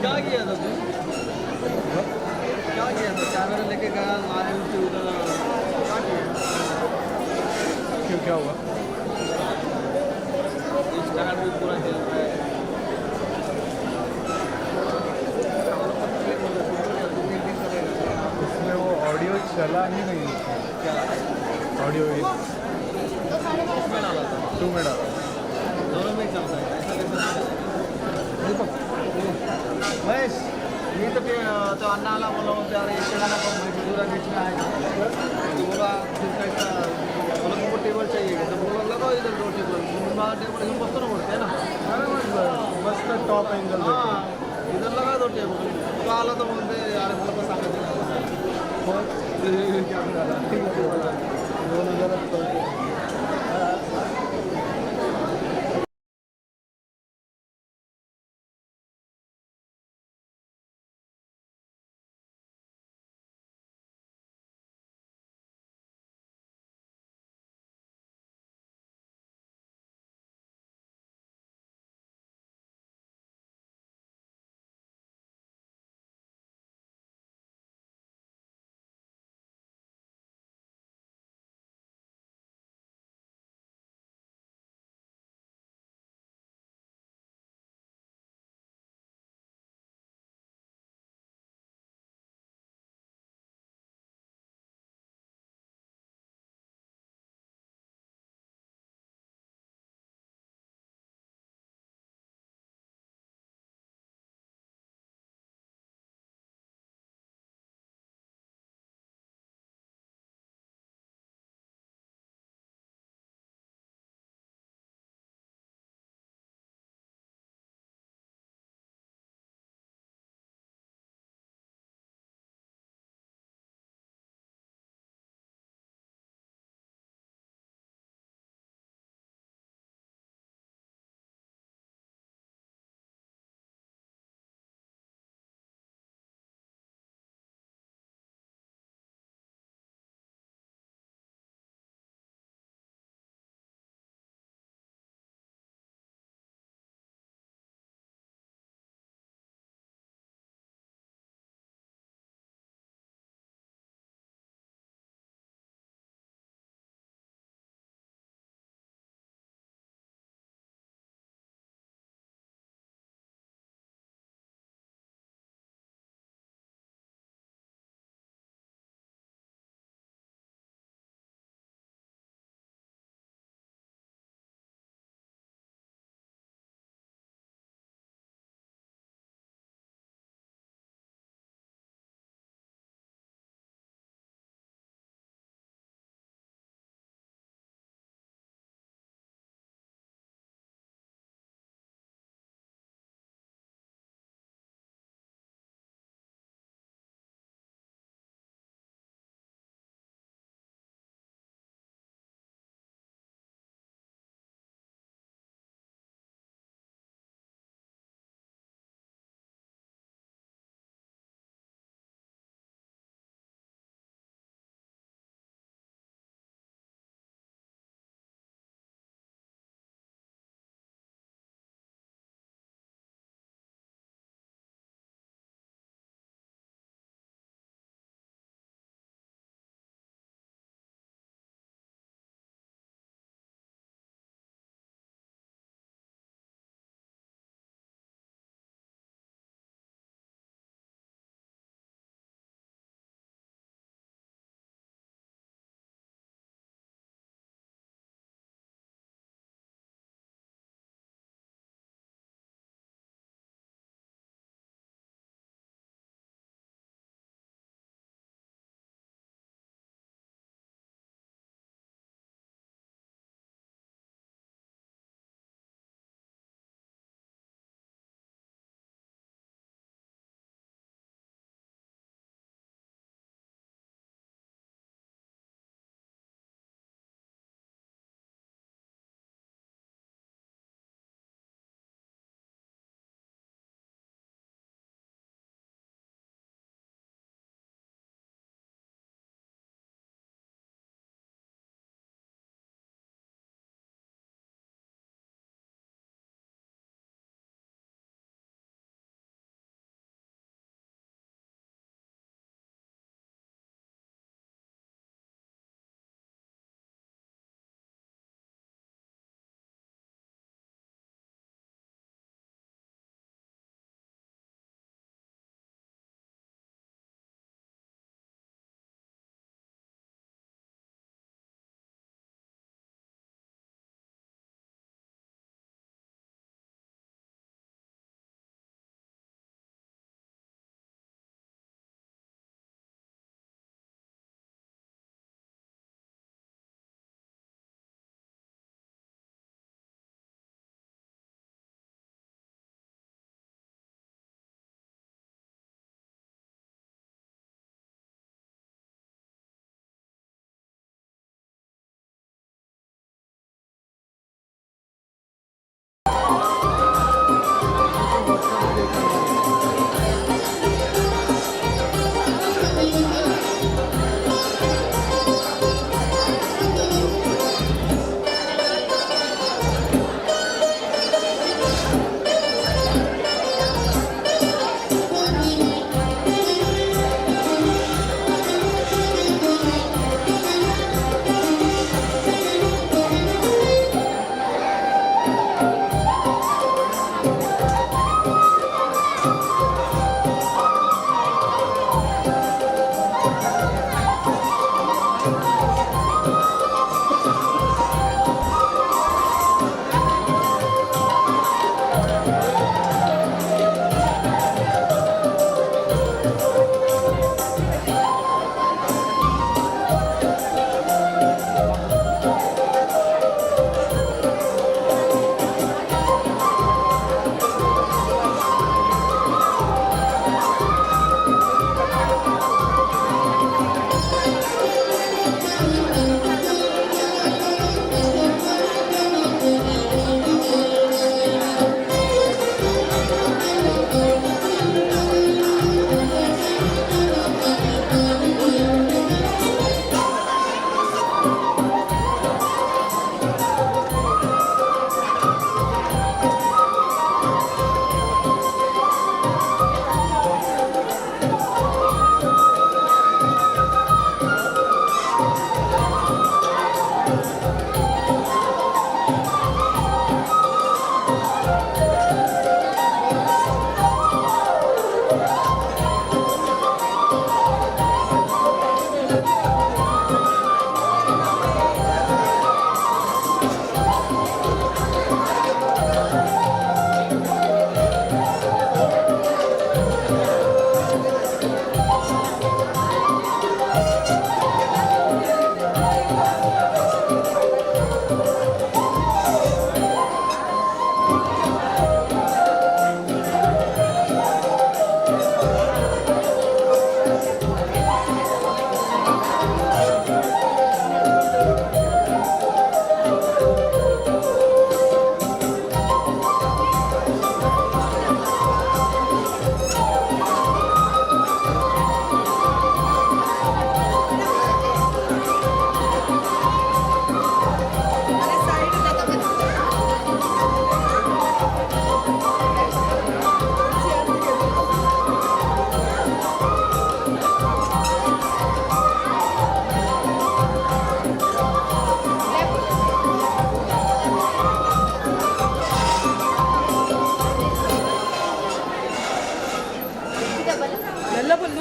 क्या किया था तू? क्या किया था? कैमरा लेके गया लाए उठे उधर, क्या किया? क्यों, क्या हुआ? स्टैंड भी पूरा हिल रहा है। इसमें वो ऑडियो चला ही नहीं। क्या? ऑडियो। इसमें डाला था? टू में डाला। दोनों में ही चलता है, ऐसा कैसे चलेगा? महेश, मी तर ते तो अन्ना आला, बोला बोलते, अरे एक ना पूरा बीच में आएगा। तो बोला, फिर कैसा? बोला, तुमको टेबल चाहिए क्या? तो बोला, लगाओ इधर दो टेबल। मला टेबल घेऊन बसतो ना वरती, है ना? अरे मस्त, मस्त टॉप एंगल। हां, इधर लगा दो टेबल। तो आला तर बोलते, अरे मला पण सांगायचं. कॅमेरा. 2000.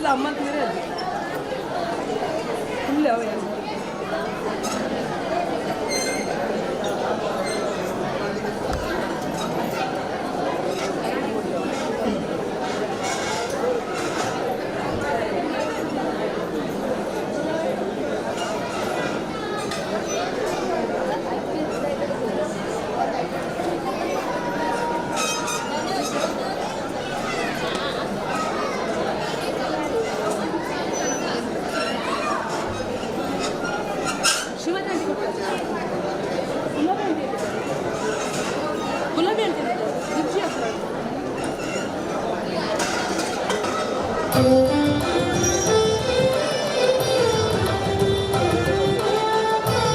ಅಮ್ಮ ತೀರ ಇಲ್ಲ. ಶಿವಜಯಂತಿ ಕೊಡ್ತಾರೆ. ಗುಲಾಬಿ ಅಂತ, ಗುಲಾಬಿ ಅಂತ ರುಚಿ ಆಗ್ತದೆ.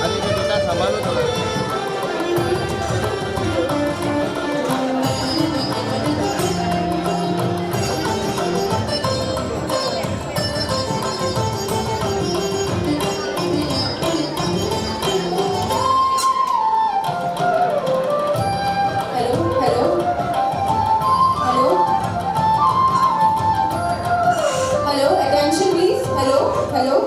अरे बेटा, संभालो थोड़ा. Hello, hello, hello, hello, attention please. Hello, hello.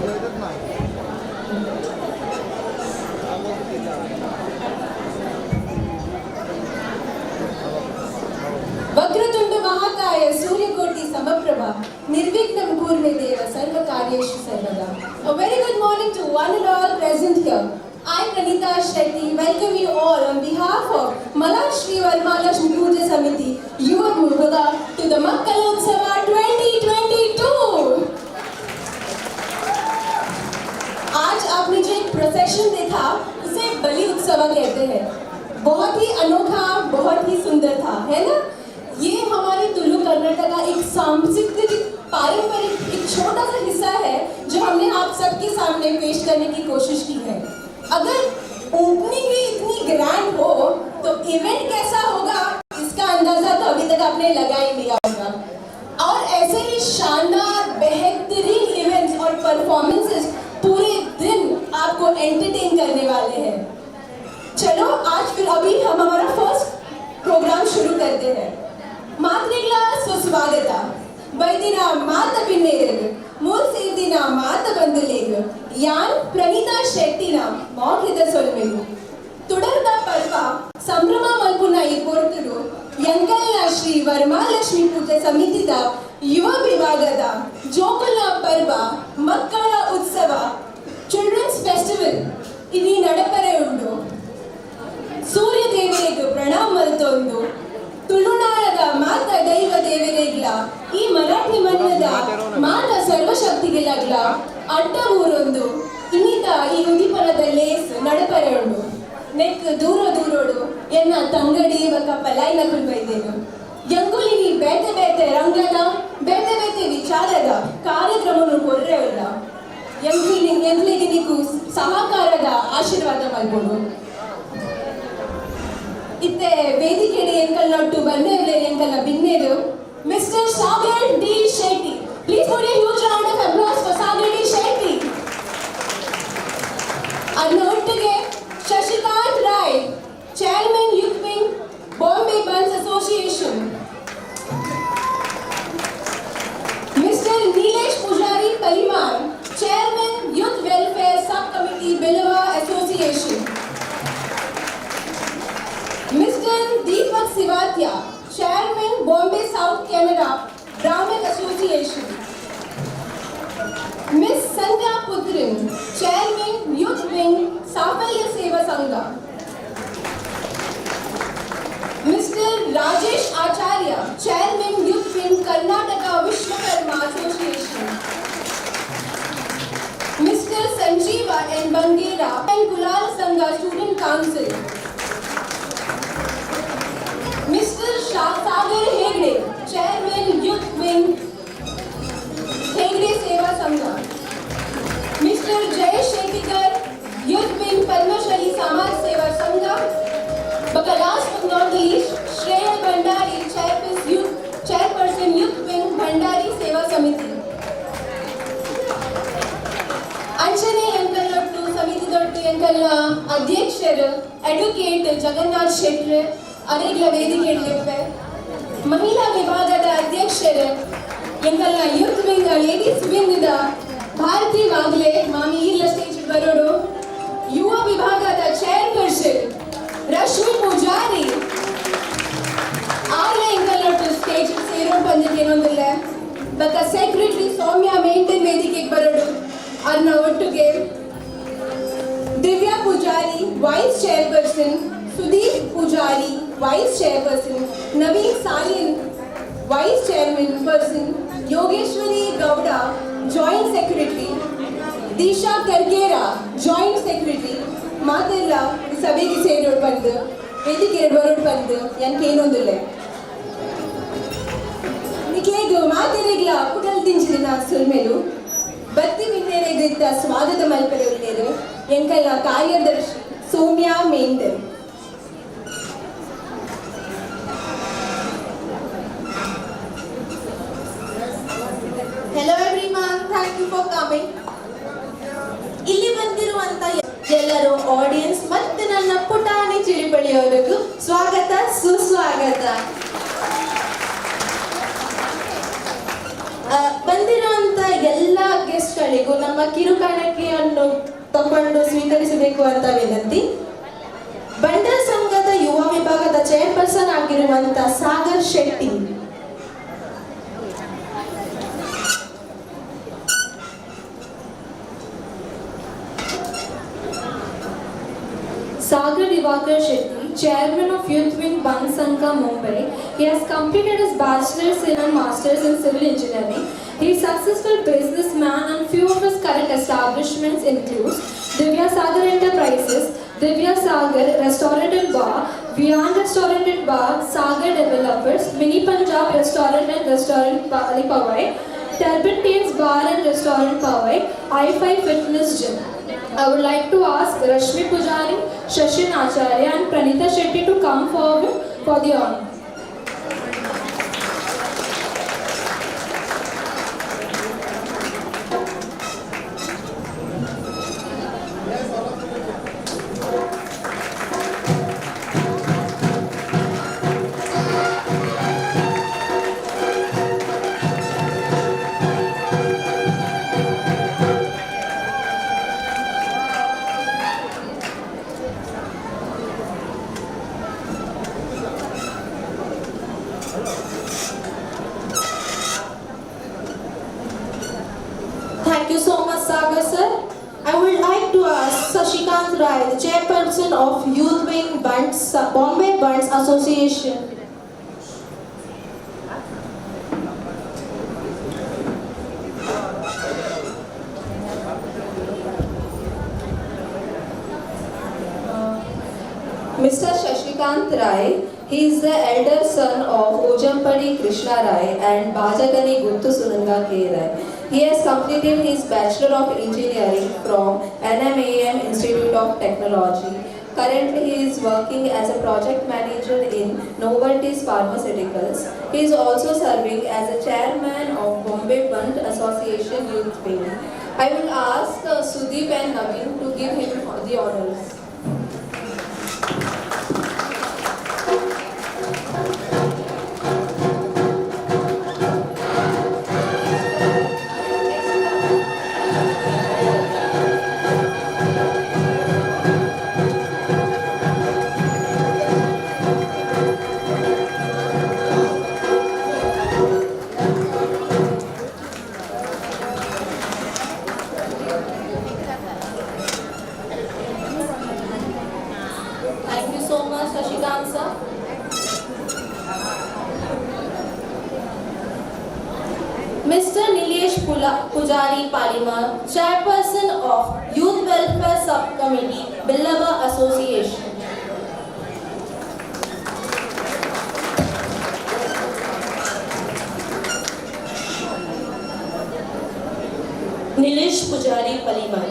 आणि येतात ना. वक्रतुंड महाकाय सूर्यकोटि समप्रभा निर्विघ्नं कुरु मे देव सर्व कार्येषु सर्वदा. A very good morning to one and all present here. I, Pranita Shetty, welcome you all on behalf of Mala Shri Varmalakshmi Puja Samiti, Yuva Bhuvaga, to the Makkalotsava 2022. आज आपने जो एक प्रोसेशन देखा, उसे बलि उत्सव कहते हैं. बहुत ही अनोखा, बहुत ही सुंदर था, है ना? ये हमारे तुलु कर्नाटक का एक सांस्कृतिक पारंपरिक एक छोटा सा हिस्सा है, जो हमने आप सबके सामने पेश करने की कोशिश की है. अगर ओपनिंग ही इतनी ग्रैंड हो तो इवेंट कैसा होगा, इसका अंदाजा तो अभी तक आपने लगा ही लिया होगा. और ऐसे ही शानदार, बेहतरीन इवेंट्स और परफॉर्मेंसेस पूरे दिन आपको एंटरटेन करने वाले हैं. चलो, आज फिर अभी हम हमारा फर्स्ट प्रोग्राम शुरू करते हैं. ಮಾತ್ರೆಗ್ಲ ಸುಸ್ವಾಗತ. ಬೈದಿನ ಮಾತ ಬಿನ್ನೇರಲು, ಮೂರ್ ಸೇರ್ದಿನ ಮಾತ ಬಂದುಲೇಗು, ಯಾನ್ ಪ್ರಣೀತಾ ಶೆಟ್ಟಿನ ಮೌಖಿತ ಸೊಲ್ಮೆಲು. ತುಡರ್ದ ಪರ್ವ ಸಂಭ್ರಮ ಮಲ್ಪುನ ಈ ಪೊರ್ತುಡು ಎಂಕಲ್ನ ಶ್ರೀ ವರಮಹಾಲಕ್ಷ್ಮಿ ಪೂಜೆ ಸಮಿತಿದ ಯುವ ವಿಭಾಗದ ಜೋಕುಲ್ನ ಪರ್ವ, ಮಕ್ಕಳ ಉತ್ಸವ, ಚಿಲ್ಡ್ರನ್ಸ್ ಫೆಸ್ಟಿವಲ್ ಇಲ್ಲಿ ನಡಪರೆ ಉಂಡು. ಸೂರ್ಯ ದೇವರಿಗೆ ಪ್ರಣಾಮ ಮಲ್ತೊಂದು, ತುಳುನಾಡದ ಮಾತ ದೈವ ದೇವರಿಗ್ಲ, ಈ ಮರಾಠಿ ಮನ್ನದ ಮಾತ ಸರ್ವಶಕ್ತಿಗೆಲಾಗ್ಲ ಅಡ್ಡ ಊರೊಂದು ಇನ್ನಿತ ಈ ಉದಿಪನದ ಲೇಸ್ ನಡಪರೆ ಉಂಡು. ನೆಕ್ ದೂರ ದೂರೋಡು ಎನ್ನ ತಂಗಡಿ ಬಕ ಪಲಾಯಿನ ಬೈದೇನು. ಎಂಕುಲಿನಿ ಬೇತೆ ಬೇತೆ ರಂಗದ, ಬೇತೆ ಬೇತೆ ವಿಚಾರದ ಕಾರ್ಯಕ್ರಮನು ಕೊರ್ರೆ ಉಲ್ಲ. ಎಂಕ್ಲಿನಿ ಎಂಕ್ಲಿಗೆ ನಿಕ್ಕು ಸಹಕಾರದ ಆಶೀರ್ವಾದ ಮಲ್ಪೊಡು. ಇತ್ತೆ ವೇದಿಕೆಡೆ ಎಂಕಲ್ nut ಬಂದೇಲೆ ಎಂಕಲ್ನ ಬಿನ್ನೇರು mister Sagar D Shetty. Please put a huge round of applause for Sagar D Shetty. ಅದನ್ನ ಒಟ್ಟಿಗೆ Shashikanth Rai, chairman, Youth Wing, Bombay Bunts Association. Mister Nilesh Pujari Palimar, Chairman, Youth Welfare Sub Committee, Billava Association. Mr. Deepak Sivatia, Chairman, Bombay South Canara Brahmin Association. Miss Sandhya Putrin, Chairman, Youth Wing, Safalya Seva Sangha. Mr. Rajesh Acharya, Chairman, Youth Wing, Karnataka Vishwakarma Association. Mr. Sanjeeva N. Bangera and Kulal Sangha Student Council. Mr. Sagar Hegde, advocate Jagannath Shetty ಅರೆಗ್ಲ ವೇದಿಕೆ ಲೆಪ್ಪೆ. ಮಹಿಳಾ ವಿಭಾಗದ ಅಧ್ಯಕ್ಷರು ಎಂಕಲ್ನ youth wing, ladies wing the Bharati Wagle ಮಾಮಿ ಈರ್ಲ stage ಬರೋಡು. ಯುವ ವಿಭಾಗದ ಚೇರ್ಪರ್ಸನ್ ರಶ್ಮಿ ಪೂಜಾರಿ ಆರ್ಲ ಎಂಕಲ್ನೊಟ್ಟು ಸ್ಟೇಜ್ ಸೇರೋಡು ಬಂದಿದ್ದೇನೊಂದಿಲ್ಲ. ಬೊಕ್ಕ ಸೆಕ್ರೆಟರಿ ಸೌಮ್ಯ ಮೇಂಟನ್ ವೇದಿಕೆಗೆ ಬರೋಡು. ಅರ್ನ ಒಟ್ಟಿಗೆ Divya Poojary vice chairperson, Sudeep Poojary vice chairperson, Naveen Salian vice chairman person, Yogeshwari Gowda joint secretary, Disha Karkera joint secretary ಮಾತೆಲ್ಲ ಸಭೆಗೆ ಸೇರೋಡು ಬಂದು ವೇದಿಕೆ ಬರೋಡು ಬಂದು ಏನೊಂದಿಲ್ಲ. ನಿಕ್ಲೆಗ್ ಮಾತೆರೆಗ್ಲ ಕುಡಲ್ ದಿಂಜಿದಿನ ಸೊಲ್ಮೆಲು. ಬತ್ತಿ ಬಿನ್ನೆರೆಗ್ ಸ್ವಾಗತ ಮಲ್ಪೆರೆ ಉಲ್ಲೆರ್ ಎಂಕಲ್ನ ಕಾರ್ಯದರ್ಶಿ ಸೌಮ್ಯ ಮೇಂದರ್. Hello everyone, thank you for coming. ಇಲ್ಲಿ ಬಂದಿರುವಂತ ಎಲ್ಲರೂ ಆಡಿಯನ್ಸ್ ಮತ್ತು ನನ್ನ ಪುಟಾಣಿ ಚಿಳಿಪಳಿಯವರಿಗೂ ಸ್ವಾಗತ ಸುಸ್ವಾಗತ. ಬಂದಿರುವಂತ ಎಲ್ಲ ಗೆಸ್ಟ್ಗಳಿಗೂ ನಮ್ಮ ಕಿರುಕಾಣಿಕೆಯನ್ನು ತಗೊಂಡು ಸ್ವೀಕರಿಸಬೇಕು ಅಂತ ವಿನಂತಿ. ಬಂಟರ ಸಂಘದ ಯುವ ವಿಭಾಗದ ಚೇರ್ಪರ್ಸನ್ ಆಗಿರುವಂತ Sagar Shetty. Sagar Divakar Shetty, Chairman of Youth Wing Bant Sangha, Mumbai. He has completed his bachelor's in and master's in civil engineering. He is a successful businessman and few of his current establishments includes Divya Sagar Enterprises, Divya Sagar Restaurant and Bar, Vian Restaurant and Bar, Sagar Developers, Mini Punjab Restaurant and Restaurant Powai, Turpentines Bar and Restaurant Powai, I5 Fitness Gym. I would like to ask Rashmi Pujari, Shashin Acharya and Pranita Shetty to come forward for the honor. Thank you so much, Sagar sir. I would like to ask Sashikant Rai, the chairperson of Youth Wing Bunts, Bombay Bunts Association. Mr. Shashikant Rai, he is the elder son of Ojampadi Krishna Rai and Bhajakani Guttu Sunanda K. Rai. He has completed his Bachelor of Engineering from NMAM Institute of Technology. Currently, he is working as a project manager in Novartis Pharmaceuticals. He is also serving as a chairman of Bombay Bunt Association Youth Wing. I will ask Sudeep and Naveen to give him the honors. Thank you so much, Shashikant sir. Mr. Nilesh Pujari Palima, Chairperson of Youth Welfare Subcommittee, Billava Association. Nilesh Poojary Palimal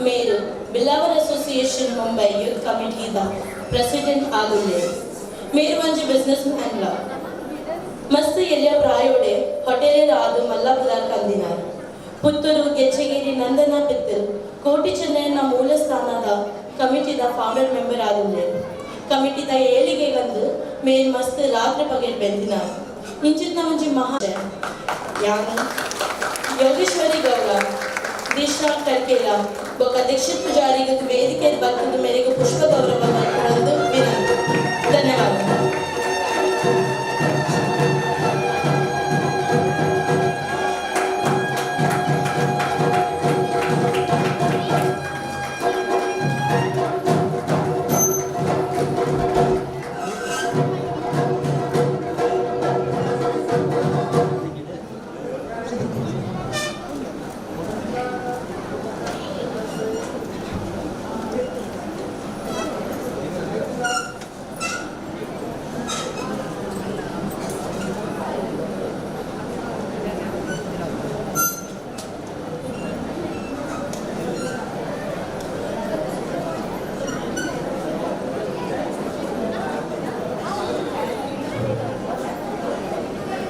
ಮೇರು ಬಿಲ್ಲಾವರ್ association Mumbai youth ಕಮಿಟಿದ president ಆದುಲ್ಲೆರ್. ಮೇರು ಒಂಜಿ business ಮ್ಯಾನ್ಲ. ಮಸ್ತ್ ಎಲ್ಯ ಪ್ರಾಯೋಡೆ ಹೋಟೆಲೇರ್ ಆದ್ ಮಲ್ಲ ಪುದರ್ ಕಂದಿನಾರ್. ಪುತ್ತೂರು ಗೆಜ್ಜೆಗಿರಿ ನಂದನ ಪಿತ್ತಲ್ ಕೋಟಿ ಚೆನ್ನಯ್ಯನ ಮೂಲ ಸ್ಥಾನದ ಕಮಿಟಿದ ಫೌಂಡರ್ ಮೆಂಬರ್ ಆದುಲ್ಲೆರ್. ಕಮಿಟಿದ ಏಳಿಗೆಗಂದು ಮೇರ್ ಮಸ್ತ್ ರಾತ್ರಿ ಪಗೆಲ್ ಬೆಂದಿನ ಇಂಚಿತ್ನ ಒಂಜಿ ಮಹಾ ಯಾನ್ ಯೋಗೇಶ್ವರಿ ಗೌಡ, ದಿಶಾ ಕರ್ಕೇಲ ಬೊಕ ದೀಕ್ಷಿತ್ ಪೂಜಾರಿಗೆ ವೇದಿಕೆ ಬತ್ತದ ಮೇರೆಗೆ ಪುಷ್ಪ ಗೌರವ ಮಲ್ಪೊಡೊಂದು ವಿನಂತಿ. ಧನ್ಯವಾದ.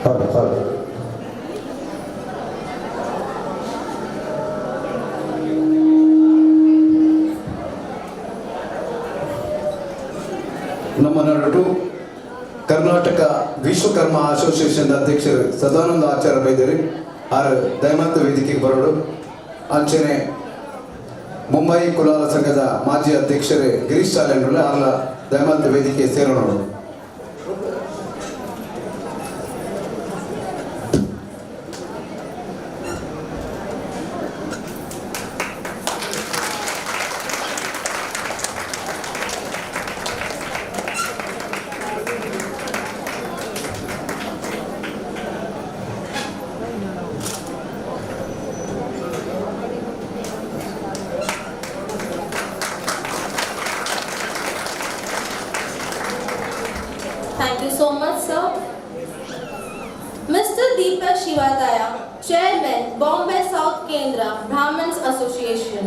ಹೌದು ಹೌದು. ನಮ್ಮ ನಡುಟು ಕರ್ನಾಟಕ ವಿಶ್ವಕರ್ಮ ಅಸೋಸಿಯೇಷನ್ ಅಧ್ಯಕ್ಷರು ಸದಾನಂದ ಆಚಾರ್ಯ ಬೈದರು ಆರು ದಯಮಂತ ವೇದಿಕೆಗೆ ಬರೋಡು. ಅಂಚನೆ ಮುಂಬೈ ಕುಲಾಲ ಸಂಘದ ಮಾಜಿ ಅಧ್ಯಕ್ಷರು ಗಿರೀಶ್ ಚಾಲೆಂಡ್ರು ಆರ್ಲ ದಯಮಂತ ವೇದಿಕೆ ಸೇರೋಣ. Thank you so much, sir. Mr. Deepak Shivadaya, Chairman, Bombay South Kendra Brahmins Association.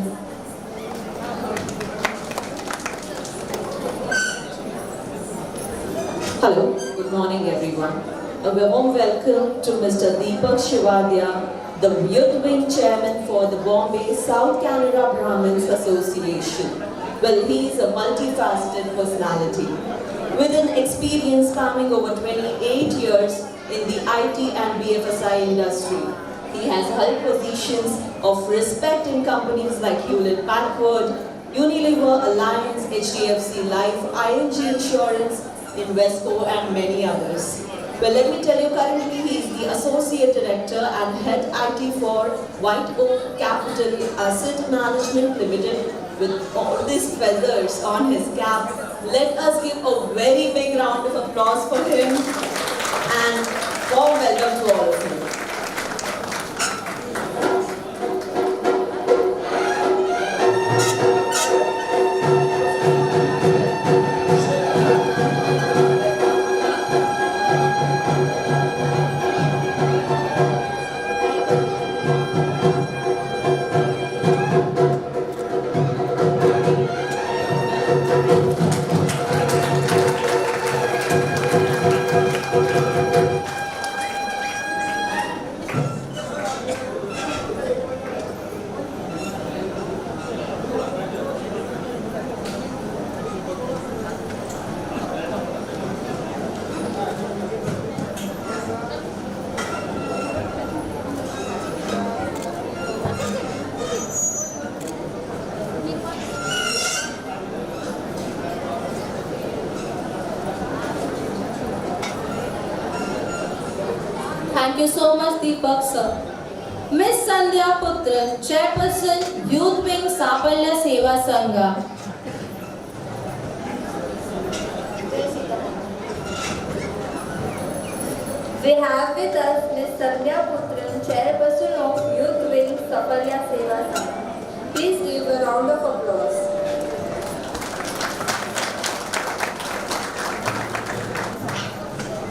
Hello, good morning everyone. A warm welcome to Mr. Deepak Shivadya, the Youth Wing Chairman for the Bombay South Canara Brahmins Association. Well, he is a multifaceted personality with an experience spanning over 28 years in the IT and BFSI industry. He has held positions of respect in companies like Hewlett Packard, Unilever, Alliance, HDFC Life, ING Insurance, Invesco and many others. Well, let me tell you, currently he is the Associate Director and Head IT for White Oak Capital Asset Management Limited. With all these feathers on his cap, let us give a very big round of applause for him and warm welcome to all of you. Thank you so much, Deepak sir. Miss Sandhya Putran, Chairperson, Youth Wing Sapalya Seva Sangha. We have with us Ms. Sandhya Putran, Chairperson of Youth Wing Sapalya Seva Sangha. Please give a round of applause.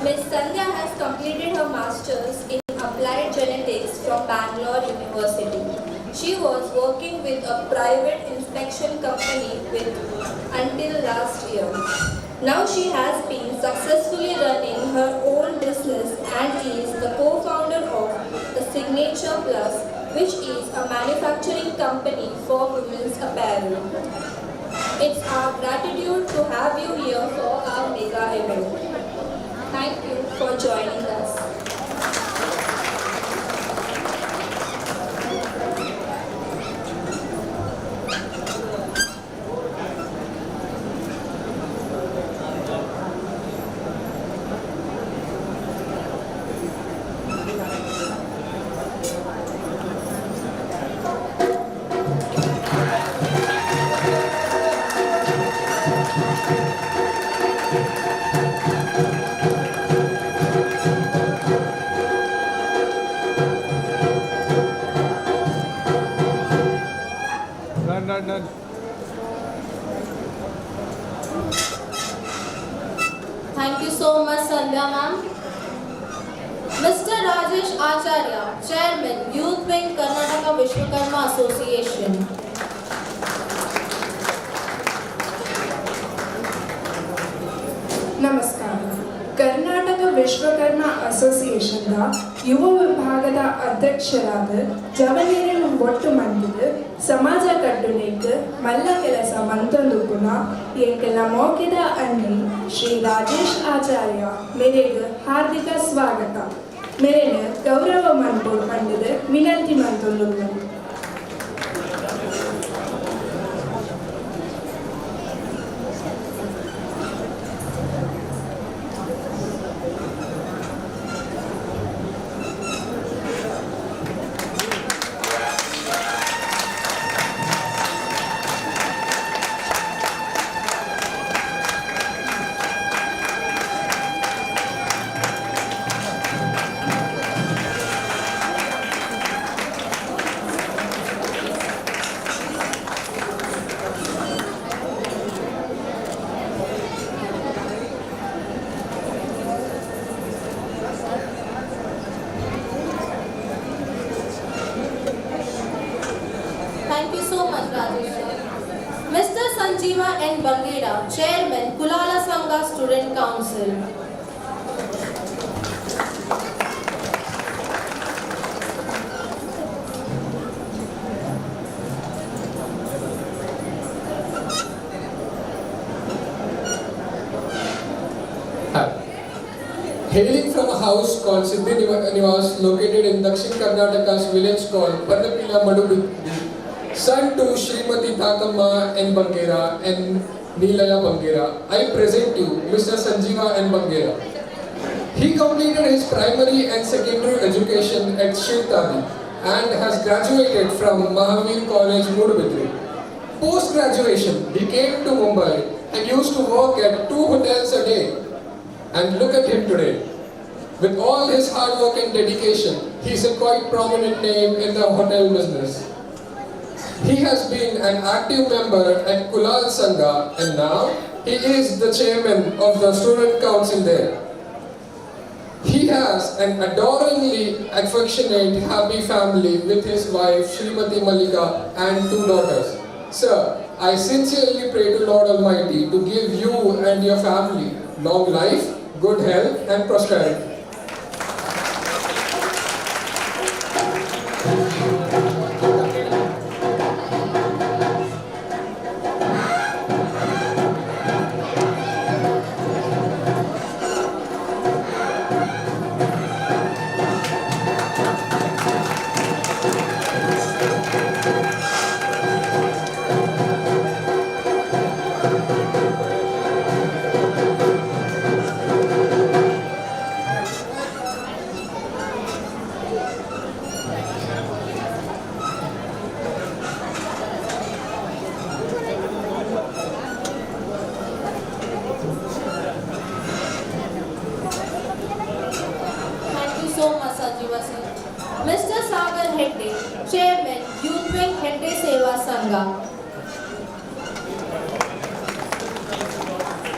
Ms. Sandhya has completed her Masters in Applied Genetics from Bangalore University. She was working with a private inspection company with until last year. Now she has been successfully running her own business and is the co-founder of the Signature Plus, which is a manufacturing company for women's apparel. It's our gratitude to have you here for our mega event. Thank you for joining us. Done, done, done. Thank you so much, Sandhya ma'am. Mr. Rajesh Acharya, Chairman, Youth Wing, Karnataka Vishwakarma Association. ನಮಸ್ಕಾರ. ಕರ್ನಾಟಕ ವಿಶ್ವಕರ್ಮ ಅಸೋಸಿಯೇಷನ್ದ ಯುವ ವಿಭಾಗದ ಅಧ್ಯಕ್ಷರಾದ ಜವನೇರನ್ ಒಟ್ಟು ಮಂದಿದ್ ಸಮಾಜ ಕಟ್ಟುನೇಕ್ ಮಲ್ಲ ಕೆಲಸ ಮಂತೊಂದುಪ್ಪುನ ಎಂಕಲ್ನ ಮೋಕೆದ ಅಣ್ಣಿ ಶ್ರೀ ರಾಜೇಶ್ ಆಚಾರ್ಯ ಮೇರೆಗ್ ಹಾರ್ದಿಕ ಸ್ವಾಗತ. ಮೇರೆನ್ ಗೌರವ ಮನ್ಪೊಡು ಪಂಡುದು ವಿನಂತಿ ಮಂತೊಂದುಲ್ಲೆ. Thank you so much, Rajesh sir. Mr. Sanjeeva N. Bangera, Chairman, Kulala Sangha Student Council. Hi. Hailing from a house called Siddhi Nivas located in Dakshin Karnataka's village called Pannapila Madubidri, son to Srimati Thakamma N. Bangera and Neelaya Bangera, I present you Mr. Sanjeeva N. Bangera. He completed his primary and secondary education at Shivtadi and has graduated from Mahavir College, Moodbidri. Post graduation, he came to Mumbai and used to work at two hotels a day. And look at him today. With all his hard work and dedication, he is a quite prominent name in the hotel business. He has been an active member at Kulal Sangha and now he is the chairman of the student council there. He has an adoringly affectionate, happy family with his wife Srimati Malika and two daughters. Sir, I sincerely pray to Lord Almighty to give you and your family long life, good health and prosperity. Thank you so much, Sanjeeva sir. Mr. Sagar Hegde, Chairman, Youth Wing Hegde Seva Sangha.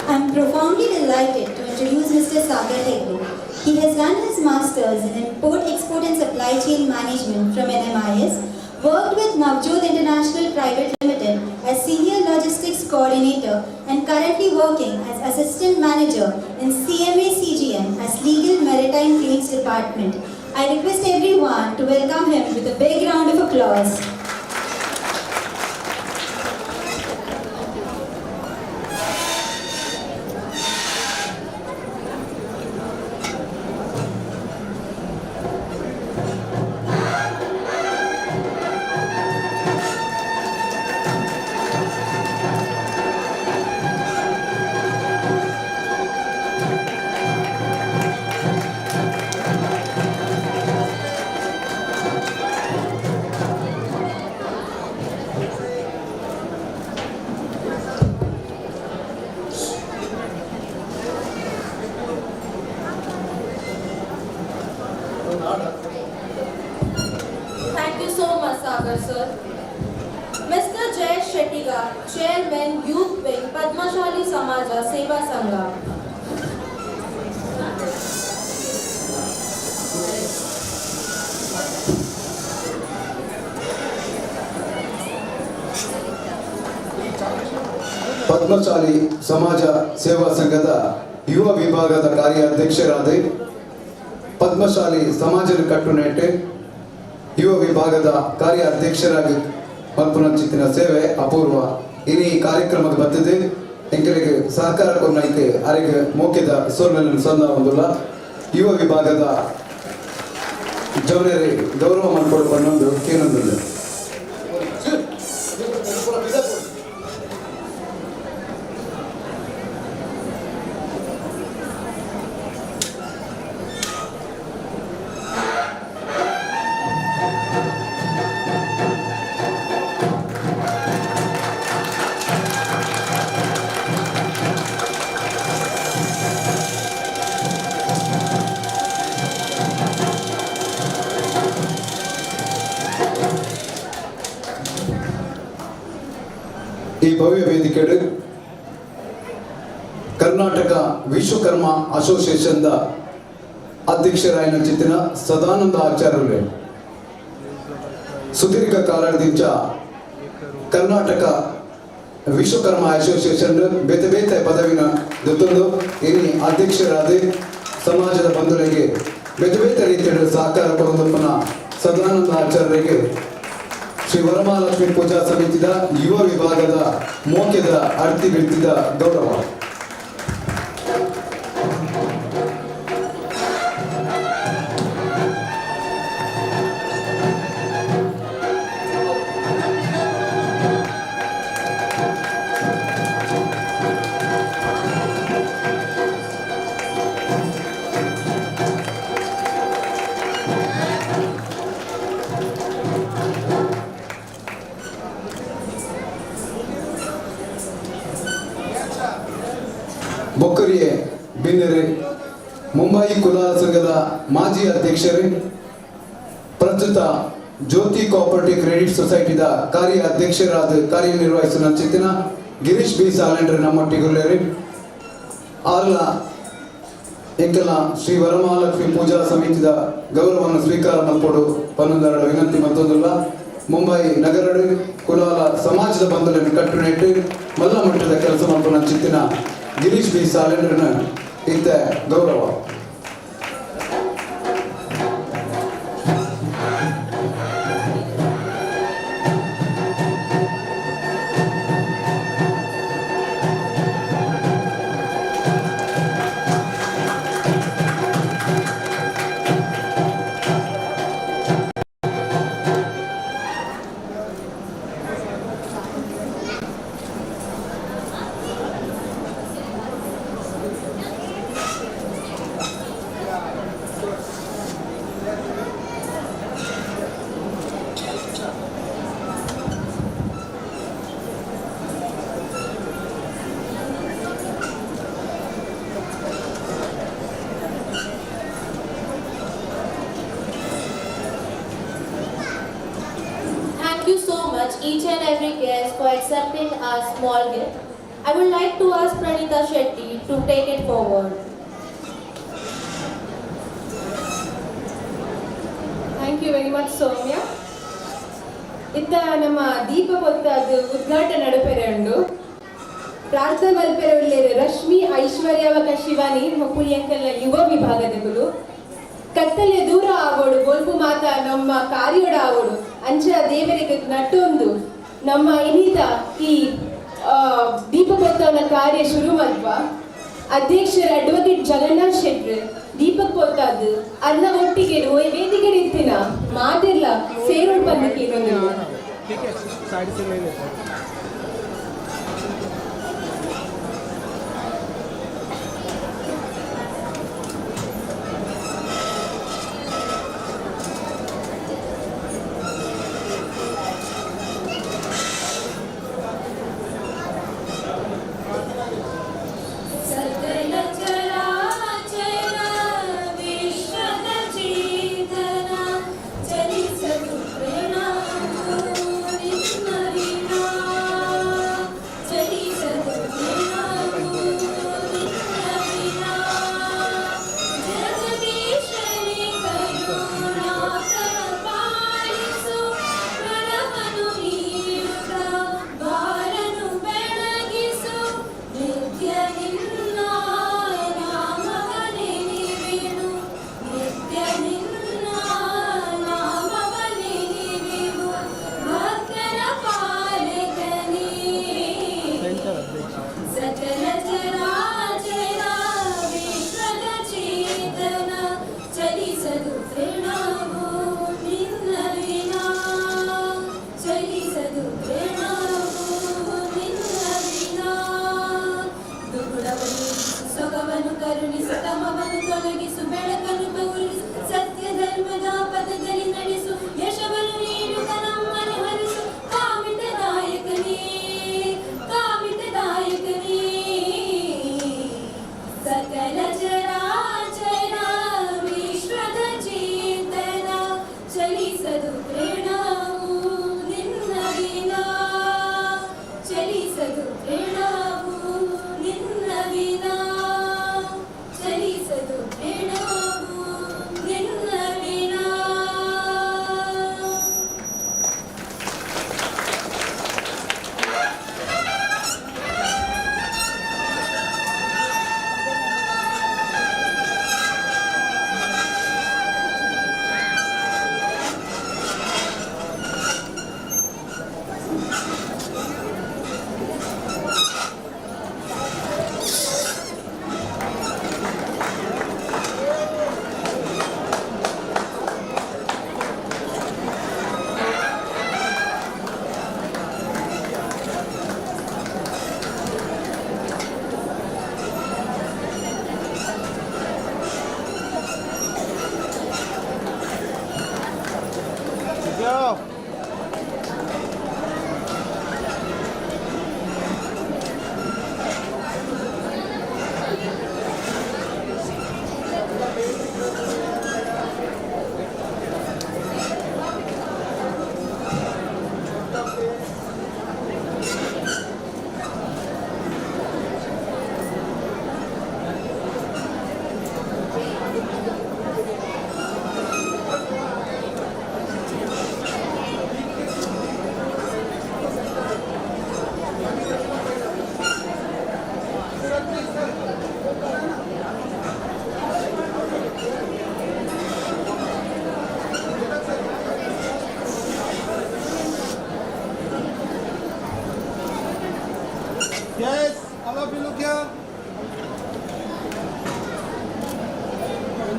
I am profoundly delighted to introduce Mr. Sagar Hegde. He has done his Masters in Import, Export and Supply Chain Management from NMIS, worked with Navjot International Private Limited as Senior Logistics Coordinator and currently working as Assistant Manager in CMA CGM as Legal Maritime Claims Department. I request everyone to welcome him with a big round of applause. Sagar sir. Mr. Jayesh Shettigar, Chairman, Youth Wing, Padmashali Samaja Seva Sangha. Padmashali ಸಮಾಜ ಸೇವಾ ಸಂಘದ ಯುವ ವಿಭಾಗದ ಕಾರ್ಯಾಧ್ಯಕ್ಷರಾದ ಪದ್ಮಶಾಲಿ ಸಮಾಜದ ಕಟ್ಟುನೆಟ್ಟೆ ಯುವ ವಿಭಾಗದ ಕಾರ್ಯಾಧ್ಯಕ್ಷರಾಗಿ ಮಲ್ಪುನಂಚಿತ್ತಿನ ಸೇವೆ ಅಪೂರ್ವ. ಇನಿ ಈ ಕಾರ್ಯಕ್ರಮಕ್ಕೆ ಬತ್ತಿದೆ ಎಂಕಲಿಗೆ ಸಹಕಾರ ಕೊನ್ನೈತೆ ಅರೆಗೆ ಮೋಕೆದ ಸೋಲ್ಮೆಯನ್ನು ಸಂದ ಒಂದುಲ್ಲ. ಯುವ ವಿಭಾಗದ ಜವನರಿ ಗೌರವ ಮಲ್ಪೊಡು ಪನ್ನೊಂದು ಕೇನೊಂದುಲ್ಲ. ಈ ಭವ್ಯ ವೇದಿಕೆಡು ಕರ್ನಾಟಕ ವಿಶ್ವಕರ್ಮ ಅಸೋಸಿಯೇಷನ್ದ ಅಧ್ಯಕ್ಷರಾಯಿನ ಚಿತ್ತಿನ ಸದಾನಂದ ಆಚಾರ್ಯರೇ, ಸುದೀರ್ಘ ಕಾಲದಿಂಚ ಕರ್ನಾಟಕ ವಿಶ್ವಕರ್ಮ ಅಸೋಸಿಯೇಷನ್ ಬೇತೆ ಬೇತೆ ಪದವಿನ ದತ್ತೊಂದು ಇನಿ ಅಧ್ಯಕ್ಷರಾದ ಸಮಾಜದ ಬಂಧುಗಳಿಗೆ ಬೇತೆ ಬೇತೆ ರೀತಿಯ ಸಹಕಾರ ಕೊಡುವುದಪ್ಪನ ಸದಾನಂದ ಆಚಾರ್ಯರಿಗೆ ಶ್ರೀ ವರಮಹಾಲಕ್ಷ್ಮಿ ಪೂಜಾ ಸಮಿತಿದ ಯುವ ವಿಭಾಗದ ಮೋಕೆದ ಅರ್ತಿ ಬಿಡ್ತಿದ ಗೌರವ. ಬೊಕ್ಕರಿಯೆ ಬಿನ್ನೆರೆ ಮುಂಬೈ ಕುಲಾಲ ಸಂಘದ ಮಾಜಿ ಅಧ್ಯಕ್ಷರೇ, ಪ್ರಸ್ತುತ ಜ್ಯೋತಿ ಕೋಆಪರೇಟಿವ್ ಕ್ರೆಡಿಟ್ ಸೊಸೈಟಿದ ಕಾರ್ಯ ಅಧ್ಯಕ್ಷರಾದ ಕಾರ್ಯನಿರ್ವಹಿಸುವ ಚಿತ್ತಿನ ಗಿರೀಶ್ ಬಿ ಸಾಲೆಂಡ್ರೆ ನಮ್ಮೊಟ್ಟಿಗುಲ್ಲೇರಿ. ಆರ್ಲ ಎಂಕಲ್ನ ಶ್ರೀ ವರಮಹಾಲಕ್ಷ್ಮಿ ಪೂಜಾ ಸಮಿತಿದ ಗೌರವವನ್ನು ಸ್ವೀಕಾರ ಮಲ್ಪೊಡು ಪನ್ನೊಂದರಡ ವಿನಂತಿ ಮತ್ತೊಂದುಲ್ಲ. ಮುಂಬೈ ನಗರಡು ಕುಲಾಲ ಸಮಾಜದ ಬಂಧುಗಳನ್ನು ಕಟ್ಟುನಿಟ್ಟು ಮಲ್ಲ ಮಟ್ಟದ ಕೆಲಸ ಮಲ್ಪುನ ಚಿತ್ತಿನ ಗಿರೀಶ್ ಬಿ ಸಾಲೆಂಡ್ರನ ಇತ್ತ ಗೌರವ. Thank you so much each and every guest for accepting our small gift. I would like to ask Pranita Shetty to take it forward. Thank you very much, Soumya. ಇತ್ತ ನಮ್ಮ ದೀಪ ಪೊತ್ತಾದ ಉದ್ಘಾಟನೆ ನಡಪೆರೆ ಉಂಡು. ಪ್ರಾರ್ಥನೆ ಮಲ್ಪೆರೆ ಉಲ್ಲೇರು ರಶ್ಮಿ ಐಶ್ವರ್ಯ ಬೊಕ ಶಿವಾನಿ ಮೊಕುಲಿಯಂಕಲ್ನ ಯುವ ವಿಭಾಗದಕುಲು. ಕತ್ತಲೆ ದೂರ ಆಗೋಡು, ಗೋಲ್ಪು ಮಾತ ನಮ್ಮ ಕಾರ್ಯೋಡ ಆಗೋಡು, ಅಂಚ ದೇವರಿಗೆ ನಟ್ಟೊಂದು ನಮ್ಮ ಇನಿತ ಈ ದೀಪ ಪೊತ್ತವನ ಕಾರ್ಯ ಶುರು ಮಲ್ಪ. ಅಧ್ಯಕ್ಷರ ಅಡ್ವೊಕೇಟ್ ಜಗನ್ನಾಥ್ ಶೆಟ್ರು ದೀಪಕ್ ಪೊತ್ತಾದ್ ಅರ್ನ ಒಟ್ಟಿಗೆ ವೇದಿಕೆ ಇತ್ತಿನ ಮಾತೆಲ್ಲ ಸೇರೋಡ್ ಬಂದಕ್ಕೆ. ठीक है, साइड से ले लेते हैं. सकल चराचर विश्वद चेतना चलिसु प्ರಣामु.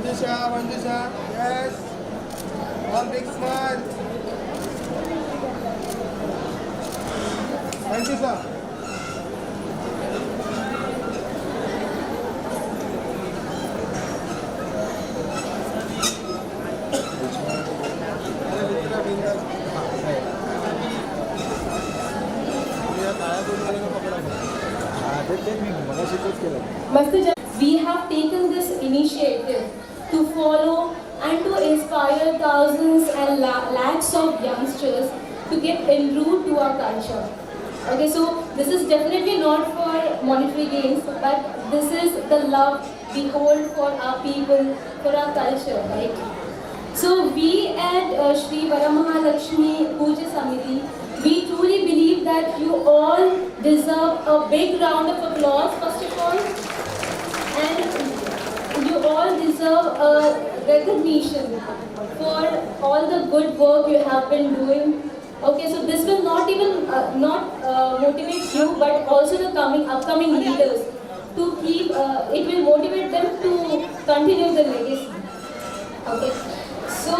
Manjusha, Manjusha, yes. One big smile. Thank you, sir. We have taken this initiative to follow and to inspire thousands and lakhs of youngsters to get enrolled to our culture. Okay, so this is definitely not for monetary gains, but this is the love we hold for our people, for our culture, right? So we at Shri Varamahalakshmi Puja Samiti, we truly believe that you all deserve a big round of applause, first of all, and you all deserve a recognition for all the good work you have been doing. Okay, so this will not even not motivate you, but also the upcoming leaders to keep. It will motivate them to continue the legacy. Okay, so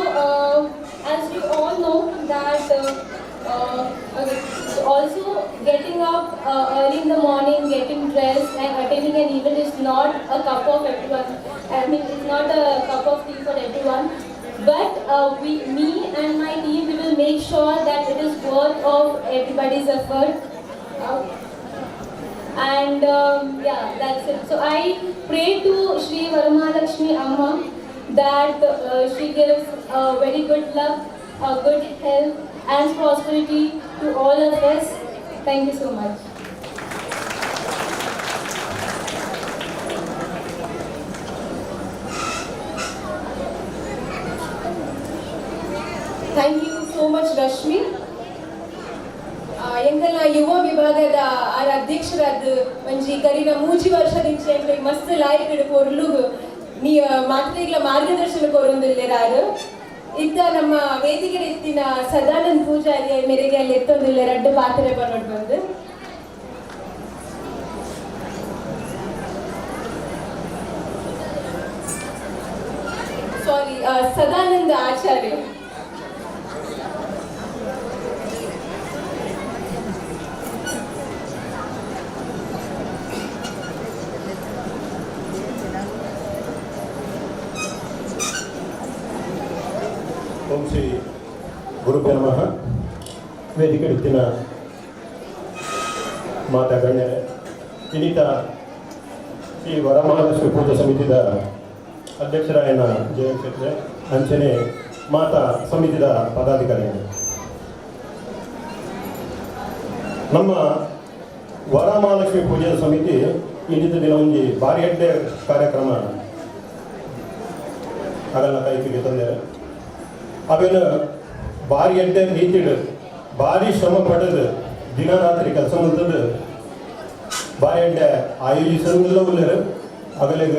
as you all know that. Okay, so also getting up early in the morning, getting dressed and attending an event is not a cup of everyone. I mean, it's not a cup of tea for everyone. But me and my team, we will make sure that it is worth of everybody's effort. That's it. So I pray to Shri Varamahalakshmi Amma that she gives a very good luck, a good health and prosperity to all of us. Thank you so much. Thank you so much, Rashmi. ಎಂಕಲ್ನ ಯುವ ವಿಭಾಗದ ಆರ್ ಅಧ್ಯಕ್ಷರಾದ ಒಂಜಿ ಕರಿನ ಮೂಜಿ ವರ್ಷದಿಂಚ ಎಂಕ್ಲೆಗ್ ಮಸ್ತ್ ಲಾಯ್ಕ್ ಪೊರ್ಲುಗು ನೀ ಮಾತ್ರೆಗಳ ಮಾರ್ಗದರ್ಶನ ಕೊರೊಂದುಲ್ಲೆರ್. ಇತ್ತ ನಮ್ಮ ವೇದಿಕೆ ಇತ್ತಿನ ಸದಾನಂದ್ ಪೂಜಾರಿ ಮೇರೆಗೆ ಅಲ್ಲಿ ಎತ್ತೊಂದುಲ್ಲೆ ರಡ್ಡು ಪಾತ್ರೆ ಬನ್ನೋಡ್ ಬಂದು. ಸಾರಿ, ಸದಾನಂದ ಆಚಾರ್ಯ. ಓಂ ಶ್ರೀ ಗುರುಭ್ಯೋ ನಮಃ. ವೇದಿಕೆ ಇತ್ತಿನ ಮಾತಾ ಗಣ್ಯರೇ, ವಿನೀತ ಶ್ರೀ ವರಮಹಾಲಕ್ಷ್ಮಿ ಪೂಜಾ ಸಮಿತಿದ ಅಧ್ಯಕ್ಷರಾಯನ ಜಯಂತ್ ಶೆಟ್ರೆ, ಅಂಚನೆ ಮಾತಾ ಸಮಿತಿದ ಪದಾಧಿಕಾರಿಗಳು, ನಮ್ಮ ವರಮಹಾಲಕ್ಷ್ಮಿ ಪೂಜಾ ಸಮಿತಿ ಇಂದಿನ ದಿನ ಒಂಜಿ ಭಾರಿ ಎಡ್ಡೆ ಕಾರ್ಯಕ್ರಮ ಅದನ್ನು ಕೈಪಿಗೆ ತಂದರೆ ಅವೇನು ಭಾರಿ ಎಡ್ಡೆ ರೀತಿಡು ಭಾರಿ ಶ್ರಮ ಪಡೆದು ದಿನ ರಾತ್ರಿ ಕೆಲಸ ಮಾಡ್ತದ್ದು ಭಾರಿ ಎಡ್ಡೆ ಆಯೋಜಿಸಂಗಿಲ್ಲ ಉಲ್ಲೇರು. ಅಗಲಿಗ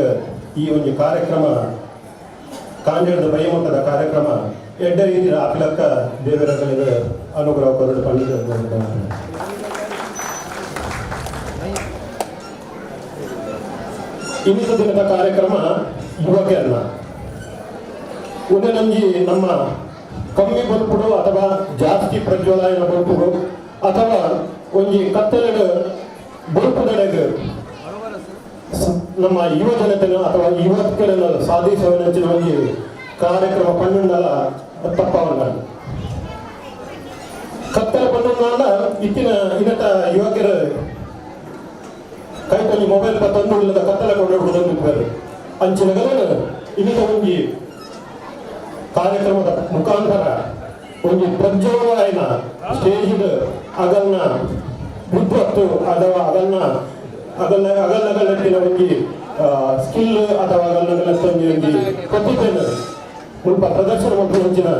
ಈ ಒಂದು ಕಾರ್ಯಕ್ರಮ ಕಾಂಜರದ ಬಯಮಟ್ಟದ ಕಾರ್ಯಕ್ರಮ ಎಡ್ಡೆ ರೀತಿಯ ಆಪಿಲಕ್ಕ ದೇವರಗಳಿಗೆ ಅನುಗ್ರಹ ಕೊರಡು ಪಂಡಿತ. ಇನ್ನಿತ ದಿನದ ಕಾರ್ಯಕ್ರಮ ಯುವಕರನ್ನ ಒಂದೇ ನಮ್ಮ ಕಮ್ಮಿ ಬಲ್ಪುಡು ಅಥವಾ ಜಾಸ್ತಿ ಪ್ರಜ್ವಲನ ಬಲ್ಪುಡು ಅಥವಾ ಒಂಜಿ ಕತ್ತಲೆಡು ಬಲ್ಪುದೆಡೆಗೆ ನಮ್ಮ ಯುವ ಜನತೆನ ಅಥವಾ ಯುವಕರನ್ನು ಸಾಧಿಸುವ ಒಂಜಿ ಕಾರ್ಯಕ್ರಮ ಪಣ್ಣುಂಡಲ ತಪ್ಪವನ್ನ ಕತ್ತಲ ಪಣ್ಣುಂಡ ಇತ್ತಿನ ಇನ್ನತ ಯುವಕರು ಕೈತಲ್ಲಿ ಮೊಬೈಲ್ ಪತ್ತೊಂದು ಇಲ್ಲದ ಕತ್ತಲ ಕೊಂಡು ಅಂಚಿನಗಲನು ಇನ್ನಿತ ಒಂಜಿ ಕಾರ್ಯಕ್ರಮದ ಮುಖಾಂತರ ಒಂದು ಪ್ರಜ್ವಲವಾಯಿನ ಸ್ಟೇಜ್ ಅಗಲ್ನ ವಿದ್ವತ್ತು ಅಥವಾ ಅಗಲ್ನ ಅಗಲ ಅಗಲಗಲಟ್ಟಿನ ಒಂಜಿ ಸ್ಕಿಲ್ ಅಥವಾ ಅಗಲಗಲಟ್ಟ ಒಂಜಿ ಒಂಜಿ ಪ್ರತಿಭೆಯನ್ನು ಮುಲ್ಪ ಪ್ರದರ್ಶನ ಮಲ್ಪುನಂಚಿನ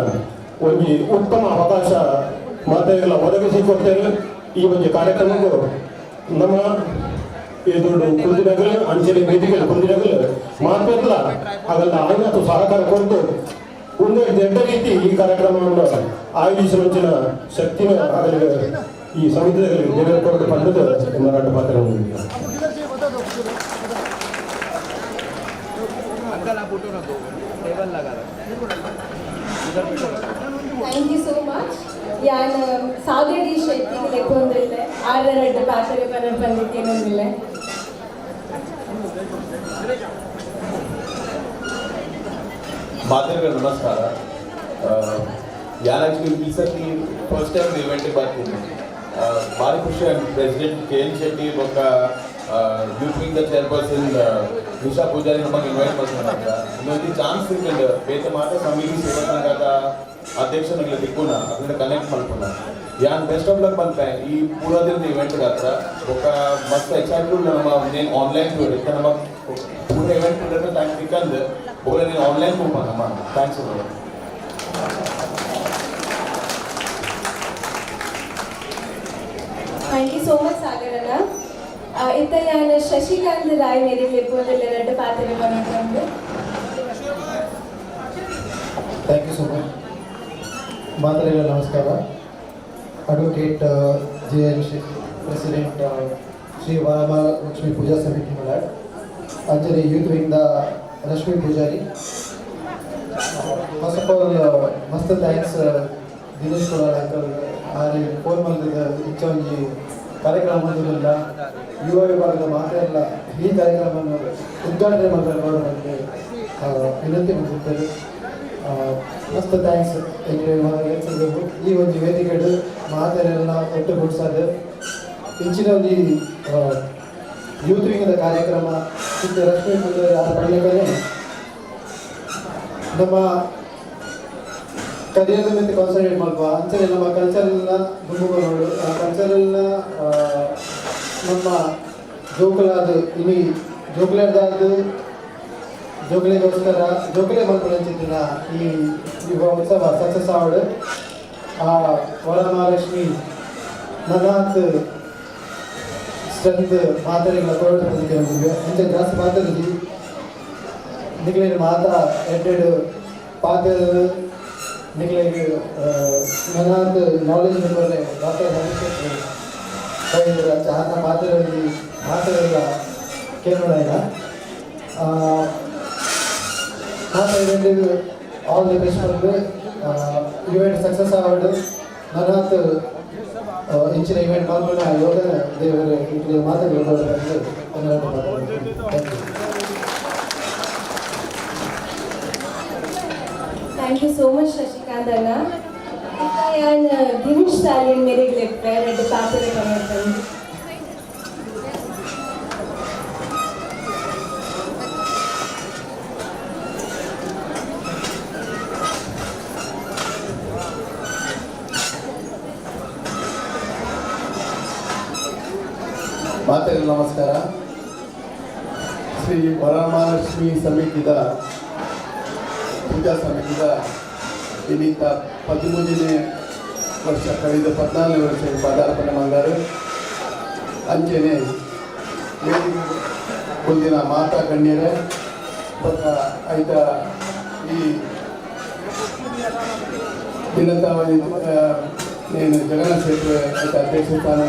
ಒಂಜಿ ಉತ್ತಮ ಅವಕಾಶ ಮಾತೆಗೆಲ್ಲ ಒದಗಿಸಿ ಕೊಡ್ತೇವೆ. ಈ ಒಂಜಿ ಕಾರ್ಯಕ್ರಮಕ್ಕೂ ನಮ್ಮ ಎದುರು ಕುಂದಿನಗಲು ಅಂಚನೆ ವೇದಿಕೆ ಕುಂದಿನಗಲು ಮಾತೆಲ್ಲ ಅಗಲ್ಲ ಆಯ್ತು ಸಹಕಾರ ಕೊಟ್ಟು ಒಂದು ದೊಡ್ಡ ರೀತಿ ಈ ಕಾರ್ಯಕ್ರಮವನ್ನು ಆಯೋಜಿಸುವಂಚಿನ ಶಕ್ತಿನ ಆಗಲಿ ಈ ಸಮಿತಿಯಲ್ಲಿ ದೇವರ ಕೊರತೆ ಪಂಡದ ಮಾರಾಟ ಪಾತ್ರ. अंकल आप उठो ना, दो टेबल लगा रहा, उधर बैठो। Thank you so much. ಯಾನ್ ಸಾಗರ್ ಡಿ ಶೆಟ್ಟಿ ಲೆಕ್ಕೊಂದಿಲ್ಲ ಆರರಡ್ಡು ಪಾತ್ರೆ ಪನ ಬಂದಿದ್ದೇನೊಂದಿಲ್ಲ. ಮಾತೆರ್ಗ ನಮಸ್ಕಾರ. ಯಾನ್ ಆಕ್ಚುಲಿ ಈ ಸರ್ತಿ ಫಸ್ಟ್ ಟೈಮ್ ಇವೆಂಟ್ ಬರ್ತೀನಿ. ಭಾರಿ ಖುಷಿ. ಪ್ರೆಸಿಡೆಂಟ್ ಕೆ ಎನ್ ಶೆಟ್ಟಿ ಬೊಕ್ಕ youth wing the chairperson Nisha Poojary ನಮಗೆ ಇನ್ವೈಟ್ ಮಾಡ್ಕೊಂಡಾಗ ಇನ್ನೊಂದು ಚಾನ್ಸ್ ಸಿಕ್ಕಂಡು ಬೇತೆ ಮಾತ ಸಮಿತಿ ಸೇವಾ ಸಂಘದ ಅಧ್ಯಕ್ಷನಿಗೆ ದಿಕ್ಕುನ ಅದನ್ನ ಕನೆಕ್ಟ್ ಮಾಡ್ಕೊಂಡ. ಯಾನ್ ಬೆಸ್ಟ್ ಆಫ್ ಲಕ್ ಬಂತೆ ಈ ಪೂರ ದಿನದ ಇವೆಂಟ್ ಹತ್ರ. ಬೊಕ್ಕ ಮಸ್ತ್ ಎಕ್ಸೈಟೆಡ್. ನಮ್ಮ ನೇನು ಆನ್ಲೈನ್ ಟೂರ್ ಇತ್ತ, ನಮ್ಮ ಪೂರ ಇವೆಂಟ್ ಟೂರ್ ಟೈಮ್ ಸಿಕ್ಕಂದು ಬೊಕ್ಕ ನೀನು ಆನ್ಲೈನ್ ತೂಪ ನಮ್ಮ. Thanks. Thank you so much ಸಾಗರಣ್ಣ. ಇತ್ತ ಯಾನ್ ಶಶಿಕಾಂತ್ ರಾಯ್ ಮೇರೆ ಲೆಪ್ಪೊಂದಿಲ್ಲ ರಡ್ಡು ಪಾತ್ರೆ ಪನೊಂದು. Thank you so much. ಮಾತರೆಲ್ಲ ನಮಸ್ಕಾರ. Advocate J N Shetty, president, Shri Varamahalakshmi Puja Samiti Malad, ಅಂಚನೆ youth ವಿಂಗ್ದ Rashmi Poojary. First of all ಮಸ್ತ್ thanks Dinesh Kolal uncle. ಆರೆ ಫೋನ್ ಮಲ್ತದ ಇಂಚ ಒಂಜಿ ಕಾರ್ಯಕ್ರಮ ಮಲ್ತುಂಡ, ಯುವ ವಿಭಾಗದ ಮಾತೆರ್ಲ ಈ ಕಾರ್ಯಕ್ರಮವನ್ನು ಉದ್ಘಾಟನೆ ಮಲ್ಪರೆ ಬರೋಡು ವಿನಂತಿ ಮಲ್ತಿತ್ತೆರ್. ಮಸ್ತ್ thanks. ಈ ಒಂಜಿ ವೇದಿಕೆಡ್ ಮಾತೆರೆಲ್ಲ ಒಟ್ಟುಗೂಡ್ಸಾದ್ ಇಂಚಿನ ಒಂಜಿ ಯೂತ್ ವಿಂಗ್ದ ಕಾರ್ಯಕ್ರಮ ಇತ್ತೆ ರಶ್ಮಿ ಪೂಜಾರಿ ಆರ್ ಪಂಡ್ಲೆಕನೆ ನಮ್ಮ ಕರಿಯರ್ದ ಮಿತ್ತ್ ಕಾನ್ಸಂಟ್ರೇಟ್ ಮಲ್ಪ, ಅಂಚನೆ ನಮ್ಮ ಕಲ್ಚರ್ನ ದುಂಬು ನೋಡು, ಆ ಕಲ್ಚರಲ್ನ ನಮ್ಮ ಜೋಕುಲಾದ ಇನಿ ಜೋಕುಲೆರ್ದಾದ್ ಜೋಕುಲೆಗೋಸ್ಕರ ಜೋಕುಲೆ ಮಲ್ಪುನಂಚಿತ್ತಿನ ಈ ಯುವ ಉತ್ಸವ ಸಕ್ಸಸ್ ಆವಡ್. ಆ ವರಮಹಾಲಕ್ಷ್ಮಿ ನನಾತ್ ಸ್ಟ್ರೆಂತ್ ಮಾತೆರೆಗ್ಲ ಕೊರಡ್ ನಮಗೆ. ಅಂಚೆ ಜಾಸ್ತಿ ಮಾತೆರ್ಜಿ, ನಿಕ್ಲೆಗ್ ಮಾತ ಎಡ್ಡೆಡ್ ಪಾತೆರ್ ನಿಕ್ಲೆಗ್ ನನಾತ್ ನಾಲೆಜ್ ಕೊರ್ರೆ ಡಾಕ್ಟರ್ ಹರೀಶ್ ಶೆಟ್ಟಿ ಅಂಚ ಆರ್ನ ಪಾತೆರಲ್ಲಿ ಮಾತೆರೆಲ್ಲ ಕೇಳೋಣ. ಮಾತ event all the best ಪಂದ್ ಇವೆಂಟ್ ಸಕ್ಸಸ್ ಆವಡ್. ನನಾತ್ ಇಂಚಿನ ಇವೆಂಟ್ ಮಲ್ಪುನ ಯೋಗ ದೇವರು ಇಕ್ಲೆ ಮಾತೆರ್ಗ್ಲ ಕೊರಡ್ ಪಂದ್. Thank you. Thank you so much Shashikant ಅಣ್ಣ. ಇತ್ತ ಯಾನ್ ಗಿರೀಶ್ ಸಾಲಿಯನ್ ಮೇರೆಗ್ ಲೆಪ್ಪೆ ರಡ್ಡು ಪಾತ್ರೆ ಪನೊಂದು. ಮಾತೆರ್ಗ ನಮಸ್ಕಾರ. ಶ್ರೀ ವರಮಹಾಲಕ್ಷ್ಮಿ ಸಮಿತಿದ ಪೂಜಾ ಸಮಿತಿದ ಇನ್ನಿತ 13ನೇ ವರ್ಷ ಕಳೆದ 14ನೇ ವರ್ಷ ಪದಾರ್ಪಣೆ ಮಂದಾರು. ಅಂಚೆನೆ ವೇದಿಕೆ ಮುಂದಿನ ಮಾತಾ ಗಣ್ಯರೇ ಬೊಕ್ಕ ಐತ ಈ ದಿನದ నేను ಜಗನ್ನಾಥ ಶೆಟ್ಟಿ ಐತ ಅಧ್ಯಕ್ಷ ಸ್ಥಾನ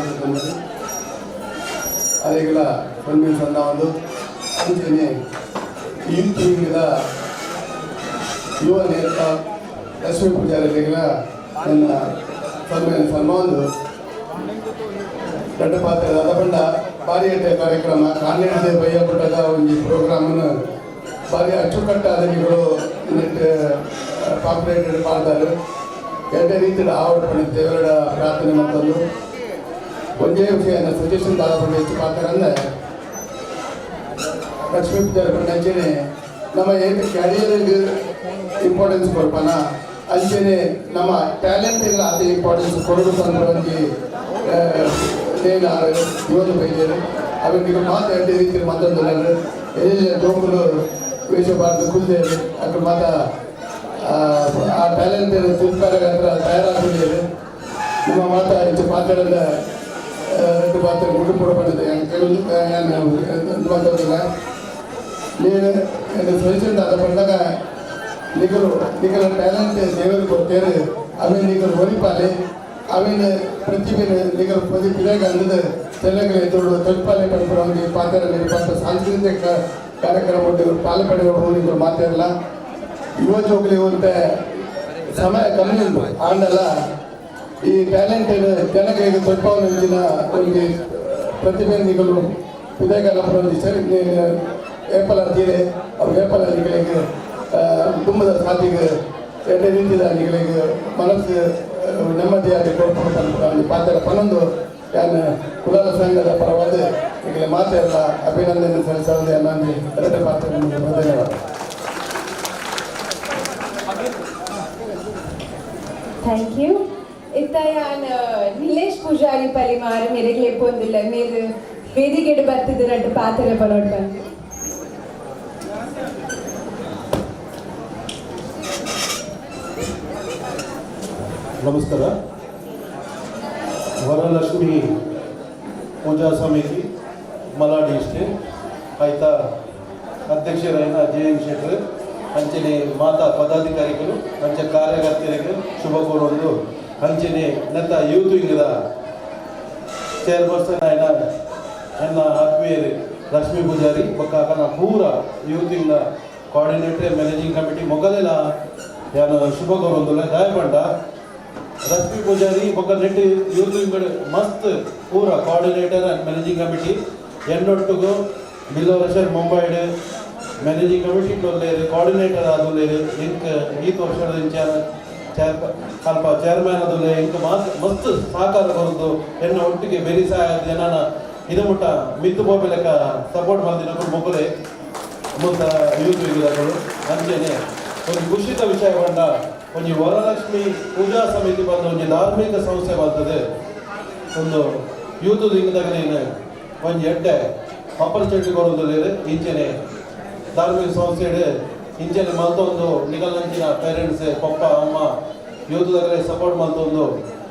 ಅರೆಗಳ ಸೊನ್ನೆ ಸಂದ. ಅಂಚೆನೆ ಯೂತ್ ವಿಂಗ್ದ ಯುವ ನೇತ ಲಕ್ಷ್ಮೀ ಪೂಜಾರಿಗಳ ನನ್ನ ಸನ್ಮಾನ ಸನ್ಮಾನ. ದೊಡ್ಡ ಪಾತ್ರ ಅದಪಂಡ ಭಾರಿ ಎಡ್ಡೆ ಕಾರ್ಯಕ್ರಮ ಕಾನ್ನೆಡ್ದೆ ಬಯ್ಯಪಟ್ಟದ ಒಂಜಿ ಪ್ರೋಗ್ರಾಮನ್ನು ಭಾರಿ ಅಚ್ಚುಕಟ್ಟಾದ ನಿಗಳು ಪಾಪ್ಯುಲೇಟೆಡ್ ಮಾಡ್ತಾರೆ. ಎಡ್ಡೆ ರೀತಿಯ ಆವಡ್ ಪಂಡ ದೇವರ ಪ್ರಾರ್ಥನೆ ಮತ್ತೊಂದು ಒಂದೇ ವಿಷಯ ಸಜೆಷನ್ ದಾದ ಹೆಚ್ಚು ಪಾತ್ರ ಅಂದರೆ ಲಕ್ಷ್ಮೀ ಪೂಜಾರಿ ಪಂಡ ಅಂಚೆನೆ ನಮ್ಮ ಏತ್ ಕ್ಯಾರಿಯರ್ಗೆ ಇಂಪಾರ್ಟೆನ್ಸ್ ಕೊಡ್ಪನ, ಅಂಚೆನೆ ನಮ್ಮ ಟ್ಯಾಲೆಂಟ್ ಇಲ್ಲ ಅದು ಇಂಪಾರ್ಟೆನ್ಸ್ ಕೊಡೋದು ಪಂಡ ಒಂಜಿ ನೇನು ಇವತ್ತು ಬೈದೇರು. ಅವೆಂಟಿಗೆ ಮಾತು ಎಡ್ಡೆ ರೀತಿಯಲ್ಲಿ ಮತ್ತೊಂದು ಎಲ್ಲಿ ಜೋಕುಲು ವೇಷ ಬಾರ್ದು ಕುಲ್ದೇರು ಅక్కడ ಮಾತ ಆ ಟ್ಯಾಲೆಂಟ್ ತುಲ್ಪಾರಗಂತ್ರ ತಯಾರಾಗುದೇರು. ನಮ್ಮ ಮಾತ ಹೆಚ್ಚು ಪಾತ್ರದ రెండు ಪಾತ್ರ ಮುಡುಪುಡ ಪಡೆದ ಮಾತಾಡೋದಿಲ್ಲ. నేను ಎನ್ನ ಸಜೆಷನ್ ದಾದ ಪಂಡಾಗ ನಿಕಲು ನಿಕಲ ಟ್ಯಾಲೆಂಟ್ ದೇವರು ಕೊಡ್ತೇರು, ಅವೇನು ನಿಕಲು ಒರಿಪಾಲೆ, ಅವೇನು ಪ್ರತಿಭೆ ನಿಕಲು ಪ್ರತಿಭೆಗೆ ಅಂದದ ತೆಲಂಗಾಣ ಎದುರು ತಲುಪಾಲೆ ಪನ್ಪುನ ಒಂಜಿ ಪಾತ್ರ ಪಾತ್ರ ಸಾಂಸ್ಕೃತಿಕ ಕಾರ್ಯಕ್ರಮ ಪಾಲು ಪಡೆಯುವ ಮಾತಿರಲ್ಲ. ಯುವ ಜೋಕುಲಿ ಒಂತೆ ಸಮಯ ಕಮ್ಮಿ ಉಂಟು ಆಂಡಲ ಈ ಟ್ಯಾಲೆಂಟ್ ಜನಗಳಿಗೆ ತೊಡ್ಪಾವನ ಒಂಜಿ ಪ್ರತಿನಿಧಿಗಳು ಉದಯಕಾಲ ಒಂಜಿ ಸರಿ ಏಪಲ ತೀರೆ ಅವು ಏಪಲ ನಿಗಳಿಗೆ ತುಂಬದ ಸಾತಿಗೆ ಎಡ್ಡೆ ರೀತಿದ ನಿಗಳಿಗೆ ಮನಸ್ಸು ನೆಮ್ಮದಿಯಾಗಿ ಕೊಡ್ಕೊಂಡು ಒಂದು ಪಾತ್ರ ಪನ್ನೊಂದು ಯಾನ್ ಕುಲಾಲ ಸಂಘದ ಪರವಾದ ನಿಮಗೆ ಮಾತೆಲ್ಲ ಅಭಿನಂದನೆ ಸಲ್ಲಿಸೋದು ನಾನು ಎರಡು ಪಾತ್ರ. ಧನ್ಯವಾದ. Thank you. ಇತ್ತ ಯಾನ್ ನಿಲೇಶ್ ಪೂಜಾರಿ ಪಲಿಮಾರ್ ಮೇರೆಗೆ ಲೆಪ್ಪೊಂದಿಲ್ಲ ಮೇರೆ ವೇದಿಕೆಡ್ ಬತ್ತಿದ್ದು ರಡ್ಡ್ ಪಾತೆರ ಪನೊಡು ಬಂದು. ನಮಸ್ಕಾರ. ವರಲಕ್ಷ್ಮಿ ಪೂಜಾ ಸಮಿತಿ ಮಲಾಡಿ ಇಷ್ಟೇ ಆಯ್ತಾ ಅಧ್ಯಕ್ಷರಾಯನ ಜೆ ಎನ್ ಶೆಟ್ಟರ್, ಅಂಚನೆ ಮಾತಾ ಪದಾಧಿಕಾರಿಗಳು, ಅಂಚೆ ಕಾರ್ಯಕರ್ತರಿಗೆ ಶುಭ ಕೋರೊಂದು, ಅಂಚನೆ ನೆತ್ತ ಯೂತ್ ವಿಂಗ್ದ ಚೇರ್ಪರ್ಸನ್ ಆಯ್ನ ಎನ್ನ ಆತ್ಮೀಯರು ಲಕ್ಷ್ಮೀ ಪೂಜಾರಿ ಬೊಕ್ಕ ಅಕನ ಪೂರ ಯೂತ್ ವಿಂಗ್ದ ಕೋಆರ್ಡಿನೇಟರ್, ಮ್ಯಾನೇಜಿಂಗ್ ಕಮಿಟಿ ಮೊಗಲೆಲ ಯಾನು ಶುಭ ಕೋರೊಂದುಲ್ಲ. ದಾಯಪಂಡ ರಶ್ಮಿ ಪೂಜಾರಿ ಬೊಕ್ಕ ನೆಟ್ ಯೂತ್ ವಿಂಗ್ ಮಸ್ತ್ ಪೂರ ಕೋಆರ್ಡಿನೇಟರ್ ಆ್ಯಂಡ್ ಮ್ಯಾನೇಜಿಂಗ್ ಕಮಿಟಿ ಎನ್ನೊಟ್ಟುಗು ಬಿಲ್ಲೋ ವರ್ಷ ಮುಂಬೈಡ್ ಮ್ಯಾನೇಜಿಂಗ್ ಕಮಿಟಿ ಉಲ್ಲೇರು, ಕೋಆರ್ಡಿನೇಟರ್ ಆದುಲ್ಲೇರು. ಇಂಕ್ ಈತ್ ವರ್ಷದ ಚೇರ್ ಅಲ್ಪ ಚೇರ್ಮ್ಯಾನ್ ಅದುಲ್ಲೆ. ಇಂಕ್ ಮಸ್ತ್ ಸಹಕಾರ ಕೊರದು ಎನ್ನ ಒಟ್ಟಿಗೆ ಬೆರಿ ಸಹಾಯ ಜನನ ಇದು ಮುಟ್ಟ ಮಿತ್ತು ಲೆಕ್ಕ ಸಪೋರ್ಟ್ ಮಲ್ದಿನಕುಲು ಮೊಗಲೆ ಮುತ್ತ ಯೂತ್ ವಿಂಗ್ದಕುಲು. ಅಂಚೆನೆ ಒಂದು ಖುಷಿತ ವಿಷಯ ಪಂಡ ಒಂಜಿ ವರಲಕ್ಷ್ಮಿ ಪೂಜಾ ಸಮಿತಿ ಬಂದು ಒಂಜಿ ಧಾರ್ಮಿಕ ಸಂಸ್ಥೆ ಬರ್ತದೆ. ಒಂದು ಯೂತ್ ವಿಂಗ್ದಗಲೇನು ಒಂಜಿ ಎಡ್ಡೆ ಆಪರ್ಚುನಿಟಿ ಕೊರೊಂದುಲ್ಲೆರ್. ಇಂಚೆನೆ ಧಾರ್ಮಿಕ ಸಂಸ್ಥೆಡ್ ಇಂಚೆನೆ ಮಲ್ತೊಂದು ನಿಗಲ್ನಂಚಿನ ಪೇರೆಂಟ್ಸ್ ಪಪ್ಪ ಅಮ್ಮ ಯೂತ್ದಗಲೆ ಸಪೋರ್ಟ್ ಮಲ್ತೊಂದು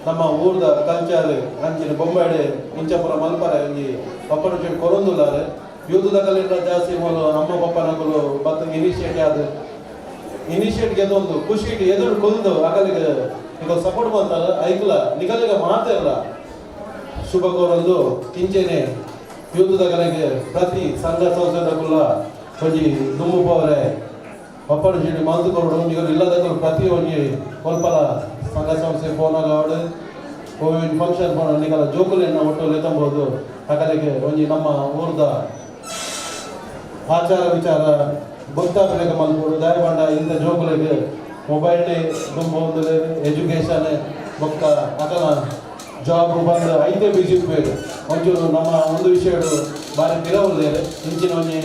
ನಮ್ಮ ಊರ್ದ ಕಲ್ಚರ್ ಅಂಚಿನ ಬೊಂಬೈಡ್ ಇಂಚಪುರ ಮಲ್ಪರೆ ಒಂಜಿ ಆಪರ್ಚುನಿಟಿ ಕೊರೊಂದುಲ್ಲಾರ್. ಯೂತ್ದಗಲಿಂದ ಜಾಸ್ತಿ ಮೂಲು ಅಮ್ಮ ಪಪ್ಪನಕುಲು ಬತ್ತ ಇನಿಷಿಯೇಟ್ ಆದ್ ಇನಿಷಿಯೇಟ್ ಗೆದ್ದೊಂದು ಖುಷಿ ಎದುರು ಕೊಲ್ದು ಅಕಲಿಗೆ ಈಗ ಸಪೋರ್ಟ್ ಮಾಡ್ತಾರೆ. ಐಕ್ಲ ನಿಗಲಿಗ ಮಾತೆಲ್ಲ ಶುಭ ಕೋರೊಂದು ಇಂಚೆನೆ ಯೂತ್ದಗಲಿಗೆ ಪ್ರತಿ ಸಂಘ ಸಂಸ್ಥೆದಕುಲ ಒಂಜಿ ದುಂಬು ಪೋವರೆ ಆಪರ್ಚುನಿಟಿ ಮಲ್ತ್ ಕೊರೊಡು. ನಿಗಲು ಇಲ್ಲದಕುಲು ಪ್ರತಿ ಒಂಜಿ ಕೊಲ್ಪಲ ಸಂಘ ಸಂಸ್ಥೆ ಪೋನಾಗ ಆವಡ್ ಕೋವಿಡ್ ಫಂಕ್ಷನ್ ಪೋನ ನಿಗಲ ಜೋಕುಲೆನ್ನ ಒಟ್ಟು ಲೆತ್ತಂಬೋದು ಅಕಲಿಗೆ ಒಂಜಿ ನಮ್ಮ ಊರ್ದ ಆಚಾರ ವಿಚಾರ ಗೊತ್ತಾಗಲಿಕ್ಕೆ ಮಲ್ಪೊಡು. ದಾಯಪಂಡ ಇಂಥ ಜೋಕುಲೆಗ್ ಮೊಬೈಲ್ ದುಂಬು ಎಜುಕೇಷನ್ ಬೊಕ್ಕ ಅಕಲ ಜಾಬ್ ಬಂದು ಐತೆ ಬಿಸಿ ಉಪ್ಪೇರು. ಒಂಚೂರು ನಮ್ಮ ಒಂದು ವಿಷಯಡು ಬಾರಿ ಪಿರ ಉಲ್ಲೇರು. ಇಂಚಿನ ಒಂಜಿ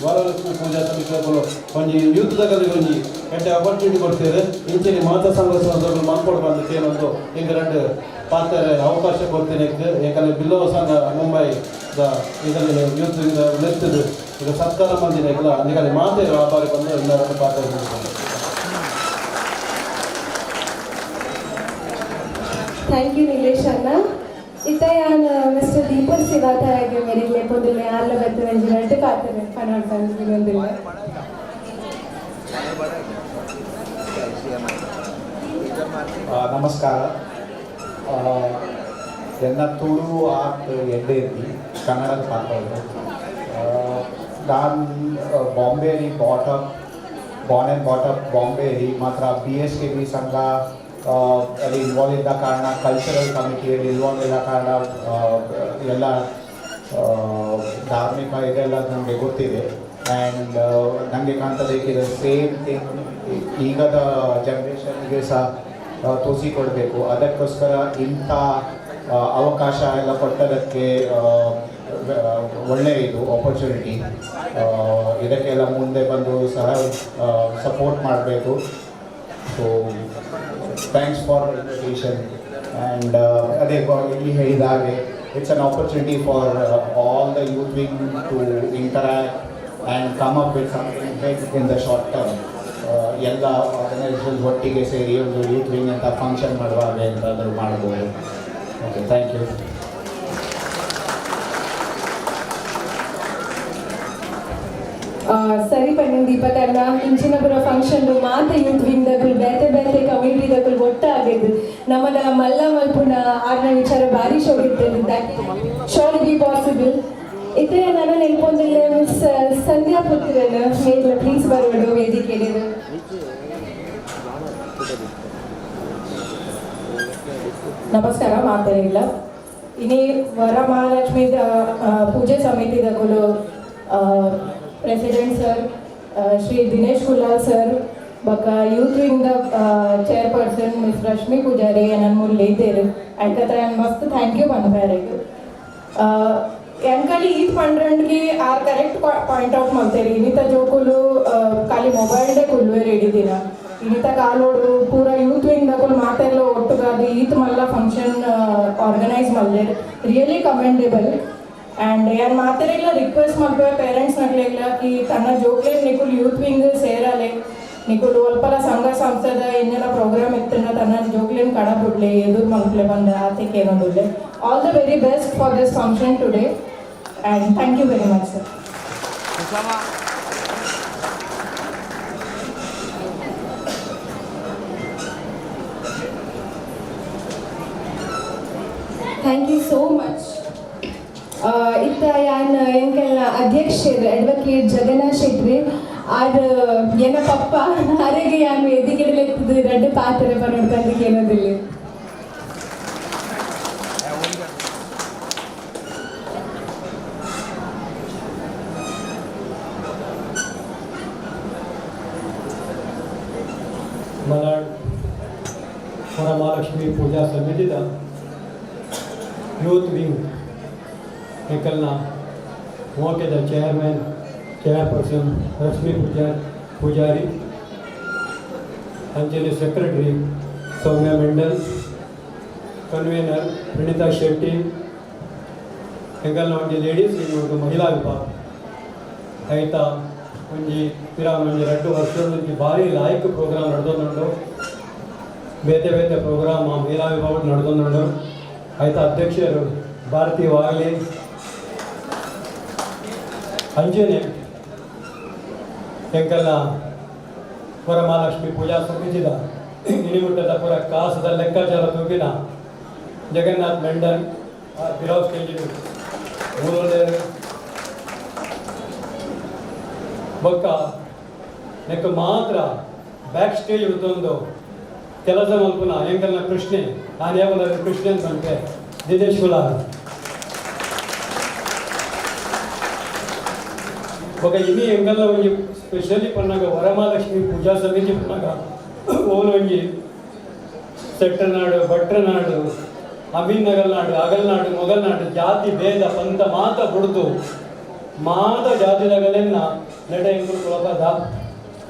ವರಲಕ್ಷ್ಮಿ ಪೂಜಾ ಸಮಿತಿದಕುಲು ಒಂಜಿ ಯೂತ್ದಕಲಿಗೆ ಒಂಜಿ ಎಡ್ಡೆ ಆಪರ್ಚುನಿಟಿ ಕೊಡ್ತೇವೆ. ಇಂಚಿನ ಮಾತಾ ಸಂಘ ಸಂಸ್ಥೆಗಳು ಮಲ್ಪೊಡು ಬಂದು ಕೇನೊಂದು ಇಂಕ್ ರಡ್ಡ್ ಪಾತೆರೆ ಅವಕಾಶ ಕೊಡ್ತೇನೆ. ಯಾಕಂದ್ರೆ ಬಿಲ್ಲವ ಸಂಘ ಮುಂಬೈ the ಇದರಲ್ಲಿ ಯೂತ್ ಲೆತ್ತದು ಈಗ ಸತ್ಕಾರ ಮಂದಿನ ಇಲ್ಲ ನಿಗಲಿ ಮಾತೆ ವ್ಯಾಪಾರಿ ಬಂದು ಎಲ್ಲರನ್ನು ಪಾತ್ರ. Thank you Nilesh ಅಣ್ಣ. ಇತ್ತ ಯಾನ್ ಮಿಸ್ಟರ್ ದೀಪಕ್ ಸಿವಾತಾಯಗೆ ಮೇರೆಗೆ ಲೆಪ್ಪೊಂದುಲ್ಲೆ ಆರ್ಲ ಬತ್ತ ಒಂಜಿ ರಡ್ಡ್ ಪಾತೆರ ಪನೊಡು ಪಂದ್. ನಮಸ್ಕಾರ. ಎನ್ನ ತುಳು ಆರ್ಟ್ ಎಡ್ಡೆ ಇದ್ದಿ ಕನ್ನಡದ ಪಾತ್ರಗಳು. ನಾನು ಬಾಂಬೆಯಲ್ಲಿ brought up born and brought up ಬಾಂಬೆಯಲ್ಲಿ ಮಾತ್ರ ಬಿ ಎಸ್ ಕೆ ಬಿ ಸಂಘ ಅಲ್ಲಿ ಇನ್ವಾಲ್ವ್ ಇದ್ದ ಕಾರಣ, ಕಲ್ಚರಲ್ ಕಮಿಟಿಯಲ್ಲಿ ಇನ್ವಾಲ್ವ್ ಇದ್ದ ಕಾರಣ ಎಲ್ಲ ಧಾರ್ಮಿಕ ಇದೆಲ್ಲ ನನಗೆ ಗೊತ್ತಿದೆ. ಆ್ಯಂಡ್ ನನಗೆ ಕಾಣ್ತದೆ ಇದು ಸೇಮ್ ಥಿಂಗ್ ಈಗದ ಜನ್ರೇಷನ್ಗೆ ಸಹ ತೋರಿಸಿಕೊಡಬೇಕು. ಅದಕ್ಕೋಸ್ಕರ ಇಂಥ ಅವಕಾಶ ಎಲ್ಲ ಕೊಟ್ಟದಕ್ಕೆ ಒಳ್ಳೆಯ ಇದು ಆಪರ್ಚುನಿಟಿ. ಇದಕ್ಕೆಲ್ಲ ಮುಂದೆ ಬಂದು ಸಹ ಸಪೋರ್ಟ್ ಮಾಡಬೇಕು. So thanks for invitation. And ಅದೇ ಇಲ್ಲಿ ಹೇಳಿದ ಹಾಗೆ it's an opportunity for all the youth wing to interact and come up with something big in the short term. ಎಲ್ಲ ಆರ್ಗನೈಸೇಷನ್ಸ್ ಒಟ್ಟಿಗೆ ಸೇರಿ ಒಂದು ಯೂತ್ ವಿಂಗ್ ಅಂತ ಫಂಕ್ಷನ್ ಮಾಡುವ ಹಾಗೆ ಎಂತಾದರೂ ಮಾಡ್ಬೋದು. Okay, thank you. ಸರಿ ಪಂಡಿನ್ ದೀಪಕ್ ಅಣ್ಣ. ಇಂಚಿನ ಪುರ ಫಂಕ್ಷನ್ ಮಾತ ಯೂತ್ ವಿಂಗ್ ದಕುಲು ಬೇತೆ ಬೇತೆ ಕಮ್ಯುನಿಟಿ ದಕುಲು ಒಟ್ಟಾಗಿದ್ದು ನಮ್ಮದ ಮಲ್ಲ ಮಲ್ಪುನ ಆರ್ನ ವಿಚಾರ ಭಾರಿ ಶೋಕಿತ್ತು. That surely be possible. ಇತ್ತೆ ನಾನು ನೆನ್ಪೊಂದಿಲ್ಲ ಮಿಸ್. ಸಂಧ್ಯಾ ಪುತ್ರನ ಮೇರ್ಲ ಪ್ಲೀಸ್ ಬರೋಡು ವೇದಿಕೆಗೆ. ನಮಸ್ಕಾರ ಮಾತಾಡಿಲ್ಲ. ಇನಿ ವರಮಹಾಲಕ್ಷ್ಮಿ ಪೂಜೆ ಸಮಿತಿದಕುಲು president sir Shri Dinesh Kulal sir ಬೊಕ್ಕ youth wing the chairperson miss Rashmi Poojary ಎನನ್ ಮುಲ್ಲ ಇದ್ದೇರು. ಐಕತ್ರ ಯಾನ್ ಮಸ್ತ್ thank you ಪನ್ಪಾರೆಗ್. ಎಂಕಲಿ ಈತ್ ಪಂಡ್ರಂಡ್ಗೆ ಆರ್ ಕರೆಕ್ಟ್ ಪಾಯಿಂಟ್ ಔಟ್ ಮಲ್ತೇರಿ. ಇನಿತ ಜೋಕುಲು ಖಾಲಿ ಮೊಬೈಲ್ಡೇ ಕುಲ್ಲುವೆರ್ ಇಡೀ ದಿನ. ಇನಿತ ಕಾಲೋಡು ಪೂರ ಯೂತ್ ವಿಂಗ್ ದಕುಲು ಮಾತೆರ್ಲ ಒಟ್ಟುಗಾದ್ ಈತ್ ಮಲ್ಲ ಫಂಕ್ಷನ್ ಆರ್ಗನೈಸ್ ಮಲ್ದೆರ್, ರಿಯಲಿ ಕಮೆಂಡೇಬಲ್. ಆ್ಯಂಡ್ ಯಾನ್ ಮಾತೆರೆಗ್ಲ ರಿಕ್ವೆಸ್ಟ್ ಮಲ್ಪುವೆ, ಪೇರೆಂಟ್ಸ್ ನಕ್ಲೆಗ್ಲ, ಕಿ ತನ್ನ ಜೋಕ್ಲೆಗ್ ನಿಕುಲು ಯೂತ್ ವಿಂಗ್ ಸೇರಾಲೆ. ನಿಕುಲು ಒಲ್ಪಲ ಸಂಘ ಸಂಸ್ಥೆದ ಎಂಜನ ಪ್ರೋಗ್ರಾಮ್ ಇತ್ತಂಡ ತನ್ನ ಜೋಕ್ಲೆನ್ ಕಡ ಬುಡ್ಲೆ, ಎದುರು ಮಲ್ಪಲೆ ಬಂದ ಆತೆ ಕೇನೊಂದುಲ್ಲೆ. All the very best for this function today and thank you very much, sir. Thank you so much. ಇತ್ತ ಯಾನ್ ಎಂಕೆಲ್ನ ಅಧ್ಯಕ್ಷರು ಅಡ್ವೊಕೇಟ್ ಜಗನ್ನಾಥ್ ಶೆಟ್ಟಿ ಆರ್, ಎನ್ನ ಪಪ್ಪ, ಅರೆಗೆ ಯಾನ್ ವೇದಿಕೆಡ್ ರಡ್ಡ್ ಪಾತೆರ ಪನೊಡು ಪಂದ್ ಕೇನೊಂದುಲ್ಲೆ. ಮಲಾಡ್ ವರಮಹಾಲಕ್ಷ್ಮಿ ಪೂಜಾ ಸಮಿತಿದ ಯೂತ್ ವಿಂಗ್ ಎಂಕಲ್ನ ಮೋಕೆದ ಚೇರ್ಮನ್, ಚೇರ್ಪರ್ಸನ್ ಲಕ್ಷ್ಮೀ ಪೂಜಾರಿ, ಅಂಚನೆ ಸೆಕ್ರೆಟರಿ ಸೌಮ್ಯ ಮೆಂಡಲ್, ಕನ್ವೀನರ್ ಪ್ರಣೀತಾ ಶೆಟ್ಟಿ, ಎಂಕಲ್ನ ಒಂಜಿ ಲೇಡೀಸ್ ವಿಂಗ್, ಮಹಿಳಾ ವಿಭಾಗ ಐತ ಒಂಜಿ ಪಿರಾನ್ ಒಂಜಿ 2 ವರ್ಷದ ಒಂಜಿ ಭಾರಿ ಲಾಯ್ಕ್ ಪ್ರೋಗ್ರಾಮ್ ನಡೆದೊಂದುಂಡು. ಬೇತೆ ಬೇತೆ ಪ್ರೋಗ್ರಾಮ್ ಆ ಮಹಿಳಾ ವಿಭಾಗ ನಡೆದೊಂದುಂಡು. ಐತ ಅಧ್ಯಕ್ಷರು ಭಾರತಿ ವಾಗ್ಲಿ, ಅಂಚನೆ ಎಂಕಲ್ನ ವರಮಹಾಲಕ್ಷ್ಮಿ ಪೂಜಾ ಸಮಿತಿದ ಇನಿಮುಟ್ಟದ ಪೂರ ಕಾಸದ ಲೆಕ್ಕಾಚಾರ ತೂಪಿನ ಜಗನ್ನಾಥ್ ಮೆಂಡನ್ ಬಿರಾವ್ ಸ್ಟೇಜ್ ಮೂರನೇರು. ಬೊಕ್ಕ ನೆಕ್ ಮಾತ್ರ ಬ್ಯಾಕ್ ಸ್ಟೇಜ್ ಉಂತೊಂದು ಕೆಲಸ ಮಲ್ಪುನ ಎಂಕಲ್ನ ಕೃಷ್ಣೆ, ನಾನು ಯಾವಲ್ಲ ಕೃಷ್ಣೆ ಅಂತ, ದಿನೇಶ್ ಕುಲಾಲ್. ಬೊಕ್ಕ ಇನಿ ಎಂಕಲ್ನ ಒಂಜಿ ಸ್ಪೆಷಲಿ ಪನ್ನಗ, ವರಮಹಾಲಕ್ಷ್ಮಿ ಪೂಜಾ ಸಮಿತಿ ಪನ್ನಗ ಓಲು ಒಂಜಿ ಸೆಟ್ಟನಾಡು, ಭಟ್ರನಾಡು, ಅಮೀನ್ ನಾಡು, ಅಗಲ್ನಾಡು, ಮೊಗಲ್ನಾಡು, ಜಾತಿ ಭೇದ ಪಂಥ ಮಾತ ಬುಡ್ದು ಮಾತ ಜಾತಿದಗಲೆನ್ನ ನೆಟ ಎಂಕುಲು ಕೊಳಪದ.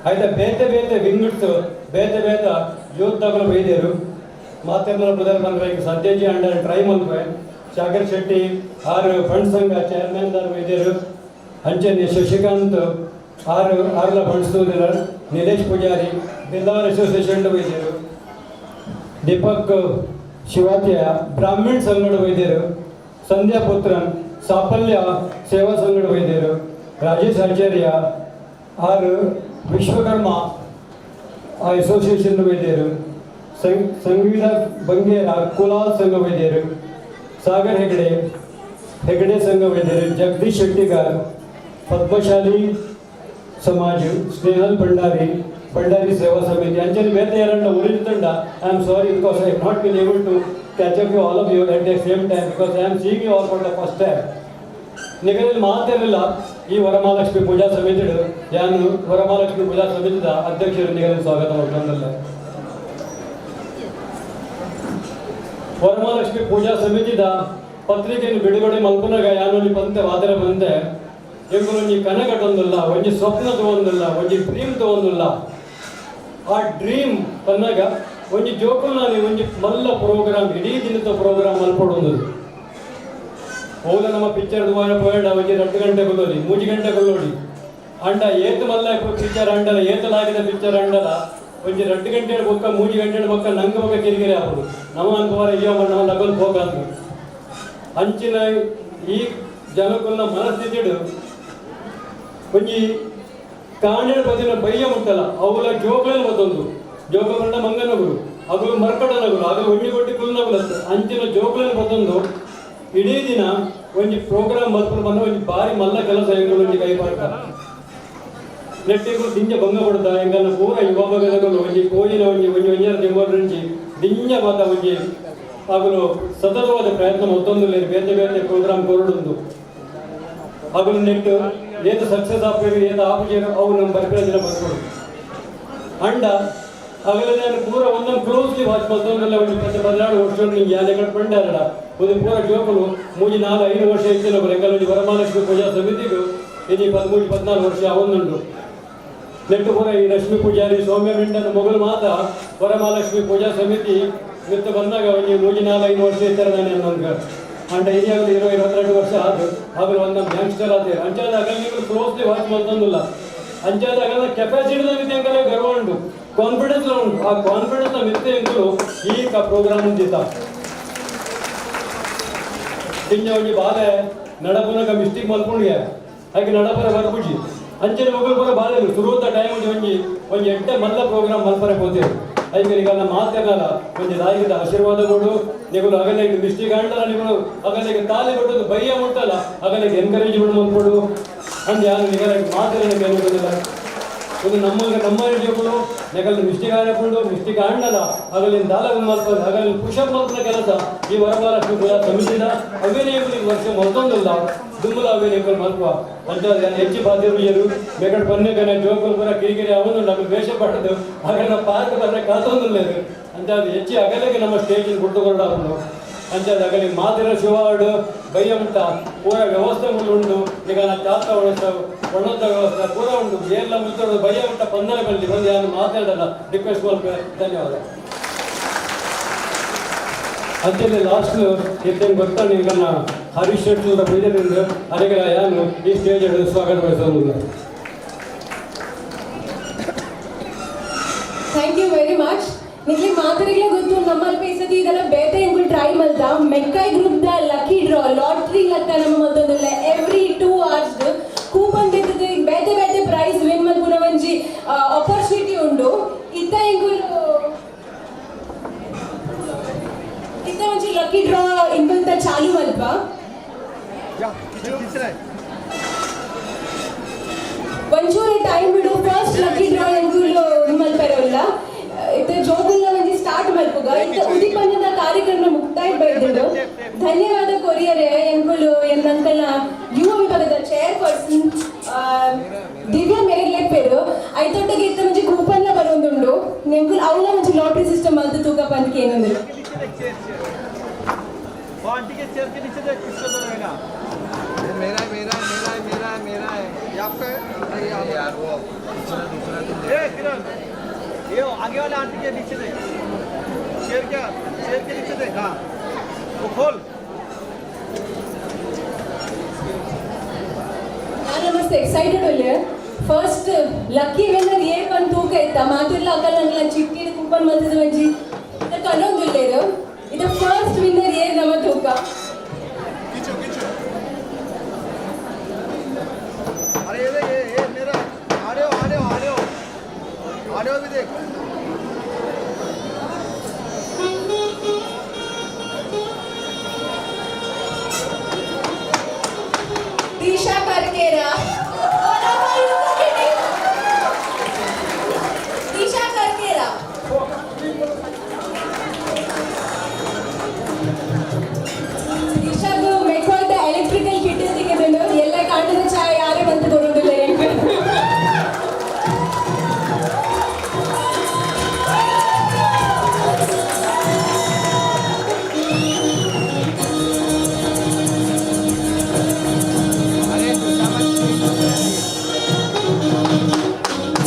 ಆಯ್ತ ಬೇತೆ ಬೇತೆ ವಿಂಗ್ಸ್, ಬೇತೆ ಬೇತೆ ಯೂತ್ದಗಲು ಬೈದೇರು. ಮಾತೆರ್ನ ಬ್ರದರ್ ಬಂದ್ರೆ ಈಗ ಸದ್ಯಜಿ ಅಂಡರ್ ಟ್ರೈ ಮಲ್ಪೆ. ಸಾಗರ್ ಶೆಟ್ಟಿ ಆರು ಫಂಡ್ ಸಂಘ ಚೇರ್ಮನ್ ದಾರ್ ಬೈದೇರು. ಅಂಚನೆ ಶಶಿಕಾಂತ್ ಆರು ಆರ್ಲ ಫಂಡ್ಸ್, ನಿಲೇಶ್ ಪೂಜಾರಿ ಬಿಲ್ಲಾವರ್ ಅಸೋಸಿಯೇಷನ್ ಬೈದೇರು, ದೀಪಕ್ ಶಿವಾತ್ಯ ಬ್ರಾಹ್ಮಣ್ ಸಂಘಡ ವೈದ್ಯರು, ಸಂಧ್ಯಾ ಪುತ್ರನ್ ಸಾಫಲ್ಯ ಸೇವಾ ಸಂಘಡ ವೈದ್ಯರು, ರಾಜೇಶ್ ಆಚಾರ್ಯ ಆರು ವಿಶ್ವಕರ್ಮ ಅಸೋಸಿಯೇಷನ್ ವೈದ್ಯರು, ಸಂಗೀತ ಬಂಗೇರ ಕುಲಾಲ್ ಸಂಘ ವೈದ್ಯರು, ಸಾಗರ್ ಹೆಗಡೆ ಹೆಗಡೆ ಸಂಘ ವೈದ್ಯರು, ಜಗದೀಶ್ ಶೆಟ್ಟಿಗಾರ್ ಪದ್ಮಶಾಲಿ ಸಮಾಜ, ಸ್ನೇಹಲ್ ಭಂಡಾರಿ ಭಂಡಾರಿ ಸೇವಾ ಸಮಿತಿ. ಅಂಚನೆ ಬೇತೆ ಯಾರನ್ನ ಉಳಿದಂಡ, I am sorry because I not been able to catch up you all of you at the same time because I am seeing you all for the first time. ನಿಗದಲ್ಲಿ ಮಾತಿರಲಿಲ್ಲ. ಈ ವರಮಹಾಲಕ್ಷ್ಮಿ ಪೂಜಾ ಸಮಿತಿ, ಯಾನು ವರಮಹಾಲಕ್ಷ್ಮಿ ಪೂಜಾ ಸಮಿತಿದ ಅಧ್ಯಕ್ಷರು ನಿಗದಲ್ಲಿ ಸ್ವಾಗತ ಮಾಡ್ಕೊಂಡಲ್ಲ. ವರಮಹಾಲಕ್ಷ್ಮಿ ಪೂಜಾ ಸಮಿತಿದ ಪತ್ರಿಕೆಯನ್ನು ಬಿಡುಗಡೆ ಮಲ್ಪುನಗ ಯಾನೊಂಜಿ ಪಂತೆ ವಾದರ ಬಂದೆ. ಎಂಕುಲೊಂಜಿ ಕನ ಕಟ್ಟೊಂದುಲ್ಲ, ಒಂಜಿ ಸ್ವಪ್ನ ತಗೊಂದುಲ್ಲ, ಒಂಜಿ ಡ್ರೀಮ್ ತಗೊಂದುಲ್ಲ. ಆ ಡ್ರೀಮ್ ಪನ್ನಾಗ ಒಂಜಿ ಜೋಕುಲ್ನಾನಿ ಒಂಜಿ ಮಲ್ಲ ಪ್ರೋಗ್ರಾಮ್, ಇಡೀ ದಿನದ ಪ್ರೋಗ್ರಾಮ್ ಮಲ್ಪೊಡೊಂದು. ಓಲ ನಮ್ಮ ಪಿಕ್ಚರ್ ದುವಾರ ಪೋಯಡ ಒಂಜಿ 2 ಗಂಟೆ ಕೊಲ್ಲೋಡಿ, 3 ಗಂಟೆ ಕೊಲ್ಲೋಡಿ. ಅಂಡ ಏತ್ ಮಲ್ಲ ಪಿಕ್ಚರ್ ಅಂಡಲ, ಏತಲಾಗಿದ ಪಿಕ್ಚರ್ ಅಂಡಲ, ಒಂಜಿ 2 ಗಂಟೆ ಬೊಕ್ಕ 3 ಗಂಟೆ ಬೊಕ್ಕ ನಂಗ ಬೊಕ್ಕ ಕಿರಿಕಿರಿ ಆಪುಂಡು. ನಮ್ಮ ಅನ್ಪುವಾರ ಅಯ್ಯೋ ನಮ್ಮ ಲಗಲ್ ಹೋಗಂದು. ಅಂಚಿನ ಈ ಜನಕುಲ್ನ ಮನಸ್ಥಿತಿಡು ಒಂಜಿ ಕಾಣೆಡ್ ಬದಿನ ಬಯ್ಯ ಮುಟ್ಟಲ್ಲ ಅವುಲ ಜೋಕುಲೆನ್ ಬತ್ತೊಂದು. ಜೋಕ ಪಂಡ ಮಂಗನಗುಲು, ಅಗುಲು ಮರ್ಕಡನಗುಲು, ಅಗುಲು ಒಂಜಿ ಕೊಟ್ಟಿ ಕುಲ್ನಗುಲು. ಅಂಚಿನ ಜೋಕುಲೆನ್ ಬತ್ತೊಂದು ಇಡೀ ದಿನ ಒಂಜಿ ಪ್ರೋಗ್ರಾಮ್ ಮಲ್ಪುನ ಬಂದ ಒಂಜಿ ಬಾರಿ ಮಲ್ಲ ಕೆಲಸ ಎಂಕುಲು ಒಂಜಿ ಕೈ ಪಾಡ್ಕ. ನೆಟ್ಟಿಗೂ ದಿಂಜ ಭಂಗ ಪಡುತ್ತ ಎಂಕಲ್ನ ಪೂರ ಯುವ ಭಾಗದಗಳು ಒಂಜಿ ಕೋಜಿನ ಒಂಜಿ ಒಂಜಿ ಒಂಜರ ತಿಂಗೊಳು ದಿಂಜ ಮಾತ ಒಂಜಿ ಆಗಲು ಸತತವಾದ ಪ್ರಯತ್ನ ಮತ್ತೊಂದು ಬೇತೆ ಬೇತೆ ಪ್ರೋಗ್ರಾಮ್ ಕೊರಡುಂದು ಅಗಲು ನೆಟ್ಟು ಏತ ಸಕ್ಸಸ್ ಆಪೇರು ಏತ ಆಪುಜೇರು ಅವು ನಮ್ಮ ಬರ್ಪಿನ ಬರ್ಕೊಡು ಅಂಡ ಅಗಲದೆ ಪೂರ ಒಂದೊಂದು ಕ್ಲೋಸ್ಲಿ ವಾಚ್ ಮತ್ತೊಂದೆಲ್ಲ ಒಂದು ಪತ್ತೆ 14 ವರ್ಷ ನಿಂಗೆ ಯಾಲೆ ಪಂಡಾರಡ ಒಂದು ಪೂರ ಜೋಕುಲು 3 4 5 ವರ್ಷ ಇತ್ತಿನ ಎಂಕಲ್ ವರಮಹಾಲಕ್ಷ್ಮಿ ಪೂಜಾ ಸಮಿತಿಗೂ ಇದು 13 14 ವರ್ಷ ಅವನುಂಟು ನೆಟ್ಟು ಪೂರ ಈ ರಶ್ಮಿ ಪೂಜಾರಿ ಸೌಮ್ಯ ಮಿಂಡನ ಮೊಗಲು ಮಾತ ವರಮಹಾಲಕ್ಷ್ಮಿ ಪೂಜಾ ಸಮಿತಿ ಮಿತ್ತ ಬಂದಾಗ ಒಂಜಿ 3 4 5 ವರ್ಷ ಇತ್ತಾರೆ ನಾನು ನನ್ಗೆ ಅಂಡ ಹಿರಿಯಾಗಲು 20 22 ವರ್ಷ ಆದ್ರು ಆಗಲು ಒಂದು ಯಂಗ್ಸ್ಟರ್ ಆದ್ರೆ ಅಂಚಾದ ಅಗಲ್ ನೀವು ಕ್ಲೋಸ್ಲಿ ವಾಚ್ ಮಲ್ತೊಂದಿಲ್ಲ ಅಂಚಾದ ಅಗಲ ಕೆಪಾಸಿಟಿ ಮಿತ್ತೆ ಎಂಕಲೆ ಗರ್ವ ಉಂಟು ಕಾನ್ಫಿಡೆನ್ಸ್ ಉಂಟು ಆ ಕಾನ್ಫಿಡೆನ್ಸ್ ಮಿತ್ತೆ ಎಂಕಲು ಈ ಪ್ರೋಗ್ರಾಮ್ ಉಂದಿತ್ತ ದಿಂಜ ಒಂಜಿ ಬಾಲೆ ನಡಪುನಕ ಮಿಸ್ಟೇಕ್ ಮಲ್ಪುಂಡಿಗೆ ಹಾಗೆ ನಡಪರ ಬರ್ಪುಜಿ ಅಂಚನೆ ಮೊಗಲು ಪೂರ ಬಾಲೆ ಸುರುತ್ತ ಟೈಮ್ ಒಂಜಿ ಒಂಜಿ ಒಂಜಿ ಎಡ್ಡೆ ಮಲ್ಲ ಪ್ರೋಗ್ರಾಮ್ ಮಲ್ಪರೆ ಪೋತೇವೆ ಐಕರಿಗೆಲ್ಲ ಮಾತೆಗಲ್ಲ ಒಂಜಿ ದಾಯಿಗದ ಆಶೀರ್ವಾದ ಕೊಡು ನಿಗಳು ಅಗಲಿಗೆ ಮಿಸ್ಟೇಕ್ ಆಂಡಲ್ಲ ನಿಗಳು ಅಗಲಿಗೆ ತಾಲಿ ಕೊಟ್ಟದ್ದು ಬಯ್ಯ ಮುಟ್ಟಲ್ಲ ಅಗಲಿಗೆ ಎನ್ಕರೇಜ್ ಬಿಡು ಮಲ್ಪಡು ಅಂದ್ ಯಾರು ನಿಗಲ ಮಾತೆಲ್ಲ ಕೇಳುವುದಿಲ್ಲ ಇದು ನಮ್ಮ ನಮ್ಮ ಜೀವಗಳು ನೆಗಲ್ ಮಿಸ್ಟೇಕ್ ಆಡಕೊಂಡು ಮಿಸ್ಟೇಕ್ ಆಂಡಲ್ಲ ಅಗಲಿನ ದಾಲ ಮಲ್ಪ ಅಗಲಿನ ಪುಷಪ್ ಮಲ್ಪನ ಕೆಲಸ ಈ ವರಮಹಾಲಕ್ಷ್ಮಿ ಪೂಜಾ ಸಮಿತಿದ ಅವೇನೇ ವರ್ಷ ಮಲ್ತೊಂದಿಲ್ಲ ದುಮ್ಮಲ ಅವೇನೇ ಮಲ್ಪ ಅಂತ ಹೆಚ್ಚು ಬಾಧ್ಯರು ಬೇಕಡೆ ಬನ್ನಿ ಕನೆ ಜೋಕುಲು ಪೂರ ಕಿರಿಕಿರಿ ಅವನು ನಮಗೆ ವೇಷ ಪಡೆದು ಹಾಗೆ ಪಾರ್ಕ್ ಬಂದರೆ ಕಾತೊಂದಿಲ್ಲ ಅಂತ ಅದು ಹೆಚ್ಚು ಅಗಲಿಗೆ ನಮ್ಮ ಸ್ಟೇಜ್ ಗುಡ್ಡುಕೊರಡಾಗುಂಡು ಅಂತ ಅಗಲಿ ಮಾತಿನ ಶಿವಾಡು ಬಯ್ಯ ಉಂಟ ಪೂರ ವ್ಯವಸ್ಥೆ ಉಂಟು ಈಗ ಚಾತ ವ್ಯವಸ್ಥೆ ಒಣಂತ ವ್ಯವಸ್ಥೆ ಪೂರ ಉಂಟು ಎಲ್ಲ ಮುಲ್ತೋಡು ಬಯ್ಯ ಉಂಟ ಪಂದನೆ ಬಲ್ಲಿ ಬಂದು ಯಾರು ಮಾತಾಡಲ್ಲ ರಿಕ್ವೆಸ್ಟ್ ಮಾಡ್ಬೇಕು. ಧನ್ಯವಾದ. ಅಂಚನೆ ಲಾಸ್ಟ್ ಇತ್ತೇನು ಗೊತ್ತಾ ಈಗ ಹರೀಶ್ ಶೆಟ್ಟಿ ಬೈದರಿಂದ ಅದಕ್ಕೆ ಯಾರು ಈ ಸ್ಟೇಜ್ ಸ್ವಾಗತ ಬಯಸೋದಿಲ್ಲ. Thank you very much. ನಿಮಗೆ ಮಾತರಿಗಳೇ ಗೊತ್ತು ನಮ್ಮಲ್ಲಿ ಈ ಸತಿ ಇದೆಲ್ಲ ಬೇತೆ ಎಂಗುಲ್ ಟ್ರೈ ಮಲ್ತ McCoy group the lucky draw lottery ಲಕ್ಕ ನಮ್ಮ ಮಲ್ತೊಂದುಲ್ಲ ಎವ್ರಿ 2 ಅವರ್ಸ್ ಕೂಪನ್ ಬಿದ್ದದು ಬೇತೆ ಬೇತೆ ಪ್ರೈಸ್ ವಿನ್ ಮಲ್ಪುನ ಒಂಜಿ ಅಪರ್ಚುನಿಟಿ ಉಂಡು. ಇತ್ತ ಎಂಗುಲ್ ಇತ್ತ ಒಂಜಿ ಲಕ್ಕಿ ಡ್ರಾ ಇಂಬಂತ ಚಾಲು ಮಲ್ಪ ಒಂಚೂರು ಟೈಮ್ ಬಿಡು ಫಸ್ಟ್ ಲಕ್ಕಿ ಡ್ರಾ ಎಂಗುಲ್ ಮಲ್ಪೆರಲ್ಲ ಇತ್ತ ಜೋಗುಲ್ಲ ಒಂಜಿ ಸ್ಟಾರ್ಟ್ ಮಲ್ಪುಗ ಇತ್ತ ಉದಿಪನ್ನದ ಕಾರ್ಯಕ್ರಮ ಮುಕ್ತಾಯ ಬೈದಿದ್ದು. ಧನ್ಯವಾದ ಕೊರಿಯರೆ ಎಂಕುಲು ಎನ್ನಂಕಲ್ನ ಯುವ ವಿಭಾಗದ ಚೇರ್ ಪರ್ಸನ್ ದಿವ್ಯಾ ಮೇರ್ಲೆಪ್ಪೇರು ಐತೊಟ್ಟಿಗೆ ಇತ್ತ ಒಂಜಿ ಕೂಪನ್ನ ಬರೋದುಂಡು ನೆಂಕುಲ್ ಅವಳ ಒಂಜಿ ಲಾಟ್ರಿ ಸಿಸ್ಟಮ್ ಮಲ್ತು ತೂಕಪ್ಪ ಅಂತ ಏನಂದ್ರು. मेरा है मेरा है मेरा है मेरा है मेरा है ये आपका है नहीं यार वो दूसरा दूसरा ए किरण ये आगे वाले आंटी के नीचे देख शेर क्या शेर के नीचे देख हाँ वो खोल. ನಾನು ಮಸ್ತ್ ಎಕ್ಸೈಟೆಡ್ ಒಳ್ಳೆ ಫಸ್ಟ್ ಲಕ್ಕಿ ವಿನ್ನರ್ ಏರ್ ಬಂದು ತೂಕ ಇತ್ತ ಮಾತಿಲ್ಲ ಅಕ್ಕಲ್ಲ ಅಂಗಲ ಚಿಟ್ಟಿ ಕೂಪನ್ ಮಲ್ತದ ಒಂಜಿ ಕನೊಂದುಲ್ಲೇರು ಇದು ಫಸ್ಟ್ ವಿನ್ನರ್ ಏರ್ ನಮ್ಮ ತೂಕ. अरे ये ये ये मेरा आड़े आड़े आड़े आड़े भी देख. दिशा करकेरा दिशा करकेरा ದಿಶಾಗು ಮೆಕ್ವಾಯ್ದ ಎಲೆಕ್ಟ್ರಿಕಲ್ ಕಿಟ್ ತಿಕ್ಕಿದ್ದು ಎಲ್ಲ ಕಾಂಡದ ಚಾಯ್ ಯಾರೇ ಬಂದು ಕೊಡೋದಿಲ್ಲ.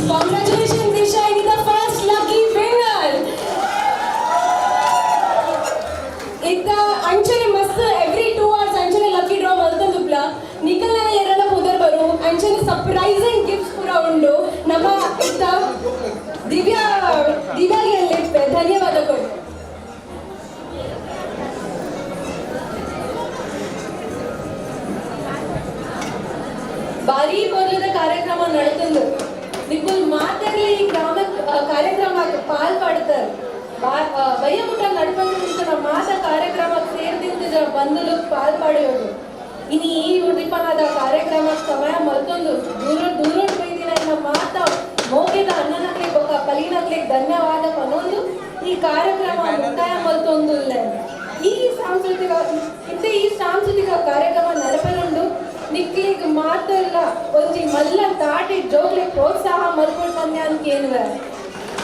Congratulations, Disha, you are the first lucky winner. ಇತ್ತ ಅಂಚನೆ ಮಸ್ತ್ ಎವ್ರಿ 2 ಅವರ್ಸ್ ಅಂಚನೆ ಲಕ್ಕಿ ಡ್ರಾ ಮಲ್ತೊಂದುಪ್ಲ ನಿಕಲ್ನ ಎರಡ ಪುದರ್ ಬರು ಅಂಚನೆ ಸರ್ಪ್ರೈಸಿಂಗ್ ಗಿಫ್ಟ್ಸ್ ಪೂರ ಉಂಡು ನಮ್ಮ ಇತ್ತ ದಿವ್ಯಾ ದಿವ್ಯಾಗೆ ಧನ್ಯವಾದಗಳು. ಭಾರಿ ಮೊದಲದ ಕಾರ್ಯಕ್ರಮ ನಡೆತಂದು ನಿಕುಲ್ ಮಾತಾಡ್ಲಿ ಈ ಗ್ರಾಮ ಕಾರ್ಯಕ್ರಮ ಪಾಲ್ ಪಡ್ತಾರೆ ಬಯ್ಯ ಮುಟ್ಟ ನಡ್ಪಂದು ನಿಂತ ಮಾತ ಕಾರ್ಯಕ್ರಮಕ್ಕೆ ಸೇರ್ದಿಂತ ಬಂದಲು ಪಾಲ್ ಪಡೆಯೋದು. ಇನ್ನು ಈ ಉದ್ದೀಪನದ ಕಾರ್ಯಕ್ರಮಕ್ಕೆ ಸಮಯ ಮಲ್ತೊಂದು ದೂರ ದೂರ ಬೈದಿನ ಎನ್ನ ಮಾತ ಮೋಕೆದ ಅಣ್ಣನಕ್ಲೆ ಬೊಕ ಪಲಿನಕ್ಲೆ ಧನ್ಯವಾದ ಪನೊಂದು ಈ ಕಾರ್ಯಕ್ರಮ ಮುಕ್ತಾಯ ಮಲ್ತೊಂದುಲ್ಲೆ. ಈ ಸಾಂಸ್ಕೃತಿಕ ಇತ್ತೆ ಈ ಸಾಂಸ್ಕೃತಿಕ ಕಾರ್ಯಕ್ರಮ ನಡಪನುಂಡು. ನಿಕ್ಲಿಗ್ ಮಾತೆಲ್ಲ ಒಂಜಿ ಮಲ್ಲ ತಾಟಿ ಜೋಗ್ಲೆ ಪ್ರೋತ್ಸಾಹ ಮಲ್ಪೊಡು ಪಂದೆ ಅಂತ.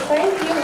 Thank you.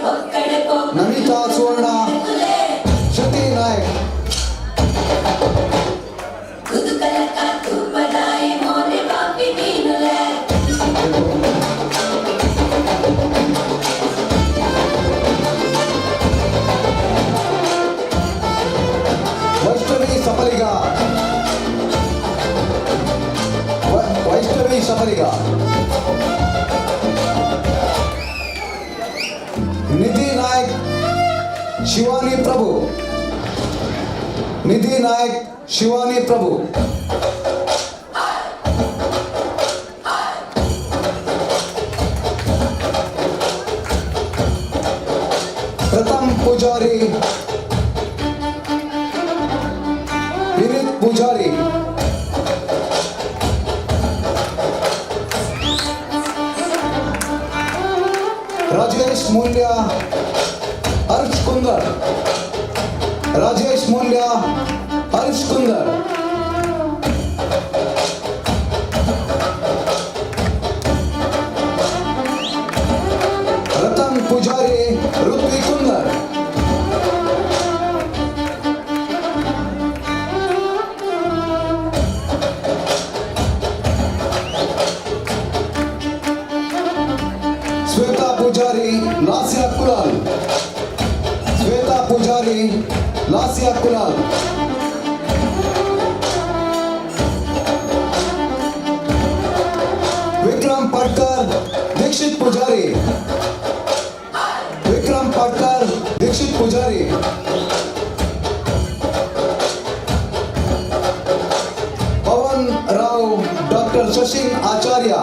Namitha Suvarna, Shruti Nayak. Vaishnavi Saphaliga, Vaishnavi Saphaliga. Nidhi Nayak, Shivani Prabhu. Nidhi Nayak, Shivani Prabhu. Pratham Poojary, Vineeth Poojary. Rajesh Moolya, Harsh Kunder. Rajesh Moolya, Harsh Kunder. Ratan Poojary, Ruthvi Kunder. Shwetha Poojary, Lasya Kulal. Shwetha Poojary, Lasya Kulal. Vikram Patkar, Dixit Poojary. Vikram Patkar, Dixit Poojary. Pavan Rao, doctor Shashin Acharya.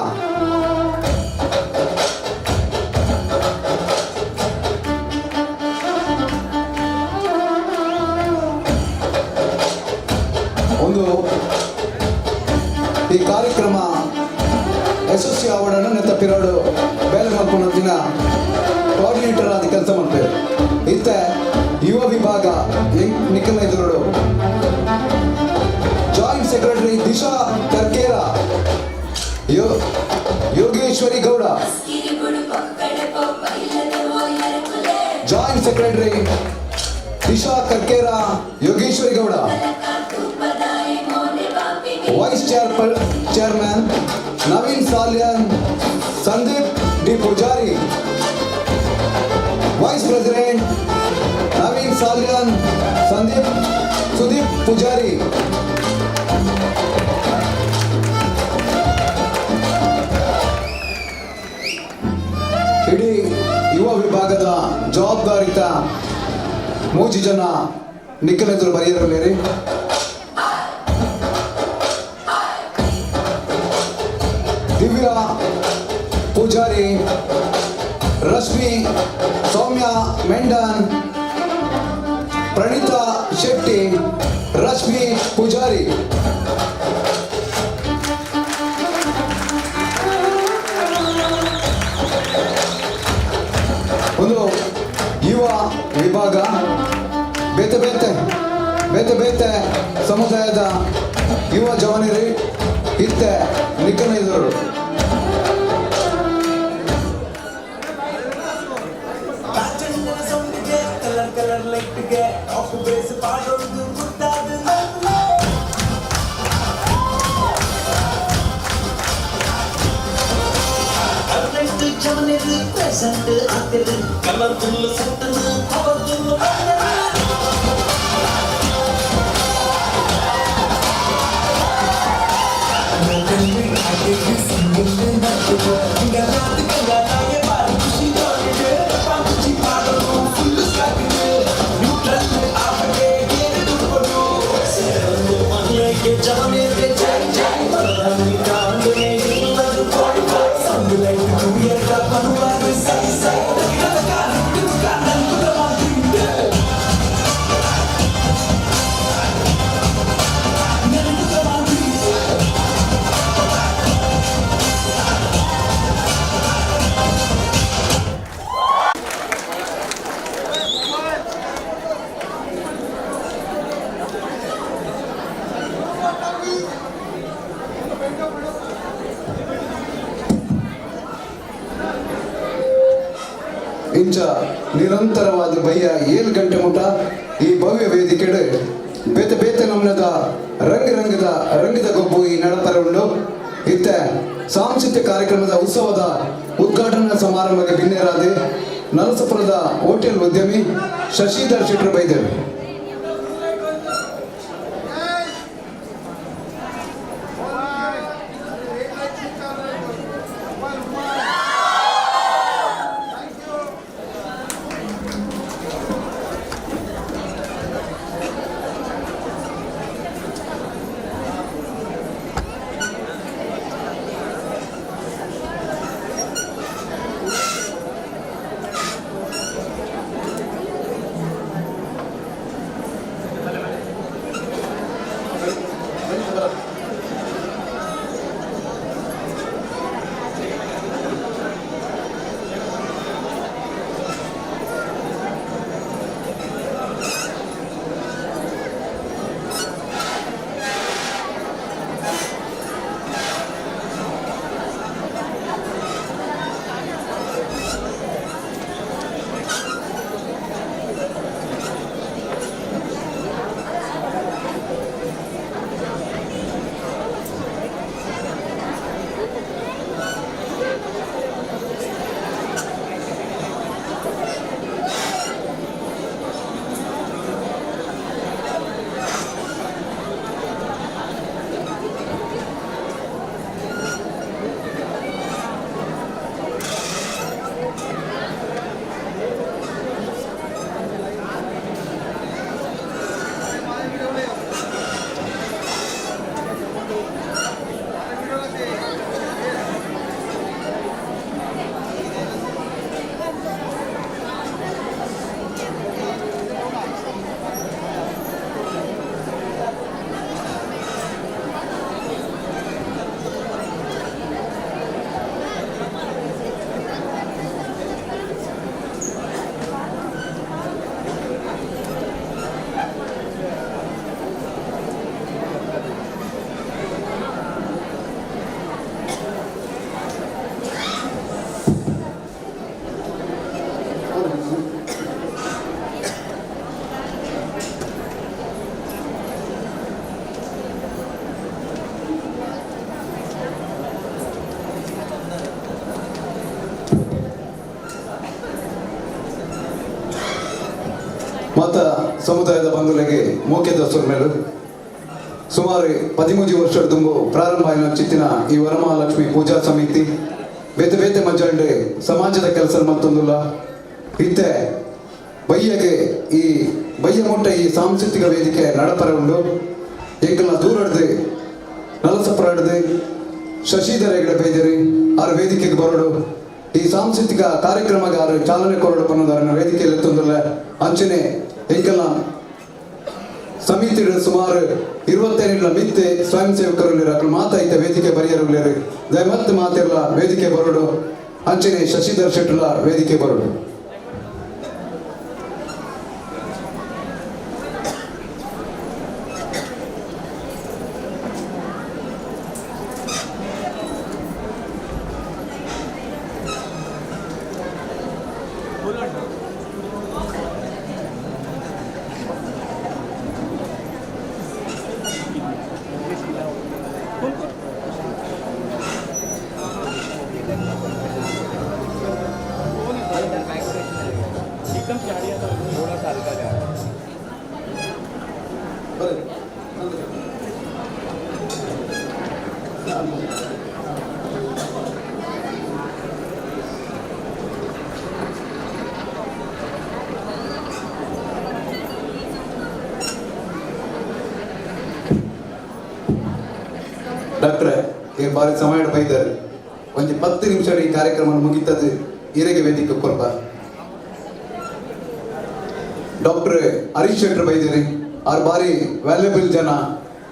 ಒಂದು ಈ ಕಾರ್ಯಕ್ರಮ ಯಶಸ್ವಿ ಆವಡನ್ನು ನೆತ್ತಪಿರೋಡು ಬೇಲೆ ಮಲ್ಪುನ ದಿನ ಕೋಆರ್ಡಿನೇಟರ್ ಆದ ಕೆಲಸ ಮಾಡ್ತೇವೆ. ಇತ್ತ ಯುವ ವಿಭಾಗ ನಿಖಿಲ್ ಎದುರುಡು joint secretary Disha Karkera, Yogeshwari Gowda. Joint secretary Disha Karkera, Yogeshwari Gowda. Vice chairman Naveen Salian, Sandeep D Poojary. Vice president Naveen Salian, Sandeep Sudeep Poojary. ಇಡೀ ಯುವ ವಿಭಾಗದ ಜವಾಬ್ದಾರಿತ ಮೂಜಿ ಜನ ನಿಖಲೆದುರು ಬರೆಯರಲೇರಿ. ದಿವ್ಯಾ ಪೂಜಾರಿ, ರಶ್ಮಿ, ಸೌಮ್ಯ ಮೆಂಡನ್, ಪ್ರಣೀತಾ ಶೆಟ್ಟಿ, ರಶ್ಮಿ ಪೂಜಾರಿ. ಒಂದು ಯುವ ವಿಭಾಗ ಬೇತೆ ಬೇತೆ ಬೇತೆ ಬೇತೆ ಸಮುದಾಯದ ಯುವ ಜವನರಿ ಇತ್ತೆ ನಿಖನ ಎದುರು. ಕಲರ್ ಕಲರ್ ಲೈಟ್ಗೆ ಟಾಪ್ ಬೇಸ್ ಪಾಡೋದು ಗೊತ್ತಾದ ಕರೆಂಟ್ ಜವನರು ಪ್ರೆಸೆಂಟ್ ಆಗ್ತಿರು ಕಲರ್ಫುಲ್ ಸೆಟ್ಟನು ಪವರ್ಫುಲ್. ಇಂಚ ನಿರಂತರವಾದ ಬಯ್ಯ 7 ಗಂಟೆ ಮುಟ ಈ ಭವ್ಯ ವೇದಿಕೆಡು ಬೇತೆ ಬೇತೆ ನಮ್ನದ ರಂಗ ರಂಗದ ರಂಗದ ಗೊಬ್ಬು ಈ ನಡಪರ ಉಂಡು. ಇತ್ತೆ ಸಾಂಸ್ಕೃತಿಕ ಕಾರ್ಯಕ್ರಮದ ಉತ್ಸವದ ಉದ್ಘಾಟನಾ ಸಮಾರಂಭಕ್ಕೆ ಬಿನ್ನೇರಾದೆ ನರಸಪುರದ ಹೋಟೆಲ್ ಉದ್ಯಮಿ ಶಶಿಧರ್ ಶೆಟ್ಟರ್ ಬೈದರು. ಮಾತ ಸಮುದಾಯದ ಬಂಧುಗಳಿಗೆ ಮೋಕೆದ ಮೇಲು ಸುಮಾರು 13 ವರ್ಷದ ತುಂಬು ಪ್ರಾರಂಭ ಆಯಿನ ಚಿತ್ತಿನ ಈ ವರಮಹಾಲಕ್ಷ್ಮಿ ಪೂಜಾ ಸಮಿತಿ ಬೇತೆ ಬೇತೆ ಮಜ್ಜಂಡೆ ಸಮಾಜದ ಕೆಲಸ ಮತ್ತೊಂದುಲ್ಲ ಇತ್ತೆ ಬಯ್ಯಗೆ ಈ ಬಯ್ಯ ಮುಟ್ಟ ಈ ಸಾಂಸ್ಕೃತಿಕ ವೇದಿಕೆ ನಡಪರ ಉಂಡು. ಎಂಕಲ್ನ ದೂರಡ್ದು ನಲಸಪುರ ಶಶಿಧರ ಹೆಗಡೆ ಬೈದೇರಿ ಆರು ವೇದಿಕೆಗೆ ಬರೋಡು ಈ ಸಾಂಸ್ಕೃತಿಕ ಕಾರ್ಯಕ್ರಮಕ್ಕೆ ಆರು ಚಾಲನೆ ಕೊರಡು ಪನ್ನೋದಾರನ ವೇದಿಕೆಯಲ್ಲಿ ತೊಂದಲ್ಲ. ಅಂಚನೆ ಎಂಕಲ್ನ ಸಮಿತಿ ಸುಮಾರು 25 ಮಿತ್ತೆ ಸ್ವಯಂ ಸೇವಕರು ಅಕಲ್ ಮಾತಾಯ್ತ ವೇದಿಕೆ ಬರಿಯರು ದಯಮತ್ತು ಮಾತಿರಲ್ಲ ವೇದಿಕೆ ಬರೋಡು. ಅಂಚನೆ ಶಶಿಧರ್ ಶೆಟ್ಟರ್ಲ ವೇದಿಕೆ ಬರೋಡು. ಡಾಕ್ಟ್ರೆ ಈ ಬಾರಿ ಸಮಯ ಬೈದಾರೆ ಒಂದು 10 ನಿಮಿಷ ಈ ಕಾರ್ಯಕ್ರಮ ಮುಗಿತದೆ. ಹಿರೇಗೆ ವೇದಿಕೆ ಕೊರ್ಪ ಡಾಕ್ಟರ್ ಹರೀಶ್ ಶೆಟ್ಟರ್ ಬೈದೇರಿ ಆರು ಬಾರಿ ವ್ಯಾಲ್ಯೂಬಲ್ ಜನ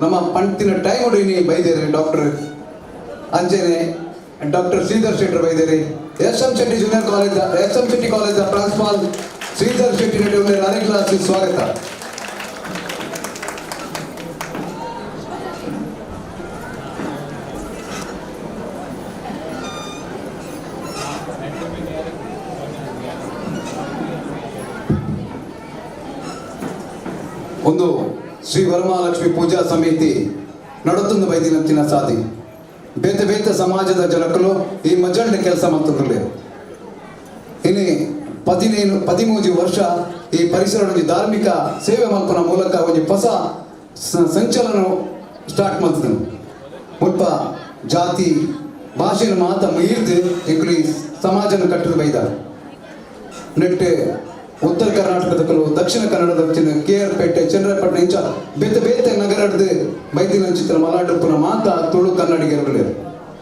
ನಮ್ಮ ಪಂಟಿನ ಟೈಮ್ ಹೊಡೀನಿ ಬೈದೇರಿ ಡಾಕ್ಟರ್. ಅಂಚೆನೆ ಡಾಕ್ಟರ್ ಶ್ರೀಧರ್ ಶೆಟ್ಟರ್ ಬೈದೇರಿ S M Shetty junior college S M Shetty college principal Sridhar Shetty ನಡುವೆ ಕ್ಲಾಸ್ ಸ್ವಾಗತ. ಒಂದು ಶ್ರೀ ವರಮಹಾಲಕ್ಷ್ಮಿ ಪೂಜಾ ಸಮಿತಿ ನಡತೊಂದು ಬೈದಿನಂಚಿನ ಸಾದಿ ಬೇತೆ ಬೇತೆ ಸಮಾಜದ ಜನಕುಲು ಈ ಮಜಲ್ಡ್ ಕೆಲಸ ಮಲ್ತೊಂದುಲ್ಲೆರ್. ಇನಿ 15 13 ವರ್ಷ ಈ ಪರಿಸರ ಒಂಜಿ ಧಾರ್ಮಿಕ ಸೇವೆ ಮಲ್ಪುನ ಮೂಲಕ ಒಂಜಿ ಹೊಸ ಸಂಚಲನ ಸ್ಟಾರ್ಟ್ ಮಲ್ತುಂಡು. ಮುಲ್ಪ ಜಾತಿ ಭಾಷೆನ ಮಾತ ಮೀರ್ದು ಎಂಕುಲು ಈ ಸಮಾಜನ ಕಟ್ಟುದು ಬೈದ. ನೆಟ್ಟೆ ಉತ್ತರ ಕರ್ನಾಟಕದ ದಕ್ಷಿಣ ಕನ್ನಡದ ಕೆ ಆರ್ ಪೇಟೆ, ಚಂದ್ರಪಟ್ಟಣ ಇಂಚ ಬೇತೆ ಬೇತೆ ನಗರಡ್ದು ಬೈದಿನಂಚಿತ್ತಿನ ಮಲಾಡುಪ್ಪುನ ಮಾತ ತುಳು ಕನ್ನಡಿಗರುಗಳು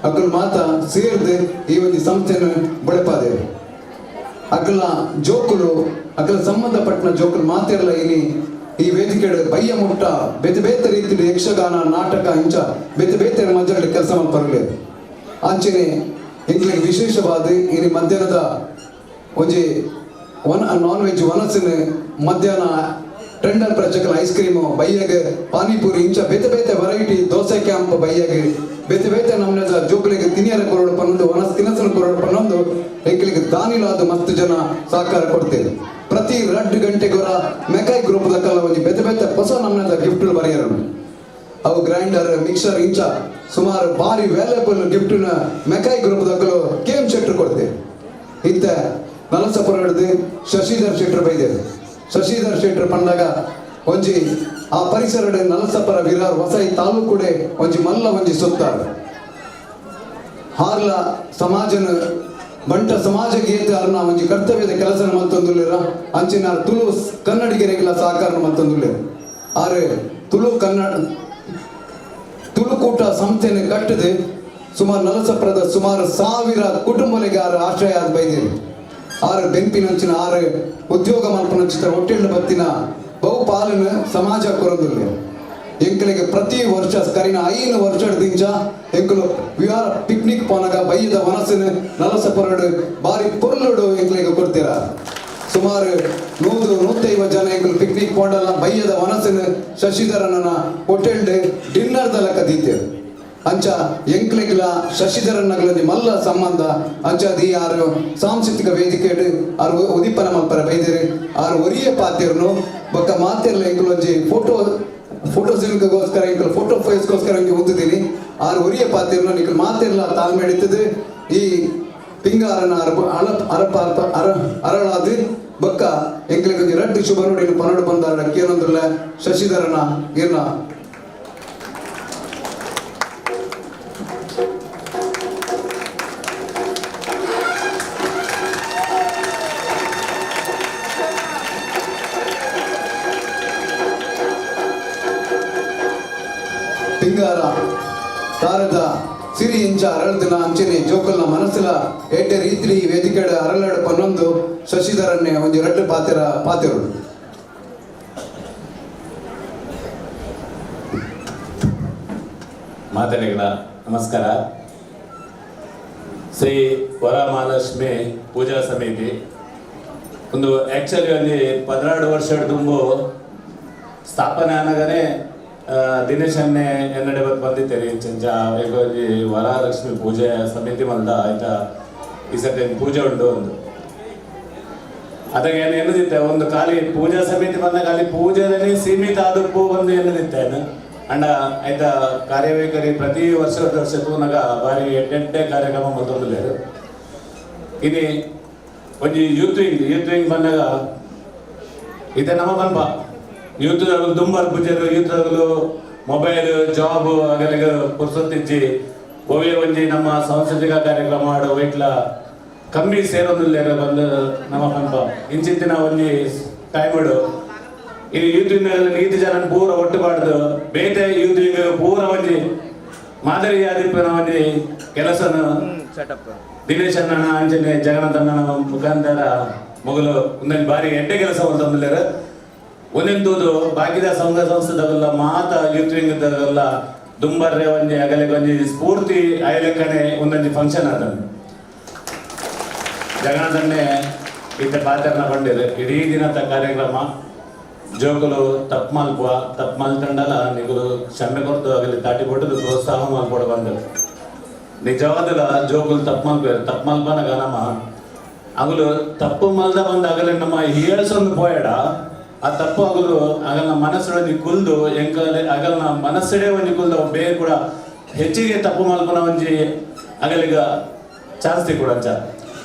ಅಕುಲು ಮಾತ ಸೇರ್ದು ಈ ಒಂದು ಸಂಸ್ಥೆಯನ್ನು ಬೆಳೆಪಾದೆ. ಅಕಲ ಜೋಕುಲು ಅಕಲ ಸಂಬಂಧಪಟ್ಟನ ಜೋಕುಲು ಮಾತೆರ್ಲ ಇನಿ ಈ ವೇದಿಕೆ ಬಯ್ಯ ಮುಟ್ಟ ಬೇತೆ ಬೇತೆ ರೀತಿಯ ಯಕ್ಷಗಾನ, ನಾಟಕ ಇಂಚ ಬೇತೆ ಬೇತೆ ಮಜಲ್ಡ್ ಕೆಲಸ ಮಲ್ಪರಲೆ. ಅಂಚನೆ ಎಂಕ್ಲೆಗ್ ವಿಶೇಷವಾದ ಇನಿ ಮಧ್ಯಾಹ್ನದ ಒಂಜಿ ಒನ್ ನಾನ್ ವೆಜ್ ವನಸಿನ ಮಧ್ಯಾಹ್ನ ಟೆಂಡರ್ ಪ್ರಜೆಗಳ ಐಸ್ ಕ್ರೀಮು, ಬಯ್ಯಗೆ ಪಾನಿಪುರಿ ಇಂಚ ಬೇತೆ ಬೇತೆ ವೆರೈಟಿ ದೋಸೆ ಕ್ಯಾಂಪ್ ಬಯ್ಯಗೆ ಬೇತೆ ಬೇತೆ ನಮ್ಮನೆದ ಜೋಕುಲಿಗೆ ತಿನಿಯರ ಕೊರಡು ಪನ್ನೊಂದು ವನಸ್ ತಿನಸನ ಕೊರಡು ಪನ್ನೊಂದು ಎಂಕ್ಲೆಗ್ ದಾನಿಲಾದ ಮಸ್ತ್ ಜನ ಸಹಕಾರ ಕೊಡ್ತೇವೆ. ಪ್ರತಿ 2 ಗಂಟೆಗೊರ ಮೆಕಾಯ್ ಗ್ರೂಪ್ ದಕ್ಕಲ್ಲ ಒಂಜಿ ಬೇತೆ ಬೇತೆ ಹೊಸ ನಮ್ಮನೆದ ಗಿಫ್ಟ್ ಬರೆಯರು. ಅವು ಗ್ರೈಂಡರ್, ಮಿಕ್ಸರ್ ಇಂಚ ಸುಮಾರು ಭಾರಿ ವ್ಯಾಲ್ಯೂಬಲ್ ಗಿಫ್ಟ್ನ ಮೆಕಾಯ್ ಗ್ರೂಪ್ ದಕ್ಕಲು ಕೆ ಎಂ ಶೆಟ್ರು ಕೊಡ್ತೇವೆ. ಇತ್ತ ನಲಸಪುರ ಹಿಡಿದು ಶಶಿಧರ್ ಶೆಟ್ರು ಬೈದೇವೆ. ಶಶಿಧರ್ ಶೆಟ್ರು ಪಂಡಾಗ ಒಂಜಿ ಆ ಪರಿಸರ ನಲಸಪುರ ವಿರಾರ್ ಹೊಸೈ ತಾಲೂಕುಡೆ ಒಂಜಿ ಮಲ್ಲ ಒಂಜಿ ಸುತ್ತಾರ ಹಾರ್ಲ ಸಮಾಜನ ಬಂಟ ಸಮಾಜ ಗೀತೆ ಅರ್ನ ಒಂಜಿ ಕರ್ತವ್ಯದ ಕೆಲಸ ಮತ್ತೊಂದುಲ್ಲೇರ. ಅಂಚಿನ ತುಳು ಕನ್ನಡಿಗರಿಗೆಲ್ಲ ಸಹಕಾರ ಮತ್ತೊಂದುಲ್ಲೇರ. ಆರೆ ತುಳು ಕನ್ನಡ ತುಳುಕೂಟ ಸಂಸ್ಥೆಯನ್ನು ಕಟ್ಟದೆ ಸುಮಾರು ನಲಸಪುರದ ಸುಮಾರು 1000 ಕುಟುಂಬಗಳಿಗೆ ಆರು ಆಶ್ರಯ ಆದ ಬೈದಿರು. ಆರು ಬೆಂಪಿನಂಚಿನ ಆರು ಉದ್ಯೋಗ ಮಲ್ಪನಂಚಿನ ಒಟ್ಟಿನ ಬತ್ತಿನ ಬಹುಪಾಲಿನ ಸಮಾಜ ಕೊರೊಂದುಲ್ಲೆ. ಎಂಕಲಿಗೆ ಪ್ರತಿ ವರ್ಷ ಕರಿನ 5 ವರ್ಷದಿಂಚ ಎಂಕುಲು ವಿಹಾರ ಪಿಕ್ನಿಕ್ ಪೋನಗ ಬಯ್ಯದ ವನಸಿನ ನಲಸಪುರಡು ಬಾರಿ ಪೊರ್ಲುಡು ಎಂಕಲಿಗೆ ಕೊಡ್ತೀರ. ಸುಮಾರು 100-150 ಜನ ಎಂಕುಲು ಪಿಕ್ನಿಕ್ ಪೋಂಡಲ್ಲ ಬಯ್ಯದ ವನಸಿನ ಶಶಿಧರನ ಹೋಟೆಲ್ ಡಿನ್ನರ್ ಲೆಕ್ಕ ದೀತೇವೆ. ಅಂಚ ಎಂಕ್ಲೆಗ್ಲ ಶಶಿಧರನ್ನಗ್ಲೊಂಜಿ ಮಲ್ಲ ಸಂಬಂಧ. ಅಂಚ the ಆರು ಸಾಂಸ್ಕೃತಿಕ ವೇದಿಕೆಡ್ ಆರು ಉದಿಪನ ಮಲ್ಪರ ಬೈದೇರು. ಆರು ಒರಿಯ ಪಾತೆರ್ನು ಬೊಕ್ಕ ಮಾತೆರ್ಲ ಎಂಕುಲೊಂಜಿ ಫೋಟೋ ಫೋಟೋ ಸಿಲ್ಕ್ಗೋಸ್ಕರ ಎಂಕುಲು ಫೋಟೋ ಫೇಸ್ಗೋಸ್ಕರ ಎಂಕೆ ಉಂತುದೀನಿ. ಆರು ಒರಿಯ ಪಾತೆರ್ನು ನಿಕುಲು ಮಾತೆರ್ಲ ತಾಳ್ಮೆ ಇಡ್ತದೆ. ಈ ಪಿಂಗಾರನ ಅರಪ ಅರಪ ಅರ ಅರಳಾದು ಬೊಕ್ಕ ಎಂಕ್ಲೆಗ್ ಒಂಜಿ ರಡ್ಡ್ ಶುಭ ನುಡಿನು ಪನಡು ಬಂದಾರ ಕೇನೊಂದುಲ್ಲ ಶಶಿಧರನ ಇರ್ನ. ಪಿಂಗಾರ ತಾರದ ಸಿರಿ ಇಂಚ ಅರಳ್ದಿನ ಅಂಚನೆ ಜೋಕಲ್ನ ಮನಸ್ಸಿಲ ಎಡ್ಡೆ ರೀತಿಲಿ ಈ ವೇದಿಕೆಡ ಅರಳಾಡ ಪನ್ನೊಂದು ಶಶಿಧರನ್ನೇ ಒಂಜಿ ರಡ್ಡ್ ಪಾತೆರ ಪಾತೆರು. ಮಾತನೆಗಳ ನಮಸ್ಕಾರ. ಶ್ರೀ ವರಮಹಾಲಕ್ಷ್ಮಿ ಪೂಜಾ ಸಮಿತಿ ಒಂದು ಆ್ಯಕ್ಚುಲಿ ಒಂಜಿ 12 ವರ್ಷ ತುಂಬು ಸ್ಥಾಪನೆ ಆನಗನೆ ದಿನೇಶನ್ನೇ ಎನ್ನಡೆ ಬಂದಿದ್ದೇನೆ ಇಂಚ ಒಂಜಿ ವರಲಕ್ಷ್ಮಿ ಪೂಜೆ ಸಮಿತಿ ಮಲ್ದ ಆಯ್ತಾ ಈ ಸರ್ತಿ ಪೂಜೆ ಉಂಟು ಒಂದು ಅದಕ್ಕೆ ಏನು ಎನ್ನದಿತ್ತೆ ಒಂದು ಖಾಲಿ ಪೂಜಾ ಸಮಿತಿ ಬಂದ ಖಾಲಿ ಪೂಜೆದಲ್ಲಿ ಸೀಮಿತ ಆದಕ್ಕೂ ಒಂದು ಎನ್ನದಿತ್ತೇನು ಅಂಡ ಆಯ್ತಾ ಕಾರ್ಯವೈಖರಿ ಪ್ರತಿ ವರ್ಷ ವರ್ಷ ತೂನಗ ಬಾರಿ ಎಡ್ಡೆಡ್ಡೆ ಕಾರ್ಯಕ್ರಮ ಮಲ್ತೊಂದುಲ್ಲೆರ್. ಇನಿ ಒಂಜಿ ಯೂತ್ ವಿಂಗ್ ಬಂದಾಗ ಇತ್ತೆ ನಮ್ಮ ಪನ್ಪ ಯೂತ್ ದುಂಬರ್ ಪೂಜೆರು ಯೂತ್ ಮೊಬೈಲ್ ಜಾಬ್ ಅಗಲಿಗ ಪುರ್ಸೊತ್ತಿಜ್ಜಿ ಒವೇ ಒಂಜಿ ನಮ್ಮ ಸಾಂಸ್ಕೃತಿಕ ಕಾರ್ಯಕ್ರಮ ಆಡು ವೈಟ್ಲ ಕಮ್ಮಿ ಸೇರೊಂದುಲ್ಲೆರ್ ಬಂದು ನಮ್ಮ ಪನ್ಪ ಇಂಚಿತ್ತಿನ ಒಂಜಿ ಟೈಮ್ ಇದು ಯೂತ್ ವಿಂಗ್ ನೀತಿ ಜನ ಪೂರ ಒಟ್ಟು ಬಾಡ್ದು ಬೇತೆ ಯೂತ್ ವಿಂಗ್ ಪೂರ ಒಂಜಿ ಮಾದರಿ ಆದಿಪ್ಪನ ಒಂಜಿ ಕೆಲಸನ ದಿನೇಶ್ ಅಣ್ಣನ ಅಂಚನೆ ಜಗನ್ನಾಥ ಅಣ್ಣನ ಮುಖಾಂತರ ಮೊಗಲು ಒಂದೊಂದು ಬಾರಿ ಎಡ್ಡೆ ಕೆಲಸ ಮಲ್ತೊಂದುಲ್ಲೆರ್. ಒಂದೊಂದು ಬಾಕಿದ ಸಂಘ ಸಂಸ್ಥೆದಲ್ಲ ಮಾತ ಯೂತ್ ವಿಂಗ್ ದಲ್ಲ ದುಂಬರ್ರೆ ಒಂಜಿ ಅಗಲೆಗ್ ಒಂಜಿ ಸ್ಫೂರ್ತಿ ಆಯಲೆಕ್ಕನೆ ಒಂದೊಂಜಿ ಫಂಕ್ಷನ್ ಆತಂದು ಜಗನ್ನಾಥನ್ನೇ ಇತ್ತ ಪಾತ್ರನ ಪಂಡಿರು. ಇಡೀ ದಿನದ ಕಾರ್ಯಕ್ರಮ ಜೋಕುಲು ತಪ್ಪು ಮಲ್ಪುವ ತಪ್ಪು ಮಲ್ತಂಡಲ ನಿಗುಲು ಕ್ಷಮೆ ಕೊರ್ದು ಅಗಲಿ ತಾಟಿ ಕೊಟ್ಟದು ಪ್ರೋತ್ಸಾಹ ಮಲ್ಪೊಡು ಬಂದು ನಿಜವಾದಲ ಜೋಕುಲು ತಪ್ಪು ಮಲ್ಪೇರು ತಪ್ಪು ಮಲ್ಪನಗ ನಮ್ಮ ಅಗಲು ತಪ್ಪು ಮಲ್ದ ಬಂದ ಅಗಲಿ ನಮ್ಮ ಹೇಳಸೊಂದು ಪೋಯಡ ಆ ತಪ್ಪು ಅಗಲು ಅಗಲ್ನ ಮನಸ್ಸೊಳಗೆ ಕುಲ್ದು ಎಂಕಲೆ ಅಗಲ್ನ ಮನಸ್ಸಡೆ ಒಂಜಿ ಕುಲ್ದು ಬೇರೆ ಕೂಡ ಹೆಚ್ಚಿಗೆ ತಪ್ಪು ಮಲ್ಪನ ಒಂಜಿ ಅಗಲಿಗ ಚಾನ್ಸ್ ಕೂಡ ಅಂಚ.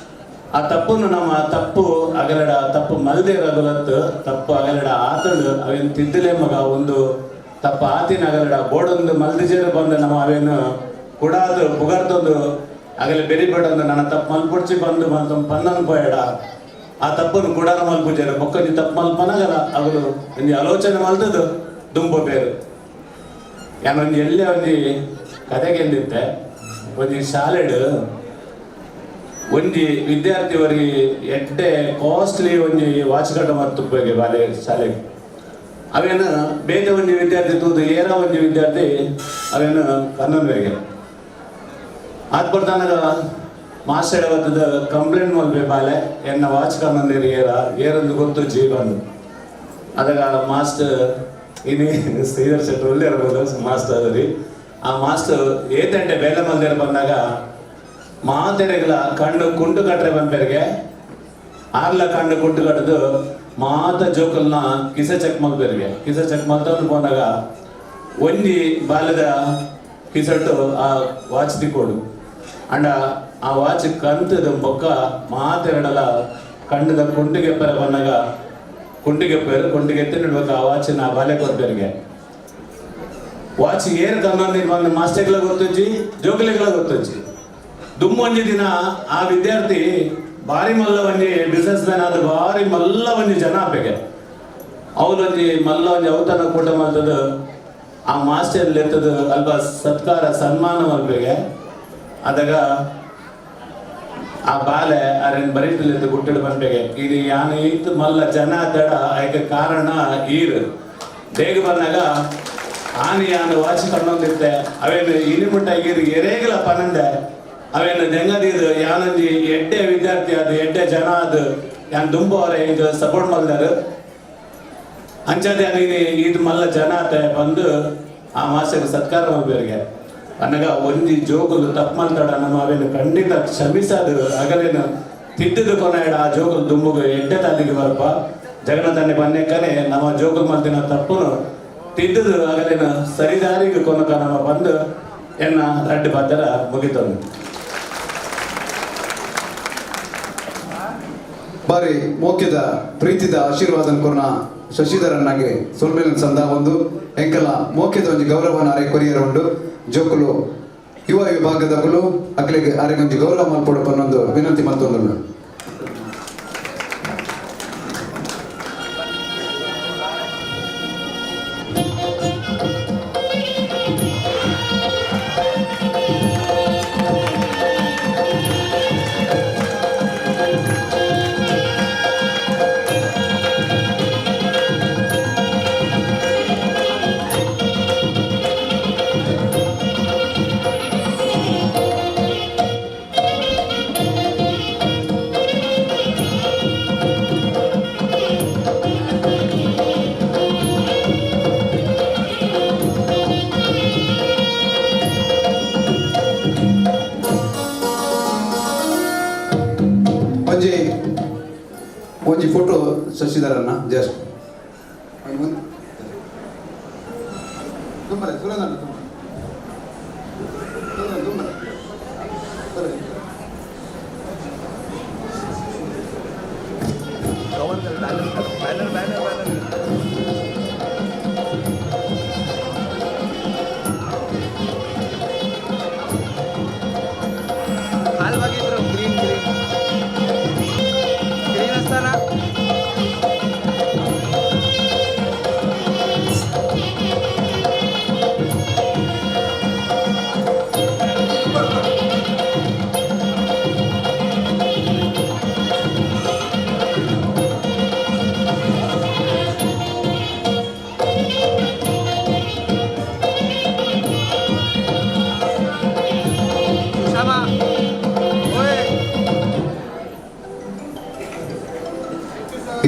ಆ ತಪ್ಪನ್ನು ನಮ್ಮ ತಪ್ಪು ಅಗಲಡ ತಪ್ಪು ಮಲ್ದೆ ರಗುಲತ್ತು ತಪ್ಪು ಅಗಲಡ ಆತಳು ಅವೇನು ತಿದ್ದಲೇ ಮಗ ಒಂದು ತಪ್ಪು ಆತಿನ ಅಗಲಡ ಬೋಡೊಂದು ಮಲ್ದಿಜೇರು ಬಂದು ನಮ್ಮ ಅವೇನು ಕುಡಾದು ಪುಗರ್ತೊಂದು ಅಗಲ ಬೆರಿಬೇಡೊಂದು ನನ್ನ ತಪ್ಪು ಮಲ್ಪುಡ್ಚಿ ಬಂದು ಬಂದು ಪನ್ನನ್ ಪೋಯಡ ಆ ತಪ್ಪನ್ನು ಕುಡಾರ ಮಲ್ಪುಜೇರು ಬೊಕ್ಕಂಜಿ ತಪ್ಪು ಮಲ್ಪನಗಲ ಅಗಲು ಒಂಜಿ ಆಲೋಚನೆ ಮಲ್ದದು ದುಂಬ ಬೇರು. ಯಾನೊಂಜಿ ಎಲ್ಲೇ ಒಂಜಿ ಕತೆಗೆಂದಿತ್ತೆ ಒಂಜಿ ಶಾಲೆಡು ಒಂಜಿ ವಿದ್ಯಾರ್ಥಿ ಅವರಿಗೆ ಎಡ್ಡೆ ಕಾಸ್ಟ್ಲಿ ಒಂಜಿ ವಾಚ್ ಕಟ್ಟ ಮತ್ತು ಬಾಲೆ ಶಾಲೆಗೆ ಅವೇನು ಬೇರೆ ಒಂಜಿ ವಿದ್ಯಾರ್ಥಿ ತೂದು ಏರ ಒಂಜಿ ವಿದ್ಯಾರ್ಥಿ ಅವೇನು ಕನ್ನಡ ಆತ್ ಬರ್ತಾನಾಗ ಮಾಸ್ಟರ್ ಅವತ್ತದ ಕಂಪ್ಲೇಂಟ್ ಮಲ್ಪೆ ಬಾಲೆ ಎನ್ನ ವಾಚ್ ಕನ್ನಂದಿರಿ ಏರ ಏರಂದು ಗೊತ್ತು ಜೀವನ್. ಅದಾಗ ಮಾಸ್ಟರ್ ಇನಿ ಶ್ರೀಧರ್ ಶೆಟ್ಟಿ ಒಳ್ಳೆ ಇರ್ಬೋದು ಮಾಸ್ಟರ್ ಅದರಿ. ಆ ಮಾಸ್ಟರ್ ಏತಂಟೆ ಬೇಲೆ ಮಲ್ದೇರು ಬಂದಾಗ ಮಾತೆರೆಗಳ ಕಣ್ಣು ಕುಂಟು ಕಟ್ರೆ ಬಂಪೆರಿಗೆ ಆರ್ಲ ಕಣ್ಣು ಕುಂಟು ಕಟ್ಟದು ಮಾತ ಜೋಕಲ್ನ ಕಿಸೆ ಚೆಕ್ ಮಲ್ಪೆರಿಗೆ ಕಿಸೆ ಚೆಕ್ ಮಲ್ತಂದು ಪೋನಾಗ ಒಂಜಿ ಬಾಲ್ಯದ ಕಿಸಟ್ಟು ಆ ವಾಚ್ ತಿಕ್ಕೋಡು ಅಂಡ ಆ ವಾಚ್ ಕಂತದ ಬೊಕ್ಕ ಮಾತೆರಡಲ ಕಣ್ಣದ ಕುಂಟುಗೆಪ್ಪರೆ ಬಂದಾಗ ಕುಂಟುಗೆಪ್ಪರು ಕುಂಟುಗೆತ್ತಿ ನೋಡ್ಬೇಕು ಆ ವಾಚಿನ ಆ ಬಾಲ್ಯ ಕೊರ್ಪೆರಿಗೆ ವಾಚ್ ಏರ್ ಕನ್ನೊಂದು ಬಂದು ಮಾಸ್ಟರ್ಗಳ ಗೊತ್ತುಜ್ಜಿ ಜೋಕಲಿಗಳ ಗೊತ್ತುಜ್ಜಿ. ದುಮ್ಮೊಂಜಿ ದಿನ ಆ ವಿದ್ಯಾರ್ಥಿ ಭಾರಿ ಮಲ್ಲ ಒಂಜಿ ಬಿಸ್ನೆಸ್ ಮ್ಯಾನ್ ಆದ ಭಾರಿ ಮಲ್ಲ ಒಂಜಿ ಜನ ಆಪೆಗೆ ಅವನೊಂಜಿ ಮಲ್ಲ ಒಂಜಿ ಔತಣ ಕೂಟ ಮಲ್ತದ ಆ ಮಾಸ್ಟರ್ ಎತ್ತದ ಅಲ್ಪ ಸತ್ಕಾರ ಸನ್ಮಾನ ಮಲ್ಪೆಗೆ. ಅದಾಗ ಆ ಬಾಲೆ ಅರೇನು ಬರೀತಲಿತ್ತು ಗುಟ್ಟಡು ಬಂಪೆಗೆ ಇದು ಯಾನು ಇತ್ತು ಮಲ್ಲ ಜನ ದಡ ಐಕ ಕಾರಣ ಈರು ಬೇಗ ಬಂದಾಗ ಆನೆ ಯಾನು ವಾಚ್ ಕಣ್ಣೊಂದಿತ್ತೆ ಅವೇನು ಇನಿಮುಟ್ಟ ಈರು ಎರೇಗಲ ಪನಂದೆ ಅವೇನು ದೆಂಗದೀದು ಯಾನೊಂಜಿ ಎಡ್ಡೆ ವಿದ್ಯಾರ್ಥಿ ಅದು ಎಡ್ಡೆ ಜನ ಅದು ಯಾನ್ ದುಂಬು ಅವರ ಈಗ ಸಪೋರ್ಟ್ ಮಲ್ದಾರು ಅಂಚಾದೆ ನೀನು ಇದು ಮಲ್ಲ ಜನ ಆತ ಬಂದು ಆ ಮಾಸ್ಟರ್ ಸತ್ಕಾರ ಮಲ್ಬೇರಿಗೆ. ಅನ್ನಗ ಒಂಜಿ ಜೋಕುಲು ತಪ್ಪು ಮಲ್ತಾಡ ನಮ್ಮ ಅವೇನು ಖಂಡಿತ ಕ್ಷಮಿಸದು ಅಗಲೇನು ತಿದ್ದದು ಕೊನೆಯಡ ಆ ಜೋಕುಲು ದುಂಬುಗು ಎಡ್ಡೆ ತಾದಿಗೆ ಬರ್ಪ ಜಗನ್ನಾಥನೆ ಬನ್ನೇಕನೆ ನಮ್ಮ ಜೋಕುಲು ಮಲ್ತಿನ ತಪ್ಪುನು ತಿದ್ದದು ಅಗಲೇನು ಸರಿದಾರಿಗೆ ಕೊನಕ ನಮ್ಮ ಬಂದು ಎನ್ನ ರಡ್ಡು ಬದ್ದರ ಮುಗಿತಂದು. ಬಾರಿ ಮೋಕ್ಯದ ಪ್ರೀತಿದ ಆಶೀರ್ವಾದ ಕೊರ್ನ ಶಶಿಧರನ್ನಾಗೆ ಸೊಲ್ಮೇಲಿನ ಸಂದ ಒಂದು ಎಂಕಲ ಮೋಕ್ಯದ ಒಂಜಿ ಗೌರವನ ಅರೆ ಕೊರಿಯರ ಉಂಡು ಜೋಕುಲು ಯುವ ವಿಭಾಗದಕುಲು ಅಕ್ಲೆಗ್ ಅರೆಗೊಂಜಿ ಗೌರವ ಮಲ್ಪೊಡು ಪನ್ನೊಂದು ವಿನಂತಿ ಮತ್ತೊಂದು. ಒಂಜಿ ಫೋಟೋ ಶಶಿಧರನ್ನ ಜಸ್ಟ್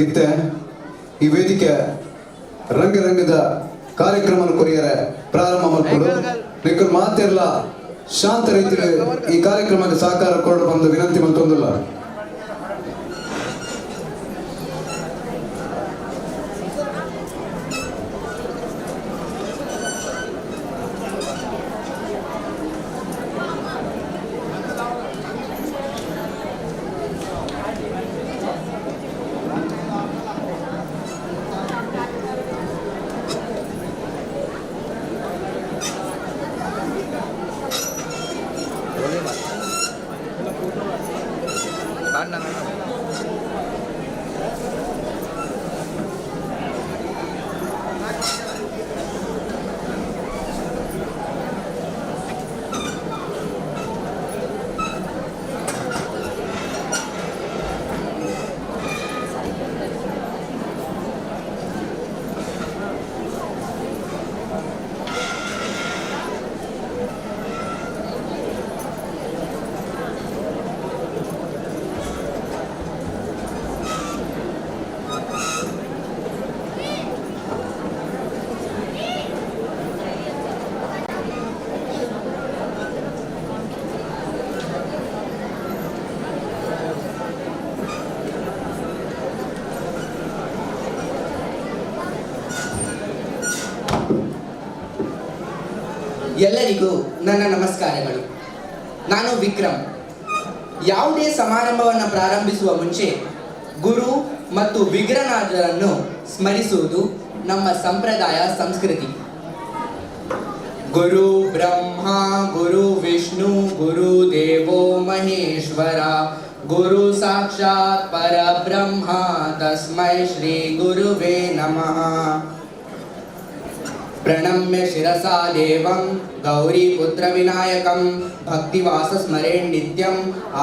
ಇತ್ತೆ ಈ ವೇದಿಕೆ ರಂಗರಂಗದ ಕಾರ್ಯಕ್ರಮ ಕೊರಿಯರೆ ಪ್ರಾರಂಭ ಮಾಡಿಕೊಡು ನಿಕ್ಕಲ್ ಮಾತೆಲ್ಲ ಶಾಂತ ರೀತಿಯಲ್ಲಿ ಈ ಕಾರ್ಯಕ್ರಮಕ್ಕೆ ಸಹಕಾರ ಕೊಡು ಬಂದು ವಿನಂತಿ ಮತ್ತೊಂದಿಲ್ಲ. ಎಲ್ಲರಿಗೂ ನನ್ನ ನಮಸ್ಕಾರಗಳು. ನಾನು ವಿಕ್ರಮ್. ಯಾವುದೇ ಸಮಾರಂಭವನ್ನು ಪ್ರಾರಂಭಿಸುವ ಮುಂಚೆ ಗುರು ಮತ್ತು ವಿಘ್ನರಾಜರನ್ನು ಸ್ಮರಿಸುವುದು ನಮ್ಮ ಸಂಪ್ರದಾಯ, ಸಂಸ್ಕೃತಿ. ಗುರು ಬ್ರಹ್ಮ ಗುರು ವಿಷ್ಣು ಗುರು ದೇವೋ ಮಹೇಶ್ವರ, ಗುರು ಸಾಕ್ಷಾತ್ ಪರಬ್ರಹ್ಮ, ತಸ್ಮೈ ಶ್ರೀ ಗುರುವೇ ನಮಃ. ಪ್ರಣಮ್ಯ ಶಿರಸಾ ದೇವಂ ಗೌರೀಪುತ್ರವಿನಾಯಕಂ, ಭಕ್ತಿವಾಸ ಸ್ಮರೇಣ್ ನಿತ್ಯಂ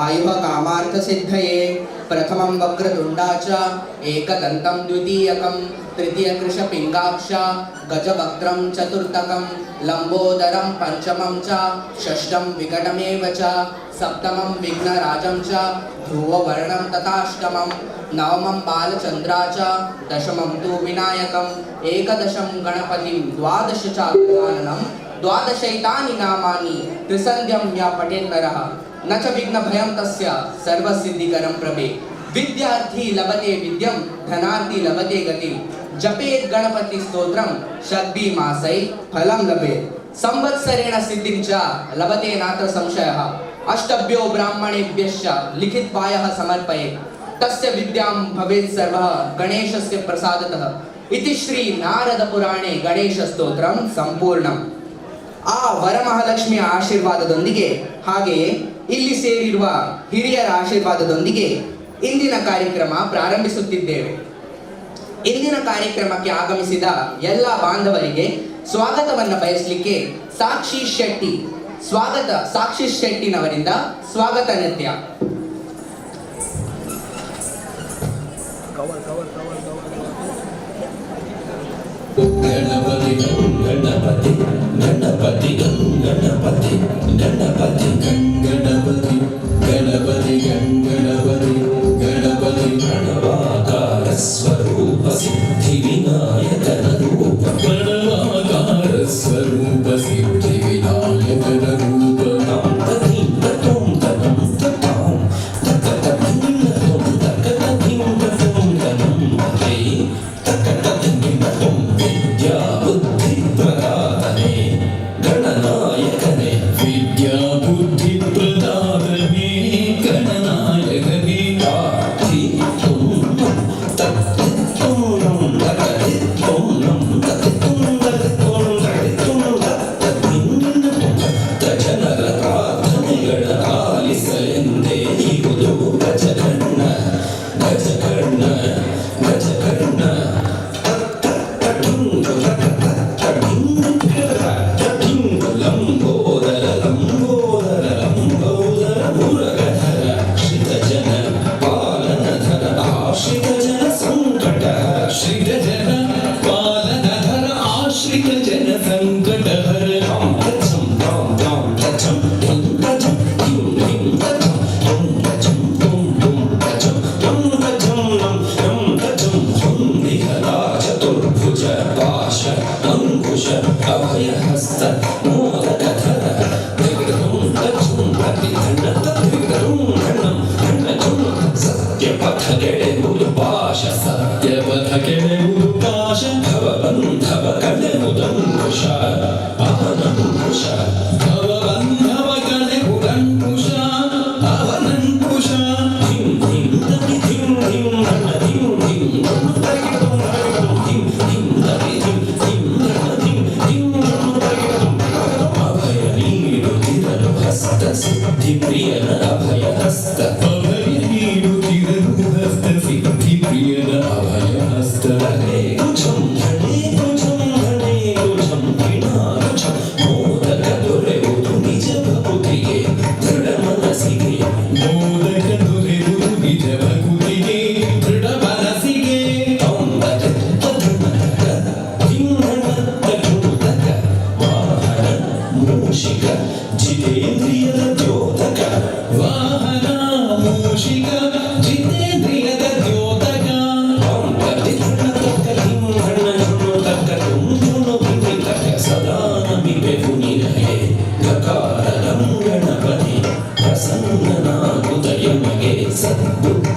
ಆಯುಃ ಕಾಮಾರ್ಥ ಸಿದ್ಧಯೇ. ಪ್ರಥಮಂ ವಕ್ರತುಂಡಾ ಚ ಏಕದಂತಂ ದ್ವಿತೀಯಕಂ, ತೃತೀಯ ಕೃಶಪಿಂಗಾಕ್ಷ ಗಜವಕ್ತ್ರಂ ಚತುರ್ಥಕಂ, ಲಂಬೋದರಂ ಪಂಚಮಂ ಚ ಷಷ್ಠಂ ವಿಕಟಮೇವ ಚ, ಸಪ್ತಮಂ ವಿಘ್ನರಾಜಂ ಚ ಧ್ರುವವರ್ಣಂ ತಥಾಷ್ಟಮಂ, ನವಮಂ ಬಾಲಚಂದ್ರಾ ಚ ದಶಮಂ ತು ವಿನಾಯಕಂ, ಏಕದಶಂ ಗಣಪತಿಂ ದ್ವಾದಶ ಚ ಗಜಾನನಂ, ದ್ವಾದಶೈತಾನಿ ನಾಮಾನಿ ತ್ರಿಸಂಧ್ಯಂ ಯ ಪಠೇನ್ನರಃ ನ ಚ ವಿಘ್ನ ಭಯಂ ತಸ್ಯ ಸರ್ವಸಿದ್ಧಿಕರಂ ಪ್ರಭೆ. ವಿದ್ಯಾರ್ಥಿ ಲಭತೆ ವಿದ್ಯಂ ಧನಾರ್ಥಿ ಲಭತೆ ಗತಿಂ, ಜಪೇತ್ ಗಣಪತಿ ಸ್ತೋತ್ರಂ ಷಡ್ಭಿ ಮಾಸೈ ಫಲಂ ಲಭೇತ್, ಸಂವತ್ಸರೇಣ ಸಿದ್ಧಿಂ ಚ ಲಭತೆ ನಾತ್ರ ಸಂಶಯಃ. ಅಷ್ಟಭ್ಯೋ ಬ್ರಾಹ್ಮಣೇಭ್ಯಶ್ಚ ಲಿಖಿತ್ವಾಯಃ ಸಮರ್ಪಯೇತ್, ತಸ್ಯ ವಿದ್ಯಾಂ ಭವೇತ್ ಸರ್ವಃ ಗಣೇಶಸ್ಯ ಪ್ರಸಾದತಃ. ಇತಿ ಶ್ರೀ ನಾರದ ಪುರಾಣೆ ಗಣೇಶ ಸ್ತೋತ್ರಂ ಸಂಪೂರ್ಣಂ. ಆ ವರಮಹಾಲಕ್ಷ್ಮಿಯ ಆಶೀರ್ವಾದದೊಂದಿಗೆ, ಹಾಗೆಯೇ ಇಲ್ಲಿ ಸೇರಿರುವ ಹಿರಿಯರ ಆಶೀರ್ವಾದದೊಂದಿಗೆ ಇಂದಿನ ಕಾರ್ಯಕ್ರಮ ಪ್ರಾರಂಭಿಸುತ್ತಿದ್ದೇವೆ. ಇಂದಿನ ಕಾರ್ಯಕ್ರಮಕ್ಕೆ ಆಗಮಿಸಿದ ಎಲ್ಲ ಬಾಂಧವರಿಗೆ ಸ್ವಾಗತವನ್ನು ಬಯಸಲಿಕ್ಕೆ ಸಾಕ್ಷಿ ಶೆಟ್ಟಿ ಸ್ವಾಗತ, ಸಾಕ್ಷಿ ಶೆಟ್ಟಿನವರಿಂದ ಸ್ವಾಗತ ನೃತ್ಯ. ಗಣಪತಿ ಗಣಪತಿ ಗಣಪತಿ ಗಣಪತಿ ಗಣಪತಿ ಗಣಪತಿ ಗಣಪತಿ ಗಣಪತಿ ಗಣಪತಿ ಪ್ರಣವಾಕಾರ ಸ್ವರೂಪ ಸಿದ್ಧಿ ವಿನಾಯಕನ ರೂಪ, ಪ್ರಣವಾಕಾರ ಸ್ವರೂಪ ಸಿದ್ಧಿ ವಿನಾಯಕನ ರೂಪ. ತಂ ತಂ ತಂ ತಂ ತಕ ತಕ ಧಿಂ ತಂ ತನಂ ತೇ ತಕ ಧಿಂ ತಂ. ವಿದ್ಯಾ ಬುದ್ಧಿ ಪ್ರದಾತನೆ ಗಣನಾಯಕನೆ, ವಿದ್ಯಾ ಬುದ್ಧಿ ಪ್ರದಾತನೆ ಗಣನಾಯಕನೆ. ಧಿ ತುಂ ತತ್ ತುಂ ತಕ ತುಂ ನಂ ತತ್ ತುಂ ತತ್ ತುಂ ತಕ ತುಂ ತತ್ ಧಿಂ ತತ್ ಜನರ ಪ್ರಾರ್ಥನೆಗಳ ಆಲಿಸಲೆಂದೇ ಇಹುದು ಗಜಕರ್ಣ ಗಜಕರ್ಣ ಗಜಕರ್ಣ. ಲಂಬೋದರ ಲಂಬೋದರ ಲಂಬೋದರ ಮುರಗಧರ ಶ್ರಿತ ಜನ ಪಾಲನಧರ ಆಶ್ರಿತ ಜನ ಸಂಕಟ, ಶ್ರಿತ ಜನ ಪಾಲನಧರ ಆಶ್ರಿತ ಜನ ಸಂಕಟ ಹರ. ತಂ ತಾಂ ತಾಂ ತಚಂ ಧಂ ತಚಂ ಧಿಂ ಧಿಂ ತಚಂ ತುಂ ತಚಂ ತುಂ ತುಂ ತಚಂ ತುಂ ತಚಂ ನಂ ನಂ ತಚಂ. ಹೊಂದಿಹರ ಚತುರ್ಭುಜ ಪಾಶ ಅಂಕುಶ ಅಭಯ ಹಸ್ತ ಮೋದಕಧರ ಧಿಗೃಂ ತಚುಂ ಪ್ರತಿಧನ ತದ್ವಿಗೃಂ ಧನಂ ಧನಜುಂ. ಸತ್ಯಪಥ ಕೆಳೆವುದು ಪಾಶ, ಸತ್ಯಪಥ ಕೆಳೆವುದು ಪಾಶ, ಭವಬಂಧವ ಕಳೆವುದಂಕುಶ ಅವನಂಕುಶ, ಭವಬಂಧವ ಕಳೆವುದಂಕುಶ ಅವನಂಕುಶ. ಧಿಂ ಧಿಂ ತರಿ ಧಿಂ ಧಿಂ ಧನ ಧಿಂ ಧಿಂ ಧಂ ಧಿಂ ಧಿಂ ತರಿ ಧಿಂ ಧಿಂ ಧನ ಧಿಂ ಧಿಂ ಧಂ. ಅಭಯ ನೀಡುತ್ತಿರಲು ಹಸ್ತ ಸಿದ್ಧಿ ಪ್ರಿಯನ ಅಭಯ ಹಸ್ತ, ಅಭಯ ನೀಡುತ್ತಿರಲು ಹಸ್ತ ಸಿದ್ಧಿ ಪ್ರಿಯನ ಅಭಯ ಹಸ್ತ. ಧನೆ ಕುಚಂ ಧನೆ ಕುಚಂ ಧನೆ ಕುಚಂ ಕಿಣಾರುಚಂ ಮೋದಕ ದೊರೆಯುವುದು ನಿಜ ಭಕುತಿಗೆ ದೃಢ ಮನಸ್ಸಿಗೆ, ಮೋದಕ ದೊರೆಯುವುದು ನಿಜ ಭಕುತಿಗೆ ದೃಢ ಮನಸ್ಸಿಗೆ. ವಾಹನ ಮೂಷಿಕ ಜಿತೇಂದ್ರಿಯದ ದ್ಯೋತಕ, ವಾಹನ ಮೂಷಿಕ ಜಿತೇಂದ್ರಿಯದ ದ್ಯೋತಕ.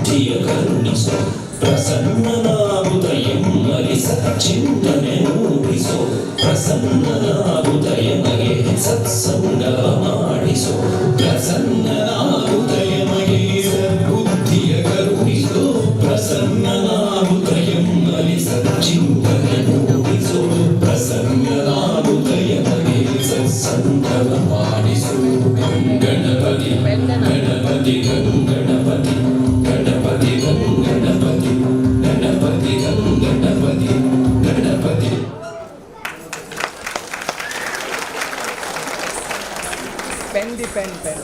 ಸದ್ಬುದ್ಧಿಯ ಕರುಣಿಸೋ ಪ್ರಸನ್ನನಾಗುತ್ತ ಎಮ್ಮಲಿ ಸಚ್ಚಿಂತನೆ ಮೂಡಿಸೋ ಪ್ರಸನ್ನನಾಗುತ್ತ ಎಮಗೆ ಸತ್ಸಂಗ ಮಾಡಿಸೋ ಪ್ರಸನ್ನನಾಗುತ್ತ ಎಮಗೆ ಸದ್ಬುದ್ಧಿಯ ಕರುಣಿಸೋ ಪ್ರಸನ್ನನಾಗುತ್ತ ಎಮ್ಮಲಿ ಸಚ್ಚಿಂತನೆ ಮೂಡಿಸೋ ಪ್ರಸನ್ನನಾಗುತ್ತ ಎಮಗೆ ಸತ್ಸಂಗವ ಮಾಡಿಸು. Ganapati Ganapati Ganapati Ganapati Ganapati Ganapati Ganapati Ganapati. Pen the pen pen.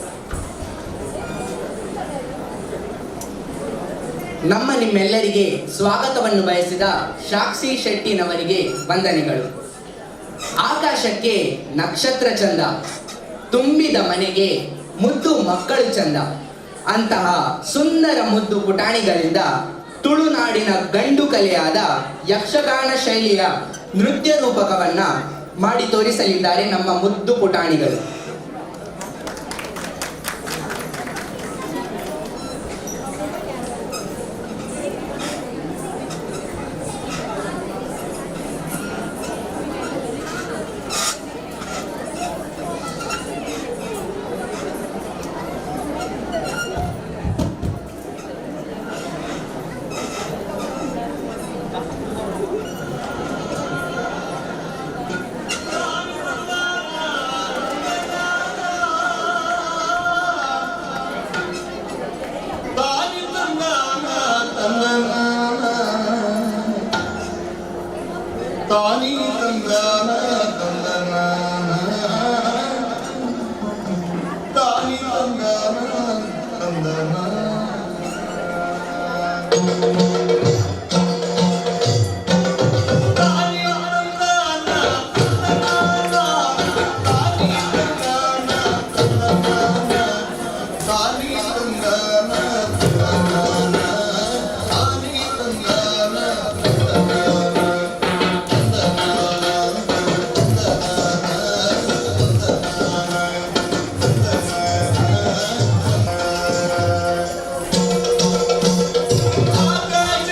ನಮ್ಮ ನಿಮ್ಮೆಲ್ಲರಿಗೆ ಸ್ವಾಗತವನ್ನು ಬಯಸಿದ ಸಾಕ್ಷಿ ಶೆಟ್ಟಿನವರಿಗೆ ವಂದನೆಗಳು. ಆಕಾಶಕ್ಕೆ ನಕ್ಷತ್ರ ಚಂದ, ತುಂಬಿದ ಮನೆಗೆ ಮುದ್ದು ಮಕ್ಕಳು ಚಂದ. ಅಂತಹ ಸುಂದರ ಮುದ್ದು ಪುಟಾಣಿಗಳಿಂದ ತುಳುನಾಡಿನ ಗಂಡು ಕಲೆಯಾದ ಯಕ್ಷಗಾನ ಶೈಲಿಯ ನೃತ್ಯ ರೂಪಕವನ್ನ ಮಾಡಿ ತೋರಿಸಲಿದ್ದಾರೆ ನಮ್ಮ ಮುದ್ದು ಪುಟಾಣಿಗಳು. ತಾನಿ ತಂದಾನ ತಂದನಾನ ತಾನಿ ತಂದಾನ ತಂದನಾನ ತಾನಿ ತಂದಾನ ತಂದನಾನ ತಾನಿ ತಂದಾನ ತಂದನಾನ ತಾನಿ ತಂದಾನ ತಂದನಾನ ತಾನಿ ತಂದಾನ ತಂದನಾನ ತಾನಿ ತಂದಾನ ತಂದನಾನ ತಂದನಾನ ತಂದನಾನ ತಂದನಾನ. ಆಕಾಶ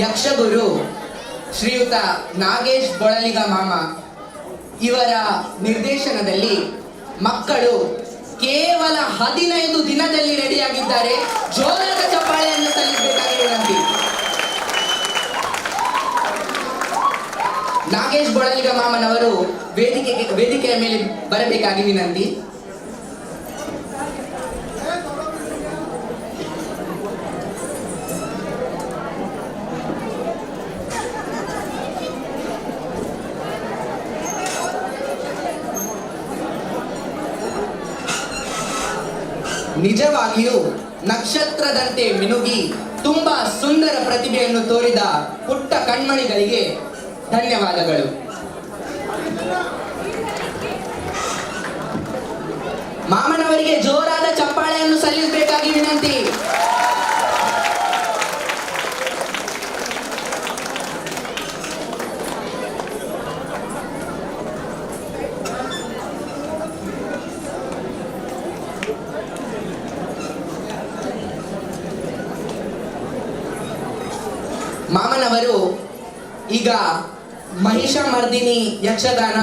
ಯಕ್ಷಗುರು ಶ್ರೀಯುತ ನಾಗೇಶ್ ಬೊಳಲಿಗ ಮಾಮ ಇವರ ನಿರ್ದೇಶನದಲ್ಲಿ ಮಕ್ಕಳು ಕೇವಲ 15 ದಿನದಲ್ಲಿ ರೆಡಿಯಾಗಿದ್ದಾರೆ. ಜೋರಾದ ಚಪ್ಪಾಳೆಯನ್ನು ಸಲ್ಲಿಸಬೇಕಾಗಿ ವಿನಂತಿ. ನಾಗೇಶ್ ಬೊಳಲಿಗ ಮಾಮನವರು ವೇದಿಕೆಯ ಮೇಲೆ ಬರಬೇಕಾಗಿ ವಿನಂತಿ. ನಿಜವಾಗಿಯೂ ನಕ್ಷತ್ರದಂತೆ ಮಿನುಗಿ ತುಂಬಾ ಸುಂದರ ಪ್ರತಿಭೆಯನ್ನು ತೋರಿದ ಪುಟ್ಟ ಕಣ್ಮಣಿಗಳಿಗೆ ಧನ್ಯವಾದಗಳು. ಮಾಮನವರಿಗೆ ಜೋರಾದ ಚಪ್ಪಾಳೆಯನ್ನು ಸಲ್ಲಿಸಬೇಕಾಗಿ ವಿನಂತಿ. ಮಾಮನವರು ಈಗ Mahishamardini Yakshagana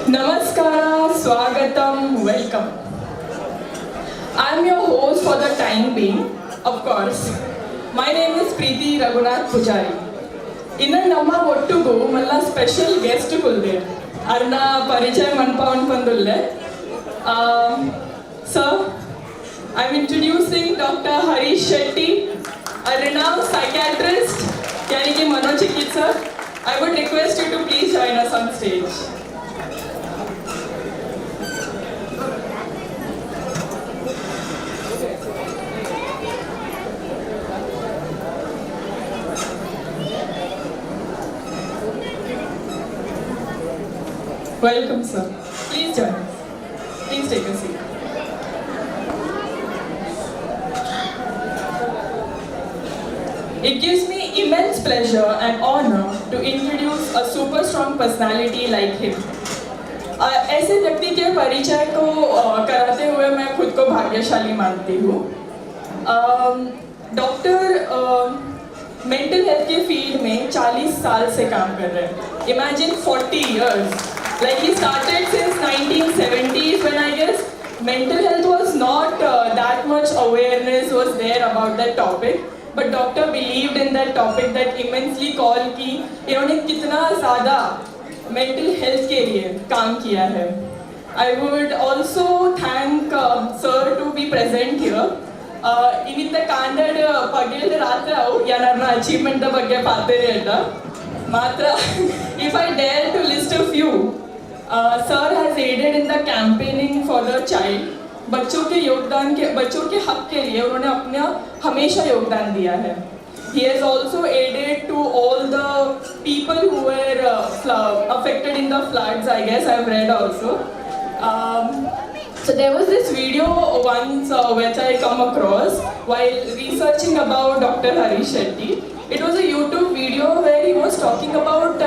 Namaskara, Swagatam, welcome. I am your host for the time being, of course. My name is Preeti Raghunath Pujari. ಇನ್ನು ನಮ್ಮ ಒಟ್ಟುಗು ಮಲ್ಲ ಸ್ಪೆಷಲ್ ಗೆಸ್ಟ್ ಕುಲ್ದೆ ಅರ್ನ ಪರಿಚಯ ಮನ್ಪಾವನ್ ಪಂದುಲ್ಲೆ. Sir, I am introducing Doctor Harish Shetty, a renowned psychiatrist, यानी कि मनोचिकित्सक. I would request you to please join us on stage. Welcome, sir. Please join us. Please take a seat. It gives me immense pleasure and honor to introduce a super strong personality like him. ऐसे व्यक्ति के परिचय को कराते हुए मैं खुद को भाग्यशाली मानती हूँ. डॉक्टर मेंटल हेल्थ के फील्ड में 40 साल से काम कर रहे हैं. Imagine 40 years. Like he started since 1970s when I guess mental health was not that much awareness was there about that topic. But doctor believed in that topic that immensely call की इन्होंने कितना ज़्यादा mental health के लिए काम किया है. I would also thank sir to be present here. ಇನ್ನಿತ್ತ ಕಾಂಡಡ್ ಪಗೆಲ್ದ ರಾತ್ರಿ ಅವು ಯಾರನ್ನ ಅಚೀವ್ಮೆಂಟ್ ಬಗ್ಗೆ ಪಾತೇರಿ ಅಲ್ಲ ಮಾತ್ರ. If I dare to list a few, sir has aided in the campaigning for the child. बच्चों के योगदान के, बच्चों के हक के लिए उन्होंने अपना हमेशा योगदान दिया है. He has also aided to all the people who were affected in the floods, I guess I've read also. So there was this video once which I come across while researching about Dr. Harish Shetty. It was a YouTube video where he was talking about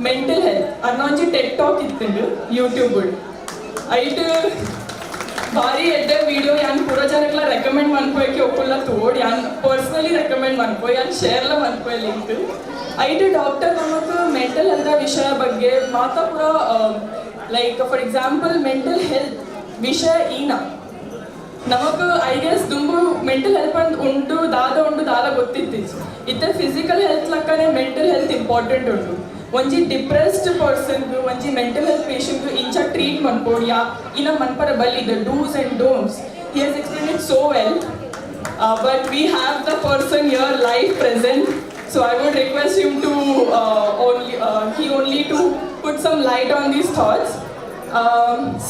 mental health. ಅರ್ನಾಂಜಿ TED Talk ಇತ್ತಿಂಡು YouTube. ಐಟ್ ಭಾರಿ ಎಡ್ಡೆ video. ಯಾನ್ ಪೂರ ಜನಕ್ಲ recommend ಮನ್ಪೋಯಕ್ಕೆ ಒಕ್ಕುಲ್ಲ ತೋಡ್. ಯಾನ್ personally recommend ಮನ್ಪೋಯ್, ಯಾನ್ ಶೇರ್ಲ ಮನ್ಪೋಯ್ link. ಐಟ್ doctor ನಮಕ್ mental health ವಿಷಯ ಬಗ್ಗೆ ಮಾತಾ ಪೂರ, like for example mental health ವಿಷಯ ಈನ ನಮಕ್ I guess ದುಂಬು ಮೆಂಟಲ್ ಹೆಲ್ತ್ ಅಂತ ಉಂಟು ದಾದ ಉಂಟು ದಾದ ಗೊತ್ತಿತ್ತು. ಇತ್ತೆ ಫಿಸಿಕಲ್ ಹೆಲ್ತ್ ಲಕ್ಕನೆ ಮೆಂಟಲ್ ಹೆಲ್ತ್ ಇಂಪಾರ್ಟೆಂಟ್ ಉಂಟು. ಒಂಜಿ ಡಿಪ್ರೆಸ್ಡ್ ಪರ್ಸನ್ಗ್, ಒಂಜಿ ಮೆಂಟಲ್ ಹೆಲ್ತ್ ಪೇಷಂಟ್ ಇಂಚ ಟ್ರೀಟ್ ಮನ್ಪೋಡು ಯಾ ಇನ್ನ ಮನ್ಪರ ಬಲ್ಲಿ, the dos and don'ts he has explain it so well. But we have the person here live present, so I would request him to only he only to put some light on these thoughts.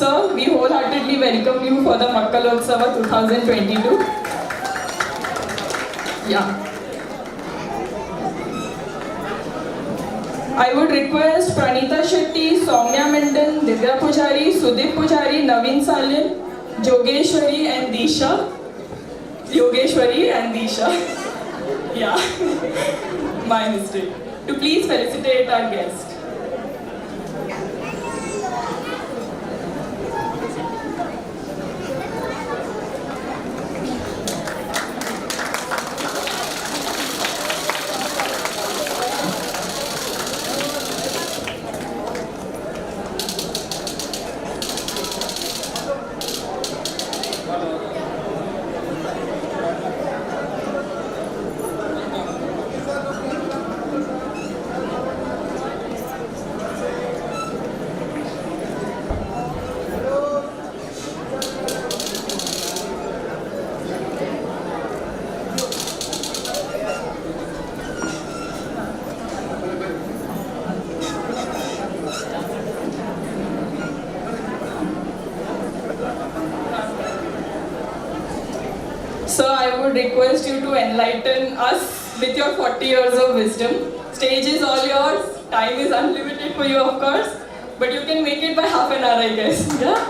Sir, we wholeheartedly welcome you for the Makkalotsava 2022. Yeah. I would request Pranita Shetty, Soumya Mendon, Divya Pujari, Sudeep Pujari, Naveen Salin, Jogeshwari and Disha. Yogeshwari and Disha. Yeah, my mistake. To please felicitate our guest. Sir, I would request you to enlighten us with your 40 years of wisdom. Stage is all yours. Time is unlimited for you, of course. But you can make it by half an hour, I guess. Yeah?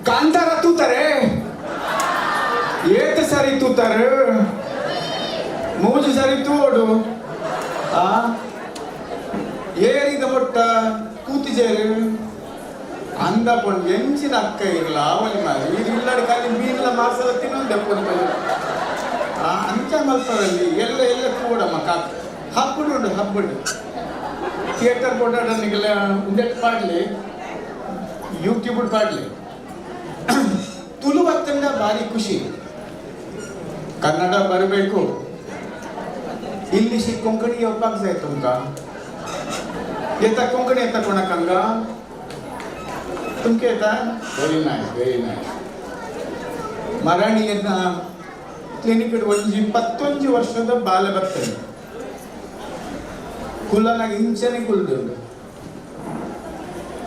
Kantara ತೂತಾರೆ, ಏತ್ ಸರಿ ತೂತಾರೆ, ಮೂಜಿ ಸರಿ ತೂವಡು. ಆ ಏರಿದ ಮೊಟ್ಟ ಕೂತಿಜೇರು. ಅಂದ ಮಂದ ಪೊಂಡು ಎಂಚಿನ ಅಕ್ಕ ಇರಲ ಆವಲಿ ಮಾರಿ ಇದು ಇಲ್ಲಡ ಖಾಲಿ ಮೀನ್ಲ ಮಾಸಲ ತಿನ್ನೊಂದು ದೆಪ್ಪೊಂದು ಅಂಚ ಮಲ್ಪರಲ್ಲಿ ಎಲ್ಲ ಎಲ್ಲ ಕೂಡಮ್ಮ ಕಾಕ್ ಹಬ್ಬಡು ಉಂಡು ಹಬ್ಬಡು ಥಿಯೇಟರ್ ಕೊಟ್ಟಾಡನಿಗೆಲ್ಲ ಉಂದೆಟ್ ಪಾಡ್ಲಿ ಯೂಟ್ಯೂಬ್ ಪಾಡ್ಲಿ ತುಳು ಬತ್ತಂಡ ಭಾರಿ ಖುಷಿ. ಕನ್ನಡ ಬರಬೇಕು. ಇಂಗ್ಲೀಷ್ ಕೊಂಕಣಿ येवपाक जाय तुमकां. येता कोंकणी येता कोणाक हांगा? तुमकां येता? Very nice, very nice. ಮರಾಣಿಯನ್ನ clinic ಒಂಜಿ 11 ವರ್ಷದ ಬಾಲೆ ಬರ್ತದೆ. ಕುಲ್ಲನಾಗ ಇಂಚನೆ ಕುಲ್ದುಂಡು.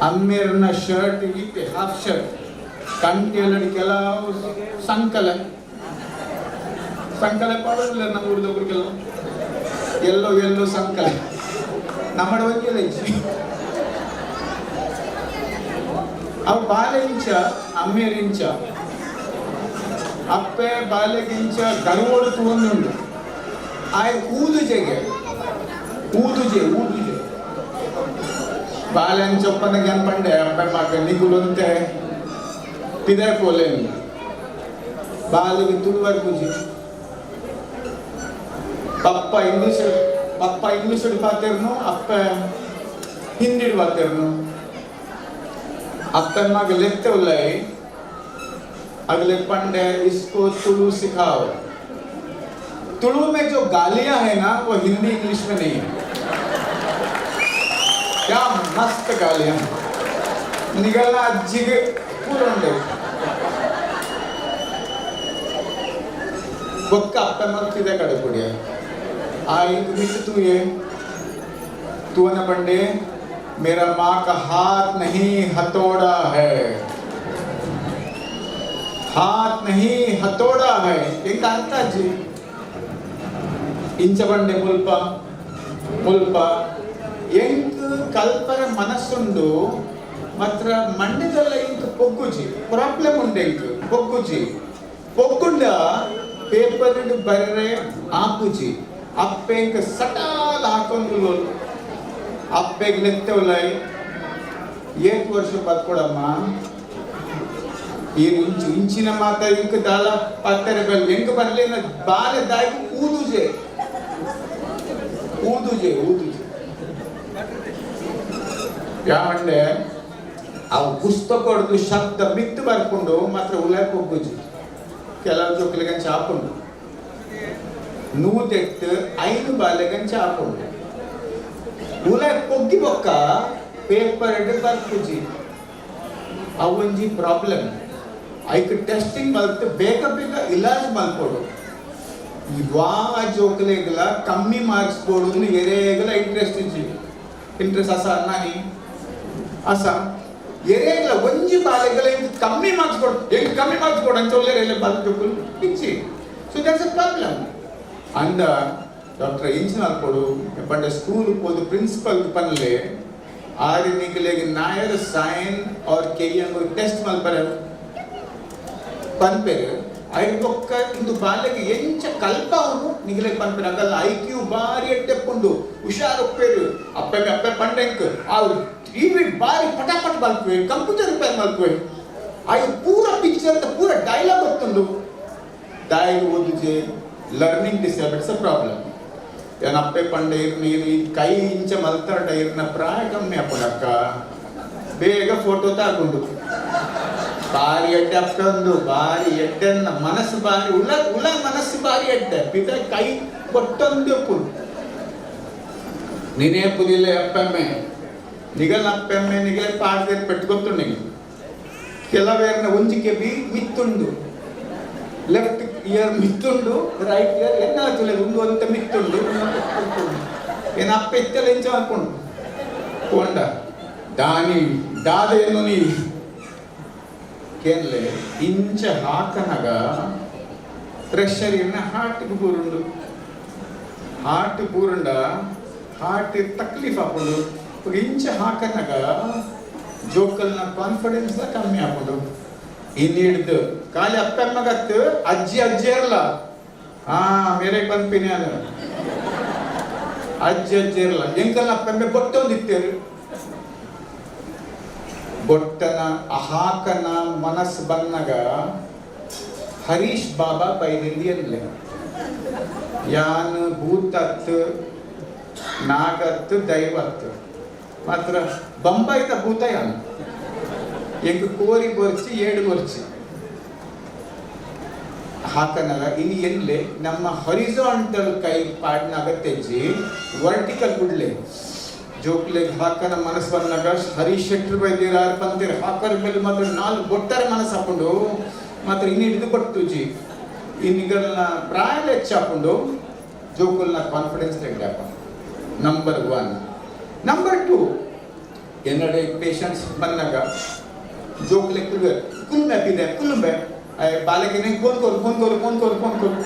ಅಮ್ಮೇರ್ನ ಶರ್ಟ್ ಇತ್ತೆ ಹಾಫ್ ಶರ್ಟ್ ಕಂಟೆಲ್ಲಡಿ ಕೆಲವು ಸಂಕಲೆ ಸಂಕಲೆ ಪಾಡೋದಿಲ್ಲ ನಮ್ಮ ಊರಿದೊಬ್ರಿಗೆಲ್ಲ ಎಲ್ಲೋ ಎಲ್ಲೋ ಸಂಕಲೆ ನಮ್ಮಡ ಒಂಜಿಲ್ಲ ಇಜ್ಜಿ. ಅವು ಬಾಲೆ ಇಂಚ ಅಮ್ಮೇರಿಂಚ ಅಪ್ಪೆ ಬಾಲೆಗಿಂಚ ಗರ್ವೋಡು ತೂಂದುಂಡು. ಆಯ್ ಊದುಜೆಗೆ ಊದುಜೆ ಊದುಜೆ ಬಾಲೆ ಅಂಚೊಪ್ಪನ ಪಂಡೆ ಅಪ್ಪೆ ಮಾಕ ನಿಗುಲಂತೆ ಪಿದೆ ಪೋಲೆ ಬಾಲಿಗೆ ತುಳುವರ್ ಪೂಜೆ. ಪಪ್ಪ ಇಂಗ್ಲೀಷ್ ಪಪ್ಪ ಇಂಗ್ಲೀಷ್ ಪಾತೆರ್ನು ಅಪ್ಪ ಹಿಂದಿ ಪಾತೆರ್ನು. ಅಪ್ಪಮ್ಮಗ ಲೆತ್ತೆ ಉಲ್ಲೈ अगले पंडे इसको तुलु सिखाओ. तुलु में जो गालियां है ना वो हिंदी इंग्लिश में नहीं है. क्या मस्त गालियां निकलना अज्जिग पूरंडे बक्क अप्पम्मा तिದೆ ಕಡೆ आई मित्र तू ये तू ना पंडे मेरा माँ का हाथ नहीं हथौड़ा है, हाथ नहीं हथौड़ा है. एक अर्थ जी ಇಂಚ ಬಂಡೆ ಮುಲ್ಪ ಮುಲ್ಪ ಎಂಕ್ ಕಲ್ಪರ ಮನಸ್ಸುಂಡು ಮಾತ್ರ ಮಂಡ್ಯದಲ್ಲ ಇಂಕ್ ಪೊಗ್ಗುಜಿ ಪ್ರಾಬ್ಲಮ್ ಉಂಡು. ಎಂಕ್ ಪೊಗ್ಗುಜಿ ಪೊಗ್ಗುಂಡ ಪೇಪರ್ ಬರ್ರೆ ಆಪುಜಿ. ಅಪ್ಪೆ ಇಂಕ್ ಸಟಾಲ್ ಹಾಕೊಂಡು ಅಪ್ಪೆಗೆ ಲೆತ್ತವಲೈ ಏಕ್ ವರ್ಷ ಬದ್ಕೊಡಮ್ಮ ಈ ಇಂಚು ಇಂಚಿನ ಮಾತ ಇಂಕ್ ದಾಲ ಪತ್ತೆರೆ ಬೆಲ್ ಎಂಕ್ ಬರ್ಲಿನ ಬಾಲೆ ದಾಯಿ ಊದುಜೆ ಊದುಜೆ ಊದುಜೆ. ಯಾವಂಡೆ ಅವು ಪುಸ್ತಕ ಶಬ್ದ ಮಿತ್ತು ಬರ್ಕೊಂಡು ಮಾತ್ರ ಉಲಾಕ್ ಹೋಗುಜಿ. ಕೆಲವು ಜೋಕ್ಲಿಗಂಚ ಹಾಕೊಂಡು 108 5 ಬಾಲೆಗಂಚ ಹಾಕೊಂಡು ಉಲಾಕ್ ಪೊಗ್ಗಿ ಬೊಕ್ಕ ಪೇಪರ್ ಬರ್ಪುಜಿ. ಅವೊಂಜಿ ಪ್ರಾಬ್ಲಮ್. ಐಕ್ ಟೆಸ್ಟಿಂಗ್ ಮಲ್ತು ಬೇಗ ಬೇಗ ಇಲಾಜ್ ಮಲ್ಪೊಡು. ವಾ ಜೋಕ್ಲೆಗ್ಲ ಕಮ್ಮಿ ಮಾರ್ಕ್ಸ್ ಬೋಡು ಎರೇಗಲ ಇಂಟ್ರೆಸ್ಟ್ ಇಜ್ಜಿ. ಇಂಟ್ರೆಸ್ಟ್ ಅಸ ನಾನಿ ಅಸ ಎರೇಗಲ ಒಂಜಿ ಬಾಲೆಗಲ ಇಂಕ್ ಕಮ್ಮಿ ಮಾರ್ಕ್ಸ್ ಕೊಡು ಎಂಕ್ ಕಮ್ಮಿ ಮಾರ್ಕ್ಸ್ ಕೊಡು ಅಂತ ಒಳ್ಳೆ ಬಾಲೆ ಜೋಕುಲು ಇಜ್ಜಿ. So that's a problem. ಅಂದ ಡಾಕ್ಟರ್ ಇಂಚಿನ ಕೊಡು ಪಂಡ ಸ್ಕೂಲ್ ಪೋದು ಪ್ರಿನ್ಸಿಪಲ್ ಪನ್ಲೆ ಆರು ನಿಗಲೆಗ್ ನಾಯರ್ ಸೈನ್ ಆರ್ ಕೆಯ್ಯಂಗ್ ಟೆಸ್ಟ್ ಮಲ್ಪರೆ ಪನ್ಪೆರ್. ಐದು ಬೊಕ್ಕ ಇಂದು ಬಾಲೆಗೆ ಎಂಚ ಕಲ್ಪವನು ನಿಗಲೆಗ್ ಪನ್ಪೆರ್. ಅಂಗಲ್ಲ I Q ಬಾರಿ ಎಡ್ಡೆಪ್ಪುಂಡು ಹುಷಾರು ಒಪ್ಪೇರು ಅಪ್ಪೆ ಅಪ್ಪೆ ಪಂಡೆಂಕ್ ಆ ಟಿವಿ ಬಾರಿ ಪಟಾಪಟ್ ಮಲ್ಪುವೆ ಕಂಪ್ಯೂಟರ್ ರಿಪೇರ್ ಮಲ್ಪುವೆ I ಪೂರ ಪಿಕ್ಚರ್ ಪೂರ ಡೈಲಾಗ್ ಗೊತ್ತುಂಡು. ಡೈಲಾಗ್ ಓದುಜೆ ಲರ್ನಿಂಗ್ ಡಿಸಬಿಲಿಟೀಸ್ ಪ್ರಾಬ್ಲಮ್. ಏನ್ ಅಪ್ಪೆ ಪಂಡೆ ಇರ್ನ ಈ ಕೈ ಇಂಚ ಮಲ್ತಾಡ ಇರ್ನ ಪ್ರಾಯ ಕಮ್ಮಿ ಅಪ್ಪಡಕ್ಕ ಬೇಗ ಫೋಟೋ ತಗೊಂಡು ಬಾರಿ ಎಡ್ಡೆ ಅಪ್ಪಂದು ಬಾರಿ ಎಡ್ಡೆನ್ನ ಮನಸ್ಸು ಬಾರಿ ಉಳ ಉಳ ಮನಸ್ಸು ಬಾರಿ ಎಡ್ಡೆ ಪಿತ ಕೈ ಕೊಟ್ಟೊಂದು ನೀನೇ ಪುದಿಲೆ ಅಪ್ಪಮ್ಮೆ ನಿಗಲ್ ಅಪ್ಪಮ್ಮೆ ನಿಗಲೆ ಪಾಡ್ದೆ ಪೆಟ್ಟು ನಿಂಗೆ. ಕೆಲವೇರ್ನ ಒಂಜಿ ಕೆಬಿ ಮಿತ್ತುಂಡು ಲೆಫ್ಟ್ ಇಯರ್ ಮಿತ್ತುಂಡು ರೈಟ್ ಇಯರ್ ಎನ್ನ ತುಲೆ ಒಂದು ಅಂತ ಮಿತ್ತುಂಡು ಏನ ಅಪ್ಪ ಇತ್ತೆಲ್ಲ ಇಂಚ ಹಾಕೊಂಡು ಕೊಂಡ ದಾನಿ ದಾದೆಯನ್ನು ನೀ ಕೇನ್ಲೆ ಇಂಚ ಹಾಕನಗ ಪ್ರೆಷರ್ ಇನ್ನ ಹಾರ್ಟ್ಗೆ ಬೂರುಂಡು ಹಾರ್ಟ್ ಬೂರುಂಡ ಹಾರ್ಟ್ ತಕ್ಲೀಫ್ ಹಾಕೊಂಡು ಇಂಚ ಹಾಕನಗ ಜೋಕಲ್ನ ಕಾನ್ಫಿಡೆನ್ಸ್ ಕಮ್ಮಿ ಹಾಕೊಂಡು ಇನ್ನಿಡ್ದು ಖಾಲಿ ಅಪ್ಪಮ್ಮಗತ್ತು ಅಜ್ಜಿ ಅಜ್ಜಿ ಇರಲ್ಲ ಹಾ ಮೇರೆ ಪನ್ಪಿನಿ ಅದು ಅಜ್ಜಿ ಅಜ್ಜಿ ಇರಲ್ಲ ಎಂಕಲ್ನ ಅಪ್ಪಮ್ಮೆ ಬೊಟ್ಟೊಂದು ಇತ್ತೇರು ಬೊಟ್ಟನ ಅಹಾಕನ ಮನಸ್ ಬನ್ನಗ ಹರೀಶ್ ಬಾಬಾ ಬೈದಿಂದಿ ಎನ್ಲೆ ಯಾನ್ ಭೂತತ್ ನಾಗತ್ ದೈವತ್ ಮಾತ್ರ ಬೊಂಬೈತ ಭೂತ ಯಾನ್ ಎಂಕ್ ಕೋರಿ ಬೊರ್ಚಿ ಏಡು ಬೊರ್ಚಿ ಹಾಕನಾಗ ಇನಿ ಎನ್ಲೆ ನಮ್ಮ ಹೊರಿಸಾಂಟಲ್ ಕೈ ಪಾಡ್ನಾಗ ತೆಜ್ಜಿ ವರ್ಟಿಕಲ್ ಗುಡ್ಲೆ ಜೋಕ್ಲೆಗ್ ಹಾಕನ ಮನಸ್ಸು ಬಂದಾಗ ಹರೀಶ್ ಶೆಟ್ರು ಬೈದಿರ ಪಂತಿರ್ ಹಾಕರ್ ಮೇಲೆ ಮಾತ್ರ ನಾಲ್ಕು ಬೊಟ್ಟರ ಮನಸ್ಸು ಹಾಕೊಂಡು ಮಾತ್ರ ಇನ್ನು ಹಿಡಿದು ಕೊಟ್ಟುಜಿ ಇನ್ನಿಗಲ್ನ ಪ್ರಾಯ ಹೆಚ್ಚಾಕೊಂಡು ಜೋಕುಲ್ನ ಕಾನ್ಫಿಡೆನ್ಸ್ ರೆಡ್ಡಾಪ. ನಂಬರ್ 1. ನಂಬರ್ 2, ಎನ್ನಡೆ ಪೇಷಂಟ್ಸ್ ಬಂದಾಗ ಜೋಕ್ಲೆ ಕುಲ್ವೆ ಕುಲ್ಮೆ ಪಿದೆ ಕುಲ್ಮೆ ಬಾಲಕಿನೇ ಫೋನ್ ಕೊರು ಫೋನ್ ಕೊರು ಫೋನ್ ಕೊರು ಫೋನ್ ಕೊರು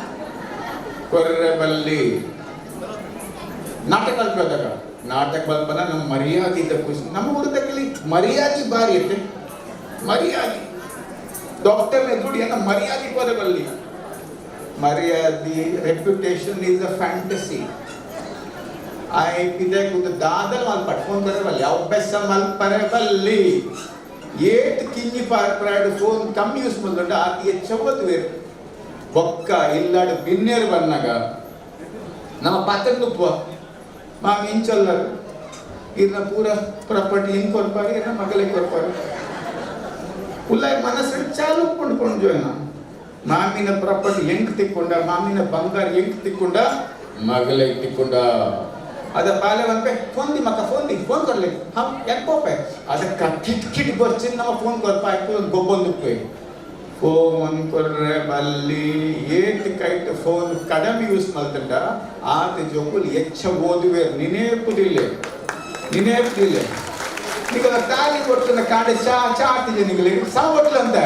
ಕೊರ್ರೆ ಬಲ್ಲಿ ನಾಟಕ ಅಲ್ಪದಾಗ ನಾಟಕ ಬಲ್ಪನ ನಮ್ಮ ಮರ್ಯಾದೆ ಇದ್ದ ಖುಷಿ ನಮ್ಮ ಊರದಲ್ಲಿ ಮರ್ಯಾದೆ ಬಾರಿ ಐತೆ. ಮರ್ಯಾದೆ ಡಾಕ್ಟರ್ ದುಡಿ ಅನ್ನ ಮರ್ಯಾದೆ ಬರಬಲ್ಲಿ. ಮರ್ಯಾದೆ reputation is a fantasy. I ಪಿದೆ ಕೂತು ದಾದಲ್ ಮಲ್ಪಟ್ ಫೋನ್ ಕೊರಬಲ್ಲಿ ಅಭ್ಯಾಸ ಮಲ್ಪರೆ ಬಲ್ಲಿ ಏಟ್ ಕಿಂಜಿ ಪಾರ್ಪ್ರಾಯ್ಡ್ ಫೋನ್ ಕಮ್ಮಿ ಯೂಸ್ ಬಂದುಂಡು ಆತಿ ಹೆಚ್ಚವತ್ತು ವೇರು ಬೊಕ್ಕ ಇಲ್ಲಾಡು ಬಿನ್ನೇರು ಬಂದಾಗ ನಮ್ಮ ಪಾತ್ರ ನುಪ್ಪುವ ಮಾಮಿ ಇಂಚೊಲ್ಲರು ಇರ್ನ ಪೂರ ಪ್ರಾಪರ್ಟಿ ಇನ್ ಕೊರ್ಪಾರು ಇರ್ನ ಮಗಲೇ ಕೊರ್ಪಾರು ಉಲ್ಲಾಯ ಮನಸ್ಸು ಚಾಲು ಕೊಂಡ್ಕೊಂಡು ಜೋಯ್ನ ಮಾಮಿನ ಪ್ರಾಪರ್ಟಿ ಎಂಕ್ ತಿಕ್ಕೊಂಡ ಮಾಮಿನ ಬಂಗಾರ ಎಂಕ್ ತಿಕ್ಕೊಂಡ ಮಗಲೇ ತಿಕ್ಕೊಂಡ ಅದ ಬಾಲೆ ಬಂದ್ಪೆ ಫೋನ್ the ಮಕ್ಕ ಫೋನ್ the phone ಕೊಡ್ಲಿ ಹಾ ಯಾಕೆ ಪೋಪೆ ಅದಕ್ಕೆ ಕಿಟ್ ಕಿಟ್ ಬರ್ಚಿನ ನಮ್ಮ ಫೋನ್ ಕೊರ್ಪ ಆಯ್ತು ಗೊಬ್ಬೊಂದು ಫೋನ್ ಕೊರ್ರೆ ಬಲ್ಲಿ ಏಟ್ ಕೈಟ್ ಫೋನ್ ಕಡಿಮೆ ಯೂಸ್ ಮಾಡ್ತಂಡ ಆತ ಜೋಕುಲ್ ಹೆಚ್ಚ ಓದುವೆ ನಿನೇ ಪುದಿಲ್ಲೆ ನಿನೇ ಪುದಿಲ್ಲೆ ನಿಗಲ ತಾಲಿ ಕೊಡ್ತನ ಕಾಡೆ ಚಾ ಚಾ ಆತಿಜೆ ನಿಗಲಿ ಸಾ ಹೋಟ್ಲ್ ಅಂತ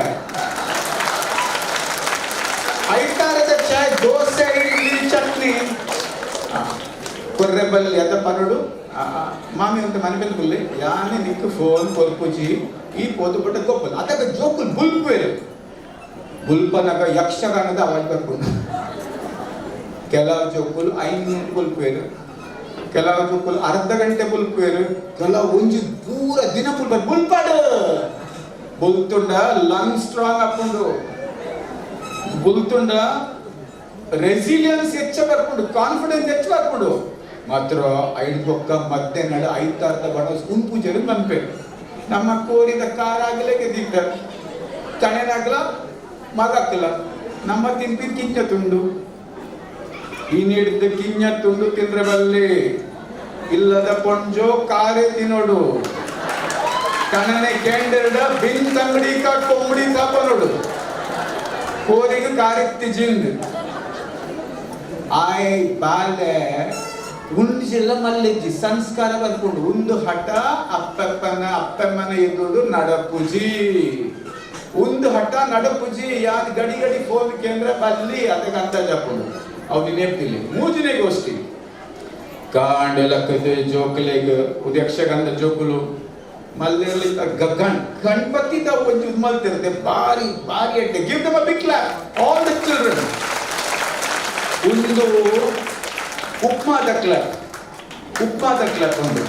ಐತಾರದ ಚಾಯ್ ದೋಸೆ ಇಡ್ಲಿ ಚಟ್ನಿ ಕೊರ್ರೆ ಬಲ್ಲಿ ಅದ ಪನಡು ಮಾಮಿ ಅಂತ ಮನೆ ಬಂದು ಬಲ್ಲಿ ಯಾನೆ ನಿಕ್ಕು ಫೋನ್ ಕೊರ್ಪುಜಿ ಈ ಪೋತು ಪಟ್ಟ ಗೊಪ್ಪಲ್ ಅದಕ್ಕೆ ಜೋಕುಲ್ ಬುಲ್ಪೇರು ಬುಲ್ಪನಾಗ ಯಕ್ಷಗಾನದ ಅವಾಜ್ ಬರ್ಕೊಂಡು ಕೆಲವು ಜೋಕುಲ್ 5 ಮಿನಿಟ್ ಬುಲ್ಪೇರು ಕೆಲವು ಜೋಕುಲ್ ಅರ್ಧ ಗಂಟೆ ಬುಲ್ಪೇರು ಕೆಲವು ಒಂಜಿ ಪೂರ ದಿನ ಬುಲ್ಪಾಡು ಬುಲ್ಪಾಡು ಬುಲ್ತುಂಡ ಲಂಗ್ ಸ್ಟ್ರಾಂಗ್ ಹಾಕೊಂಡು ಬುಲ್ತುಂಡ ರೆಸಿಲಿಯನ್ಸ್ ಹೆಚ್ಚ ಬರ್ಕೊಂಡು ಕಾನ್ಫಿಡೆನ್ಸ್ ಹೆಚ್ಚು ಬರ್ಕೊಂಡು ಮಾತ್ರ ಐದು ಬೊಕ್ಕ ಮಧ್ಯೆ ನಡು ಐತಾರ್ಧ ಬಣ ಸ್ಕೂಲ್ ಪೂಜೆ ಮನ್ಪೆ ನಮ್ಮ ಕೋರಿದ ಕಾರಾಗಲೇ ಗೆದ್ದಿದ್ದ ಕಣೆನಾಗಲ ಮಗಕ್ಕಲ್ಲ ನಮ್ಮ ತಿನ್ಪಿ ಕಿಂಜ ತುಂಡು ಈ ನೀಡಿದ ಕಿಂಜ ತುಂಡು ತಿಂದ್ರೆ ಬಲ್ಲಿ ಇಲ್ಲದ ಪೊಂಜೋ ಕಾರೇ ತಿನ್ನೋಡು ಕಣನೆ ಕೇಂದ್ರ ಬಿನ್ ತಂಗಡಿ ಕಾ ಕೊಂಬಡಿ ಕಾಪನೋಡು ಕೋರಿಗೆ ಕಾರಿತ್ತಿ ಜಿಂದ್ ಆಯ್ ಬಾಲೆ ಉಂಡಿಸೆಲ್ಲ ಮಲ್ಲೆಜ್ಜಿ ಸಂಸ್ಕಾರ ಬರ್ಕೊಂಡು ಒಂದು ಹಠ ಅಪ್ಪಪ್ಪನ ಅಪ್ಪಮ್ಮನ ಎದುರು ನಡಪುಜಿ ಒಂದು ಹಠ ನಡಪುಜಿ ಯಾರು ಗಡಿ ಗಡಿ ಫೋನ್ ಕೇಂದ್ರ ಬಲ್ಲಿ ಅದಕ್ಕೆ ಅಂತ ಜಪ್ಪುಂಡು ಅವು ನೇಪ್ತಿಲ್ಲಿ ಮೂಜನೇ ಗೋಷ್ಠಿ ಕಾಂಡೆಲಕ್ಕದೆ ಜೋಕುಲೆಗ್ ಉದ್ಯಕ್ಷಗಂಧ ಜೋಕುಲು ಮಲ್ಲೆರ್ಲಿ ಗಣ್ ಗಣಪತಿ ತಾವು ಒಂಜಿ ಮಲ್ತಿರುತ್ತೆ ಬಾರಿ ಬಾರಿ ಅಡ್ಡೆ. Give them a big clap all the children. ಒಂದು ಉಪ್ಮಾ ಕ್ಲಾಪ್, ಉಪ್ಮಾದ ಕ್ಲಾಪ್, ಒಂದು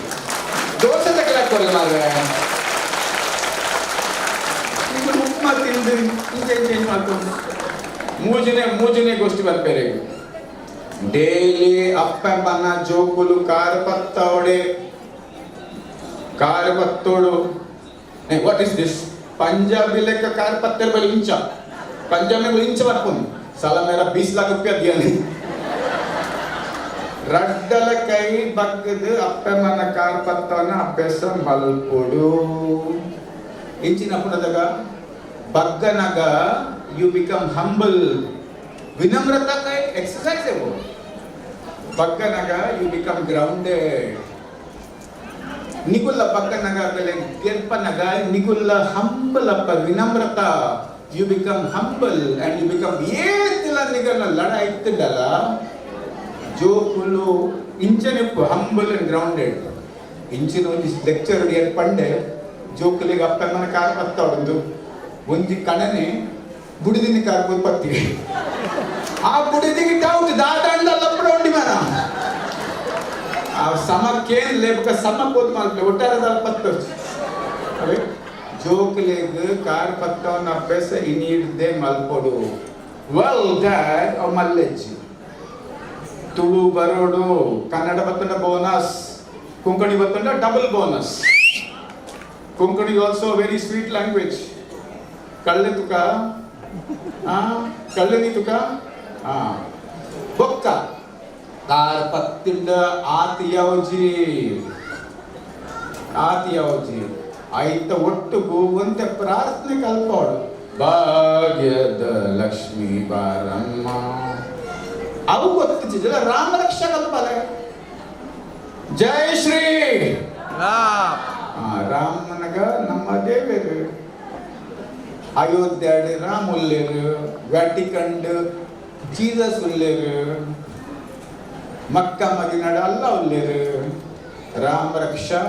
ದೋಸೆದ ಕ್ಲಾಪ್ ಕೊಲ್ಲ ಮಾರ್ರೆ. ಇವರು ಉಪ್ಮಾ ತಿಂದು ಇಂಚೆ ಚೇಂಜ್ ಮಾಡ್ಕೊಂಡು ಮೂಜನೆ ಮೂಜನೆ ಗೋಷ್ಠಿ ಬರ್ಪೇರೆ. ಡೈಲಿ ಅಪ್ಪಮ್ಮನ ಜೋಕುಲು ಕಾರ್ ಪತ್ತವಡೆ ಕಾರ್ ಪತ್ತೋಡು. What is this? Punjabi ಲೆಕ್ಕ ಕಾರ್ ಪತ್ತೆರ್ ಬಳಿ ಇಂಚ पंजाबी में इंच ಬರ್ಪುಂಡು साला मेरा 20 लाख रुपया दिया नहीं. ರಡ್ಡಲ ಕೈ ಬಗ್ಗದು ಅಪ್ಪಮ್ಮನ ಕಾರ್ ಪತ್ತವನ ಅಭ್ಯಾಸ ಮಲ್ಪೊಡು. ಇಂಚಿನ ಪುಣದಾಗ ಬಗ್ಗನಗ you become humble. विनम्रता का एक एक्सरसाइज है वो. ಬಗ್ಗನಗ you become grounded. ನಿಗುಲ್ಲ ಬಗ್ಗನಗ ಬೆಲೆ ಗೆಲ್ಪನಗ ನಿಗುಲ್ಲ ಹಂಬಲ್ ಅಪ್ಪ ವಿನಮ್ರತಾ. You become humble and you become ಏತಿಲ್ಲ ನಿಗಲ್ಲ ಲಡ ಇತ್ತಿದ್ದಲ್ಲ ಜೋಕುಲು ಇಂಚನೆಪ್ಪು ಹಂಬಲ್ ಅಂಡ್ ಗ್ರೌಂಡೆಡ್. ಇಂಚಿನ ಒಂಜಿ ಲೆಕ್ಚರ್ ಏನ್ ಪಂಡೆ ಜೋಕುಲಿಗೆ ಅಪ್ಪಮ್ಮನ ಕಾರ್ ಪತ್ತ ಒಂದು ಒಂಜಿ ಕಣನೆ ಬುಡಿದಿನ ಕಾರ್ ಪತ್ತಿ ಆ ಬುಡಿದಿಗೆ ಡೌಟ್ ದಾದಾಂಡ ಲಪ್ಪಡ ಉಂಡಿ ಮನ ಆ ಸಮಕ್ಕೇನ್ ಲೇಪಕ ಸಮ ಪೋತ್ ಮಲ್ಪೆ ಒಟ್ಟಾರೆ ದಾಲ್ ಪತ್ತ ಅವೇ ಜೋಕುಲೆಗ್ ಕಾರ್ ಪತ್ತವನ ಅಭ್ಯಾಸ ಇನಿಡ್ದೆ ಮಲ್ಪೊಡು. ವೆಲ್ ಡ್ಯಾಡ್, ಅವು ಮಲ್ಲೆಜ್ಜಿ. ತುಳು ಬರೋಡು, ಕನ್ನಡ ಬತ್ತುಂಡ ಬೋನಸ್, ಕೊಂಕಣಿ ಬತ್ತುಂಡ double bonus. Konkani also very sweet language. ಕಳ್ಳೆ ತುಕ, ಆ ಕಳ್ಳೆ ನೀ ತುಕ, ಆ ಬೊಕ್ಕ ಕಾರ್ ಪತ್ತಿಂಡ ಆತಿ ಯಾವಜಿ, ಆತಿ ಯಾವಜಿ. ಐತ ಒಟ್ಟುಗು ಒಂತೆ ಪ್ರಾರ್ಥನೆ ಕಲ್ಪೋಡು. ಭಾಗ್ಯದ ಲಕ್ಷ್ಮೀ ಬಾರಮ್ಮ, ಅವು ಗೊತ್ತಿಲ್ಲ. ರಾಮ ರಕ್ಷಾ ಕಲ್ಪಲೆ. ಜೈ ಶ್ರೀ ರಾಮ್. ರಾಮನಗ ನಮ್ಮ ದೇವರು. ಅಯೋಧ್ಯೆ ರಾಮ್ ಉಲ್ಲೇರು, ವ್ಯಾಟಿಕನ್ ಜೀಸಸ್ ಉಲ್ಲೇರು, ಮಕ್ಕ ಮದಿನಾಡ ಅಲ್ಲ ಉಲ್ಲೇರು. ರಾಮ ರಕ್ಷಾ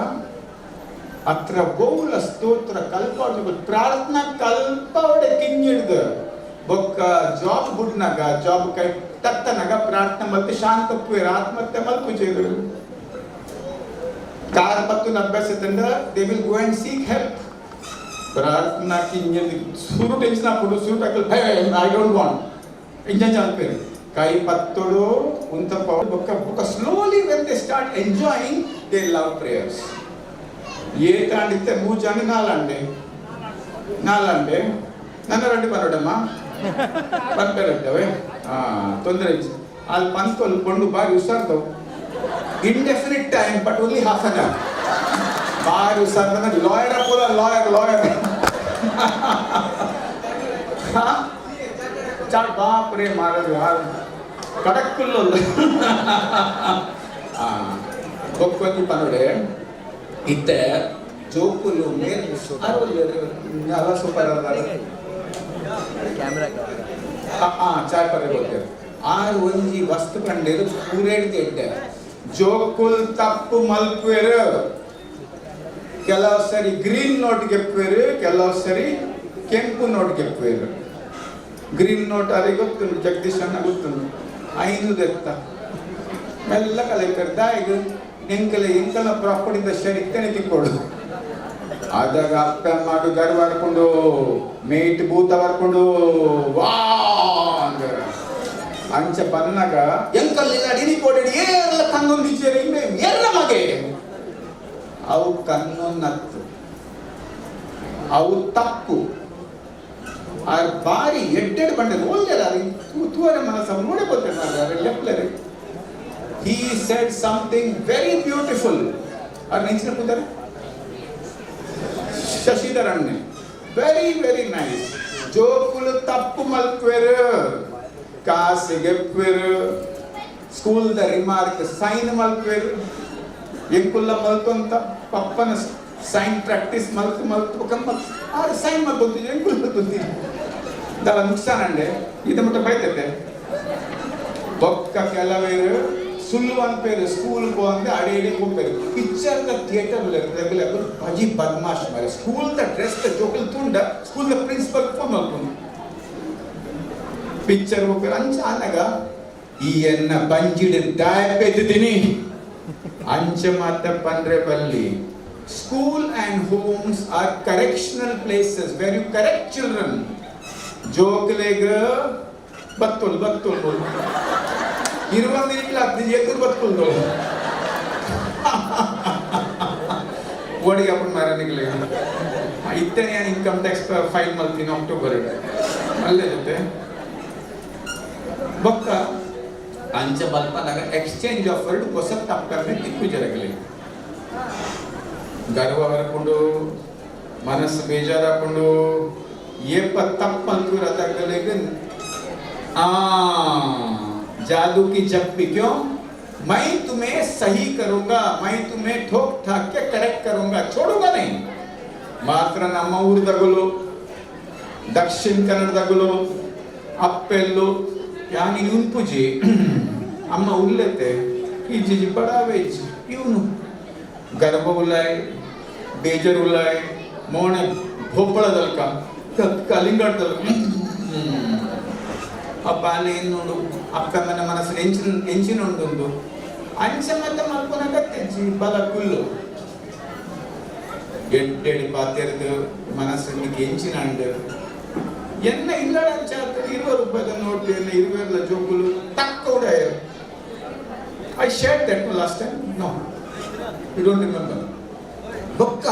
ಅತ್ರ ಗೋವುಲ ಸ್ತೋತ್ರ ಕಲ್ಪವಡೆ, ಪ್ರಾರ್ಥನಾ ಕಲ್ಪವಡೆ ಕಿಂಜಿಡ್ದು. ಬೊಕ್ಕ ಜಾಬ್ ಬುಡ್ನಾಗ, ಜಾಬ್ ಕೈ ತತ್ತನಾಗ ಪ್ರಾರ್ಥನೆ ಮಲ್ತು ಶಾಂತ ಪುವೇರು, ಆತ್ಮಹತ್ಯೆ ಮಲ್ಪುಜೇರು. ಕಾರ್ ಪತ್ತುನ ಅಭ್ಯಾಸ ತಂಡ, they will go and seek help. ಪ್ರಾರ್ಥನಾ ಕಿಂಜಿಡ್ದು ಸುರು ಟೆನ್ಷನ್ ಅప్పుడు ಸುರು tackle, I don't want engine ಚಲ್ಪೇರು. ಕೈ ಪತ್ತೊಡು ಉಂತ ಬೊಕ್ಕ ಬೊಕ್ಕ slowly when they start enjoying, they love prayers. ಏತಾಂಡಿತ್ತೆ ಮೂಜಾಂಡಿ ನಾಲಾಂಡೆ ನಾಲಾಂಡೆ ನನ್ನ ರಂಡಿ ಪನ್ನೋಡಮ್ಮ ಪನ್ಪೆರಡ್ಡವೆ. ಹಾಂ, ತೊಂದರೆ ಇಜ್ಜಿ. ಅಲ್ಲಿ ಪಂತೊಲು ಕೊಂಡು ಬಾರಿ ಹುಷಾರ್ದವು. Indefinite time but only half an hour. ಬಾರಿ ಹುಷಾರ್ದ ಲಾಯರ್ ಪೂರ, ಲಾಯರ್ ಲಾಯರ್. ಚಾಲ್, ಬಾಪ್ ರೇ ಮಾರದು ಯಾರು ಕಡಕ್ಕುಲ್ಲು. ಹಾಂ, ಬೊಕ್ಕೊಂಜಿ ಪನೋಡೆ. ಇತ್ತೆ ಜೋಕುಲು ಮೇಲ್ ಅಲ್ಲ, ಸೂಪರ್. ಚಾಯ್ ಪರ್ರೆ ಗೊತ್ತೇರು. ಆರು ಒಂಜಿ ವಸ್ತು ಕಂಡೇರು ಪೂರೇಡ್ದು ಎಡ್ಡೆ. ಜೋಕುಲ್ ತಪ್ಪು ಮಲ್ಪುವೆರು. ಕೆಲವು ಸರಿ ಗ್ರೀನ್ ನೋಟ್ ಗೆಪ್ಪುವೆರು, ಕೆಲವು ಸರಿ ಕೆಂಪು ನೋಟ್ ಗೆಪ್ಪುವೆರು. ಗ್ರೀನ್ ನೋಟ್ ಅರೆ ಗೊತ್ತುಂಡು, ಜಗದೀಶ್ ಅಣ್ಣ ಗೊತ್ತುಂಡು. 5 ಎತ್ತ ಮೆಲ್ಲ ಕಲೆಕ್ಟರ್ ದಾಯಿಗ್ ಎಂಕಲ ಎಂಕಲ ಪ್ರಾಪರ್ಟಿದ ಶೇರ್ ಇತ್ತನೆ ತಿಕ್ಕೊಡು. ಆದಾಗ ಅಪ್ಪ ಅಮ್ಮಗ ಗರ್ವ ಹಾಕೊಂಡು ಮೇಟ್ ಭೂತ ಬರ್ಕೊಂಡು ವಾ ಅಂದ್ರೆ ಅಂಚ ಬನ್ನಾಗ ಎಂಕಲ್ ಅಡಿನಿ ಕೊಡಿ ಏರ್ಲ ಕಣ್ಣೊಂದಿಚ್ಚೇರಿ ಇಂಬೆ ಎರ್ರ ಮಗೆ. ಅವು ಕಣ್ಣೊನ್ನತ್ತು, ಅವು ತಪ್ಪು. ಆ ಬಾರಿ ಎಡ್ಡೆಡ್ ಬಂಡೆ ಓಲ್ದೇರ ತೂವರೆ ಮನಸ್ಸ ನೋಡೆ ಗೊತ್ತೇನೆ ಲೆಪ್ಲರೆ. He said something very beautiful. ಅವ್ರು ನೆಂಚಿನ ಕೂತಾರೆ ಶಶಿಧರ್ ಅಣ್ಣೆ, ವೆರಿ ವೆರಿ ನೈಸ್. ಜೋಕುಲು ತಪ್ಪು ಮಲ್ಪುವೆರು, ಕಾಸು ಗೆಪ್ಪುವೆರು, ಸ್ಕೂಲ್ the remark sign ಮಲ್ಪುವೆರು. ಎಂಕುಲ್ಲ ಮಲ್ತೊಂತ ಪಪ್ಪನ ಸೈನ್ ಪ್ರಾಕ್ಟೀಸ್ ಮಲ್ತು ಮಲ್ತು ಕಮ್ಮ ಆರು ಸೈನ್ ಮಲ್ತೊಂತಿದ್ದೆ. ಎಂಕುಲ್ ಮಲ್ತೊಂತಿದ್ದೆ ದಾಲ ನುಕ್ಸಾನ್ ಅಂಡೆ ಇದು ಮುಟ್ಟ ಬೈತೈತೆ. ಬೊಕ್ಕ ಕೆಲವೇರು ಸುಳ್ಳು ಅನ್ಪೇರು, ಸ್ಕೂಲ್ ಪೋಂದೆ ಅಡೆ ಇಡೆ ಹೋಗ್ಪೇರು. ಪಿಕ್ಚರ್ the theatre regular ಬಜಿ ಬದ್ಮಾಶ್ ಮಾರೆ. ಸ್ಕೂಲ್ the dress the ಜೋಕುಲ್ ತುಂಡ ಸ್ಕೂಲ್ the principal phone ಮಲ್ಪುಂಡು. ಪಿಕ್ಚರ್ ಹೋಗ್ಪೇರು. ಅಂಚ ಆನಗ ಈ ಎನ್ನ ಬಂಜಿಡ್ ದಾಯಪೆದ್ದಿನಿ ಅಂಚ ಮಾತ ಪಂಡ್ರೆ ಬಲ್ಲಿ. School and homes are correctional places where you correct children. ಜೋಕ್ಲೆಗ್ ಬತ್ತುಲ್ ಬತ್ತುಲ್ ಇರುವಂದಿಲ್ಲ ಎದುರು ಬತ್ತುಲ್ ಓಡಿಗೆ ಅಪ್ಪನ ಮಾರನಿಗ್ಲೆ. ಇತ್ತನೆ ನಾನು ಇನ್ಕಮ್ ಟ್ಯಾಕ್ಸ್ ಫೈಲ್ ಮಲ್ತೀನಿ ಅಕ್ಟೋಬರ್ ಅಲ್ಲೇ ಜೊತೆ. ಬೊಕ್ಕ ಅಂಚ ಬಲ್ಪನಾಗ ಎಕ್ಸ್ಚೇಂಜ್ ಆಫರ್ ಹೊಸ ತಪ್ಪನೆ ತಿಕ್ಕು ಜರಗಲಿ. ಗರ್ವ ಬರ್ಕೊಂಡು ಮನಸ್ಸು ಬೇಜಾರಾಕೊಂಡು ಏಪ ತಪ್ಪಂತೂ ರಥಗಲಿಗೆ ಆ जादू की झप्पी. क्यों? मैं तुम्हें सही करूंगा, मैं तुम्हें ठोक ठाक के करेक्ट करूंगा, छोड़ूंगा नहीं. ಮಾತ್ರ ನಮ್ಮ ಊರದಗುಲು, ದಕ್ಷಿಣ ಕನ್ನಡದಗುಲು ಅಪ್ಪೆಲ್ಲು ಯಾನಿ ಉನ್ಪುಜಿ ಅಮ್ಮ ಉಲ್ಲೆತೆ ಇಜ್ಜಿ ಬಡಾವೆ ಇಜ್ಜಿ. ಇವನು ಗರ್ಭ ಉಲ್ಲಾಯ್, ಬೇಜಾರು ಉಲ್ಲಾಯ್, ಮೋಣೆ ಭೋಪ್ಪಳದಲ್ಕ ಕಲಿಂಗಡ್ದಲ್ಕ. ಆ ಬಾಲೆ ನೋಡು ಅಕ್ಕಮ್ಮನ ಮನಸ್ಸು ಎಂಚಿನ ಎಂಚಿನ ಉಂಟುಂದು ಅಂಚ ಮತ್ತೆ ಮಲ್ಪನ ಕತ್ತೆಜ್ಜಿ ಬಲ ಕುಲ್ಲು. ಎಡ್ಡೆಡ್ ಪಾತೆರ್ದು ಮನಸ್ಸನ್ನು ಎಂಚಿನಂಡ್ ಎನ್ನ ಇಲ್ಲಡ 20 ರೂಪಾಯಿದ ನೋಟ್ ಎನ್ನ ಇರುವೆರ್ಲ ಜೋಕುಲು ತಕ್ಕ ಉಡಾಯರು. I share that last time. No, you don't remember. ಬೊಕ್ಕ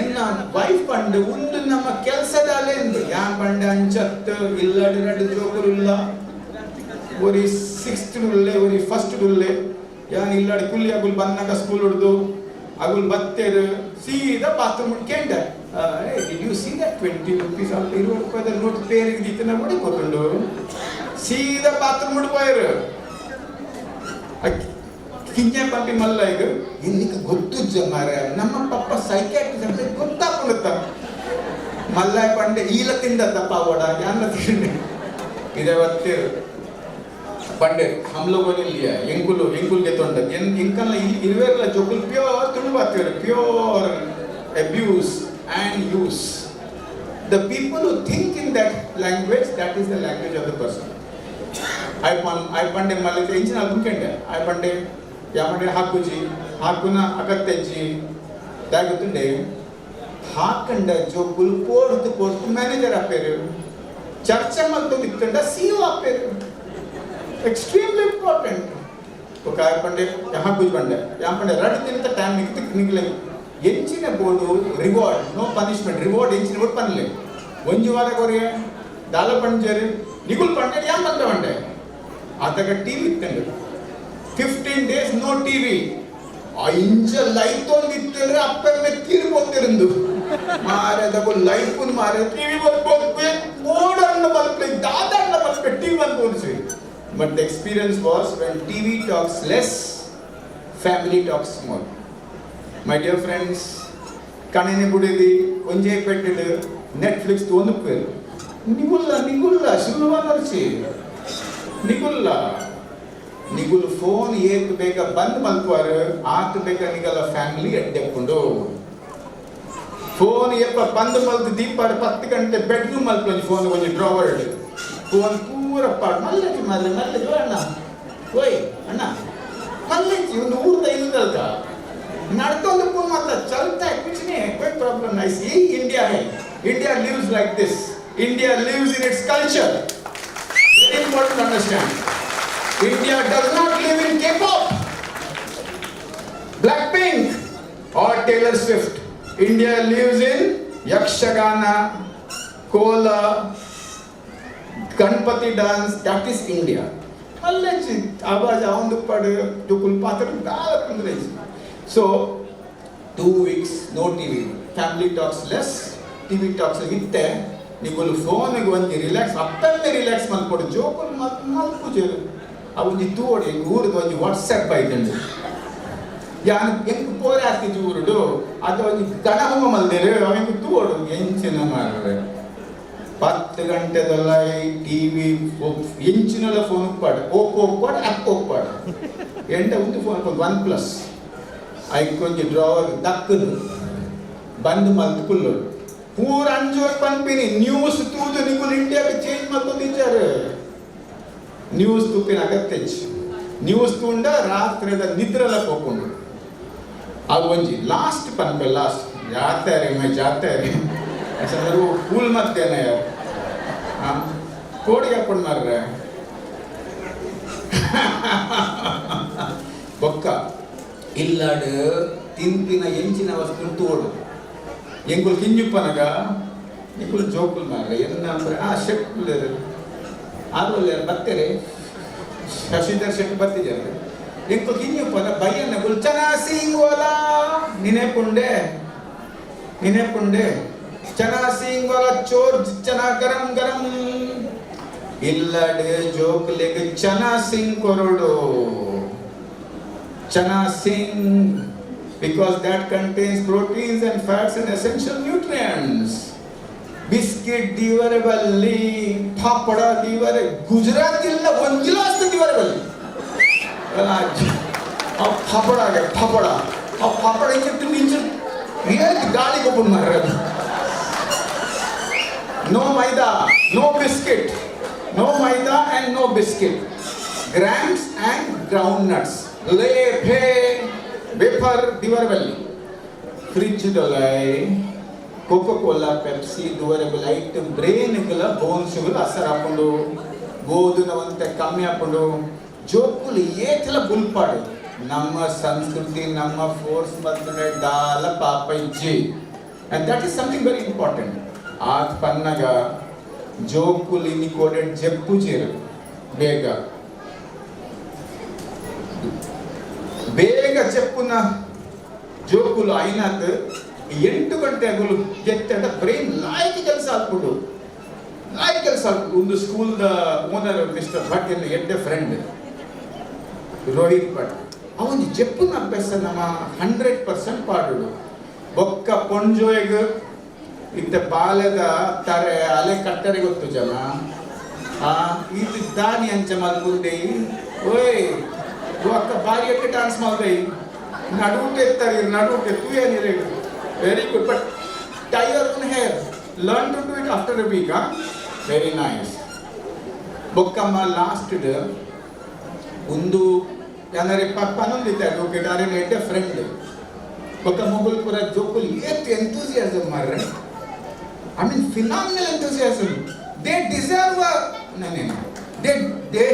ಎನ್ನ ವೈಫ್ ಪಂಡ್ ಉಂದು ನಮ್ಮ ಕೆಲಸದಾಲೆ ಎಂದು ಯಾನ್ ಪಂಡ ಅಂಚತ್ ಇಲ್ಲಡ್ ರಡ್ಡ್ ಜೋಕುಲು ಇಲ್ಲ, ಒರಿ ಸಿಕ್ಸ್ತ್ ಉಲ್ಲೆ ಒರಿ ಫಸ್ಟ್ ಉಲ್ಲೆ. ಯಾನ್ ಇಲ್ಲಡ್ ಕುಲ್ಲಿ ಅಗುಲ್ ಬನ್ನಗ ಸ್ಕೂಲ್ ಹುಡ್ದು ಅಗುಲ್ ಬತ್ತೇರು ಸೀದಾ bathroom ಕೇಂಡ, did you see that 20 rupees ಅಲ್ಪ 20 ರೂಪಾಯಿದ ನೋಟ್ ಪೇರಿಗೆ ದೀತನ ಕೂಡ ಗೊತ್ತುಂಡು. ಸೀದಾ ಬಾತ್ರೂಮ್ ಪೋಯರು. ಕಿಂಜ ಪಂಪಿ ಮಲ್ಲ ಈಗ ಇನ್ನಿಕ ಗೊತ್ತುಜ್ಜ ಮಾರ ನಮ್ಮ ಪಪ್ಪ ಸೈಕ್ಯಾಟ್ರಿಸ್ಟ್ ಅಂತ ಗೊತ್ತಾಪುಣತ್ತ ಮಲ್ಲ ಪಂಡೆ ಈಲ ತಿಂದ ತಪ್ಪ ಓಡ ಯಾನ ತಿಂಡೆ ಇದೇ ಬತ್ತೇರು ಪಂಡೆ हम लोगों ने लिया ಎಂಕುಲು ಎಂಕುಲ್ಗೆ ತೊಂಡ ಎಂಕಲ್ಲ ಇರುವೆರ್ಲ ಜೋಕುಲ್ ಪ್ಯೂರ್ ತುಳು ಬಾತೇರು, pure abuse and use. The people who think in that language, that is the language of the person. I ಪಂಡೆ ಮಲ್ಲ ಇಂಚಿನ ಅಲ್ಪುಕೆಂಡೆ I ಪಂಡೆ ಯಾ ಪಂಡೆ ಹಾಕುಜಿ ಹಾಕುನ ಅಗತ್ಯಜ್ಜಿ ದಾಗುತ್ತುಂಡೆ ಹಾಕಂಡ ಜೋಕುಲು ಕೋರ್ತು ಕೋರ್ತು ಮ್ಯಾನೇಜರ್ ಆಪೇರು, ಚರ್ಚೆ ಮಲ್ತು ದಿತ್ತಂಡ ಸಿಇಒ ಆಪೇರು. Extremely important. ఒక ಪಂಡೆ ಹಾಕುಜಿ ಪಂಡೆ ಯಾ ಪಂಡೆ ರಡ್ ದಿನದ ಟೈಮ್ ನಿಕ್ತಿ ನಿಗ್ಲೆ ಎಂಚಿನ board reward no punishment reward ಎಂಚಿನ ಬೋರ್ಡ್ ಪನ್ಲೆ ಒಂಜಿ ವಾರ ಕೊರಿಯೆ ದಾಲ ಪಂಜೇರು ನಿಗುಲ್ ಪಂಡೆ ಯಾನ್ ಬಂದ ಪಂಡೆ ಆತಗ ಟಿವಿ ಇತ್ತಂಡು 15 ಡೇಸ್ ನೋ ಟಿವಿ ಇಂಚ ಲೈಟ್ ಒಂದು ಇತ್ತಂದ್ರೆ ಅಪ್ಪಮ್ಮೆ ತೀರ್ಪೊಂದಿರಂದು ಮಾರೆದಗು ಲೈಫ್ ಮಾರೆ ಟಿವಿ ಬೋರ್ಡ್ ಮಲ್ಪೆ ದಾದಣ್ಣ ಮಲ್ಪೆ ಟಿವಿ ಬಂದು ತೋರಿಸಿ. But the experience was when TV talks less, family talks more. My dear friends, ಕಣಿನಿ ಬುಡಿದಿ ಒಂಜೇ ಪೆಟ್ಟಿಡು ನೆಟ್ಫ್ಲಿಕ್ಸ್ ತೋನುಪ್ಪೇರು ನಿಗುಲ್ಲ ನಿಗುಲ್ಲ ಶುರುವ ನರ್ಚಿ ನಿಗುಲ್ಲ ನಿಗುಲ್ ಫೋನ್ ಏಕ್ ಬೇಗ ಬಂದ್ ಮಲ್ಪುವಾರು ಆತ್ ಬೇಗ ನಿಗಲ ಫ್ಯಾಮಿಲಿ ಅಡ್ಡೆಪ್ಪುಂಡು. ಫೋನ್ ಏಪ ಬಂದ್ ಮಲ್ತು ದೀಪಾಡು 10 ಗಂಟೆ ಬೆಡ್ರೂಮ್ ಮಲ್ಪೊಂಜಿ ಫೋನ್ ಒಂಜಿ ಡ್ರಾವರ್ ಫೋನ್ ಪೂರ ಪಾಡು ಮಲ್ಲಜಿ ಮಲ್ಲೆ ಮಲ್ಲಜಿ ಅಣ್ಣ ಓಯ್ ಅಣ್ಣ ಮಲ್ಲಜಿ ಒಂದು ಊರ್ದ ಇಲ್ಲದಲ್ಕ ನಡ್ತೊಂದು ಫೋನ್ ಮಾತ್ರ ಚಲ್ತಾ कुछ नहीं है, कोई प्रॉब्लम नहीं. ये इंडिया है, India lives like this, India lives in its culture. Very important to understand. India does not live in K-pop, Blackpink or Taylor Swift. India lives in Yakshagana, Kola, Ganpati dance. That is India. ಅಲ್ಲೇ ಆವಾಜ್ ಅವಂದು ಪಡು ಟುಕುಲ್ ಪಾತ್ರ ದಾಲ ತೊಂದರೆ. So 2 weeks no TV, family talks less, TV talks ಇತ್ತೆ ನಿಗುಲು ಫೋನಿಗೆ ಒಂಜಿ relax ಅಪ್ಪಮ್ಮೆ relax ಮಲ್ಪೊಡು ಜೋಕುಲು ಮಲ್ಪುಜೆರು ಆ ಒಂಜಿ ತೂವೊಡು ಎಂಕ್ ಊರುದ ಒಂಜಿ ವಾಟ್ಸಪ್ ಬೈದಂಡು ಯಾನ್ ಎಂಕ್ ಪೋರೆ ಆತಿಜಿ ಊರುಡು ಅದು ಒಂಜಿ ಗಣಹೋಮ ಮಲ್ದೆರು ಅವ ಎಂಕ್ ತೂವೊಡು ಎಂಚಿನ ಮಾರ್ರೆ 10 ಗಂಟೆದಲ್ಲ ಟಿವಿ ಎಂಚಿನಲ ಫೋನ್ ಉಪ್ಪಾಡು ಓಪೋ ಉಪ್ಪಾಡು ಅಪ್ಪೋ ಉಪ್ಪಾಡು ಎಂಟ ಒಂದು ಫೋನ್ OnePlus ಐಕೊಂಜಿ ಡ್ರಾವರ್ ದಕ್ಕದು ಬಂದ್ ಮಲ್ತು ಕುಲ್ಲೋಡು ಪೂರ ಅಂಜೋರ್ ಪನ್ಪಿನಿ ನ್ಯೂಸ್ ತೂದು ನಿಕುಲು ಇಂಡಿಯಾಗೆ ಚೇಂಜ್ ಮಲ್ತೊಂದಿಜ್ಜಾರು. ನ್ಯೂಸ್ ತೂಪಿನ ಅಗತ್ಯ ನ್ಯೂಸ್ ತೂಂಡ ರಾತ್ರಿದ ನಿದ್ರೆಲ ಪೋಪುಂಡು. ಅವು ಒಂಜಿ ಲಾಸ್ಟ್ ಪನ್ಪೆ ಲಾಸ್ಟ್ ಜಾತೆ ಮೈ ಜಾತೆ ऐसा वो फूल मत देना यार. हाँ ಕೋಡಿ ಹಾಕೊಂಡು ಮಾರ್ರೆ ಬೊಕ್ಕ ಇಲ್ಲಾಡು ತಿನ್ಪಿನ ಎಂಚಿನ ವಸ್ತು ತೋಡು ಎಂಕುಲು ಕಿಂಜುಪ್ಪನಗ ನಿಕುಲು ಜೋಕುಲು ಮಾರ್ರೆ ಎನ್ನ ಆ ಶೆಟ್ ಆರು ಬತ್ತೇರೆ ಶಶಿಧರ್ ಶೆಟ್ ಬತ್ತಿದ್ದಾರೆ ಎಂಕುಲು ಕಿಂಜುಪ್ಪನ ಬಯ್ಯನ ಗುಲ್ ಚನಾ ಸಿಂಗ್ ವಾಲಾ ನಿನೆಪುಂಡೆ ನಿನೆಪುಂಡೆ ಚನಾ ಸಿಂಗ್ ವಾಲಾ ಚೋರ್ ಚನಾ ಗರಂ ಗರಂ ಇಲ್ಲಡೆ ಜೋಕ್ಲೆಗ್ chana Singh ಕೊರಡು chana Singh because that contains proteins and fats and essential nutrients. Biscuit ದಿವರೆ ಬಲ್ಲಿ ಫಾಫಡ ದಿವರೆ ಗುಜರಾತ್ ಇಲ್ಲ ಒಂಜಿಲ ಅಷ್ಟು ದಿವರೆ ಬಲ್ಲಿ ಆ ಫಾಫಡ ಫಾಫಡ ಆ ಫಾಫಡ ಇಂಚು ಇಂಚು ಏತ್ ಗಾಳಿ ಗೊಬ್ಬರ ಮಾರ್ರೆ. No maida, no biscuit, no maida and no biscuit. Grams and groundnuts. Le, phe, wafer, ದಿವರಬಲ್ಲಿ. ಫ್ರಿಜ್ ದೊಲೈ ಕೋಕೋ ಕೋಲಾ ಪೆಪ್ಸಿ ದುವರೆ ಲೈಟ್ ಬ್ರೈನ್ಗಳ ಬೋನ್ಸ್ಗಳು ಅಸರ್ ಹಾಕೊಂಡು ಓದುನವಂತೆ ಕಮ್ಮಿ ಹಾಕೊಂಡು ಜೋಕುಲು ಏತಲ ಬುಲ್ಪಾಡು. ನಮ್ಮ ಸಂಸ್ಕೃತಿ ನಮ್ಮ ಫೋರ್ಸ್ ಮತ್ತು ಡಾಲ ಪಾಪ ಇಜ್ಜಿ. And that is something very important. ಆತ್ ಪನ್ನಗ ಜೋಕುಲು ಇನಿ ಕೋಡೆಡ್ ಜೆಪ್ಪುಜೇರು ಬೇಗ ಬೇಗ ಚೆಪ್ಪುನ ಜೋಕುಲು ಐನಾತ್ 8 ಗಂಟೆ ಆಗಲು ಎತ್ತಡ ಬ್ರೈನ್ ಲಾಯ್ಕ್ ಕೆಲಸ ಆಗ್ಬಿಡು, ಲಾಯ್ಕ್ ಕೆಲಸ ಆಗ್ಬಿಡು. ಒಂದು school the owner mister Bhat ಎನ್ನ ಎಡ್ಡೆ ಫ್ರೆಂಡ್ ರೋಹಿತ್ ಭಟ್, ಅವನು ಜೆಪ್ಪುನ ಅಭ್ಯಾಸ ನಮ್ಮ 100% ಪಾಡುಡು. ಬೊಕ್ಕ ಪೊಂಜೋಯಗ್ ಇತ್ತ ಬಾಲೆದ ತರೆ ಅಲೆ ಕಟ್ಟರೆ ಗೊತ್ತು ಜನ ಆ ಇದು ದಾನಿ ಅಂಚ ಮಲ್ಪುಂದೆ ಓಯ್ ಒಕ್ಕ ಬಾರಿ ಎಟ್ಟು ಡಾನ್ಸ್ ಮಾಡ್ದೆ ನಡುಟೆ ಎತ್ತಾರೆ ನಡುಟೆ ತೂಯನಿರೆ. Very good, but tie your own hair, learn to do it after a week. Very nice. ಬೊಕ್ಕಮ್ಮ last ಒಂದು ಯಾನರೆ ಪಪ್ಪನೊಂದಿತ್ತೆ ಅಡ್ವೊಕೇಟ್ ಆರೇನು ಎಡ್ಡೆ ಫ್ರೆಂಡ್. ಬೊಕ್ಕ ಮೊಬೈಲ್ ಪುರ ಜೋಕುಲ್ ಏತ್ ಎಂತೂಸಿಯಾಸಮ್ ಮಾರ್ರೆ, I mean phenomenal enthusiasm. They deserve they they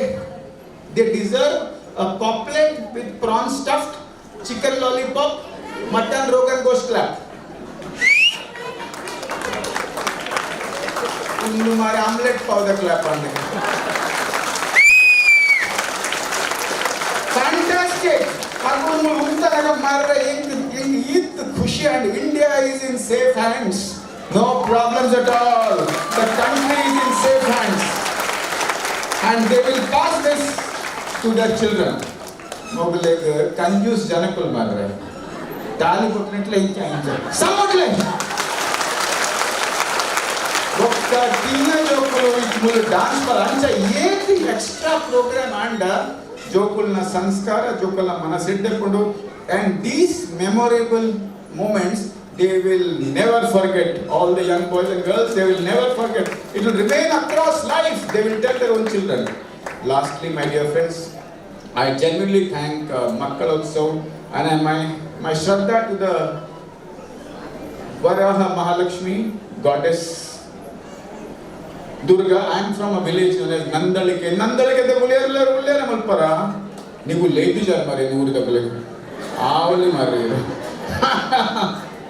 they deserve a pomfret with prawn stuffed, chicken lollipop, mutton rogan gosht clap. ಉಂದು ಮಾರೆ omelette ಪಾವ್ದ clap ಅಂದೆ. Fantastic. ಅಗುಲು ಉಂತಾಗ ಮಾರ್ರೆ ಎಂಕ್ ಎಂಕ್ ಈತ್ ಖುಷಿ. And India is in safe hands, no problems at all. The country is in safe hands and they will pass this to their children. Mobile ಕಂಜೂಸ್ ಜನಕುಲು ಮಾರ್ರೆ ತಾಲಿ ಕೊಟ್ಟಿನಟ್ಲೆ ಇಂಚ ಇಂಚ ಸಮ್ಮಟ್ಲೆ ಒಕ್ಕ ಕಿನ್ನ ಜೋಕುಲು ಇತ್ಮುಲು ಡಾನ್ಸ್ ಪರ ಅಂಚ ಏತ್ ಎಕ್ಸ್ಟ್ರಾ ಪ್ರೋಗ್ರಾಮ್ ಆಂಡ ಜೋಕುಲ್ನ ಸಂಸ್ಕಾರ ಜೋಕುಲ್ನ ಮನಸ್ಸಿಡ್ಡೆಕೊಂಡು. And these memorable moments they will never forget. All the young boys and girls, they will never forget. It will remain across life. They will tell their own children. Lastly, my dear friends, I genuinely thank Makkalotsav and I, my shraddha to the Varaha Mahalakshmi, goddess Durga. I am from a village known as Nandalike. Nandalike the Ullera Ullera Malpara. ನೀವು ಲೇಟಿ ಜಾರ್ ಮಾರೆ ನೂರು ದಕ್ಕಲೆ ಆವಲಿ ಮಾರೆ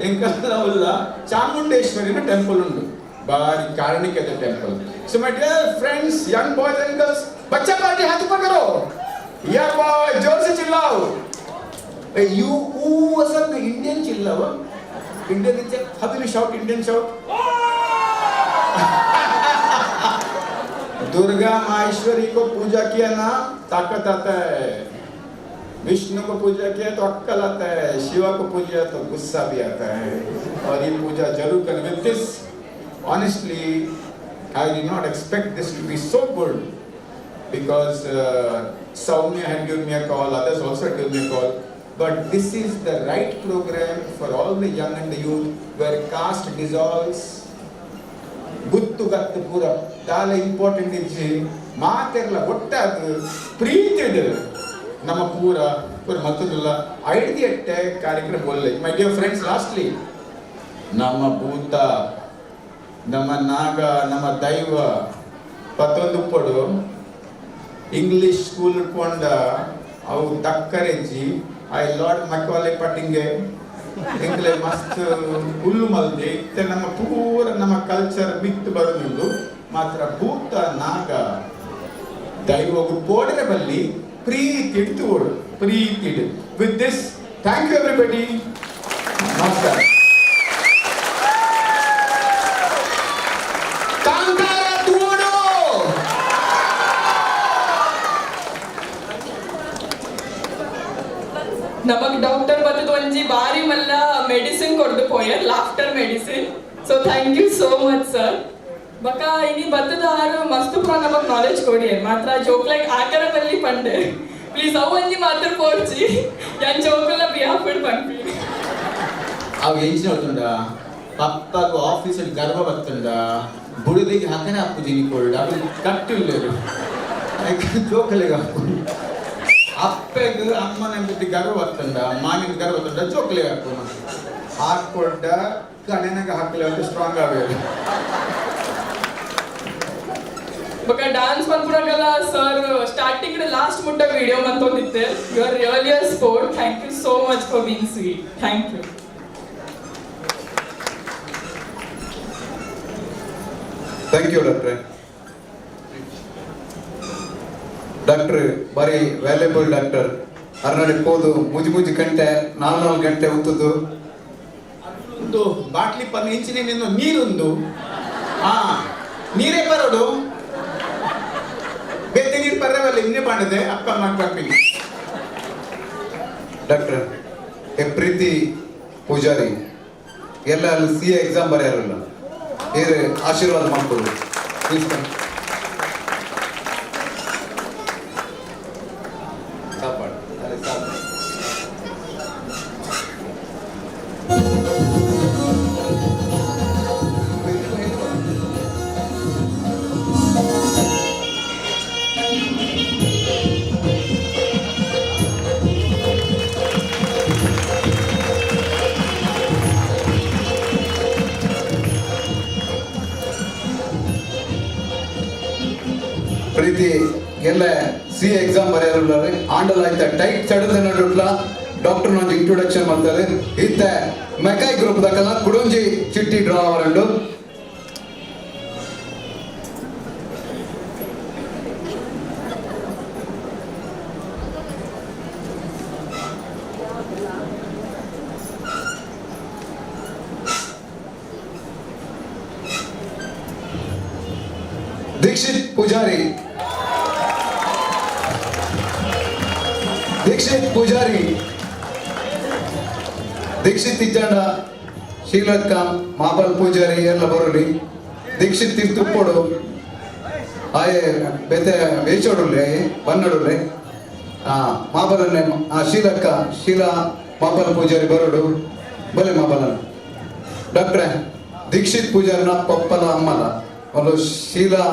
ಎಂಕಲ್ಲ ಚಾಮುಂಡೇಶ್ವರಿನ temple ಉಂಟು ಬಾರಿ ಕಾರಣಿಕದ temple. So my dear friends, young boys and girls, बच्चा party हाथ ऊपर करो, या बॉय जोर से चिल्लाओ. You who was Indian चिल्लाओ, Indian how will you shout Indian shout? Durga Maheshwari को पूजा किया ना ताकत आता है, विष्णु को पूजा किया तो अक्कल आता है, शिवा को पूजा तो गुस्सा भी आता है. और ये पूजा जरूर करें. With this, honestly, I did not expect this to be so good because Soumya had given me a call, others also had given me a call. But this is the right program for all the young and the youth where caste dissolves. ಗುತ್ತು ಗತ್ತು ಪೂರ ದಾಲ important ಇಜ್ಜಿ ಮಾತೆರ್ಲ ಒಟ್ಟಾದ ಪ್ರೀತಿಡ್ ನಮ್ಮ ಪೂರ ಪೂರ ಮತ್ತೊಂದಿಲ್ಲ ಐದು ಎಟ್ಟೆ ಕಾರ್ಯಕ್ರಮ ಒಳ್ಳೆ. My dear friends, lastly, ನಮ್ಮ ಭೂತ ನಮ್ಮ ನಾಗ ನಮ್ಮ ದೈವ ಪತ್ತೊಂದು ಪಡು ಇಂಗ್ಲಿಷ್ ಸ್ಕೂಲ್ ಪೋಂಡ ಅವು ದಕ್ಕರೆಜ್ಜಿ I lord Macaulay ಪಟ್ಟಿಂಗೆ ಎಂಕ್ಲೆ ಮಸ್ತ್ ಹುಲ್ಲು ಮಲ್ದೆ ಇತ್ತೆ ನಮ್ಮ ಪೂರ ನಮ್ಮ ಕಲ್ಚರ್ ಬಿತ್ತು ಬರೋದುಂಡು. ಮಾತ್ರ ಭೂತ ನಾಗ ದೈವಗು ಪೋಡರೆ ಬಲ್ಲಿ ಪ್ರೀತಿ ಇಡ್ತು ಓಡು ಪ್ರೀತಿ ಇಡು. With this, thank you everybody. ನಮಸ್ಕಾರ. ಕಾಂತಾರ ತೂಡು. ನಮಗ್ ಡಾಕ್ಟರ್ ಬತ್ತದ ಒಂಜಿ ಬಾರಿ ಮಲ್ಲ medicine ಕೊಡ್ದು ಪೋಯರ್, laughter medicine. So thank you so much sir. ಬಕ ಇನಿ ಬತ್ತದ ಆರು ಮಸ್ತ್ ಪೂರ ನಮಗ್ ನಾಲೆಜ್ ಕೊಡಿ ಮಾತ್ರ ಜೋಕ್ಲೈಕ್ ಆಕರ ಬಲ್ಲಿ ಪಂಡೆ ಪ್ಲೀಸ್ ಅವು ಒಂಜಿ ಮಾತ್ರ ಪೋರ್ಚಿ ಯಾನ್ ಜೋಕುಲ ಬಿಹಾಫ್ ಪನ್ಪಿ. ಅವು ಎಂಚಿನ ಗೊತ್ತುಂಡ ಪಪ್ಪಗೂ ಆಫೀಸಲ್ಲಿ ಗರ್ವ ಬತ್ತುಂಡ ಬುಡುದಿಗೆ ಹಕನೆ ಅಪ್ಪುಜಿ ನಿಕ್ಕೊಳ್ಡ ಅವು ಕಟ್ಟಿಲ್ಲೇರು ಜೋಕಲಿಗೆ ಹಾಕು ಅಪ್ಪೆಗ್ ಅಮ್ಮನ ಬುದ್ಧಿ ಗರ್ವ ಬತ್ತುಂಡ ಮಾನಿನ ಗರ್ವ ಬತ್ತುಂಡ ಜೋಕಲಿಗೆ ಹಾಕು. ಹಾಕೊಡ್ಡ ಕಣೆನಗ ಹಾಕಲಿ ಸ್ಟ್ರಾಂಗ್ ಆವೇರು. ಬೊಕ ಡಾನ್ಸ್ ಮನ್ಪುನಗಲ ಸರ್ ಸ್ಟಾರ್ಟಿಂಗ್ ಲಾಸ್ಟ್ ಮುಟ್ಟ video ಮಂತೊಂದಿತ್ತೆ. You are really a sport. Thank you so much for being sweet. Thank you. Thank you ಡಾಕ್ಟ್ರೆ. ಡಾಕ್ಟರ್ ಬಾರಿ ವ್ಯಾಲ್ಯೂಬಲ್ ಡಾಕ್ಟರ್. ಅರ್ನಡೆ ಪೋದು ಮುಜಿ ಮುಜಿ ಗಂಟೆ ನಾಲ್ ನಾಲ್ಕು ಗಂಟೆ ಉತ್ತದು. ಒಂದು ಬಾಟ್ಲಿ ಪನ್ನ ಇಂಚಿನ ನೀರುಂದು, ಹಾ ನೀರೇ ಬರೋಡು, ಬೇತೆ ನೀರು ಪರ್ರವಲ್ಲ ಇನ್ನೇ ಮಾಡಿದೆ ಅಪ್ಪ ಅಮ್ಮ. ಡಾಕ್ಟರ್ ಎ ಪ್ರೀತಿ ಪೂಜಾರಿ ಎಲ್ಲ ಅಲ್ಲಿ ಸಿ ಎ ಎಕ್ಸಾಮ್ ಬರೆಯಾರಲ್ಲ, ಏರು ಆಶೀರ್ವಾದ ಮಾಡ್ಕೊಳ್ಳಿ ಪ್ಲೀಸ್. ಕಾಪಾಡು ಅರೆ ಸಾಕು. ಪ್ರೀತಿ ಎಲ್ಲ ಸಿ ಎಕ್ಸಾಮ್ ಬರೆಯಾರಲ್ಲ ಆಂಡಲ್ ಆಯ್ತ ಟೈಟ್ ಚಡದ ನಡುಟ್ಲ ಡಾಕ್ಟರ್ ಒಂಜಿ ಇಂಟ್ರೊಡಕ್ಷನ್ ಮಾಡ್ತಾರೆ. ಇತ್ತ ಮೆಕಾಯ್ ಗ್ರೂಪ್ ದಕಲ ಕುಡೊಂಜಿ ಚಿಟ್ಟಿ ಡ್ರಾ ಅವರಂಡು. ದೀಕ್ಷಿತ್ ಪೂಜಾರಿ, ದೀಕ್ಷಿತ್ ಪೂಜಾರಿ, ದೀಕ್ಷಿತ್ ಇಜ್ಜಾಂಡ ಶೀಲಕ್ಕ ಮಾಬಲ್ ಪೂಜಾರಿ ಎಲ್ಲ ಬರೋಲಿ. ದೀಕ್ಷಿತ್ ತಿರ್ತುಪ್ಪೋಡು ಆಯೆ ಬೇತೆ ವೇಚೋಡುಲ್ಲೆ ಆಯೆ ಬನ್ನಡುಲ್ಲೆ. ಮಾಬಲನ್ನೇ ಶೀಲಕ್ಕ ಶೀಲಾ ಮಾಬಲ್ ಪೂಜಾರಿ ಬರೋಡು ಬಲೆ ಮಾಬಲನ್. ಡಾಕ್ಟ್ರೆ ದೀಕ್ಷಿತ್ ಪೂಜಾರಿನ ಪಪ್ಪಲ ಅಮ್ಮಲ ಒಂದು ಶೀಲಾ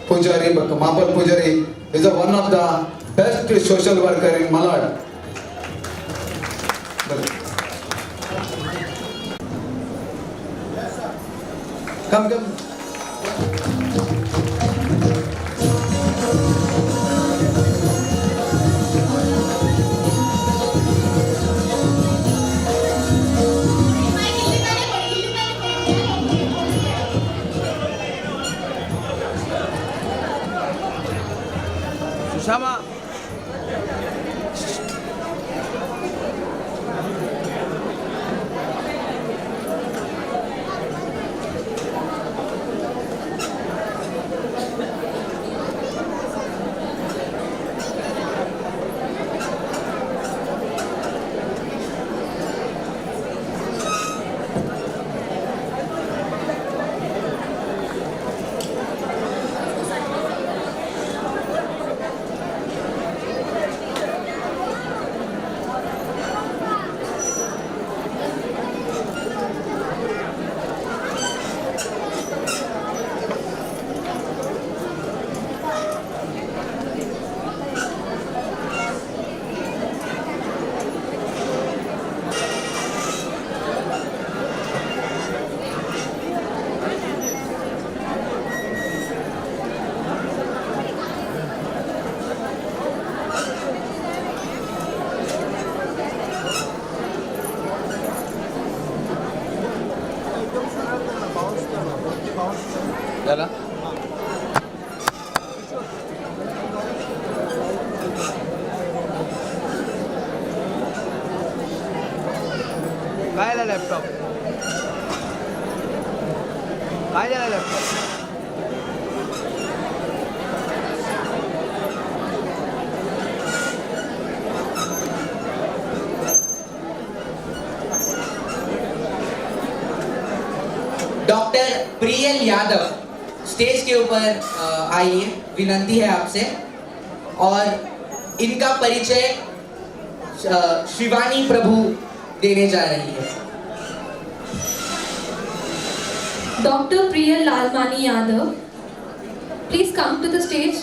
ಪೂಜಾರಿ ಬಕ್ಕ Mabal Poojary is one of the best social worker in Malad. Come come. Sushma झाला. काय झालं लॅपटॉप, काय झालं laptop? Doctor Priyal Yadav stage के ऊपर आइए, विनंती है आपसे। और इनका परिचय शिवानी प्रभु देने जा रही है। Doctor Priyal Lalmani Yadav, please come to the stage.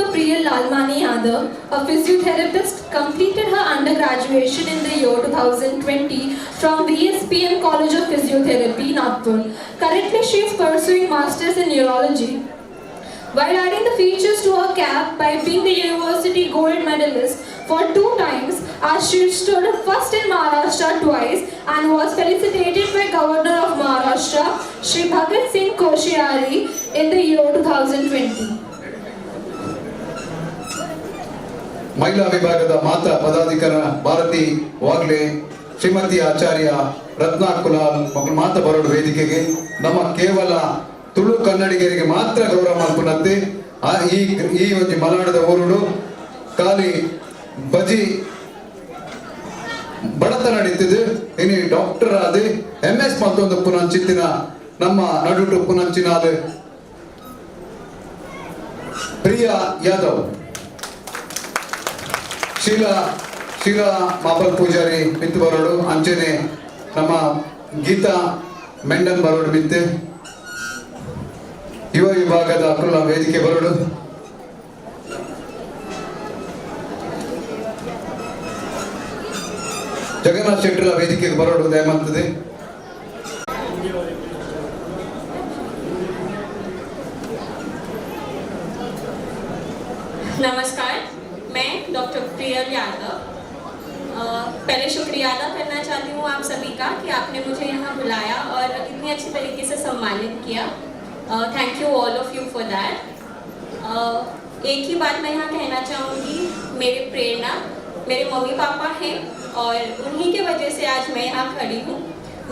Dr. Priyal Lalmani Yadav, a physiotherapist, completed her undergraduation in the year 2020 from VSPM College of Physiotherapy, Nagpur. Currently, she is pursuing Masters in Neurology. While adding the features to her cap by being the university gold medalist for 2 times, as she stood first in Maharashtra twice and was felicitated by Governor of Maharashtra, Shri Bhagat Singh Koshyari, in the year 2020. ಮಹಿಳಾ ವಿಭಾಗದ ಮಾತಾ ಪದಾಧಿಕಾರ ಭಾರತಿ ವಾಗ್ಲೆ, ಶ್ರೀಮತಿ ಆಚಾರ್ಯ ರತ್ನಾ ಕುಲಾಲ್ ಮಕ್ಕಳು ಮಾತಾ ಬರೋಡು ವೇದಿಕೆಗೆ. ನಮ್ಮ ಕೇವಲ ತುಳು ಕನ್ನಡಿಗರಿಗೆ ಮಾತ್ರ ಗೌರವ ಮಲ್ಪುನಂತೆ ಈ ಈ ಒಂಜಿ ಮಲೆನಾಡದ ಊರುಡು ಖಾಲಿ ಬಜಿ ಬಡತನ ನಡೀತಿದ್ದು. ಇನಿ ಡಾಕ್ಟರ್ ಆದ ಎಂ ಎಸ್ ಮತ್ತೊಂದು ಪುನಂಚಿತ್ತಿನ ನಮ್ಮ ನಡುಟು ಪುನಂಚಿನಾದ ಪ್ರಿಯಾ ಯಾದವ್, ಶೀಲಾ ಶೀಲಾ ಮಾಪಲ್ ಪೂಜಾರಿ ಮಿತ್ತು ಬರೋಡು, ಅಂಚನೆ ನಮ್ಮ ಗೀತಾ ಮೆಂಡನ್ ಬರೋಡು ಮಿತ್ತೆ, ಯುವ ವಿಭಾಗದ ಅಕುಲ ವೇದಿಕೆ ಬರೋಡು. ಜಗನ್ನಾಥ್ ಶೆಟ್ಟರ ವೇದಿಕೆಗೆ ಬರೋಡು ದಯಮಾಡ್ತದೆ. नमस्कार, मैं डॉक्टर प्रियल यादव। पहले शुक्रिया अदा करना चाहती हूँ आप सभी का कि आपने मुझे यहाँ बुलाया और इतनी अच्छी तरीके से सम्मानित किया। Thank you all of you for that. एक ही बात मैं यहाँ कहना चाहूँगी, मेरे प्रेरणा मेरे मम्मी पापा हैं और उन्हीं के वजह से आज मैं यहाँ खड़ी हूँ।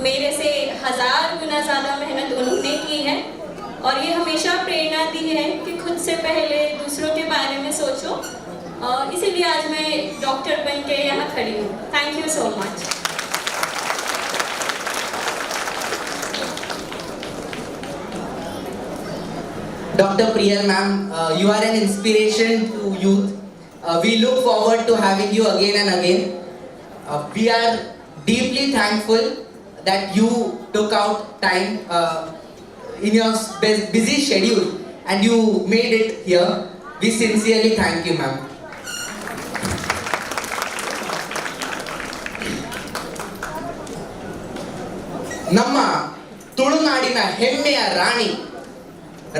मेरे से 1000 गुना ज़्यादा मेहनत उन्होंने की है और ये हमेशा प्रेरणा दी है कि खुद से पहले दूसरों के बारे में सोचो। इसीलिए आज मैं डॉक्टर बन के यहाँ खड़ी हूँ। Thank you so much. Doctor Priyal ma'am, you are an inspiration to youth. We look forward to having you again and again. We are deeply thankful that you took out time in your busy schedule and you made it here. We sincerely thank you, ma'am. ನಮ್ಮ ತುಳುನಾಡಿನ ಹೆಮ್ಮೆಯ ರಾಣಿ,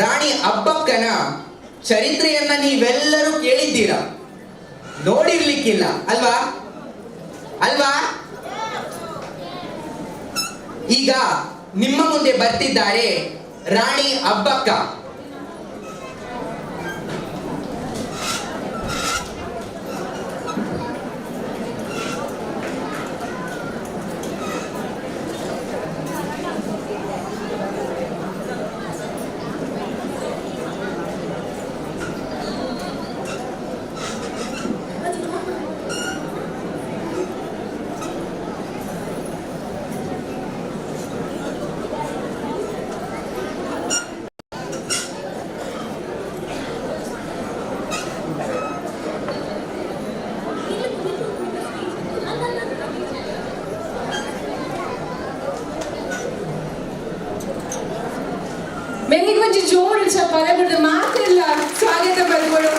ರಾಣಿ ಅಬ್ಬಕ್ಕನ ಚರಿತ್ರೆಯನ್ನ ನೀವೆಲ್ಲರೂ ಕೇಳಿದ್ದೀರಾ, ನೋಡಿರ್ಲಿಕ್ಕಿಲ್ಲ ಅಲ್ವಾ? ಅಲ್ವಾ? ಈಗ ನಿಮ್ಮ ಮುಂದೆ ಬರ್ತಿದ್ದಾರೆ ರಾಣಿ ಅಬ್ಬಕ್ಕ. ಮೆರಿಗೆ ಒಂಜಿ ಜೋರು ಚಪ್ಪಾಳೆ ಬುಡ್ದು ಮಾತೆಲ್ಲ ಸ್ವಾಗತ ಮಲ್ಪೊಡು.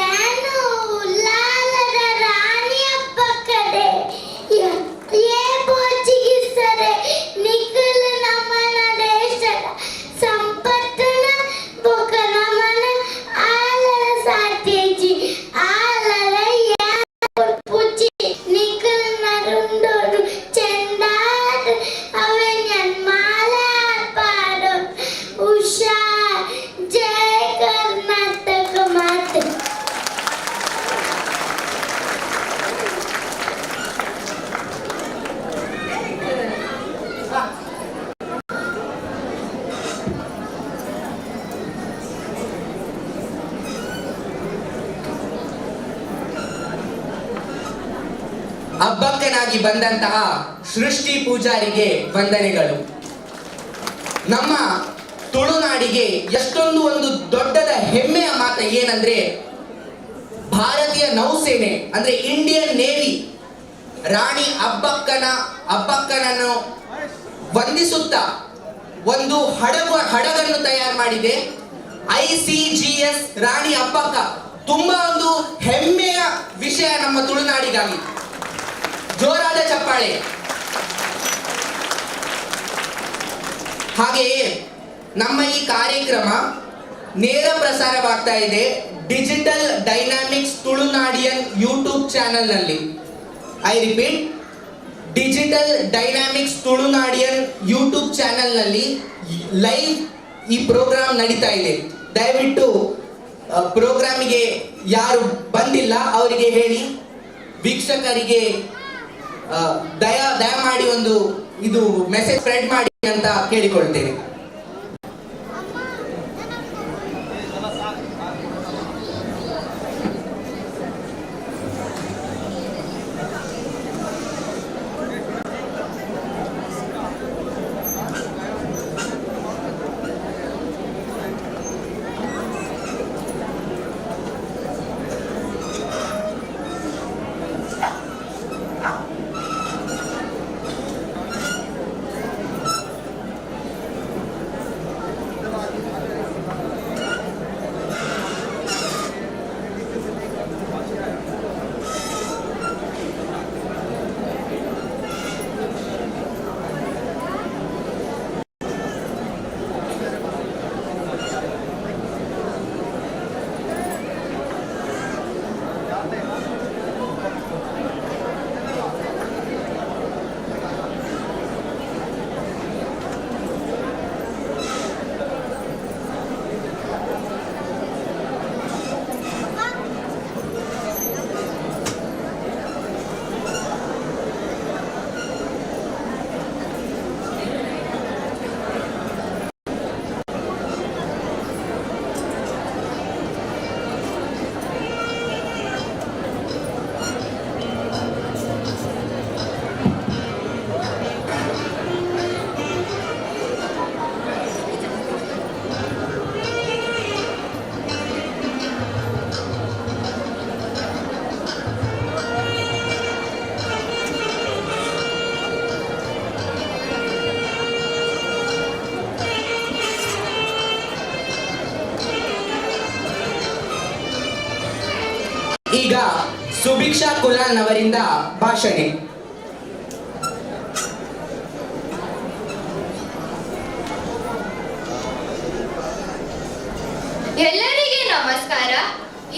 ಏನು ಉಲ್ಲಾಲದ ರಾಣಿ ಅಬ್ಬಕ್ಕಡೆ ಏ ಪೋರ್ಚುಗೀಸರೆ ನಿಖಿಲ ನಮ್ಮನ ದೇಶದ ಸಂಪತ್ತನ ಬೊಕ ನಮನ ಆಲರ ಸಾಧ್ಯಜಿ ಆಲರ ಪುಚ್ಚಿ ನಿಖಿಲ ನರುಂಡೋಡು ಚೆಂದಾದ ಅವೆನ್ಯನ್ ಮಾಲಾರ್ಪಾಡು ಹುಷಾರ್. ಜಯ ಕರ್ನಾಟಕ ಮಾತೆ. ಅಬ್ಬಕ್ಕನಾಗಿ ಬಂದಂತಹ ಸೃಷ್ಟಿ ಪೂಜಾರಿಗೆ ವಂದನೆಗಳು. ನಮ್ಮ ತುಳುನಾಡಿಗೆ ಎಷ್ಟೊಂದು ಒಂದು ದೊಡ್ಡದ ಹೆಮ್ಮೆಯ ಮಾತು ಏನಂದ್ರೆ, ಭಾರತೀಯ ನೌಸೇನೆ ಅಂದ್ರೆ ಇಂಡಿಯನ್ ನೇವಿ ರಾಣಿ ಅಬ್ಬಕ್ಕನನ್ನು ವಂದಿಸುತ್ತಾ ಒಂದು ಹಡಗನ್ನು ತಯಾರು ಮಾಡಿದೆ, ICGS ರಾಣಿ ಅಬ್ಬಕ್ಕ. ತುಂಬಾ ಒಂದು ಹೆಮ್ಮೆಯ ವಿಷಯ ನಮ್ಮ ತುಳುನಾಡಿಗಾಗಿ. ಜೋರಾದ ಚಪ್ಪಾಳೆ. ಹಾಗೆಯೇ ನಮ್ಮ ಈ ಕಾರ್ಯಕ್ರಮ ನೇರ ಪ್ರಸಾರವಾಗ್ತಾ ಇದೆ ಡಿಜಿಟಲ್ ಡೈನಾಮಿಕ್ಸ್ ತುಳುನಾಡಿಯನ್ ಯೂಟ್ಯೂಬ್ ಚಾನೆಲ್ನಲ್ಲಿ. I repeat, digital dynamics ತುಳುನಾಡಿಯನ್ YouTube ಚಾನೆಲ್ನಲ್ಲಿ ಲೈವ್ ಈ ಪ್ರೋಗ್ರಾಮ್ ನಡೀತಾ ಇದೆ. ದಯವಿಟ್ಟು ಪ್ರೋಗ್ರಾಮಿಗೆ ಯಾರು ಬಂದಿಲ್ಲ ಅವರಿಗೆ ಹೇಳಿ, ವೀಕ್ಷಕರಿಗೆ ದಯಮಾಡಿ ಒಂದು ಇದು ಮೆಸೇಜ್ ಸ್ಪ್ರೆಡ್ ಮಾಡಿ ಅಂತ ಕೇಳಿಕೊಳ್ತೇನೆ. ಈಗ ಸುಭಿಕ್ಷಾ ಕುಲಾಲ್ ಅವರಿಂದ ಭಾಷಣ. ಎಲ್ಲರಿಗೆ ನಮಸ್ಕಾರ.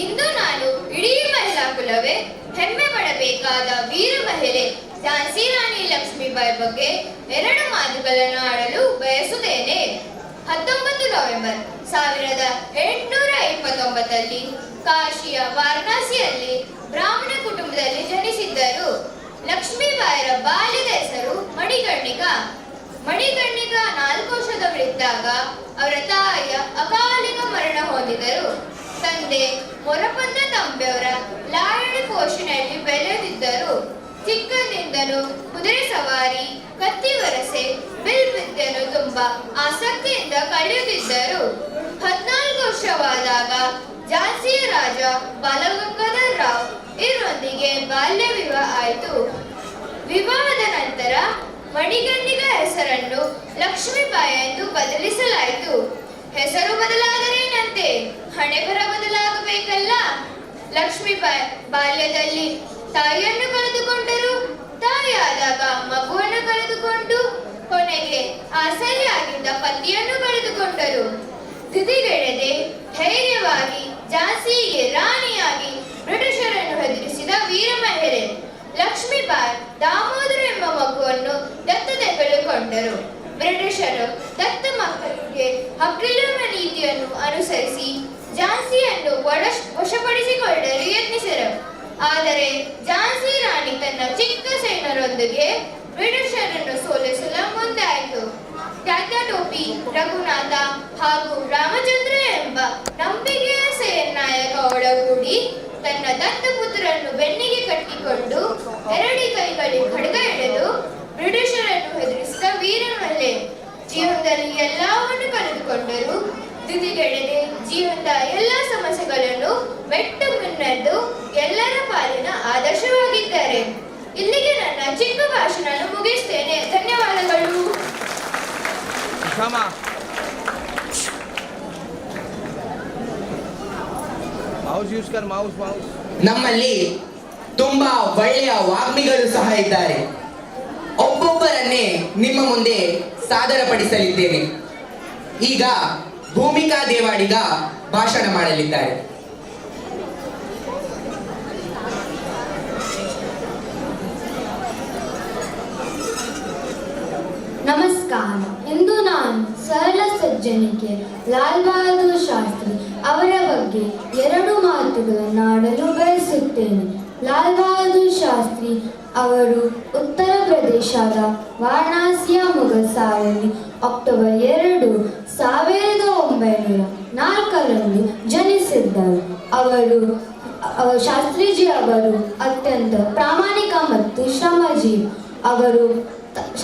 ಇಂದು ನಾನು ಇಡೀ ಮಹಿಳಾ ಕುಲವೇ ಹೆಮ್ಮೆ ಪಡಬೇಕಾದ ವೀರ ಮಹಿಳೆ ಝಾನ್ಸಿ ರಾಣಿ ಲಕ್ಷ್ಮೀಬಾಯಿ ಬಗ್ಗೆ ಎರಡು ಮಾತುಗಳನ್ನು ಆಡಲು ಬಯಸುತ್ತೇನೆ. 19 ನವೆಂಬರ್ 1829ರಲ್ಲಿ ಕಾಶಿಯ ವಾರಣಾಸಿಯಲ್ಲಿ ಬ್ರಾಹ್ಮಣ ಕುಟುಂಬದಲ್ಲಿ ಜನಿಸಿದ್ದರು. ಲಕ್ಷ್ಮೀಬಾಯಿರ ಬಾಲ್ಯದ ಹೆಸರು ಮಣಿಕರ್ಣಿಕಾ. ಮಣಿಕರ್ಣಿಕಾ 4 ವರ್ಷದವಳಿದ್ದಾಗ ಅವರ ತಾಯಿಯ ಅಕಾಲಿಕ ಮರಣ ಹೊಂದಿದರು. ತಂದೆ ಮೊರಪಂದ ತಂಬೆಯವರ ಲಾಯಣಿ ಪೋಷಣೆಯಲ್ಲಿ ಬೆಳೆದಿದ್ದರು. ಚಿಕ್ಕಂದಿನಿಂದಲೂ ಕುದುರೆ ಸವಾರಿ, ಕತ್ತಿ ವರಸೆ, ಬಿಲ್ವಿದ್ಯೆಯನ್ನು ತುಂಬಾ ಆಸಕ್ತಿಯಿಂದ ಕಲಿಯುತ್ತಿದ್ದರು. 14 ವರ್ಷವಾದಾಗ ಝಾನ್ಸಿಯ ರಾಜ ಬಾಲಗಂಗಾಧರ್ ರಾವ್ ಇವರೊಂದಿಗೆ ಬಾಲ್ಯ ವಿವಾಹ ಆಯಿತು. ವಿವಾಹದ ನಂತರ ಮಣಿಕರ್ಣಿಕಾ ಹೆಸರನ್ನು ಲಕ್ಷ್ಮೀಬಾಯಿ ಎಂದು ಬದಲಿಸಲಾಯಿತು. ಹೆಸರು ಬದಲಾದರೇನಂತೆ, ಹಣೆಬರ ಬದಲಾಗಬೇಕಲ್ಲ. ಲಕ್ಷ್ಮೀಬಾಯಿ ಬಾಲ್ಯದಲ್ಲಿ ತಾಯಿಯನ್ನು ಕಳೆದುಕೊಂಡರು. ತಾಯಿಯಾದಾಗ ಮಗುವನ್ನು ಕಳೆದುಕೊಂಡು ಕೊನೆಗೆ ಆಸರೆಯಾಗಿದ್ದ ಪತಿಯನ್ನು ಕಳೆದುಕೊಂಡರು. ಧೃತಿಗೆಡದೆ ಧೈರ್ಯವಾಗಿ ಝಾನ್ಸಿಗೆ ರಾಣಿಯಾಗಿ ಬ್ರಿಟಿಷರನ್ನು ಹೆದರಿಸಿದ ವೀರ ಮಹಿಳೆ ಲಕ್ಷ್ಮೀಬಾಯಿ ದಾಮೋದರ ಎಂಬ ಮಗುವನ್ನು ದತ್ತು ತೆಗೆದುಕೊಂಡರು. ಬ್ರಿಟಿಷರು ದತ್ತ ಮಕ್ಕಳಿಗೆ ಹಕ್ಕಿಲ್ಲವ ನೀತಿಯನ್ನು ಅನುಸರಿಸಿ ಝಾನ್ಸಿಯನ್ನು ವಶಪಡಿಸಿಕೊಳ್ಳಲು ಯತ್ನಿಸಿದರು. ಆದರೆ ಝಾನ್ಸಿ ರಾಣಿ ತನ್ನ ಚಿಕ್ಕ ಸೈನ್ಯರೊಂದಿಗೆ ಬ್ರಿಟಿಷರನ್ನು ಸೋಲಿಸಲು ಮುಂದಾಯಿತು. ತಾತ್ಯಾ ಟೋಪಿ, ರಘುನಾಥ ಹಾಗೂ ರಾಮಚಂದ್ರ ಎಂಬ ನಂಬಿಕೆಯ ಸೇನಾಯಕ ಒಳಗೂಡಿ ತನ್ನ ದತ್ತಪುತ್ರರನ್ನು ಬೆನ್ನಿಗೆ ಕಟ್ಟಿಕೊಂಡು ಎರಡು ಕೈಗಳಿಗೆ ಖಡ್ಗ ಹಿಡಿದು ಬ್ರಿಟಿಷರನ್ನು ಹೆದರಿಸಿದ ವೀರ ಮಹಿಳೆ. ಜೀವನದಲ್ಲಿ ಎಲ್ಲವನ್ನು ಕಳೆದುಕೊಂಡರು ಧೃತಿಗೆಡದೆ ಜೀವನದ ಎಲ್ಲ ಸಮಸ್ಯೆಗಳನ್ನು ಮೆಟ್ಟು ಮುನ್ನೆದ್ದು ಎಲ್ಲರ ಪಾಲಿನ ಆದರ್ಶವಾಗಿದ್ದಾರೆ. ಇಲ್ಲಿಗೆ ನನ್ನ ಚಿಕ್ಕ ಭಾಷಣ ಮುಗಿಸ್ತೇನೆ. ಧನ್ಯವಾದಗಳು. ಕ್ಷಮಾ. ಮಾೌಸ್ ಯೂಸ್ ಕರ್, ಮಾೌಸ್ ಮಾೌಸ್. ನಮ್ಮಲ್ಲಿ ತುಂಬಾ ಒಳ್ಳೆಯ ವಾಗ್ಮಿಗಳು ಸಹ ಇದ್ದಾರೆ. ಒಬ್ಬೊಬ್ಬರನ್ನೇ ನಿಮ್ಮ ಮುಂದೆ ಸಾದರಪಡಿಸಲಿದ್ದೇನೆ. ಈಗ ಭೂಮಿಕಾ ದೇವಾಡಿಗ ಭಾಷಣ ಮಾಡಲಿದ್ದಾರೆ. ನಮಸ್ಕಾರ. ಇಂದು ನಾನು ಸರಳ ಸಜ್ಜನಿಕೆ ಲಾಲ್ ಬಹದ್ದೂರ್ ಶಾಸ್ತ್ರಿ ಅವರ ಬಗ್ಗೆ ಎರಡು ಮಾತುಗಳನ್ನಾಡಲು ಬಯಸುತ್ತೇನೆ. ಲಾಲ್ ಬಹದ್ದೂರ್ ಶಾಸ್ತ್ರಿ ಅವರು ಉತ್ತರ ಪ್ರದೇಶದ ವಾರಣಾಸಿಯ ಮುಗಸಾರಲ್ಲಿ ಅಕ್ಟೋಬರ್ 2, 1904ರಂದು ಜನಿಸಿದ್ದರು. ಅವರು ಶಾಸ್ತ್ರೀಜಿ ಅವರು ಅತ್ಯಂತ ಪ್ರಾಮಾಣಿಕ ಮತ್ತು ಶ್ರಮಜೀವಿ. ಅವರು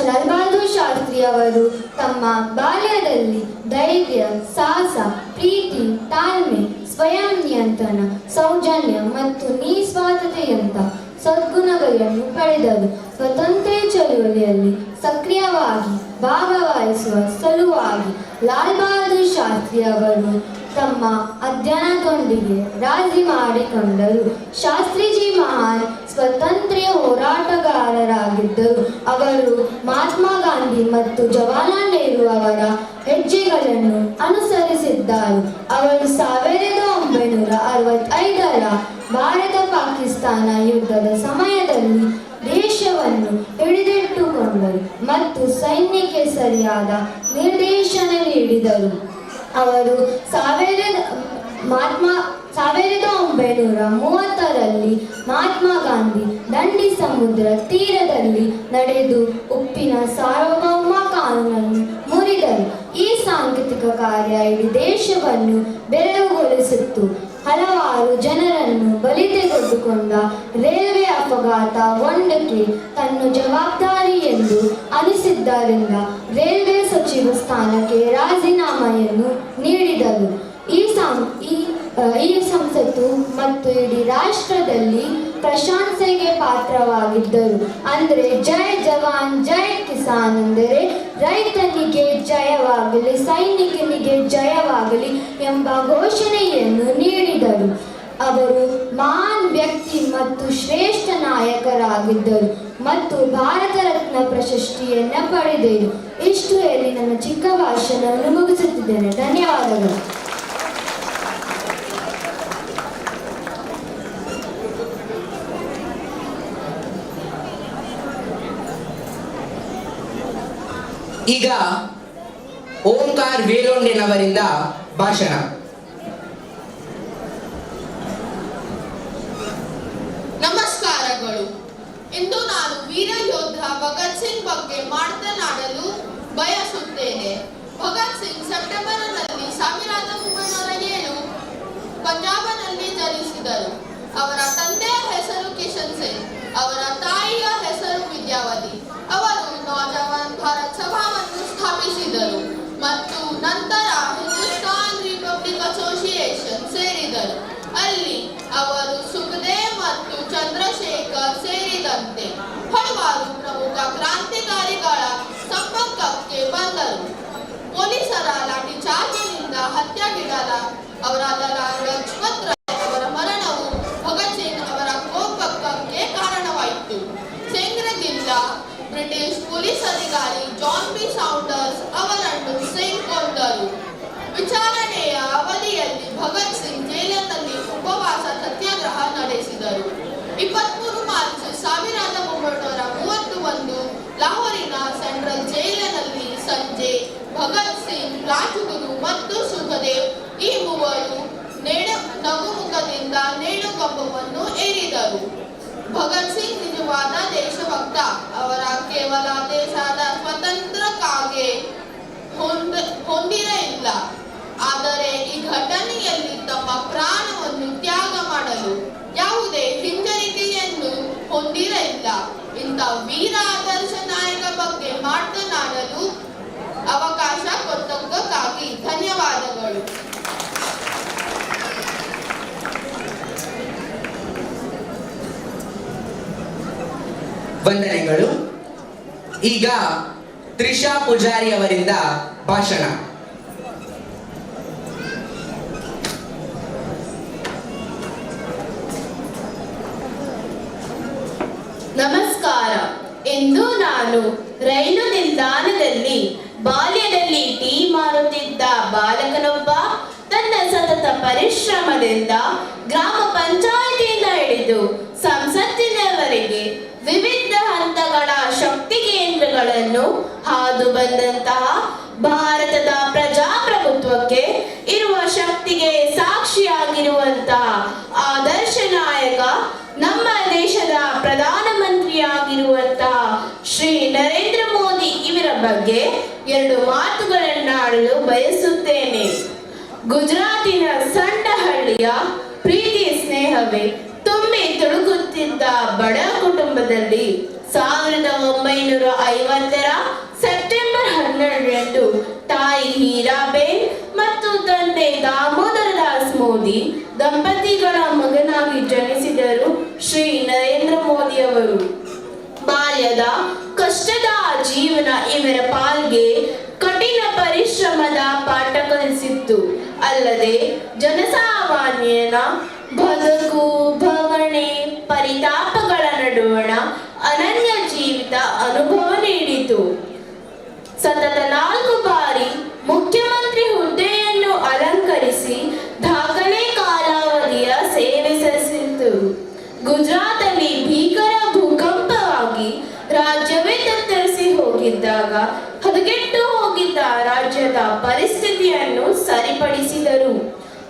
ಲಾಲ್ ಬಹದ್ದೂರ್ ಶಾಸ್ತ್ರಿ ಅವರು ತಮ್ಮ ಬಾಲ್ಯದಲ್ಲಿ ಧೈರ್ಯ, ಸಾಹಸ, ಪ್ರೀತಿ, ತಾಳ್ಮೆ, ಸ್ವಯಂ ನಿಯಂತ್ರಣ, ಸೌಜನ್ಯ ಮತ್ತು ನಿಸ್ವಾರ್ಥತೆಯಂಥ ಸದ್ಗುಣಗಳನ್ನು ಪಡೆದರು. ಸ್ವತಂತ್ರ ಚಳುವಳಿಯಲ್ಲಿ ಸಕ್ರಿಯವಾಗಿ ಭಾಗವಹಿಸುವ ಸಲುವಾಗಿ ಲಾಲ್ ಬಹದ್ದೂರ್ ಶಾಸ್ತ್ರಿ ಅವರು ತಮ್ಮ ಅಧ್ಯಯನದೊಂದಿಗೆ ರಾಜಿ ಮಾಡಿಕೊಂಡರು. ಶಾಸ್ತ್ರೀಜಿ ಮಹಾನ್ ಸ್ವತಂತ್ರ ಹೋರಾಟಗಾರರಾಗಿದ್ದರು. ಅವರು ಮಹಾತ್ಮ ಗಾಂಧಿ ಮತ್ತು ಜವಾಹರ್ಲಾಲ್ ನೆಹರು ಅವರ ಹೆಜ್ಜೆಗಳನ್ನು ಅನುಸರಿಸಿದ್ದರು. ಅವರು 1965ರ ಭಾರತ ಪಾಕಿಸ್ತಾನ ಯುದ್ಧದ ಸಮಯದಲ್ಲಿ ದೇಶವನ್ನು ಹಿಡಿದಿಟ್ಟುಕೊಂಡರು ಮತ್ತು ಸೈನ್ಯಕ್ಕೆ ಸರಿಯಾದ ನಿರ್ದೇಶನ ನೀಡಿದರು. ಅವರು 1930ರಲ್ಲಿ ಮಹಾತ್ಮ ಗಾಂಧಿ ದಂಡಿ ಸಮುದ್ರ ತೀರದಲ್ಲಿ ನಡೆದು ಉಪ್ಪಿನ ಸಾರ್ವಭೌಮ ಕಾನೂನನ್ನು ಮುರಿದರು. ಈ ಸಾಂಕೇತಿಕ ಕಾರ್ಯ ಇಡೀ ದೇಶವನ್ನು ಬೆರಗುಗೊಳಿಸಿತ್ತು. ಹಲವಾರು ಜನರನ್ನು ಬಲಿ ತೆಗೆದುಕೊಂಡ ರೈಲ್ವೆ ಅಪಘಾತ ಒಂದಕ್ಕೆ ತನ್ನ ಜವಾಬ್ದಾರಿ ಎಂದು ಅನಿಸಿದ್ದರಿಂದ ರೈಲ್ವೆ ಸಚಿವ ಸ್ಥಾನಕ್ಕೆ ರಾಜೀನಾಮೆಯನ್ನು ನೀಡಿದರು. ಈ ಸಂಸತ್ತು ಮತ್ತು ಇಡೀ ರಾಷ್ಟ್ರದಲ್ಲಿ ಪ್ರಶಂಸೆಗೆ ಪಾತ್ರವಾಗಿದ್ದರು. ಅಂದರೆ ಜೈ ಜವಾನ್ ಜೈ ಕಿಸಾನ್ ಅಂದರೆ ರೈತನಿಗೆ ಜಯವಾಗಲಿ, ಸೈನಿಕನಿಗೆ ಜಯವಾಗಲಿ ಎಂಬ ಘೋಷಣೆಯನ್ನು ನೀಡಿದರು. ಅವರು ಮಹಾನ್ ವ್ಯಕ್ತಿ ಮತ್ತು ಶ್ರೇಷ್ಠ ನಾಯಕರಾಗಿದ್ದರು ಮತ್ತು ಭಾರತ ರತ್ನ ಪ್ರಶಸ್ತಿಯನ್ನು ಪಡೆದರು. ಇಷ್ಟು ಹೇಳಿ ನನ್ನ ಚಿಕ್ಕ ಭಾಷಣವನ್ನು ಮುಗಿಸುತ್ತಿದ್ದೇನೆ. ಧನ್ಯವಾದಗಳು. ಈಗ ಓಂಕಾರ್ ವೇಲೋಂಡೆನವರಿಂದ ಭಾಷಣ. ನಮಸ್ಕಾರಗಳು. ಇಂದು ನಾನು ವೀರ ಯೋಧ ಭಗತ್ ಸಿಂಗ್ ಬಗ್ಗೆ ಮಾತನಾಡಲು ಬಯಸುತ್ತೇನೆ. ಭಗತ್ ಸಿಂಗ್ ಸೆಪ್ಟೆಂಬರ್ನಲ್ಲಿ 1907 ಪಂಜಾಬ್ನಲ್ಲಿ ಜನಿಸಿದರು. ಅವರ ತಂದೆಯ ಹೆಸರು ಕಿಶನ್ ಸಿಂಗ್, ಅವರ ತಾಯಿಯ ಹೆಸರು ವಿದ್ಯಾವತಿ. ಅವರು ನೌಜವಾನ್ ಭಾರತ್ ಸಭಾವನ್ನು ಸ್ಥಾಪಿಸಿದರು ಮತ್ತು ನಂತರ ಹಿಂದೂಸ್ತಾನ್ ರಿಪಬ್ಲಿಕ್ ಅಸೋಸಿಯೇಷನ್ ಸೇರಿದರು. ಅಲ್ಲಿ ಅವರು ಸುಖದೇವ್ ಮತ್ತು ಚಂದ್ರಶೇಖರ್ ಸೇರಿದಂತೆ ಹಲವಾರು ಪ್ರಮುಖ ಕ್ರಾಂತಿಕಾರಿಗಳ ಸಂಪರ್ಕಕ್ಕೆ ಬಂದರು. ಪೊಲೀಸರ ಲಾಠಿಚಾರ್ಜಿನಿಂದ ಹತ್ಯೆಗೀಡಾದ ಅವರ ಲಾಲಾ ಲಜಪತ್ ರಾಯ್ ಅವರ ಮರಣವು ಭಗತ್ ಸಿಂಗ್ ಅವರ ಕೋಪಕ್ಕೆ ಕಾರಣವಾಯಿತು. ಸೆಂಗ್ರಗಿಲ್ಲ ಬ್ರಿಟಿಷ್ ಪೊಲೀಸ್ ಅಧಿಕಾರಿ ಜಾನ್ ಬಿ ಸೌಂಡರ್ಸ್ ಅವರನ್ನು ಸಿಂಗ್ ಕೊಂದರು. ವಿಚಾರಣೆಯ ಅವಧಿಯಲ್ಲಿ ಭಗತ್ ಸಿಂಗ್ ಜೈಲಿನಲ್ಲಿ ಉಪವಾಸ ಸತ್ಯಾಗ್ರಹ ನಡೆಸಿದರು. 23 ಮಾರ್ಚ್ 1931 ಲಾಹೋರಿನ ಸೆಂಟ್ರಲ್ ಜೈಲಿನಲ್ಲಿ ಸಂಜೆ ಭಗತ್ ಸಿಂಗ್, ರಾಜ್ಗುರು ಮತ್ತು ಸುಖದೇವ್ ಈ ಮೂವರು ನಗುಮುಖದಿಂದ ನೇಣುಕಂಬವನ್ನು ಏರಿದರು. ಭಗತ್ ಸಿಂಗ್ ನಿಜವಾದ ದೇಶಭಕ್ತ. ಅವರ ಕೇವಲ ದೇಶದ ಸ್ವಾತಂತ್ರ್ಯಕ್ಕಾಗಿ ಹೊಂದಿರಲಿಲ್ಲ, ಆದರೆ ಈ ಘಟನೆಯಲ್ಲಿ ತಮ್ಮ ಪ್ರಾಣವನ್ನು ತ್ಯಾಗ ಮಾಡಲು ಯಾವುದೇ ಹಿಂಜರಿಕೆಯನ್ನು ಹೊಂದಿರಲಿಲ್ಲ. ಇಂಥ ವೀರ ಆದರ್ಶ ನಾಯಕ ಬಗ್ಗೆ ಮಾತನಾಡಲು ಅವಕಾಶ ಕೊಟ್ಟದ್ದಕ್ಕಾಗಿ ಧನ್ಯವಾದಗಳು. ವಂದನೆಗಳು. ಈಗ ತ್ರಿಷಾ ಪೂಜಾರಿ ಅವರಿಂದ ಭಾಷಣ. ನಮಸ್ಕಾರ. ಇಂದು ನಾನು ರೈಲು ನಿಲ್ದಾಣದಲ್ಲಿ ಬಾಲ್ಯದಲ್ಲಿ ಟೀ ಮಾರುತ್ತಿದ್ದ ಬಾಲಕನೊಬ್ಬ ತನ್ನ ಸತತ ಪರಿಶ್ರಮದಿಂದ ಗ್ರಾಮ ಪಂಚಾಯಿತಿಯಿಂದ ಹಿಡಿದು ಸಂಸತ್ತಿನವರೆಗೆ ವಿವಿಧ ಹಂತಗಳ ಶಕ್ತಿ ಕೇಂದ್ರಗಳನ್ನು ಹಾದು ಬಂದಂತಹ ಭಾರತದ ಪ್ರಜಾಪ್ರಭುತ್ವಕ್ಕೆ ಇರುವ ಶಕ್ತಿಗೆ ಸಾಕ್ಷಿಯಾಗಿರುವಂತಹ ಆದರ್ಶ ನಾಯಕ, ನಮ್ಮ ದೇಶದ ಪ್ರಧಾನಮಂತ್ರಿಯಾಗಿರುವಂತಹ ಶ್ರೀ ನರೇಂದ್ರ ಮೋದಿ ಇವರ ಬಗ್ಗೆ ಎರಡು ಮಾತುಗಳನ್ನಾಡಲು ಬಯಸುತ್ತೇನೆ. ಗುಜರಾತಿನ ಸಣ್ಣ ಹಳ್ಳಿಯ ಪ್ರೀತಿ ಸ್ನೇಹವೇ ತುಂಬಿ ತುಳುಕುತ್ತಿದ್ದ ಬಡ ಕುಟುಂಬದಲ್ಲಿ 1950ರ ಸೆಪ್ಟೆಂಬರ್ 12ರಂದು ತಾಯಿ ಹೀರಾಬೇನ್ ಮತ್ತು ತಂದೆ ದಾಮೋದರ ದಾಸ್ ಮೋದಿ ದಂಪತಿಗಳ ಮಗನಾಗಿ ಜನಿಸಿದರು ಶ್ರೀ ನರೇಂದ್ರ ಮೋದಿ ಅವರು. ಬಾಲ್ಯದ ಕಷ್ಟದ ಜೀವನ ಇವರ ಪಾಲ್ಗೆ ಕಠಿಣ ಪರಿಶ್ರಮದ ಪಾಠ ಕಲಿಸಿತ್ತು. ಅಲ್ಲದೆ ಜನಸಾಮಾನ್ಯನ ಬದುಕು ಬವಣೆ ಪರಿತಾಪಗಳ ನಡುವಣ ಅನನ್ಯ ಜೀವಿತ ಅನುಭವ ನೀಡಿತು. ಸತತ 4 ಬಾರಿ ಮುಖ್ಯಮಂತ್ರಿ ಹುದ್ದೆಯನ್ನು ಅಲಂಕರಿಸಿ ದಾಖಲೆ ಕಾಲಾವಧಿಯ ಸೇವೆ ಸಲ್ಲಿಸಿತು. ಗುಜರಾತಲ್ಲಿ ಭೀಕರ ಭೂಕಂಪವಾಗಿ ರಾಜ್ಯವೇ ತತ್ತರಿಸಿ ಹೋಗಿದ್ದಾಗ ಹದಗೆಟ್ಟು ಹೋಗಿದ್ದ ರಾಜ್ಯದ ಪರಿಸ್ಥಿತಿಯನ್ನು ಸರಿಪಡಿಸಿದರು.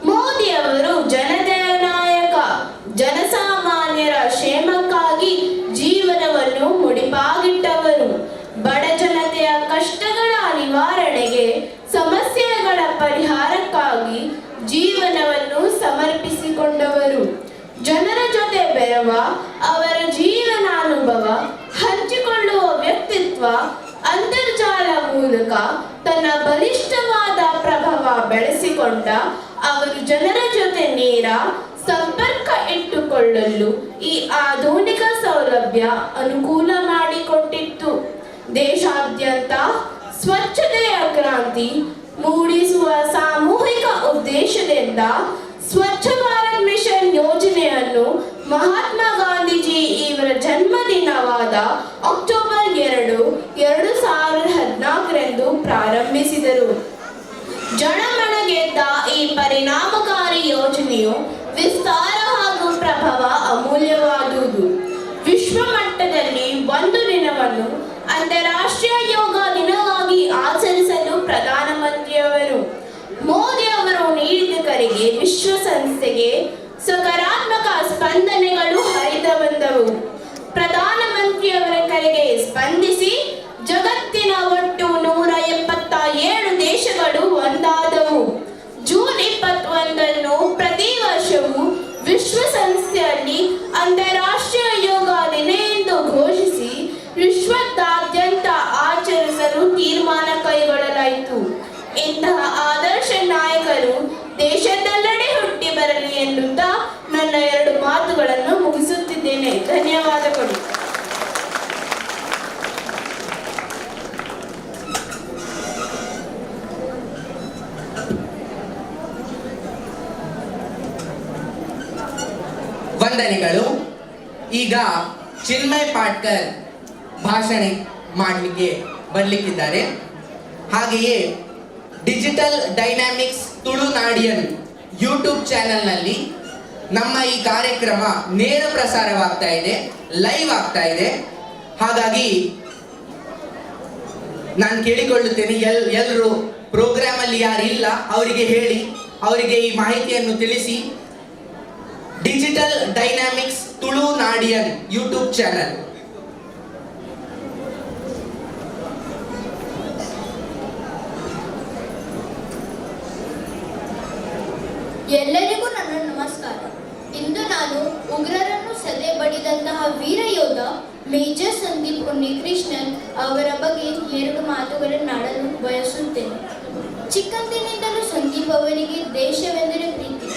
ಮೋದಿ ಅವರು ಜನತೆಯ ನಾಯಕ, ಜನಸಾಮಾನ್ಯರ ಕ್ಷೇಮಕ್ಕಾಗಿ ಜೀವನವನ್ನು ಮುಡಿಪಾಗಿಟ್ಟವರು. ಬಡ ಜನತೆಯ ಕಷ್ಟಗಳ ನಿವಾರಣೆಗೆ, ಸಮಸ್ಯೆಗಳ ಪರಿಹಾರಕ್ಕಾಗಿ ಜೀವನವನ್ನು ಸಮರ್ಪಿಸಿಕೊಂಡವರು. ಜನರ ಜೊತೆ ಬೆರವ, ಅವರ ಜೀವನಾನುಭವ ಹಂಚಿಕೊಳ್ಳುವ ವ್ಯಕ್ತಿತ್ವ, ಅಂತರ್ಜಾಲ ಮೂಲಕ ತನ್ನ ಬಲಿಷ್ಠವಾದ ಪ್ರಭಾವ ಬೆಳೆಸಿಕೊಂಡ ಅವರು ಜನರ ಜೊತೆ ನೇರ ಸಂಪರ್ಕ ಇಟ್ಟುಕೊಳ್ಳಲು ಈ ಆಧುನಿಕ ಸೌಲಭ್ಯ ಅನುಕೂಲ ಮಾಡಿಕೊಟ್ಟಿತ್ತು. ದೇಶಾದ್ಯಂತ ಸ್ವಚ್ಛತೆಯ ಕ್ರಾಂತಿ ಮೂಡಿಸುವ ಸಾಮೂಹಿಕ ಉದ್ದೇಶದಿಂದ ಸ್ವಚ್ಛ ಭಾರತ್ ಮಿಷನ್ ಯೋಜನೆಯನ್ನು ಮಹಾತ್ಮ ಗಾಂಧೀಜಿ ಇವರ ಜನ್ಮದಿನವಾದ ಅಕ್ಟೋಬರ್ 2, 2014ರಂದು ಪ್ರಾರಂಭಿಸಿದರು. ಜನಮನಗೆದ್ದ ಈ ಪರಿಣಾಮಕಾರಿ ಯೋಜನೆಯು ವಿಸ್ತಾರ ಹಾಗೂ ಪ್ರಭಾವ ಅಮೂಲ್ಯವಾದುದು. ವಿಶ್ವಮಟ್ಟದಲ್ಲಿ ಒಂದು ದಿನವನ್ನು ಅಂತಾರಾಷ್ಟ್ರೀಯ ಯೋಗ ದಿನವಾಗಿ ಆಚರಿಸಲು ಪ್ರಧಾನಮಂತ್ರಿಯವರು ಮೋದಿ ಅವರು ನೀಡಿದ ಕರೆಗೆ ವಿಶ್ವಸಂಸ್ಥೆಗೆ ಸಕಾರಾತ್ಮಕ ಸ್ಪಂದನೆಗಳು ಹರಿದು ಬಂದವು. ಪ್ರಧಾನಮಂತ್ರಿಯವರ ಕರೆಗೆ ಸ್ಪಂದಿಸಿ ಜಗತ್ತಿನ ಒಟ್ಟು 177 ದೇಶಗಳು ಒಂದಾದವು. ಜೂನ್ 21 ಪ್ರತಿ ವರ್ಷವೂ ವಿಶ್ವಸಂಸ್ಥೆಯಲ್ಲಿ ಅಂತಾರಾಷ್ಟ್ರೀಯ ಯೋಗ ದಿನ ಎಂದು ಘೋಷಿಸಿ ವಿಶ್ವದಾದ್ಯಂತ ಆಚರಿಸಲು ತೀರ್ಮಾನ ಕೈಗೊಳ್ಳಲಾಯಿತು. ಇಂತಹ ಆದರ್ಶ ನಾಯಕರು ದೇಶದೆಲ್ಲೆಡೆ ಹುಟ್ಟಿ ಬರಲಿ ಎನ್ನುತ್ತಾ ನನ್ನ 2 ಮಾತುಗಳನ್ನು ಮುಗಿಸುತ್ತಿದ್ದೇನೆ. ಧನ್ಯವಾದಗಳು. ವಂದನೆಗಳು. ಈಗ ಚಿನ್ಮಯ್ ಪಾಟ್ಕರ್ ಭಾಷಣ ಮಾಡಲಿಕ್ಕೆ ಬರಲಿಕ್ಕಿದ್ದಾರೆ. ಹಾಗೆಯೇ ಡಿಜಿಟಲ್ ಡೈನಾಮಿಕ್ಸ್ ತುಳುನಾಡಿಯನ್ ಯೂಟ್ಯೂಬ್ ಚಾನೆಲ್ನಲ್ಲಿ ನಮ್ಮ ಈ ಕಾರ್ಯಕ್ರಮ ನೇರ ಪ್ರಸಾರವಾಗ್ತಾ ಇದೆ, ಲೈವ್ ಆಗ್ತಾ ಇದೆ. ಹಾಗಾಗಿ ನಾನು ಕೇಳಿಕೊಳ್ಳುತ್ತೇನೆ, ಎಲ್ಲರೂ ಪ್ರೋಗ್ರಾಮಲ್ಲಿ ಯಾರಿಲ್ಲ ಅವರಿಗೆ ಹೇಳಿ, ಅವರಿಗೆ ಈ ಮಾಹಿತಿಯನ್ನು ತಿಳಿಸಿ. Digital dynamics Tulunadian YouTube channel. ಎಲ್ಲರಿಗೂ ನನ್ನ ನಮಸ್ಕಾರ. ಇಂದು ನಾನು ಉಗ್ರರನ್ನು ಸದೆ ಬಡಿದಂತಹ ವೀರ ಯೋಧ ಮೇಜರ್ ಸಂದೀಪ್ ಉನ್ನಿಕೃಷ್ಣನ್ ಅವರ ಬಗ್ಗೆ 2 ಮಾತುಗಳನ್ನಾಡಲು ಬಯಸುತ್ತೇನೆ. ಚಿಕ್ಕಂದಿನಿಂದಲೂ ಸಂದೀಪ್ ಅವರಿಗೆ ದೇಶವೆಂದರೆ ಪ್ರೀತಿ.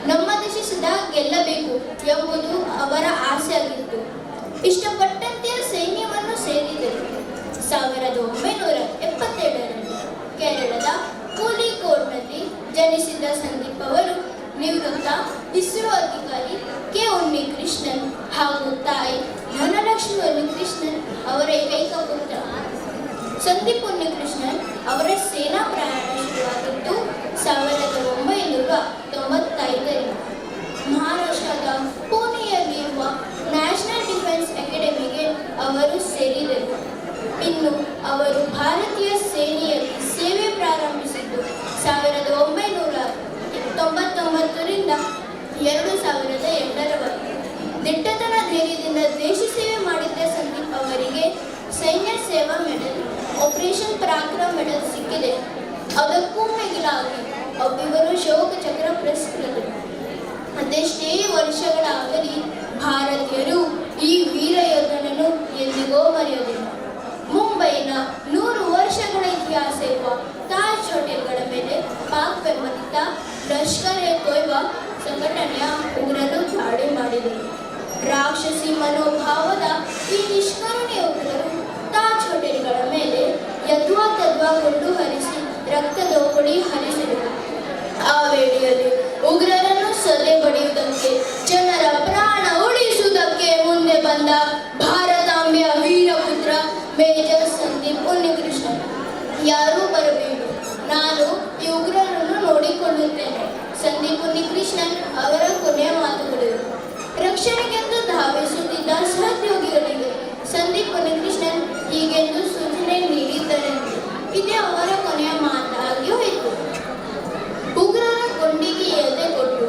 ನಮ್ಮ ದೇಶ ಸದಾ ಗೆಲ್ಲಬೇಕು ಎಂಬುದು ಅವರ ಆಸೆಯಾಗಿತ್ತು. ಇಷ್ಟಪಟ್ಟಂತೆ ಸೈನ್ಯವನ್ನು ಸೇರಿದರು. 1977ರಲ್ಲಿ ಕೇರಳದ ಕೂಲಿಕೋಡ್ನಲ್ಲಿ ಜನಿಸಿದ ಸಂದೀಪ್ ಅವರು ನಿವೃತ್ತ ಇಸ್ರೋ ಅಧಿಕಾರಿ ಕೆ ಉನ್ನಿಕೃಷ್ಣನ್ ಹಾಗೂ ತಾಯಿ ಧನಲಕ್ಷ್ಮಿ ಉನ್ನಿಕೃಷ್ಣನ್ ಅವರ ಏಕೈಕ ಪುತ್ರ. ಸಂದೀಪ್ ಉನ್ನಿಕೃಷ್ಣನ್ ಅವರ ಸೇನಾ ಪ್ರಯಾಣ ಶುರುವಾಗಿದ್ದು 1995ರಿಂದ. ಮಹಾರಾಷ್ಟ್ರದ ಪುಣೆಯಲ್ಲಿರುವ ನ್ಯಾಷನಲ್ ಡಿಫೆನ್ಸ್ ಅಕಾಡೆಮಿಗೆ ಅವರು ಸೇರಿದರು. ಇನ್ನು ಅವರು ಭಾರತೀಯ ಸೇನೆಯಲ್ಲಿ ಸೇವೆ ಪ್ರಾರಂಭಿಸಿದ್ದು 1999ರಿಂದ 2008ರವರೆಗೆ. ದಿಟ್ಟತನ ಧೈರ್ಯದಿಂದ ದೇಶ ಸೇವೆ ಮಾಡಿದ್ದ ಸಂದೀಪ್ ಅವರಿಗೆ ಸೈನ್ಯ ಸೇವಾ ಮೆಡಲ್, ಆಪರೇಷನ್ ಪರಾಕ್ರಮ್ ಮೆಡಲ್ ಸಿಕ್ಕಿದೆ. ಅದಕ್ಕೂ ಮಿಗಿಲಾಗಿ ಇವರು ಶೋಕ ಚಕ್ರ ಪುರಸ್ಕೃತರು. ಅದೆಷ್ಟೇ ವರ್ಷಗಳಾಗಲಿ, ಭಾರತೀಯರು ಈ ವೀರ ಯೋಧನನ್ನು ಎಂದಿಗೂ ಮರೆಯುವುದಿಲ್ಲ. ಮುಂಬೈನ 100 ವರ್ಷಗಳ ಇತಿಹಾಸ ಇರುವ ತಾಜ್ ಹೋಟೆಲ್ಗಳ ಮೇಲೆ ಪಾಕ್ ಬೆಂಬಲಿತ ಲಷ್ಕರ್ ಎ ತೊಯ್ಬಾ ಸಂಘಟನೆಯ ಉಗ್ರರು ದಾಳಿ ಮಾಡಿದರು. ರಾಕ್ಷಸಿ ಮನೋಭಾವದ ಈ ನಿಷ್ಕರುಣೆ ಉಗ್ರರು ತಾಜ್ ಹೋಟೆಲ್ಗಳ ಮೇಲೆ ಯದ್ವಾ ತದ್ವಾ ಗುಂಡು ಹರಿಸಿ ರಕ್ತದೋಕುಳಿ ಹರಿಸಿದರು. ಆ ವೇಳೆಯಲ್ಲಿ ಉಗ್ರರನ್ನು ಸದೆ ಬಡಿಯುವುದಕ್ಕೆ, ಜನರ ಪ್ರಾಣ ಉಳಿಸುವುದಕ್ಕೆ ಮುಂದೆ ಬಂದ ಭಾರತಾಂಬೆಯ ವೀರಪುತ್ರ ಮೇಜರ್ ಸಂದೀಪ್ ಉನ್ನಿಕೃಷ್ಣನ್. "ಯಾರೂ ಬರಬೇಡಿ, ನಾನು ಈ ಉಗ್ರರನ್ನು ನೋಡಿಕೊಳ್ಳುತ್ತೇನೆ", ಸಂದೀಪ್ ಉನ್ನಿಕೃಷ್ಣನ್ ಅವರ ಕೊನೆಯ ಮಾತುಗಳು. ರಕ್ಷಣೆಗೆಂದು ಧಾವಿಸುತ್ತಿದ್ದ ಸಹೋದ್ಯೋಗಿಗಳಿಗೆ ಸಂದೀಪ್ ಉನ್ನಿಕೃಷ್ಣನ್ ಹೀಗೆಂದು ಸೂಚನೆ ನೀಡಿದ್ದರಂತೆ. ಇದೇ ಅವರ ಕೊನೆಯ ಮಾತಾಗಿಯೂ ಇತ್ತು. ಉಗ್ರರ ಗುಂಡಿಗೆ ಎದೆ ಕೊಟ್ಟು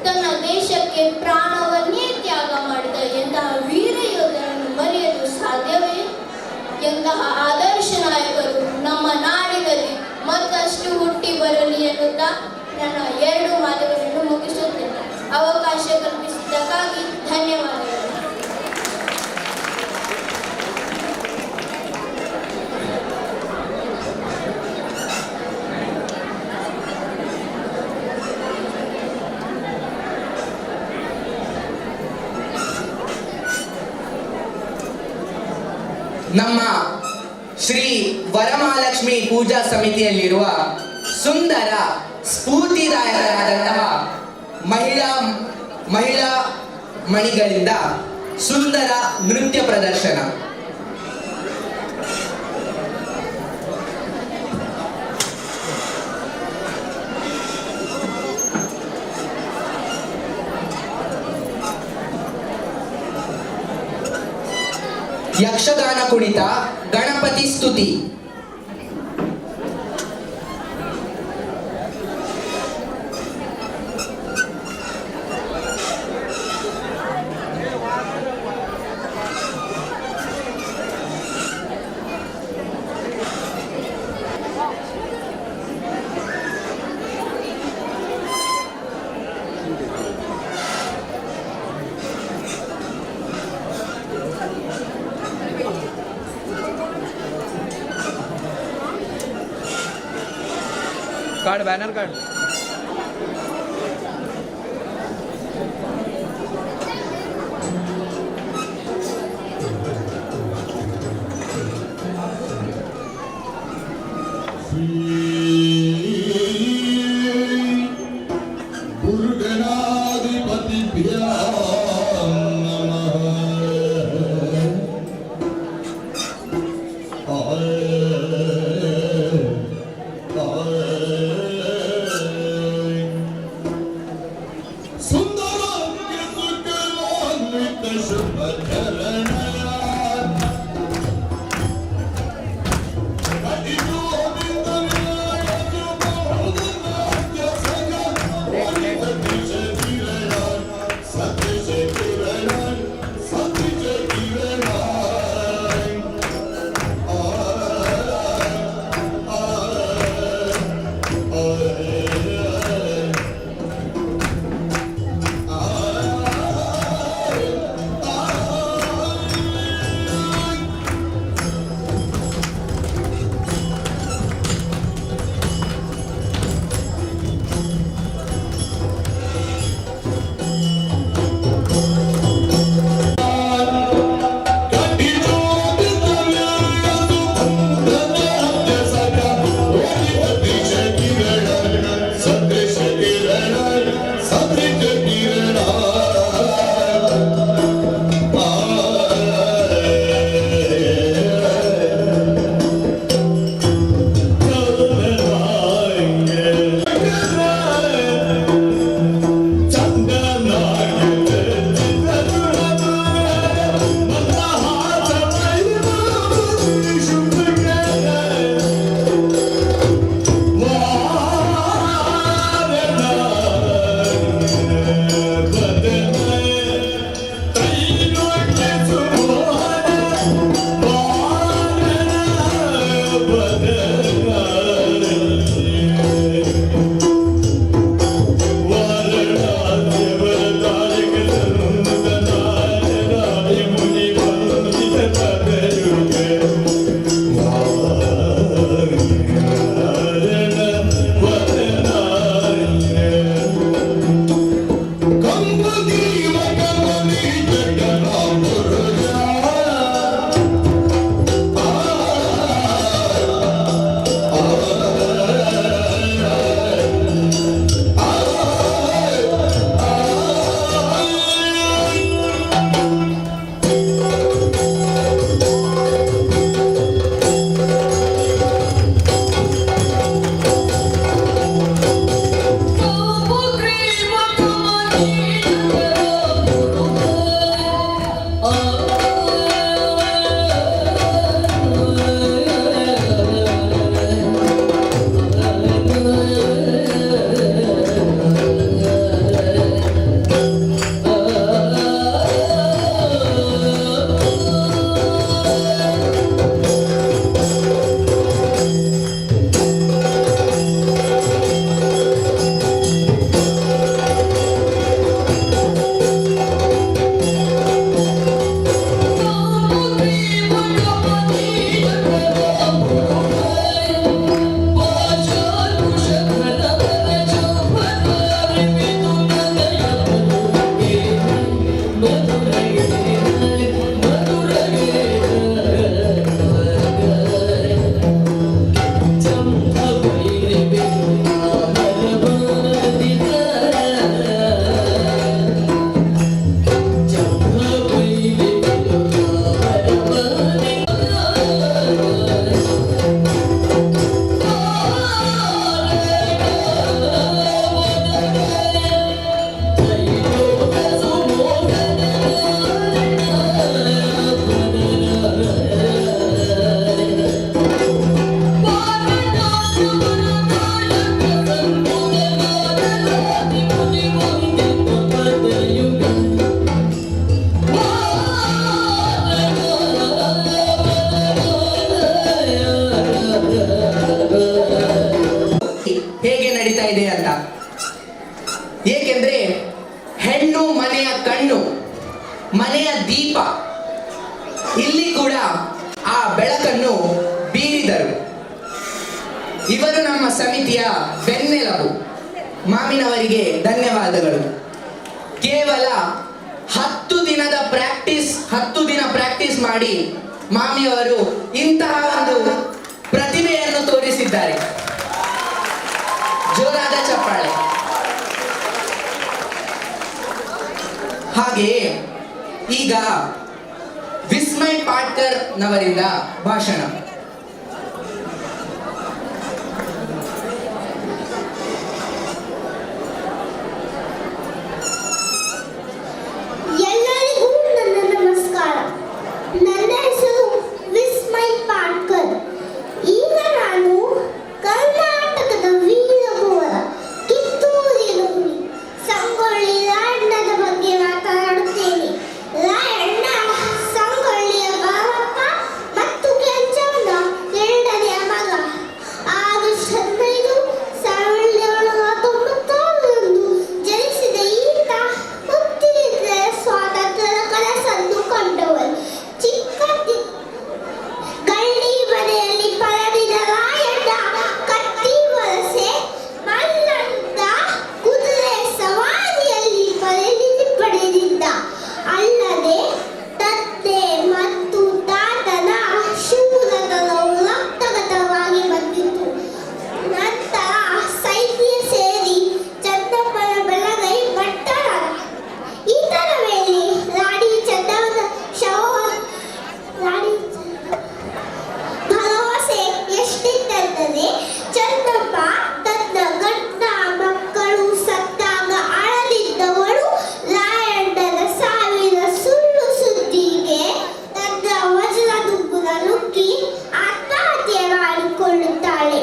ತನ್ನ ದೇಶಕ್ಕೆ ಪ್ರಾಣವನ್ನೇ ತ್ಯಾಗ ಮಾಡಿದ ಎಂತಹ ವೀರ ಯೋಧರನ್ನು ಮರೆಯಲು ಸಾಧ್ಯವೇ? ಎಂತಹ ಆದರ್ಶ ನಾಯಕರು ನಮ್ಮ ನಾಡಿನಲ್ಲಿ ಮತ್ತಷ್ಟು ಹುಟ್ಟಿ ಬರಲಿ ಎನ್ನುತ್ತಾ ನನ್ನ ಎರಡು ಮಾತುಗಳನ್ನು ಮುಗಿಸುತ್ತೇನೆ. ಅವಕಾಶ ಕಲ್ಪಿಸಿದ್ದಕ್ಕಾಗಿ ಧನ್ಯವಾದಗಳು. ನಮ್ಮ ಶ್ರೀ ವರಮಹಾಲಕ್ಷ್ಮಿ ಪೂಜಾ ಸಮಿತಿಯಲ್ಲಿರುವ ಸುಂದರ ಸ್ಫೂರ್ತಿದಾಯಕರಾದಂತಹ ಮಹಿಳಾ ಮಹಿಳಾ ಮಣಿಗಳಿಂದ ಸುಂದರ ನೃತ್ಯ ಪ್ರದರ್ಶನ. ಯಕ್ಷಗಾನ ಕುಣಿತ, ಗಣಪತಿ ಸ್ತುತಿ. Card, banner card. ಸುಂದರ. ದೀಪ ಇಲ್ಲಿ ಕೂಡ ಆ ಬೆಳಕನ್ನು ಬೀರಿದರು. ಇವರು ನಮ್ಮ ಸಮಿತಿಯ ಬೆನ್ನೆಲುಬು. ಮಾಮಿನವರಿಗೆ ಧನ್ಯವಾದಗಳು. ಕೇವಲ 10 ದಿನದ ಪ್ರಾಕ್ಟೀಸ್, 10 ದಿನ ಪ್ರಾಕ್ಟೀಸ್ ಮಾಡಿ ಮಾಮಿಯವರು ಇಂತಹ ಒಂದು ಪ್ರತಿಭೆಯನ್ನು ತೋರಿಸಿದ್ದಾರೆ. ಜೋರಾದ ಚಪ್ಪಾಳೆ. ಹಾಗೆಯೇ ಈಗ ವಿಸ್ಮಯ್ ಪಾಟ್ಕರ್ ನವರಿಂದ ಭಾಷಣ. ಎಲ್ಲರಿಗೂ ನನ್ನ ನಮಸ್ಕಾರ. ನನ್ನ ಹೆಸರು ವಿಸ್ಮಯ್ ಪಾಟ್ಕರ್. ಈಗ ನಾನು ಕರ್ನಾಟಕದ ವೀರಕುವರ ಕಿತ್ತೂರಿನ ಹುಲಿ ಸಂಗೊಳ್ಳಿ ರಾಯಣ್ಣನ ಬಗ್ಗೆ ಮಾತನಾಡುತ್ತೇನೆ. ರಾಯಣ್ಣ ಸಂಗೊಳ್ಳಿಯ ಬಾರಪ್ಪ ಮತ್ತು ಕೆಂಚಮ್ಮನ ಎರಡನೆಯ ಮಗ. ಆಗಸ್ಟ್ 15, 1796ರಂದು ಜನಿಸಿದ ಈತ ಹುಟ್ಟಿನಿಂದಲೇ ಸ್ವಾತಂತ್ರ್ಯದ ಕನಸನ್ನು ಕಂಡವರು. ಚಿಕ್ಕ ಗಳ್ಳಿ ಮನೆಯಲ್ಲಿ ಪಳಗಿದ ರಾಯಣ್ಣ ಕತ್ತಿ ವರಸೆ, ಮಲ್ಲಂದ, ಕುದುರೆ ಸವಾರಿಯಲ್ಲಿ ಪರಿಣಿತಿ ಪಡೆದಿದ್ದ. ಅಲ್ಲದೆ ತಂದೆ ಮತ್ತು ತಾತನ ಶೂರತನವು ರಕ್ತಗತವಾಗಿ ಬಂದಿತ್ತು. ನಂತರ ಸೈನ್ಯ ಸೇರಿ ಚನ್ನಮ್ಮನ ಬಲಗೈ ಭಟ್ಟನಾದ. ಈತನ ಮೇಲೆ ರಾಣಿ ಚೆನ್ನಮ್ಮನ ಶವ ರಾಣಿ ಭರವಸೆ ಎಷ್ಟಿತ್ತೆಂದರೆ, ಚೆನ್ನಮ್ಮ ತನ್ನ ಗಂಡ ಮಕ್ಕಳು ಸತ್ತಾಗ ಅಳದಿದ್ದವಳು ರಾಯಣ್ಣನ ಸಾವಿನ ಸುಳ್ಳು ಸುದ್ದಿಗೆ ತನ್ನ ವಜ್ರದುಂಗುರ ನುಗ್ಗಿ ಆತ್ಮಹತ್ಯೆ ಮಾಡಿಕೊಳ್ಳುತ್ತಾಳೆ.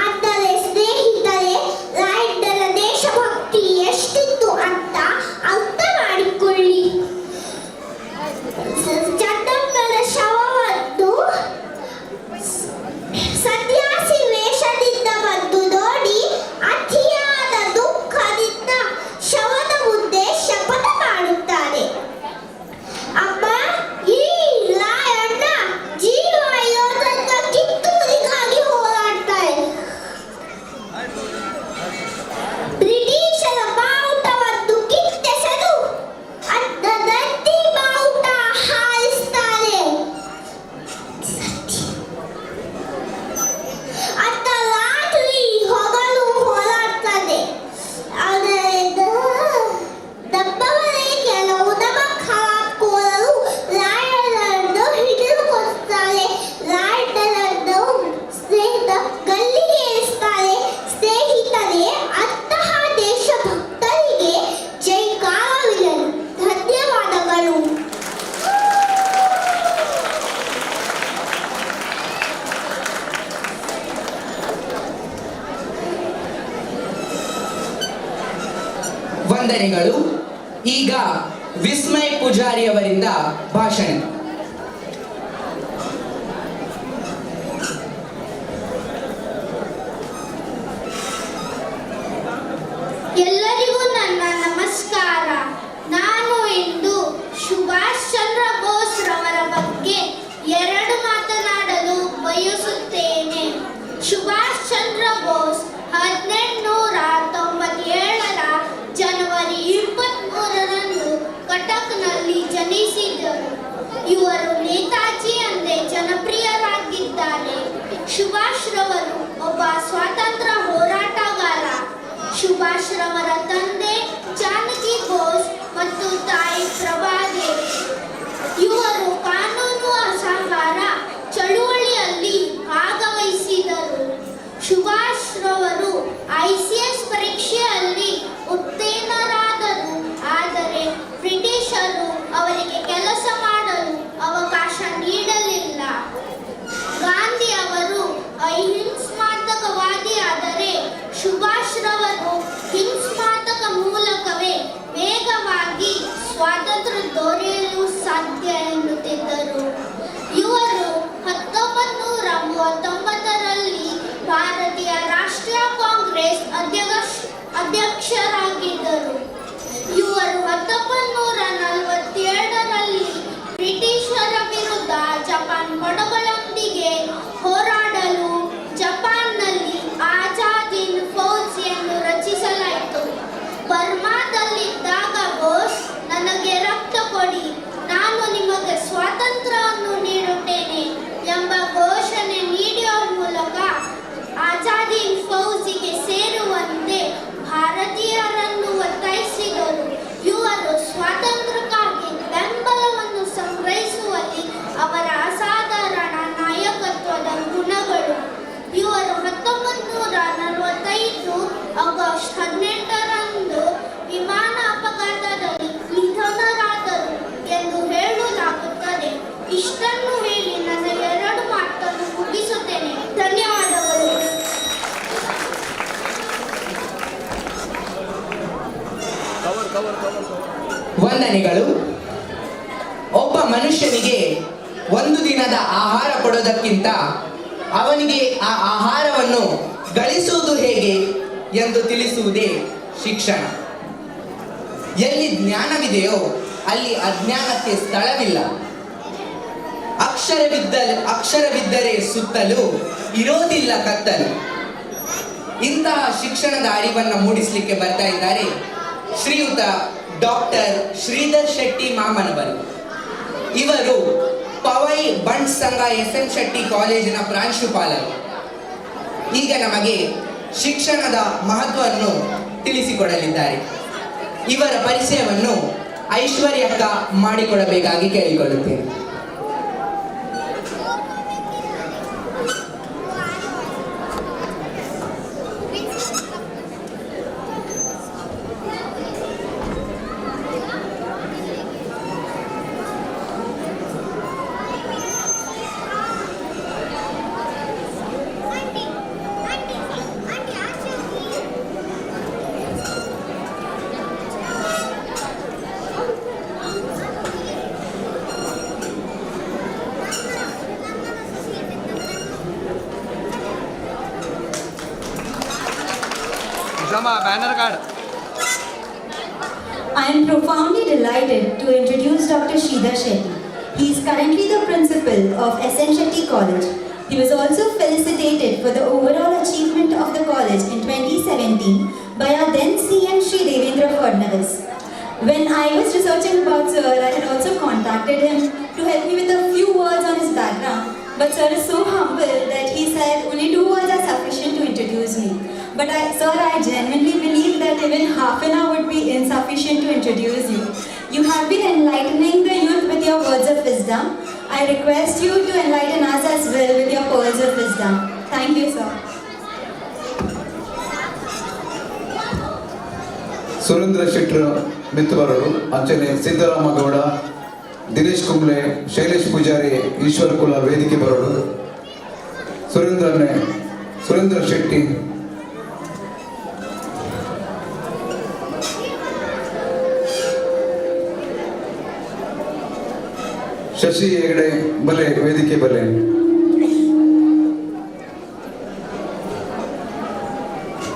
ಅಂದರೆ ಸ್ನೇಹಿತರೆ, ರಾಯಣ್ಣನ ದೇಶಭಕ್ತಿ ಎಷ್ಟಿತ್ತು ಅಂತ ಅರ್ಥ ಮಾಡಿಕೊಳ್ಳಿ. ಚೆನ್ನಮ್ಮನ ಶವವನ್ನು ಸನ್ಯಾಸಿ ವೇಷದಿಂದ ಬಂದು ನೋಡಿ ಅತಿಯಾದ ದುಃಖದಿಂದ ಶವದ ಮುಂದೆ ಶಪಥ ಮಾಡುತ್ತಾರೆ. ಅಮ್ಮ, ಈ ರಾಯಣ್ಣ ಜೀವ ಇರೋ ತನಕ ಕಿತ್ತೂರಿಗಾಗಿ ಹೋರಾಡ್ತಾರೆ. ಬ್ರಿಟಿಷರ ಬಾವುಟವನ್ನು ಕಿತ್ತೆಸೆದು ನಂದಿ ಬಾವುಟ ಹಾರಿಸ್ತಾರೆ. ಅತ್ತ ರಾತ್ರಿ ಹಗಲು ಹೋರಾಡ್ತಾನೆ. ಆದರೆ ನಮ್ಮವರೇ ಕೆಲವು ನಮಕ್ ಹರಾಮ್ಕೋರರು ರಾಯಣ್ಣನನ್ನು ಹಿಡಿದುಕೊಳ್ತಾರೆ. ರಾಯಣ್ಣನನ್ನು ಸ್ನೇಹಿತ ಗಲ್ಲಿಗೆ ಏರಿಸ್ತಾರೆ. ಸ್ನೇಹಿತರೇ, ಅಂತಹ ದೇಶಭಕ್ತರಿಗೆ ಜೈಕಾರವಿರಲಿ. ಧನ್ಯವಾದಗಳು. ವಂದನೆಗಳು. ಈಗ ವಿಸ್ಮಯ್ ಪೂಜಾರಿ ಅವರಿಂದ ಭಾಷಣ. ಎಲ್ಲರಿಗೂ ನನ್ನ ನಮಸ್ಕಾರ. ನಾನು ಇಂದು ಸುಭಾಷ್ ಚಂದ್ರ ಬೋಸ್ ರವರ ಬಗ್ಗೆ ಎರಡು ಮಾತನಾಡಲು ಬಯಸುತ್ತೇನೆ. ಸುಭಾಷ್ ಚಂದ್ರ ಬೋಸ್ 1897ರ ಜನವರಿ 23ರಂದು ಕಟಕ್ನಲ್ಲಿ ಜನಿಸಿದರು. ಇವರು ನೇತಾಜಿ ಎಂದೇ ಜನಪ್ರಿಯರಾಗಿದ್ದಾರೆ. ಸುಭಾಷ್ ರವರು ಒಬ್ಬ ಸ್ವಾತಂತ್ರ್ಯ ಹೋರಾಟಗಾರ. ಸುಭಾಷ್ ರವರ ತಂದೆ ಜಾನಕಿ ಬೋಸ್ ಮತ್ತು ತಾಯಿ ಪ್ರಭಾದೇವಿ. ಇವರು ಕಾನೂನು ಅಸಹಕಾರ ಚಳುವಳಿಯಲ್ಲಿ ಭಾಗವಹಿಸಿದರು. ಸುಭಾಷ್ ರವರು ಐಸಿಎಸ್ ಪರೀಕ್ಷೆಯಲ್ಲಿ ಉತ್ತೀರ್ಣರಾದರು. ಆದರೆ ಬ್ರಿಟಿಷರು ಅವರಿಗೆ ಕೆಲಸ ಮಾಡಲು ಅವಕಾಶ ನೀಡಲಿಲ್ಲ. ಗಾಂಧಿ ಅವರು ಅಹಿಂಸಾತ್ಮಕವಾದಿಯಾದರೆ ಸುಭಾಷ್ ರವರು ಹಿಂಸಾತ್ಮಕ ಮೂಲಕವೇ ವೇಗವಾಗಿ ಸ್ವಾತಂತ್ರ್ಯ ದೊರೆಯಲು ಸಾಧ್ಯ ಎನ್ನುತ್ತಿದ್ದರು. ಇವರು 1939ರಲ್ಲಿ ಭಾರತೀಯ ರಾಷ್ಟ್ರೀಯ ಕಾಂಗ್ರೆಸ್ ಅಧ್ಯಕ್ಷರಾಗಿದ್ದರು. ಇವರು 1947ರಲ್ಲಿ ವಂದನೆಗಳು. ಒಬ್ಬ ಮನುಷ್ಯನಿಗೆ ಒಂದು ದಿನದ ಆಹಾರ ಕೊಡೋದಕ್ಕಿಂತ ಅವನಿಗೆ ಆ ಆಹಾರವನ್ನು ಗಳಿಸುವುದು ಹೇಗೆ ಎಂದು ತಿಳಿಸುವುದೇ ಶಿಕ್ಷಣ. ಎಲ್ಲಿ ಜ್ಞಾನವಿದೆಯೋ ಅಲ್ಲಿ ಅಜ್ಞಾನಕ್ಕೆ ಸ್ಥಳವಿಲ್ಲ. ಅಕ್ಷರವಿದ್ದರೆ ಸುತ್ತಲೂ ಇರೋದಿಲ್ಲ ಕತ್ತಲು. ಇಂತಹ ಶಿಕ್ಷಣದ ಅರಿವನ್ನು ಮೂಡಿಸಲಿಕ್ಕೆ ಬರ್ತಾ ಇದ್ದಾರೆ ಶ್ರೀಯುತ ಡಾಕ್ಟರ್ ಶ್ರೀಧರ್ ಶೆಟ್ಟಿ ಮಾಮನವರು. ಇವರು ಪವೈ ಬಂಟ್ ಸಂಘ ಎಸ್ ಎಂ ಶೆಟ್ಟಿ ಕಾಲೇಜಿನ ಪ್ರಾಂಶುಪಾಲರು. ಈಗ ನಮಗೆ ಶಿಕ್ಷಣದ ಮಹತ್ವವನ್ನು ತಿಳಿಸಿಕೊಡಲಿದ್ದಾರೆ. ಇವರ ಪರಿಚಯವನ್ನು ಐಶ್ವರ್ಯಕ್ಕ ಮಾಡಿಕೊಡಬೇಕಾಗಿ ಕೇಳಿಕೊಳ್ಳುತ್ತೇನೆ. Banner card. I am profoundly delighted to introduce Dr. Sridhar Shetty. He is currently the principal of S.N. Shetty College. He was also felicitated for the overall achievement of the college in 2017 by our then CM Shri Devendra Fadnavis. When I was researching about sir, I had also contacted him to help me with a few words on his background. But sir is so humble that he said only 2 words are sufficient to introduce me. But sir, I genuinely believe that even half an hour would be insufficient to introduce you. You have been enlightening the youth with your words of wisdom. I request you to enlighten us as well with your pearls of wisdom. Thank you, sir. Surendra Shettar ಮಿತ್ರರು ಅಂಚನೆ ಸಿದ್ದರಾಮ ಗೌಡ, ದಿನೇಶ್ ಕುಂಬ್ಳೆ, ಶೈಲೇಶ್ ಪೂಜಾರಿ, ಈಶ್ವರ್ ಕುಲಾಲ್ ವೇದಿಕೆ ಬರೋಡು. ಸುರೇಂದ್ರ ಶೆಟ್ಟಿ. ಶಶಿ ಹೆಗಡೆ ಬಲೆ ವೇದಿಕೆ ಬಲೆ.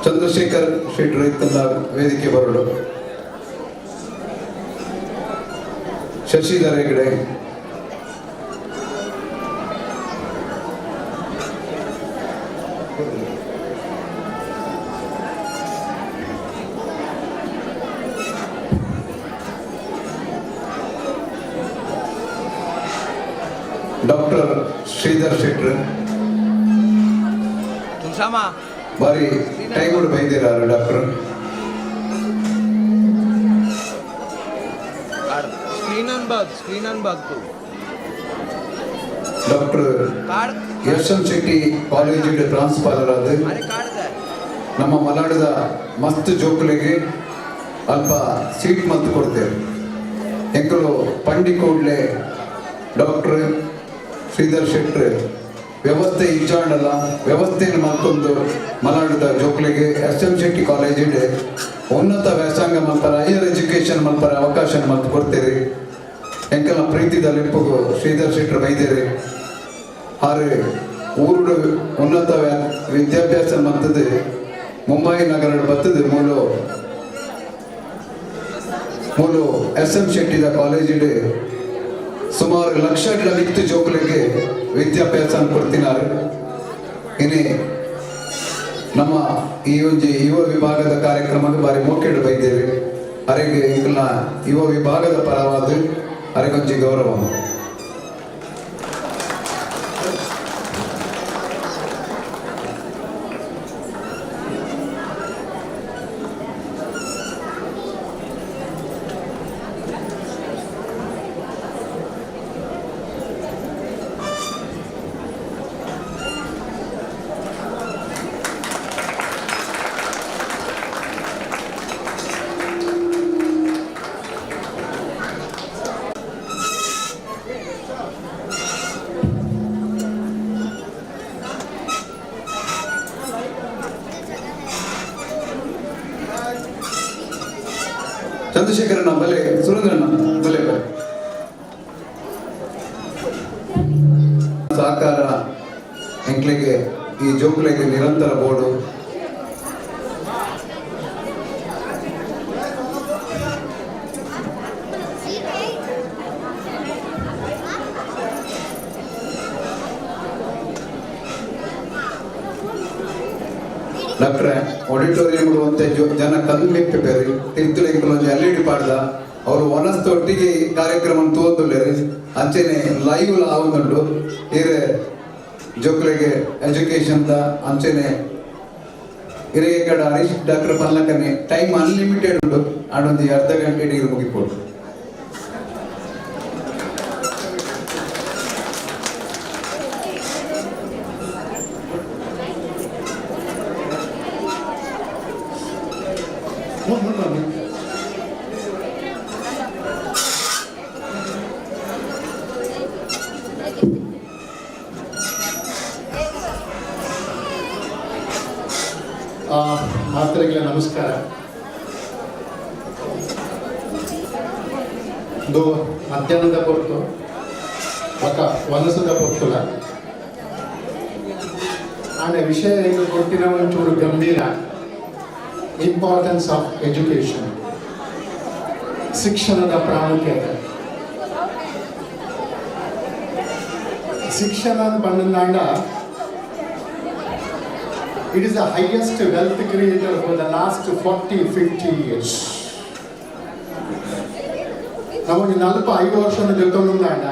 ಚಂದ್ರಶೇಖರ್ ಶೆಟ್ಟರು ಇತ್ತಲ್ಲ ವೇದಿಕೆ ಬರೋಡು. ಶಶಿಧರ್ ಹೆಗಡೆ. ಡಾಕ್ಟರ್ ಶ್ರೀಧರ್ ಶೆಟ್ರು ಬಾರಿ ಟೈಮ್ ಬೈದಿರಾರು ಡಾಕ್ಟರ್. ಸ್ಕ್ರೀನ್ ಆನ್ ಬಗ್ ತೂ. ಡಾಕ್ಟರ್ ಎಸ್ ಎಂ ಶೆಟ್ಟಿ ಕಾಲೇಜಿನ ಪ್ರಾಂಶುಪಾಲರಾದ ನಮ್ಮ ಮಲಾಡದ ಮಸ್ತ್ ಜೋಕುಲಿಗೆ ಅಲ್ಪ ಸೀಟ್ ಮದ್ದು ಕೊಡ್ತೇವೆ. ಎಂಕಲು ಪಂಡಿ ಕೂಡಲೇ ಡಾಕ್ಟರ್ ಶ್ರೀಧರ್ ಶೆಟ್ರು ವ್ಯವಸ್ಥೆ ಇಜ್ಜಾಂಡಲ್ಲ ವ್ಯವಸ್ಥೆಯನ್ನು ಮತ್ತೊಂದು ಮಲಾಡದ ಜೋಕುಲಿಗೆ ಎಸ್ ಎಂ ಶೆಟ್ಟಿ ಕಾಲೇಜಿಗೆ ಉನ್ನತ ವ್ಯಾಸಂಗ ಮಲ್ಪರ ಹೈಯರ್ ಎಜುಕೇಷನ್ ಮಲ್ಪರ ಅವಕಾಶ ಮಲ್ತು ಕೊಡ್ತೀರಿ. ಎಂಕಲ್ನ ಪ್ರೀತಿದ ಲೆಪ್ಪುಗು ಶ್ರೀಧರ್ ಶೆಟ್ರು ಬೈದೇರಿ. ಆರು ಊರುಡು ಉನ್ನತ ವಿದ್ಯಾಭ್ಯಾಸ ಮತ್ತದು ಮುಂಬೈ ನಗರ ಬತ್ತದು ಮೂಲು ಮೂಲು ಎಸ್ ಎಂ ಶೆಟ್ಟಿದ ಕಾಲೇಜಿಡು ಸುಮಾರು ಲಕ್ಷ ಮಿಕ್ತು ಜೋಕುಲಿಗೆ ವಿದ್ಯಾಭ್ಯಾಸ ಕೊಡ್ತಿನಾರು. ಇನಿ ನಮ್ಮ ಈ ಒಂಜಿ ಯುವ ವಿಭಾಗದ ಕಾರ್ಯಕ್ರಮಕ್ಕೆ ಬಾರಿ ಮೋಕೆಡು ಬೈದೇವೆ. ಅರೆಗೆ ಎಂಕಲ್ನ ಯುವ ವಿಭಾಗದ ಪರವಾದ ಅರೆಗೊಂಜಿ ಗೌರವ. ಚಂದ್ರಶೇಖರಣ್ಣ ಬಲೆ, ಸುರೇಂದ್ರಣ್ಣ. ಸಹಕಾರ ಎಂಕ್ಲೆಗೆ ಈ ಜೋಕುಲೆಗೆ ನಿರಂತರ ಬೋರ್ಡು. ಡಾಕ್ಟ್ರೆ ಆಡಿಟೋರಿಯಂ ಕೊಡುವಂತೆ ಜನ ಕಮ್ಮಿ ಬೇರೆ ತಿರ್ತುಲೆ ಒಂಜಿ ಎಲ್ ಇ ಡಿ ಪಾಡ್ದ ಅವರು ಒನಸ್ತೊಟ್ಟಿಗೆ ಈ ಕಾರ್ಯಕ್ರಮ ತೋಂದುಲ್ಲೇರಿ ಅಂಚೆನೆ ಲೈವ್ ಆವೊಂದುಂಡು ಇರೆ ಜೋಕುಲೆಗೆ ಎಜುಕೇಶನ್ the ಅಂಚೆನೆ ಇರೆಗೆ ಕಡ ಹರೀಶ್ ಡಾಕ್ಟರ್ ಪನ್ಲಕನೆ ಟೈಮ್ ಅನ್ಲಿಮಿಟೆಡ್ ಉಂಡು ಆಡೊಂದು ಅರ್ಧ ಗಂಟೆ ನೀರು ಮುಗಿಪೋಡು. ಮಾತ್ರೆಗಳ ನಮಸ್ಕಾರ. ಒಂದು ಮಧ್ಯಾಹ್ನದ ಪೊರ್ತು ಬೊಕ ವನಸದ ಪೊರ್ತುಲ ಆಂಡ ವಿಷಯ ಈಗ ಕೊಟ್ಟಿನ ಒಂಚೂರು ಗಂಭೀರ ಇಂಪಾರ್ಟೆನ್ಸ್ ಆಫ್ ಎಜುಕೇಷನ್, ಶಿಕ್ಷಣದ ಪ್ರಾಮುಖ್ಯತೆ. ಶಿಕ್ಷಣ ಪಂಡಂದಾಂಡ it is the highest wealth creator for the last 40-50 years. ನಮಗೆ 45 ವರ್ಷದ ಜೊತೆಂದಾಂಡ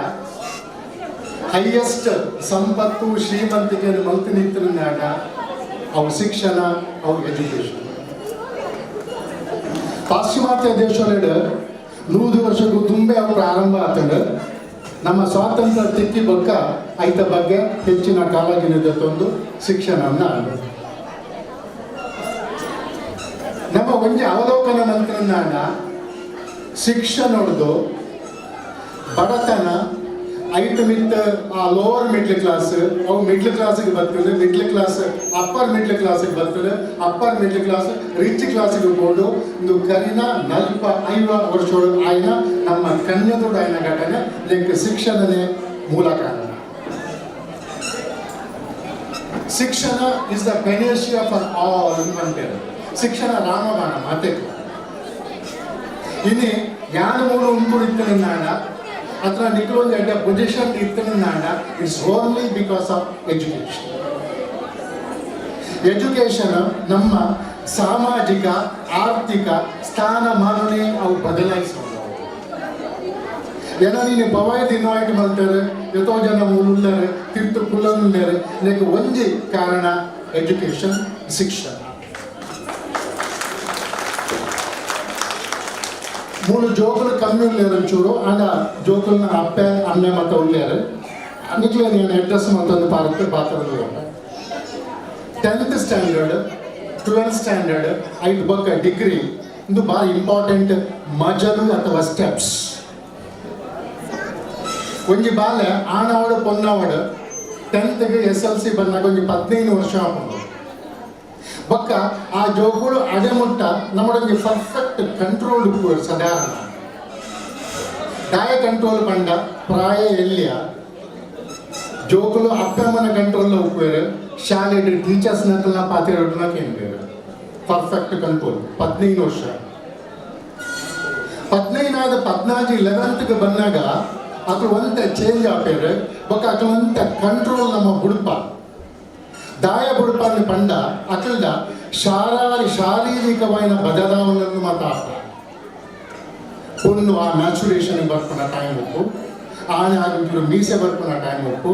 ಹೈಯೆಸ್ಟ್ ಸಂಪತ್ತು ಶ್ರೀಮಂತಿಕೆ ಮಲ್ತು ನಿಂತಿರುಂದಾಂಡ ಅವು ಶಿಕ್ಷಣ, ಅವು ಎಜುಕೇಶನ್. ಪಾಶ್ಚಿಮಾತ್ಯ ದೇಶಗಳು 100 ವರ್ಷಕ್ಕೂ ತುಂಬೆ ಅವು ಪ್ರಾರಂಭ ಆಗ್ತದೆ. ನಮ್ಮ ಸ್ವಾತಂತ್ರ್ಯ ತಿಕ್ಕಿ ಬೊಕ್ಕ ಐತ ಬಗ್ಗೆ ಹೆಚ್ಚಿನ ಕಾಳಜಿ ತಂದು ಶಿಕ್ಷಣವನ್ನು ನಮ್ಮ ಒಂಜಿ ಅವಲೋಕನ ನಂತರ ಶಿಕ್ಷಣ ನೋಡ್ದು ಬಡತನ ಐಟು ಮಿತ್ ಆ ಲೋವರ್ ಮಿಡ್ಲ್ ಕ್ಲಾಸ್ ಅವು ಮಿಡ್ಲ್ ಕ್ಲಾಸಿಗೆ ಬರ್ತದೆ, ಮಿಡ್ಲ್ ಕ್ಲಾಸ್ ಅಪ್ಪರ್ ಮಿಡ್ಲ್ ಕ್ಲಾಸಿಗೆ ಬರ್ತದೆ, ಅಪ್ಪರ್ ಮಿಡ್ಲ್ ಕ್ಲಾಸ್ ರಿಚ್ ಕ್ಲಾಸಿಗೆ ಬೋಡು. ಇಂದು ಕರಿನ 45 ವರ್ಷಗಳು ಆಯ್ನ ನಮ್ಮ ಕನ್ಯದೋಡು ಆಯ್ನ ಘಟನೆ ಇದಕ್ಕೆ ಶಿಕ್ಷಣನೇ ಮೂಲ ಕಾರಣ. ಶಿಕ್ಷಣ is the panacea for all ಅಂತೇಳಿ ಶಿಕ್ಷಣ ರಾಮಬಾಣ ಮಾತೆ. ಇನ್ನು ಯಾರು ಮೂಲ ಉಂಟು ಇತ್ತನಾಡ ಅಥವಾ ನಿಖಲೊಂದು ಎಡ್ಡ position ಇತ್ತನಾಡ it's only because of education. Education ನಮ್ಮ ಸಾಮಾಜಿಕ ಆರ್ಥಿಕ ಸ್ಥಾನಮಾನನೇ ಅವು ಬದಲಾಯಿಸೋದು. ಏನೋ ನೀನು ಪವಾಯ್ದು ಇನ್ವೈಟ್ ಮಾಡ್ತಾರೆ, ಎಷ್ಟೋ ಜನ ಉಳ್ಳಾರೆ ತಿರ್ತು ಕುಲ್ಲನುಳ್ಳಾರೆ, ಇದಕ್ಕೆ ಒಂಜಿ ಕಾರಣ ಎಜುಕೇಶನ್, ಶಿಕ್ಷಣ. ಮೂರು ಜೋಕುಲು ಕಮ್ಮಿ ಉಳ್ಳಾರು ಒಂಚೂರು ಆಂಡ ಜೋಕುಲ್ನ ಅಪ್ಪೆ ಅಮ್ಮೆ ಮತ್ತು ಉಳ್ಳಾರು ನಿಕ್ಲೆ ನೀನು ಅಡ್ರೆಸ್ ಮತ್ತೊಂದು ಪಾತ್ರ ಪಾತ್ರ 10th standard 12th standard ಐದು ಬೊಕ್ಕ ಡಿಗ್ರಿ ಇದು ಭಾಳ ಇಂಪಾರ್ಟೆಂಟ್ ಮಜಲು ಅಥವಾ ಸ್ಟೆಪ್ಸ್. ಒಂಜಿ ಬಾಲೆ ಆಣವಡು ಪೊನ್ನವಡು 10th SLC ಬಂದಾಗ ಒಂಜಿ 15 ವರ್ಷ ಆಪುಂಡು. ಬೊಕ್ಕ ಆ ಜೋಕುಲು ಅಡೆಮುಟ್ಟ ನಮ್ಮಡೊಂಜಿ ಪರ್ಫೆಕ್ಟ್ ಕಂಟ್ರೋಲ್ ಉಪ್ಪುವೆರ್. ಸಾಧಾರಣ ದಾಯ ಕಂಟ್ರೋಲ್ ಪಂಡ ಪ್ರಾಯ ಎಲ್ಲಿಯ ಜೋಕುಲು ಅಪ್ಪಮ್ಮನ ಕಂಟ್ರೋಲ್ ಉಪ್ಪುವೆರ್, ಶಾಲೆ ಟೀಚರ್ಸ್ ನಕಲ್ನ ಪಾತಿರೋಡ್ನ ಕೇಂದ್ರ ಪರ್ಫೆಕ್ಟ್ ಕಂಟ್ರೋಲ್. 15 ವರ್ಷ 15 ಆದ 14 11th ಬಂದಾಗ ಅಕ್ಲು ಒಂತ ಚೇಂಜ್ ಆಪೇರು. ಬೊಕ್ಕ ಅಕ್ಲು ಒಂತ ಕಂಟ್ರೋಲ್ ನಮ್ಮ ಬುಡುಪ ದಾಯ ಬುಡುಪ ಪಂಡ ಅಕ್ಲ್ದ ಶಾರೀರಿಕವಾದ ಬದಲಾವಣೆಯನ್ನು ಮಾತಾಡ ಪೊಣ್ಣು ಆ ಮ್ಯಾಚುರೇಷನ್ ಬರ್ಪುನ ಟೈಮ್ ಉಪ್ಪು, ಆಣಾಗ ಮೀಸೆ ಬರ್ಪುನ ಟೈಮ್ ಉಪ್ಪು,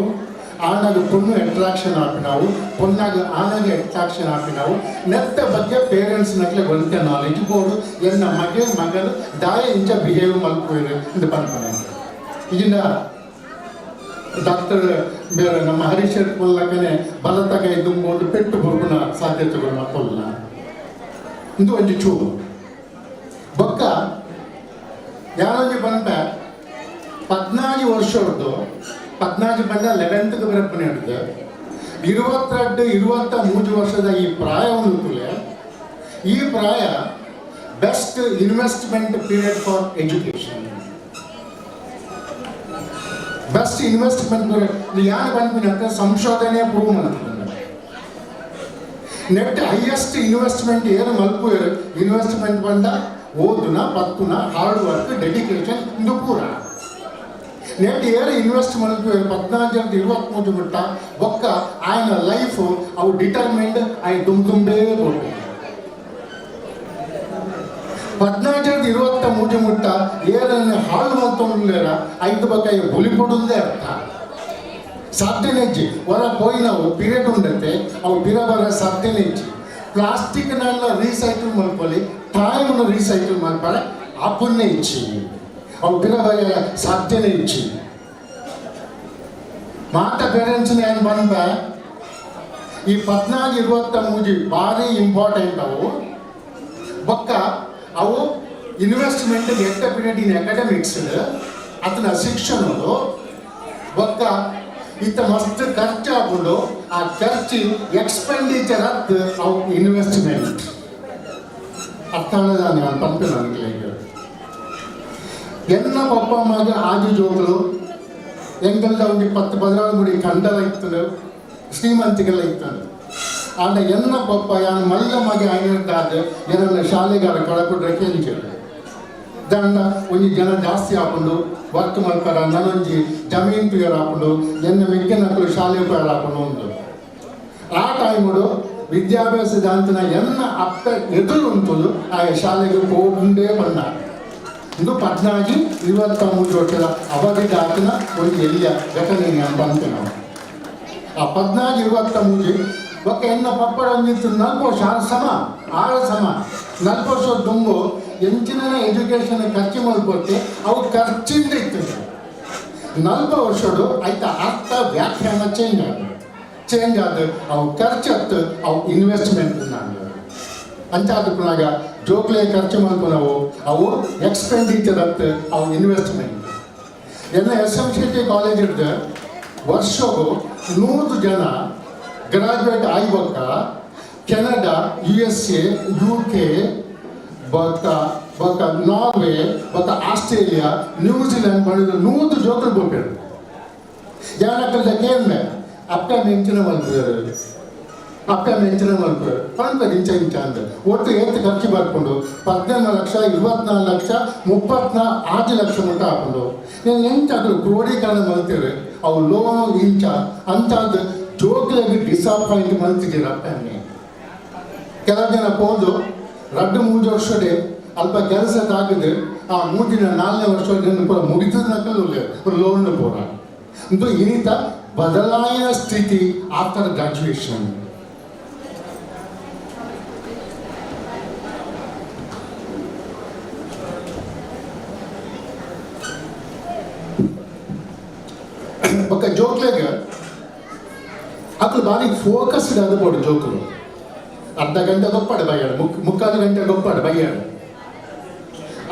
ಆಣಾಗ ಪೊಣ್ಣು ಅಟ್ರಾಕ್ಷನ್ ಆಪಿನಾವು, ಪೊನ್ನಾಗ ಆಣಾಗ ಅಟ್ರಾಕ್ಷನ್ ಆಪಿನಾವು. ನೆತ್ತ ಬಗ್ಗೆ ಪೇರೆಂಟ್ಸ್ ನಕ್ಲೆ ಒಂತೆ ನಾಲೆಜ್ ಬೋಡು ಎನ್ನ ಮಗೆ ಮಗನು ದಾಯ ಇಂಚ ಬಿಹೇವ್ ಮಲ್ಪುವೆರ್ ಇಂದು ಪನ್ಪುನೆ. ಈಗಿನ ಡಾಕ್ಟರ್ ಬೇರೆ ನಮ್ಮ ಹರೀಶ್ ಮೂಲಕನೇ ಬಲತಗ ದುಂಬೊಂದು ಪೆಟ್ಟು ಬರುಪುನ ಸಾಧ್ಯತೆಗಳು ಮತ್ತೊಲ್ಲ ಇಂದು ಒಂಜಿ ಚೂರು. ಬೊಕ್ಕ ಯಾರೊಂಜಿ ಬಂದ 14 ವರ್ಷದ್ದು 14 ಬಂದ 11th ಬರಪ್ಪನೆ ಹಿಡಿದು 22 23 ವರ್ಷದ ಈ ಪ್ರಾಯವನ್ನು ತುಲೆ ಈ ಪ್ರಾಯ best investment period for education. Best investment ಯಾನ್ ಪನ್ಪಿನಂತ ಸಂಶೋಧನೆ ಪ್ರೂವ್ ಮಲ್ತುಂಡು. ನೆಟ್ ಹೈಯೆಸ್ಟ್ ಇನ್ವೆಸ್ಟ್ಮೆಂಟ್ ಏನು ಮಲ್ಪುವೆರ್ ಇನ್ವೆಸ್ಟ್ಮೆಂಟ್ ಪಂಡ ಓದುನ ಪತ್ತುನ ಹಾರ್ಡ್ ವರ್ಕ್ ಡೆಡಿಕೇಶನ್ ಇಂದು ಪೂರ. ನೆಟ್ ಏರು ಇನ್ವೆಸ್ಟ್ ಮಲ್ಪುವೆರ್ 14 23 ಮುಟ್ಟ ಬೊಕ್ಕ ಆಯನ ಲೈಫ್ ಅವು ಡಿಟರ್ಮೆಂಡ್ ಆಯ್ ದುಮ್ ದುಂಬೇ ಪೋಪುಂಡು. 14 23 ಮುಟ್ಟ ಏರನ್ನು ಹಾಳು ಮಲ್ತೊಂದುಲ್ಲೆರ ಐದು ಬೊಕ್ಕ ಬುಲಿಪೊಡುಂದೇ ಅರ್ಥ. ಸಾಧ್ಯನೇ ಇಜ್ಜಿ ಹೊರ ಪೋಯಿನವು ಪೀರಿಯಡ್ ಉಂಡತೆ ಅವು ಪಿರ ಬರ ಸಾಧ್ಯನೇ ಇಜ್ಜಿ. ಪ್ಲಾಸ್ಟಿಕ್ನೆಲ್ಲ ರೀಸೈಕಲ್ ಮಲ್ಪೊಲಿ, ಟೈಮ್ನು ರೀಸೈಕಲ್ ಮಲ್ಪರೆ ಆಪುನ್ನೇ ಇಜ್ಜಿ, ಅವು ಪಿರ ಬರ ಸಾಧ್ಯನೇ ಇಜ್ಜಿ. ಮಾತ ಪೇರೆಂಟ್ಸ್ನ ಏನು ಬಂದ ಈ 14 23 ಭಾರಿ ಇಂಪಾರ್ಟೆಂಟ್ ಅವು. ಬೊಕ್ಕ ಅವು ಇನ್ವೆಸ್ಟ್ಮೆಂಟ್ ಎಟ್ಟ ಪೀರಿಯಡ್ ಇನ್ ಅಕಾಡೆಮಿಕ್ಸ್ ಅತನ ಶಿಕ್ಷಣಗಳು ಬೊಕ್ಕ ಇತ್ತ ಮಸ್ತ್ ಖರ್ಚು ಆಪುಂಡು. ಆ ಖರ್ಚು ಎಕ್ಸ್ಪೆಂಡಿಚರ್ ಅತ್ ಅವು ಇನ್ವೆಸ್ಟ್ಮೆಂಟ್ ಅರ್ಥಾನ ನಾನು ಪನ್ಪೆ ನನಗೆ. ಎನ್ನ ಪಪ್ಪ ಅಮ್ಮಗೆ ಆದಿ ಜೋಕುಲು ಎಂಗಲ್ದ ಒಂಜಿ 10 14 ಮುಡಿ ಕಂಡಲ ಇತ್ತುಂಡು, ಶ್ರೀಮಂತಿಗೆಲ್ಲ ಇತ್ತುಂಡು. ಆಂಡ ಎನ್ನ ಪಪ್ಪ ಯಾನ್ ಮಲ್ಲ ಮಗೆ ಆಯಿನದ್ದಾದ್ ಎನ್ನ ಶಾಲೆಗಾರ ಕಳಪುಡ್ರೆ ಕೇಂಚೆರ್ ದಂಡ ಒಂಜಿ ಜನ ಜಾಸ್ತಿ ಆಪುಂಡು ವರ್ಕ್ ಮಲ್ಪರ ನನೊಂಜಿ ಜಮೀನ್ ತುಯರ್ ಆಪುಂಡು ಎನ್ನ ಮಿಗ್ಗನಕುಲು ಶಾಲೆ ಉಪಯೋಗ ಆಪುಂಡು ಉಂಡು. ಆ ಟೈಮುಡು ವಿದ್ಯಾಭ್ಯಾಸ ದಾಂತನ ಎನ್ನ ಅಪ್ಪ ಎದುರು ಉಂಟುದು ಆ ಶಾಲೆಗೆ ಪೋಂಡೇ ಬಣ್ಣ. ಇಂದು 14 23 ವರ್ಷದ ಅವಧಿ ದಾತನ ಒಂದು ಎಲ್ಲಿಯ ಘಟನೆ ಬಂತು ನಾವು. ಆ 14 23 ಒಕ್ಕ ಎನ್ನ ಪಪ್ಪಡ ಒಂದಿತ್ತು 4 ವರ್ಷ 6 ಸಮ 6 ಸಮ 4 ವರ್ಷ ದುಂಬು ಎಂಚಿನ ಎಜುಕೇಷನ್ ಖರ್ಚು ಮಲ್ಪೊತ್ತೆ ಅವು ಖರ್ಚಿಂದ ಇತ್ತು. 40 ವರ್ಷಡು ಆಯ್ತಾ ಅರ್ಥ ವ್ಯಾಖ್ಯಾನ ಚೇಂಜ್ ಆದ ಚೇಂಜ್ ಆದ ಅವು ಖರ್ಚತ್ತು ಅವು ಇನ್ವೆಸ್ಟ್ಮೆಂಟ್ ನಾನು ಅಂಚಾದಕ್ಕನಾಗ ಜೋಕ್ಲೆ ಖರ್ಚು ಮಲ್ಪುನವು ಅವು ಎಕ್ಸ್ಪೆಂಡಿಚರ್ ಅತ್ತು ಅವು ಇನ್ವೆಸ್ಟ್ಮೆಂಟ್. ಎನ್ನ ಎಸ್.ಎಂ. ಶೆಟ್ಟಿ ಕಾಲೇಜ್ ಹಿಡ್ದು ವರ್ಷಗೂ 100 ಜನ ಗ್ರಾಜುಯೇಟ್ ಆಯ್ಬೊಕ್ಕ ಕೆನಡಾ, USA, UK, ಬೊಕ್ಕ ಬೊಕ್ಕ ನಾರ್ವೆ, ಬೊಕ್ಕ ಆಸ್ಟ್ರೇಲಿಯಾ, ನ್ಯೂಜಿಲೆಂಡ್ ಮಾಡಿದ 100 ಜೋಕುಲು ಪೋಪೆರ್. ಯಾನಕಲ್ದ ಕೇಂದ್ರ ಅಪ್ಪ ಮೆಂಚಿನ ಮಲ್ಪುವೆರ್ ಅಪ್ಪ ಮೆಂಚಿನ ಮಲ್ಪುವೆರ್ ಪನ್ಪೆರ್ ಇಂಚ ಇಂಚ ಅಂದ್ ಒಟ್ಟು ಏತ್ ಖರ್ಚು ಬರ್ಪುಂಡು 14 ಲಕ್ಷ 24 ಲಕ್ಷ 36 ಲಕ್ಷ ಮುಟ್ಟ ಆಪುಂಡು. నేను ಎಂಚ ಅಕುಲು ಕ್ರೋಢೀಕರಣ ಮಲ್ತೆರ್ ಅವು ಲೋನ್ ಇಂಚ ಅಂಚಾದ್ ಜೋಕ್ಲೆಗ್ ಡಿಸಪಾಯಿಂಟ್ ಮಲ್ತಿದ್ದೀರ ಅಪ್ಪಣ್ಣೆ. ಕೆಲವು ಜನ ಪೋದು 2-3 ವರ್ಷಡೆ ಅಲ್ಪ ಕೆಲಸ ತಾಕಿದೆ ಆ 3ನೇ 4ನೇ ವರ್ಷ ಪೂರ ಮುಗಿತದ ನಕಲು ಲೋನ್ ಪೂರ ಇಂದು ಇನ್ನಿತ ಬದಲಾಯನ ಸ್ಥಿತಿ ಆಫ್ಟರ್ ಗ್ರಾಜುಯೇಷನ್. ಬೊಕ್ಕ ಜೋಕ್ಲೆಗ್ ಅಕುಲು ಬಾರಿ ಫೋಕಸ್ಡ್ ಆದ್ ಜೋಕುಲು. ಅರ್ಧ ಗಂಟೆ ಗೊಪ್ಪಾಡು ಬಯ್ಯಾಡು, 3/4 ಗಂಟೆ ಗೊಪ್ಪಾಡು ಬಯ್ಯಾಡು.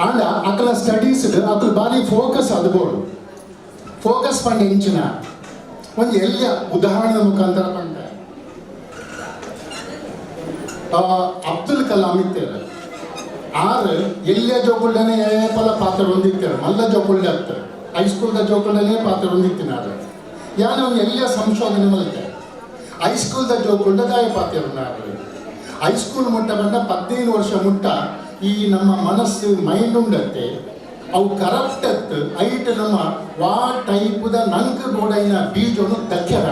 ಆಂಡ ಅಕಲ ಸ್ಟಡೀಸ್ ಅಕುಲು ಬಾರಿ ಫೋಕಸ್ ಆದ್ ಫೋಕಸ್ ಪಂಡ ಇಂಚಿನ ಒಂದು ಎಲ್ಲ ಉದಾಹರಣೆ ಮುಖಾಂತರ ಪಂಡ ಅಬ್ದುಲ್ ಕಲಾಂ ಇತ್ತೇರು ಆರು ಎಲ್ಲ ಜೋಕುಲ್ಡನೆ ಪಲ ಪಾತ್ರ ಹೊಂದಿತ್ತೇರು ಮಲ್ಲ ಜೋಕುಲ್ಡೆ ಆಗ್ತಾರೆ ಹೈಸ್ಕೂಲ್ದ ಜೋಕುಲ್ಡನೆ ಪಾತ್ರ ಹೊಂದಿತ್ತೀನಿ ಆರು ಯಾನ ಒಂದು ಎಲ್ಲ ಸಂಶೋಧನೆ ಮಲ್ತೆ ಹೈಸ್ಕೂಲ್ದ ಜೋಕುಲ್ಡ ದಾಯ ಪಾತ್ರ ಹೈಸ್ಕೂಲ್ ಮುಟ್ಟ ಬಂದ 15 ವರ್ಷ ಮುಟ್ಟ ಈ ನಮ್ಮ ಮನಸ್ಸು ಮೈಂಡ್ ಉಂಡತ್ತೆ ಅವು ಕರಪ್ಟ್ ಅತ್ತು ಐಟ್ ನಮ್ಮ ವಾ ಟೈಪುದ ನಂಕ್ ಬೋಡೈನ ಬೀಜವನ್ನು ದಕ್ಕ್ಯರ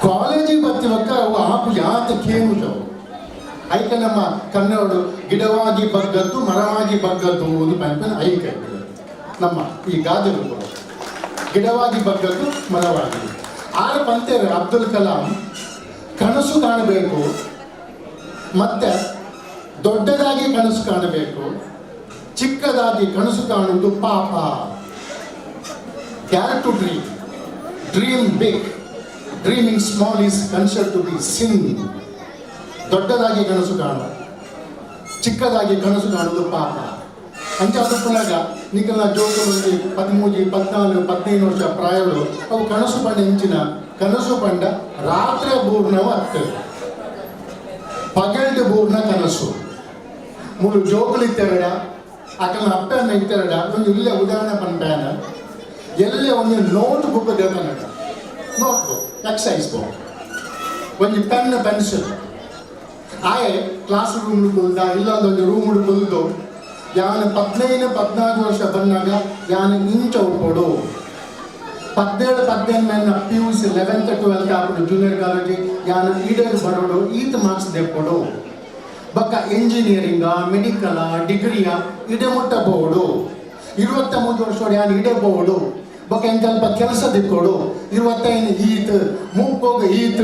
ಕಾಲೇಜಿಗೆ ಬರ್ತಿವಕ್ಕ ಅವು ಆಪು ಯಾತ ಕೇನುಜವು ಐಕ ನಮ್ಮ ಕನ್ನಡ ಗಿಡವಾಗಿ ಬಗ್ಗದ್ದು ಮರವಾಗಿ ಬಗ್ಗದ್ದು ಒಂದು ಪಂಪನ ಐಕ ನಮ್ಮ ಈ ಗಾದೆಗಳು ಗಿಡವಾಗಿ ಬಗ್ಗದ್ದು ಮರವಾಗಿ ಆರು ಪಂತೇರು ಅಬ್ದುಲ್ ಕಲಾಂ ಕನಸು ಕಾಣಬೇಕು ಮತ್ತೆ ದೊಡ್ಡದಾಗಿ ಕನಸು ಕಾಣಬೇಕು, ಚಿಕ್ಕದಾಗಿ ಕನಸು ಕಾಣುವುದು ಪಾಪ. Dare to dream, dream big, dreaming small is considered to be sin. ದೊಡ್ಡದಾಗಿ ಕನಸು ಕಾಣು, ಚಿಕ್ಕದಾಗಿ ಕನಸು ಕಾಣುವುದು ಪಾಪ. ಅಂಚಾದಪ್ಪನಾಗ ನಿಖಲ ಜೋಕುಲು 13, 14, 15 ವರ್ಷ ಪ್ರಾಯಗಳು ಅವು ಕನಸು ಪಂಡ ಇಂಚಿನ ಕನಸು ಪಂಡ ರಾತ್ರಿ ಬೂರ್ಣವ ಆಗ್ತದೆ, ಪಗಲ್ಡ್ ಬೂರ್ಣ ಕನಸು. ಮೂರು ಜೋಕುಲು ಇತ್ತೆರಡ ಅಕಲ್ನ ಅಪ್ಪನ ಇತ್ತೆರಡ ಒಂದು ಇಲ್ಲೇ ಉದಾಹರಣೆ ಪನ್ಪೇನ ಎಲ್ಲೇ ಒಂದು ನೋಟ್ ಬುಕ್ ದೇತನಡ ನೋಟ್ ಬುಕ್ ಎಕ್ಸೈಸ್ ಬುಕ್ ಒಂಜಿ ಪೆನ್ ಪೆನ್ಸಿಲ್ ಆಯೆ ಕ್ಲಾಸ್ ರೂಮ್ ಕುಲ್ದ ಇಲ್ಲೊಂದೊಂದು ರೂಮ್ ಕುಲ್ದು ಯಾನು 15 14 ವರ್ಷ ಬಂದಾಗ ಯಾನು ಇಂಚ ಉಪ್ಪೋಡು 17 18 ಮೇನ PUC 11th 12th ಆಪುಡು junior college ಯಾನು ಈಡೇರ್ ಬರೋಡು ಈತ್ ಮಾರ್ಕ್ಸ್ ದೆಪ್ಪೋಡು ಬೊಕ್ಕ ಇಂಜಿನಿಯರಿಂಗ ಮೆಡಿಕಲ ಡಿಗ್ರಿಯ ಇಡೆ ಮುಟ್ಟಬಹುದು 23 ವರ್ಷ ಯಾನು ಇಡಬಹುದು ಬೊಕ್ಕ ಎಂಕಲ್ಪ ಕೆಲಸ ದಿಕ್ಕೋಡು 25 ಈತ್ ಮುಪ್ಪೋಗ ಈತ್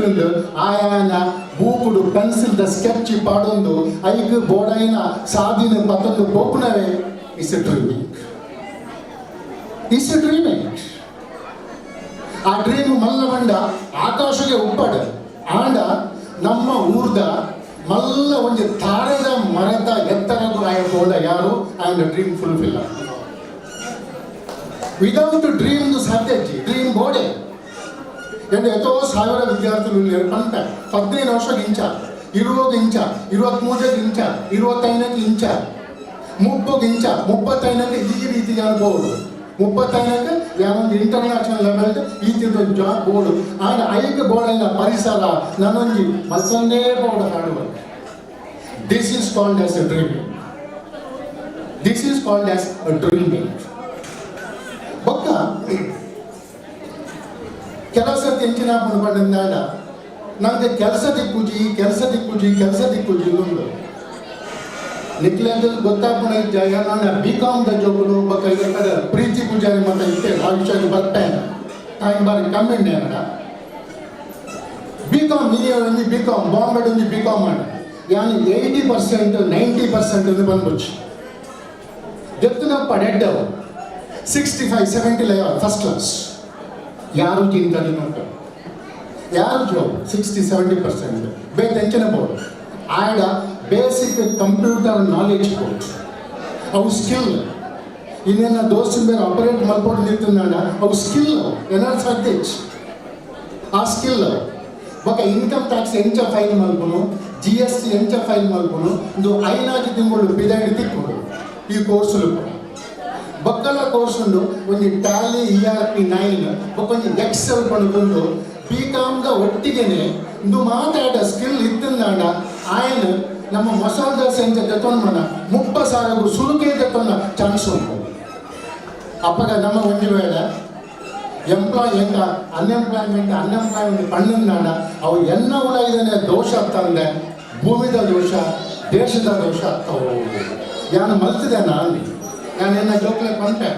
ಆಯಾನ ಬೂಕುಡು ಪೆನ್ಸಿಲ್ the sketch ಪಾಡೊಂದು ಐಕ್ ಬೋಡೈನ ಸಾದಿನ ಪತ್ತೊಂದು ಪೋಪುನವೇ is a dreaming, is a dreaming. ಆ ಡ್ರೀಮ್ ಮಲ್ಲ ಬಂಡ ಆಕಾಶಗೆ ಉಪ್ಪಡ ಆಂಡ ನಮ್ಮ ಊರ್ದ ಮಲ್ಲ ಒಂದು ತಾರೆದ ಮರದ ಎತ್ತರಗೂ ಆಯ ಬೋಡ ಯಾರು ಆಯನ ಡ್ರೀಮ್ ಫುಲ್ಫಿಲ್ ವಿದೌಟ್ ಡ್ರೀಮ್ ಸಾಧ್ಯ ಡ್ರೀಮ್ ಬೋಡೆ ಎಂದು ಎತ್ತೋ ಸಾವಿರ ವಿದ್ಯಾರ್ಥಿಗಳು ಪಂಟ 15 ವರ್ಷಕ್ಕೆ ಇಂಚ 20 ಇಂಚ 23 ಇಂಚ 25 ಇಂಚ 30 ಇಂಚ 35 ಈ ರೀತಿ ಅನ್ಬೋದು 35 ಯಾವೊಂದು ಇಂಟರ್ನ್ಯಾಷನಲ್ ಲೆವೆಲ್ ಈ ಒಂದು ಜಾಬ್ ಬೋರ್ಡು ಆಂಡ್ ಐಕ್ ಬೋರ್ಡಿನ ಪರಿಸರ ನಾನೊಂದು ಮತ್ತೊಂದೇ ಬೋರ್ಡ್ ಹಾಡುವ. This is called as a dreaming, this is called as a dreaming. ಬೊಕ್ಕ ಕೆಲಸ ತೆಂಚಿನ ಪಂಡ ನಂಗೆ ಕೆಲಸ ದಿಕ್ಕುಜಿ ಕೆಲಸ ದಿಕ್ಕುಜಿ ಕೆಲಸ ದಿಕ್ಕುಜಿ ಉಂಡು ನಿಕ್ಲೆಂದ ಗೊತ್ತಾಪುಣ ಇಜ್ಜ ನಾನು ಬಿ ಕಾಮ್ the ಜೋಗುಲು ಬೊಕ್ಕ ಕಡೆ ಪ್ರೀತಿ ಪೂಜಾರಿ ಮತ್ತೆ ಇತ್ತೆ ಆ ವಿಷಯಕ್ಕೆ ಬರ್ತೇನೆ ಟೈಮ್ ಬಾರಿ ಕಮ್ಮಿ ಅನ್ನ ಬಿ ಕಾಮ್ ಒಂಜಿ ಬಿ ಕಾಮ್ ಬಾಂಬೆ ಒಂಜಿ ಬಿ ಕಾಮ್ ಮಾಡ ಯಾನ್ 80% 90% ಒಂದು ಬಂದ್ಬಿಡ್ಚು ದೆತ್ತುನಪ್ಪ ಡೆಡ್ 65 70 ಲೆವೆಲ್ ಫಸ್ಟ್ ಕ್ಲಾಸ್ ಯಾರು ಚಿಂತನೆ ಉಂಟು ಯಾರು ಜಾಬ್ 60 70% ಬೇತೆಂಚಿನ ಬೋರ್ಡ್ ಆಡ ಬೇಸಿಕ್ ಕಂಪ್ಯೂಟರ್ ನಾಲೆಜ್ ಬೋರ್ಡ್ ಅವು ಸ್ಕಿಲ್ ಇನ್ನೇನ ದೋಸ್ತ ಮೇಲೆ ಆಪರೇಟ್ ಮಲ್ಪೋಡು ನಿಂತಂದಾಂಡ ಅವು ಸ್ಕಿಲ್ ಏನಾರು ಸಾಧ್ಯ ಆ ಸ್ಕಿಲ್ ಬೊಕ ಇನ್ಕಮ್ ಟ್ಯಾಕ್ಸ್ ಎಂಚ ಫೈಲ್ ಮಲ್ಪುನು GST ಎಂಚ ಫೈಲ್ ಮಲ್ಪುನು ಇಂದು 5 ತಿಂಗಳು ಬಿದಾಡಿ ತಿಕ್ಕೊಂಡು ಈ ಕೋರ್ಸುಲು ಕೂಡ ಬೊಕ್ಕಲ ಕೋರ್ಸ್ ಉಂಡು ಒಂಜಿ ಟ್ಯಾಲಿ ERP 9 ಬೊಕ್ಕ ಒಂಜಿ ಎಕ್ಸೆಲ್ ಪಂಡುಂಡು ಬಿ ಕಾಮ್ದ ಒಟ್ಟಿಗೆನೆ ಇಂದು ಮಾತಾಡ ಸ್ಕಿಲ್ ಇತ್ತಂದಾಂಡ ಆಯನ ನಮ್ಮ ಮಸಾಲೆ ದೋಸೆ ಅಂತ ತೆತ್ತೊಂದು 30,000 ಸುರುಕೆ ತೆತ್ತೊಂಡ ಚಾನ್ಸ್ ಉಂಟು. ಅಪ್ಪಗ ನಮ್ಮ ಒಂಜಿ ವೇಳೆ ಎಂಪ್ಲಾಯ್ ಎಂಕ ಅನ್ಎಂಪ್ಲಾಯ್ಮೆಂಟ್ ಅನ್ಎಂಪ್ಲಾಯ್ಮೆಂಟ್ ಪಣ್ಣಂದಾಂಡ ಅವು ಎನ್ನ ಉಳ ಇದನ್ನೇ ದೋಷ ತಂದೆ ಭೂಮಿದ ದೋಷ ದೇಶದ ದೋಷ ಆಗ್ತಾವು. ಯಾನು ಮಲ್ತಿದೆ ನಾನು ನಾನು ಜೋಕ್ಲೆ ಪಂಪೆ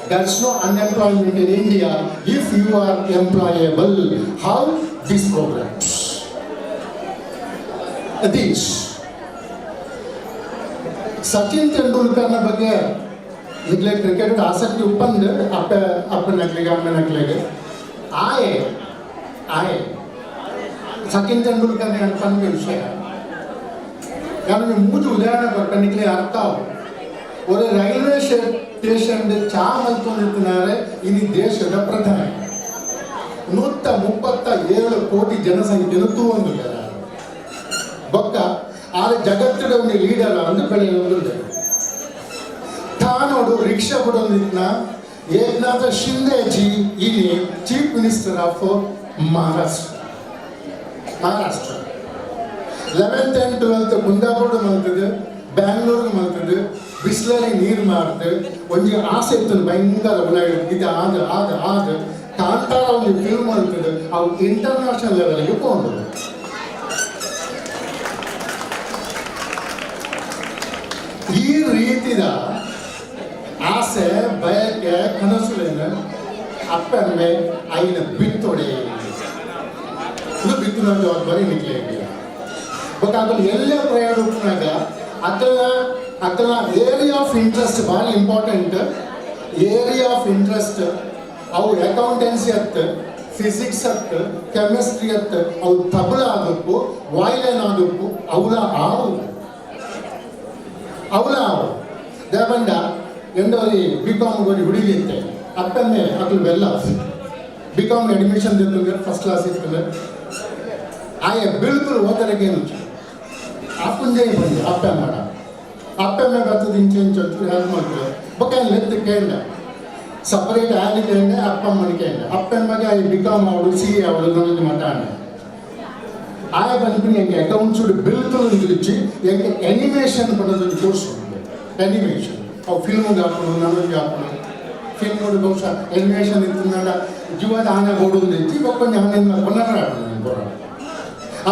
There's no unemployment in India if you are employable. How? These programs. These. Sachin ತೆಂಡೂಲ್ಕರ್ನ ಬಗ್ಗೆ ಈಗಲೇ ಕ್ರಿಕೆಟ್ ಆಸಕ್ತಿ ಉಪ್ಪಂದು ಅಪ್ಪ ಅಪ್ಪನಕ್ಲಿಗೆ ಅಮ್ಮನಕ್ಲಿಗೆ ಆಯೆ ಆಯೆ ಸಚಿನ್ ತೆಂಡೂಲ್ಕರ್ ಅನ್ಪಂದ ವಿಷಯ ನಾನು ಮೂಜು ಉದಾಹರಣೆ ಕೊಟ್ಟ ನಿಕ್ಲೆ ಅರ್ಥ ಒಂದು ರೈಲ್ವೆ ಸ್ಟೇಷನ್ ಚಾ ಮಲ್ಕೊಂಡಿರ್ತಿದ್ದಾರೆ ಇಡೀ ದೇಶದ ಪ್ರಧಾನಿ 137 ಕೋಟಿ ಜನಸಂಖ್ಯೆಯನ್ನು ತೂವೊಂದಿದ್ದಾರೆ ಬೊಕ್ಕ ಆದ್ರೆ ಜಗತ್ತಿನ ಒಂದು ಲೀಡರ್ ಅಂದು ಬೆಳೆಯೊಂದಿದೆ. ತಾನೋಡು ರಿಕ್ಷಾ ಬಿಡೊಂದಿದ್ನ ಏಕನಾಥ ಶಿಂದೆ ಜಿ ಇಲ್ಲಿ chief minister of Maharashtra. Maharashtra 11th and 12th Kundapura ಮಲ್ತದೆ, ಬ್ಯಾಂಗ್ಳೂರ್ಗೆ ಮಲ್ತದೆ, ಬಿಸ್ಲರಿ ನೀರು ಮಾರ್ತದೆ. ಒಂಜಿ ಆಸೆ ಇತ್ತು ಭಯಂಕರ ಇದು ಆದ ಆದ ಆದ ಕಾಂತಾರ ಒಂದು ಫಿಲ್ಮ್ ಅಂತದೆ ಅವು ಇಂಟರ್ನ್ಯಾಷನಲ್ ಲೆವೆಲ್ಗೆ ಹೋಗೋದು. ಈ ರೀತಿಯ ಆಸೆ ಬಯಕೆ ಕನಸುಗಳನ್ನ ಅಪ್ಪಮ್ಮೆ ಐನ ಬಿತ್ತೊಡೆ ಇದು ಬಿತ್ತಿನ ಜವಾಬ್ದಾರಿ ನಿಕ್ಲೆ ಬಟ್ ಎಲ್ಲೇ ಪ್ರಯಾಣ ಅಕಲ ಅಕಲ ಏರಿಯಾ ಆಫ್ ಇಂಟ್ರೆಸ್ಟ್ ಭಾಳ ಇಂಪಾರ್ಟೆಂಟ್. ಏರಿಯಾ ಆಫ್ ಇಂಟ್ರೆಸ್ಟ್ ಅವು ಅಕೌಂಟೆನ್ಸಿ ಅತ್ತ, ಫಿಸಿಕ್ಸ್ ಅತ್ತ, ಕೆಮಿಸ್ಟ್ರಿ ಅತ್ತ, ಅವು ತಬಲ ಆಗಬೇಕು, ವಾಯ್ಲೈನ್ ಆಗಬೇಕು, ಅವಲ ಆವು ಅವಲ ಆವು. ದೇವಂಡ ಎಂಡೋರಿ ಬಿ ಕಾಮ್ ಗೋಡಿ ಹುಡುಗಿ ಇತ್ತೆ ಅಪ್ಪಮ್ಮೆ ಅಕಲು well off B com admission ದಿತ್ತಂದ್ರೆ ಫಸ್ಟ್ ಕ್ಲಾಸ್ ಇರ್ತದೆ. ಆಯೆ ಬಿಲ್ಕುಲ್ ಓದರಿಗೆ ಆಪುಂಜೆ ಬಂದು ಅಪ್ಪ ಮಾಡ ಅಪ್ಪೆಮ್ಮೆ ಬರ್ತದೆ ಇಂಚೆ ಇಂಚ ಒಂಚೂರು ಹೆಲ್ಪ್ ಮಾಡ್ತಾರೆ. ಬೊಕ್ಕ ಲೆತ್ತು ಕೇಂಡ ಸಪರೇಟ್ ಆ್ಯನ್ ಕೇಂಡ ಅಪ್ಪಮ್ಮನ ಕೇಂಡ ಅಪ್ಪೆಮ್ಮಗೆ I BCom ಅವಳು ಸಿ ಎ ಅವಳು ನನಗೆ ಮಾತಾಡ ಆಯ ಬಂದ್ಬಿಟ್ಟು ಎಂಗೆ ಅಕೌಂಟ್ಸ್ ಬಿಲ್ಕುಲ್ ಇಜ್ಜಿ ಎಂಗೆ ಅನಿಮೇಷನ್ ಪನ್ನದೊಂದು ಕೋರ್ಸ್ ಉಂಟು. ಅನಿಮೇಷನ್ ಅವು ಫಿಲ್ಮ್ಗೆ ಹಾಕೋದು ನನಗೆ ಹಾಕೋದು ಫಿಲ್ಮ್ ನೋಡಿ ಬಹುಶಃ ಅನಿಮೇಷನ್ ಇತ್ತು ಜೀವದ ಆನೆ ಬೋಡು ಇತ್ತು ಬೊಕ್ಕ ಆನೆ ಕೊನ್ನಡ ಬೋಡ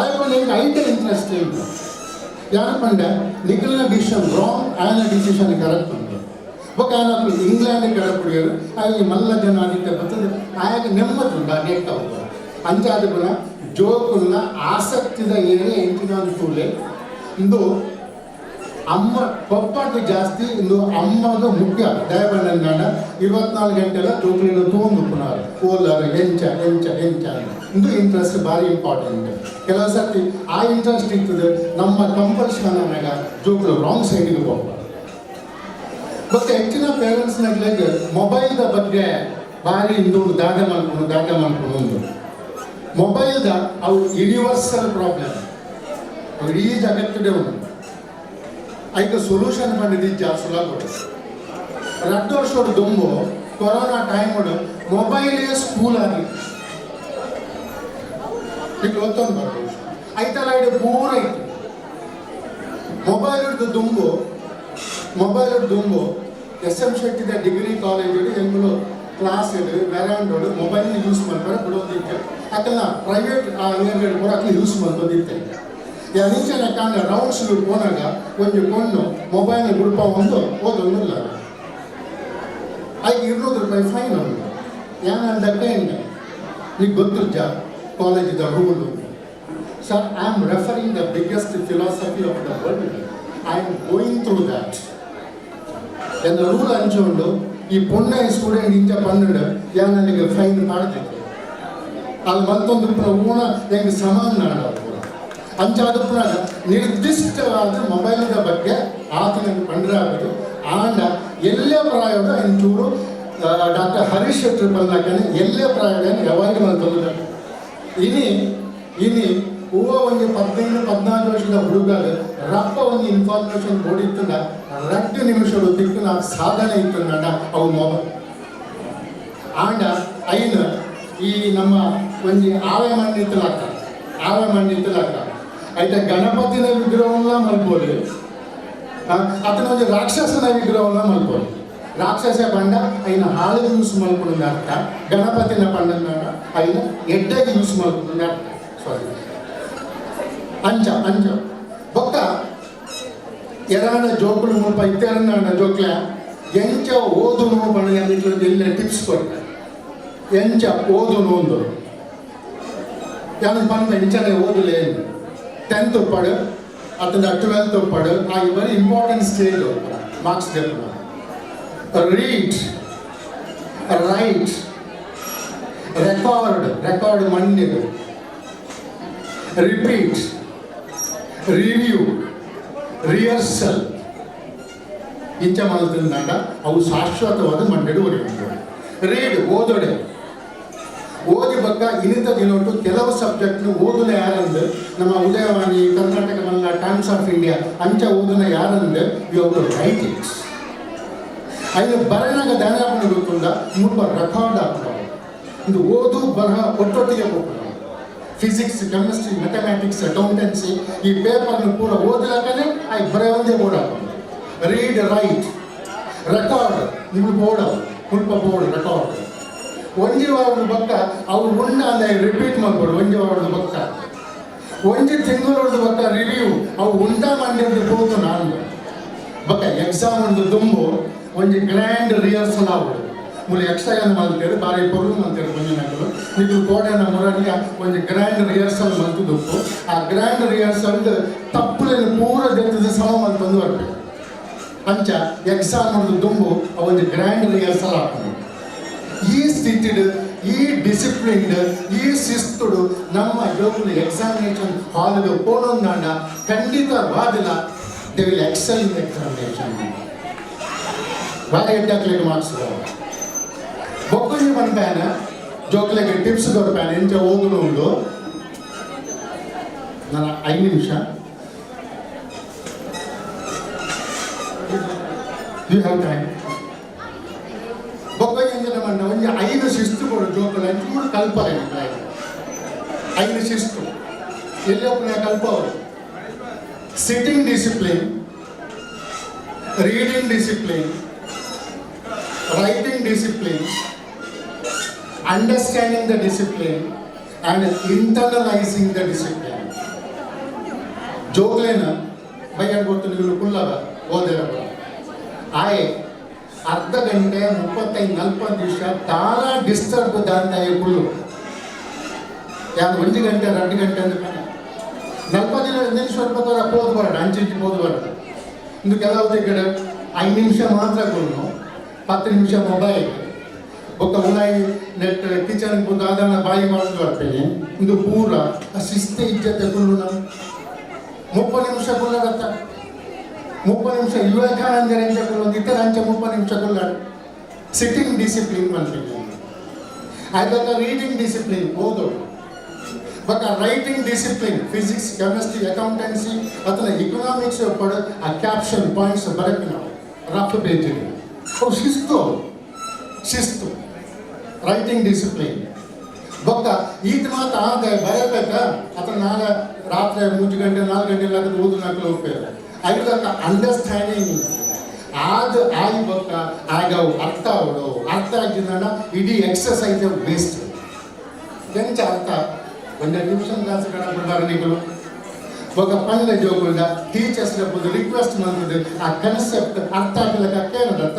ಆಯ ಎಂಗೆ ಐಟ ಇಂಟ್ರೆಸ್ಟ್ ಉಂಟು. ಯಾರು ಪಂಡ ನಿಖಿಲ್ನ ಡಿಸಿಷನ್ ರಾಂಗ್ ಆಯನ ಡಿಸಿಷನ್ ಕರೆಕ್ಟ್ ಉಂಟು. ಬೊಕ್ಕ ಆಯನ ಇಂಗ್ಲೆಂಡ್ ಕಡಪುಡಿಯರು ಆಯ ಮಲ್ಲ ಜನ ಆದಿತ್ಯ ಬರ್ತದೆ ಆಯಾಗ ನೆಮ್ಮದಿ ಉಂಟು ಆ ನೆಟ್ಟ ಹೋಗ ಅಂಚಾದ ಗುಣ ಜೋಕುಲ್ನ ಆಸಕ್ತಿದ ಏನೇ ಎಂಚಿನ ತೂಲೆ ಇಂದು ಅಮ್ಮ ಪಪ್ಪಾಟ ಜಾಸ್ತಿ ಇಂದು ಅಮ್ಮಗ ಮುಖ್ಯ ದಯಬಣ್ಣ 24 ಗಂಟೆಲ್ಲ ಜೋಕುಲಿನ ತೂಂದು ಪುನಃ ಓಲಾರ ಎಂಚ ಎಂಚ ಎಂಚ ಇಂದು ಇಂಟ್ರೆಸ್ಟ್ ಭಾರಿ ಇಂಪಾರ್ಟೆಂಟ್. ಕೆಲವು ಸರ್ತಿ ಆ ಇಂಟ್ರೆಸ್ಟ್ ಇರ್ತದೆ ನಮ್ಮ ಕಂಪಲ್ಷನ್ ಅನ್ನಾಗ ಜೋಕುಲು ರಾಂಗ್ ಸೈಡ್ಗೆ ಹೋಗ್ಬಾರ್ದು. ಮತ್ತು ಹೆಚ್ಚಿನ ಪೇರೆಂಟ್ಸ್ನಾಗ್ಲಾಗ ಮೊಬೈಲ್ದ ಬಗ್ಗೆ ಭಾರಿ ಇಂದು ದಾದ ಮಾಡ್ಕೊಂಡು ದಾದ ಮಾಡ್ಕೊಂಡು ಉಂಟು. ಮೊಬೈಲ್ದ ಅವು ಯೂನಿವರ್ಸಲ್ ಪ್ರಾಬ್ಲಮ್ ಅವು ಇಡೀ ಜಗತ್ತಿದೆ ಉಂಟು. ಐಕ ಸೊಲ್ಯೂಷನ್ ಬಂದಿದ್ದು ಸುಲಭ. 2 ವರ್ಷದ ದುಂಬು ಕೊರೋನಾ ಟೈಮ್ ಮೊಬೈಲೇ ಸ್ಕೂಲ್ ಆಗಿತ್ತು. ಈಗ ಗೊತ್ತೊಂದು ಬರ್ಬೋದು ಐತಲ್ಲ ಇದು ಪೂರ ಇತ್ತು ಮೊಬೈಲ್ ಹಿಡಿದು ದುಂಬು ಮೊಬೈಲ್ ಹಿಡಿದು ದುಂಬು ಎಸ್ ಎಂ ಶೆಟ್ಟಿದ ಡಿಗ್ರಿ ಕಾಲೇಜ್ ಎಂಗುಲು ಕ್ಲಾಸ್ ಇಡು ವೆರಾಂಡೋಡು ಮೊಬೈಲ್ ಯೂಸ್ ಮಾಡ್ತಾರೆ ಬಿಡೋದಿತ್ತು. ಅಕಲ್ನ ಪ್ರೈವೇಟ್ ಆ ಏರಿಯಾಡ್ ಕೂಡ ಅಕ್ಲು ಯೂಸ್ ಮಾಡ್ಬೋದಿತ್ತೆ. ಇಂಚನೆ ಕಾಂಡ ರೌಂಡ್ಸ್ ಪೋನಾಗ ಒಂಜಿ ಪೊಣ್ಣು ಮೊಬೈಲ್ ಗುಡ್ಪ ಒಂದು ಓದೊಂದಿಲ್ಲ ಐಕ್ 200 ರೂಪಾಯಿ ಫೈನ್ ಉಂಟು. ಯಾನಂದಕ್ಕೆ ನಿಗೆ ಗೊತ್ತಿರ್ಜ ಕಾಲೇಜಿದ rule. Sir, I am referring the biggest philosophy of the world. I am going through that. ಎನ್ನ ರೂಲ್ ಅಂಚುಂಡು ಈ ಪೊಣ್ಣೆ ಸ್ಟೂಡೆಂಟ್ ಇಂಚ 12 ಯಾನಿಗೆ ಫೈನ್ ಮಾಡ್ತಿದ್ದೆ. ಅಲ್ಲಿ ಮತ್ತೊಂದು ಊಣ ಹೆಂಗೆ ಸಮಾನ ಅಂಚಾದ ನಿರ್ದಿಷ್ಟವಾದ ಮೊಬೈಲ್ದ ಬಗ್ಗೆ ಆತನ ಪಂಡ್ರೆ ಆಗೋದು ಆಂಡ ಎಲ್ಲೇ ಪ್ರಾಯದ ಇಂಚೂರು ಡಾಕ್ಟರ್ ಹರೀಶ್ ಶೆಟ್ಟರ್ ಬಂದಾಕನೆ ಎಲ್ಲೇ ಪ್ರಾಯದ ಅವಾಯ್ಡ್ ಮಾಡ್ತಂದ್ರೆ ಇನಿ ಇನಿ ಹೂವ ಒಂದು 15 14 ವರ್ಷದ ಹುಡುಗ ರಪ್ಪ ಒಂದು ಇನ್ಫಾರ್ಮೇಶನ್ ಓಡಿತ್ತಂದ 2 ನಿಮಿಷಗಳು ದಿಕ್ಕಿನ ಸಾಧನೆ ಇತ್ತಂದ ಅವು ಮೊಬೈಲ್ ಆಂಡ ಐನ ಈ ನಮ್ಮ ಒಂಜಿ ಆವೆ ಮಣ್ಣಿತ್ತಲಕ್ಕ ಆವೆ ಮಣ್ಣಿತ್ತಲಕ್ಕ ಐತ ಗಣಪತಿನ ವಿಗ್ರಹವನ್ನ ಮಲ್ಪೋಲಿ ಅತನ ಒಂಜಿ ರಾಕ್ಷಸನ ವಿಗ್ರಹವನ್ನ ಮಲ್ಪೋಲಿ. ರಾಕ್ಷಸ ಪಂಡ ಐನ ಹಾಳು ಯೂಸ್ ಮಲ್ಪೊಂದು ಅರ್ಥ, ಗಣಪತಿನ ಪಂಡನ ಐನ ಎಡ್ಡೆಗೆ ಯೂಸ್ ಮಲ್ಪೊಂದು ಅರ್ಥ. ಸಾರಿ ಅಂಚ ಅಂಚ ಬೊಕ್ಕ ಎರಾಣ ಜೋಕುಲು ಮುಲ್ಪ ಇತ್ತೆರಣ ಜೋಕ್ಲ ಎಂಚ ಓದುನು ಪಂಡ ಎಲ್ಲ ಟಿಪ್ಸ್ ಕೊಟ್ಟೆ ಎಂಚ ಓದುನು ಒಂದು ಯಾನು ಪಂಡ ಎಂಚನೆ ಓದಲೇ 10th ಪಡು ಅಥವಾ 12th ಪಡು ಆ ವೆರಿ ಇಂಪಾರ್ಟೆಂಟ್ ಸ್ಟೇಜ್ ಮಾರ್ಕ್ಸ್ ದೆಪ್ಪುನ. ರೀಡ್ ರೈಟ್ ರೆಕಾರ್ಡ್ ರೆಕಾರ್ಡ್ ಮಂಡಿದು ರಿಪೀಟ್ ರಿವ್ಯೂ ರಿಹರ್ಸಲ್ ಇಂಚ ಮಲ್ತಂದಾಂಡ ಅವು ಶಾಶ್ವತವಾದ ಮಂಡೆಡು ಒರಿಯುಂಡು. ರೀಡ್ ಓದೊಡೆ ಓದಿ ಬಕ್ಕ ಇನ್ನಿತ ದಿನೊಟ್ಟು ಕೆಲವು ಸಬ್ಜೆಕ್ಟ್ನು ಓದುನ ಯಾರಂದು ನಮ್ಮ ಉದಯವಾಣಿ ಕರ್ನಾಟಕ ಮಲ್ಲ ಟೈಮ್ಸ್ ಆಫ್ ಇಂಡಿಯಾ ಅಂಚ ಓದುನ ಯಾರಂದು you have to write it. ಐದು ಬರನಾಗ ದಾನ ಗೊತ್ತುಂಡ ಮುಲ್ಪ ರೆಕಾರ್ಡ್ ಆಗ್ತದೆ. ಇದು ಓದು ಬರಹ ಒಟ್ಟೊಟ್ಟಿಗೆ ಹೋಗ್ತದೆ. ಫಿಸಿಕ್ಸ್ ಕೆಮಿಸ್ಟ್ರಿ ಮ್ಯಾಥಮೆಟಿಕ್ಸ್ ಅಕೌಂಟೆನ್ಸಿ ಈ ಪೇಪರ್ನ ಪೂರ ಓದಲಾಕನೆ I ಬರೆಯೊಂದೇ ಬೋರ್ಡ್ ಹಾಕೋದು. ರೀಡ್ ರೈಟ್ ರೆಕಾರ್ಡ್ ನಿಮ್ಗೆ ಬೋರ್ಡ್ ಮುಲ್ಪ ಬೋರ್ಡ್ ರೆಕಾರ್ಡ್ ಒಂಜಿ ವಾರದ ಬಕ್ಕ ಅವು ಉಂಡ ಅಂದ್ರೆ ರಿಪೀಟ್ ಮಾಡ್ಬೋದು. ಒಂಜಿ ವಾರದ ಬಕ್ಕ ಒಂಜಿ ತಿಂಗಳದ ಬಕ್ಕ ರಿವ್ಯೂ ಅವು ಉಂಡ ಮಂಡ್ಯದ ಹೋದು ನಾನು ಬಕ್ಕ ಎಕ್ಸಾಮ್ ಒಂದು ತುಂಬು ಒಂಜಿ ಗ್ರ್ಯಾಂಡ್ ರಿಹರ್ಸಲ್ ಆವಡು ಮೂಲ ಯಕ್ಷಗಾನ ಮಲ್ತೇರು ಬಾರಿ ಪೊರ್ಲು ಮಲ್ತೇರು ಮಂಜುನಾಗಲು ನೀವು ಕೋಟೆನ ಮುರಣಿಯ ಒಂಜಿ ಗ್ರ್ಯಾಂಡ್ ರಿಹರ್ಸಲ್ ಮಲ್ತುದುಪ್ಪು. ಆ ಗ್ರ್ಯಾಂಡ್ ರಿಹರ್ಸಲ್ ತಪ್ಪುಲೇನು ಪೂರ ದೆತ್ತದ ಸಮ ಮಲ್ತೊಂದು ಬರ್ಬೇಕು. ಅಂಚ ಎಕ್ಸಾಮ್ ಒಂದು ದುಂಬು ಒಂಜಿ ಗ್ರ್ಯಾಂಡ್ ರಿಹರ್ಸಲ್ ಆಗ್ತದೆ. ಈ ಸ್ಥಿತಿಡು ಈ ಡಿಸಿಪ್ಲಿನ್ ಈ ಶಿಸ್ತುಡು ನಮ್ಮ ಜೋಕುಲು examination ಹಾಲ್ಗೆ ಪೋನೊಂದಾಂಡ ಖಂಡಿತವಾದಿಲ್ಲ they will excel in examination. ಬಾರಿ ಎಡ್ಡಾಕ್ಲಿಗೆ ಮಾರ್ಕ್ಸ್ ಬೊಕ್ಕುಂಜಿ ಪನ್ಪ್ಯಾನ ಜೋಕ್ಲೆಗೆ ಟಿಪ್ಸ್ ಕೊರ್ಪ್ಯಾನ ಎಂಚ ಓದುನು ಉಂಡು ನನ್ನ 5 ನಿಮಿಷ. You have time. ಬೊಕ್ಕ ಎಂಜಿನ ಮಂಡ ಒಂಜಿ ಐದು ಶಿಸ್ತು ಕೊಡು ಜೋಕುಲು ಚೂರು ಕಲ್ಪರೆ. ಐದು ಶಿಸ್ತು ಎಲ್ಲಿ ಒಪ್ಪನೆ ಕಲ್ಪವರು: sitting discipline, reading discipline, writing discipline, understanding the discipline and internalizing the discipline. ಜೋಕ್ಲೇನ ಬೈಯಡ್ ಗೊತ್ತು, ನೀವು ಕುಲ್ಲವ ಓದಿರ ಆಯೆ ಅರ್ಧ ಗಂಟೆ, 35 40 ನಿಮಿಷ ತಾನ ಡಿಸ್ಟರ್ಬ್ ದಾಂತಾಯ ಕುಲ್ಲು. ಯಾರು 1 ಗಂಟೆ, 2 ಗಂಟೆ ಅಂದ್ರೆ 40 ನಿಮಿಷ ಪ್ರಕಾರ ಪೋದು ಬರಡ, ಅಂಚಿಂಚಿ ಪೋದು ಬರಡ. ಇಂದು ಕೆಲವು ಕಡೆ 5 ನಿಮಿಷ ಮಾತ್ರ ಕೊಡು, 10 ನಿಮಿಷ ಮೊಬೈಲ್ ಬೊಕ್ಕ ಉಲಾಯಿ ನೆಟ್ ಕಿಚನ್ ಪೂರ ಅದನ್ನ ಬಾಯಿ ಮಾಡೋದು ಬರ್ತೇನೆ. ಇಂದು ಪೂರ ಶಿಸ್ತೆ ಇಜ್ಜತೆ. ಕುಲ್ಲು ನಾವು 30 ನಿಮಿಷ ಕುಲ್ಲಡತ್ತ, 30 ನಿಮಿಷ ವಿವೇಕಾನಂದರ ಎಂಚ ಕುಲ್ಲೊಂದು ಇತರ ಅಂಚ 30 ನಿಮಿಷ ಕುಲ್ಲಡ. ಸಿಟ್ಟಿಂಗ್ ಡಿಸಿಪ್ಲಿನ್ ಬಂತೀನಿ ಆಯ್ತಾಗ, ರೀಡಿಂಗ್ ಡಿಸಿಪ್ಲಿನ್ ಓದೋದು, but writing discipline, physics, chemistry, accountancy ಅಥವಾ ಇಕನಾಮಿಕ್ಸ್ ಪಡ ಆ ಕ್ಯಾಪ್ಷನ್ ಪಾಯಿಂಟ್ಸ್ ಬರಕ್ಕೆ ನಾವು ರಫ್ ಪೇಜ್ ಅವು ಶಿಸ್ತು ಅವು. ಶಿಸ್ತು, ರೈಟಿಂಗ್ ಡಿಸಿಪ್ಲಿನ್. ಬೊಕ್ಕ ಈತ ಮಾತ ಆದ ಬರಬೇಕ ಅಥವಾ ನಾಳೆ ರಾತ್ರಿ 3 ಗಂಟೆ, 4 ಗಂಟೆ ಎಲ್ಲ ಓದು ನಾಲ್ಕು ಹೋಗ್ಬೇಕು. ಐದಕ್ಕ ಅಂಡರ್ಸ್ಟ್ಯಾಂಡಿಂಗ್ ಆದ ಆಯಿ ಬೊಕ್ಕ ಆಗ ಅವು ಅರ್ಥ ಅವಳು ಅರ್ಥ ಆಗಿದ್ದ ಇಡೀ ಎಕ್ಸಸೈಸ್ ವೇಸ್ಟ್. ಎಂಚ ಅರ್ಥ? ಒಂದೇ ಟ್ಯೂಷನ್ ಕ್ಲಾಸ್ ಕಡಪಡ್ಬಾರ ನೀವು. ಬೊಕ್ಕ ಪಂಡ ಜೋಕುಲ್ಡ ಟೀಚರ್ಸ್ ರಿಕ್ವೆಸ್ಟ್ ಮಾಡ್ತದೆ, ಆ ಕನ್ಸೆಪ್ಟ್ ಅರ್ಥ ಆಗ್ಲಿಕ್ಕೆ ಏನದರ್ಥ?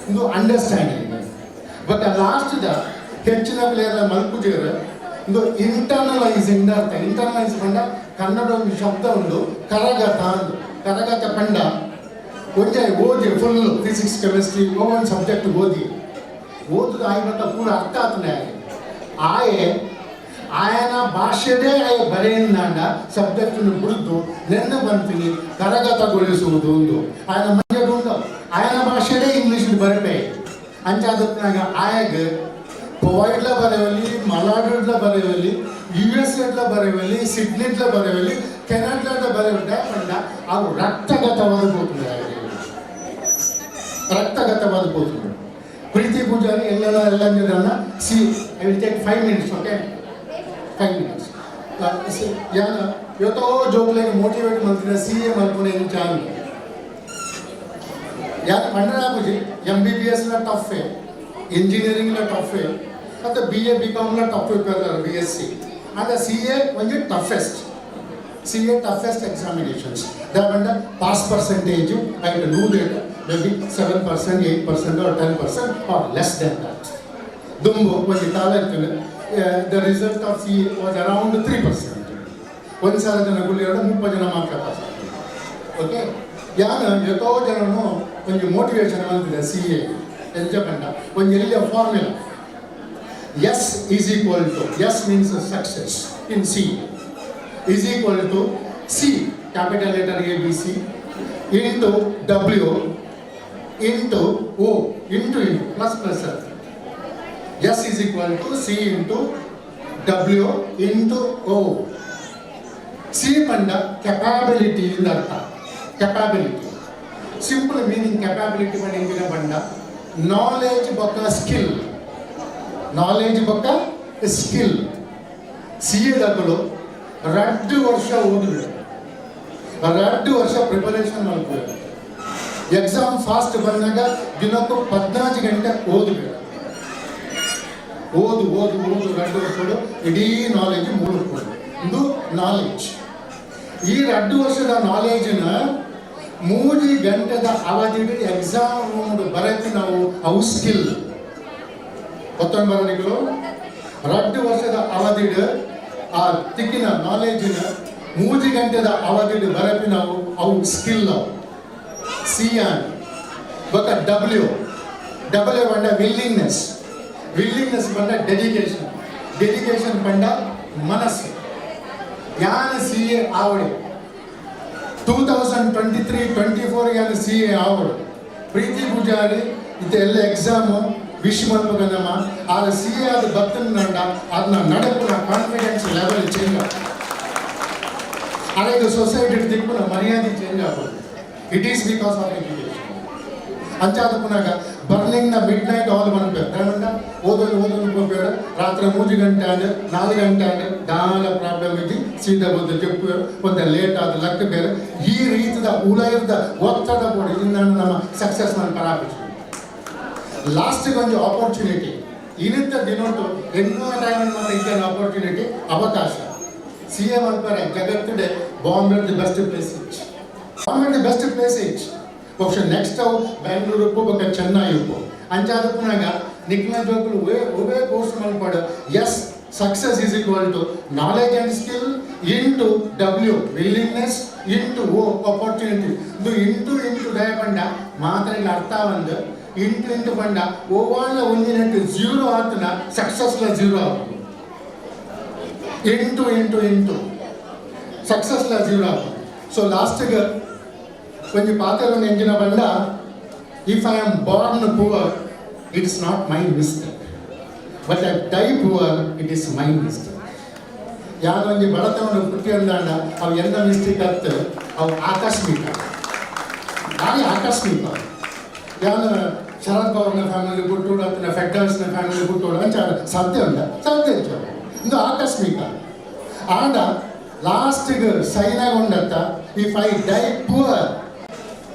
ಇದು ಅಂಡರ್ಸ್ಟ್ಯಾಂಡಿಂಗ್. ಬಟ್ ಲಾಸ್ಟ್ the ಹೆಚ್ಚಿನ ಪ್ಲೇಯರ್ ಮಲ್ಪುಜೇರ್ ಇದು ಇಂಟರ್ನಲೈಸಿಂಗ್ ಅರ್ಥ. ಇಂಟರ್ನಲೈಸ್ ಪಂಡ ಕನ್ನಡ ಒಂದು ಶಬ್ದ ಉಂಡು, ಕರಗತ ಅಂದು. ಕರಗತ ಪಂಡ ಒಂಜೆ ಓದಿ ಫುಲ್ ಫಿಸಿಕ್ಸ್, ಕೆಮಿಸ್ಟ್ರಿ ಒಂದು ಸಬ್ಜೆಕ್ಟ್ ಓದಿ ಓದುದು ಆಯ್ಬತ್ತ ಪೂರ ಅರ್ಥ ಆತನೆ ಆಯೆ ಆಯನ ಭಾಷೆದೇ ಆಯ ಬರೆಯಿಂದಾಂಡ ಸಬ್ಜೆಕ್ಟ್ ಬಿಡುದು ನೆನ್ನೆ ಬಂತೀನಿ ಕರಗತಗೊಳಿಸುವುದು ಒಂದು ಆಯನ ಮಂಜಗುಂಡು ಆಯನ ಭಾಷೆದೇ ಇಂಗ್ಲೀಷ್ ಬರಪೆ. ಅಂಚಾದತ್ನಾಗ ಆಯಾಗ ಕುವೈಟ್ಲ ಬರೆಯವಲ್ಲಿ, ಮಲಾಡ್ಲ ಬರೆಯವಲ್ಲಿ, ಯುಎಸ್ ಎಡ್ಲ ಬರೆಯವಲ್ಲಿ, ಸಿಡ್ನಿಡ್ಲ ಬರೆಯವಲ್ಲಿ, ಕೆನಡಾದ ಬರೆಯುವ ಪಂಡ ಅವು ರಕ್ತಗತವಾದ ಹೋಗ್ತದೆ, ರಕ್ತಗತವಾದ ಹೋಗ್ತದೆ. ಪ್ರೀತಿ ಪೂಜಾರಿ ಎಲ್ಲ ಎಲ್ಲ. See, I will take 5 minutes, okay? 5 minutes. ಯಾನ ಇವತ್ತೋ ಜೋಕ್ಲೆಗ್ ಮೋಟಿವೇಟ್ ಮಲ್ತಿನ ಸಿಎ ಮಲ್ಪುನ ಎಂಚ ಅಂದ್. ಯಾನ್ ಪಂಡರಾಪುಜಿ, ಎಂಬಿಬಿಎಸ್ ಲ ಟಫ್, ಇಂಜಿನಿಯರಿಂಗ್ ಲ ಟಫ್, ಮತ್ತು ಬಿಎ ಬಿಕಾಮ್ ಲ ಟಫ್ ಇರ್ತಾರೆ, ಬಿಎಸ್ಸಿ ಅಂಡ್ ಸಿಎ ಒಂಜಿ toughest. CA toughest examinations ದಾಪಂಡ pass percentage ಐಟ್ ನೂದೇಟ್ maybe 7%, 8% or 10% or less than that. ದುಂಬು ಒಂಜಿ ತಾಲೂಕು the result of CA was around 3%. 1000 ಜನ ಗುಳ್ಳಿ 30 ಜನ ಮಾತ್ರ ಪಾಸ್ ಆಗ್ತದೆ. ಓಕೆ, ಯಾನ್ ಎಷ್ಟೋ ಜನನು ಒಂಜಿ ಮೋಟಿವೇಶನ್ ಬಂದಿದೆ ಸಿಎ ಎಂಚ ಪಂಡ ಒಂಜಿ ಎಲ್ಲಿಯ formula: S is equal to, S means success in C, is equal to C, capital letter A B C, into W into O into into plus plus. S is equal to C into W into O. C ಪಂಡ capability ಇಂದ ಅರ್ಥ. Capability, simple meaning, capability ಪಂಡ ಇಂದಿನ ಪಂಡ knowledge ಬೊಕ್ಕ skill, knowledge ಬೊಕ್ಕ skill. C ಎದಕುಲು 2 ವರ್ಷ ಓದಿದ್ರು, 2 ವರ್ಷ ಪ್ರಿಪರೇಷನ್ ಮಾಡ್ತಾರೆ. ಎಕ್ಸಾಮ್ ಫಾಸ್ಟ್ ಬಂದಾಗ ದಿನಕ್ಕೂ 14 ಗಂಟೆ ಓದಬೇಕು. ಓದು ಓದು ಓದು, 2 ವರ್ಷಗಳು ಇಡೀ ನಾಲೆಜ್ ಮೂಲಕೊಡು. ಇದು ನಾಲೆಜ್. ಈ 2 ವರ್ಷದ ನಾಲೆಜಿನ 3 ಗಂಟೆದ ಅವಧಿ ಎಕ್ಸಾಮ್ ರೂಮ್ ಬರಕ್ಕೆ ನಾವು ಅವು ಸ್ಕಿಲ್ ಗೊತ್ತೊಂಬರನಿಗಳು. 2 ವರ್ಷದ ಅವಧಿಡ್ ಆ ತಿಕ್ಕಿನ ನಾಲೆಜಿನ 3 ಗಂಟೆದ ಅವಧಿಡ್ ಬರಪಿ ನಾವು ಅವು ಸ್ಕಿಲ್ ಅವು. ಸಿ ಆನ್ ಬೊಕ್ಕ ಡಬ್ಲ್ಯೂ. ಡಬ್ಲ್ಯೂ ಪಂಡ ವಿಲ್ಲಿಂಗ್ನೆಸ್, ವಿಲ್ಲಿಂಗ್ನೆಸ್ ಪಂಡ ಡೆಡಿಕೇಶನ್, ಡೆಡಿಕೇಶನ್ ಪಂಡ ಮನಸ್ಸು. ಯಾನ ಸಿಎ ಆವಡೆ 2023-24 ಯಾನ ಸಿಎ ಆವಡು. ಪ್ರೀತಿ ಪೂಜಾರಿ ಇದೆಲ್ಲ ಎಕ್ಸಾಮು ವಿಶ್ ಮಲ್ಪಗನಮ್ಮ. ಆಗ ಸಿಎ ಆದ ಬತ್ತನ ಅದನ್ನ ನಡಪುನ ಕಾನ್ಫಿಡೆನ್ಸ್ ಲೆವೆಲ್ ಚೇಂಜ್ ಆಗ್ತದೆ. ಅದೇ ಇದು ಸೊಸೈಟಿ ದಿಕ್ಕುನ ಮರ್ಯಾದೆ ಚೇಂಜ್ ಆಗ್ತದೆ. It is because of education. ಅಂಚಾದ ಪುನಗ ಬರ್ನಿಂಗ್ ನ ಮಿಡ್ ನೈಟ್ ಆಲ್ ಮನ್ಪೇರು ದಾಯೆಪಂಡ ಓದೊಂದು ಓದೊಂದು ಪೋಪೇರು ರಾತ್ರಿ 3 ಗಂಟೆ ಆಂಡ್ 4 ಗಂಟೆ ಆಂಡ್ ದಾಲ ಪ್ರಾಬ್ಲಮ್ ಇಜ್ಜಿ ಸೀದಾ ಬೋದು ಜೆಪ್ಪುವೆರ್ ಒಂತೆ ಲೇಟ್ ಆದ್ ಲಕ್ ಬೇರೆ ಈ ರೀತಿದ ಉಲೈರ್ದ ಒತ್ತಡ ಬೋಡು ಇದನ್ನ ನಮ್ಮ ಸಕ್ಸಸ್ ಮನ್ಪರ ಆಪುಜಿ. ಲಾಸ್ಟ್ ಒಂಜಿ ಆಪರ್ಚುನಿಟಿ ಇನ್ನಿತ್ತ ದಿನೊಟು ಎನ್ನೋ ಟೈಮ್ ಮಾತ್ರ ಇತ್ತಿನ ಆಪರ್ಚುನಿಟಿ ಅವಕಾಶ ಸಿ ಎ ಮನ್ಪರೆ ಜಗತ್ತುಡೆ Bombay the best place ಇಚ್ Bombay the best place ಇಚ್ ಬಹುಶಃ ನೆಕ್ಸ್ಟ್ ಅವು ಬೆಂಗಳೂರು ಉಪ್ಪು ಬೊಕ್ಕ ಚೆನ್ನೈ ಉಪ್ಪು ಅಂಚಾದ ಪುನಗ ನಿಕ್ನ ಜೋಕುಲು ಒವೇ course ಮನ್ಪಡು yes success is equal to knowledge and skill into W willingness into O opportunity ಇದು ಇಂಟು ಇಂಟು ದಯಪಂಡ ಮಾತ್ರ ಇಲ್ಲಿ ಅರ್ಥ ಒಂದು ಇಂಟು ಇಂಟು ಪಂಡ ಓವಾಳ ಒಂಜಿನೆಟ್ಟು ಜೀರೋ ಆತನ ಸಕ್ಸಸ್ಲ ಜೀರೋ ಆಪುಂಡು ಇಂಟು ಇಂಟು ಇಂಟು ಸಕ್ಸಸ್ಲ ಜೀರೋ ಆಪುಂಡು. ಸೊ ಲಾಸ್ಟ್ಗೆ ಒಂಜಿ ಪಾತೆರೊಂದು ಎಂಜಿನ ಪಂಡ if I am born poor it is not my mistake but I die poor it is my mistake. ಯಾರೊಂಜಿ ಬಡತನ ಪುಟ್ಟಿ ಅಂದಾಂಡ ಅವು ಎನ್ನ ಮಿಸ್ಟೇಕ್ ಅತ್ತು ಅವು ಆಕಸ್ಮಿಕ ಭಾರಿ ಆಕಸ್ಮಿಕ. ಯಾನು ಶರದ್ ಪವಾರ್ನ ಫ್ಯಾಮಿಲಿ ಪುಟ್ಟೋಡು ಅಥವಾ ಫೆಡ್ಡರ್ಸ್ನ ಫ್ಯಾಮಿಲಿ ಪುಟ್ಟೋಡು ಅಂಚ ಸಾಧ್ಯ ಉಂಡ ಸಾಧ್ಯ ಇಜ್ಜಿ ಇದು ಆಕಸ್ಮಿಕ. ಆಂಡ ಲಾಸ್ಟಿಗೆ ಸೈನಾಗ ಉಂಡತ್ತ if I dye poor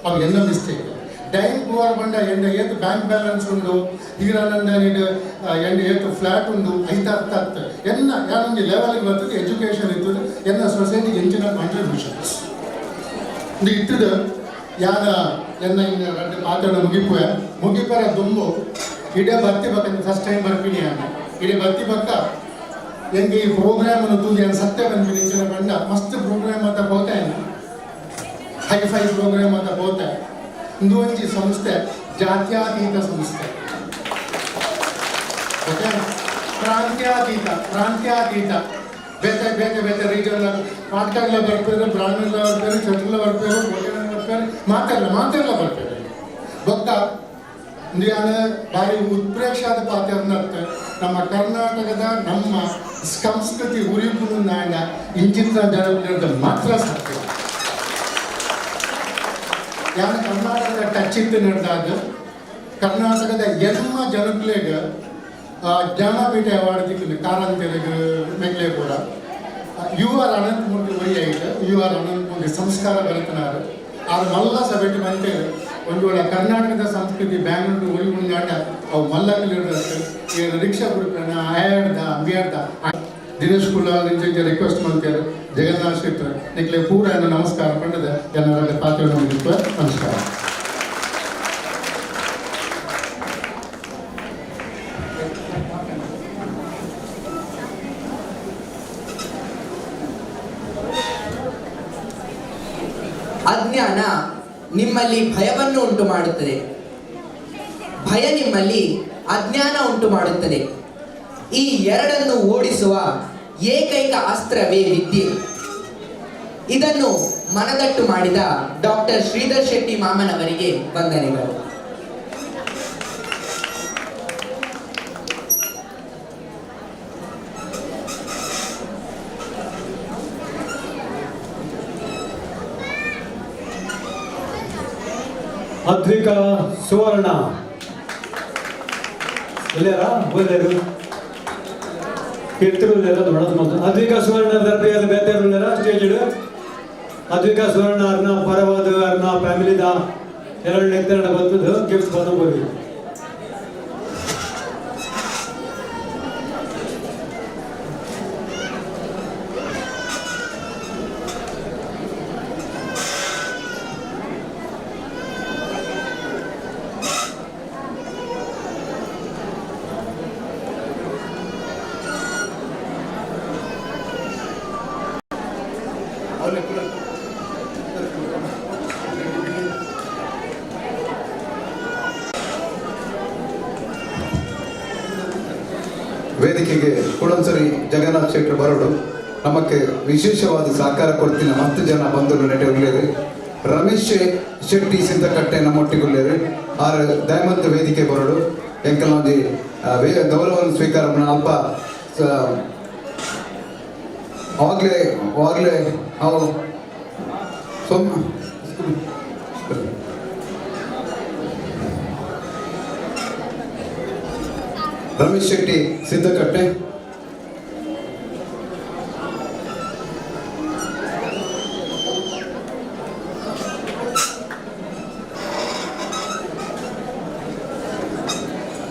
ಅವು ಎನ್ನ ಮಿಸ್ಟೇಕ್. ಡೈ ಪುವರ್ ಬಂಡ ಎಂಡ ಏತು ಬ್ಯಾಂಕ್ ಬ್ಯಾಲೆನ್ಸ್ ಉಂಡು ಹೀರಾನಂದನಿಡ್ ಎಂಡ ಏತು ಫ್ಲಾಟ್ ಉಂಡು ಐತ ಅರ್ಥ ಅತ್ತ ಎನ್ನ ಯಾನೊಂಜಿ ಲೆವೆಲ್ಗೆ ಬರ್ತದೆ ಎಜುಕೇಷನ್ ಇರ್ತದೆ ಎನ್ನ ಸೊಸೈಟಿಗೆ ಎಂಚಿನ ಕಾಂಟ್ರಿಬ್ಯೂಷನ್ಸ್ ಇದು ಇತ್ತದ ಯಾನ ಎನ್ನ ಇನ್ನು ರಡ್ಡ್ ಪಾತೆರಡ ಮುಗಿಪುವೆ ಮುಗಿಪರ ದುಂಬು ಇಡೇ ಬತ್ತಿ ಬಕ್ಕ ಫಸ್ಟ್ ಟೈಮ್ ಬರ್ಪಿನಿ ಯಾನ ಇಡೇ ಬತ್ತಿ ಬಕ್ಕ ಎಂಗೆ ಈ ಪ್ರೋಗ್ರಾಮ್ ಅನ್ನು ತೂದು ಯಾನ್ ಸತ್ಯ ಪನ್ಪಿನಿ ಇಂಚಿನ ಪಂಡ ಮಸ್ತ್ ಪ್ರೋಗ್ರಾಮ್ ಅಂತ ಪೋತೆ ಹೈಫೈ ಪ್ರೋಗ್ರಾಮ್ ಅಂತ ಪೋತೆ. ಇಂದು ಒಂಜಿ ಸಂಸ್ಥೆ ಜಾತ್ಯಾತೀತ ಸಂಸ್ಥೆ ಓಕೆ ಪ್ರಾಂತ್ಯಾತೀತ ಪ್ರಾಂತ್ಯಾತೀತ ಬೇತೆ ಬೇತೆ ಬೇತೆ ರೀಜನ್ ಪಾಟ್ಕಾಗ್ಲ ಬರ್ಪೇರು ಬ್ರಾಹ್ಮಣರ್ಲ ಬರ್ಪೇರು ಚಟ್ರಲ ಬರ್ಪೇರು ಕೋಟೆನ ಬರ್ಪೇರು ಮಾತೆಲ್ಲ ಮಾತೆಲ್ಲ ಬರ್ಪೇರು ಬೊಕ್ಕ ಇಂದು ಬಾರಿ ಉತ್ಪ್ರೇಕ್ಷಾದ ಪಾತೆರ್ನರ್ಥ ನಮ್ಮ ಕರ್ನಾಟಕದ ನಮ್ಮ ಸಂಸ್ಕೃತಿ ಉರಿಪುನು ನಾಂಡ ಇಂಚಿನ ಜನಗಳಿಂದ ಮಾತ್ರ ಸಾಧ್ಯ. ಯಾರು ಕರ್ನಾಟಕದ ಟಚ್ ಇತ್ತು ನಡೆದಾಗ ಕರ್ನಾಟಕದ ಎಮ್ಮ ಜನಕ್ಲೆಗ್ ಜ್ಞಾನಪೀಠ ಅವಾರ್ಡ್ ದಿಕ್ಕಿಲ್ಲ ಕಾರಂತೆರೆಗ್ ಮೆಗ್ಲೆ ಕೂಡ you are Ananthamurthy ಒರಿ ಐಟ್ you are Ananthamurthy ಸಂಸ್ಕಾರ ಬರತನಾರು ಆರು ಮಲ್ಲ ಸಭೆಟ್ ಬಂತೇವೆ ಒಂದು ವೇಳೆ ಕರ್ನಾಟಕದ ಸಂಸ್ಕೃತಿ ಬ್ಯಾಂಗ್ಳೂರು ಒರಿ ಉಂಡಾಂಡ ಅವು ಮಲ್ಲಕಲಿರ್ದ ರಿಕ್ಷಾ ಗುರುಪನ ಆಯಾಡ್ದ ಅಂಬಿಯಾಡ್ದ ದಿನೇಶ್ ಕುಲಾಲ್ ಇಂಚ ರಿಕ್ವೆಸ್ಟ್ ಮಾಡ್ತಾರೆ ಜಗನ್ನಾಥ್ ಶೆಟ್ಟರ್ ನಿಕ್ಲೆ ಪೂರ ನಮಸ್ಕಾರ ಪಂಡದ ಜನರ ಪಾತ್ರ ನಮಸ್ಕಾರ. ಅಜ್ಞಾನ ನಿಮ್ಮಲ್ಲಿ ಭಯವನ್ನು ಉಂಟು ಮಾಡುತ್ತದೆ, ಭಯ ನಿಮ್ಮಲ್ಲಿ ಅಜ್ಞಾನ ಉಂಟು ಮಾಡುತ್ತದೆ. ಈ ಎರಡನ್ನು ಓಡಿಸುವ ಏಕೈಕ ಅಸ್ತ್ರವೇ ವಿದ್ಯೆ. ಇದನ್ನು ಮನದಟ್ಟು ಮಾಡಿದ ಡಾಕ್ಟರ್ ಶ್ರೀಧರ್ ಶೆಟ್ಟಿ ಮಾಮನವರಿಗೆ ವಂದನೆಗಳು. ಅದ್ವಿಕಾ ಸುವರ್ಣ ಇಲ್ಲಾರ ಓದೇರು ಕೀರ್ತಿರುಲ್ಲೇರ ದೊಡ್ಡದು ಮತ್ತು ಅದ್ವಿಕಾ ಸುವರ್ಣ ದರ್ಬಿಯಾದ ಬೇತೆರುಲ್ಲೇರ ಸ್ಟೇಜ್ ಇಡು ಅದ್ವಿಕಾ ಸುವರ್ಣ ಅರ್ನ ಪರವಾದ ಅರ್ನ ಫ್ಯಾಮಿಲಿದ ಎರಡು ನೆತ್ತೆರಡ ಬಂದದ್ದು ಗಿಫ್ಟ್ ಬಂದು ಹೋಗಿ. ವೇದಿಕೆಗೆ ಕುಡೊಂದ್ಸರಿ ಜಗನ್ನಾಥ್ ಶೆಟ್ಟರು ಬರೋಡು ನಮಕ್ಕೆ ವಿಶೇಷವಾದ ಸಹಕಾರ ಕೊಡ್ತೀನಿ ಮಸ್ತ್ ಜನ ಬಂಧುಗಳು ನೆಟೆ ರಮೇಶ್ ಶೆಟ್ಟಿ ಸಿದ್ದಕಟ್ಟೆ ನಮ್ಮೊಟ್ಟಿಗುಳ್ಳೇರು ಆರ್ ದಯಮಂತ ವೇದಿಕೆ ಬರೋಡು ಎಂಕಲ್ನೊಂಜಿ ಗೌರವವನ್ನು ಸ್ವೀಕಾರ ಅಲ್ಪ ಆವಾಗಲೇ ಆವಾಗಲೇ ಅವು ಸೋಮ ರಮೇಶ್ ಶೆಟ್ಟಿ ಸಿದ್ದಕಟ್ಟೆ,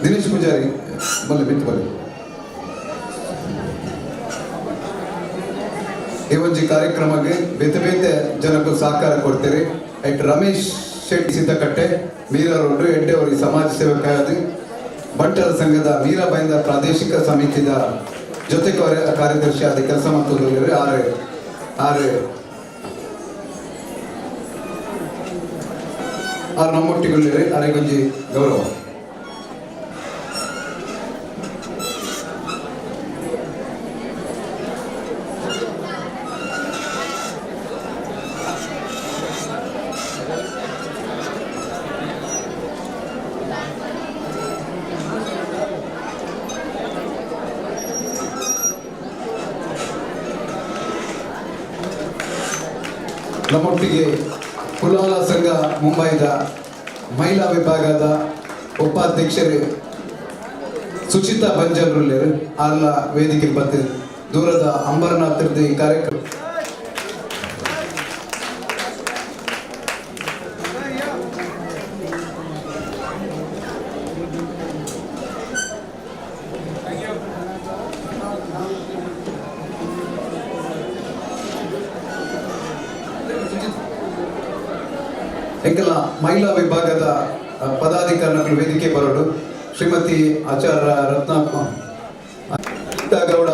ದಿನೇಶ್ ಪೂಜಾರಿ ಬಲ್ಲೆ ಬಿತ್ತು ಬಲ್ಲೆ. ಈ ಒಂಜಿ ಕಾರ್ಯಕ್ರಮಕ್ಕೆ ಬೇತೆ ಬೇತೆ ಜನಕ್ಕೂ ಸಹಕಾರ ಕೊಡ್ತೀರಿ. ಎಟ್ ರಮೇಶ್ ಶೆಟ್ಟಿ ಸಿದ್ದಕಟ್ಟೆ, ಮೀರಾ ರೋಡ್, ಎಡ್ಡೆ ಅವರಿಗೆ ಸಮಾಜ ಸೇವಕ ಬಂಟರ ಸಂಘದ ಮೀರಾ ಬೈಂದ ಪ್ರಾದೇಶಿಕ ಸಮಿತಿದ ಜೊತೆ ಕಾರ್ಯದರ್ಶಿ ಆದ ಕೆಲಸ ಮಾಡ್ತಂದ್ರೆ ಆರು ಆರು ಆರು ನಮ್ಮೊಟ್ಟಿಗೆ ಅರೆಗೊಂಜಿ ಗೌರವ. ನಮ್ಮೊಟ್ಟಿಗೆ ಕುಲಾಲ ಸಂಘ ಮುಂಬೈದ ಮಹಿಳಾ ವಿಭಾಗದ ಉಪಾಧ್ಯಕ್ಷರು ಸುಚಿತಾ ಬಂಜಲ್ರುಲ್ಲೇರು ಆರ್ಲ ವೇದಿಕೆ ಬತ್ತೆ ದೂರದ ಅಂಬರ್ನಾಥ್ ಈ ಕಾರ್ಯಕ್ರಮ ಎಂಕಲ ಮಹಿಳಾ ವಿಭಾಗದ ಪದಾಧಿಕಾರಿಗಳು ವೇದಿಕೆ ಬರೋಡು ಶ್ರೀಮತಿ ಆಚಾರ್ಯ ರತ್ನ ಲಲಿತಾ ಗೌಡ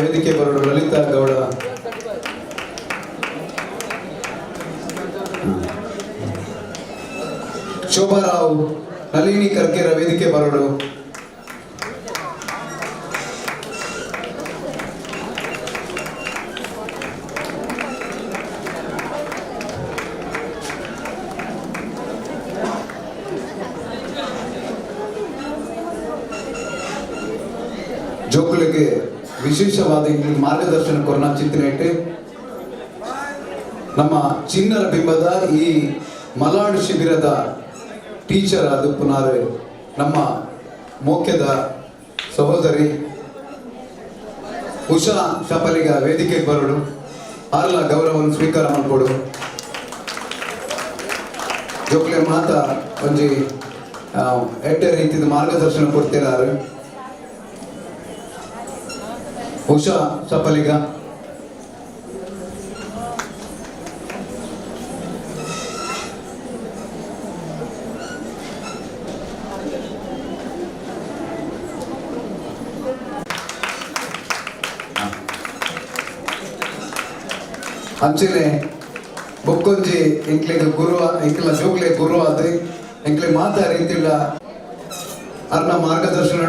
ವೇದಿಕೆ ಬರೋಡು ಲಲಿತಾ ಗೌಡ, ಶೋಭಾ ರಾವ್, ನಳಿನಿ ಕರ್ಕೇರ ವೇದಿಕೆ ಬರೋಡು. ಜೋಕುಲಿಗೆ ವಿಶೇಷವಾದ ಮಾರ್ಗದರ್ಶನ ಕೊರೋನಾ ಚಿಂತನೆ ನಮ್ಮ ಚಿನ್ನರ ಬಿಂಬದ ಈ ಮಲಾಡ್ ಶಿಬಿರದ ಟೀಚರ್ ಆದ ಪುನಾರ್ ನಮ್ಮ ಮೋಕ್ಯದ ಸಹೋದರಿ ಉಷಾ ಶಪಲಿಗ ವೇದಿಕೆಗೆ ಬರೋಡು, ಆರ್ಲ ಗೌರವವನ್ನು ಸ್ವೀಕಾರ ಮಾಡಿಕೊಡು. ಜೋಕುಲೆ ಮಾತಾ ಒಂಜಿ ಎಡ್ಡೆ ರೀತಿಯ ಮಾರ್ಗದರ್ಶನ ಕೊಡ್ತಿದ್ದಾರೆ ಉಷಾ ಸಪಲಿಗ. ಅಂಚನೆ ಬೊಕ್ಕೊಂಜಿ ಎಂಕ್ಲೆಗ್ ಗುರು, ಎಂಕ್ಲ ಜೋಕ್ಲೆ ಗುರು ಆದ್ ಎಂಕ್ಲೆ ಮಾತಾ ರೀತಿಲ ಅರ್ನ ಮಾರ್ಗದರ್ಶನ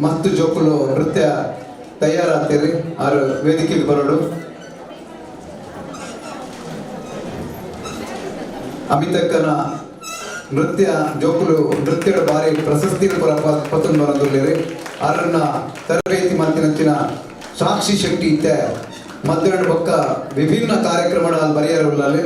ಮಸ್ತ್ ಜೋಕುಲು ನೃತ್ಯ ತಯಾರಾಗ್ತೀರಿ. ಆರು ವೇದಿಕೆಗೆ ಬರೋಡು. ಅಮಿತಕ್ಕನ ನೃತ್ಯ ಜೋಕುಲು ನೃತ್ಯದ ಬಾರಿ ಪ್ರಶಸ್ತಿ ಪತ್ತೊಂದು ಬರೋದಿಲ್ಲ. ಆರನ್ನ ತರಬೇತಿ ಮಂತಿನಂಚಿನ ಸಾಕ್ಷಿ ಶೆಟ್ಟಿ ಇತ್ತೆ ಮಧ್ಯಾಹ್ನ ಪಕ್ಕ ವಿಭಿನ್ನ ಕಾರ್ಯಕ್ರಮಗಳ ಬರೆಯರುಳ್ಳಿ.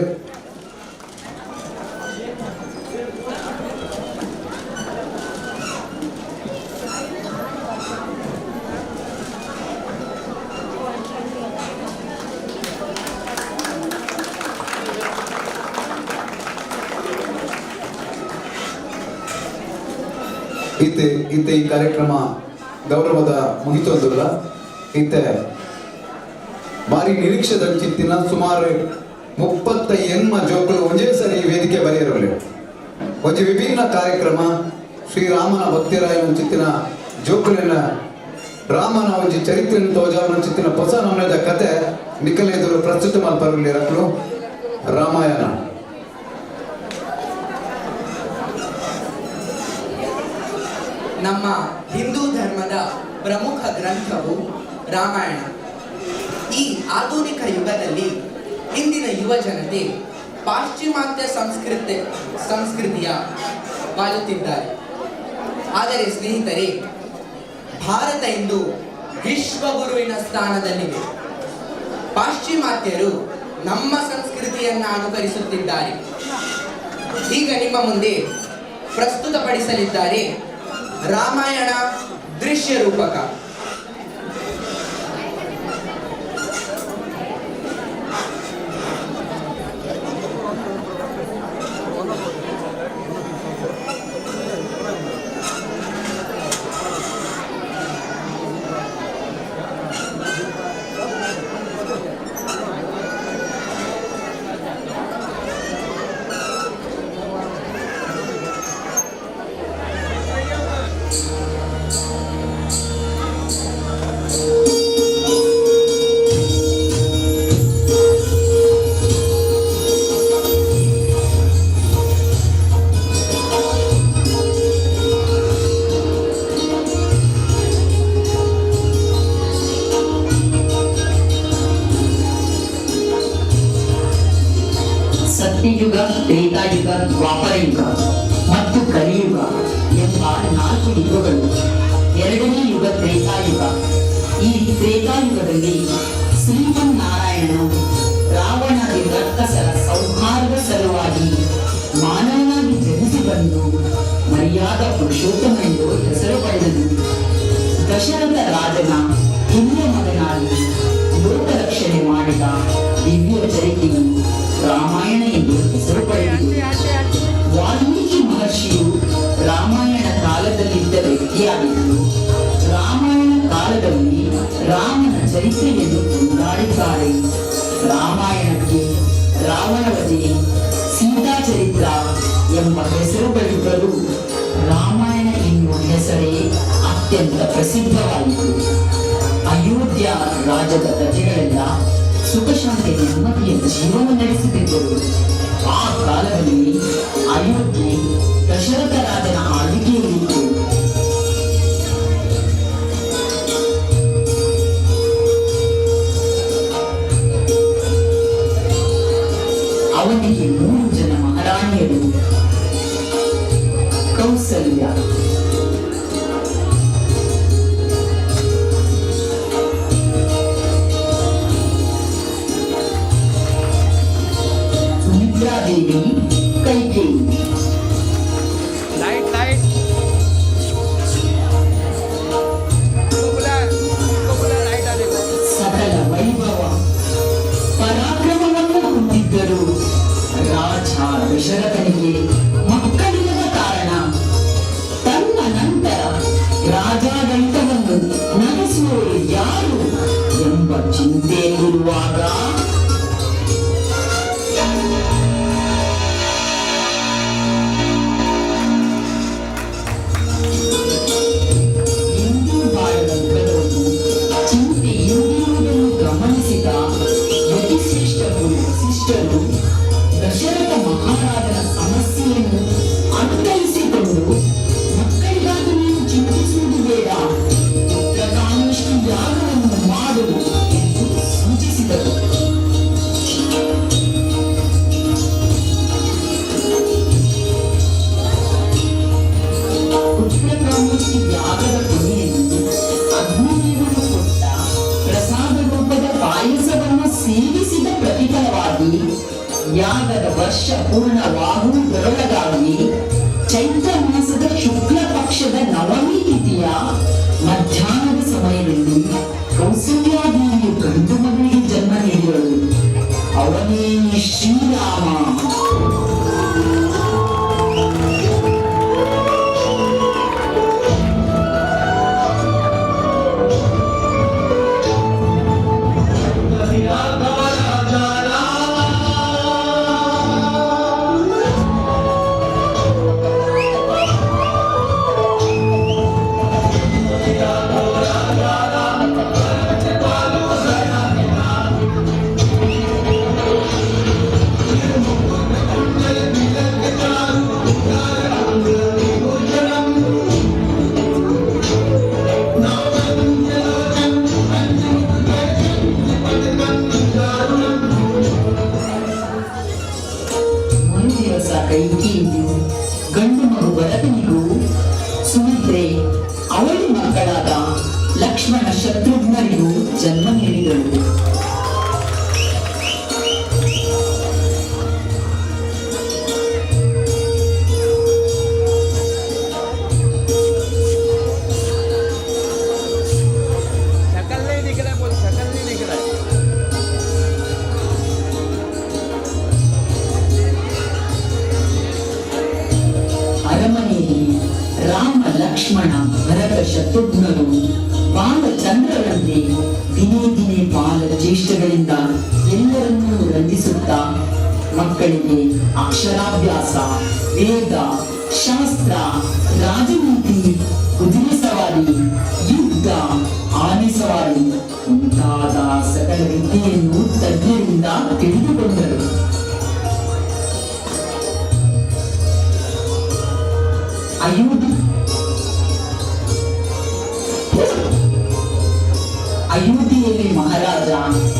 ಇತ್ತೆ ಇತ್ತೆ ಈ ಕಾರ್ಯಕ್ರಮ ಗೌರವದ ಮುಗಿತೊಂದುಲ್ಲ. ಇತ್ತೆ ಭಾರಿ ನಿರೀಕ್ಷೆದ ಚಿತ್ತಿನ ಸುಮಾರು 38 ಜೋಕುಲು ಒಂಜೇ ಸರಿ ವೇದಿಕೆ ಬರೆಯರಲಿ. ಒಂಜಿ ವಿಭಿನ್ನ ಕಾರ್ಯಕ್ರಮ ಶ್ರೀರಾಮನ ಭಕ್ತಿರಾಯನ ಚಿತ್ತಿನ ಜೋಕುಲಿನ ರಾಮನ ಒಂಜಿ ಚರಿತ್ರೆಯನ್ನು ತೋಜಾವನ ಚಿತ್ತಿನ ಹೊಸ ನಮೂನೆದ ಕತೆ ನಿಖಲೆದುರು ಪ್ರಸ್ತುತ ಮಲ್ಪರಲಿ ರಕ್ಲು ರಾಮಾಯಣ. ನಮ್ಮ ಹಿಂದೂ ಧರ್ಮದ ಪ್ರಮುಖ ಗ್ರಂಥವು ರಾಮಾಯಣ. ಈ ಆಧುನಿಕ ಯುಗದಲ್ಲಿ ಇಂದಿನ ಯುವ ಜನತೆ ಪಾಶ್ಚಿಮಾತ್ಯ ಸಂಸ್ಕೃತಿಯ ಬಾಳುತ್ತಿದ್ದಾರೆ. ಆದರೆ ಸ್ನೇಹಿತರೆ, ಭಾರತ ಇಂದು ವಿಶ್ವಗುರುವಿನ ಸ್ಥಾನದಲ್ಲಿದೆ. ಪಾಶ್ಚಿಮಾತ್ಯರು ನಮ್ಮ ಸಂಸ್ಕೃತಿಯನ್ನು ಅನುಕರಿಸುತ್ತಿದ್ದಾರೆ. ಈಗ ನಿಮ್ಮ ಮುಂದೆ ಪ್ರಸ್ತುತಪಡಿಸಲಿದ್ದಾರೆ ರಾಮಾಯಣ ದೃಶ್ಯ ರೂಪಕ. ಸತ್ಯಯುಗ, ತ್ರೇತಾಯುಗ, ದ್ವಾಪರಯುಗ ಮತ್ತು ಕಲಿಯುಗ ಎಂಬ ನಾಲ್ಕು ಯುಗಗಳು. ಎರಡನೇ ಯುಗ ತ್ರೇತಾಯುಗ. ಈ ತ್ರೇತಾಯುಗದಲ್ಲಿ ಶ್ರೀಮನ್ನಾರಾಯಣನು ರಾವಣಾದಿ ರಕ್ಕಸರ ಸಂಹಾರದ ಸಲುವಾಗಿ ಮಾನವನಾಗಿ ಜನಿಸಿ ಬಂದು ಮರ್ಯಾದ ಪುರುಷೋತ್ತಮ ಎಂದು ಹೆಸರು ಪಡೆದನು. ದಶರಥ ರಾಜನ ಹಿರಿಯ ಮಗನಾಗಿ ಲೋಕ ರಕ್ಷಣೆ ಮಾಡಿದ ದಿವ್ಯ ಚರಿತೆಯು ರಾಮಾಯಣ ಎಂದು ಹೆಸರು ಪಡೆದಿದೆ. ವಾಲ್ಮೀಕಿ ಮಹರ್ಷಿಯು ರಾಮಾಯಣ ಕಾಲದಲ್ಲಿದ್ದ ವ್ಯಕ್ತಿಯಾಗಿದ್ದು, ರಾಮಾಯಣ ಕಾಲದಲ್ಲಿ ರಾಮನ ಚರಿತ್ರೆಯನ್ನು ಕೊಂಡಾಡಿದ್ದಾರೆ. ರಾಮಾಯಣಕ್ಕೆ ರಾವಣವಧೆ, ಸೀತಾ ಚರಿತ್ರ ಎಂಬ ಹೆಸರುಗಳಿದ್ದರೂ ರಾಮಾಯಣ ಎನ್ನುವ ಹೆಸರೇ ಅತ್ಯಂತ ಪ್ರಸಿದ್ಧವಾಯಿತು. ಅಯೋಧ್ಯ ರಾಜ್ಯದ ಪ್ರಜೆಗಳೆಲ್ಲ ಸುಖಶಾಂತಿ ನೆಮ್ಮದಿಯ ಜೀವನ ನಡೆಸುತ್ತಿದ್ದರು. ಆ ಕಾಲದಲ್ಲಿ ಅಯೋಧ್ಯೆ ದಶರಥ ರಾಜನ ಆಳ್ವಿಕೆಯಲ್ಲಿತ್ತು. ಅವನಿಗೆ ಮೂರು ಜನ ಮಹಾರಾಣಿಯರು, ಕೌಸಲ್ಯ, ಸುಮಿತ್ರಾದೇವಿ, ಕೈಕೇಯಿ. ಲೈಟ್ ಲೈಟ್ ಸಕಲ ವೈಭವ ಪರಾಕ್ರಮವನ್ನು ಹೊಂದಿದ್ದರು. ರಾಜ ದಶರಥನಿಗೆ ಮಕ್ಕಳಿಲ್ಲದ ಕಾರಣ ತನ್ನ ನಂತರ ರಾಜಾಡಳಿತವನ್ನು ನಡೆಸುವವರು ಯಾರು ಎಂಬ ಚಿಂತೆಯಲ್ಲಿರುವಾಗ ಎಂದೂ ಬಾಳದ ಮುಖದವನು ಚಿಂತೆಯಿಂದಿರುವುದನ್ನು ಗಮನಿಸಿದ ಯತಿಶ್ರೇಷ್ಠ ಗುರು ವಸಿಷ್ಠರು ದಶರಥ ಮಹಾರಾಜನ ಸಮಸ್ಯೆಯನ್ನು ಅರ್ಥೈಸಿಕೊಂಡು, ಮಕ್ಕಳಿಗಾಗಿ ನೀನು ಚಿಂತಿಸುವುದು ಬೇಡ, ಪುತ್ರಕಾಮೇಷ್ಟಿ ಯಾಗವನ್ನು ಮಾಡು ಎಂದು ಸೂಚಿಸಿದರು. ಪುತ್ರಕಾಮೇಷ್ಟಿ ಯಾಗದ ಕೊನೆಯಲ್ಲಿ ಅಗ್ನಿದೇವನು ಕೊಟ್ಟ ಪ್ರಸಾದ ರೂಪದ ಪಾಯಸವನ್ನು ಸೇವಿಸಿದ ಪ್ರತಿಫಲವಾಗಿ ಯಾಗದ ವರ್ಷ ಪೂರ್ಣವಾಗುವುದರೊಳಗಾಗಿ ಚೈತ್ರ ಮಾಸದ ಶುಕ್ಲ ಪಕ್ಷದ ನವಮಿ ತಿಥಿಯ ಮಧ್ಯಾಹ್ನದ ಸಮಯದಲ್ಲಿ ಕೌಸಲ್ಯಾದೇವಿಯು ಗಂಡು ಮಗನಿಗೆ ಜನ್ಮ ನೀಡಿದಳು. ಅವನೇ ಶ್ರೀರಾಮ. ಮರುದಿವಸ ಕೈಕೇಯಿಯು ಗಂಡು ಮಗು ಭರತನಿಗೂ, ಸುಮಿತ್ರೆ ಅವಳಿ ಮಕ್ಕಳಾದ ಲಕ್ಷ್ಮಣ ಶತ್ರುಘ್ನರಿಗೂ ಜನ್ಮ ನೀಡಿದಳು. ಶತ್ರುಘ್ನರು ಬಾಲಚಂದ್ರರಂತೆ ದಿನೇ ದಿನೇ ಬಾಲ ಚೇಷ್ಟೆಗಳಿಂದ ಎಲ್ಲರನ್ನೂ ರಂಜಿಸುತ್ತಾ ಮಕ್ಕಳಿಗೆ ಅಕ್ಷರಾಭ್ಯಾಸ, ವೇದ, ಶಾಸ್ತ್ರ, ರಾಜನೀತಿ, ಕುದುರೆ ಸವಾರಿ, ಯುದ್ಧ, ಆನೆ ಸವಾರಿ ಮುಂತಾದ ಸಕಲ ವಿದ್ಯೆಯನ್ನು ತಜ್ಞರಿಂದ ತಿಳಿದುಕೊಂಡರು. ಅಯೋಧ್ಯೆಯಲ್ಲಿ ಮಹಾರಾಜ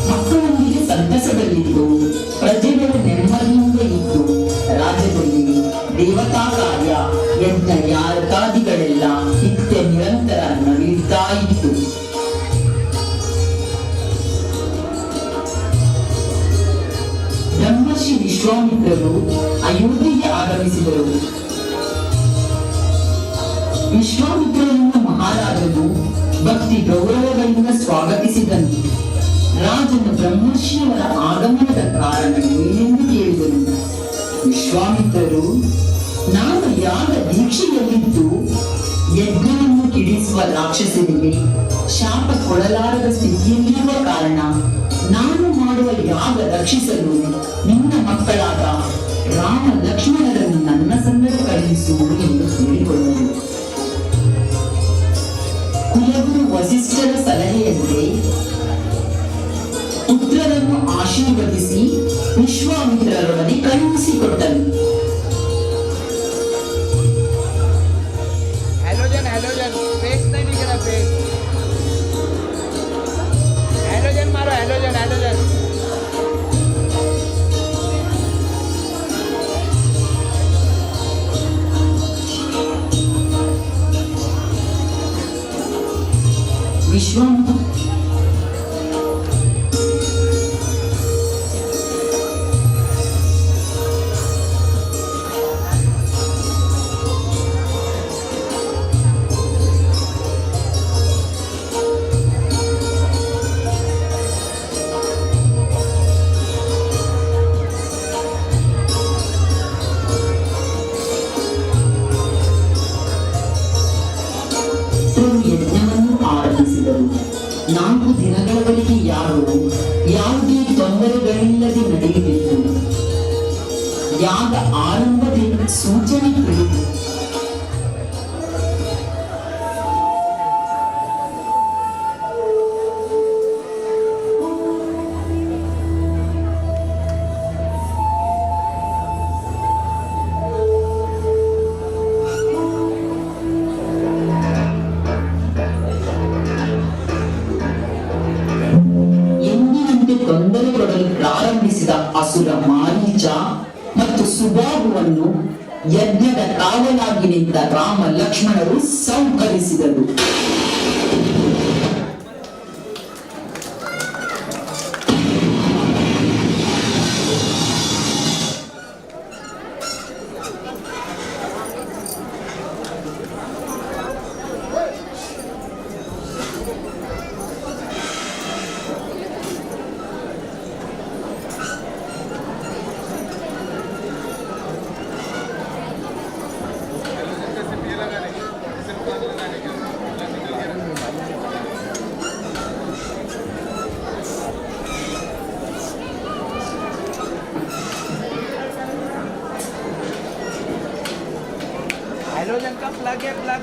ಮಕ್ಕಳೊಂದಿಗೆ ಸಂತಸದಲ್ಲಿದ್ದು, ಪ್ರಜೆಗಳು ನೆಮ್ಮದಿಯಿಂದ ಇದ್ದು, ರಾಜ್ಯದಲ್ಲಿ ದೇವತಾ ಕಾರ್ಯ, ಯಜ್ಞ ಯಾಗಾದಿಗಳೆಲ್ಲ ನಿತ್ಯ ನಿರಂತರ ನಡೆಯುತ್ತಾ ಇತ್ತು. ಬ್ರಹ್ಮರ್ಷಿ ವಿಶ್ವಾಮಿತ್ರರು ಅಯೋಧ್ಯೆಗೆ ಆಗಮಿಸಿದರು. ವಿಶ್ವಾಮಿತ್ರರನ್ನು ಮಹಾರಾಜನು ಭಕ್ತಿ ಗೌರವಗಳಿಂದ ಸ್ವಾಗತಿಸಿದನು. ರಾಜನು ಬ್ರಹ್ಮರ್ಷಿಯವರ ಆಗಮನದ ಕಾರಣ ಏನೆಂದು ಕೇಳಿದನು. ವಿಶ್ವಾಮಿತ್ರರು, ನಾನು ಯಾಗ ದೀಕ್ಷೆಯಲ್ಲಿದ್ದು ಯಜ್ಞವನ್ನು ಕೆಡಿಸುವ ರಾಕ್ಷಸನಿಗೆ ಶಾಪ ಕೊಡಲಾರದ ಸ್ಥಿತಿಯಲ್ಲಿರುವ ಕಾರಣ ನಾನು ಮಾಡುವ ಯಾಗ ರಕ್ಷಿಸಲು ನಿನ್ನ ಮಕ್ಕಳಾದ ರಾಮ ಲಕ್ಷ್ಮಣರನ್ನು ನನ್ನ ಸಂಗಡ ಕಳುಹಿಸು ಎಂದು ಕೇಳಿಕೊಂಡನು. ಕುಲಗುರು ವಸಿಷ್ಠರ ಸಲಹೆಯಂತೆ ಪುತ್ರರನ್ನು ಆಶೀರ್ವದಿಸಿ ವಿಶ್ವಾಮಿತ್ರರೊಡನೆ ಕಳುಹಿಸಿಕೊಟ್ಟನು. हेलोजन हेलोजन फेस नहीं दिख रहा, फेस हेलोजन मारो, हेलोजन हेलोजन। ವಿಶ್ವಾಮಿತ್ರ ಯಜ್ಞವನ್ನು ಆರಂಭಿಸಿದರು. 4 ದಿನಗಳವರೆಗೆ ಯಾರು ಯಾವುದೇ ತೊಂದರೆಗಳಿಲ್ಲದೆ ನಡೆಯುತ್ತಿತ್ತು. ಯಾಗ ಆರಂಭದ ಸೂಚನೆ ತಿಳಿದು ಎಂದಿನಂತೆ ತೊಂದರೆ ಕೊಡಲು ಪ್ರಾರಂಭಿಸಿದ ಅಸುರ ಮಾರೀಚ ಮತ್ತು ಸುಬಾಹುವನ್ನು ಯಜ್ಞದ ಕಾವಲಾಗಿ ನಿಂತ ರಾಮ ಲಕ್ಷ್ಮಣರು ಸಂಹರಿಸಿದರು. हेलोजन का प्लग है, प्लग।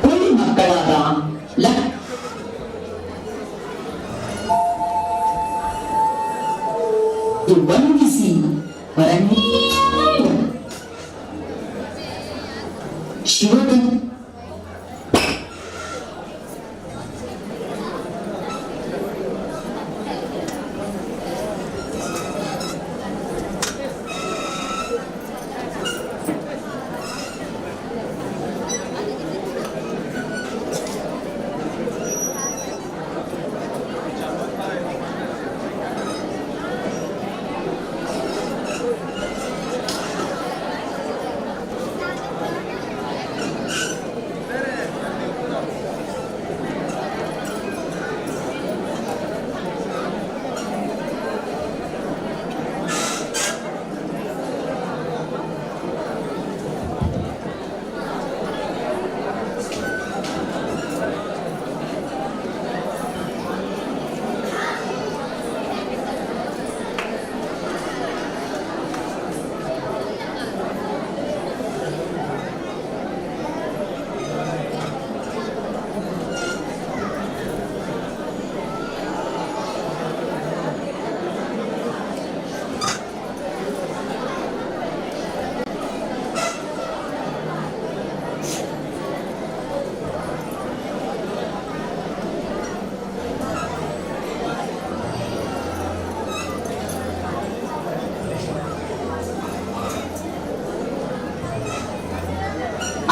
ಹುಲಿ ಮಕ್ಕಳಾದ ವಂದಿಸಿ ಹೊರಗೆ ಶಿವನ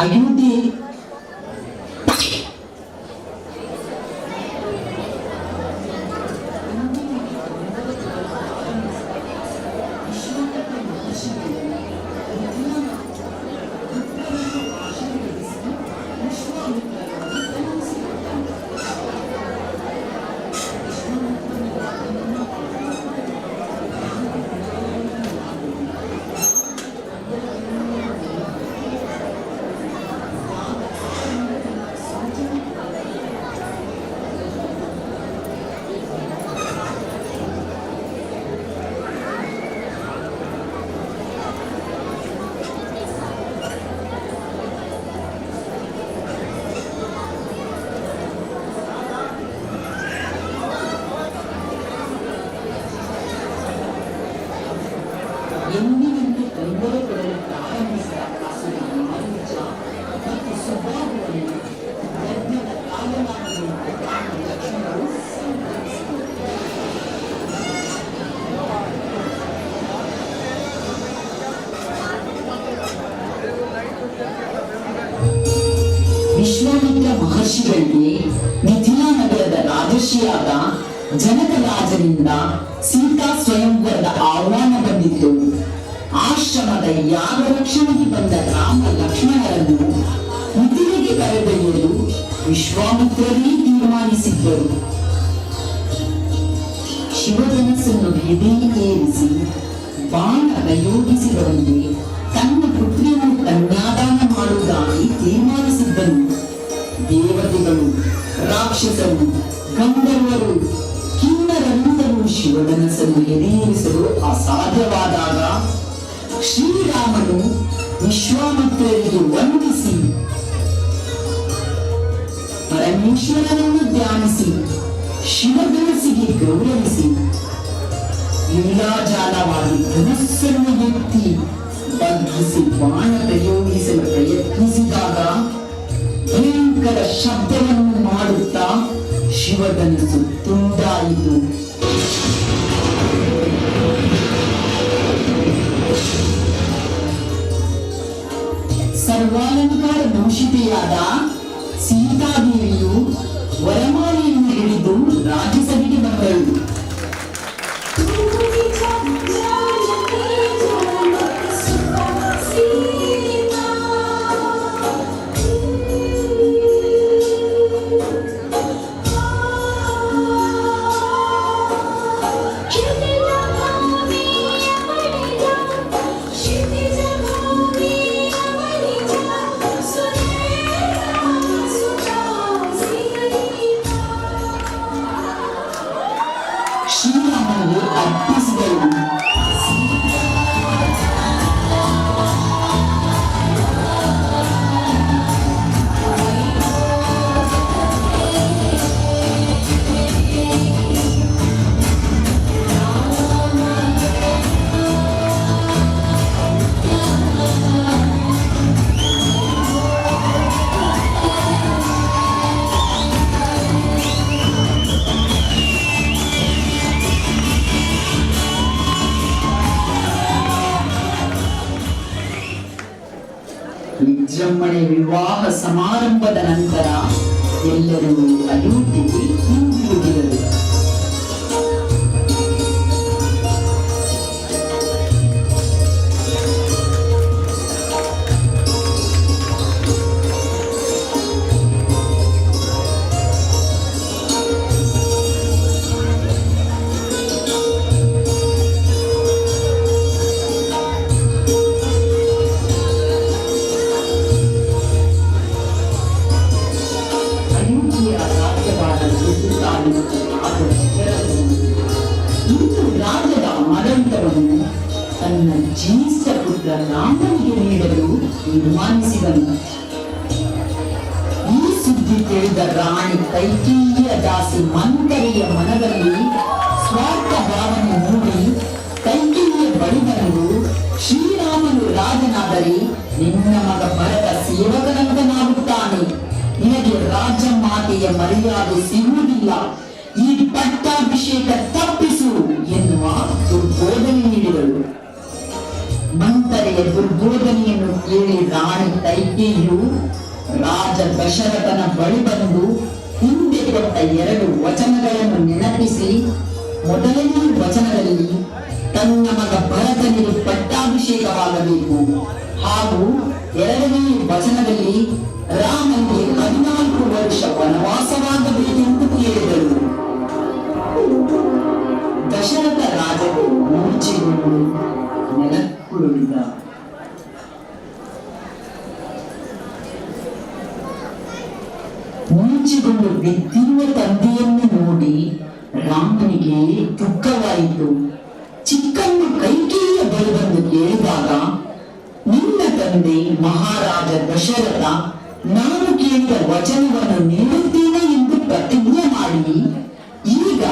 ಅಯೋಧ್ಯೆ ಎಂದಿನಂತೆ ತೊಂದರೆ ಕೊಡಲು ಪ್ರಾರಂಭಿಸಿದ ಅಸುರ ಮಾರೀಚ ಮತ್ತು ಸುಬಾಹುವನ್ನು ಯಜ್ಞದ ಕಾವಲಾಗಿ ನಿಂತ ರಾಮ ಲಕ್ಷ್ಮಣರು ಸಂಹರಿಸಿದರು. ವಿಶ್ವಾಮಿತ್ರ ಮಹರ್ಷಿಗಳಿಗೆ ಮಿಥಿಲಾ ನಗರದ ರಾಜರ್ಷಿಯಾದ ಜನಕರಾಜನಿಂದ ಸೀತಾ ಸ್ವಯಂವರದ ಆಹ್ವಾನ ಬಂದಿತ್ತು. ಆಶ್ರಮದ ಯಾಗ ರಕ್ಷಣೆಗೆ ಬಂದ ರಾಮ ಲಕ್ಷ್ಮಣರನ್ನು ಮಿಥಿಲೆಗೆ ಕರೆದೊಯ್ಯಲು ವಿಶ್ವಾಮಿತ್ರರೇ ತೀರ್ಮಾನಿಸಿದ್ದರು. ಶಿವಧನಸ್ಸನ್ನು ಎದೆಯೇರಿಸಿ ಬಾಣ ಪ್ರಯೋಗಿಸಿದವನಿಗೆ ತನ್ನ ಪುತ್ರಿಯನ್ನು ಕನ್ಯಾದಾನ ಮಾಡುವುದಾಗಿ ತೀರ್ಮಾನಿಸಿದ್ದನು. ದೇವತೆಗಳು, ರಾಕ್ಷಸರು, ಗಂಧರ್ವರು, ಕಿನ್ನರೆಲ್ಲರೂ ಶಿವಧನಸ್ಸನ್ನು ಎದೆಯೇರಿಸಲು ಅಸಾಧ್ಯವಾದಾಗ ಶ್ರೀರಾಮನು ವಿಶ್ವಾಮಿತ್ರರಿಗೆ ವಂದಿಸಿ ಪರಮೇಶ್ವರನನ್ನು ಧ್ಯಾನಿಸಿ ಶಿವಧನಸ್ಸಿಗೆ ಗೌರವಿಸಿ ಲೀಲಾಜಾಲವಾಗಿ ಧನಸ್ಸನ್ನು ಎತ್ತಿ ಬಗ್ಗಿಸಿ ಬಾಣ ಪ್ರಯೋಗಿಸಲು ಪ್ರಯತ್ನಿಸಿದಾಗ ಭಯಂಕರ ಶಬ್ದವನ್ನು ಮಾಡುತ್ತಾ ಶಿವಧನಸ್ಸು ತುಂಡಾಯಿತು. ಸರ್ವಾಲಂಕಾರ ಭೂಷಿತೆಯಾದ ಸೀತಾದೇವಿಯು ವರಮಾಲೆಯನ್ನು ಹಿಡಿದು ರಾಜ್ಯಸಭೆಗೆ ಬಂದಳು. ಶ್ರೀರಾಮನಿಗೆ ಅರ್ಪಿಸಿದಳು. ವಿಜೃಂಭಣೆ ವಿವಾಹ ಸಮಾರಂಭದ ನಂತರ ಎಲ್ಲರೂ ಅಯೋಧ್ಯೆಗೆ ಹಿಂದಿರುಗಿದರು. ಅಯೋಧ್ಯೆಯ ರಾಜ್ಯಭಾರ ಎದ್ದು ಕಾಣುತ್ತ ಇಂದು ರಾಜ್ಯದ ಆಡಳಿತವನ್ನು ತನ್ನ ಜ್ಯೇಷ್ಠ ಪುತ್ರ ರಾಮನಿಗೆ ನೀಡಲು ತೀರ್ಮಾನಿಸಿದನು. ಈ ಸುದ್ದಿ ತಿಳಿದ ರಾಣಿ ಕೈಕೇಯಿಯ ದಾಸಿ ಮಂಥರೆಯ ಮನದಲ್ಲಿ ಸ್ವಾರ್ಥ ಭಾವನೆ ಮೂಡಿ ಕೈಕೇಯಿಯ ಬಳಿ ಬಂದು, ಶ್ರೀರಾಮನು ರಾಜನಾದರೆ ನಿನ್ನ ಮಗ ಭರತ ಸೇವಕನಂತನಾಗುತ್ತಾನೆ, ನಿನಗೆ ರಾಜಮಾತೆಯ ಮರ್ಯಾದೆ ಸಿಗುವುದಿಲ್ಲ, ಈ ಪಟ್ಟಾಭಿಷೇಕ ತಪ್ಪಿಸು ಎನ್ನುವ ದುರ್ಬೋಧನೆ ನೀಡಿದಳು. ಮಂಥರೆಯ ದುರ್ಬೋಧನೆಯನ್ನು ಕೇಳಿ ರಾಣಿ ಕೈಕೇಯಿಯು ರಾಜ ದಶರಥನ ಬಳಿ ಬಂದು ಹಿಂದೆ ಕೊಟ್ಟ ಎರಡು ವಚನಗಳನ್ನು ನೆನಪಿಸಿ, ಮೊದಲನೇ ವಚನದಲ್ಲಿ ತನ್ನ ಮಗ ಭರತನಿಗೆ ಪಟ್ಟಾಭಿಷೇಕವಾಗಬೇಕು ಹಾಗೂ ಎರಡನೇ ವಚನದಲ್ಲಿ ರಾಮನಿಗೆ 14 ವರ್ಷ ವನವಾಸವಾಗಬೇಕೆಂದು ಕೇಳಿದರು. ದಶರಥ ರಾಜನು ಮೂರ್ಛೆಗೊಂಡು ನೆಲಕ್ಕುರುಳಿದ. ಮೂರ್ಛೆಗೊಂಡು ಬಿದ್ದಿರುವ ತಂದೆಯನ್ನು ನೋಡಿ ರಾಮನಿಗೆ ದುಃಖವಾಯಿತು. ಚಿಕ್ಕಮ್ಮ ಕೈಕೇಯಿಯ ಬಳಿ ಬಂದು ಕೇಳಿದಾಗ, ನಿನ್ನ ತಂದೆ ಮಹಾರಾಜ ದಶರಥ ನಾನು ಕೇಳಿದ ವಚನವನ್ನು ನೀಡುತ್ತೇನೆ ಎಂದು ಪ್ರತಿಜ್ಞೆ ಮಾಡಿ ಈಗ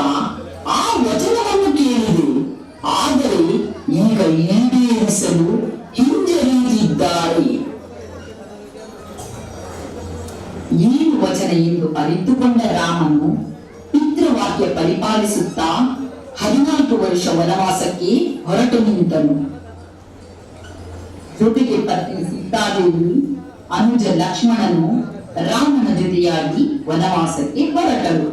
ಆ ವಚನವನ್ನು ಕೇಳಿದೆ, ಆದರೆ ಈಗ ಈಡೇರಿಸಲು ಹಿಂಜರಿಯುತ್ತಿದ್ದಾರೆ. ಏನು ವಚನ ಎಂದು ಅರಿತುಕೊಂಡ ರಾಮನು ಪಿತೃವಾಕ್ಯ ಪರಿಪಾಲಿಸುತ್ತಾ 14 ವರ್ಷ ವನವಾಸಕ್ಕೆ ಹೊರಟು ನಿಂತನು. ಜೊತೆಗೆ ಪತ್ನಿ ಸೀತಾದೇವಿ, ಅನುಜ ಲಕ್ಷ್ಮಣನು ರಾಮನ ಜೊತೆಯಾಗಿ ವನವಾಸಕ್ಕೆ ಹೊರಟರು.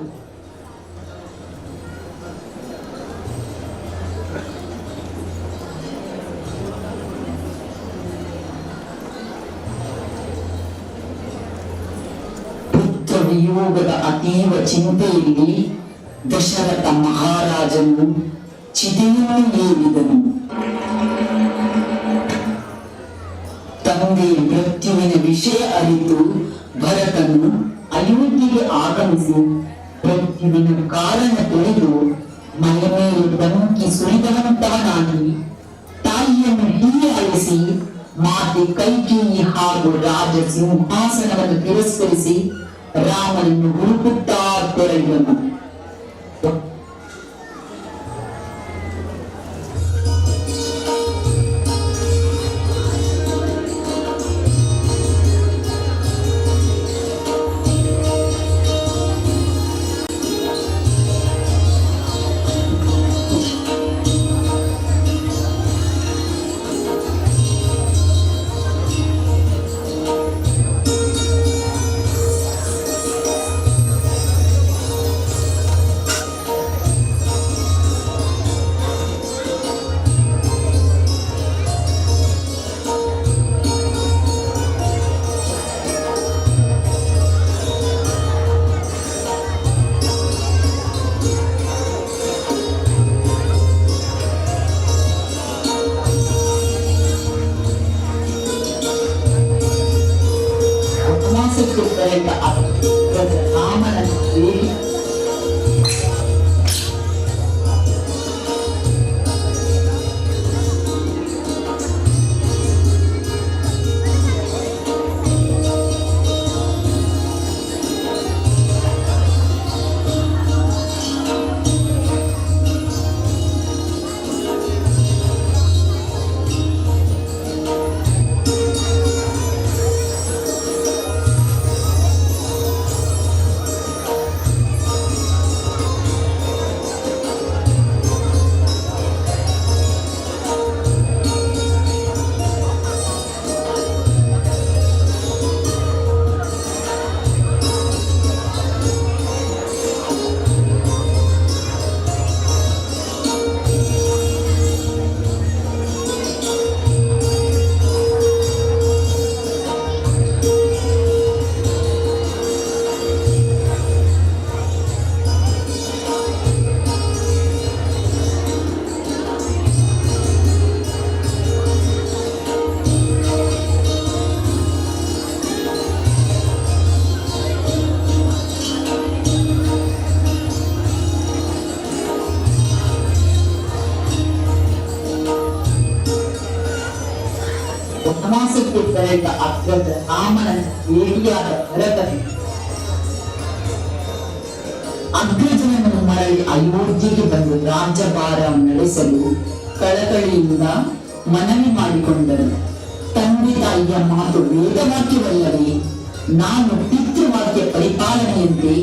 ಪುತ್ರ ವಿಯೋಗದ ಅತೀವ ಚಿಂತೆಯಲ್ಲಿ ದಶರಥ ಮಹಾರಾಜನು ಚಿತೆಯನ್ನು ಏರಿದನು. ತಂದೆ ಮೃತ್ಯುವಿನ ವಿಷಯ ಅರಿತು ಭರತನು ಅಯೋಧ್ಯೆಗೆ ಆಗಮಿಸಿ ಮೃತ್ಯುವಿನ ಕಾರಣ ತಿಳಿದು ಮೈಮೇಲೆ ಬೆಂಕಿ ಸುರಿದವಂತವನಾಗಿ ತಾಯಿಯನ್ನು ಹೀಯಾಳಿಸಿ ಮಾತೆ ಕೈಕೇಯಿ ಹಾಗೂ ರಾಜ ಸಿಂಹಾಸನವನ್ನು ತಿರಸ್ಕರಿಸಿ ರಾಮನನ್ನು ಹುಡುಕುತ್ತಾ ತೆರಳಿದನು. ವನವಾಸಕ್ಕೆ ತೆರಳಿದ ಅಗ್ರಜ ರಾಮನನ್ನು ಬೇಡಿ ವನವಾಸಕ್ಕೆ ತೆರಳಿದ ಅಗ್ರಜ ರಾಮನನ್ನು ಭೇಟಿಯಾದ ಭರತನು ಅಗ್ರಜನನ್ನು ಮರಳಿ ಅಯೋಧ್ಯೆಗೆ ಬಂದು ರಾಜ್ಯಭಾರ ನಡೆಸಲು ಕಳಕಳಿಯಿಂದ ಮನವಿ ಮಾಡಿಕೊಂಡನು. ತಂದೆ ತಾಯಿಯ ಮಾತು ವೇದವಾಕ್ಯವಲ್ಲವೇ? ನಾನು ಪಿತೃವಾಕ್ಯ ಪರಿಪಾಲನೆಯಂತೆ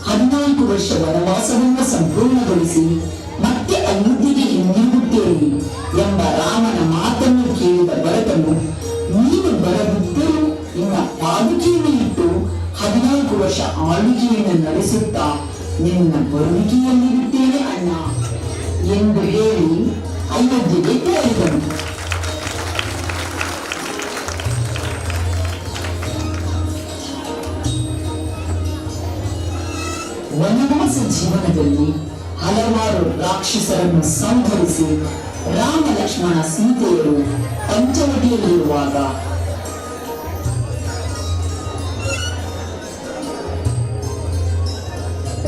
14 ವರ್ಷ ವನವಾಸವನ್ನು ಸಂಪೂರ್ಣಗೊಳಿಸಿ ಮತ್ತೆ ಅಯೋಧ್ಯೆಗೆ ಹಿಂದಿರುಗುತ್ತೇನೆ ಎಂಬ ರಾಮನ ಮಾತನ್ನು ಕೇಳಿದ ಭರತನು, ನೀನು ಬರದಿದ್ದರೂ ವರ್ಷ ಆಳ್ವಿಕೆಯನ್ನು ನಡೆಸುತ್ತಾ ನಿನ್ನ ಬರುವಿಕೆಯಲ್ಲಿರುತ್ತೇನೆ ಅಣ್ಣ ಎಂದು ಹೇಳಿ ಅಯೋಧ್ಯೆಗೆ ತೆರಳಿದನು. ವನವಾಸ ಜೀವನದಲ್ಲಿ ಹಲವಾರು ರಾಕ್ಷಸರನ್ನು ಸಂಹರಿಸಿ ರಾಮ ಲಕ್ಷ್ಮಣ ಸೀತೆಯರು ಪಂಚವಟಿಯಲ್ಲಿರುವಾಗ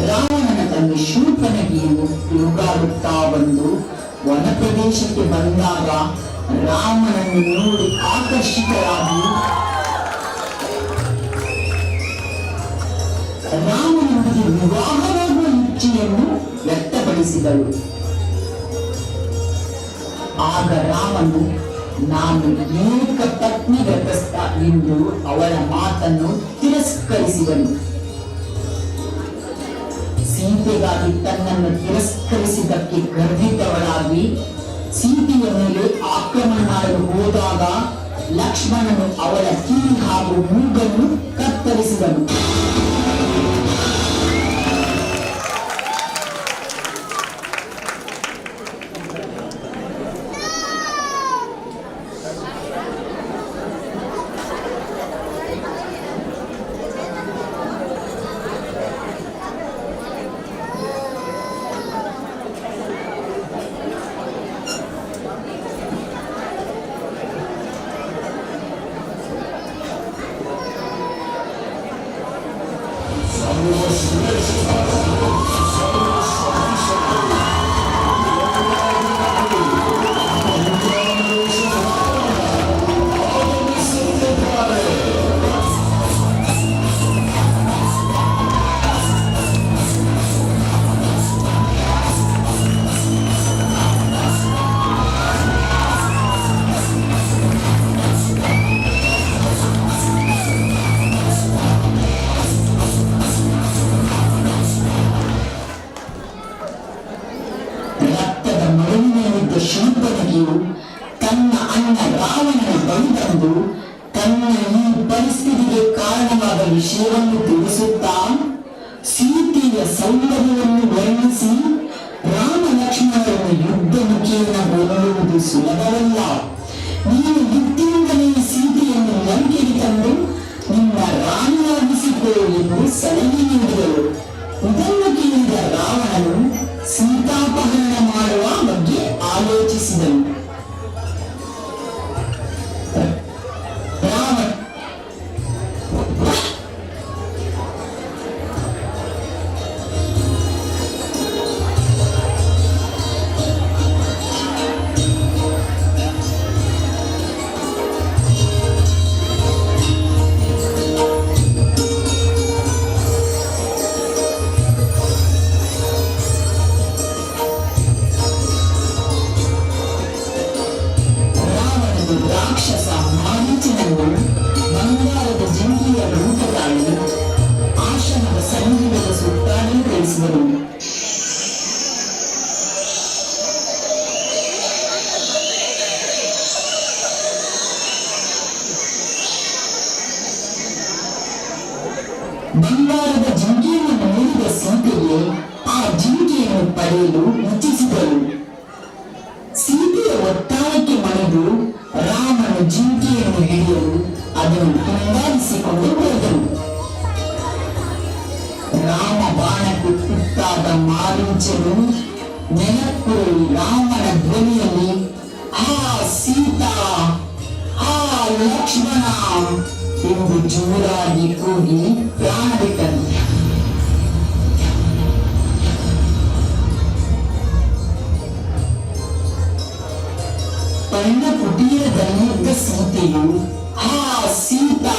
ರಾವಣನ ತಂಗಿ ಶೂರ್ಪನಖಿಯು ತಿರುಗಾಡುತ್ತಾ ಬಂದು ವನ ಪ್ರದೇಶಕ್ಕೆ ಬಂದಾಗ ರಾಮನನ್ನು ನೋಡಿ ಆಕರ್ಷಿತರಾಗಿ ರಾಮನೊಂದಿಗೆ ವಿವಾಹವಾಗುವ ಇಚ್ಛೆಯನ್ನು ವ್ಯಕ್ತಪಡಿಸಿದಳು. ಆಗ ರಾಮನು ನಾನು ಏಕ ಪತ್ನಿ ವ್ರತಸ್ಥ ಎಂದು ಅವಳ ಮಾತನ್ನು ತಿರಸ್ಕರಿಸಿದನು. ಸೀತೆಗಾಗಿ ತನ್ನನ್ನು ತಿರಸ್ಕರಿಸಿದ್ದಕ್ಕೆ ಗರ್ವಿತವಳಾಗಿ ಸೀತೆಯ ಮೇಲೆ ಆಕ್ರಮಣ ಮಾಡಲು ಹೋದಾಗ ಲಕ್ಷ್ಮಣನು ಅವಳ ಕಿವಿ ಹಾಗೂ ಮೂಗನ್ನು ಕತ್ತರಿಸಿದನು. ರಕ್ತದ ಮಡುವಿನಲ್ಲಿದ್ದ ಶೂರ್ಪನಖಿಯು ತನ್ನ ಅಣ್ಣ ರಾವಣನ ಬಳಿ ಬಂದು ತನ್ನ ಈ ಪರಿಸ್ಥಿತಿಗೆ ಕಾರಣವಾದ ವಿಷಯವನ್ನು ತಿಳಿಸುತ್ತಾ ಸೀತೆಯ ಸೌಂದರ್ಯವನ್ನು ವರ್ಣಿಸಿ ರಾಮ ಲಕ್ಷ್ಮಣರನ್ನು ಯುದ್ಧ ಮುಖೇನ ಕೊಲ್ಲುವುದು ಸುಲಭವಲ್ಲ, ನೀನು ಯುದ್ಧದಿಂದಲೇ ಸೀತೆಯನ್ನು ಲಂಕೆಗೆ ತಂದು ನಿನ್ನ ರಾಣಿಯಾಗಿಸಿಕೋ ಎಂದು ಸಲಹೆ ನೀಡಿದಳು. ಇದನ್ನು ಕೇಳಿದ ರಾವಣನು ಸೀತಾಪಹರಣ ಮಾಡುವ ಬಗ್ಗೆ ಆಲೋಚಿಸಿದನು. ರಾವಣ ರಾವಣನು ರಾಕ್ಷಸ ಮಾರೀಚನನ್ನು ಬಂಗಾರದ ಜಿಂಕೆಯ ರೂಪ ತಾಳಿ ಆಶ್ರಮದ ಸನ್ನಿಧಿಗಳ ಸುತ್ತಾಡಲು ಕಳಿಸಿದನು. ಬಂಗಾರದ ಜಿಂಕೆಯನ್ನು ನೋಡಿದ ಸೀತೆಗೆ ಆ ಜಿಂಕೆಯನ್ನು ಪಡೆಯಲು ಇಚ್ಛಿಸಿದಳು. ಸೀತೆಯ ಒತ್ತಾಯಕ್ಕೆ ಮಣಿದು ರಾಮನು ಜಿಂಕೆಯನ್ನು ಹಿಡಿಯಲು ಅದನ್ನು ಹಿಂಬಾಲಿಸಿಕೊಂಡು ಹೋದನು. ರಾಮ ಬಾಣಕ್ಕೆ ತುತ್ತಾದ ಮಾರೀಚನು ನೆಲಕ್ಕುರುಳಿ ರಾಮನ ಧ್ವನಿಯಲ್ಲಿ ಹಾ ಸೀತಾ, ಹಾ ಲಕ್ಷ್ಮಣ ಎಂದು ಜೋರಾಗಿ ಕೂಗಿ ಪ್ರಾಣ ಬಿಟ್ಟನು. ಪರ್ಣ ಕುಟೀರದಲ್ಲಿದ್ದ ಸೀತೆಯು ಹಾ ಸೀತಾ,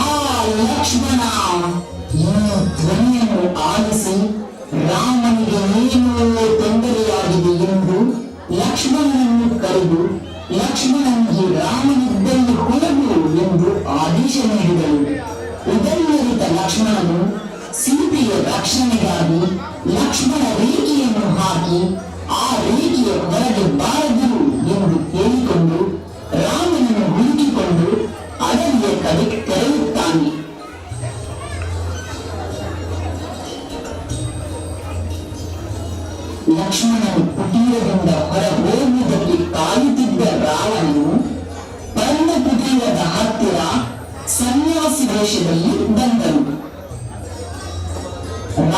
ಹಾ ಲಕ್ಷ್ಮಣ ಈ ಧ್ವನಿಯನ್ನು ಆಲಿಸಿ ರಾಮನಿಗೆ ಏನೋ ತೊಂದರೆಯಾಗಿದೆ ಎಂದು ಲಕ್ಷ್ಮಣನನ್ನು ಕರೆದು ಲಕ್ಷ್ಮಣನಿಗೆ ರಾಮನಿದ್ದಲ್ಲಿ ಹೋಗು ಎಂದು ಆದೇಶ ನೀಡಿದಳು. ಇದನ್ನರಿತ ಲಕ್ಷ್ಮಣನು ಸೀತೆಯ ರಕ್ಷಣೆಗಾಗಿ ಲಕ್ಷ್ಮಣ ರೇಖೆಯನ್ನು ಹಾಕಿ ಆ ರೇಖೆಯ ಹೊರಗೆ ಬಾರದಿರು ಎಂದು ಕೇಳಿಕೊಂಡು ರಾಮನನ್ನು ಹುಡುಕಿಕೊಂಡು ಅಡವಿಯ ಕಡೆ ತೆರಳುತ್ತಾನೆ.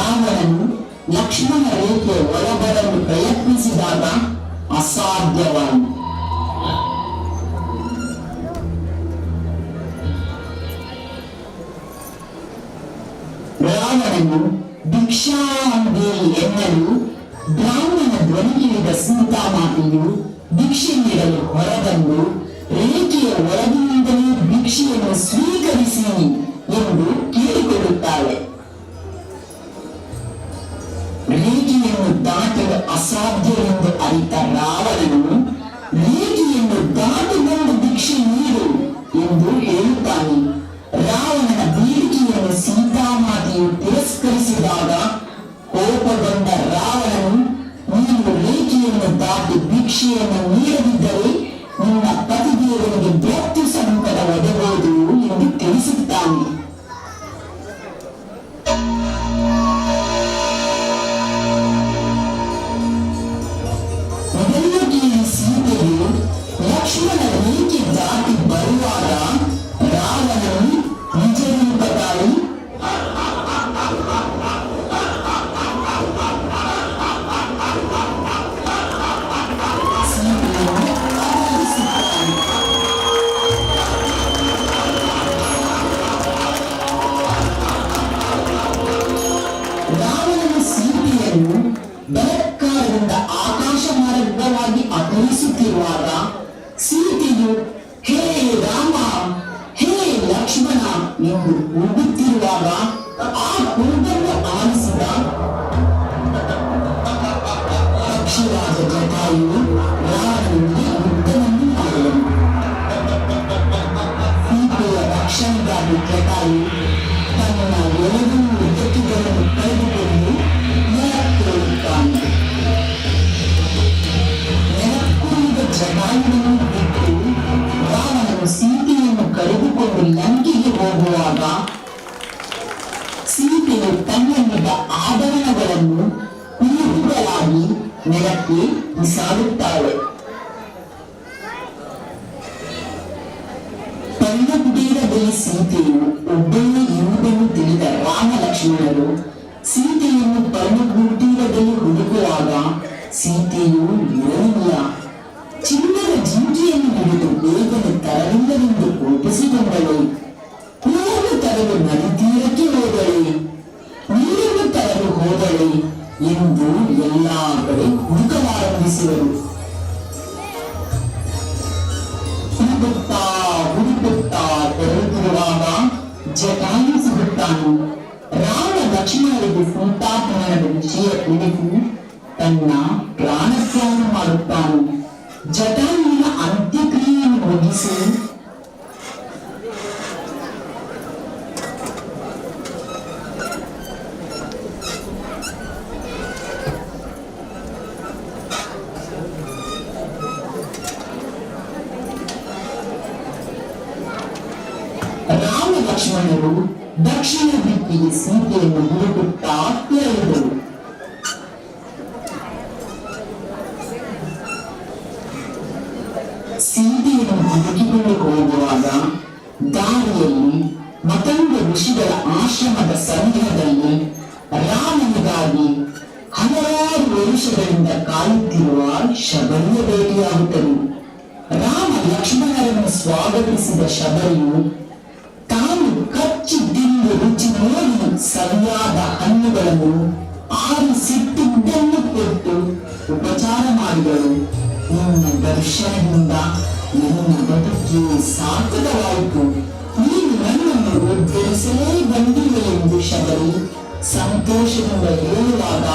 ರಾವಣನು ಲಕ್ಷ್ಮಣ ರೇಖೆ ಒಳಬರಲು ಪ್ರಯತ್ನಿಸಿದಾಗ ಅಸಾಧ್ಯವಾಯಿತು. ರಾವಣನು ಭಿಕ್ಷಾಂದೇಹಿ ಎನ್ನಲು ಬ್ರಾಹ್ಮಣ ಧ್ವನಿ ಕೇಳಿದ ಸೀತಾಮಾತೆಯು ಭಿಕ್ಷೆ ನೀಡಲು ಹೊರಬಂದು ರೇಖೆಯ ಒಳಗಿನಿಂದಲೇ ಭಿಕ್ಷೆಯನ್ನು ಸ್ವೀಕರಿಸಿ ಎಂದು ಕೇಳಿಕೊಳ್ಳುತ್ತಾಳೆ. ರೇಖೆಯನ್ನು ದಾಟಲು ಅಸಾಧ್ಯವೆಂದು ಅರಿತ ರಾವಣನು ರೇಖೆಯನ್ನು ದಾಟಿ ಬಂದು ಭಿಕ್ಷೆ ನೀಡು ಎಂದು ಹೇಳುತ್ತಾನೆ. ರಾವಣನ ಬೇಡಿಕೆಯನ್ನು ಸೀತಾಮಾತೆಯು ತಿರಸ್ಕರಿಸಿದಾಗ ಕೋಪಗೊಂಡ ರಾವಣನು ನೀನು ರೇಖೆಯನ್ನು ದಾಟಿ ಭಿಕ್ಷೆಯನ್ನು ನೀಡದಿದ್ದರೆ ನಿನ್ನ ಪತಿದೇವನಿಗೆ ಮೃತ್ಯು ಸಂಕಟ ಒದಗುವುದು ಎಂದು ತಿಳಿಸುತ್ತಾನೆ. ಇದನ್ನು ಕೇಳಿ ಸೀತೆಯು ಲಕ್ಷ್ಮಣ ರೇಖೆ ದಾಟಿ ಬರುವಾಗ ರಾವಣನು ನಿಜ ರೂಪಧಾರಿ ಸೀತೆಯನ್ನು ಅಪಹರಿಸುತ್ತಾನೆ. ರಾವಣನು ಸೀತೆಯನ್ನು ಬಲಾತ್ಕಾರದಿಂದ ಆಕಾಶ ಮಾರ್ಗವಾಗಿ ಅಪಹರಿಸುತ್ತಿರುವಾಗ ಸೀತೆಯು ಹೇ ರಾಮ, ಹೇ ಲಕ್ಷ್ಮಣ ಎಂದು ಕೂಗುತ್ತಿರುವಾಗ ಆ ಕೂಗನ್ನು ಆಲಿಸಿದ ಪಕ್ಷಿರಾಜ ಜಟಾಯು ರಾವಣನಿಗೆ ಯುದ್ಧವನ್ನು ಮಾಡಿದನು. ಸೀತೆಯ ರಕ್ಷಣೆಗಾಗಿ ಜಟಾಯು ತನ್ನ ಎರಡೂ ಬೆಟ್ಟುಗಳನ್ನು ಕಳೆದುಕೊಂಡು ನೆಲಕ್ಕೇರುತ್ತಾನೆ. ನೆಲಕ್ಕುಳಿದ ಜಟಾಯುವನ್ನು ಬಿಟ್ಟು ರಾವಣನು ಸೀತೆಯನ್ನು ಕರೆದುಕೊಂಡು ಲಂಕೆಗೆ ಹೋಗುವಾಗ ಸೀತೆಯು ತನ್ನಲ್ಲಿದ್ದ ಆಭರಣಗಳನ್ನು ಕುರುಹುಗಳಾಗಿ ನೆಲಕ್ಕೆ ಬಿಸಾಡುತ್ತಾಳೆ. ಪರ್ಣಕುಟೀರದಲ್ಲಿ ಸೀತೆಯು ಒಬ್ಬಳೇ ಇರುವುದನ್ನು ತಿಳಿದ ರಾಮ ಲಕ್ಷ್ಮಣರು ಸೀತೆಯನ್ನು ಪರ್ಣಕುಟೀರದಲ್ಲಿ ಹುಡುಕುವಾಗ ಸೀತೆಯು ಇರಲಿಲ್ಲ. ಚಿನ್ನದ ಜಿಂಕೆಯನ್ನು ಹಿಡಿದು ಬೇಗನೆ ತರಲಿಲ್ಲವೆಂದು ಕೋಪಿಸಿಕೊಂಡಳು. ಹೂವನ್ನು ತರಲು ನದಿ ತೀರಕ್ಕೆ ಹೋದಳೆ, ನೀರನ್ನು ತರಲು ಹೋದಳೆ ಎಂದು ಎಲ್ಲಾ ಕಡೆ ಹುಡುಕಲಾರಂಭಿಸಿದರು. ಹುಡುಕುತ್ತಾ ಹುಡುಕುತ್ತಾ ತೆರಳುತ್ತಿರುವಾಗ ಜಟಾಯು ಸಿಗುತ್ತಾನೆ. ರಾಮ ಲಕ್ಷ್ಮಣರಿಗೆ ಸೀತಾಪಹರಣದ ವಿಷಯ ತಿಳಿಸಿ ತನ್ನ ಪ್ರಾಣತ್ಯಾಗ ಮಾಡುತ್ತಾನೆ. ಜಟಾಯುವಿನ ಅಂತ್ಯಕ್ರಿಯೆಯನ್ನು ಮುಗಿಸಿ ರಾಮ ಲಕ್ಷ್ಮಣರು ದಕ್ಷಿಣ ದಿಕ್ಕಿಗೆ ಸೀತೆಯನ್ನು ಹುಡುಕುತ್ತಾ ತೆರಳಿದರು. ಸೀತೆಯನ್ನು ಹುಡುಕಿಕೊಂಡು ಹೋಗುವಾಗ ದಾರಿಯಲ್ಲಿ ಮತಂಗ ಋಷಿಗಳ ಆಶ್ರಮದ ಸನಿಹದಲ್ಲಿ ರಾಮನಿಗಾಗಿ ಹಲವಾರು ವರ್ಷಗಳಿಂದ ಕಾಯುತ್ತಿರುವ ಶಬರಿಯ ಭೇಟಿಯಾಗುತ್ತದೆ. ರಾಮ ಲಕ್ಷ್ಮಣರನ್ನು ಸ್ವಾಗತಿಸಿದ ಶಬರಿಯು ತಾನು ಕಚ್ಚಿ ತಿಂದು ರುಚಿ ನೋಡಿ ಸವಿಯಾದ ಹಣ್ಣುಗಳನ್ನು ಆರಿಸಿಟ್ಟಿದ್ದನ್ನು ಕೊಟ್ಟು ಉಪಚಾರ ಮಾಡಿದಳು. ನಿನ್ನ ದರ್ಶನದಿಂದ ನನ್ನ ಬದುಕೇ ಸಾರ್ಥಕವಾಯಿತು, ನೀನು ನನ್ನನ್ನು ಉದ್ಧರಿಸಲೇ ಬಂದಿವೆ ಎಂದು ಶಬರಿ ಸಂತೋಷದಿಂದ ಹೇಳುವಾಗ